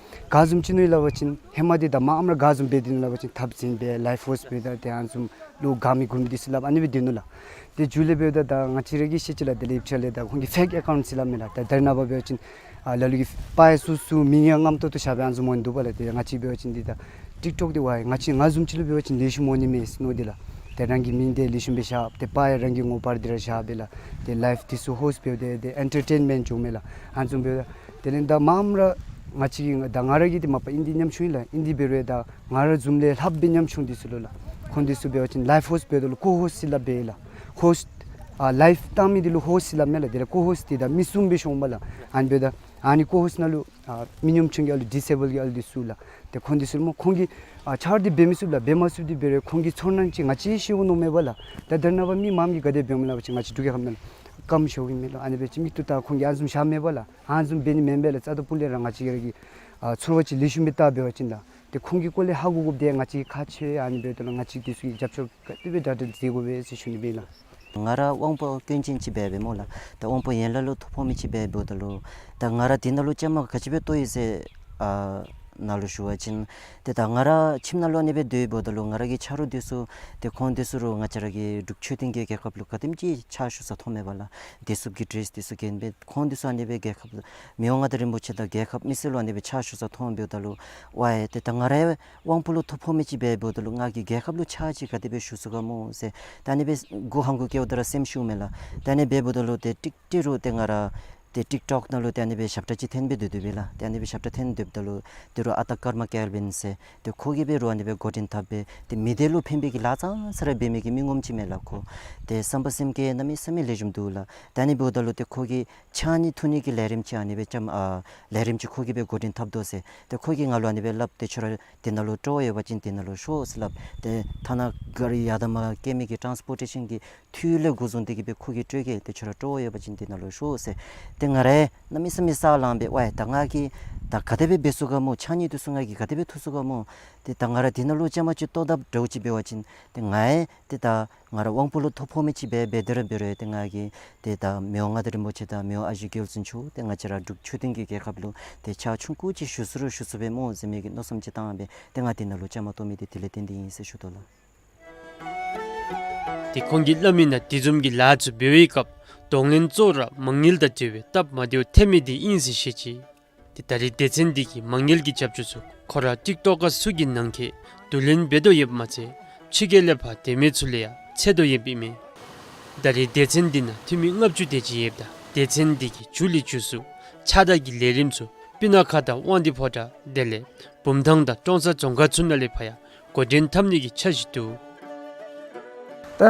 ག་བཟུམ་ཅིག་མནོ་ཡི་སླབ་པ་ཅིན་ཧེ་མ་འདི་ད་མངམ་ར་ག་བཟུམ་སྦེ་སྡོད་ནུག་སླབ་པ་ཅིན་འཐབ་འཛིང་སྦེ་ལའིབ་ཧོསཊ་སྦེ་ད་ཏེ་ཨ་ནི་བཟུམ་ལུ་དགའ་མི་མགུ་མི་འདི་ཚུ་སླབ་ཨ་ནི་སྦེ་སྡོད་ནུག་ལགས། ཏེ་མཇུག་ལས་འབདཝ་ད་ད་ང་བཅས་ར་གིས་ཤེས་ཅི་ལགས། དེ་ལས་ཕྱི་ལས་ད་ཁོང་གི་ཕེཀ་ཨེ་ཀའུནཊ་ཟེར་སླབ་མས་ལགས། ད་ད་རེས་ནངས་པ་འབད་བ་ཅིན་ཨ་ལ་ལུ་གིས་པར་ཡང་སུ་སུ་མིང་ཡང་རྔམ་ཏོག་ཏོ་བཞག་སྦེ་ཨ་ནི་བཟུམ་འོང་འདུག་པ་ལགས། ཏེ་ང་བཅས་འབད་བ་ཅིན་འདི་ད་ཊིཀ་ཊོཀ་འདི་ཝའི་ང་བཅས་ང་བཟུམ་ཅིག་ལུ་འབད་བ་ཅིན་ལེགས་ཤོམ་འོང་ནི་མས་ཟེར་མནོ་སྟེ་ལགས། ཏེ་རང་གི་མིང་འདི་ལེགས་ཤོམ་སྦེ་བཞག་ཏེ་པར་ཡང་རང་གི་ངོ་པར་འདི་ར་བཞག་སྦེ་ལགས། ཏེ་ལའིབ་འདི་ཚུ་ཧོསཊ་འབདཝ་ད་ཏེ་ཨེན་ཊར་ཊེན་མེནཊ་འགྱོཝ་མས་ལགས། ཨ་ནི་བཟུམ་འབདཝ་ད་དེ་ལས་ད་མངམ་ར་ང་བཅས་ཀྱིས་ད་ང་ར་གིས་ཏེ་མ་པ་ཨིན་འདི་ཉམས་བྱུང་ཡི་ལགས། ཨིན་འདི་འབད་རུང་ད་ང་ར་བཟུམ་ལས་ལྷགཔ་སྦེ་ཉམས་བྱུང་འདི་ཚུ་ལུ་ལགས། ཁོང་འདི་ཚུ་འབད་བ་ཅིན་ལའིབ་ཧོསཊ་འབདཝ་ད་ལུ་ཀོ་ཧོསཊ་ཟེར་སླབ་སྦེ་ལགས། ཧོསཊ་ཨ་ལའིབ་བཏང་མི་འདི་ལུ་ཧོསཊ་ཟེར་སླབ་མས་ལགས། དེ་ལས་ཀོ་ཧོསཊ་འདི་ད་མི་གསུམ་སྦེ་ཤོང་པ་ལགས། ཨ་ནི་འབདཝ་ད་ཨ་ནི་ཀོ་ཧོསཊ་ནང་ལུ་ཨ་མི་ཉམ་ཆུང་གི་ཨ་ལུ་ཌིས་ཨེ་བཱལ་གྱི་ཨ་ལུ་འདི་ཚུ་ལགས། ཏེ་ཁོང་འདི་ཚུ་སྨོ་ཁོང་གིས་ཨ་ཕྱག་འདི་འབད་མི་ཚུགས་ལགས། འབད་མ་ཚུགསཔ་འདི་འབད་རུང་ཁོང་གི་ཚོར་སྣང་ཅིག་ང་བཅས་ཤེས་འོང་མནོཝ་མས་པ་ལགས། ད་ད་རེས་ནངས་པ་མི་མངམ་གིས་ག་དེ་འབདཝ་སྨོ་སླབ་པ་ཅིན་ང་བཅས་འབྲུག་རྒྱལ་ཁབ་ནང་ལུ་རྐངམ་ཤོར་གི་མས་ལགས། ཨ་ནི་འབད་བ་ཅིན་མིག་ཏོ་ད་ཁོང་གིས་ཨ་ནི་བཟུམ་བཞག་མས་པ་ལགས། ཨ་ནི་བཟུམ་འབད་ནི་མེན་པས་ལགས། རྩ་དང་སྤུ་ལས་ར་ང་བཅས་ར་གིས་ཨ་ཚོར་བ་ཅིག་ལེགས་ཤོམ་སྦེ་བལྟ་འབད་བ་ཅིན་ལགས། ཏེ་ཁོང་གི་སྐོར་ལས་ཧ་གོ་དགོཔ་འདི་ང་བཅས་ཁག་ཆེ། ཨ་ནི་འབདཝ་ད་ལུ་ང་བཅས་འདི་ཚུ་གི་རྒྱབ་སྐྱོར་ག་དེ་སྦེ་དྲག་དྲག་མཛད་དགོ་པས་ཟེར་ཞུ་ནི་སྦེ་ལགས། ང་ར་དབང་པོ་སྐྱོན་ཅན་ཅིག་འབད་འབདཝ་སྨོ་ལགས། ད་དབང་པོ་ཡན་ལག་ལུ་ཐོ་ཕོག་མི་ཅིག་འབད་འབདཝ་ད་ལུ་ད་ང་ར་འདི་ནང་ལུ་བཅའ་མར་ག་ཅི་སྦེ་གཏོགས་ཡི་ཟེར་ཨ་ནཱ་ལུ་ཞུ་བ་ཅིན་ཏེ་ད་ང་ར་ཁྱིམ་ནང་ལུ་ཨ་ནི་སྦེ་སྡོད་འབདཝ་ད་ལུ་ང་ར་གི་ཆ་རོགས་འདི་ཚུ་ཏེ་ཁོང་འདི་ཚུ་རུང་ང་བཅས་ར་གི་འབྲུག་ཆོས་ལྡན་གྱི་རྒྱལ་ཁབ་ལུ་ག་དེམ་ཅིག་ཕྱག་ཞུ་ས་མཐོངམ་མས་པ་ལགས། བདེ་སྲུངཔ་གི་ཌི་རེསི་འདི་ཚུ་གྱོན་སྦེ་ཁོང་འདི་ཚུ་ཨ་ནི་སྦེ་རྒྱལ་ཁབ་མི་དབང་མངའ་བདག་རིན་པོ་ཆེ་དང་རྒྱལ་ཁབ་མི་སེར་ལུ་ཨ་ནི་སྦེ་ཕྱག་ཞུ་ས་མཐོངམ་འབདཝ་ད་ལུ་ཝའི་ཏེ་ད་ང་རའི་དབང་པོ་ལུ་ཐོ་ཕོག་མི་ཅིག་འབད་འབདཝ་ད་ལུ་ང་གིས་རྒྱལ་ཁབ་ལུ་ཕྱག་ཅིག་ག་དེ་སྦེ་ཞུ་ཚུགས་ག་སྨོ་ཟེར་ད་ཨ་ནི་སྦེ་མགུ་ཧང་གུ་བཀལཝ་ད་ར་སེམས་ཤོརཝ་མས་ལགས། ད་ཨ་ནི་འབད་འབདཝ་ད་ལུ་ཏེ་ཀྲིག་ཀྲི་རུ་ཏེ་ང་ར་ཏེ་ཊིཀ་ཊོཀ་ནང་ལུ་ཏེ་ཨ་ནི་སྦེ་ཞབས་ཁྲ་ཅིག་འཐོན་སྦེ་སྡོད་སྡོདཔ་ཨིན་ལགས། ཏེ་ཨ་ནི་སྦེ་ཞབས་ཁྲ་འཐོན་སྡོདཔ་ད་ལུ་ཏེ་རུང་ཨ་སྟག་ཀརྨ་ཀེལ་བིན་ཟེར་ཏེ་ཁོ་གིས་འབད་རུང་ཨ་ནི་སྦེ་འགོ་འདྲེན་འཐབ་སྦེ་ཏེ་མི་སྡེ་ལུ་ཕན་པའི་གི་ལཱ་ཙང་ཙ་ར་འབད་མི་གི་མི་ངོམ་ཅིག་མས་ལགས། ཁོ་ཏེ་བསམ་པ་སེམས་བསྐྱེད་གནམ་མེད་ས་མེད་ལེགས་ཤོམ་འདུག་ལགས། ཏེ་ཨ་ནི་འབདཝ་ད་ལུ་ཏེ་ཁོ་གིས་ཕྱགས་སྙིགས་འཐུ་ནི་གི་ལས་རིམ་ཅིག་ཨ་ནི་སྦེ་ཅམ་ཨ་ལས་རིམ་ཅིག་ཁོ་གིས་འབད་འགོ་འདྲེན་འཐབ་དོ་ཟེར། ཏེ་ཁོ་གིས་ང་ལུ་ཨ་ནི་སྦེ་སླབ། ཏེ་ཁྱོད་ར་འདི་ནང་ལུ་སྤྲོ་བ་ཡོད་པ་ཅིན་འདི་ནང་ལུ་ཤོག་ཟེར་སླབ། ཏེ་ཐ་ན་གཱ་རི་ཡར་དང་མར་བསྐྱལ་མི་གི་ཊཱནསི་པོར་ཊེ་ཤཱན་གྱི་འཐུས་ལས་འགོ་བཟུང་སྟེ་གིས་འབད་ཁོ་གིས་སྤྲོད་གེ། ཏེ་ཁྱོད་ར་སྤྲོ་བ་ཡོད་པ་ཅིན་འདི་ནང་ལུ་ཤོག་ཟེར། ཏེ་ང་ར་གནམ་མེད་ས་མེད་ས་ལངས་སྦེ་ཝའི་ད་ང་གིས་ད་ག་དེ་སྦེ་འབད་ཚུགས་ག་སྨོ། ཕྱགས་སྙིགས་འདི་ཚུ་ང་གིས་ག་དེ་སྦེ་འཐུ་ཚུགས་ག་སྨོ། ཏེ་ད་ང་ར་འདི་ནང་ལུ་བཅའ་མར་ཅིག་གཏོགས་དཔ་འདྲཝ་ཅིག་འབད་བ་ཅིན་ཏེ་ང་ཡང་ཏེ་ད་ང་ར་དབང་པོ་ལུ་ཐོ་ཕོག་མི་ཅིག་འབད་འབད་དེ་ར་འབད་རུང་ཏེ་ང་གིས་ཏེ་ད་མི་དབང་མངའ་བདག་རིན་པོ་ཆེ་དང་མི་དབང་ཨ་ཞེ་རྒྱལ་བཙུན་མཆོག་ཏེ་ང་བཅས་ར་འབྲུག་ཆོས་ལྡན་གྱི་རྒྱལ་ཁབ་ལུ་ཏེ་ཕྱག་ཆུང་ཀུ་ཅིག་ཞུ་ཚུགས་རུང་ཞུ་ཚུགས་པས་སྨོ་ཟེར་མི་གི་མནོ་བསམ་ཅིག་བཏང་སྦེ་ཏེ་ང་འདི་ནང་ལུ་བཅའ་མར་གཏོགས་མི་འདི་དེ་ལས་བརྟེན་ཏེ་ཨིན་ཟེར་ཞུ་དོ་ལགས། ཏེ་ཁོང་གིས་སླབ་མི་ནང་དེ་བཟུམ་གྱི་ལཱ་ཚུ་འབད་བའི་སྐབས་གདོང་ལེན་གཙོ་བོ་ར་མ་དངུལ་དང་འབྲེལ་བའི་སྟབས་མ་བདེཝ་ཐོན་མི་འདི་ཨིན་ཟེར་བཤད་ཅི། ཏེ་ད་རེས་སྡེ་ཚན་འདི་གིས་མ་དངུལ་གྱི་རྒྱབ་སྐྱོར་ཚུ་ཁོ་ར་ཊིཀ་ཊོཀ་ཀར་ཚུ་གི་ནང་འཁོད་བསྡུ་ལེན་འབད་དོ་ཡོདཔ་མ་ཚད་ཕྱི་རྒྱལ་ལས་ཕར་སྡོད་མི་ཚུ་ལུ་ཡང་འཚོལ་དོ་ཡོདཔ་ཨིན་མས། ད་རེས་སྡེ་ཚན་འདི་ནང་འཐུས་མི་ལྔ་བཅུ་དེ་ཅིག་ཡོདཔ་ད་སྡེ་ཚན་འདི་གིས་མཇུག་ལས་མཇུག་སུ་ཕྱག་བདར་གྱི་ལས་རིམ་ཚུ་སྤུ་ན་ཁ་དང་དབང་འདུས་ཕོ་བྲང་དེ་ལས་བུམ་ཐང་དང་ཀྲོང་གསར་རྫོང་ཁག་ཚུ་ནང་ལས་ཕར་ཡང་འགོ་འདྲེན་འཐབ་ནི་གི་འཆར་གཞི་འདུག། ད་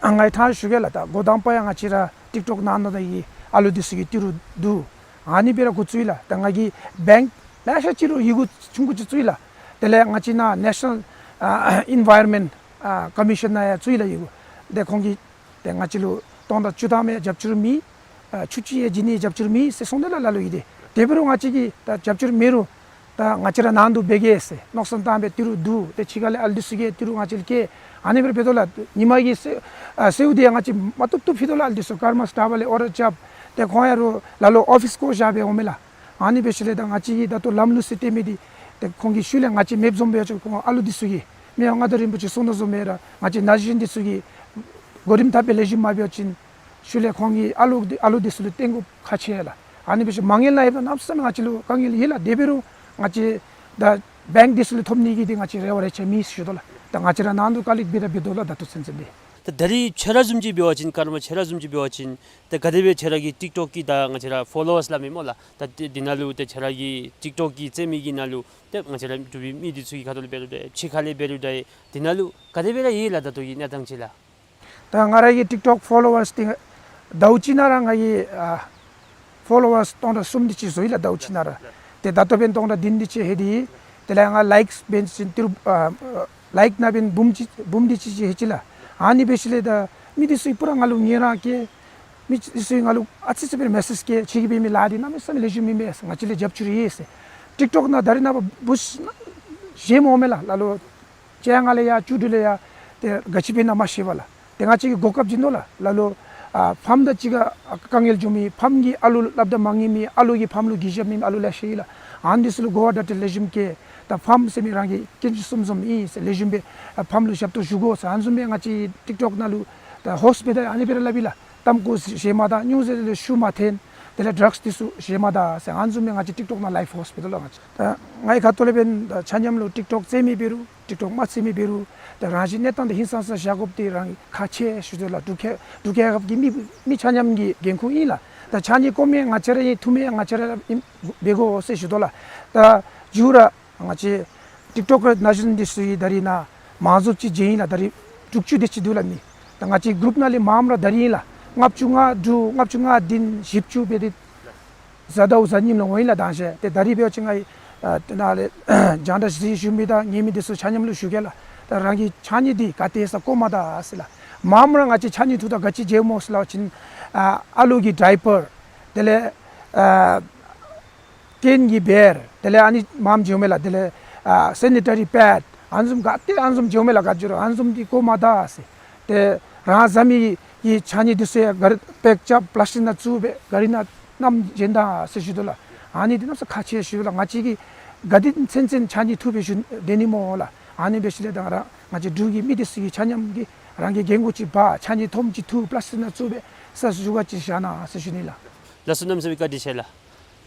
ང་གིས་ཐང་ཞུ་གེ་ལགས། ད་འགོ་དང་པ་ཡང་ང་བཅས་ར་ཊིཀ་ཊོཀ་ནང་ན་ད་ཡི་ཨ་ལུ་འདི་ཚུ་གིས་ཏི་རུ་བསྡུ་ཨ་ནི་སྦེ་ར་འགོ་བཙུགས་ཡི་ལགས། ད་ང་གིས་བེངཀ་ལེ་ཤ་ཅིག་ལུ་ཡི་གུ་ཆུང་ཀུ་ཅིག་བཙུགས་ཡི་ལགས། དེ་ལས་ང་བཅས་ནཱ་ནེ་ཤ་ནཱལ་ཨ་ཨིན་ཝའི་རོན་མེནཊ་ཨ་ཀོ་མི་ཤཱན་ནང་ཡང་བཙུགས་ཡི་ལགས་ཡི་གུ། ཏེ་ཁོང་གིས་ཏེ་ང་བཅས་ལུ་སྟོང་དང་བཅུ་ཐམ་ཡང་རྒྱབ་སྐྱོར་མེད། ཨ་ཆུ་ཅིག་ཡང་བྱིན་ནི་རྒྱབ་སྐྱོར་མེད་ཟེར་གསུངས་ཏེ་ལགས་ལ་ལུ་ཡི། ཏེ་དེ་འབད་རུང་ང་བཅས་ཀྱིས་ད་རྒྱབ་སྐྱོར་མེད་རུང་ད་ང་བཅས་ར་ནང་དུ་འབད་གེ་ཟེར་མནོ་བསམ་བཏང་སྦེ་ཏི་རུ་བསྡུ། ཏེ་ཕྱི་ཁ་ལས་ཨ་ལུ་འདི་ཚུ་གིས་ཏི་རུ་ང་བཅས་ལུ་བསྐྱལ། ཨ་ནི་སྦེ་འབད་དོ་ལགས། ཉིན་མ་གི་སེར་ཨ་སེརཝ་འདི་ཡང་ང་བཅས་མ་བཏུབ་བཏུབ་ཕུལ་དོ་ལགས། ཨ་ལུ་འདི་ཚུ་ཀརྨ་སི་ཊཱ་བ་ལས་ཨོར་ཌར་རྐྱབ། ཏེ་ཁོང་ཡང་རུང་ལ་ལུ་ཨོ་ཕིས་བསྐོ་བཞག་སྦེ་འོང་མས་ལགས། ཨ་ནི་འབད་ཞིནམ་ལས་ད་ང་བཅས་ཀྱིས་ད་ལྟོ་ལམ་ལུགས་ཟེར་སྟོན་མི་འདི་ཏེ་ཁོང་གི་ཤུལ་ལས་ང་བཅས་མེདཔ་བཟུམ་སྦེ་ཡར་ཅིག་ཁོང་ཨ་ལུ་འདི་ཚུ་གིས་མི་དབང་མངའ་བདག་རིན་པོ་ཆེ་གསུངས་དོ་བཟུམ་སྦེ་ར་ང་བཅས་ན་གཞོན་འདི་ཚུ་གིས་གོ་རིམ་བཏབ་སྦེ་ལེགས་ཤོམ་མ་འབད་བ་ཅིན་ཤུལ་ལས་ཁོང་གིས་ཨ་ལུ་འདི་ཨ་ལུ་འདི་ཚུ་ལུ་བརྟེན་དགོཔ་ཁག་ཆེ་ལགས། ཨ་ནི་འབད་ཞིནམ་མ་དངུལ་ནང་ཡོདཔ་ད་གནམ་མེད་ས་མེད་ང་བཅས་ལུ་དཀའ་ངལ་ཡོད་ལགས། དེ་འབད་རུང་ང་བཅས་ད་བེངཀ་འདི་ཚུ་ལུ་ཐོབ་ནི་གི་འདི་ང་བཅས་རེ་བ་རེ་ཆེ་མེད་ཟེར་ཞུ་དོ་ལགས། ད་ང་བཅས་ར་ནང་དུ་དཀའ་ལས་འབད་དང་འབད་དོ་ལགས། ད་ལྟོ་ཚུན་ཚོད་འདི། ད་ད་རིས་ཁྱོད་ར་བཟུམ་ཅིག་འབད་བ་ཅིན་ཀརྨ་ཁྱོད་ར་བཟུམ་ཅིག་འབད་བ་ཅིན་ད་ག་དེ་སྦེ་ཁྱོད་ར་གི་ཊིཀ་ཊོཀ་གི་ད་ང་བཅས་ར་ཕོ་ལོ་ཝརསི་སླབ་མི་སྨོ་ལགས། ད་འདི་འདི་ནང་ལུ་ད་ཁྱོད་ར་གི་ཊིཀ་ཊོཀ་གི་རྩེད་མི་གི་ནང་ལུ་ད་ང་བཅས་ར་འབྲུག་པའི་མི་འདི་ཚུ་གི་ཁ་ཐུག་ལས་འབད་རུང་ད་ཕྱི་ཁ་ལས་འབད་རུང་ད་འདི་ནང་ལུ་ག་དེ་སྦེ་ར་ཡོད་ལགས། ད་ལྟོ་གི་གནས་སྟངས་ཅིག་ལགས། ད་ང་ར་གི་ཊིཀ་ཊོཀ་ཕོ་ལོ་ཝརསི་འདི་ཟླཝ་གཅིག་ནང་ར་ང་གིས་ཨ་ཕོ་ལོ་ཝརསི་སྟོང་ཕྲག་གསུམ་དེ་ཅིག་བཟོ་ཡི་ལགས། ཟླཝ་གཅིག་ནང་ར། ཏེ་ད་ལྟོ་འབདན་སྟོང་ཕྲག་བདུན་དེ་ཅིག་ལྷོད་དེ་ཡི། དེ་ལས་ང་ལའིཀསི་འབདན་ཅིག་ཏི་རུ་ཨ་ལའིཀ་ནང་འབདན་འབུམ་གཅིག་འབུམ་དེ་ཅིག་ཅིག་ལྷོད་ཅི་ལགས། ཨ་ནི་འབད་ཞིནམ་ལས་ད་མི་དེ་ཚུ་གིས་པུ་ར་ང་ལུ་ངལ་རངས་བསྐྱེད། མི་དེ་ཚུ་གིས་ང་ལུ་ཨ་ཙི་ཙི་སྦེ་མེ་སེཇ་བསྐྱལ། ཁྱོད་ཀྱིས་འབད་མི་ལཱ་འདི་གནམ་མེད་ས་མེད་ལེགས་ཤོམ་ཨིན་པས། ང་བཅས་ལས་རྒྱབ་སྐྱོར་ཡོད་ཟེར། ཊིཀ་ཊོཀ་ནང་ད་རིས་ནངས་པ་བུཚ་ཞལ་མ་འོང་མས་ལགས། ལ་ལོ་བཅོ་ལྔ་ལས་ཡར་བཅུ་དྲུག་ལས་ཡར་ཏེ་ག་ཅི་འབད་ན་མ་ཤེས་པས་ལགས། ཏེ་ང་བཅས་ཀྱིས་གོ་སྐབས་བྱིན་དོ་ལགས། ལ་ལོ་ཨ་ཕཱམ་དང་གཅིག་ཁར་དཀའ་ངལ་བྱུང་མི་ཕཱམ་གྱིས་ཨ་ལུ་སླབ་ད་མ་ཉན་མི་ཨ་ལུ་གིས་ཕཱམ་ལུ་གུས་ཞབས་མེད་མི་ཨ་ལུ་ལེ་ཤ་ཡོད་ལགས། ཨ་ནི་དེ་ཚུ་ལུ་གོ་བ་བརྡ་སྤྲོད་ལེགས་ཤོམ་བསྐྱལ། ད་ཕཱམ་ཟེར་མི་རང་གི་སྐྱིན་འགྲུལ་གསུམ་བཟུམ་ཨིན་ཟེར། ལེགས་ཤོམ་སྦེ་ཨ་ཕཱམ་ལུ་ཞབས་ཏོག་ཞུ་དགོ་ཟེར། ཨ་ནི་བཟུམ་སྦེ་ང་བཅས་ཊིཀ་ཊོཀ་ནང་ལུ་ད་ཧོསི་པི་ཊལ་ཨ་ནི་སྦེ་ར་སླབ་ཨིན་ལགས། ཏམ་ཁུ་ཞལ་མ་བདའ། སྨྱོ་རྫས་ལུ་ཤུགས་མ་འཐེན། དེ་ལས་ཌྲགསི་དེ་ཚུ་ཞལ་མ་བདའ་ཟེར། ཨ་ནི་བཟུམ་སྦེ་ང་བཅས་ཊིཀ་ཊོཀ་ནང་ལའིབ་ཧོསི་པི་ཊལ་ལུ་ང་བཅས་ད་ངེའི་ཁ་ཐུག་ལས་འབདན་ད་ཆ་མཉམ་ལུ་ཊིཀ་ཊོཀ་རྩེད་མི་འབད་རུང་ཊིཀ་ཊོཀ་མ་རྩེད་མི་འབད་རུང་ད་རང་བཞིན་གནས་སྟངས་དེ་ཧིང་སངས་ས་བཞག་དགོཔ་དེ་རང་ཁག་ཆེ་ཞུ་དོ་ལགས། འབྲུག་རྒྱལ་འབྲུག་རྒྱལ་ཁབ་ཀྱི་མི་མི་ཆ་མཉམ་གྱི་འགན་ཁུར་ཨིན་ལགས། ད་ཕྱགས་སྙིགས་བཀོ་མི་ང་བཅས་ར་ཨིན། འཐུ་མི་ང་བཅས་ར་ཨིན། འབད་དགོ་ཟེར་ཞུ་དོ་ལགས། ད་མཇུག་ར་ང་བཅས་ཊིཀ་ཊོཀ་ར་ན་གཞོན་འདི་ཚུ་གིས་ད་རིས་ནཱ་མང་རྫོང་ཅིག་བྱིན་ཡི་ལགས། ད་རིས་དྲུག་ཅུ་དེ་ཅིག་འདུག་ལགས་མི། ད་ང་བཅས་གུ་རུབ་ནང་ལས་མངམ་ར་ད་རིས་ཨིན་ལགས། ལྔ་བཅུ་ང་དྲུག་ལྔ་བཅུ་ང་བདུན་བཞི་བཅུ་འབད་དེ་གཟའ་ཟླཝ་གཟའ་ཉིམ་ལུ་འོང་ཡི་ལགས། དང་ཤེས་ཏེ་ད་རིས་འབད་བ་ཅིན་ང་གིས་ཨ་ཏེ་ནཱ་ལས་རྒྱང་བསྒྲགས་གཟིགས་བཞུགས་མི་དང་ཉན་མི་འདི་ཚུ་ཆ་མཉམ་ལུ་ཞུ་གེ་ལགས། ད་རང་གི་ཕྱགས་སྙིགས་འདི་ག་ཏེ་ས་བཀོ་མ་ད་ཟེར་ལགས། མངམ་ར་ང་བཅས་ཕྱགས་སྙིགས་འཐུ་ད་ག་ཅི་བྱེད་སྨོ་ཟེར་སླབ་པ་ཅིན་ཨ་ཨ་ལུ་གི་ཌའི་པར་དེ་ལས་ཨ་སྐྱེན་གྱི་བེར་དེ་ལས་ཨ་ནི་མངམ་བྱིནམ་མས་ལགས། དེ་ལས་ཨ་སེ་ནི་ཊ་རི་པེཌ་ཨ་ནི་བཟུམ་ག་ཏེ་ཨ་ནི་བཟུམ་བྱིནམ་མས་ལགས། ག་ཅི་རུང་ཨ་ནི་བཟུམ་འདི་བཀོ་མ་ད་ཟེར། ཏེ་རང་བཟའ་མི་གི་ཕྱགས་སྙིགས་འདི་ཚུ་ཡང་གཱ་རི་པེཀ་རྐྱབ་པི་ལཱསི་ཊིཀ་ནང་བཙུགས་སྦེ་གཱ་རི་ནང་བསྣམས་བྱིན་ད་ཟེར་ཞུ་དོ་ལགས། ཨ་ནི་འདི་གནམ་མེད་ས་མེད་ཁག་ཆེ་ཞུ་ལགས། ང་བཅས་ཀྱིས་ག་དེ་ཚུན་ཚོད་ཕྱགས་སྙིགས་འཐུ་སྦེ་བཞུགས་སྡོད་ནི་སྨོ་ལགས། ཨ་ནི་འབད་ཞིནམ་ལས་ད་རང་ང་བཅས་འབྲུག་གི་མི་འདི་ཚུ་གིས་ཆ་མཉམ་གྱིས་རང་གི་རྒྱན་གོས་ཅིག་འབག་ཕྱགས་སྙིགས་ཐོམ་ཅིག་འཐུ་པི་ལཱསི་ཊིཀ་ནང་བཙུགས་སྦེ་ས་ཞུ་ག་ཅིག་བཞག་གནང་ཟེར་ཞུ་ནི་ལགས། ལགས་སོ། གནམ་མེད་ས་མེད་བཀའ་དྲིན་ཆེ་ལགས།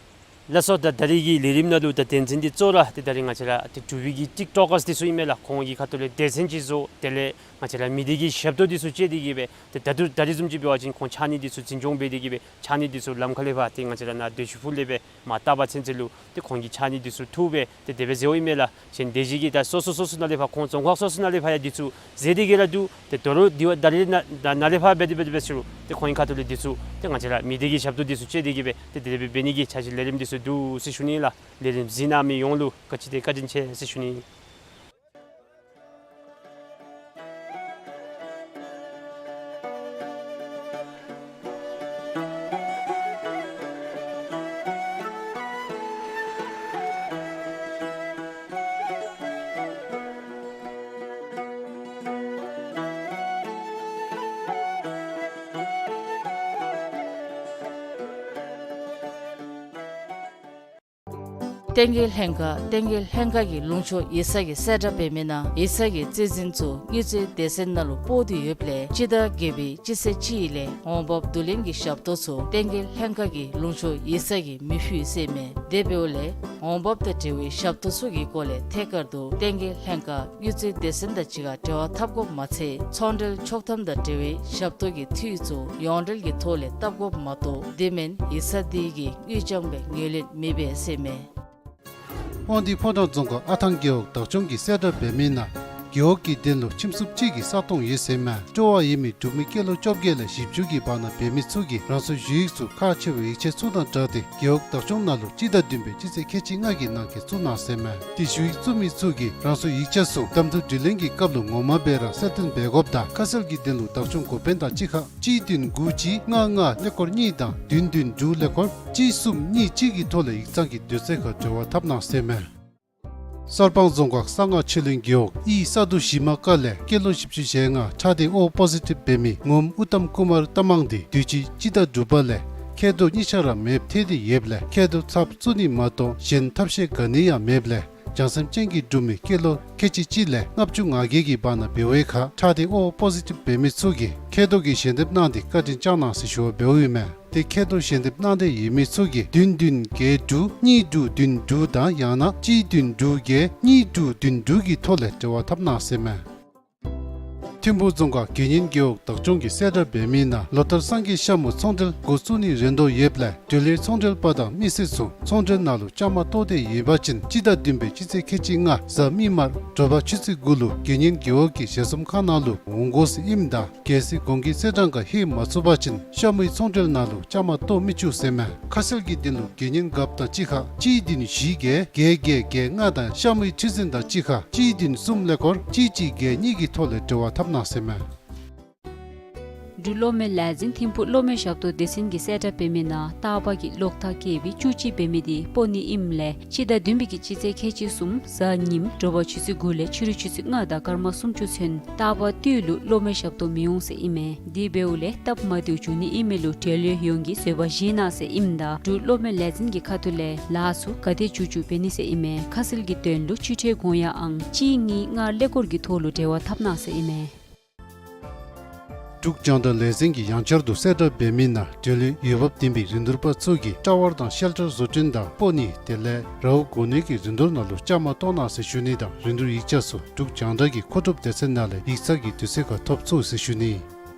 ལགས་སོ། ད་ད་རིས་ཀྱི་ལས་རིམ་ནང་ལུ་ད་དོན་ཚན་འདི་གཙོ་བོ་ར་ཏེ་ད་རིས་ང་བཅས་ར་ཏེ་འབྲུག་པའི་གི་ཊིཀ་ཊོཀ་ཀརསི་འདི་ཚུ་ཨིན་མས་ལགས། ཁོང་གི་ཁ་ཐུག་ལས་སྡེ་ཚན་ཅིག་བཟོ། དེ་ལས་ང་བཅས་ར་མི་སྡེ་གི་ཞབས་ཏོག་འདི་ཚུ་སྤྱོད་དེ་གིས་སྦེ་ཏེ་ད་ལྟོ་ད་རིས་བཟུམ་ཅིག་འབད་བ་ཅིན་ཁོང་ཕྱགས་སྙིགས་འདི་ཚུ་འཛིན་སྐྱོང་འབད་དེ་གིས་སྦེ་ཕྱགས་སྙིགས་འདི་ཚུ་ལམ་ཁ་ལས་ཕར་ཏེ་ང་བཅས་ར་ནཱ་སྡོད་ཞུ་ཕུག་ལས་སྦེ་མར་བཏབ་པ་ཚུན་ཚོད་ལུ་ཏེ་ཁོང་གིས་ཕྱགས་སྙིགས་འདི་ཚུ་འཐུ་སྦེ་ཏེ་དེ་སྦེ་མཛད་དོ་ཨིན་མས་ལགས། གཞན་སྡེ་བཞི་གི་ད་སོ་སོ་སོ་སོ་ནང་ལས་ཕར་ཁོང་རྫོང་ཁག་སོ་སོ་ནང་ལས་ཕར་ཡང་འདི་ཚུ་མཛད་དེ་གིས་ར་འདུག། ཏེ་དོ་རུང་འདི་བ་ད་རིས་ནཱ་ནཱ་ནཱ་ལས་ཕར་འབད་དེ་འབད་དེ་འབད་ཞུ་རུང་ཏེ་ཁོང་གི་ཁ་ཐུག་ལས་འདི་ཚུ་ཏེ་ང་བཅས་ར་མི་སྡེ་གི་ཞབས་ཏོག་འདི་ཚུ་སྤྱོད་དེ་གིས་སྦེ་ཏེ་དེ་སྦེ་འབད་ནི་གི་འཆར་གཞི་ལས་རིམ་འདི་ཚུ་འདུག་ཟེར་ཞུ་ནི་ལགས། ལས་རིམ་གཟིགས་གནང་མི་ཡོངས་ལུ་བཀའ་དྲིན་ཏེ་བཀའ་དྲིན་ཆེ་ཟེར་ཞུ་ནི། བསྟན་རྒྱས་ལྷན་ཁག། བསྟན་རྒྱས་ལྷན་ཁག་གི་ལུང་ཕྱོགས་ཡིག་ཚང་གི་གསལ་བསྒྲགས་འབད་མི་ནང་ཡིག་ཚང་གི་རྩིས་འཛིན་ཚུ་དངུལ་རྩིས་སྡེ་ཚན་ནང་ལུ་སྤོ་སྟེ་ཡོདཔ་ལས་སྤྱི་ཟླ་བརྒྱད་པའི་སྤྱི་ཚེས་གཅིག་ལས་འོང་འབབ་བསྡུ་ལེན་གྱི་ཞབས་ཏོག་ཚུ་བསྟན་རྒྱས་ལྷན་ཁག་གི་ལུང་ཕྱོགས་ཡིག་ཚང་གིས་མི་ཕུལ་ཟེར་མས། དེ་འབདཝ་ལས་འོང་འབབ་དང་འབྲེལ་བའི་ཞབས་ཏོག་ཚུ་གི་སྐོར་ལས་ཐད་ཀར་དུ་བསྟན་རྒྱས་ལྷན་ཁག་དངུལ་རྩིས་སྡེ་ཚན་དང་གཅིག་ཁར་འབྲེལ་བ་འཐབ་དགོཔ་མ་ཚད་ཚོང་འབྲེལ་ཆོག་ཐམ་དང་འབྲེལ་བའི་ཞབས་ཏོག་གི་འཐུས་ཚུ་ཡོངས་འབྲེལ་གྱི་ཐོག་ལས་བཏབ་དགོཔ་མ་གཏོགས་དེ་མེན་ཡིག་ཚང་འདི་གིས་དངུལ་རྐྱང་སྦེ་ངོས་ལེན་མི་འབད་ཟེར་མས། དབང་འདུས་ཕོ་བྲང་རྫོང་ཁག་ཨ་ཐང་རྒེད་འོག་བདག་སྐྱོང་གིས་གསལ་བསྒྲགས་འབད་མི་ནང་རྒེད་འོག་གི་དོན་ལུ་ཁྱིམ་སྲུང་གཅིག་གི་ས་སྟོང་ཡོད་ཟེར་མས། སྤྲོ་བ་ཡོད་མི་འབྲུག་མི་སྐྱེས་ལོ་བཅོ་བརྒྱད་ལས་བཞི་བཅུ་གི་བར་ན་འབད་མི་ཚུ་གིས་རང་སོའི་ཞུ་ཡིག་ཚུ་ཁག་ཆེ་བའི་ཡིག་ཆ་ཚུ་དང་སྦྲགས་ཏེ་རྒེད་འོག་བདག་སྐྱོང་ནང་ལུ་སྤྱི་ཟླ་བདུན་པའི་སྤྱི་ཚེས་ཁལ་གཅིག་ལྔ་གི་ནང་འཁོད་བཙུགས་གནང་ཟེར་མས། ཏེ་ཞུ་ཡིག་བཙུགས་མི་ཚུ་གིས་རང་སོའི་ཡིག་ཆ་ཚུ་གདམ་འཐུ་དྲི་ལན་གྱི་སྐབས་ལུ་ངོ་མ་སྦེ་ར་གསལ་སྟོན་འབད་དགོཔ་དང་ཁ་གསལ་གྱི་དོན་ལུ་བདག་སྐྱོང་འགོ་དཔོན་དང་གཅིག་ཁར་གཅིག་བདུན་དགུ་གཅིག་ལྔ་ལྔ་ཀླད་ཀོར་གཉིས་དང་བདུན་བདུན་དྲུག་ཀླད་ཀོར་གཅིག་གསུམ་གཉིས་གཅིག་གི་ཐོག་ལས་ཡིག་ཚང་གི་དུས་ཚོད་ཁར་འབྲེལ་བ་འཐབ་གནང་ཟེར་མས། གསར་སྤང་རྫོང་ཁག་གསང་སྔགས་ཆོས་གླིང་རྒེད་འོག་ཨི་ས་རྡོ་ཞི་མ་ཀ་ལས་སྐྱེས་ལོ་བཞི་བཅུ་ཞེ་ལྔ་ཁྲག་སྡེ་ཨོ་པོ་ཟི་ཊིབ་འབད་མི་ངོམ་ཨུ་ཏམ་ཀུ་མར་ཏ་མང་འདི་དུས་ཅི་སྤྱི་ཟླ་དྲུག་པ་ལས་མཁལ་རྡོག་གཉིས་ཆ་ར་མེདཔ་ཐལ་ཏེ་ཡོདཔ་ལས་མཁལ་རྡོག་ཚབ་བཙུགས་ནི་མ་གཏོགས་གཞན་ཐབས་ཤེས་ག་ནི་ཡང་མེདཔ་ལས་བྱང་སེམས་ཅན་གྱི་འབྲུག་མི་སྐྱེས་ལོ་ཁལ་གཅིག་གཅིག་ལས་ལྔ་བཅུ་ང་བརྒྱད་ཀྱི་བར་ན་འབད་བའི་ཁར་ཁྲག་སྡེ་ཨོ་པོ་ཟི་ཊིབ་འབད་མི་ཚུ་གིས་མཁལ་རྡོག་གི་ཞལ་འདེབས་གནང་སྟེ་བཀའ་དྲིན་བསྐྱང་གནང་ཟེར་ཞུ་བ་འབདཝ་ཨིན་མས། ཏེ་མཁལ་རྡོག་ཞལ་འདེབས་གནང་འདོད་ཡོད་མི་ཚུ་གིས་བདུན་བདུན་བརྒྱད་དྲུག་གཉིས་དྲུག་བདུན་དྲུག་དང་ཡང་ན་གཅིག་བདུན་དྲུག་བརྒྱད་གཉིས་དྲུག་བདུན་དྲུག་གི་ཐོག་ལས་འབྲེལ་བ་འཐབ་གནང་ཟེར་མས། ཐིམ་ཕུག་རྫོང་ཁག་དགེ་བསྙེན་རྒེད་འོག་བདག་སྐྱོང་གིས་གསལ་བསྒྲགས་འབད་མི་ནང་ལོ་ལྟར་སངས་རྒྱས་ཤ་མོ་ཚོང་འབྲེལ་འགོ་བཙུགས་ནིའི་རེ་འདོད་ཡོདཔ་ལས་འབྲེལ་ཡོད་ཚོང་འབྲེལ་པ་དང་མི་སེར་ཚུ་ཚོང་འབྲེལ་ནང་ལུ་བཅའ་མར་གཏོགས་ཏེ་ཡོད་པ་ཅིན་སྤྱི་ཟླ་བདུན་པའི་སྤྱི་ཚེས་ཁལ་གཅིག་ལྔ་གཟའ་མིག་དམར་དྲོ་པ་ཆུ་ཚོད་དགུ་ལུ་དགེ་བསྙེན་རྒེད་འོག་གི་ཞལ་འཛོམས་ཁང་ནང་ལུ་འོང་དགོ་ཟེར་ཨིནམ་ད་གལ་སྲིད་གོང་གི་གསལ་བསྒྲགས་ཁར་ལྷོད་མ་ཚུགས་པ་ཅིན་ཤ་མོའི་ཚོང་འབྲེལ་ནང་ལུ་བཅའ་མར་གཏོགས་མི་བཅུག་ཟེར་མས། ཁ་གསལ་གྱི་དོན་ལུ་དགེ་བསྙེན་རྒཔོ་དང་གཅིག་ཁར་གཅིག་བདུན་བཞི་བརྒྱད་བརྒྱད་བརྒྱད་བརྒྱད་ལྔ་དང་ཤ་མོའི་ཁྲི་འཛིན་དང་གཅིག་ཁར་གཅིག་བདུན་གསུམ་ཀླད་ཀོར་གཅིག་གཅིག་བརྒྱད་གཉིས་ཀྱི་ཐོག་ལས་འབྲེལ་བ་འཐབ་གནང་ཟེར་མས། འབྲུག་གློག་མེ་ལས་འཛིན་ཐིམ་ཕུག་གློག་མེ་ཞབས་ཏོག་སྡེ་ཚན་གྱིས་གསལ་བསྒྲགས་འབད་མི་ནང་རྟག་པར་གྱི་གློག་ཐག་བཀལ་བའི་བཅུ་གཅིག་འབད་མི་དེ་སྤོ་ནི་ཨིནམ་ལས་སྤྱི་ཟླ་བདུན་པའི་གི་སྤྱི་ཚེས་ཁལ་གཅིག་གསུམ་གཟའ་ཉིམ་དྲོ་པ་ཆུ་ཚོད་དགུ་ལས་ཕྱི་རུ་ཆུ་ཚོད་ལྔ་དང་སྐར་མ་སུམ་ཅུ་ཚུན་རྟག་པར་དུས་ལུ་གློག་མེ་ཞབས་ཏོག་མི་འོང་ཟེར་ཨིན་མས། དེ་འབདཝ་ལས་སྟབས་མ་བདེཝ་འབྱུང་ནི་ཨིན་མས་ལུ་འབྲེལ་ཡོད་ཡོངས་ཀྱིས་བཟོད་པ་བཞེས་གནང་ཟེར་ཨིནམ་ད་འབྲུག་གློག་མེ་ལས་འཛིན་གྱི་ཁ་ཐུག་ལས་ལཱ་ཚུ་ག་དེ་མཇུག་མཇུག་འབད་ནི་ཟེར་ཨིན་མས། ཁ་གསལ་གྱི་དོན་ལུ་སྤྱི་ཁྲལ་དགོངས་ཡངས་ཨང་གཅིག་གཉིས་ལྔ་ཀླད་ཀོར་གྱི་ཐོག་ལུ་འབྲེལ་བ་འཐབ་གནང་ཟེར་ཨིན་མས། འབྲུག་རྒྱང་བསྒྲགས་ལས་འཛིན་གྱིས་ཡང་བསྐྱར་དུ་གསལ་བསྒྲགས་འབད་མི་ནང་འབྲེལ་ཡོད་འོས་འབབ་ལྡན་པའི་རིན་བསྡུར་པ་ཚུ་གིས་ཊ་ཝར་དང་ཤེལ་ཊར་བཟོ་སྐྲུན་དང་སྤོ་ནི་དེ་ལས་རཝ་བགོ་ནི་གི་རིན་བསྡུར་ནང་ལུ་བཅའ་མར་གཏོགས་གནང་ཟེར་ཞུ་ནི་དང་རིན་བསྡུར་ཡིག་ཆ་ཚུ་འབྲུག་རྒྱང་བསྒྲགས་ཀྱི་མཁོ་སྒྲུབ་སྡེ་ཚན་ནང་ལས་ཡིག་ཚང་གི་དུས་ཚོད་ཁར་ཐོབ་ཚུགས་ཟེར་ཞུ་ནི།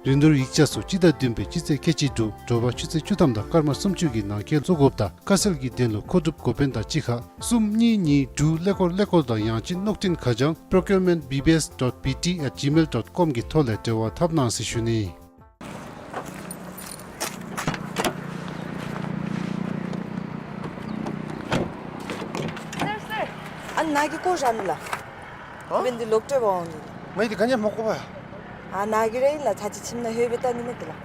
རིན་བསྡུར་ཡིག་ཆ་ཚུ་སྤྱི་ཟླ་བདུན་པའི་སྤྱི་ཚེས་ཁལ་གཅིག་དྲུག་དྲོ་པ་ཆུ་ཚོད་བཅུ་ཐམ་དང་སྐར་མ་སུམ་ཅུ་གི་ནང་འཁོད་བཙུགས་དགོཔ་དང་ཁ་གསལ་གྱི་དོན་ལུ་མཁོ་སྒྲུབ་འགོ་དཔོན་དང་གཅིག་ཁར་གསུམ་གཉིས་གཉིས་དྲུག་ཀླད་ཀོར་ཀླད་ཀོར་དང་ཡང་ཅིན་གློག་འཕྲིན་ཁ་བྱང་procurement B B S dot B T at gmail dot com གི་ཐོག་ལས་འབྲེལ་བ་འཐབ་གནང་ཟེར་ཞུ་ནི། སར་སར། ཨ་ནཱ་གི་སྐོར་ར་ནི་ལགས། ཨ། འབདན་འདི་ལོག་སྤྲོད་པར་འོང་ནི། ང་འདི་ག་ནི་མ་གོ་བས། ཨ་ནཱ་གི་ར་ཨིན་ལགས། ཚར་གཅིག་ཁྱིམ་ནང་ལྷོད་སྦེ་བལྟ་ནི་མས་ཏེ་ལགས། པ་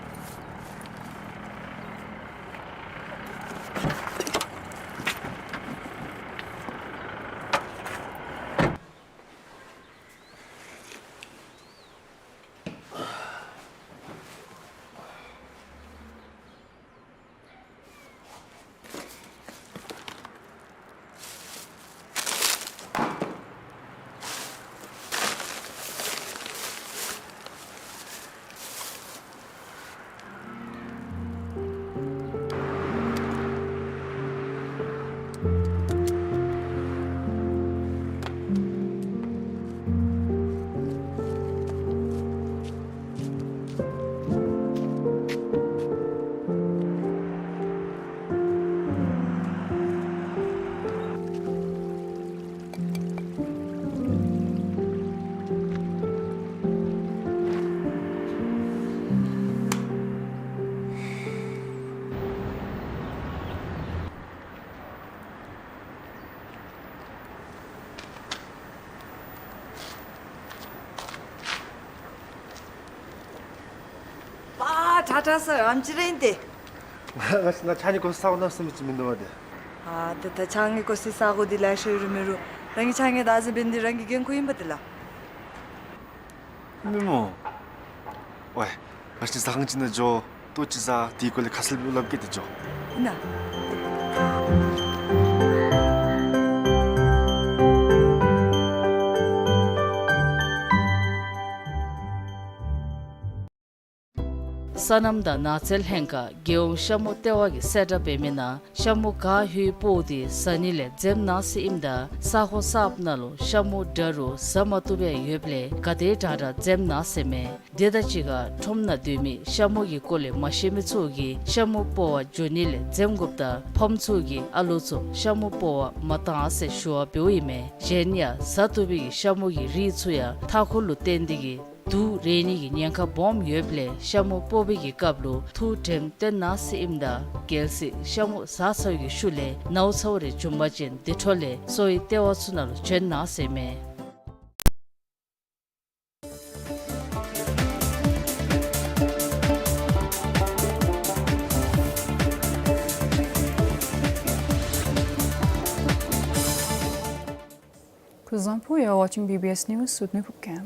ཏྲ་ཏྲ་སར་ཨམ་ཅི་རེ་ཨིན་ཏེ། ང་ང་ཕྱགས་སྙིགས་བཀོ་སའི་ས་གོ་ནང་སོང་མི་ཅིག་མིན་འདུག་པ་ཏེ། ཨ་ད་ད་ཕྱགས་སྙིགས་བཀོ་སའི་ས་གོ་འདི་ལེ་ཤ་ཡོད་རུང་མེད་རུང་རང་གི་ཕྱགས་སྙིགས་བདག་འཛིན་འབད་ནི་འདི་རང་གི་འགན་ཁུར་ཨིན་པ་ཏེ་ལགས། མི་མོ། ཝའི། ང་ཕྱི་ཟ་ཁང་ཅིག་ནང་འགྱོ། ལྟོ་ཅིག་བཟའ། དེའི་སྐོར་ལས་ཁ་གསལ་སྦེ་སླབ་གེ་ཏེ་འགྱོ། ཨིན་ན། སོ་ནམ་དང་ནགས་ཚལ་ལྷན་ཁག་རྒྱལ་ཡོངས་ཤ་མོ་ལྟེ་བ་གིས་གསལ་བསྒྲགས་འབད་མི་ནང་ཤ་མོ་ག་ཡོད་པོ་དེ་བཟའ་ནི་ལས་འཛེམ་གནང་ཟེར་ཨིནམ་ད་ས་གོ་གསརཔ་ནང་ལུ་ཤ་མོ་འདྲ་རུང་བཟའ་མ་བཏུབ་པའི་ཡོདཔ་ལས་ག་དེ་དྲག་དྲག་འཛེམ་གནང་ཟེར་མས། དེ་དང་གཅིག་ཁར་ཁྲོམ་ནང་སྡོད་མི་ཤ་མོ་གི་སྐོར་ལས་མ་ཤེས་མི་ཚུ་གིས་ཤ་མོ་སྤོ་བར་འགྱོ་ནི་ལས་འཛེམ་དགོཔ་དང་ཕམ་ཚུ་གིས་ཨ་ལོ་ཚུ་ཤ་མོ་སྤོ་བར་མ་གཏང་ཟེར་ཞུ་བ་འབདཝ་ཨིན་མས། གཞན་ཡང་བཟའ་བཏུབ་པའི་ཤ་མོ་གི་རིགས་ཚུ་ཡང་མཐའ་འཁོར་ལུ་བརྟེན་ཏེ་གིས་དུག་རེག་ནི་གི་ཉེན་ཁ་སྦོམ་ཡོདཔ་ལས་ཤ་མོ་སྤོ་བའི་གི་སྐབས་ལུ་ཐུགས་དྲནམ་བཏོན་གནང་ཟེར་ཨིནམ་ད་གལ་སྲིད་ཤ་མོ་བཟའ་ཚར་བའི་གི་ཤུལ་ལས་ནཝ་ཚཝ་རེ་བྱུང་པ་ཅིན་དེ་འཕྲོ་ལས་གསོ་བའི་ལྟེ་བ་ཚུ་ནང་ལུ་བྱོན་གནང་ཟེར་མས། Kuzuzangpo, you're watching B B S News with me, Phuket.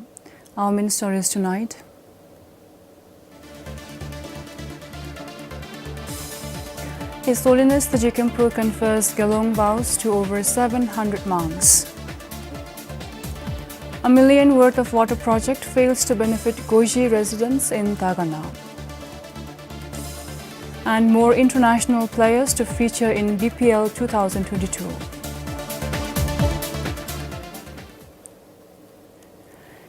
Our main stories tonight. His Holiness the Jigkhenpo confers Gelong vows to over seven hundred monks. A million worth of water project fails to benefit Goji residents in Dagana. And more international players to feature in B P L two thousand twenty-two.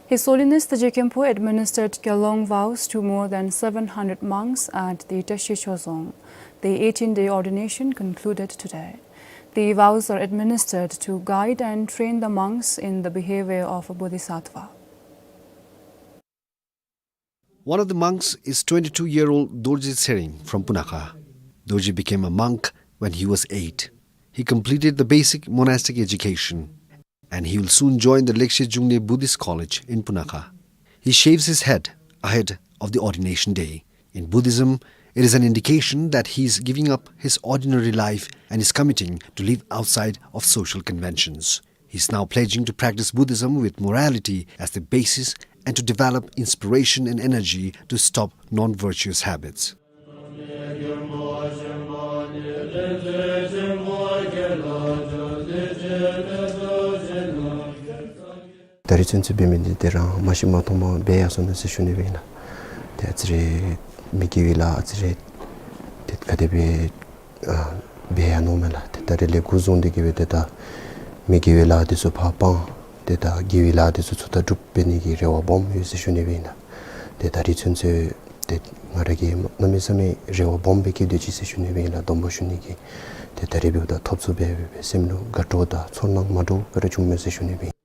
His Holiness the Jigkhenpo administered Gyalong vows to more than seven hundred monks at the Tashi Chozong. The eighteen-day ordination concluded today. The vows are administered to guide and train the monks in the behavior of a bodhisattva. One of the monks is twenty-two-year-old Dorji Tshering from Punakha. Dorji became a monk when he was eight. He completed the basic monastic education, and he will soon join the Lekshe Jungne Buddhist College in Punakha. He shaves his head ahead of the ordination day. In Buddhism, it is an indication that he is giving up his ordinary life and is committing to live outside of social conventions. He is now pledging to practice Buddhism with morality as the basis and to develop inspiration and energy to stop non-virtuous habits. ད་རིས་ཚུན་ཚོད་འབད་མི་འདི་ཏེ་རང་མ་ཤེས་མ་མཐོང་མ་འབད་ཡར་སོ་ནུག་ཟེར་ཞུ་ནི་སྦེ་ཨིན་ལགས། ཏེ་ཨ་ཙི་རེ་མི་དགེ་བའི་ལཱ་ཨ་ཙི་རེ་ཏེ་ག་དེ་སྦེ་ཨ་འབད་ཡར་ནུག་མེན་ལགས། ཏེ་ད་རིས་ལས་འགོ་བཟུང་སྟེ་གི་སྦེ་ཏེ་ད་མི་དགེ་བའི་ལཱ་འདི་ཚུ་ཕར་སྤང་ཏེ་ད་དགེ་བའི་ལཱ་འདི་ཚུ་ཚུར་ད་སྒྲུབ་འབད་ནི་གི་རེ་བ་སྦོམ་ཡོད་ཟེར་ཞུ་ནི་སྦེ་ཨིན་ལགས། ཏེ་ད་རིས་ཚུན་ཚོད་ཏེ་ང་ར་གིས་གནམ་མེད་ས་མེད་རེ་བ་སྦོམ་སྦེ་བསྐྱེད་དེ་ཅིག་ཟེར་ཞུ་ནི་སྦེ་ཨིན་ལགས། སྡོམ་པ་ཞུ་ནི་གི་ཏེ་ད་རིས་འབདཝ་ད་ཐོབ་ཚུགས་པས་སྦེ་སེམས་ལུ་དགའ་སྤྲོ་དང་ཚོར་སྣང་མ་འདྲཝ་སྦེ་ར་བྱུངམ་མས་ཟེར་ཞུ་ནི་སྦེ་ཨིན།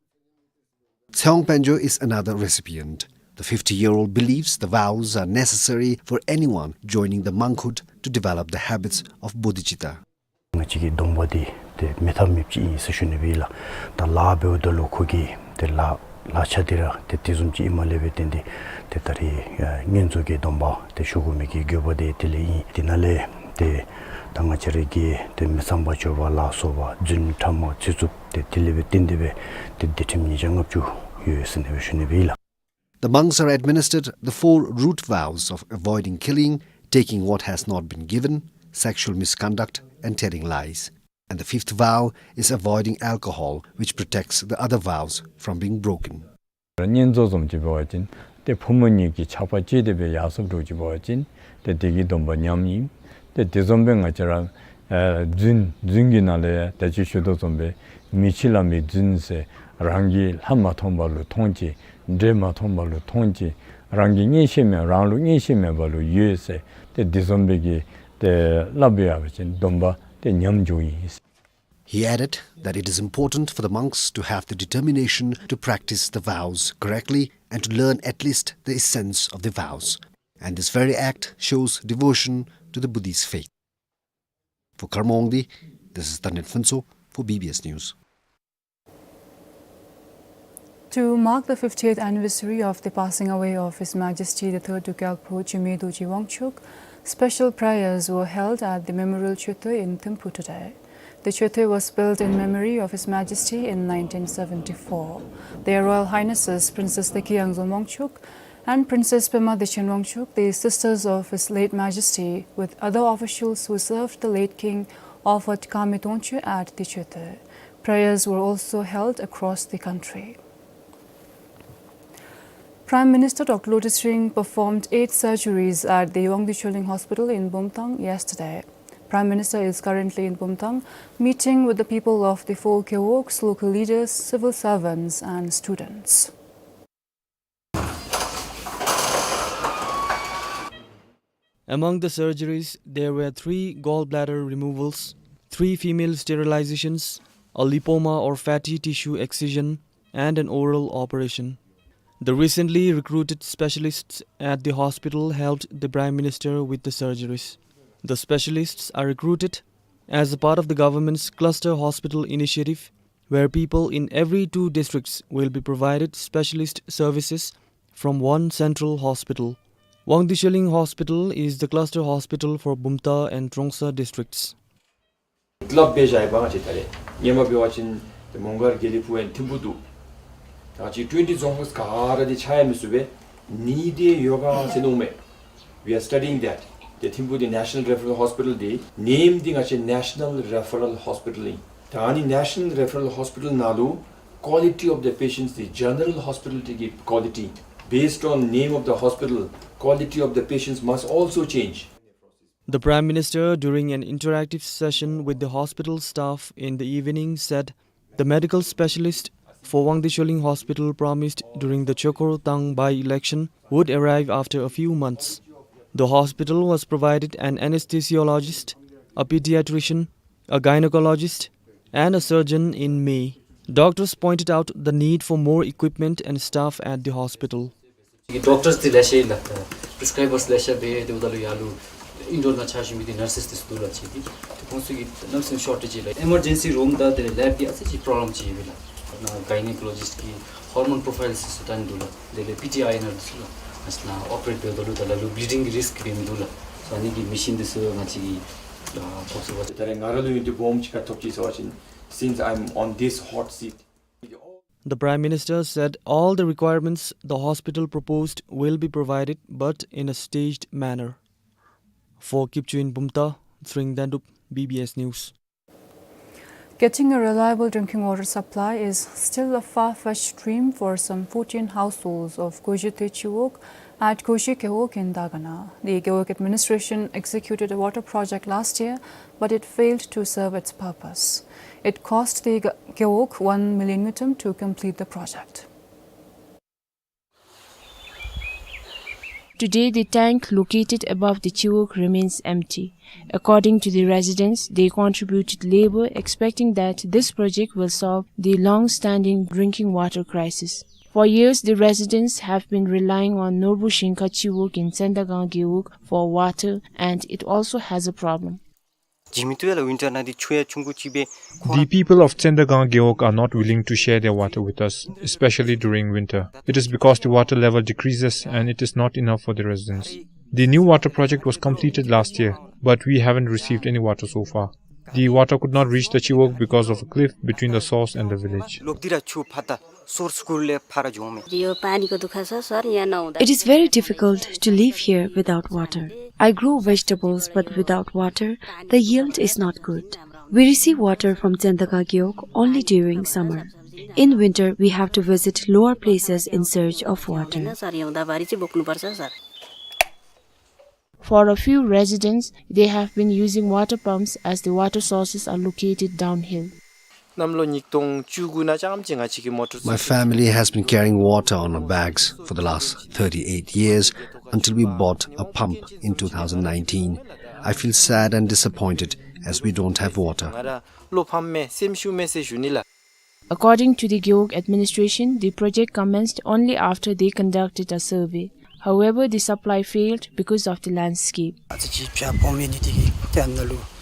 Tshering Panjo is another recipient. The fifty-year-old believes the vows are necessary for anyone joining the monkhood to develop the habits of bodhicitta. ང་བཅས་ཀྱི་སྡོམ་པ་འདི་ཏེ་མེད་ཐབས་མེདཔ་ཅིག་ཨིན་ཟེར་ཞུ་ནི་སྦེ་ཨིན་ལགས། ད་ལཱ་འབདཝ་ད་ལུ་ཁོ་གི་ཏེ་ལཱ་ལཱ་ཆ་འདི་ར་ཏེ་དེ་བཟུམ་ཅིག་ཨིནམ་ལས་འབད་བརྟེན་ཏེ་ཏེ་ད་རིས་ཨ་བསྙེན་རྫོགས་ཀྱི་སྡོམ་པ་ཏེ་ཞུ་དགོ་མི་གི་དགོས་པ་འདི་དེ་ལས་ཨིན། དེ་ནང་ལས་ཏེ་ད་ང་བཅས་ར་གི་ཏེ་མི་ཚངས་པ་སྤྱོད་པ་ལ་སོགས་པ་རྫུན་ཕྲ་མ་ཚིག་རྩུབ་ཏེ་དེ་ལས་འབད་བརྟེན་ཏེ་སྦེ་ཏེ་སྡིག་ཁྲིམས་ཉིས་བརྒྱ་ལྔ་བཅུ་ཡོད་ཟེར་ནི་སྦེ་ཞུ་ནི་སྦེ་ཨིན་ལགས། The monks are administered the four root vows of avoiding killing, taking what has not been given, sexual misconduct, and telling lies. And the fifth vow is avoiding alcohol, which protects the other vows from being broken. བསྙེན་རྫོགས་བཟུམ་ཅིག་འབད་བ་ཅིན་ཏེ་ཕོ་མོ་གཉིས་ཀྱི་ཆགས་པ་བཅད་དེ་སྦེ་ཡར་སོཔ་འདྲཝ་ཅིག་འབད་བ་ཅིན་ཏེ་དེ་གི་སྡོམ་པ་ཉམས་ཨིན། ཏེ་དེ་བཟུམ་སྦེ་ང་བཅས་ར་ཨ་རྫུན་རྫུན་གྱི་ནང་ལས་ཡང་ད་ཅི་ཞུ་དོ་བཟུམ་སྦེ་མི་འཆི་ལ་མི་རྫུན་ཟེར། རང་གིས་ལྷ་མ་མཐོང་བ་ལུ་མཐོང་ཅི། འདྲེ་མ་མཐོང་བ་ལུ་མཐོང་ཅི། རང་གིས་གཉེན་བཤེས་མེད་རང་ལུ་གཉེན་བཤེས་མེད་པ་ལུ་ཡོད་ཟེར། ཏེ་དེ་བཟུམ་སྦེ་གི་ཏེ་སླབ་ཡར་བ་ཅིན་སྡོམ་པ་ཏེ་ཉམས་འགྱོཝ་ཨིན། He added that it is important for the monks to have the determination to practice the vows correctly and to learn at least the essence of the vows. And this very act shows devotion to the Buddhist faith. For Karma Wangdi, this is Tandet Phuntsho for B B S News. To mark the fiftieth anniversary of the passing away of His Majesty the Third Druk Gyalpo Jigme Dorji Wangchuck, special prayers were held at the Memorial Choetui in Thimphu today. The choetui was built in memory of His Majesty in nineteen seventy-four. Their Royal Highnesses Princess Dekhi Yangzom Wangchuck and Princess Pema Dechen Wangchuck, the sisters of His late Majesty, with other officials who served the late king, offered kami tongchi at the choetui. Prayers were also held across the country. Prime Minister Doctor Lotay Tshering performed eight surgeries at the Wangdue Chulling Hospital in Bumthang yesterday. Prime Minister is currently in Bumthang, meeting with the people of the four gewogs, local leaders, civil servants and students. Among the surgeries, there were three gallbladder removals, three female sterilizations, a lipoma or fatty tissue excision, and an oral operation. The recently recruited specialists at the hospital helped the Prime Minister with the surgeries. The specialists are recruited as a part of the government's cluster hospital initiative, where people in every two districts will be provided specialist services from one central hospital. Wangdue Chulling Hospital is the cluster hospital for Bumthang and Trongsa districts. བསླབ་སྦེ་བཞག་ཡོདཔ་ང་བཅས་ད་རེས་སྔོན་མ་འབད་བ་ཅིན་ཏེ་མོང་སྒར་དགེ་ལེགས་ཕུག་ཨིན་ཐིམ་ཕུག་འདུག། ད་ང་བཅས་ཊུ་ཝེན་ཊི་ཛོན་ཧོསི་ག་ར་འདི་ཆགས་ཡང་མི་ཚུགས་པས། ནི་འདི་ཡོད་ག་ཟེར་མནོཝ་མས། We are studying that. ཏེ་ཐིམ་ཕུག་འདི་National Referral Hospital འདི་name འདི་ང་བཅས་National Referral Hospital ཨིན། ད་ཨ་ནི་National Referral Hospital ནང་ལུ་quality of the patients འདི་General Hospital འདི་གི་quality། Based on name of the hospital, quality of the patients must also change. The Prime Minister, during an interactive session with the hospital staff in the evening, said the medical specialist for Wangdue Choling Hospital promised during the Chokhor Tang by-election would arrive after a few months. The hospital was provided an anesthesiologist, a pediatrician, a gynecologist, and a surgeon in May. Doctors pointed out the need for more equipment and staff at the hospital. Doctors འདི་ལེ་ཤ་ཡོད་ལགས། prescribers ལེ་ཤ་སྦེ་ཡོད། དེ་འབདཝ་ད་ལུ་ཡར་ལུ་ཨིན་ཌོར་ནང་འཆར་བཞུགས་མི་འདི་nurses འདི་ཚུ་འདུག་ལགས། ཅིག་འདི་ཁོང་ཚུ་གིས་གནམ་མེད་ས་མེད་shortage ཡོད་ལགས། emergency room དང་དེ་ལས་lab འདི་ཨ་ཙི་ཅིག་problem ཅིག་ཡོད་ལགས། ནཱ་gynecologist གི་hormone profile འདི་ཚུ་བལྟ་ནི་འདུག་ལགས། དེ་ལས་པི་ཊི་ཨའི་ཨེན་ཨར་འདི་ཚུ་ལགས། ང་བཅས་ནཱ་operate འབདཝ་ད་ལུ་ད་ལ་ལུ་bleeding གི་risk འབད་མི་འདུག་ལགས། ཨ་ནི་གི་machine འདི་ཚུ་ང་བཅས་ཀྱིས་ཨ་ཐོབ་ཚུགས་པ། ད་རེས་ང་ར་ལུ་ཡོན་ཏན་སྦོམ་ཅིག་ག་ཐོབ་ཅི་ཟེར་བ་ཅིན། Since I'm on this hot seat, The Prime Minister said all the requirements the hospital proposed will be provided, but in a staged manner. For Kipchoge Bumta, Tshering Dendup, B B S News. Getting a reliable drinking water supply is still a far-fetched dream for some fourteen households of Gojite Chiwog at Goji Gewog in Dagana. The Gewog administration executed a water project last year, but it failed to serve its purpose. It cost the Ge-, Gewog one million ngultrum to complete the project. Today, the tank located above the Chiwog remains empty. According to the residents, they contributed labor, expecting that this project will solve the long-standing drinking water crisis. For years, the residents have been relying on Norbu Shingkha Chiwog in Tsendagang Gewog for water, and it also has a problem. The people of Tsendagang Gewog are not willing to share their water with us, especially during winter. It is because the water level decreases and it is not enough for the residents. The new water project was completed last year, but we haven't received any water so far. The water could not reach the Chiwog because of a cliff between the source and the village. It is very difficult to live here without water. I grow vegetables, but without water, the yield is not good. We receive water from Tsendagang Gewog only during summer. In winter, we have to visit lower places in search of water. For a few residents, they have been using water pumps as the water sources are located downhill. My family has been carrying water on our backs for the last thirty-eight years until we bought a pump in two thousand nineteen. I feel sad and disappointed as we don't have water. According to the Gewog administration, the project commenced only after they conducted a survey. However, the supply failed because of the landscape.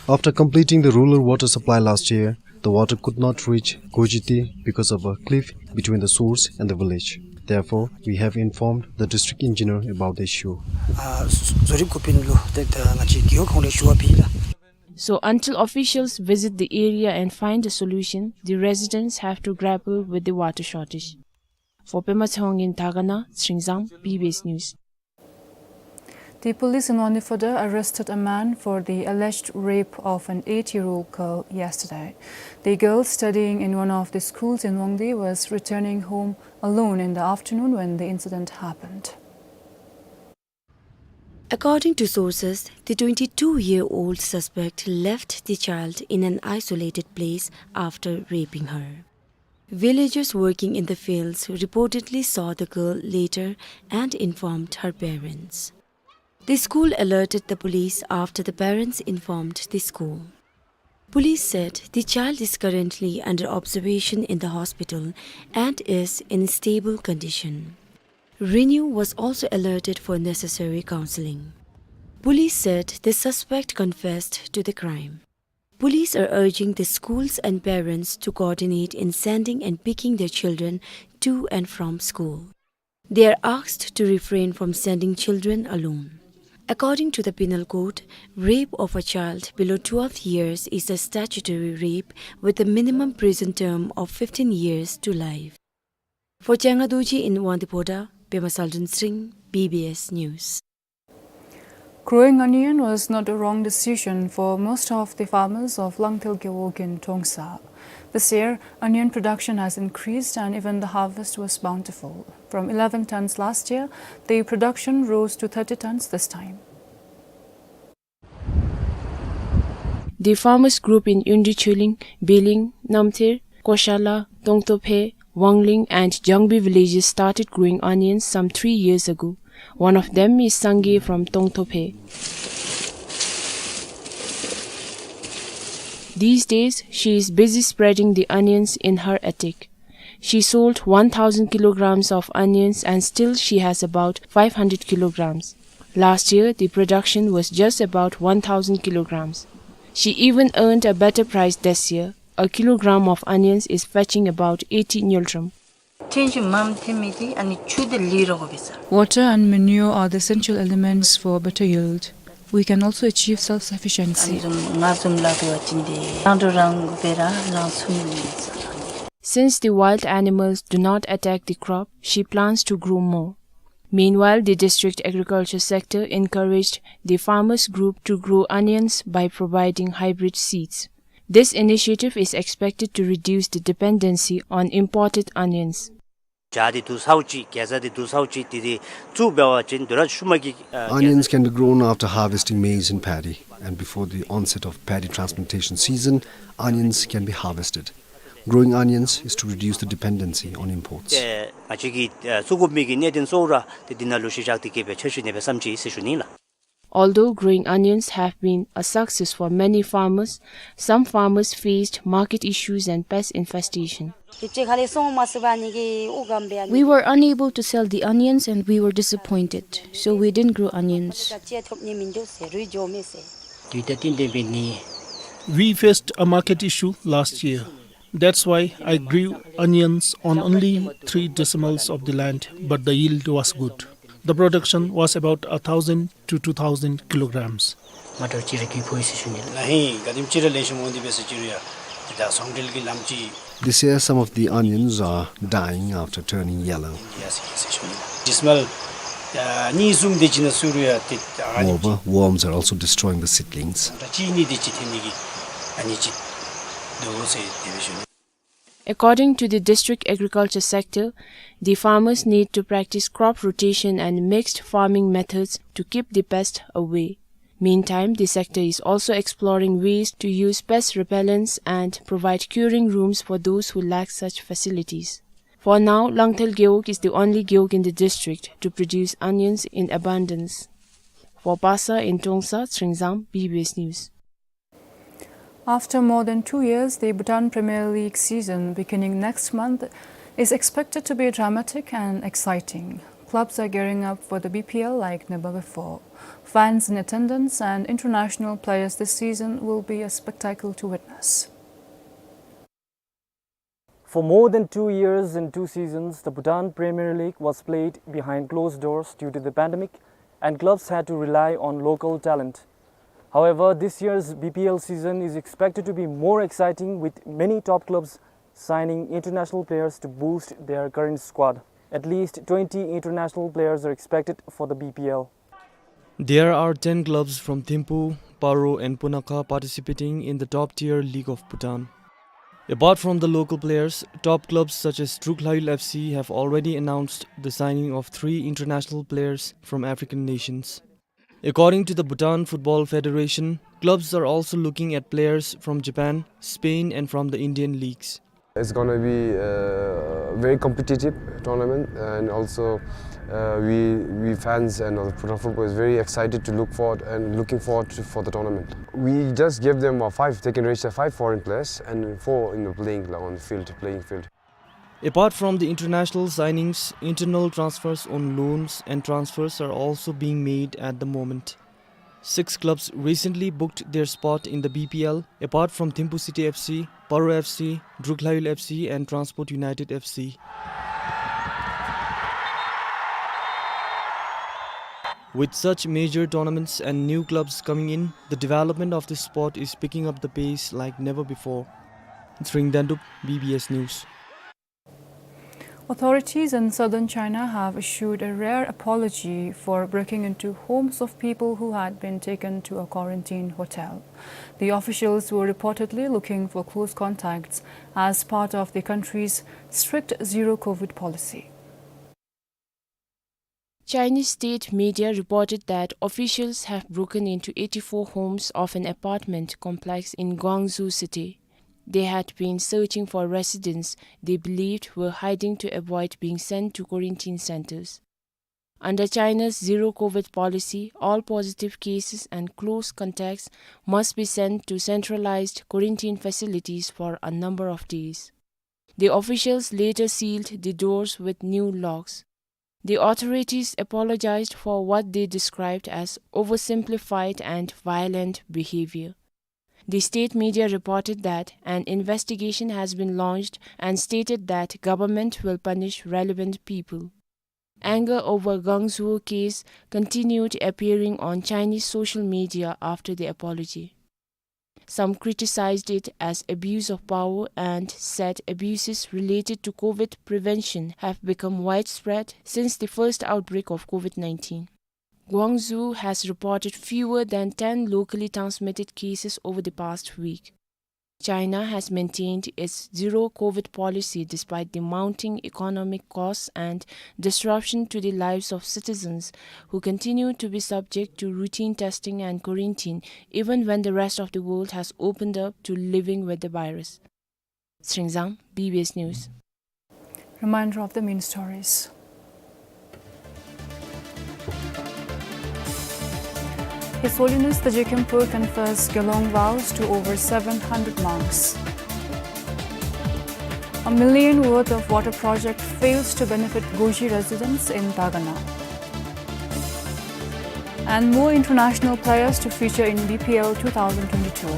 After completing the rural water supply last year, the water could not reach Gojite because of a cliff between the source and the village. Therefore, we have informed the district engineer about the issue. So until officials visit the area and find a solution, the residents have to grapple with the water shortage. For Pema Tshewang in Dagana, Tshering Zam, B B S News. The police in Wangdue Phodrang arrested a man for the alleged rape of an eight-year-old girl yesterday. The girl, studying in one of the schools in Wangdue, was returning home alone in the afternoon when the incident happened. According to sources, the twenty-two-year-old suspect left the child in an isolated place after raping her. Villagers working in the fields reportedly saw the girl later and informed her parents. The school alerted the police after the parents informed the school. Police said the child is currently under observation in the hospital and is in stable condition. RENEW was also alerted for necessary counseling. Police said the suspect confessed to the crime. Police are urging the schools and parents to coordinate in sending and picking their children to and from school. They are asked to refrain from sending children alone. According to the Penal Code, rape of a child below twelve years is a statutory rape with a minimum prison term of fifteen years to life. For Changa Dorji in Wangdue Phodrang, Pema Saldun Tshering, B B S News. Growing onion was not a wrong decision for most of the farmers of Langthel Gewog in Trongsa. This year, onion production has increased and even the harvest was bountiful. From eleven tons last year, the production rose to thirty tons this time. The farmers group in Yundu Chuling, Beling, Namther, Koshala, Tongtophe, Wangling and Jangbi villages started growing onions some three years ago. One of them is Sangay from Tongthophe. These days, she is busy spreading the onions in her attic. She sold one thousand kilograms of onions and still she has about five hundred kilograms. Last year, the production was just about one thousand kilograms. She even earned a better price this year. A kilogram of onions is fetching about eighty ngultrum. ཐོན་སྐྱེད་མངམ་ཐོན་མི་དེ་ཨ་ནི་ཆུ་དེ་ལས་རོགས་པས་ཟེར། Water and manure are the essential elements for better yield. We can also achieve self-sufficiency. ཨ་ནི་བཟུམ་ང་བཟུམ་ལ་དུ་བ་ཅིན་དེ་རང་འགྲོ་རང་འགུ་པེ་ར་རང་ཚུ་མི་ཟེར། Since the wild animals do not attack the crop, she plans to grow more. Meanwhile, the district agriculture sector encouraged the farmers group to grow onions by providing hybrid seeds. This initiative is expected to reduce the dependency on imported onions. ཇ་དེ་དུག་ཚཝ་ཅིག་གེ་ཛ་དེ་དུག་ཚཝ་ཅིག་དེ་དེ་བཙུགས་འབད་བ་ཅིན་དུས་རབས་ཤུལ་མ་གི་ཨ་Onions can be grown after harvesting maize and paddy and before the onset of paddy transplantation season, onions can be harvested. Growing onions is to reduce the dependency on imports. ཏེ་ང་བཅས་ཀྱི་ཨ་བཙུགས་དགོ་མི་གི་གནད་དོན་གཙོ་བོ་ར་ཏེ་འདི་ནང་ལུ་གཞི་བཞག་སྟེ་གི་སྦེ་འཆར་གཞི་ཨ་ནེ་སྦེ་བརྩམས་ཅི་ཟེར་ཞུ་ནི་ལགས། Although growing onions have been a success for many farmers, some farmers faced market issues and pest infestation. We were unable to sell the onions and we were disappointed, so we didn't grow onions. We faced a market issue last year. That's why I grew onions on only three decimals of the land, but the yield was good. The production was about a thousand to two thousand kilograms. མ་འདྲཝ་ཅིག་ར་གི་ཕོ་ཡི་ཟེར་ཞུ་ནི་ལགས། ལགས་ཧེ་ག་དེམ་ཅིག་ར་ལེགས་ཤོམ་འོང་དེ་སྦེ་ཟེར་ཅི་རུང་ཡང་ཏེ་ད་ཚོང་འབྲེལ་གྱི་ལམ་ཅིག This year, some of the onions are dying after turning yellow. ཡ་ཟེར་ཟེར་ཞུ་ནི་ལགས། ཌི་སི་མལ་ཨ་གཉིས་གསུམ་དེ་ཅིག་ནང་སུ་རུང་ཡང་ཏེ་ཨ་ནི་Moreover, worms are also destroying the seedlings. ད་གཅིག་གཉིས་དེ་ཅིག་ཐོན་ནི་གི་ཨ་ནི་ཅིག་འདུག་ཟེར་དེ་སྦེ་ཞུ་ནི། According to the district agriculture sector, the farmers need to practice crop rotation and mixed farming methods to keep the pest away. Meantime, the sector is also exploring ways to use pest repellents and provide curing rooms for those who lack such facilities. For now, Langthel Gewog is the only gewog in the district to produce onions in abundance. For Basa in Trongsa, Tsringzam, B B S News. After more than two years, the Bhutan Premier League season beginning next month is expected to be dramatic and exciting. Clubs are gearing up for the B P L like never before. Fans in attendance and international players this season will be a spectacle to witness. For more than two years and two seasons, the Bhutan Premier League was played behind closed doors due to the pandemic, and clubs had to rely on local talent. However, this year's B P L season is expected to be more exciting, with many top clubs signing international players to boost their current squad. At least twenty international players are expected for the B P L. There are ten clubs from Thimphu, Paro and Punakha participating in the top-tier league of Bhutan. Apart from the local players, top clubs such as Druk Hlahul F C have already announced the signing of three international players from African nations. According to the Bhutan Football Federation, clubs are also looking at players from Japan, Spain and from the Indian leagues. It's gonna be a very competitive tournament, and also, uh, we, we fans and all the Bhutan football is very excited to look forward and looking forward to, for the tournament. We just gave them a five, they can register five foreign players and four in the playing, like, on the field, playing field. Apart from the international signings, internal transfers on loans and transfers are also being made at the moment. Six clubs recently booked their spot in the B P L, apart from Thimphu City F C, Paro F C, Druk Hlahul F C and Transport United F C. With such major tournaments and new clubs coming in, the development of this sport is picking up the pace like never before. Tshering Dendup, B B S News. Authorities in southern China have issued a rare apology for breaking into homes of people who had been taken to a quarantine hotel. The officials were reportedly looking for close contacts as part of the country's strict zero-covid policy. Chinese state media reported that officials have broken into eighty-four homes of an apartment complex in Guangzhou city. They had been searching for residents they believed were hiding to avoid being sent to quarantine centers. Under China's zero COVID policy, all positive cases and close contacts must be sent to centralized quarantine facilities for a number of days. The officials later sealed the doors with new locks. The authorities apologized for what they described as oversimplified and violent behavior. The state media reported that an investigation has been launched and stated that government will punish relevant people. Anger over Guangzhou case continued appearing on Chinese social media after the apology. Some criticized it as abuse of power and said abuses related to COVID prevention have become widespread since the first outbreak of COVID nineteen. Guangzhou has reported fewer than ten locally transmitted cases over the past week. China has maintained its zero COVID policy despite the mounting economic costs and disruption to the lives of citizens who continue to be subject to routine testing and quarantine, even when the rest of the world has opened up to living with the virus. Sringzang, B B S News. Reminder of the main stories. His Holiness the Jigkhenpo confers Gelong vows to over seven hundred monks. A million worth of water project fails to benefit Goji residents in Dagana. And more international players to feature in B P L two thousand twenty-two.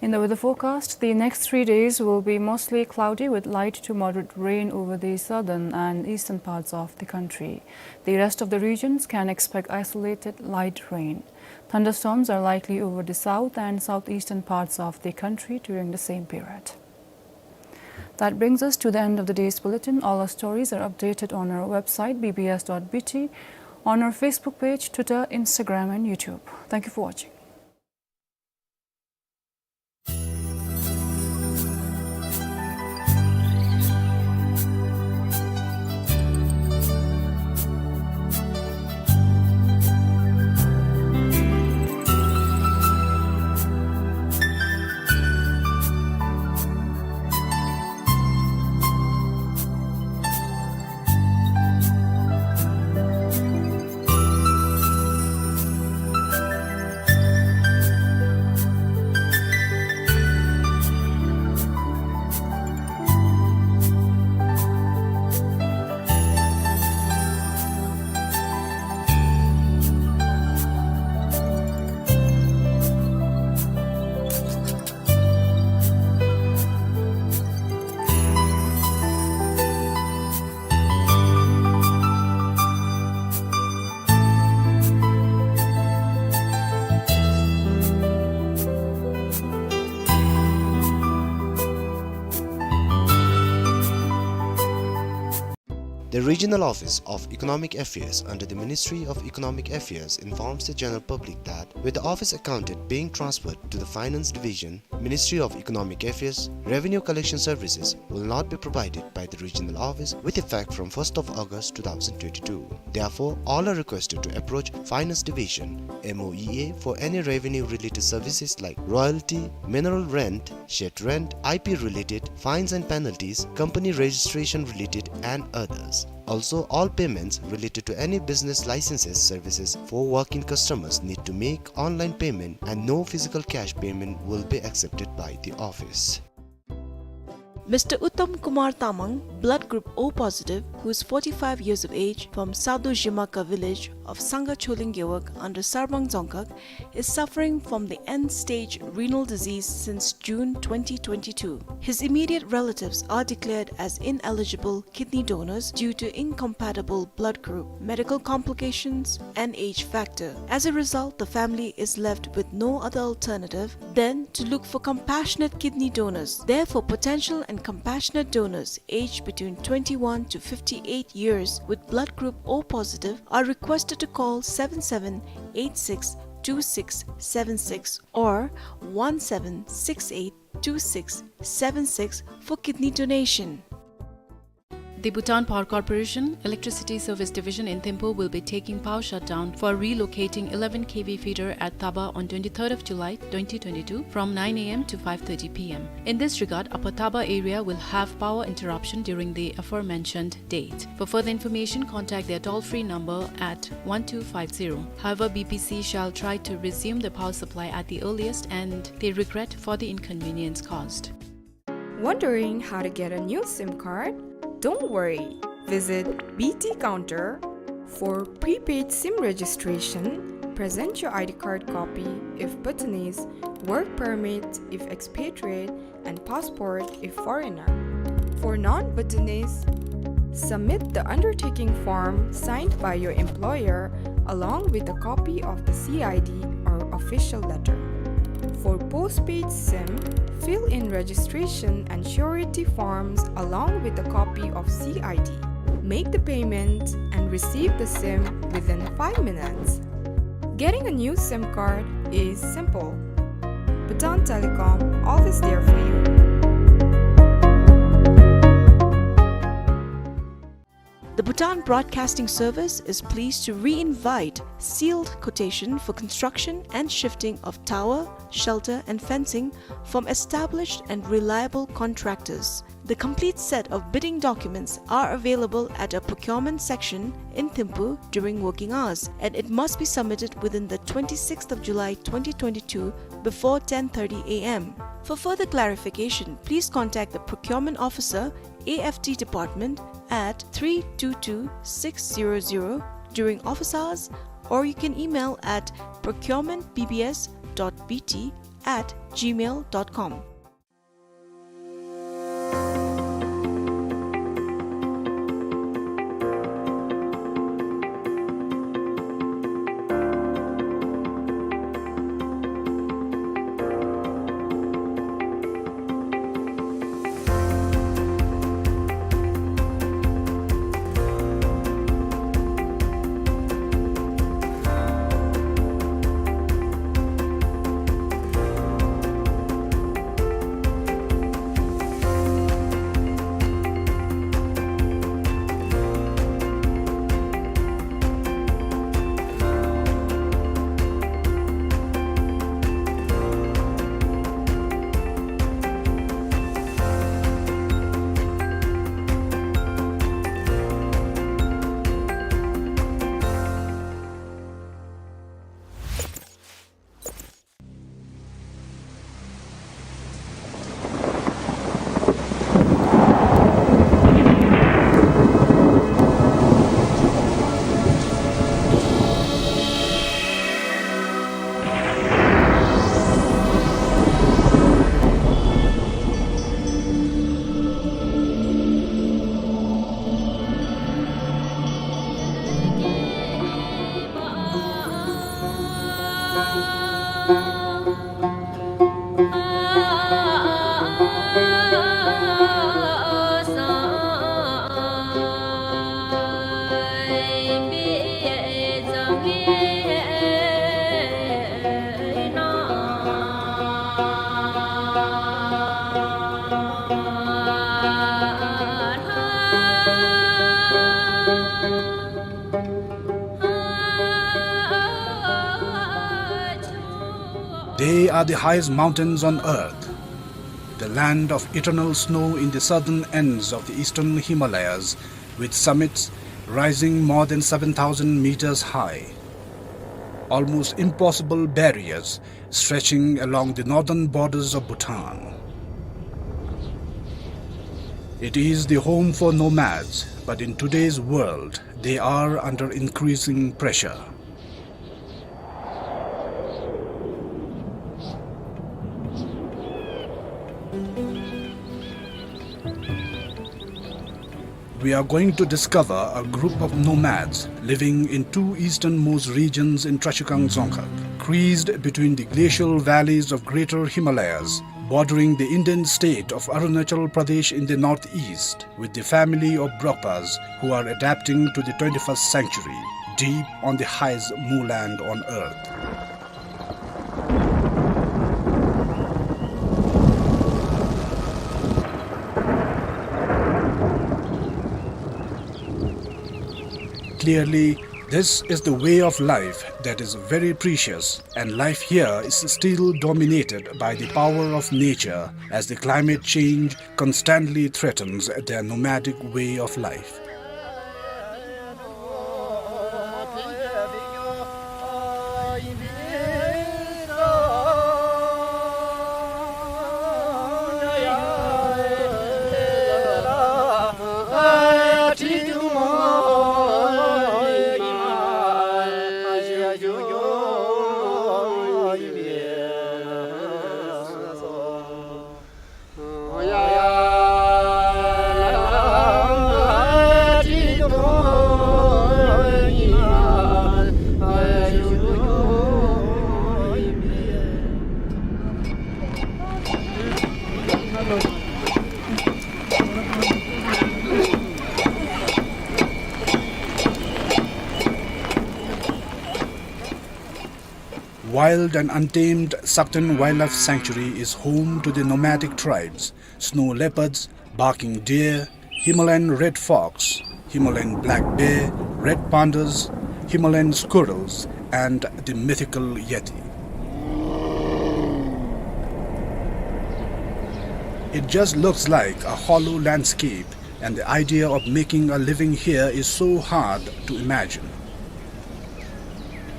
In the weather forecast, the next three days will be mostly cloudy with light to moderate rain over the southern and eastern parts of the country. The rest of the regions can expect isolated light rain. Thunderstorms are likely over the south and southeastern parts of the country during the same period. That brings us to the end of the day's bulletin. All our stories are updated on our website, B B S dot B T, on our Facebook page, Twitter, Instagram, and YouTube. Thank you for watching. The Regional Office of Economic Affairs under the Ministry of Economic Affairs informs the general public that, with the office accounted being transferred to the Finance Division, Ministry of Economic Affairs, revenue collection services will not be provided by the regional office with effect from first of August two thousand twenty-two. Therefore, all are requested to approach Finance Division, M O E A, for any revenue-related services like royalty, mineral rent, shed rent, I P-related fines and penalties, company registration-related, and others. Also, all payments related to any business licenses services for walk-in customers need to make online payment, and no physical cash payment will be accepted by the office. Mister Uttam Kumar Tamang, blood group O positive, who is forty-five years of age, from Sadhu Jimaka village of Sangha Choling Gewog under Sarbang Dzongkhag, is suffering from the end-stage renal disease since June twenty twenty-two. His immediate relatives are declared as ineligible kidney donors due to incompatible blood group, medical complications, and age factor. As a result, the family is left with no other alternative than to look for compassionate kidney donors. Therefore, potential and compassionate donors aged between twenty-one to fifty-eight years with blood group O positive are requested to call seven seven eight six two six seven six or one seven six eight two six seven six for kidney donation. The Bhutan Power Corporation Electricity Service Division in Thimphu will be taking power shutdown for relocating eleven K V feeder at Taba on twenty-third of July twenty twenty-two from nine A M to five thirty P M. In this regard, Upper Taba area will have power interruption during the aforementioned date. For further information, contact their toll-free number at one two five zero. However, B P C shall try to resume the power supply at the earliest, and they regret for the inconvenience caused. Wondering how to get a new SIM card? Don't worry. Visit B T Counter for prepaid SIM registration. Present your I D card copy if Bhutanese, work permit if expatriate, and passport if foreigner. For non-Bhutanese, submit the undertaking form signed by your employer along with a copy of the C I D or official letter. For postpaid SIM, fill in registration and surety forms along with a copy of C I D. Make the payment and receive the SIM within five minutes. Getting a new SIM card is simple. Bhutan Telecom, always there for you. The Bhutan Broadcasting Service is pleased to re-invite sealed quotation for construction and shifting of tower, shelter and fencing from established and reliable contractors. The complete set of bidding documents are available at a procurement section in Thimphu during working hours, and it must be submitted within the twenty-sixth of July twenty twenty-two before ten thirty A M. For further clarification, please contact the procurement officer, A F T department, at three two two six zero zero during office hours, or you can email at procurement B B S dot B T at gmail dot com. They are the highest mountains on earth, the land of eternal snow in the southern ends of the eastern Himalayas, with summits rising more than seven thousand meters high. Almost impossible barriers stretching along the northern borders of Bhutan. It is the home for nomads, but in today's world, they are under increasing pressure. We are going to discover a group of nomads living in two easternmost regions in Trashigang Dzongkhag, creased between the glacial valleys of Greater Himalayas, bordering the Indian state of Arunachal Pradesh in the northeast, with the family of Brokpas, who are adapting to the twenty-first century, deep on the highest moorland on earth. Clearly, this is the way of life that is very precious, and life here is still dominated by the power of nature, as the climate change constantly threatens their nomadic way of life. Wild and untamed Sakten Wildlife Sanctuary is home to the nomadic tribes, snow leopards, barking deer, Himalayan red fox, Himalayan black bear, red pandas, Himalayan squirrels, and the mythical yeti. It just looks like a hollow landscape, and the idea of making a living here is so hard to imagine.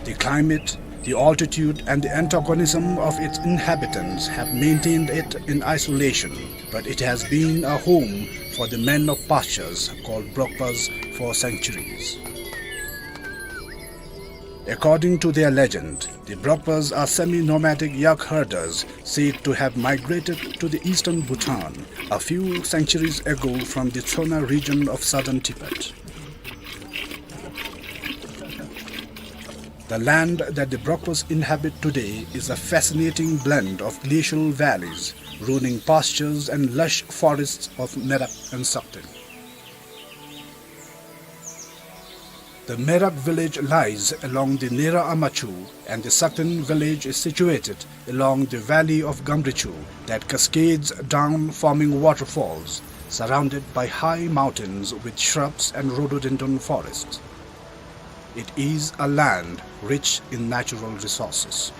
The climate, the altitude, and the antagonism of its inhabitants have maintained it in isolation, but it has been a home for the men of pastures called Brokpas for centuries. According to their legend, the Brokpas are semi-nomadic yak herders said to have migrated to the eastern Bhutan a few centuries ago from the Tsona region of southern Tibet. The land that the Brokpas inhabit today is a fascinating blend of glacial valleys, rolling pastures, and lush forests of Merak and Sakten. The Merak village lies along the Nera Amachu, and the Sakten village is situated along the valley of Gamrichu that cascades down, forming waterfalls, surrounded by high mountains with shrubs and rhododendron forests. It is a land rich in natural resources.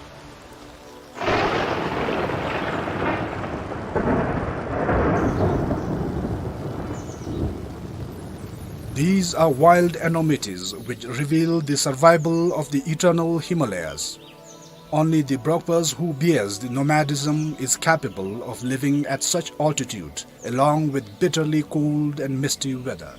These are wild enormities which reveal the survival of the eternal Himalayas. Only the Brokpas who bears the nomadism is capable of living at such altitude, along with bitterly cold and misty weather.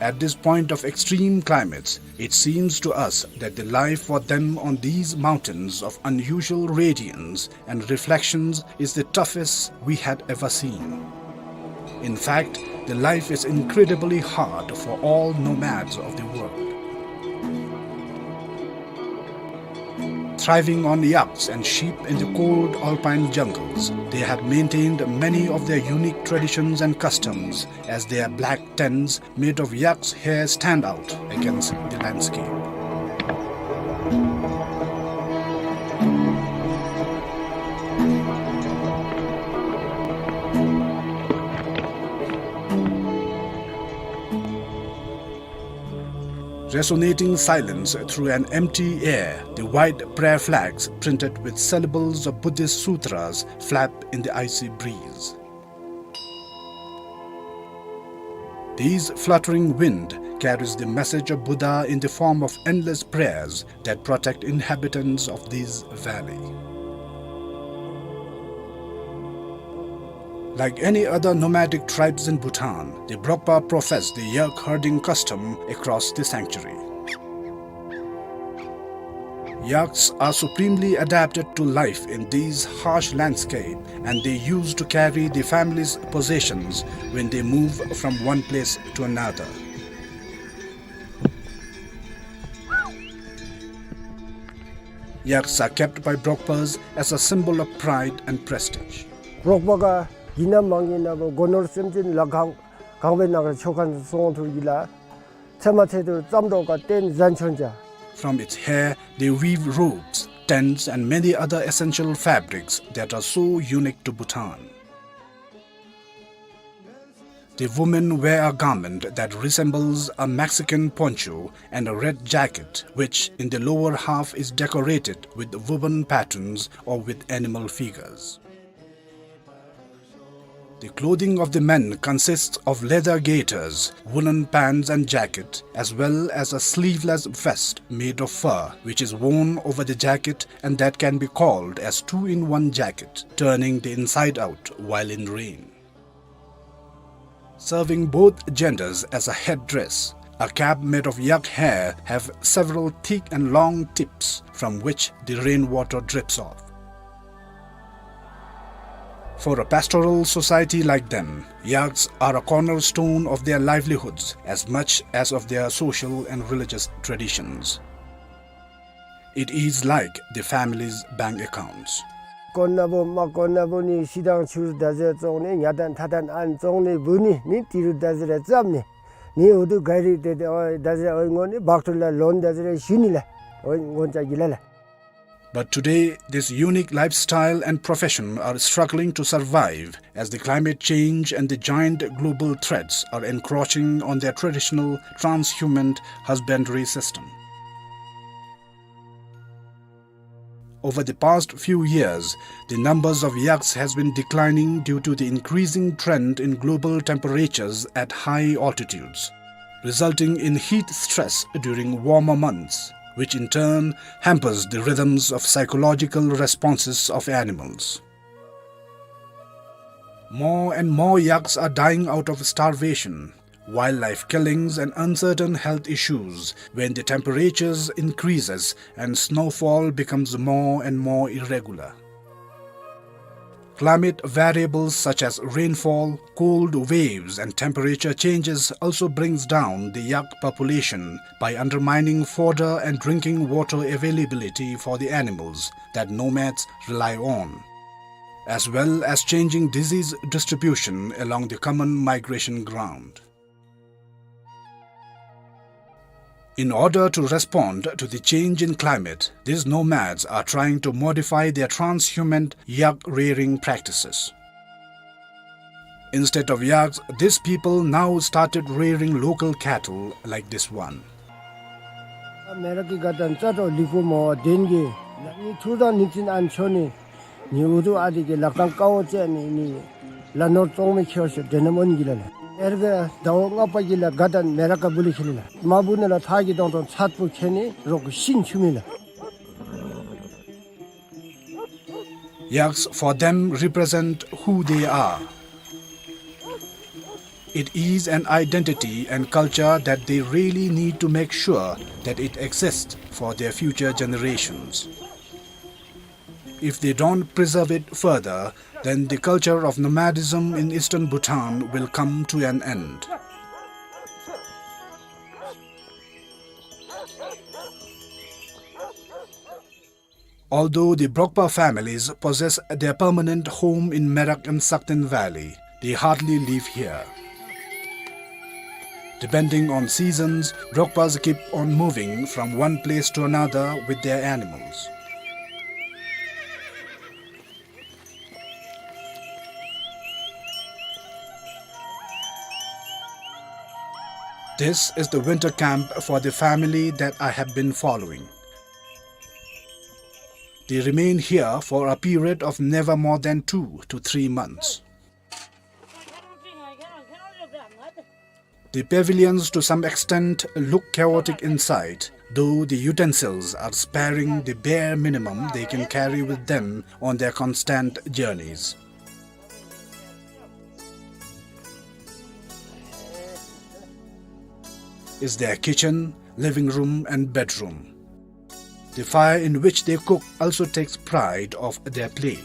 At this point of extreme climates, it seems to us that the life for them on these mountains of unusual radiance and reflections is the toughest we had ever seen. In fact, the life is incredibly hard for all nomads of the world. Thriving on yaks and sheep in the cold alpine jungles, they have maintained many of their unique traditions and customs, as their black tents made of yak's hair stand out against the landscape. Resonating silence through an empty air, the white prayer flags printed with syllables of Buddhist sutras flap in the icy breeze. These fluttering wind carries the message of Buddha in the form of endless prayers that protect inhabitants of this valley. Like any other nomadic tribes in Bhutan, the Brokpa profess the yak herding custom across the sanctuary. Yaks are supremely adapted to life in these harsh landscape, and they used to carry the family's possessions when they move from one place to another. Yaks are kept by Brokpas as a symbol of pride and prestige. རོགས་པ་ག་ཡིན་ན་མ་ཡིན་ན་སྒོ་ནོར་སེམས་ཅན་ལ་གང་གང་བའི་ནང་ཆོ་ག་སོང་ཐུག་གི་ལ། ཚེ་མ་ཚེ་དུ་ཙམ་འགྲོ་ག་བརྟེན་བཟང་ཆོན་ཅ། From its hair, they weave robes, tents, and many other essential fabrics that are so unique to Bhutan. The women wear a garment that resembles a Mexican poncho and a red jacket, which in the lower half is decorated with woven patterns or with animal figures. The clothing of the men consists of leather gaiters, woolen pants and jacket, as well as a sleeveless vest made of fur, which is worn over the jacket and that can be called as two-in-one jacket, turning the inside out while in rain. Serving both genders as a headdress, a cap made of yak hair have several thick and long tips from which the rainwater drips off. For a pastoral society like them, yaks are a cornerstone of their livelihoods as much as of their social and religious traditions. It is like the family's bank accounts. གོ་ན་བུ་མ་གོ་ན་བུ་ནི་ཤི་དང་ཆུར་ད་ཟེར་བཙོང་ནི་ཉ་དང་ཐ་དང་ཨན་བཙོང་ནི་བུ་ནི་ནི་ཏི་རུ་ད་ཟེར་རེ་ཙམ་ནི་ནི་འུ་དུ་ག་རི་ཏེ་ཏེ་འོ་ད་ཟེར་འོ་ངོ་ནི་བག་ཏུ་ལ་ལོན་ད་ཟེར་རེ་ཞུ་ནི་ལ་འོ་ངོ་ཅ་གི་ལ་ལ། But today, this unique lifestyle and profession are struggling to survive as the climate change and the giant global threats are encroaching on their traditional transhumant husbandry system. Over the past few years, the numbers of yaks has been declining due to the increasing trend in global temperatures at high altitudes, resulting in heat stress during warmer months, which in turn hampers the rhythms of psychological responses of animals. More and more yaks are dying out of starvation, wildlife killings and uncertain health issues when the temperatures increases and snowfall becomes more and more irregular. Climate variables such as rainfall, cold waves and temperature changes also brings down the yak population by undermining fodder and drinking water availability for the animals that nomads rely on, as well as changing disease distribution along the common migration ground. In order to respond to the change in climate, these nomads are trying to modify their transhumant yak rearing practices. Instead of yaks, these people now started rearing local cattle like this one. མེ་རག་གི་དགའ་སྟོན་རྩ་དྲོ་ལི་ཀུ་མོ་བ་དེན་གི་ལ་ནི་ཐུར་དང་ནི་ཙིན་ཨན་ཆོ་ནི་ནི་འུ་དུ་ཨ་དི་གི་ལག་ཏང་ཀའོ་ཙེ་ནི་ནི་ལ་ནོར་ཙོང་མི་ཁྱེར་ཤོ་དེ་ནི་མོན་གི་ལ་ལ་ཨེར་གི་ཟླ་བ་ལྔ་པ་གི་ལ་དགའ་སྟོན་མེ་རག་ག་བུ་ལི་ཁི་ལི་ལ་མ་བུ་ནི་ལ་ཐག་གི་དོང་དོང་ཚད་པོ་ཁྱེར་ནི་རོག་ཤིན་ཆུ་མི་ལ། Yaks for them represent who they are. It is an identity and culture that they really need to make sure that it exists for their future generations. If they don't preserve it further, then the culture of nomadism in eastern Bhutan will come to an end. Although the Brokpa families possess their permanent home in Merak and Sakten Valley, they hardly live here. Depending on seasons, Brokpas keep on moving from one place to another with their animals. This is the winter camp for the family that I have been following. They remain here for a period of never more than two to three months. The pavilions to some extent look chaotic inside, though the utensils are sparing the bare minimum they can carry with them on their constant journeys. Is their kitchen, living room and bedroom. The fire in which they cook also takes pride of their play.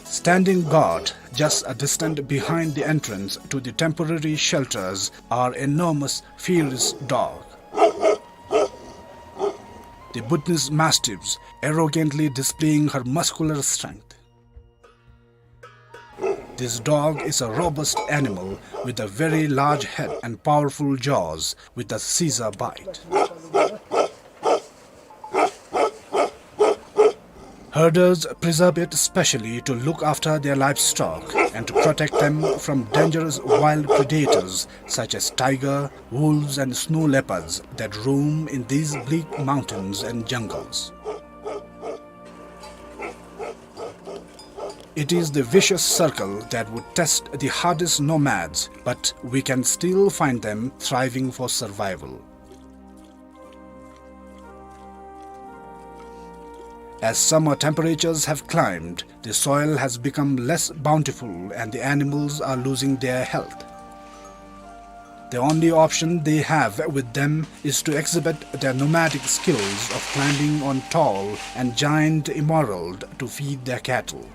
Standing guard just a distance behind the entrance to the temporary shelters are enormous, fierce dog. The Bhutanese mastiffs arrogantly displaying her muscular strength. This dog is a robust animal with a very large head and powerful jaws with a scissor bite. Herders preserve it specially to look after their livestock and to protect them from dangerous wild predators such as tiger, wolves, and snow leopards that roam in these bleak mountains and jungles. It is the vicious circle that would test the hardest nomads, but we can still find them thriving for survival. As summer temperatures have climbed, the soil has become less bountiful and the animals are losing their health. The only option they have with them is to exhibit their nomadic skills of climbing on tall and giant emerald to feed their cattle.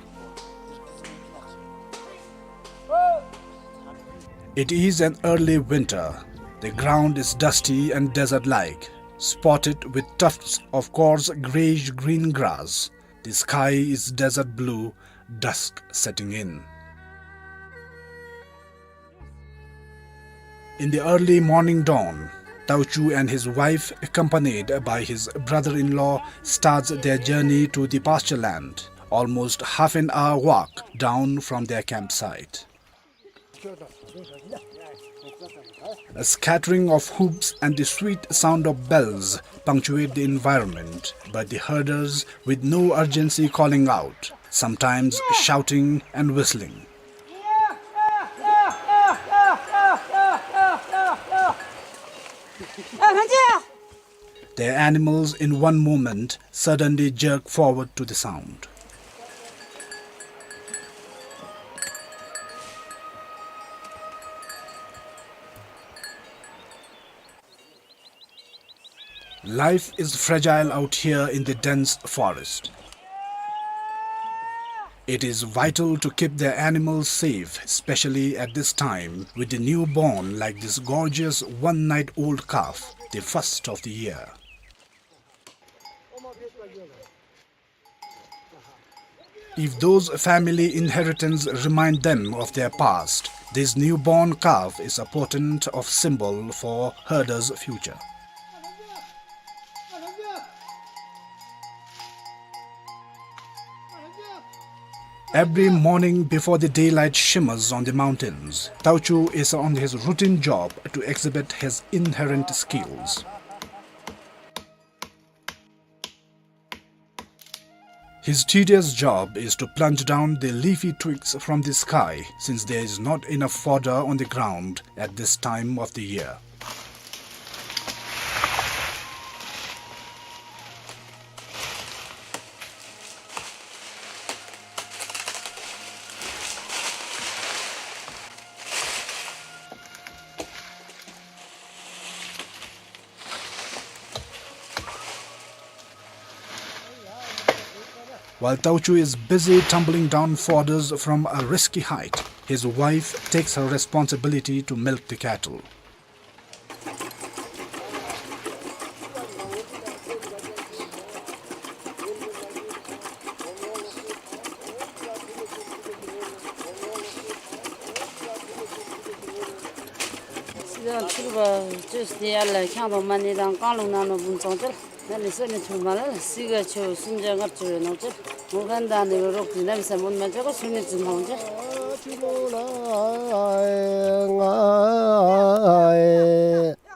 It is an early winter. The ground is dusty and desert-like, spotted with tufts of coarse grayish-green grass. The sky is desert blue, dusk setting in. In the early morning dawn, Tauchu and his wife, accompanied by his brother-in-law, starts their journey to the pasture land, almost half an hour walk down from their campsite. A scattering of hoofs and the sweet sound of bells punctuate the environment, but the herders, with no urgency, calling out, sometimes shouting and whistling. Their animals, in one moment, suddenly jerk forward to the sound. Life is fragile out here in the dense forest. It is vital to keep their animals safe, especially at this time, with the newborn like this gorgeous one-night-old calf, the first of the year. If those family inheritance remind them of their past, this newborn calf is a portent of symbol for herders' future. Every morning before the daylight shimmers on the mountains, Tauchu is on his routine job to exhibit his inherent skills. His tedious job is to plunge down the leafy twigs from the sky, since there is not enough fodder on the ground at this time of the year. While Tauchu is busy tumbling down fodders from a risky height, his wife takes her responsibility to milk the cattle. སྲིད་དང་ཕྱུག་པ་བཅོས་ཏེ་ཡར་ལ་ཁྱང་པ་མ་ནི་དང་རྐང་ལུག་ནང་ནོ་བུམ་ཚང་ཅལ། ན་ནི་ས་ནི་ཐུར་མ་ལ་སི་ག་ཆེ་སུམ་བརྒྱ་ལྔ་བཅུ་རེ་ནོ་ཅལ། མོ་གན་དང་ནི་རོག་ཏི་ན་མི་ས་མོན་མ་ཅོ་ག་སུ་ནི་ཙི་ནོ་ཅལ། ང་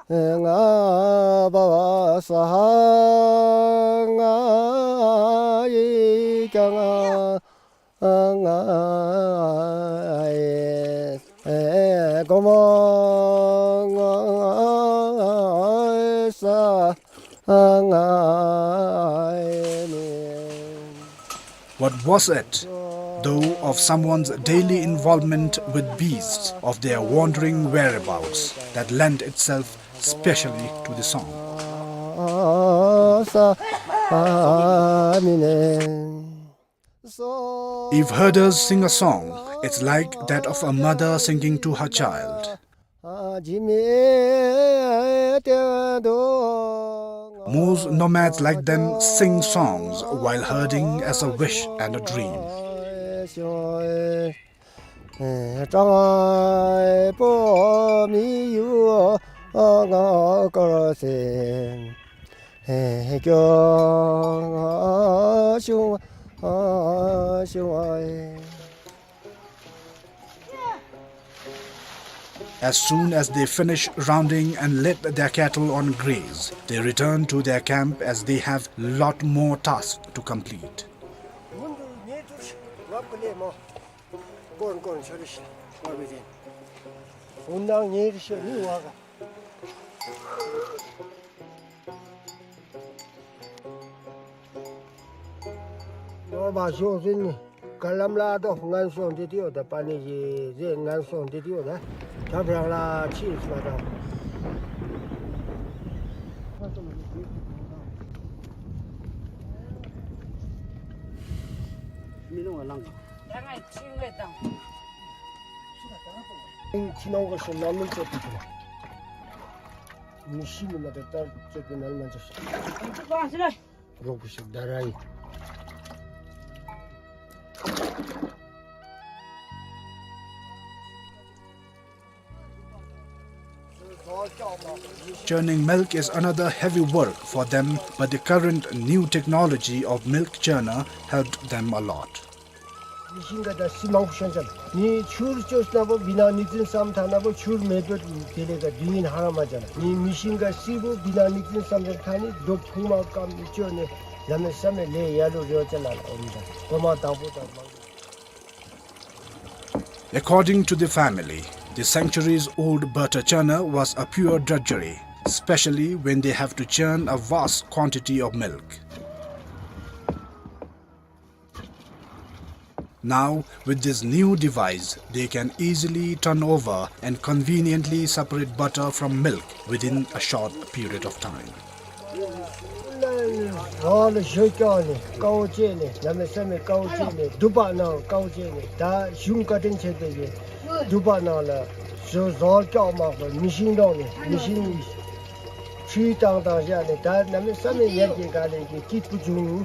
ང་བ་བ་ས་ཧ་ང་ཡི་ཀྱང་ང་ང་ཨེ་ཨེ་གོ་མོ་ང་ཨེ་ས་ང་ཨེ་ནི། What was it, though, of someone's daily involvement with beasts, of their wandering whereabouts, that lent itself specially to the song? If herders sing a song, it's like that of a mother singing to her child. Most nomads like them sing songs while herding as a wish and a dream. As soon as they finish rounding and let their cattle on graze, they return to their camp as they have lot more tasks to complete. Churning milk is another heavy work for them, but the current new technology of milk churner helped them a lot. མི་ཤིང་ག་ད་སི་མང་པོ་ཤོན་ཅ་ལ། མི་ཆུར་ཅོས་ན་བོ་བི་ན་ནིག་ཙིན་སམ་ཐ་ན་བོ་ཆུར་མེ་པེ་དེ་ལས་ག་དུས་ཡུན་ཧ་ར་མ་ཅ་ལ། མི་མི་ཤིང་ག་སི་བོ་བི་ན་ནིག་ཙིན་སམ་ཐ་ནི་རྡོ་ཕུང་མ་ཀམ་ཅོ་ནེ་ལ་མེ་ས་མེ་ལེ་ཡ་ལུ་རེ་བ་ཅ་ལ་ཨོམ་ད་གོ་མ་དང་པོ་དང་མང་པོ། According to the family, the centuries-old butter churner was a pure drudgery, especially when they have to churn a vast quantity of milk. Now, with this new device, they can easily turn over and conveniently separate butter from milk within a short period of time. རོགས་ལ་ཞོ་སྐྱོག་ནི་ཀའོ་ཅེ་ནི་ལ་མེ་ས་མེ་ཀའོ་ཅེ་ནི་དུ་པ་ནང་ཀའོ་ཅེ་ནི་ད་གཞུང་བཀའ་དྲིན་ཆེ་དེ་གི་དུ་པ་ནང་ལ་ཞོ་ཟོར་སྐྱོག་མ་གོ་མི་ཤིང་རོགས་ནི་མི་ཤིང་ཁྲུས་བཏང་བཏང་བཞག་ནི་ད་ལ་མེ་ས་མེ་ཡར་གྱི་ག་ལེ་གི་སྐྱིད་པོ་བྱུང་།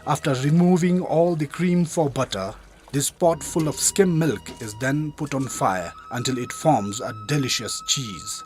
After removing all the cream for butter, this pot full of skim milk is then put on fire until it forms a delicious cheese.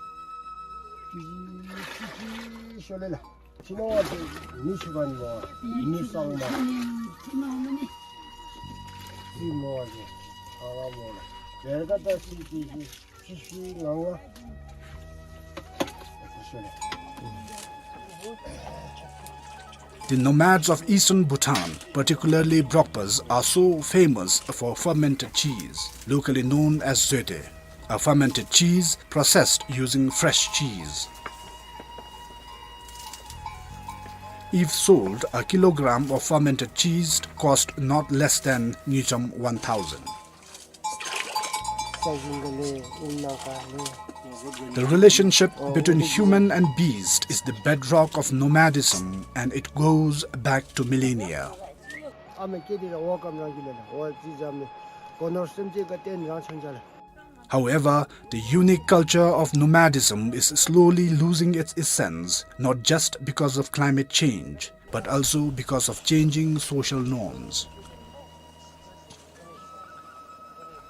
The nomads of eastern Bhutan, particularly Brokpas, are so famous for fermented cheese, locally known as zoete, a fermented cheese processed using fresh cheese. If sold, a kilogram of fermented cheese cost not less than ngultrum one thousand. The relationship between human and beast is the bedrock of nomadism, and it goes back to millennia. However, the unique culture of nomadism is slowly losing its essence, not just because of climate change, but also because of changing social norms.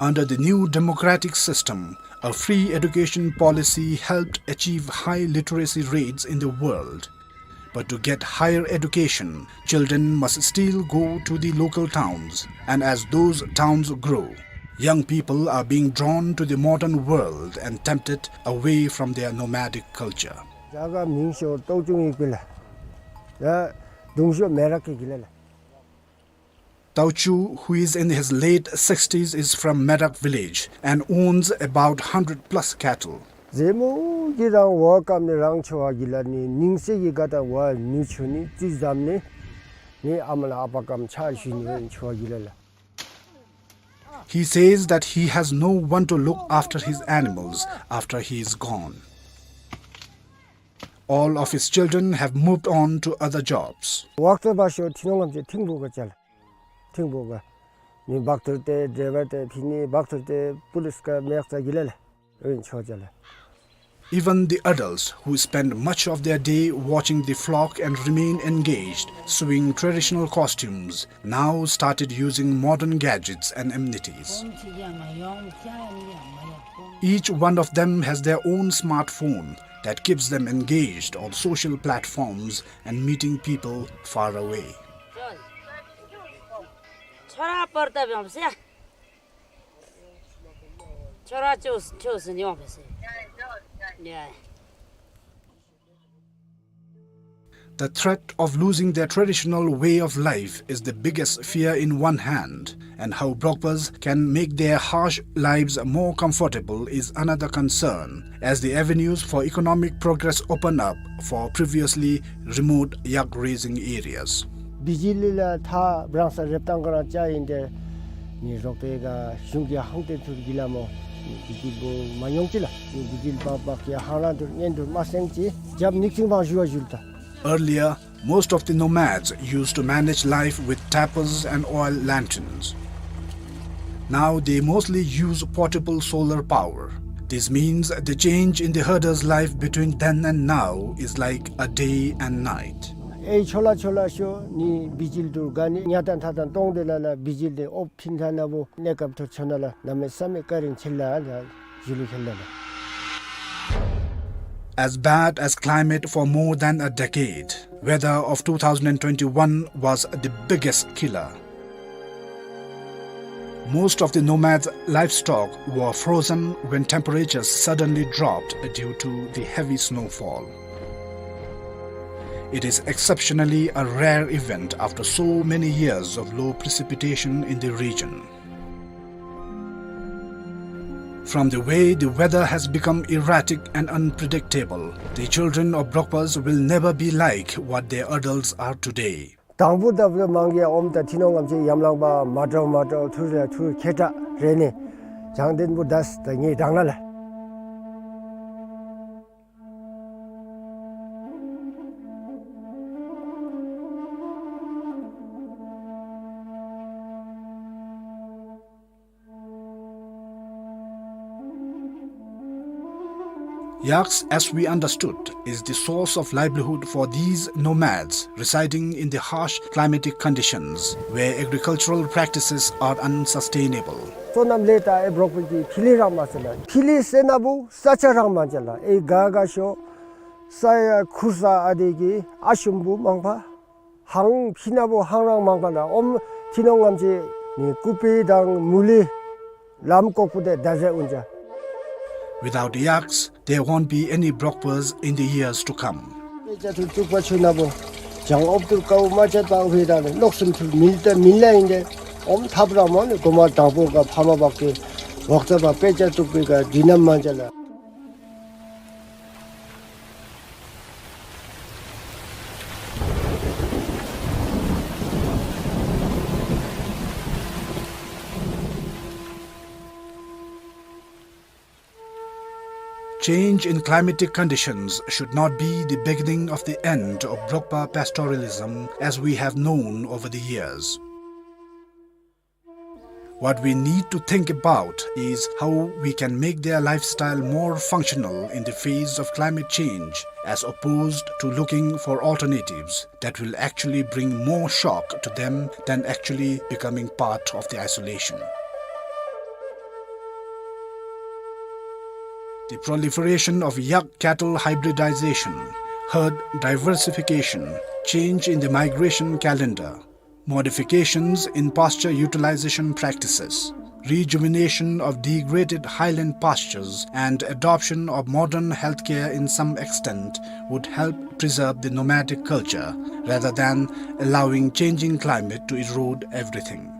Under the new democratic system, a free education policy helped achieve high literacy rates in the world. But to get higher education, children must still go to the local towns, and as those towns grow, young people are being drawn to the modern world and tempted away from their nomadic culture. རྒྱ་གར་མིང་ཤོ་ཏོག་ཅུང་ཡིག་པི་ལ། ཡ་དུང་ཤོ་མེ་ར་ཀི་གི་ལ་ལ། Tauchu, who is in his late sixties, is from Merak village and owns about hundred plus cattle. ཟེ་མོ་གི་རང་བོ་ཀམ་ནི་རང་ཆོ་བ་གི་ལ་ནི་ནིང་སེ་གི་ག་ད་བ་ནུ་ཆུ་ནི་ཙི་ཟམ་ནི་ནི་ཨ་མ་ལ་ཨ་པ་ཀམ་ཆ་ཞུ་ནི་རང་ཆོ་བ་གི་ལ་ལ། He says that he has no one to look after his animals after he is gone. All of his children have moved on to other jobs. ཝག་ཏོ་བ་ཤོ་ཐི་ནོང་ངམ་ཅེ་ཐིང་བུ་ག་ཅལ། ཐིང་བུ་ག་ནི་བག་ཐུར་ཏེ་ཌྲའི་བར་ཏེ་ཕི་ནི་བག་ཐུར་ཏེ་པུ་ལིས་ག་མེག་ཙ་གི་ལ་ལ་ཨིན་ཆོ་ཅལ། Even the adults who spend much of their day watching the flock and remain engaged sewing traditional costumes now started using modern gadgets and amenities. Each one of them has their own smartphone that keeps them engaged on social platforms and meeting people far away. ཁྱོད་ར་པར་ཏ་བྱང་ཟེར། ཁྱོད་ར་ཅོ་ཅོ་ཟེར་ནི་ཡོང་བས་ཟེར། ཡ། The threat of losing their traditional way of life is the biggest fear in one hand, and how Brokpas can make their harsh lives more comfortable is another concern, as the avenues for economic progress open up for previously remote yak raising areas. བི་ཇི་ལི་ལགས་ད་བྲང་ས་རེབ་ཏང་ག་རང་ཅ་ཨིན་ཏེ་ནི་རོགས་པའི་ག་གཞུང་གི་ཧང་ཏེན་ཐུར་གི་ལ་མོ་བི་ཇི་ལི་མ་ཡོང་ཅི་ལ་ནི་བི་ཇི་ལི་པག་པག་གི་ཧང་རང་ཐུར་ཉན་ཐུར་མ་སེང་ཅི་རྒྱབ་ནིག་ཅིང་བང་ཞུ་བ་ཞུལ་ད། Earlier, most of the nomads used to manage life with tapers and oil lanterns. Now they mostly use portable solar power. This means the change in the herder's life between then and now is like a day and night. ཨེ་ཆོ་ལ་ཆོ་ལ་ཤོ་ནི་བི་ཇི་ལི་ཐུར་ག་ནི་ཉ་དང་ཐ་དང་ཏོང་ཏེ་ལ་ལ་བི་ཇི་ལི་ཨོབ་ཕིན་ཐ་ན་བོ་གནས་སྐབས་ཐུར་ཆོ་ན་ལ་གནམ་མེད་ས་མེད་བཀའ་དྲིན་ཆེ་ལ་ལ་ཞུ་ལི་ཁེལ་ལ་ལ། As bad as climate for more than a decade, weather of two thousand and twenty-one was the biggest killer. Most of the nomads' livestock were frozen when temperatures suddenly dropped due to the heavy snowfall. It is exceptionally a rare event after so many years of low precipitation in the region. From the way the weather has become erratic and unpredictable, the children of Brokpas will never be like what their adults are today. དང་པོ་ད་བུ་མང་གི་ཨོམ་ད་ཐི་ནོང་ངམ་ཅིག་ཡམ་ལང་པ་མ་འདྲཝ་མ་འདྲཝ་ཐུར་རེ་ཐུར་ཁེ་ཏྲ་རེ་ནི་བྱང་ལྡན་པོ་དས་ད་ངེ་དྲང་ན་ལ། Yaks, as we understood, is the source of livelihood for these nomads residing in the harsh climatic conditions where agricultural practices are unsustainable. སོ་ནམ་ལས་ད་ཨེ་བྲོག་པའི་གི་ཕི་ལི་རང་མ་ཟེར་ལ། ཕི་ལི་ཟེར་ན་བུ་ས་ཆ་རང་མ་ཅ་ལ། ཨེ་ག་ག་ཤོ་ས་ཡ་ཁུར་ས་ཨ་དེ་གི་ཨ་ཤུམ་བུ་མང་པ། ཧང་ཕི་ན་བུ་ཧང་རང་མང་པ་ལ་ཨོམ་ཐི་ནོང་ངམ་ཅིག་ནི་ཀུ་པི་དང་མུ་ལི་ལམ་ཀོག་པུ་དེ་ད་ཟེ་ཨུན་ཅ། Without yaks, there won't be any Brokpas in the years to come. དཔེ་ཆ་ཐུར་བཙུགས་པ་ཆུ་ན་བུ་བྱང་ཨོབ་ཐུར་ཀའུ་མ་ཅད་པ་ཧུའི་ད་ནི་ལོག་སུམ་ཐུར་མིལ་ཏེ་མིལ་ལ་ཨིན་ཏེ་ཨོམ་ཐབ་ར་མོ་ནི་གོ་མ་དང་པོ་ག་ཕ་མ་བག་གི་བག་ཚ་བ་དཔེ་ཆ་བཙུགས་པའི་ག་དུས་ནམ་མ་ཅ་ལ། Change in climatic conditions should not be the beginning of the end of Brokpa pastoralism as we have known over the years. What we need to think about is how we can make their lifestyle more functional in the face of climate change, as opposed to looking for alternatives that will actually bring more shock to them than actually becoming part of the isolation. The proliferation of yak cattle hybridization, herd diversification, change in the migration calendar, modifications in pasture utilization practices, rejuvenation of degraded highland pastures, and adoption of modern healthcare in some extent would help preserve the nomadic culture rather than allowing changing climate to erode everything.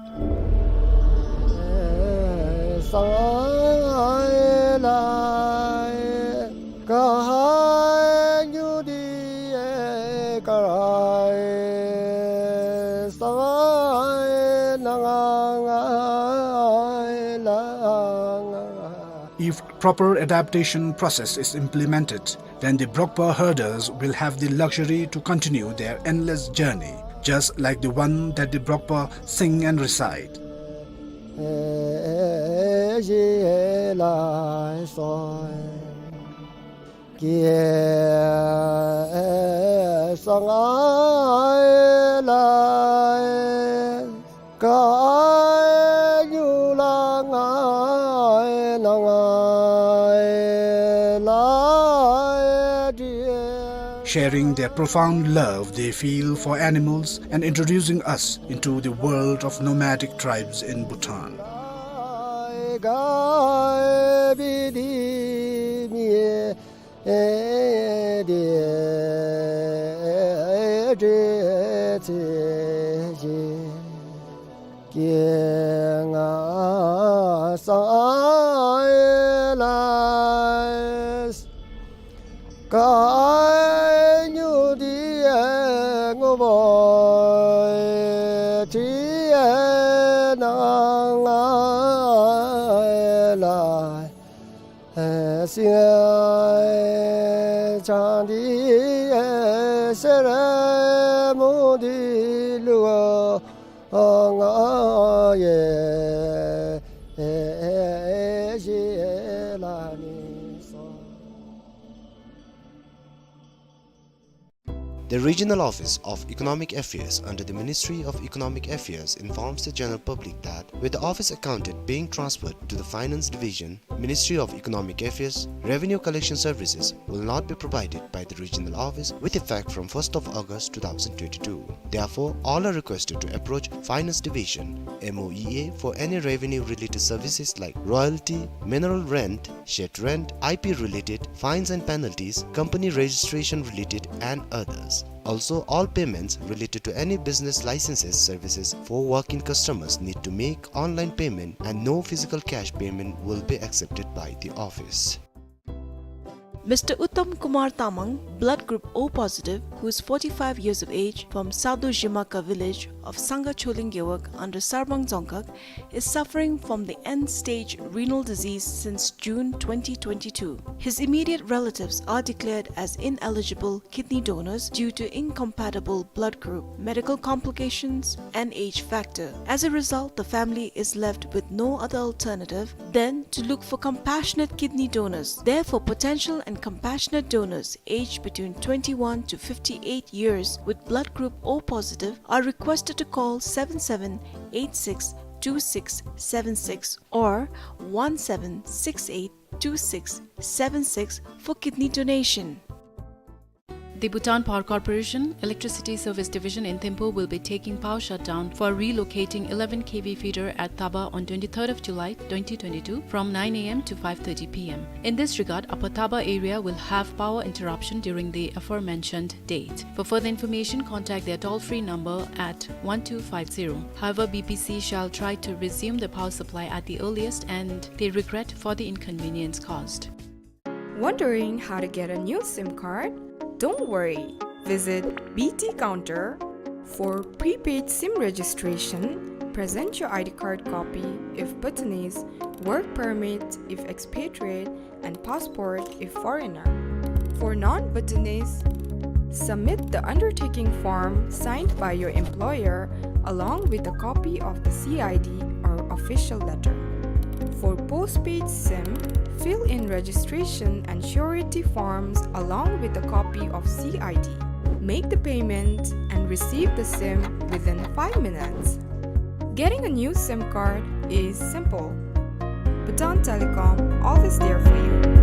If proper adaptation process is implemented, then the Brokpa herders will have the luxury to continue their endless journey, just like the one that the Brokpa sing and recite. sharing their profound love they feel for animals and introducing us into the world of nomadic tribes in Bhutan. The Regional Office of Economic Affairs under the Ministry of Economic Affairs informs the general public that, with the office accountant being transferred to the Finance Division, Ministry of Economic Affairs, revenue collection services will not be provided by the regional office with effect from first of August two thousand twenty-two. Therefore, all are requested to approach Finance Division, M O E A, for any revenue-related services like royalty, mineral rent, shed rent, I P-related, fines and penalties, company registration-related, and others. Also, all payments related to any business licenses services for walk-in customers need to make online payment, and no physical cash payment will be accepted by the office. Mister Uttam Kumar Tamang, blood group O positive, who is forty-five years of age, from Sadhu Zhimaka village of Sangha Choling Gewog under Sarbang Dzongkhag, is suffering from the end-stage renal disease since June twenty twenty-two. His immediate relatives are declared as ineligible kidney donors due to incompatible blood group, medical complications, and age factor. As a result, the family is left with no other alternative than to look for compassionate kidney donors. Therefore, potential and compassionate donors aged between twenty-one to fifty-eight years with blood group O positive are requested to call seven seven eight six two six seven six or one seven six eight two six seven six for kidney donation. The Bhutan Power Corporation Electricity Service Division in Thimphu will be taking power shutdown for relocating eleven K V feeder at Taba on twenty-third of July twenty twenty-two from nine A M to five thirty P M. In this regard, Upper Taba area will have power interruption during the aforementioned date. For further information, contact their toll-free number at one two five zero. However, B P C shall try to resume the power supply at the earliest, and they regret for the inconvenience caused. Wondering how to get a new SIM card? Don't worry. Visit B T counter for prepaid SIM registration. Present your I D card copy if Bhutanese, work permit if expatriate, and passport if foreigner. For non-Bhutanese, submit the undertaking form signed by your employer along with a copy of the C I D or official letter. For postpaid SIM, fill in registration and surety forms along with a copy of C I D. Make the payment and receive the SIM within five minutes. Getting a new SIM card is simple. Bhutan Telecom, always there for you.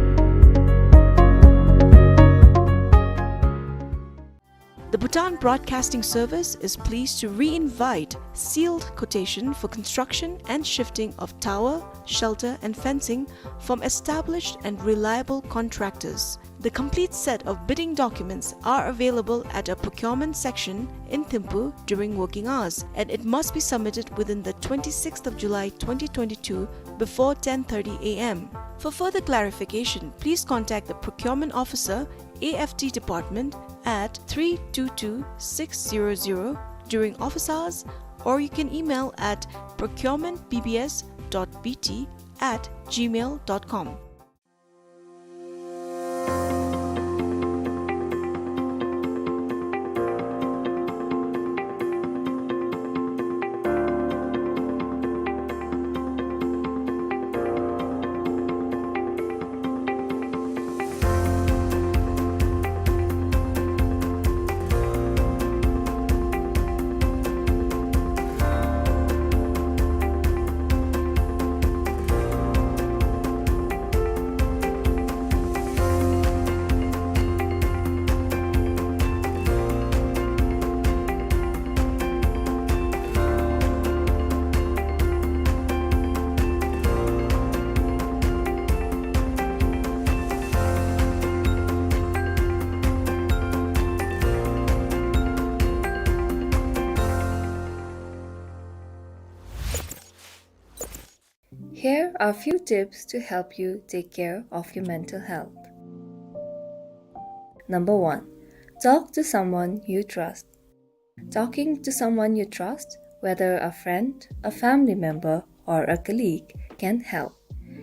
The Bhutan Broadcasting Service is pleased to re-invite sealed quotation for construction and shifting of tower, shelter and fencing from established and reliable contractors. The complete set of bidding documents are available at a procurement section in Thimphu during working hours, and it must be submitted within the twenty-sixth of July twenty twenty-two before ten thirty A M. For further clarification, please contact the procurement officer, A F T department, at three two two six zero zero during office hours, or you can email at procurement B B S dot B T at gmail dot com. are few tips to help you take care of your mental health. Number one, talk to someone you trust. Talking to someone you trust, whether a friend, a family member, or a colleague, can help.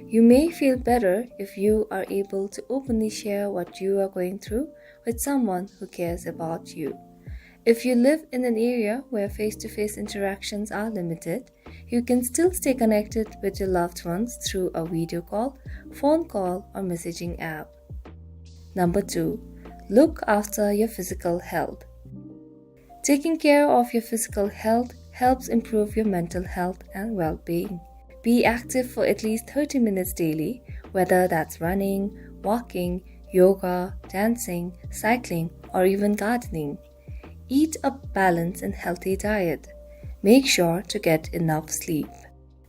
You may feel better if you are able to openly share what you are going through with someone who cares about you. If you live in an area where face-to-face interactions are limited, you can still stay connected with your loved ones through a video call, phone call, or messaging app. Number two, look after your physical health. Taking care of your physical health helps improve your mental health and well-being. Be active for at least thirty minutes daily, whether that's running, walking, yoga, dancing, cycling, or even gardening. Eat a balanced and healthy diet. Make sure to get enough sleep.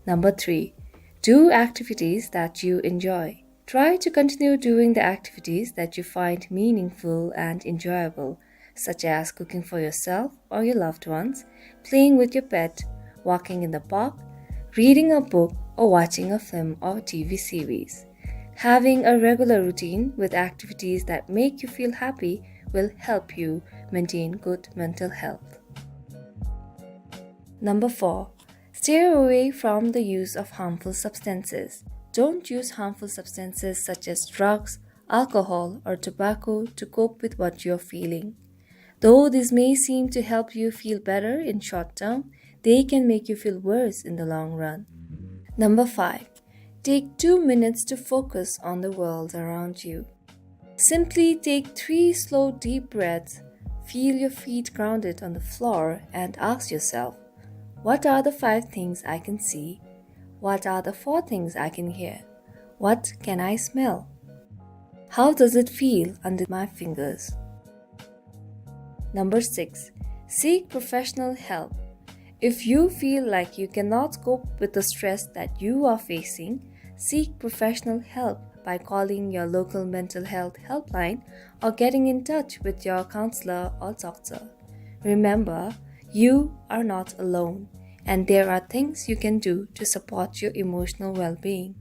Number three, do activities that you enjoy. Try to continue doing the activities that you find meaningful and enjoyable, such as cooking for yourself or your loved ones, playing with your pet, walking in the park, reading a book, or watching a film or T V series. Having a regular routine with activities that make you feel happy will help you maintain good mental health. Number four, steer away from the use of harmful substances. Don't use harmful substances such as drugs, alcohol, or tobacco to cope with what you're feeling. Though this may seem to help you feel better in short term, they can make you feel worse in the long run. Number five, take two minutes to focus on the world around you. Simply take three slow, deep breaths, feel your feet grounded on the floor, and ask yourself, "What are the five things I can see? What are the four things I can hear? What can I smell? How does it feel under my fingers?" Number six, seek professional help. If you feel like you cannot cope with the stress that you are facing, seek professional help by calling your local mental health helpline or getting in touch with your counselor or doctor. Remember, you are not alone, and there are things you can do to support your emotional well-being.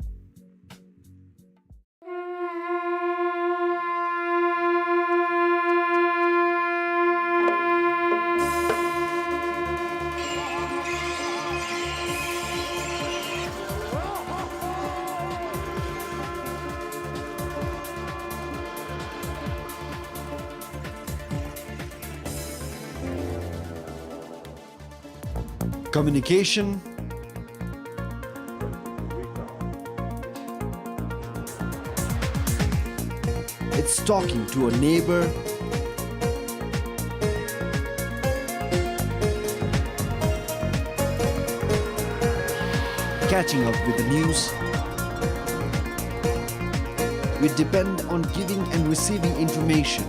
Communication. It's talking to a neighbor. Catching up with the news. We depend on giving and receiving information.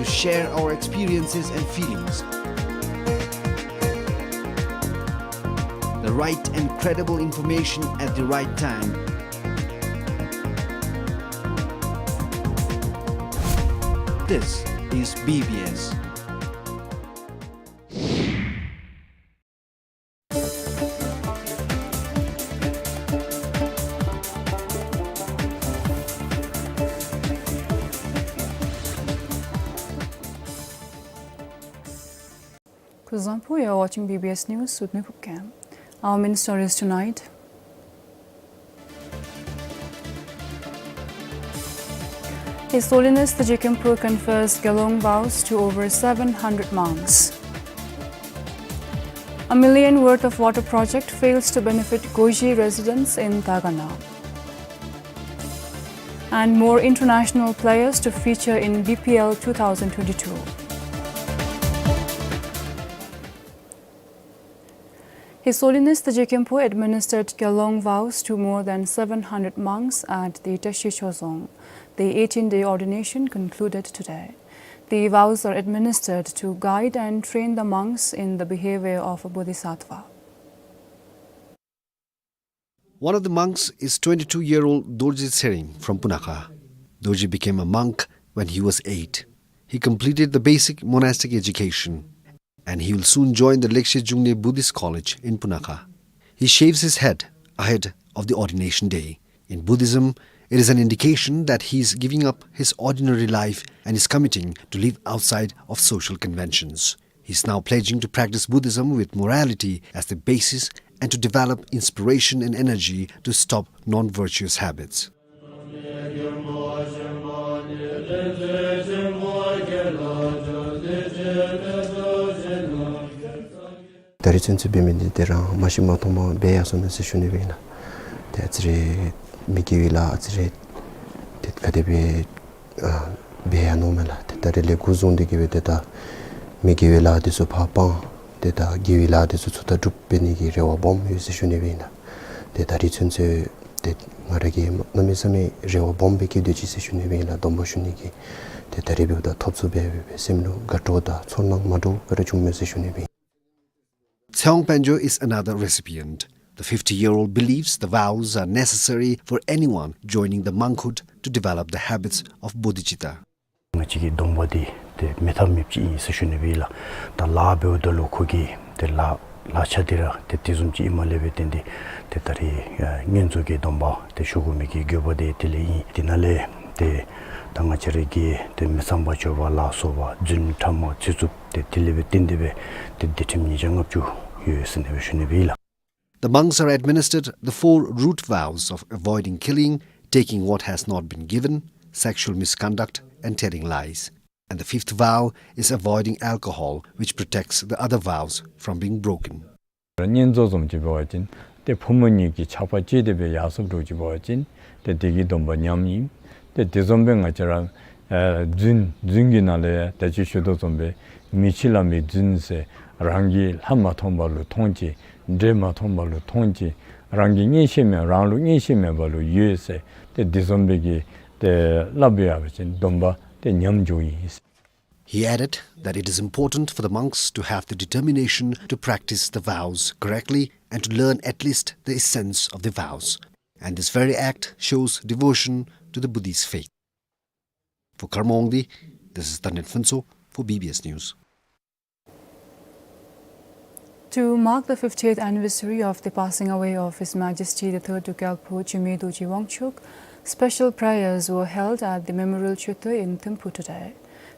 To share our experiences and feelings. The right and credible information at the right time. This is B B S. Kuzuzangpo, you're watching B B S News with me, Pukkem. Our main stories tonight. His Holiness the Jigkhenpo confers Gelong vows to over seven hundred monks. A million worth of water project fails to benefit Goji residents in Dagana. And more international players to feature in B P L two thousand twenty-two. His Holiness the Jigkhenpo administered Gelong vows to more than seven hundred monks at the Tashi Chozong. The eighteen-day ordination concluded today. The vows are administered to guide and train the monks in the behavior of a bodhisattva. One of the monks is twenty-two-year-old Dorji Tshering from Punakha. Dorji became a monk when he was eight. He completed the basic monastic education. And he will soon join the Lekshe Jungne Buddhist College in Punakha. He shaves his head ahead of the ordination day. In Buddhism, it is an indication that he is giving up his ordinary life and is committing to live outside of social conventions. He is now pledging to practice Buddhism with morality as the basis and to develop inspiration and energy to stop non-virtuous habits. ད་རིས་ཚུན་ཚོད་འབད་མི་འདི་ཏེ་རང་མ་ཤེས་མ་མཐོང་མར་སྦེ་ཡར་སོང་ནུག་ཟེར་ཞུ་ནི་སྦེ་ཨིན་ལགས། ཏེ་ཨ་ཙི་རེ་མི་དགེ་བའི་ལཱ་ཨ་ཙི་རེ་ཏེ་ག་དེ་སྦེ་ཨ་འབད་ཡར་ནུག་མས་ལགས། ཏེ་ད་རིས་ལས་འགོ་བཟུང་སྟེ་གི་སྦེ་ཏེ་ད་མི་དགེ་བའི་ལཱ་འདི་ཚུ་ཕར་སྤང་ཏེ་ད་དགེ་བའི་ལཱ་འདི་ཚུ་ཚུར་ད་སྒྲུབ་འབད་ནི་གི་རེ་བ་སྦོམ་ཡོད་ཟེར་ཞུ་ནི་སྦེ་ཨིན་ལགས། ཏེ་ད་རིས་ཚུན་ཚོད་ཏེ་ང་ར་གིས་གནམ་མེད་ས་མེད་རེ་བ་སྦོམ་སྦེ་བསྐྱེད་དེ་ཅིག་ཟེར་ཞུ་ནི་སྦེ་ཨིན་ལགས། སྡོམ་པ་ཞུ་ནི་གི་ཏེ་ད་རིས་འབདཝ་ད་ཐོབ་ཚུགས་པས་སྦེ་སེམས་ལུ་དགའ་སྤྲོ་དང་ཚོར་སྣང་མ་འདྲཝ་སྦེ་ར་བྱུང་མས་ཟེར་ཞུ་ནི་སྦེ། Tseong Panjo is another recipient. The fifty-year-old believes the vows are necessary for anyone joining the monkhood to develop the habits of bodhicitta. ང་བཅས་ཀྱི་སྡོམ་པ་འདི་ཏེ་མེད་ཐབས་མེདཔ་ཅིག་ཨིན་ཟེར་ཞུ་ནི་སྦེ་ཨིན་ལགས། ད་ལཱ་འབདཝ་ད་ལུ་ཁོ་གི་ཏེ་ལཱ་ལཱ་ཆ་འདི་ར་ཏེ་དེ་བཟུམ་ཅིག་ཨིནམ་ལས་འབད་དེ་འདི་ཏེ་ད་རིས་ཨ་བསྙེན་རྫོགས་ཀྱི་སྡོམ་པ་ཏེ་ཞུ་དགོ་མི་གི་དགོས་པ་འདི་དེ་ལས་ཨིན། དེ་ནང་ལས་ཏེ་ད་ང་བཅས་ར་གི་ཏེ་མི་ཚངས་པ་སྤྱོད་པ་ལ་སོགས་པ་རྫུན་ཕྲ་མ་ཚིག་རྩུབ་ཏེ་དེ་ལས་འབད་དེ་འདི་སྦེ་ཏེ་སྡིག་ཁྲིམས་ཉིས་བརྒྱ་ལྔ་བཅུ་ཡོད་ཟེར་ཨ་ནི་སྦེ་ཞུ་ནི་སྦེ་ཨིན་ལགས། The monks are administered the four root vows of avoiding killing, taking what has not been given, sexual misconduct, and telling lies. And the fifth vow is avoiding alcohol, which protects the other vows from being broken. བསྙེན་རྫོགས་བཟུམ་ཅིག་འབད་བ་ཅིན་ཏེ་ཕོ་མོ་གཉིས་ཀྱི་ཆགས་པ་བཅད་དེ་སྦེ་ཡར་སོཔ་འདྲཝ་ཅིག་འབད་བ་ཅིན་ཏེ་དེ་གི་སྡོམ་པ་ཉམས་ཨིན། ཏེ་དེ་བཟུམ་སྦེ་ང་བཅས་ར་ཨ་རྫུན་རྫུན་གྱི་ནང་ལས་ཡང་ད་ཅི་ཞུ་དོ་བཟུམ་སྦེ་མི་འཆི་བླ་མའི་རྫུན་ཟེར། རང་གིས་ལྷ་མ་མཐོང་བ་ལུ་མཐོང་ཅི། འདྲེ་མ་མཐོང་བ་ལུ་མཐོང་ཅི། རང་གི་གཉེན་བཤེས་མེད་རང་ལུ་གཉེན་བཤེས་མེད་པ་ལུ་ཡོད་ཟེར། ཏེ་དེ་བཟུམ་སྦེ་གི་ཏེ་སླབ་ཡར་བ་ཅིན་སྡོམ་པ་ཏེ་ཉམས་འགྱོཝ་ཨིན། He added that it is important for the monks to have the determination to practice the vows correctly and to learn at least the essence of the vows. And this very act shows devotion to the Buddhist faith. For Karma Wangdi, this is Tanden Phuntsho for B B S News. To mark the fiftieth anniversary of the passing away of His Majesty the Third Druk Gyalpo Jigme Dorji Wangchuck, special prayers were held at the Memorial Choetui in Thimphu today.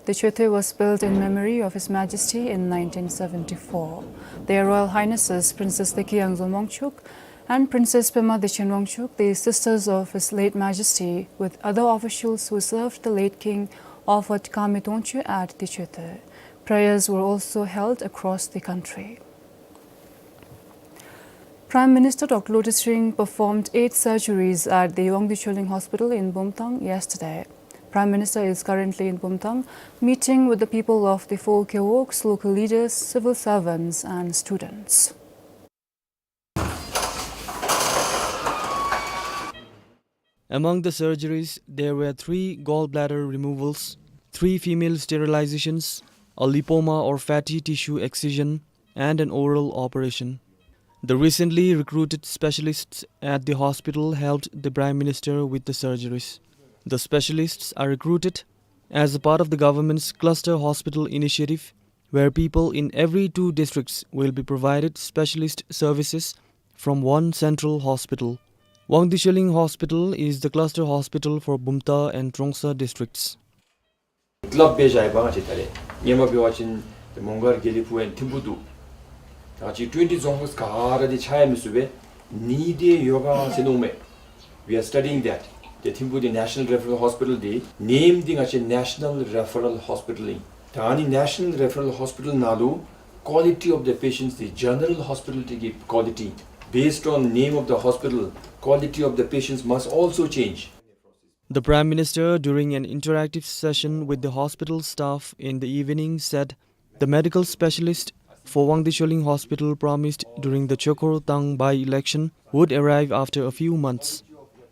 The Choetui was built in memory of His Majesty in nineteen seventy-four. Their Royal Highnesses Princess Dekeyangzom Wangchuck and Princess Pema Dechen Wangchuck, the sisters of His late Majesty, with other officials who served the late king, offered Kami Tongchö at the Choetui. Prayers were also held across the country. Prime Minister Doctor Lotay Tshering performed eight surgeries at the Wangdue Chölling Hospital in Bumthang yesterday. Prime Minister is currently in Bumthang, meeting with the people of the four gewogs, local leaders, civil servants and students. Among the surgeries, there were three gallbladder removals, three female sterilizations, a lipoma or fatty tissue excision, and an oral operation. The recently recruited specialists at the hospital helped the Prime Minister with the surgeries. The specialists are recruited as a part of the government's cluster hospital initiative, where people in every two districts will be provided specialist services from one central hospital. Wangdue Chölling Hospital is the cluster hospital for Bumthang and Trongsa districts. Club བྱས་བཞག་ཡོདཔ་ང་བཅས་ད་རེས་སྔོན་མ་འབད་བ་ཅིན་ཏེ་མོང་སྒར་དགེ་ལེགས་ཕུ་ཨེན་ཐིམ་ཕུ་འདུག། ད་ཅི་ཊུ་ཝེན་ཊི་རྫོང་ཁག་ག་ར་འདི་ཆགས་ཡང་མི་ཚུགས་པས། ནི་དེ་ཡོད་ག་ཟེར་མནོཝ་མས། We are studying that. ཏེ་ཐིམ་ཕུ་འདི་National Referral Hospital འདི་name འདི་ང་བཅས་National Referral Hospital ཨིན། ད་ཨ་ནི་National Referral Hospital ནང་ལུ་quality of the patients འདི་General Hospital དེ་གི་quality། Based on name of the hospital, quality of the patients must also change. The Prime Minister, during an interactive session with the hospital staff in the evening, said the medical specialist for Wangdue Chölling Hospital promised during the Chokor Tang by-election would arrive after a few months.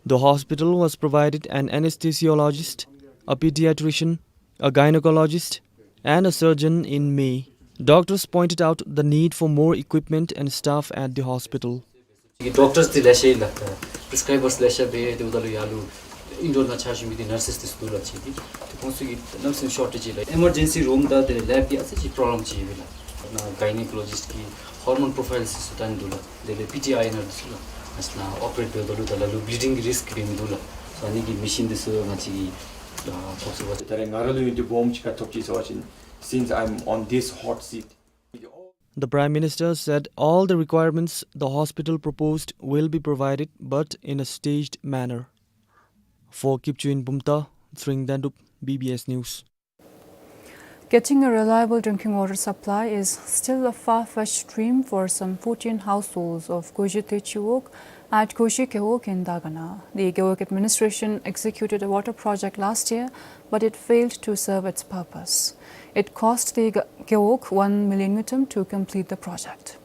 The hospital was provided an anesthesiologist, a pediatrician, a gynecologist, and a surgeon in May. Doctors pointed out the need for more equipment and staff at the hospital. Doctors འདི་ལེ་ཤ་ཡོད་ལགས། prescribers ལེ་ཤ་འབད་དེ་འབདཝ་ད་ལུ་ཡར་ལུ་indoor ནང་ཆ་བཞག་མི་འདི་nurses འདི་ཚུ་འདུག་ལགས། ཅིག་འདི་ཁོང་ཚུ་གི་གནམ་མེད་ས་མེད་shortage ཡོད་ལགས། emergency room དང་ཏེ་lab འདི་ཨ་ཙི་ཅིག་problem ཅིག་ཡོད་ལགས། ཨ་གའི་ནི་ཀོ་ལོ་ཇིསཊ་གི་ཧོར་མོན་པྲོ་ཕའིལ་ཟེར་སོ་ཏན་འདུག་ལགས། དེ་ལས་པི་ཊི་ཨའི་ཨེན་ཨར་འདུག་ལགས། ཨ་ནི་ལགས་ཨོ་པ་རེཊ་འབདཝ་ད་ལུ་ད་ལུ་བི་ལི་ཌིང་གི་རིསཀ་འབད་མི་འདུག་ལགས། སོ་ཨ་ནི་གི་མེ་ཤིན་འདི་ཚུ་ང་བཅས་ཀྱིས་ཨ་ཐོབ་ཚུགས་པ། ད་རེས་ང་ར་ལུ་ཡོན་ཏན་སྦོམ་ཅིག་ག་ཐོབ་ཅི་ཟེར་བ་ཅིན། Since I'm on this hot seat, The Prime Minister said all the requirements the hospital proposed will be provided, but in a staged manner. For Kipchoge Bumta, Tshering Dendup, B B S News. Getting a reliable drinking water supply is still a far-fetched dream for some fourteen households of Gojite Chiwog at Goji Gewog in Dagana. The Gewog administration executed a water project last year, but it failed to serve its purpose. It cost the Ge-, Gewog one million ngultrum to complete the project.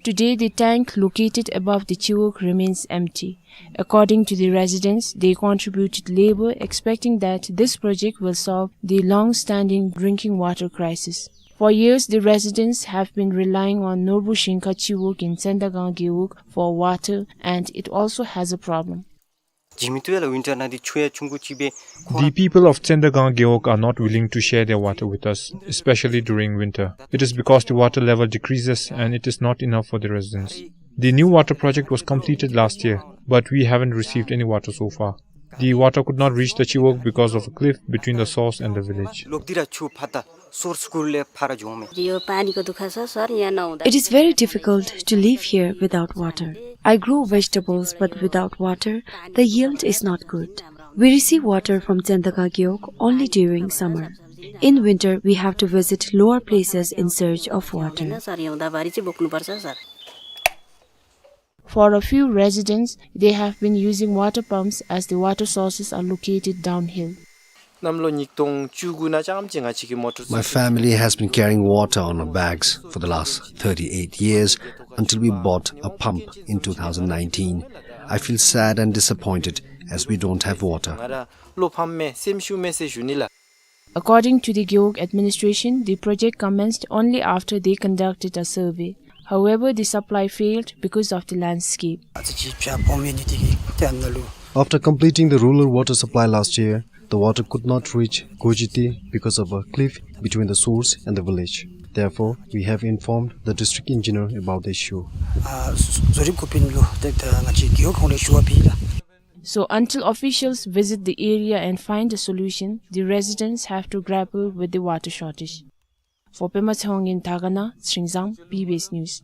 Today, the tank located above the Chiwog remains empty. According to the residents, they contributed labor expecting that this project will solve the long-standing drinking water crisis. For years, the residents have been relying on Norbu Shingkha Chiwog in Tsendagang Gewog for water, and it also has a problem. The people of Tsendagang Gewog are not willing to share their water with us, especially during winter. It is because the water level decreases and it is not enough for the residents. The new water project was completed last year, but we haven't received any water so far. The water could not reach the Chiwog because of a cliff between the source and the village. It is very difficult to live here without water. I grow vegetables, but without water, the yield is not good. We receive water from Tsendagang Gewog only during summer. In winter, we have to visit lower places in search of water. For a few residents, they have been using water pumps as the water sources are located downhill. My family has been carrying water on our backs for the last thirty-eight years until we bought a pump in two thousand nineteen. I feel sad and disappointed as we don't have water. According to the Gewog administration, the project commenced only after they conducted a survey. However, the supply failed because of the landscape. After completing the rural water supply last year, the water could not reach Gojite because of a cliff between the source and the village. Therefore, we have informed the district engineer about the issue. So until officials visit the area and find a solution, the residents have to grapple with the water shortage. For Pema Tshewang in Dagana, Tshering Zam, B B S News.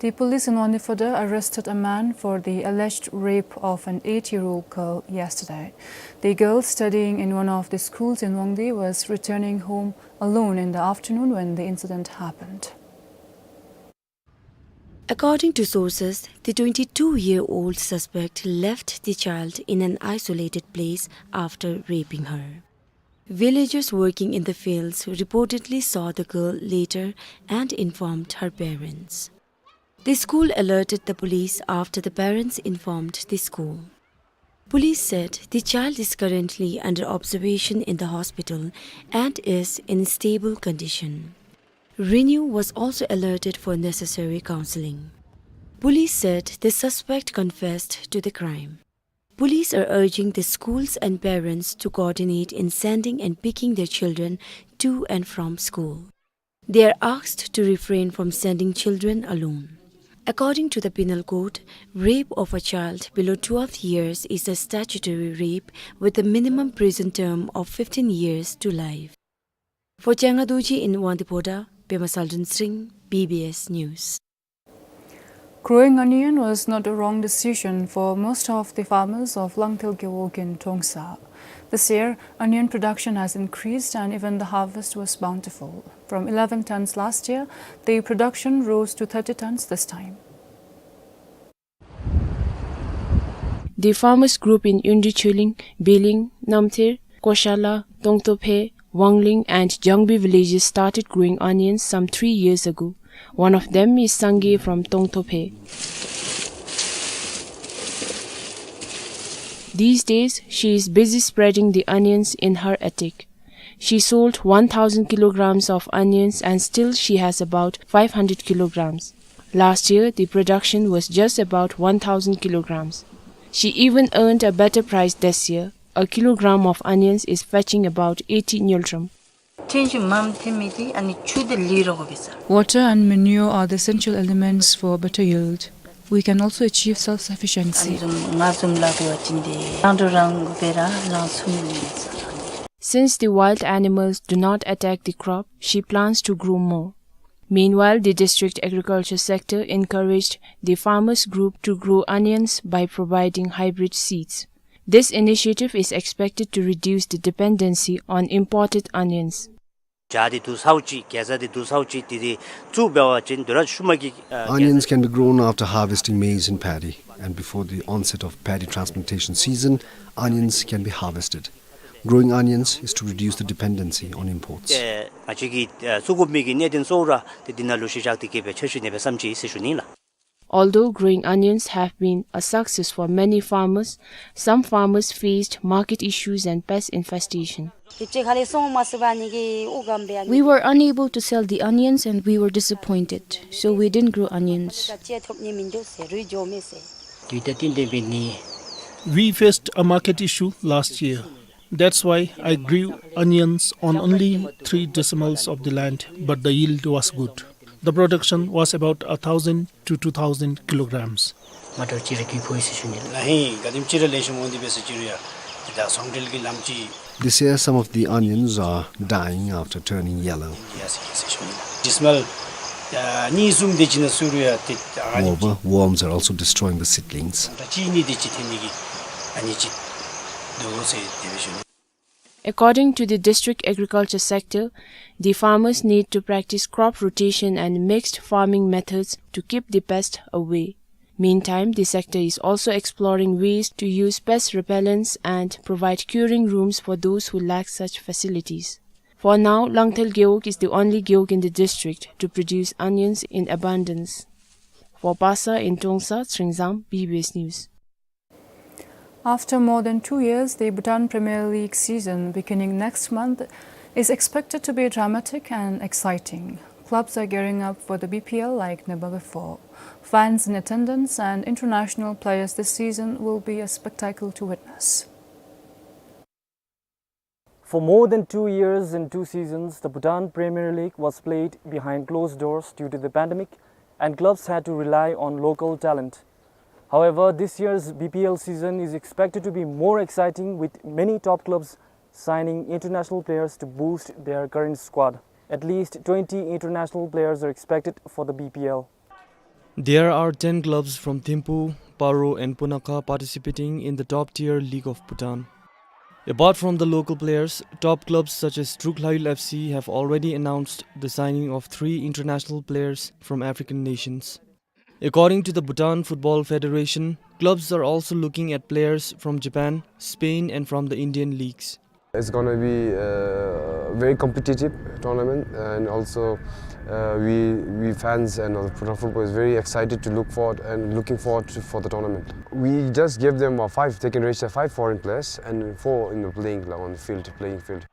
The police in Wangdue Phodrang arrested a man for the alleged rape of an eight-year-old girl yesterday. The girl, studying in one of the schools in Wangdue, was returning home alone in the afternoon when the incident happened. According to sources, the twenty-two-year-old suspect left the child in an isolated place after raping her. Villagers working in the fields reportedly saw the girl later and informed her parents. The school alerted the police after the parents informed the school. Police said the child is currently under observation in the hospital and is in stable condition. RENEW was also alerted for necessary counseling. Police said the suspect confessed to the crime. Police are urging the schools and parents to coordinate in sending and picking their children to and from school. They are asked to refrain from sending children alone. According to the Penal Code, rape of a child below twelve years is a statutory rape with a minimum prison term of fifteen years to life. For Changa Dorji in Wangdue Phodrang, Pema Saldun Tshering, B B S News. Growing onion was not a wrong decision for most of the farmers of Langthel Gewog in Trongsa. This year, onion production has increased and even the harvest was bountiful. From eleven tons last year, the production rose to thirty tons this time. The farmers group in Yundri Choling, Beling, Namther, Koshala, Tongtophe, Wangling and Jangbi villages started growing onions some three years ago. One of them is Sangay from Tongtophe. These days, she is busy spreading the onions in her attic. She sold one thousand kilograms of onions and still she has about five hundred kilograms. Last year, the production was just about one thousand kilograms. She even earned a better price this year. A kilogram of onions is fetching about eighty ngultrum. ཐོན་ཤུགས་མངམ་ཐོན་མི་དེ་ཨ་ནི་ཆུ་དེ་ལུ་རོགས་འབད་ས། Water and manure are the essential elements for better yield. We can also achieve self-sufficiency. ཨ་ནི་བཟུམ་ང་བཟུམ་ལཱ་འབད་བ་ཅིན་དེ་རང་འགྲོ་རང་འགྲོ་སྦེ་ར་རང་ཚུགས་ནི་ཨིན་ས། Since the wild animals do not attack the crop, she plans to grow more. Meanwhile, the district agriculture sector encouraged the farmers group to grow onions by providing hybrid seeds. This initiative is expected to reduce the dependency on imported onions. ཇ་འདི་བསྡུ་ཚརཝ་ཅིག་གེ་ཛ་འདི་བསྡུ་ཚརཝ་ཅིག་འདི་འདི་བཙུགས་འབད་བ་ཅིན་དུས་རབས་ཤུལ་མ་གི་ཨ་Onions can be grown after harvesting maize and paddy, and before the onset of paddy transplantation season, onions can be harvested. Growing onions is to reduce the dependency on imports. ཨེ་ང་བཅས་ཀྱིས་ཨེ་བཙུགས་དགོ་མི་གི་གནད་དོན་གཙོ་བོ་ར་འདི་འདི་ནང་ལུ་ཤུལ་བཞག་སྟེ་གི་སྦེ་འཆར་གཞི་ཨ་ནི་སྦེ་བརྩམས་ཅི་ཟེར་ཞུ་ནི་ལགས། Although growing onions have been a success for many farmers, some farmers faced market issues and pest infestation. We were unable to sell the onions and we were disappointed, so we didn't grow onions. We faced a market issue last year. That's why I grew onions on only three decimals of the land, but the yield was good. The production was about a thousand to two thousand kilograms. མ་འདྲཝ་ཅིག་ར་རྒུད་ཕོག་ཡི་ཟེར་ཞུ་ནི་ལགས། ལགས་ཧེ་ག་དེམ་ཅིག་ར་ལེགས་ཤོམ་འོང་སྟེ་འབད་ཟེར་ཅི་རུང་ཡང་དེ་ད་ཚོང་འབྲེལ་གྱི་ལམ་ཅིག This year, some of the onions are dying after turning yellow. ཡ་ཟེར་གི་ཟེར་ཞུ་ནི་ལགས། ཌི་སི་མཱལ་ཨ་གཉིས་གསུམ་དེ་ཅིག་ནང་བཙུགས་རུང་ཡང་དེ་ཨ་ནི་Moreover, worms are also destroying the seedlings. ད་གཅིག་གཉིས་དེ་ཅིག་ཐོན་ནི་གི་ཨ་ནི་ཅིག་འདུག་ཟེར་དེ་སྦེ་ཞུ་ནི། According to the district agriculture sector, the farmers need to practice crop rotation and mixed farming methods to keep the pest away. Meantime, the sector is also exploring ways to use pest repellents and provide curing rooms for those who lack such facilities. For now, Langthel Gewog is the only gewog in the district to produce onions in abundance. For Basa in Trongsa, Tsringzam, B B S News. After more than two years, the Bhutan Premier League season beginning next month is expected to be dramatic and exciting. Clubs are gearing up for the B P L like never before. Fans in attendance and international players this season will be a spectacle to witness. For more than two years and two seasons, the Bhutan Premier League was played behind closed doors due to the pandemic, and clubs had to rely on local talent. However, this year's B P L season is expected to be more exciting, with many top clubs signing international players to boost their current squad. At least twenty international players are expected for the B P L. There are ten clubs from Thimphu, Paro and Punakha participating in the top-tier league of Bhutan. Apart from the local players, top clubs such as Druk Layul F C have already announced the signing of three international players from African nations. According to the Bhutan Football Federation, clubs are also looking at players from Japan, Spain and from the Indian leagues. It's gonna be a very competitive tournament, and also, uh, we, we fans and all the Bhutan football is very excited to look forward and looking forward to, for the tournament. We just gave them a five, they can register five foreign players and four in the playing, like, on the field, playing field.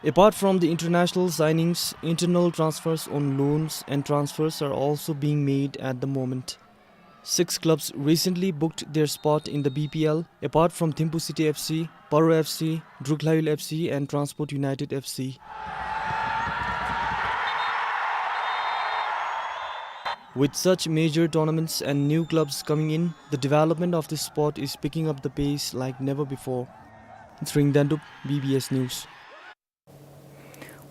Apart from the international signings, internal transfers on loans and transfers are also being made at the moment. Six clubs recently booked their spot in the B P L, apart from Thimphu City F C, Paro F C, Druk Layul F C and Transport United F C. With such major tournaments and new clubs coming in, the development of this sport is picking up the pace like never before. Tsring Dendup, B B S News.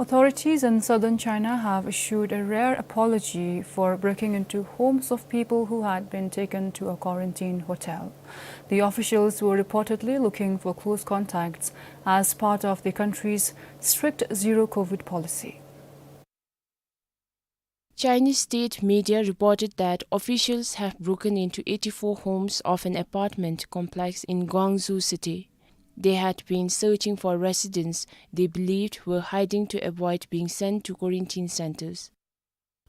Authorities in southern China have issued a rare apology for breaking into homes of people who had been taken to a quarantine hotel. The officials were reportedly looking for close contacts as part of the country's strict zero-covid policy. Chinese state media reported that officials have broken into eighty-four homes of an apartment complex in Guangzhou city. They had been searching for residents they believed were hiding to avoid being sent to quarantine centers.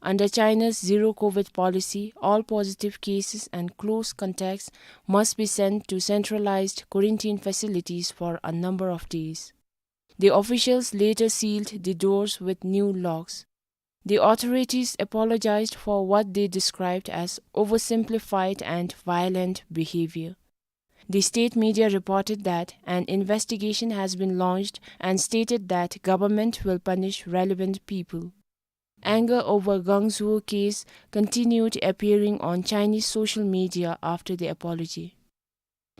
Under China's zero-covid policy, all positive cases and close contacts must be sent to centralized quarantine facilities for a number of days. The officials later sealed the doors with new locks. The authorities apologized for what they described as oversimplified and violent behavior. The state media reported that an investigation has been launched and stated that government will punish relevant people. Anger over Guangzhou case continued appearing on Chinese social media after the apology.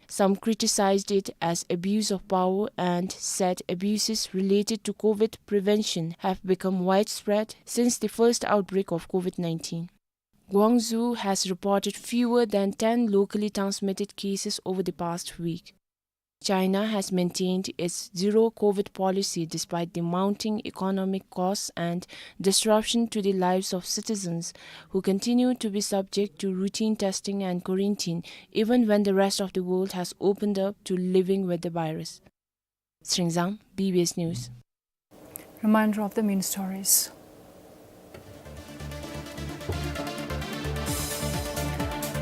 Some criticized it as abuse of power and said abuses related to COVID prevention have become widespread since the first outbreak of COVID nineteen. Guangzhou has reported fewer than ten locally transmitted cases over the past week. China has maintained its zero COVID policy despite the mounting economic costs and disruption to the lives of citizens who continue to be subject to routine testing and quarantine, even when the rest of the world has opened up to living with the virus. Sringzang, B B S News. Reminder of the main stories.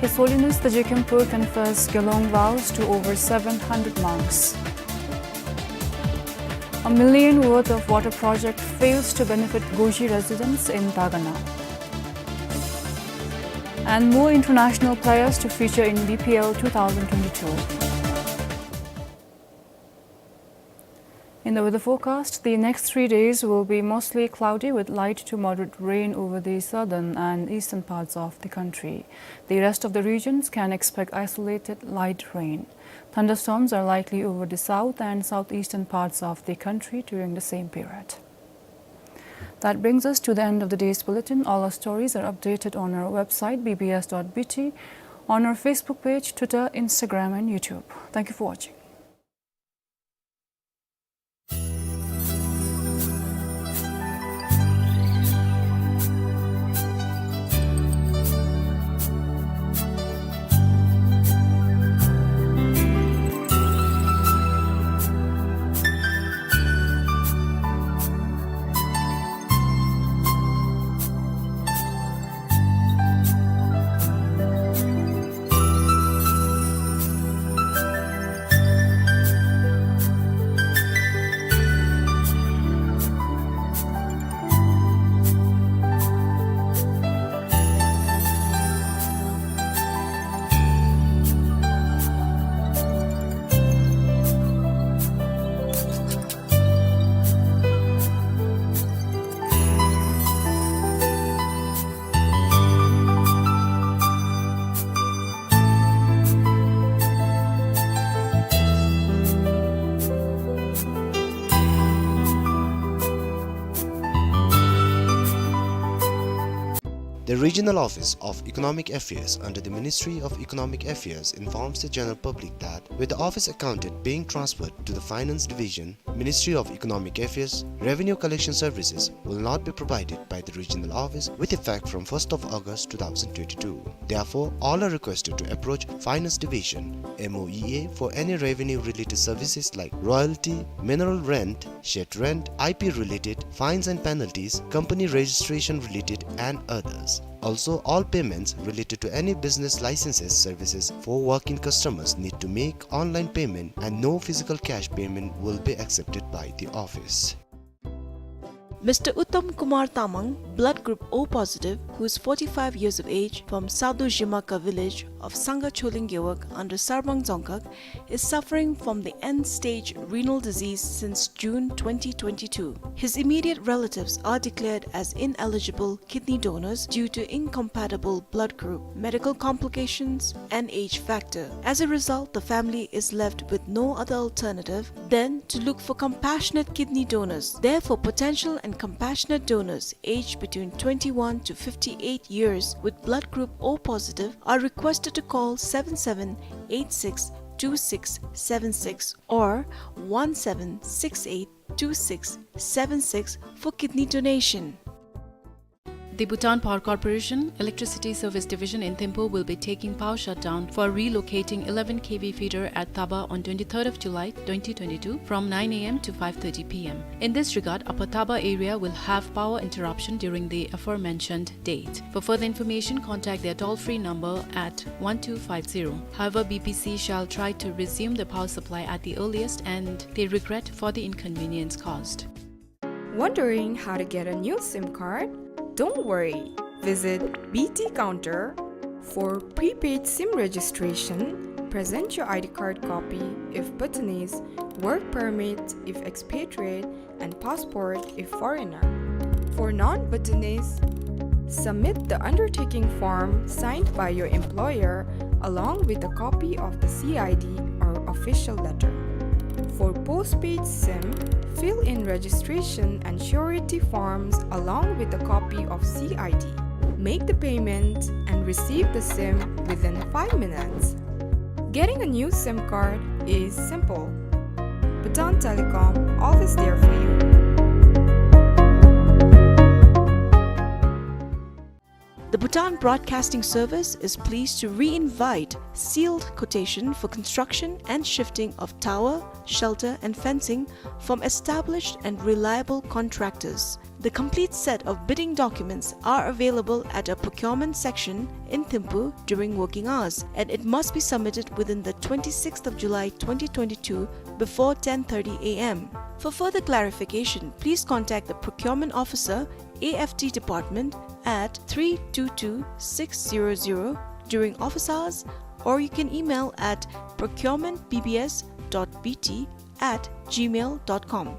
His Holiness the Jigkhenpo confers Gelong vows to over seven hundred monks. A million worth of water project fails to benefit Goji residents in Dagana. And more international players to feature in B P L two thousand twenty-two. In the weather forecast, the next three days will be mostly cloudy with light to moderate rain over the southern and eastern parts of the country. The rest of the regions can expect isolated light rain. Thunderstorms are likely over the south and southeastern parts of the country during the same period. That brings us to the end of the day's bulletin. All our stories are updated on our website, B B S dot B T, on our Facebook page, Twitter, Instagram, and YouTube. Thank you for watching. The Regional Office of Economic Affairs under the Ministry of Economic Affairs informs the general public that, with the office accountant being transferred to the Finance Division, Ministry of Economic Affairs, revenue collection services will not be provided by the regional office with effect from first of August two thousand twenty-two. Therefore, all are requested to approach Finance Division, M O E A, for any revenue-related services like royalty, mineral rent, shed rent, I P related, fines and penalties, company registration related, and others. Also, all payments related to any business licenses services for walk-in customers need to make online payment and no physical cash payment will be accepted by the office. Mister Uttam Kumar Tamang, blood group O positive, who is forty-five years of age, from Sadhu Jimaka village of Sangha Choling Gewog under Sarbang Dzongkhag, is suffering from the end-stage renal disease since June twenty twenty-two. His immediate relatives are declared as ineligible kidney donors due to incompatible blood group, medical complications, and age factor. As a result, the family is left with no other alternative than to look for compassionate kidney donors. Therefore, potential and compassionate donors aged between twenty-one to fifty-eight years with blood group O positive are requested to call seven seven eight six two six seven six or one seven six eight two six seven six for kidney donation. The Bhutan Power Corporation Electricity Service Division in Thimphu will be taking power shutdown for relocating eleven K V feeder at Taba on twenty-third of July twenty twenty-two from nine A M to five thirty P M. In this regard, Upper Taba area will have power interruption during the aforementioned date. For further information, contact their toll-free number at one two five zero. However, B P C shall try to resume the power supply at the earliest, and they regret for the inconvenience caused. Wondering how to get a new SIM card? Don't worry. Visit B T Counter, For prepaid SIM registration, present your I D card copy if Bhutanese, work permit if expatriate, and passport if foreigner. For non-Bhutanese, submit the undertaking form signed by your employer along with a copy of the C I D or official letter. For postpaid SIM, fill in registration and surety forms along with a copy of C I D. Make the payment and receive the SIM within five minutes. Getting a new SIM card is simple. Bhutan Telecom, always there for you. The Bhutan Broadcasting Service is pleased to re-invite sealed quotation for construction and shifting of tower, shelter and fencing from established and reliable contractors. The complete set of bidding documents are available at a procurement section in Thimphu during working hours, and it must be submitted within the twenty-sixth of July twenty twenty-two before ten thirty A M. For further clarification, please contact the procurement officer, A F T department at three two two six zero zero during office hours, or you can email at procurement B B S dot B T at gmail dot com.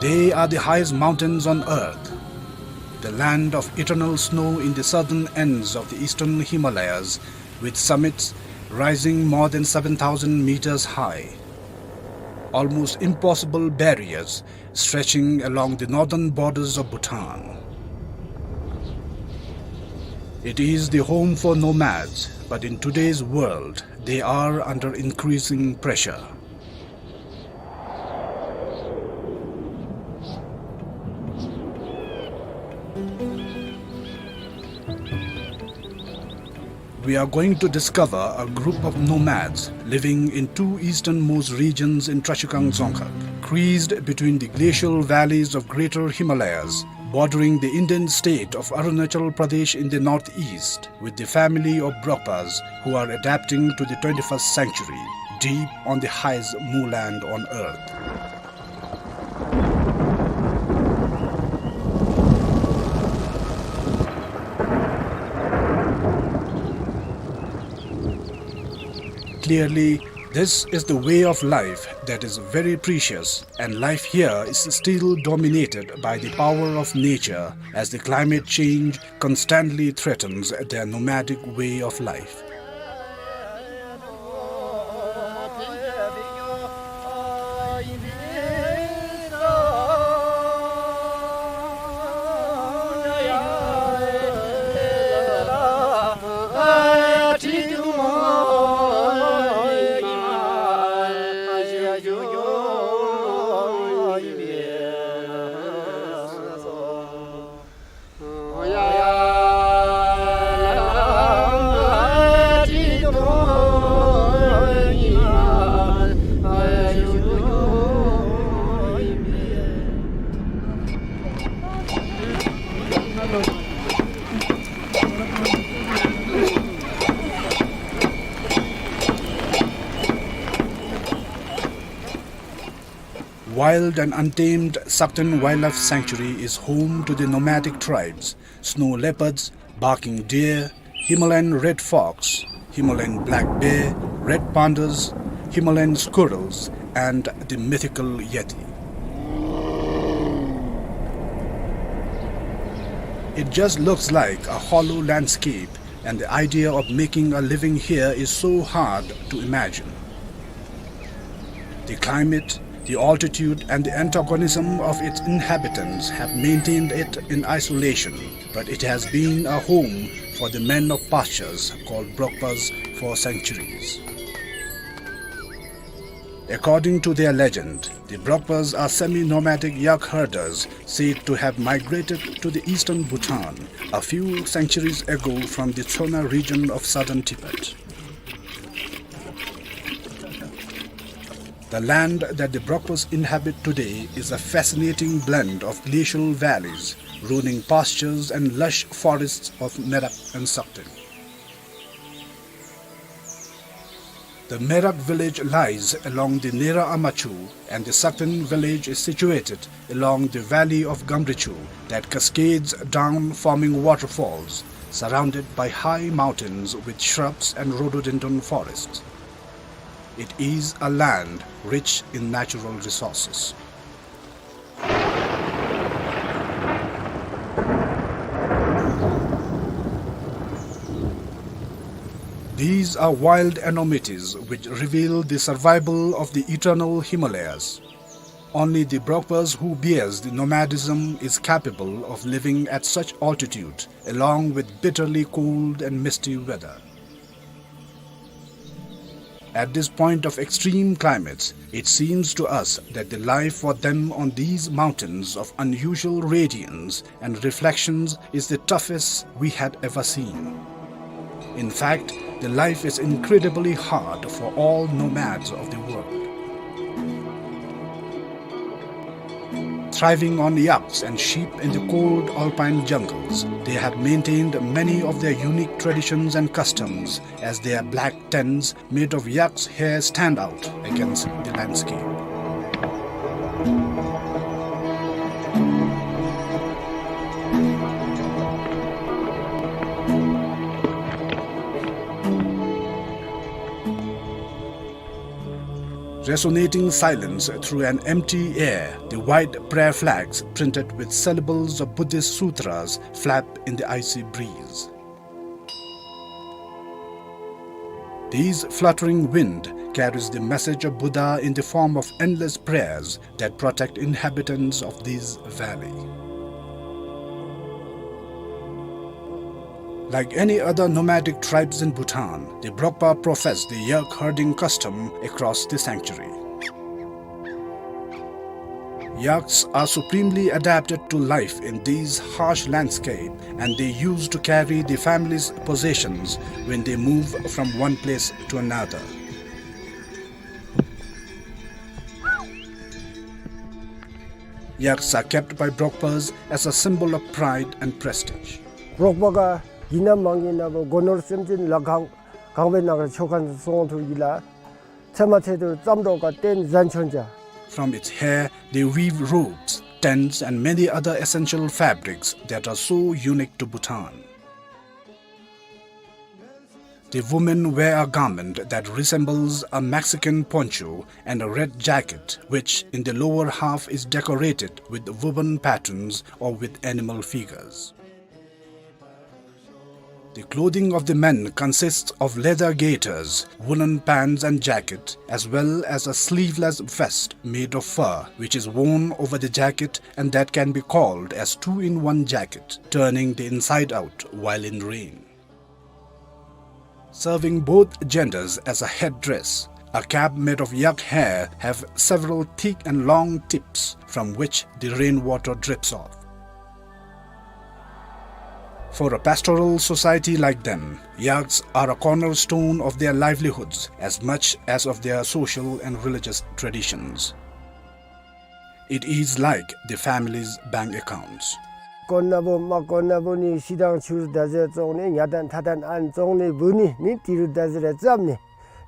They are the highest mountains on earth, the land of eternal snow in the southern ends of the eastern Himalayas, with summits rising more than seven thousand meters high, almost impossible barriers stretching along the northern borders of Bhutan. It is the home for nomads, but in today's world, they are under increasing pressure. We are going to discover a group of nomads living in two easternmost regions in Trashigang Dzongkhag, creased between the glacial valleys of Greater Himalayas, bordering the Indian state of Arunachal Pradesh in the northeast, with the family of Brokpas, who are adapting to the twenty-first century, deep on the highest moorland on earth. Clearly, this is the way of life that is very precious, and life here is still dominated by the power of nature, as the climate change constantly threatens their nomadic way of life. Wild and untamed Sakten Wildlife Sanctuary is home to the nomadic tribes, snow leopards, barking deer, Himalayan red fox, Himalayan black bear, red pandas, Himalayan squirrels, and the mythical yeti. It just looks like a hollow landscape, and the idea of making a living here is so hard to imagine. The climate, the altitude, and the antagonism of its inhabitants have maintained it in isolation, but it has been a home for the men of pastures called Brokpas for centuries. According to their legend, the Brokpas are semi-nomadic yak herders said to have migrated to the eastern Bhutan a few centuries ago from the Tsona region of southern Tibet. The land that the Brokpas inhabit today is a fascinating blend of glacial valleys, rolling pastures, and lush forests of Merak and Sakten. The Merak village lies along the Nera Amachu, and the Sakten village is situated along the valley of Gamrichu that cascades down, forming waterfalls, surrounded by high mountains with shrubs and rhododendron forests. It is a land rich in natural resources. These are wild enormities which reveal the survival of the eternal Himalayas. Only the Brokpas who bears the nomadism is capable of living at such altitude, along with bitterly cold and misty weather. At this point of extreme climates, it seems to us that the life for them on these mountains of unusual radiance and reflections is the toughest we had ever seen. In fact, the life is incredibly hard for all nomads of the world. Thriving on yaks and sheep in the cold alpine jungles, they have maintained many of their unique traditions and customs, as their black tents made of yak's hair stand out against the landscape. Resonating silence through an empty air, the white prayer flags printed with syllables of Buddhist sutras flap in the icy breeze. This fluttering wind carries the message of Buddha in the form of endless prayers that protect inhabitants of this valley. Like any other nomadic tribes in Bhutan, the Brokpa profess the yak herding custom across the sanctuary. Yaks are supremely adapted to life in these harsh landscape, and they use to carry the family's possessions when they move from one place to another. Yaks are kept by Brokpas as a symbol of pride and prestige. རོགས་པ་ག་གི་ན་མང་གི་ན་བོ་སྒོ་ནོར་སེམས་ཅན་ལ་གང་གང་བའི་ནང་ག་ཆོ་ཁན་སོང་ཐུག་གི་ལ། ཚེ་མ་ཚེ་དུ་ཙམ་རོགས་ག་བརྟེན་ཟན་ཆོན་ཅ། From its hair, they weave robes, tents, and many other essential fabrics that are so unique to Bhutan. The women wear a garment that resembles a Mexican poncho and a red jacket, which in the lower half is decorated with woven patterns or with animal figures. The clothing of the men consists of leather gaiters, woolen pants and jacket, as well as a sleeveless vest made of fur, which is worn over the jacket and that can be called as two-in-one jacket, turning the inside out while in rain. Serving both genders as a headdress, a cap made of yak hair have several thick and long tips from which the rainwater drips off. For a pastoral society like them, yaks are a cornerstone of their livelihoods as much as of their social and religious traditions. It is like the family's bank accounts. དཀོན་ན་བུ་མ་དཀོན་ན་བུ་ནི་ཤི་དང་ཆུར་ད་ཟེར་བཙོང་ནི་ཉ་དང་ཐ་དང་ཨན་བཙོང་ནི་བུ་ནི་ནི་ཏི་རུ་ད་ཟེར་རེ་ཙམ་ནི་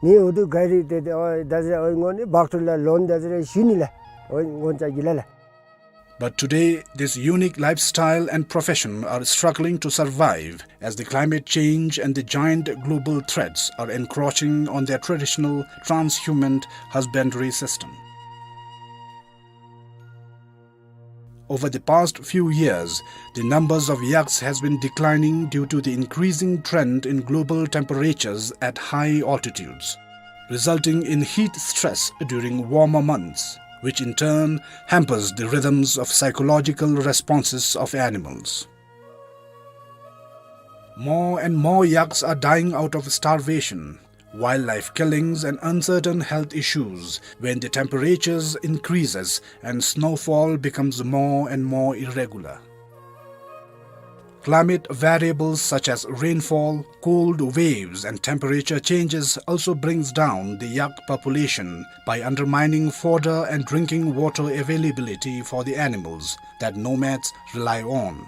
ནི་འུ་དུ་ག་རི་ཏེ་ཏེ་ཨོ་ད་ཟེར་ཨོ་ངོ་ནི་བག་ཁྲུ་ལ་ལོན་ད་ཟེར་རེ་ཞུ་ནི་ལ། འོ་འོ་ཅག་གི་ལ་ལ། But today, this unique lifestyle and profession are struggling to survive as the climate change and the giant global threats are encroaching on their traditional transhumant husbandry system. Over the past few years, the numbers of yaks has been declining due to the increasing trend in global temperatures at high altitudes, resulting in heat stress during warmer months, which in turn hampers the rhythms of psychological responses of animals. More and more yaks are dying out of starvation, wildlife killings and uncertain health issues when the temperatures increases and snowfall becomes more and more irregular. Climate variables such as rainfall, cold waves and temperature changes also brings down the yak population by undermining fodder and drinking water availability for the animals that nomads rely on,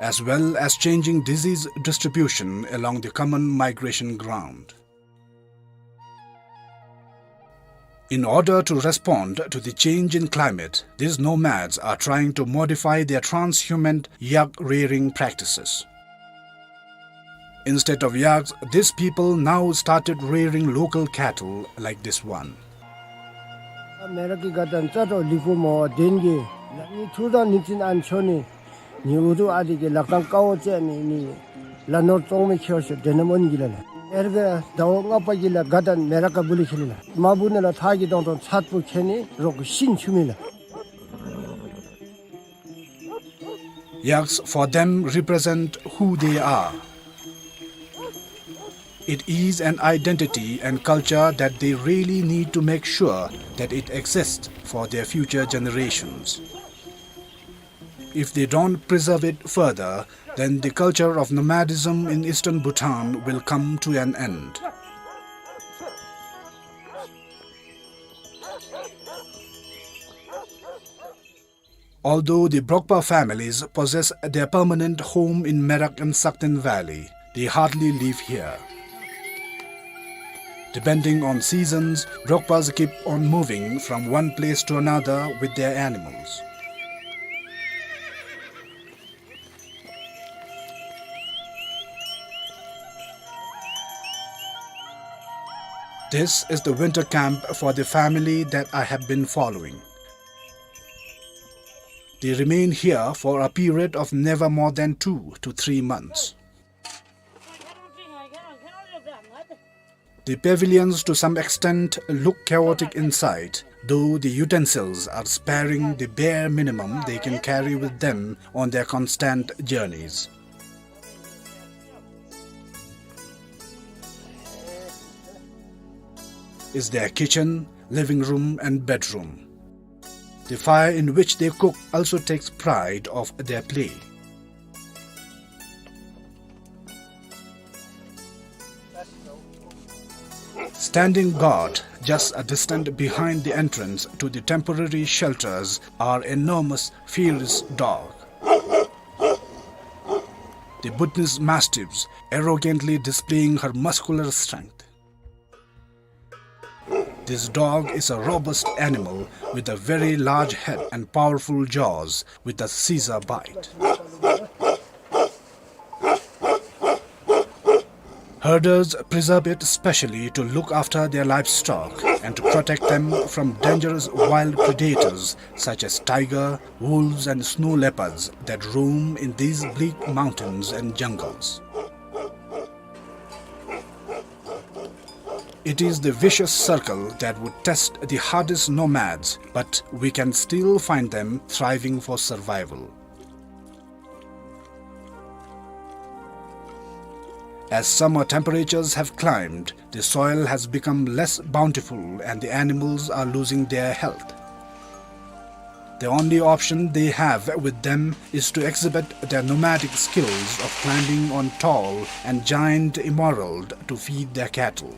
as well as changing disease distribution along the common migration ground. In order to respond to the change in climate, these nomads are trying to modify their transhumant yak rearing practices. Instead of yaks, these people now started rearing local cattle like this one. མེ་རག་གི་དགའ་སྟོན་རྩ་དྲོ་ལི་ཀུ་མོ་བ་དེན་གི་ལ་ནི་ཐུགས་དང་ནི་ཙིན་ཨན་ཆོ་ནི། ནི་འུ་ཐུ་ཨ་དི་གི་ལག་ཐང་ཀ་བོ་ཙེ་ནི་ནི་ལ་ནོར་ཙོང་མི་ཁྱེར་ཤོ་དེ་ནམ་འོན་གི་ལ་ལ། ཨེར་ག་ཟླ་བ་ལྔ་པ་གི་ལ་དགའ་སྟོན་མེ་རག་ག་བུ་ལི་ཁེ་ལི་ལ། མ་བུ་ནི་ལ་ཐག་གི་དོང་དོང་ཚད་པོ་ཁེ་ནི་རོག་གི་ཤིན་ཆུ་མི་ལ། Yaks for them represent who they are. It is an identity and culture that they really need to make sure that it exists for their future generations. If they don't preserve it further, then the culture of nomadism in eastern Bhutan will come to an end. Although the Brokpa families possess their permanent home in Merak and Sakten Valley, they hardly live here. Depending on seasons, Brokpas keep on moving from one place to another with their animals. This is the winter camp for the family that I have been following. They remain here for a period of never more than two to three months. The pavilions to some extent look chaotic inside, though the utensils are sparing, the bare minimum they can carry with them on their constant journeys. Is their kitchen, living room and bedroom. The fire in which they cook also takes pride of their play. Standing guard just a distance behind the entrance to the temporary shelters are enormous, fierce dog. The Bhutanese mastiffs arrogantly displaying her muscular strength. This dog is a robust animal with a very large head and powerful jaws with a scissor bite. Herders preserve it specially to look after their livestock and to protect them from dangerous wild predators such as tiger, wolves and snow leopards that roam in these bleak mountains and jungles. It is the vicious circle that would test the hardest nomads, but we can still find them thriving for survival. As summer temperatures have climbed, the soil has become less bountiful and the animals are losing their health. The only option they have with them is to exhibit their nomadic skills of climbing on tall and giant emerald to feed their cattle.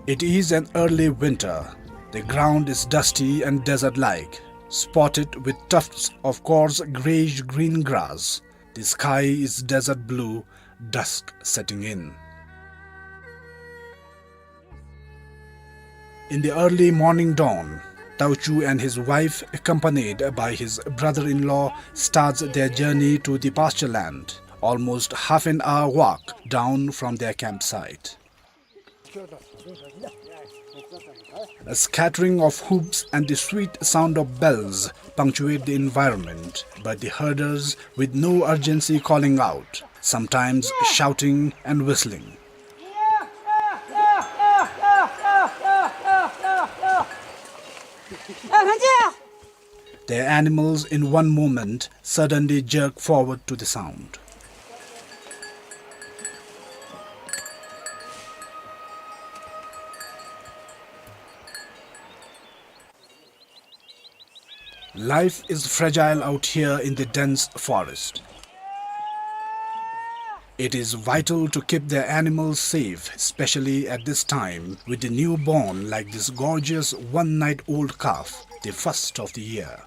It is an early winter. The ground is dusty and desert-like, spotted with tufts of coarse grayish-green grass. The sky is desert blue, dusk setting in. In the early morning dawn, Tauchu and his wife, accompanied by his brother-in-law, starts their journey to the pasture land, almost half an hour walk down from their campsite. A scattering of hoofs and the sweet sound of bells punctuate the environment, but the herders with no urgency calling out, sometimes shouting and whistling. Their animals in one moment suddenly jerk forward to the sound. Life is fragile out here in the dense forest. It is vital to keep their animals safe, especially at this time, with the newborn like this gorgeous one-night-old calf, the first of the year.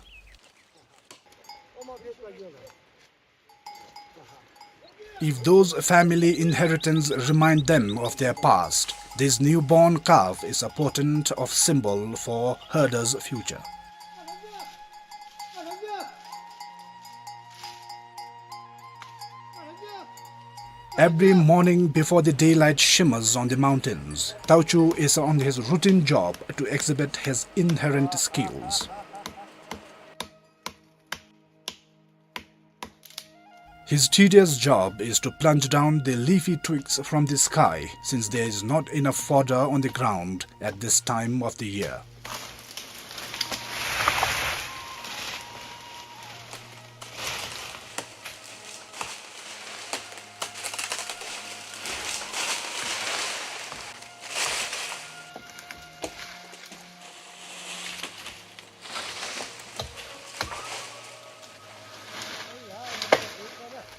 If those family inheritance remind them of their past, this newborn calf is a potent of symbol for herders' future. Every morning before the daylight shimmers on the mountains, Tauchu is on his routine job to exhibit his inherent skills. His tedious job is to plunge down the leafy twigs from the sky, since there is not enough fodder on the ground at this time of the year.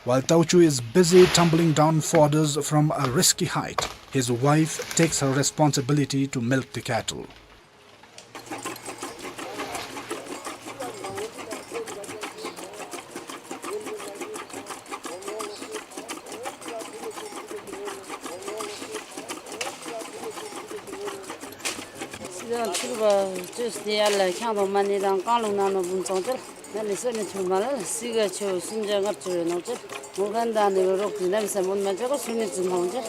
While Tauchu is busy tumbling down fodders from a risky height, his wife takes her responsibility to milk the cattle. སྲིད་དང་ཕྱུག་པ་བཅོས་ཏེ་ཡར་ལ་ཁྱང་དང་མ་ཎི་དང་རྐང་ལུག་ནང་ན་འབུམ་ཚང་ཅོལ། ན་ནི་སོ་ནི་ཐུར་མ་ལ་སྲིད་ག་ཆོས་སུམ་བརྒྱ་ལྔ་བཅུ་རེ་ནོར་ཅོལ། མོ་གན་དང་ནི་རོགས་ཀྱི་ན་མི་ས་མོན་མ་ཅོ་ག་སུ་ནི་ཙི་མང་ཅོལ།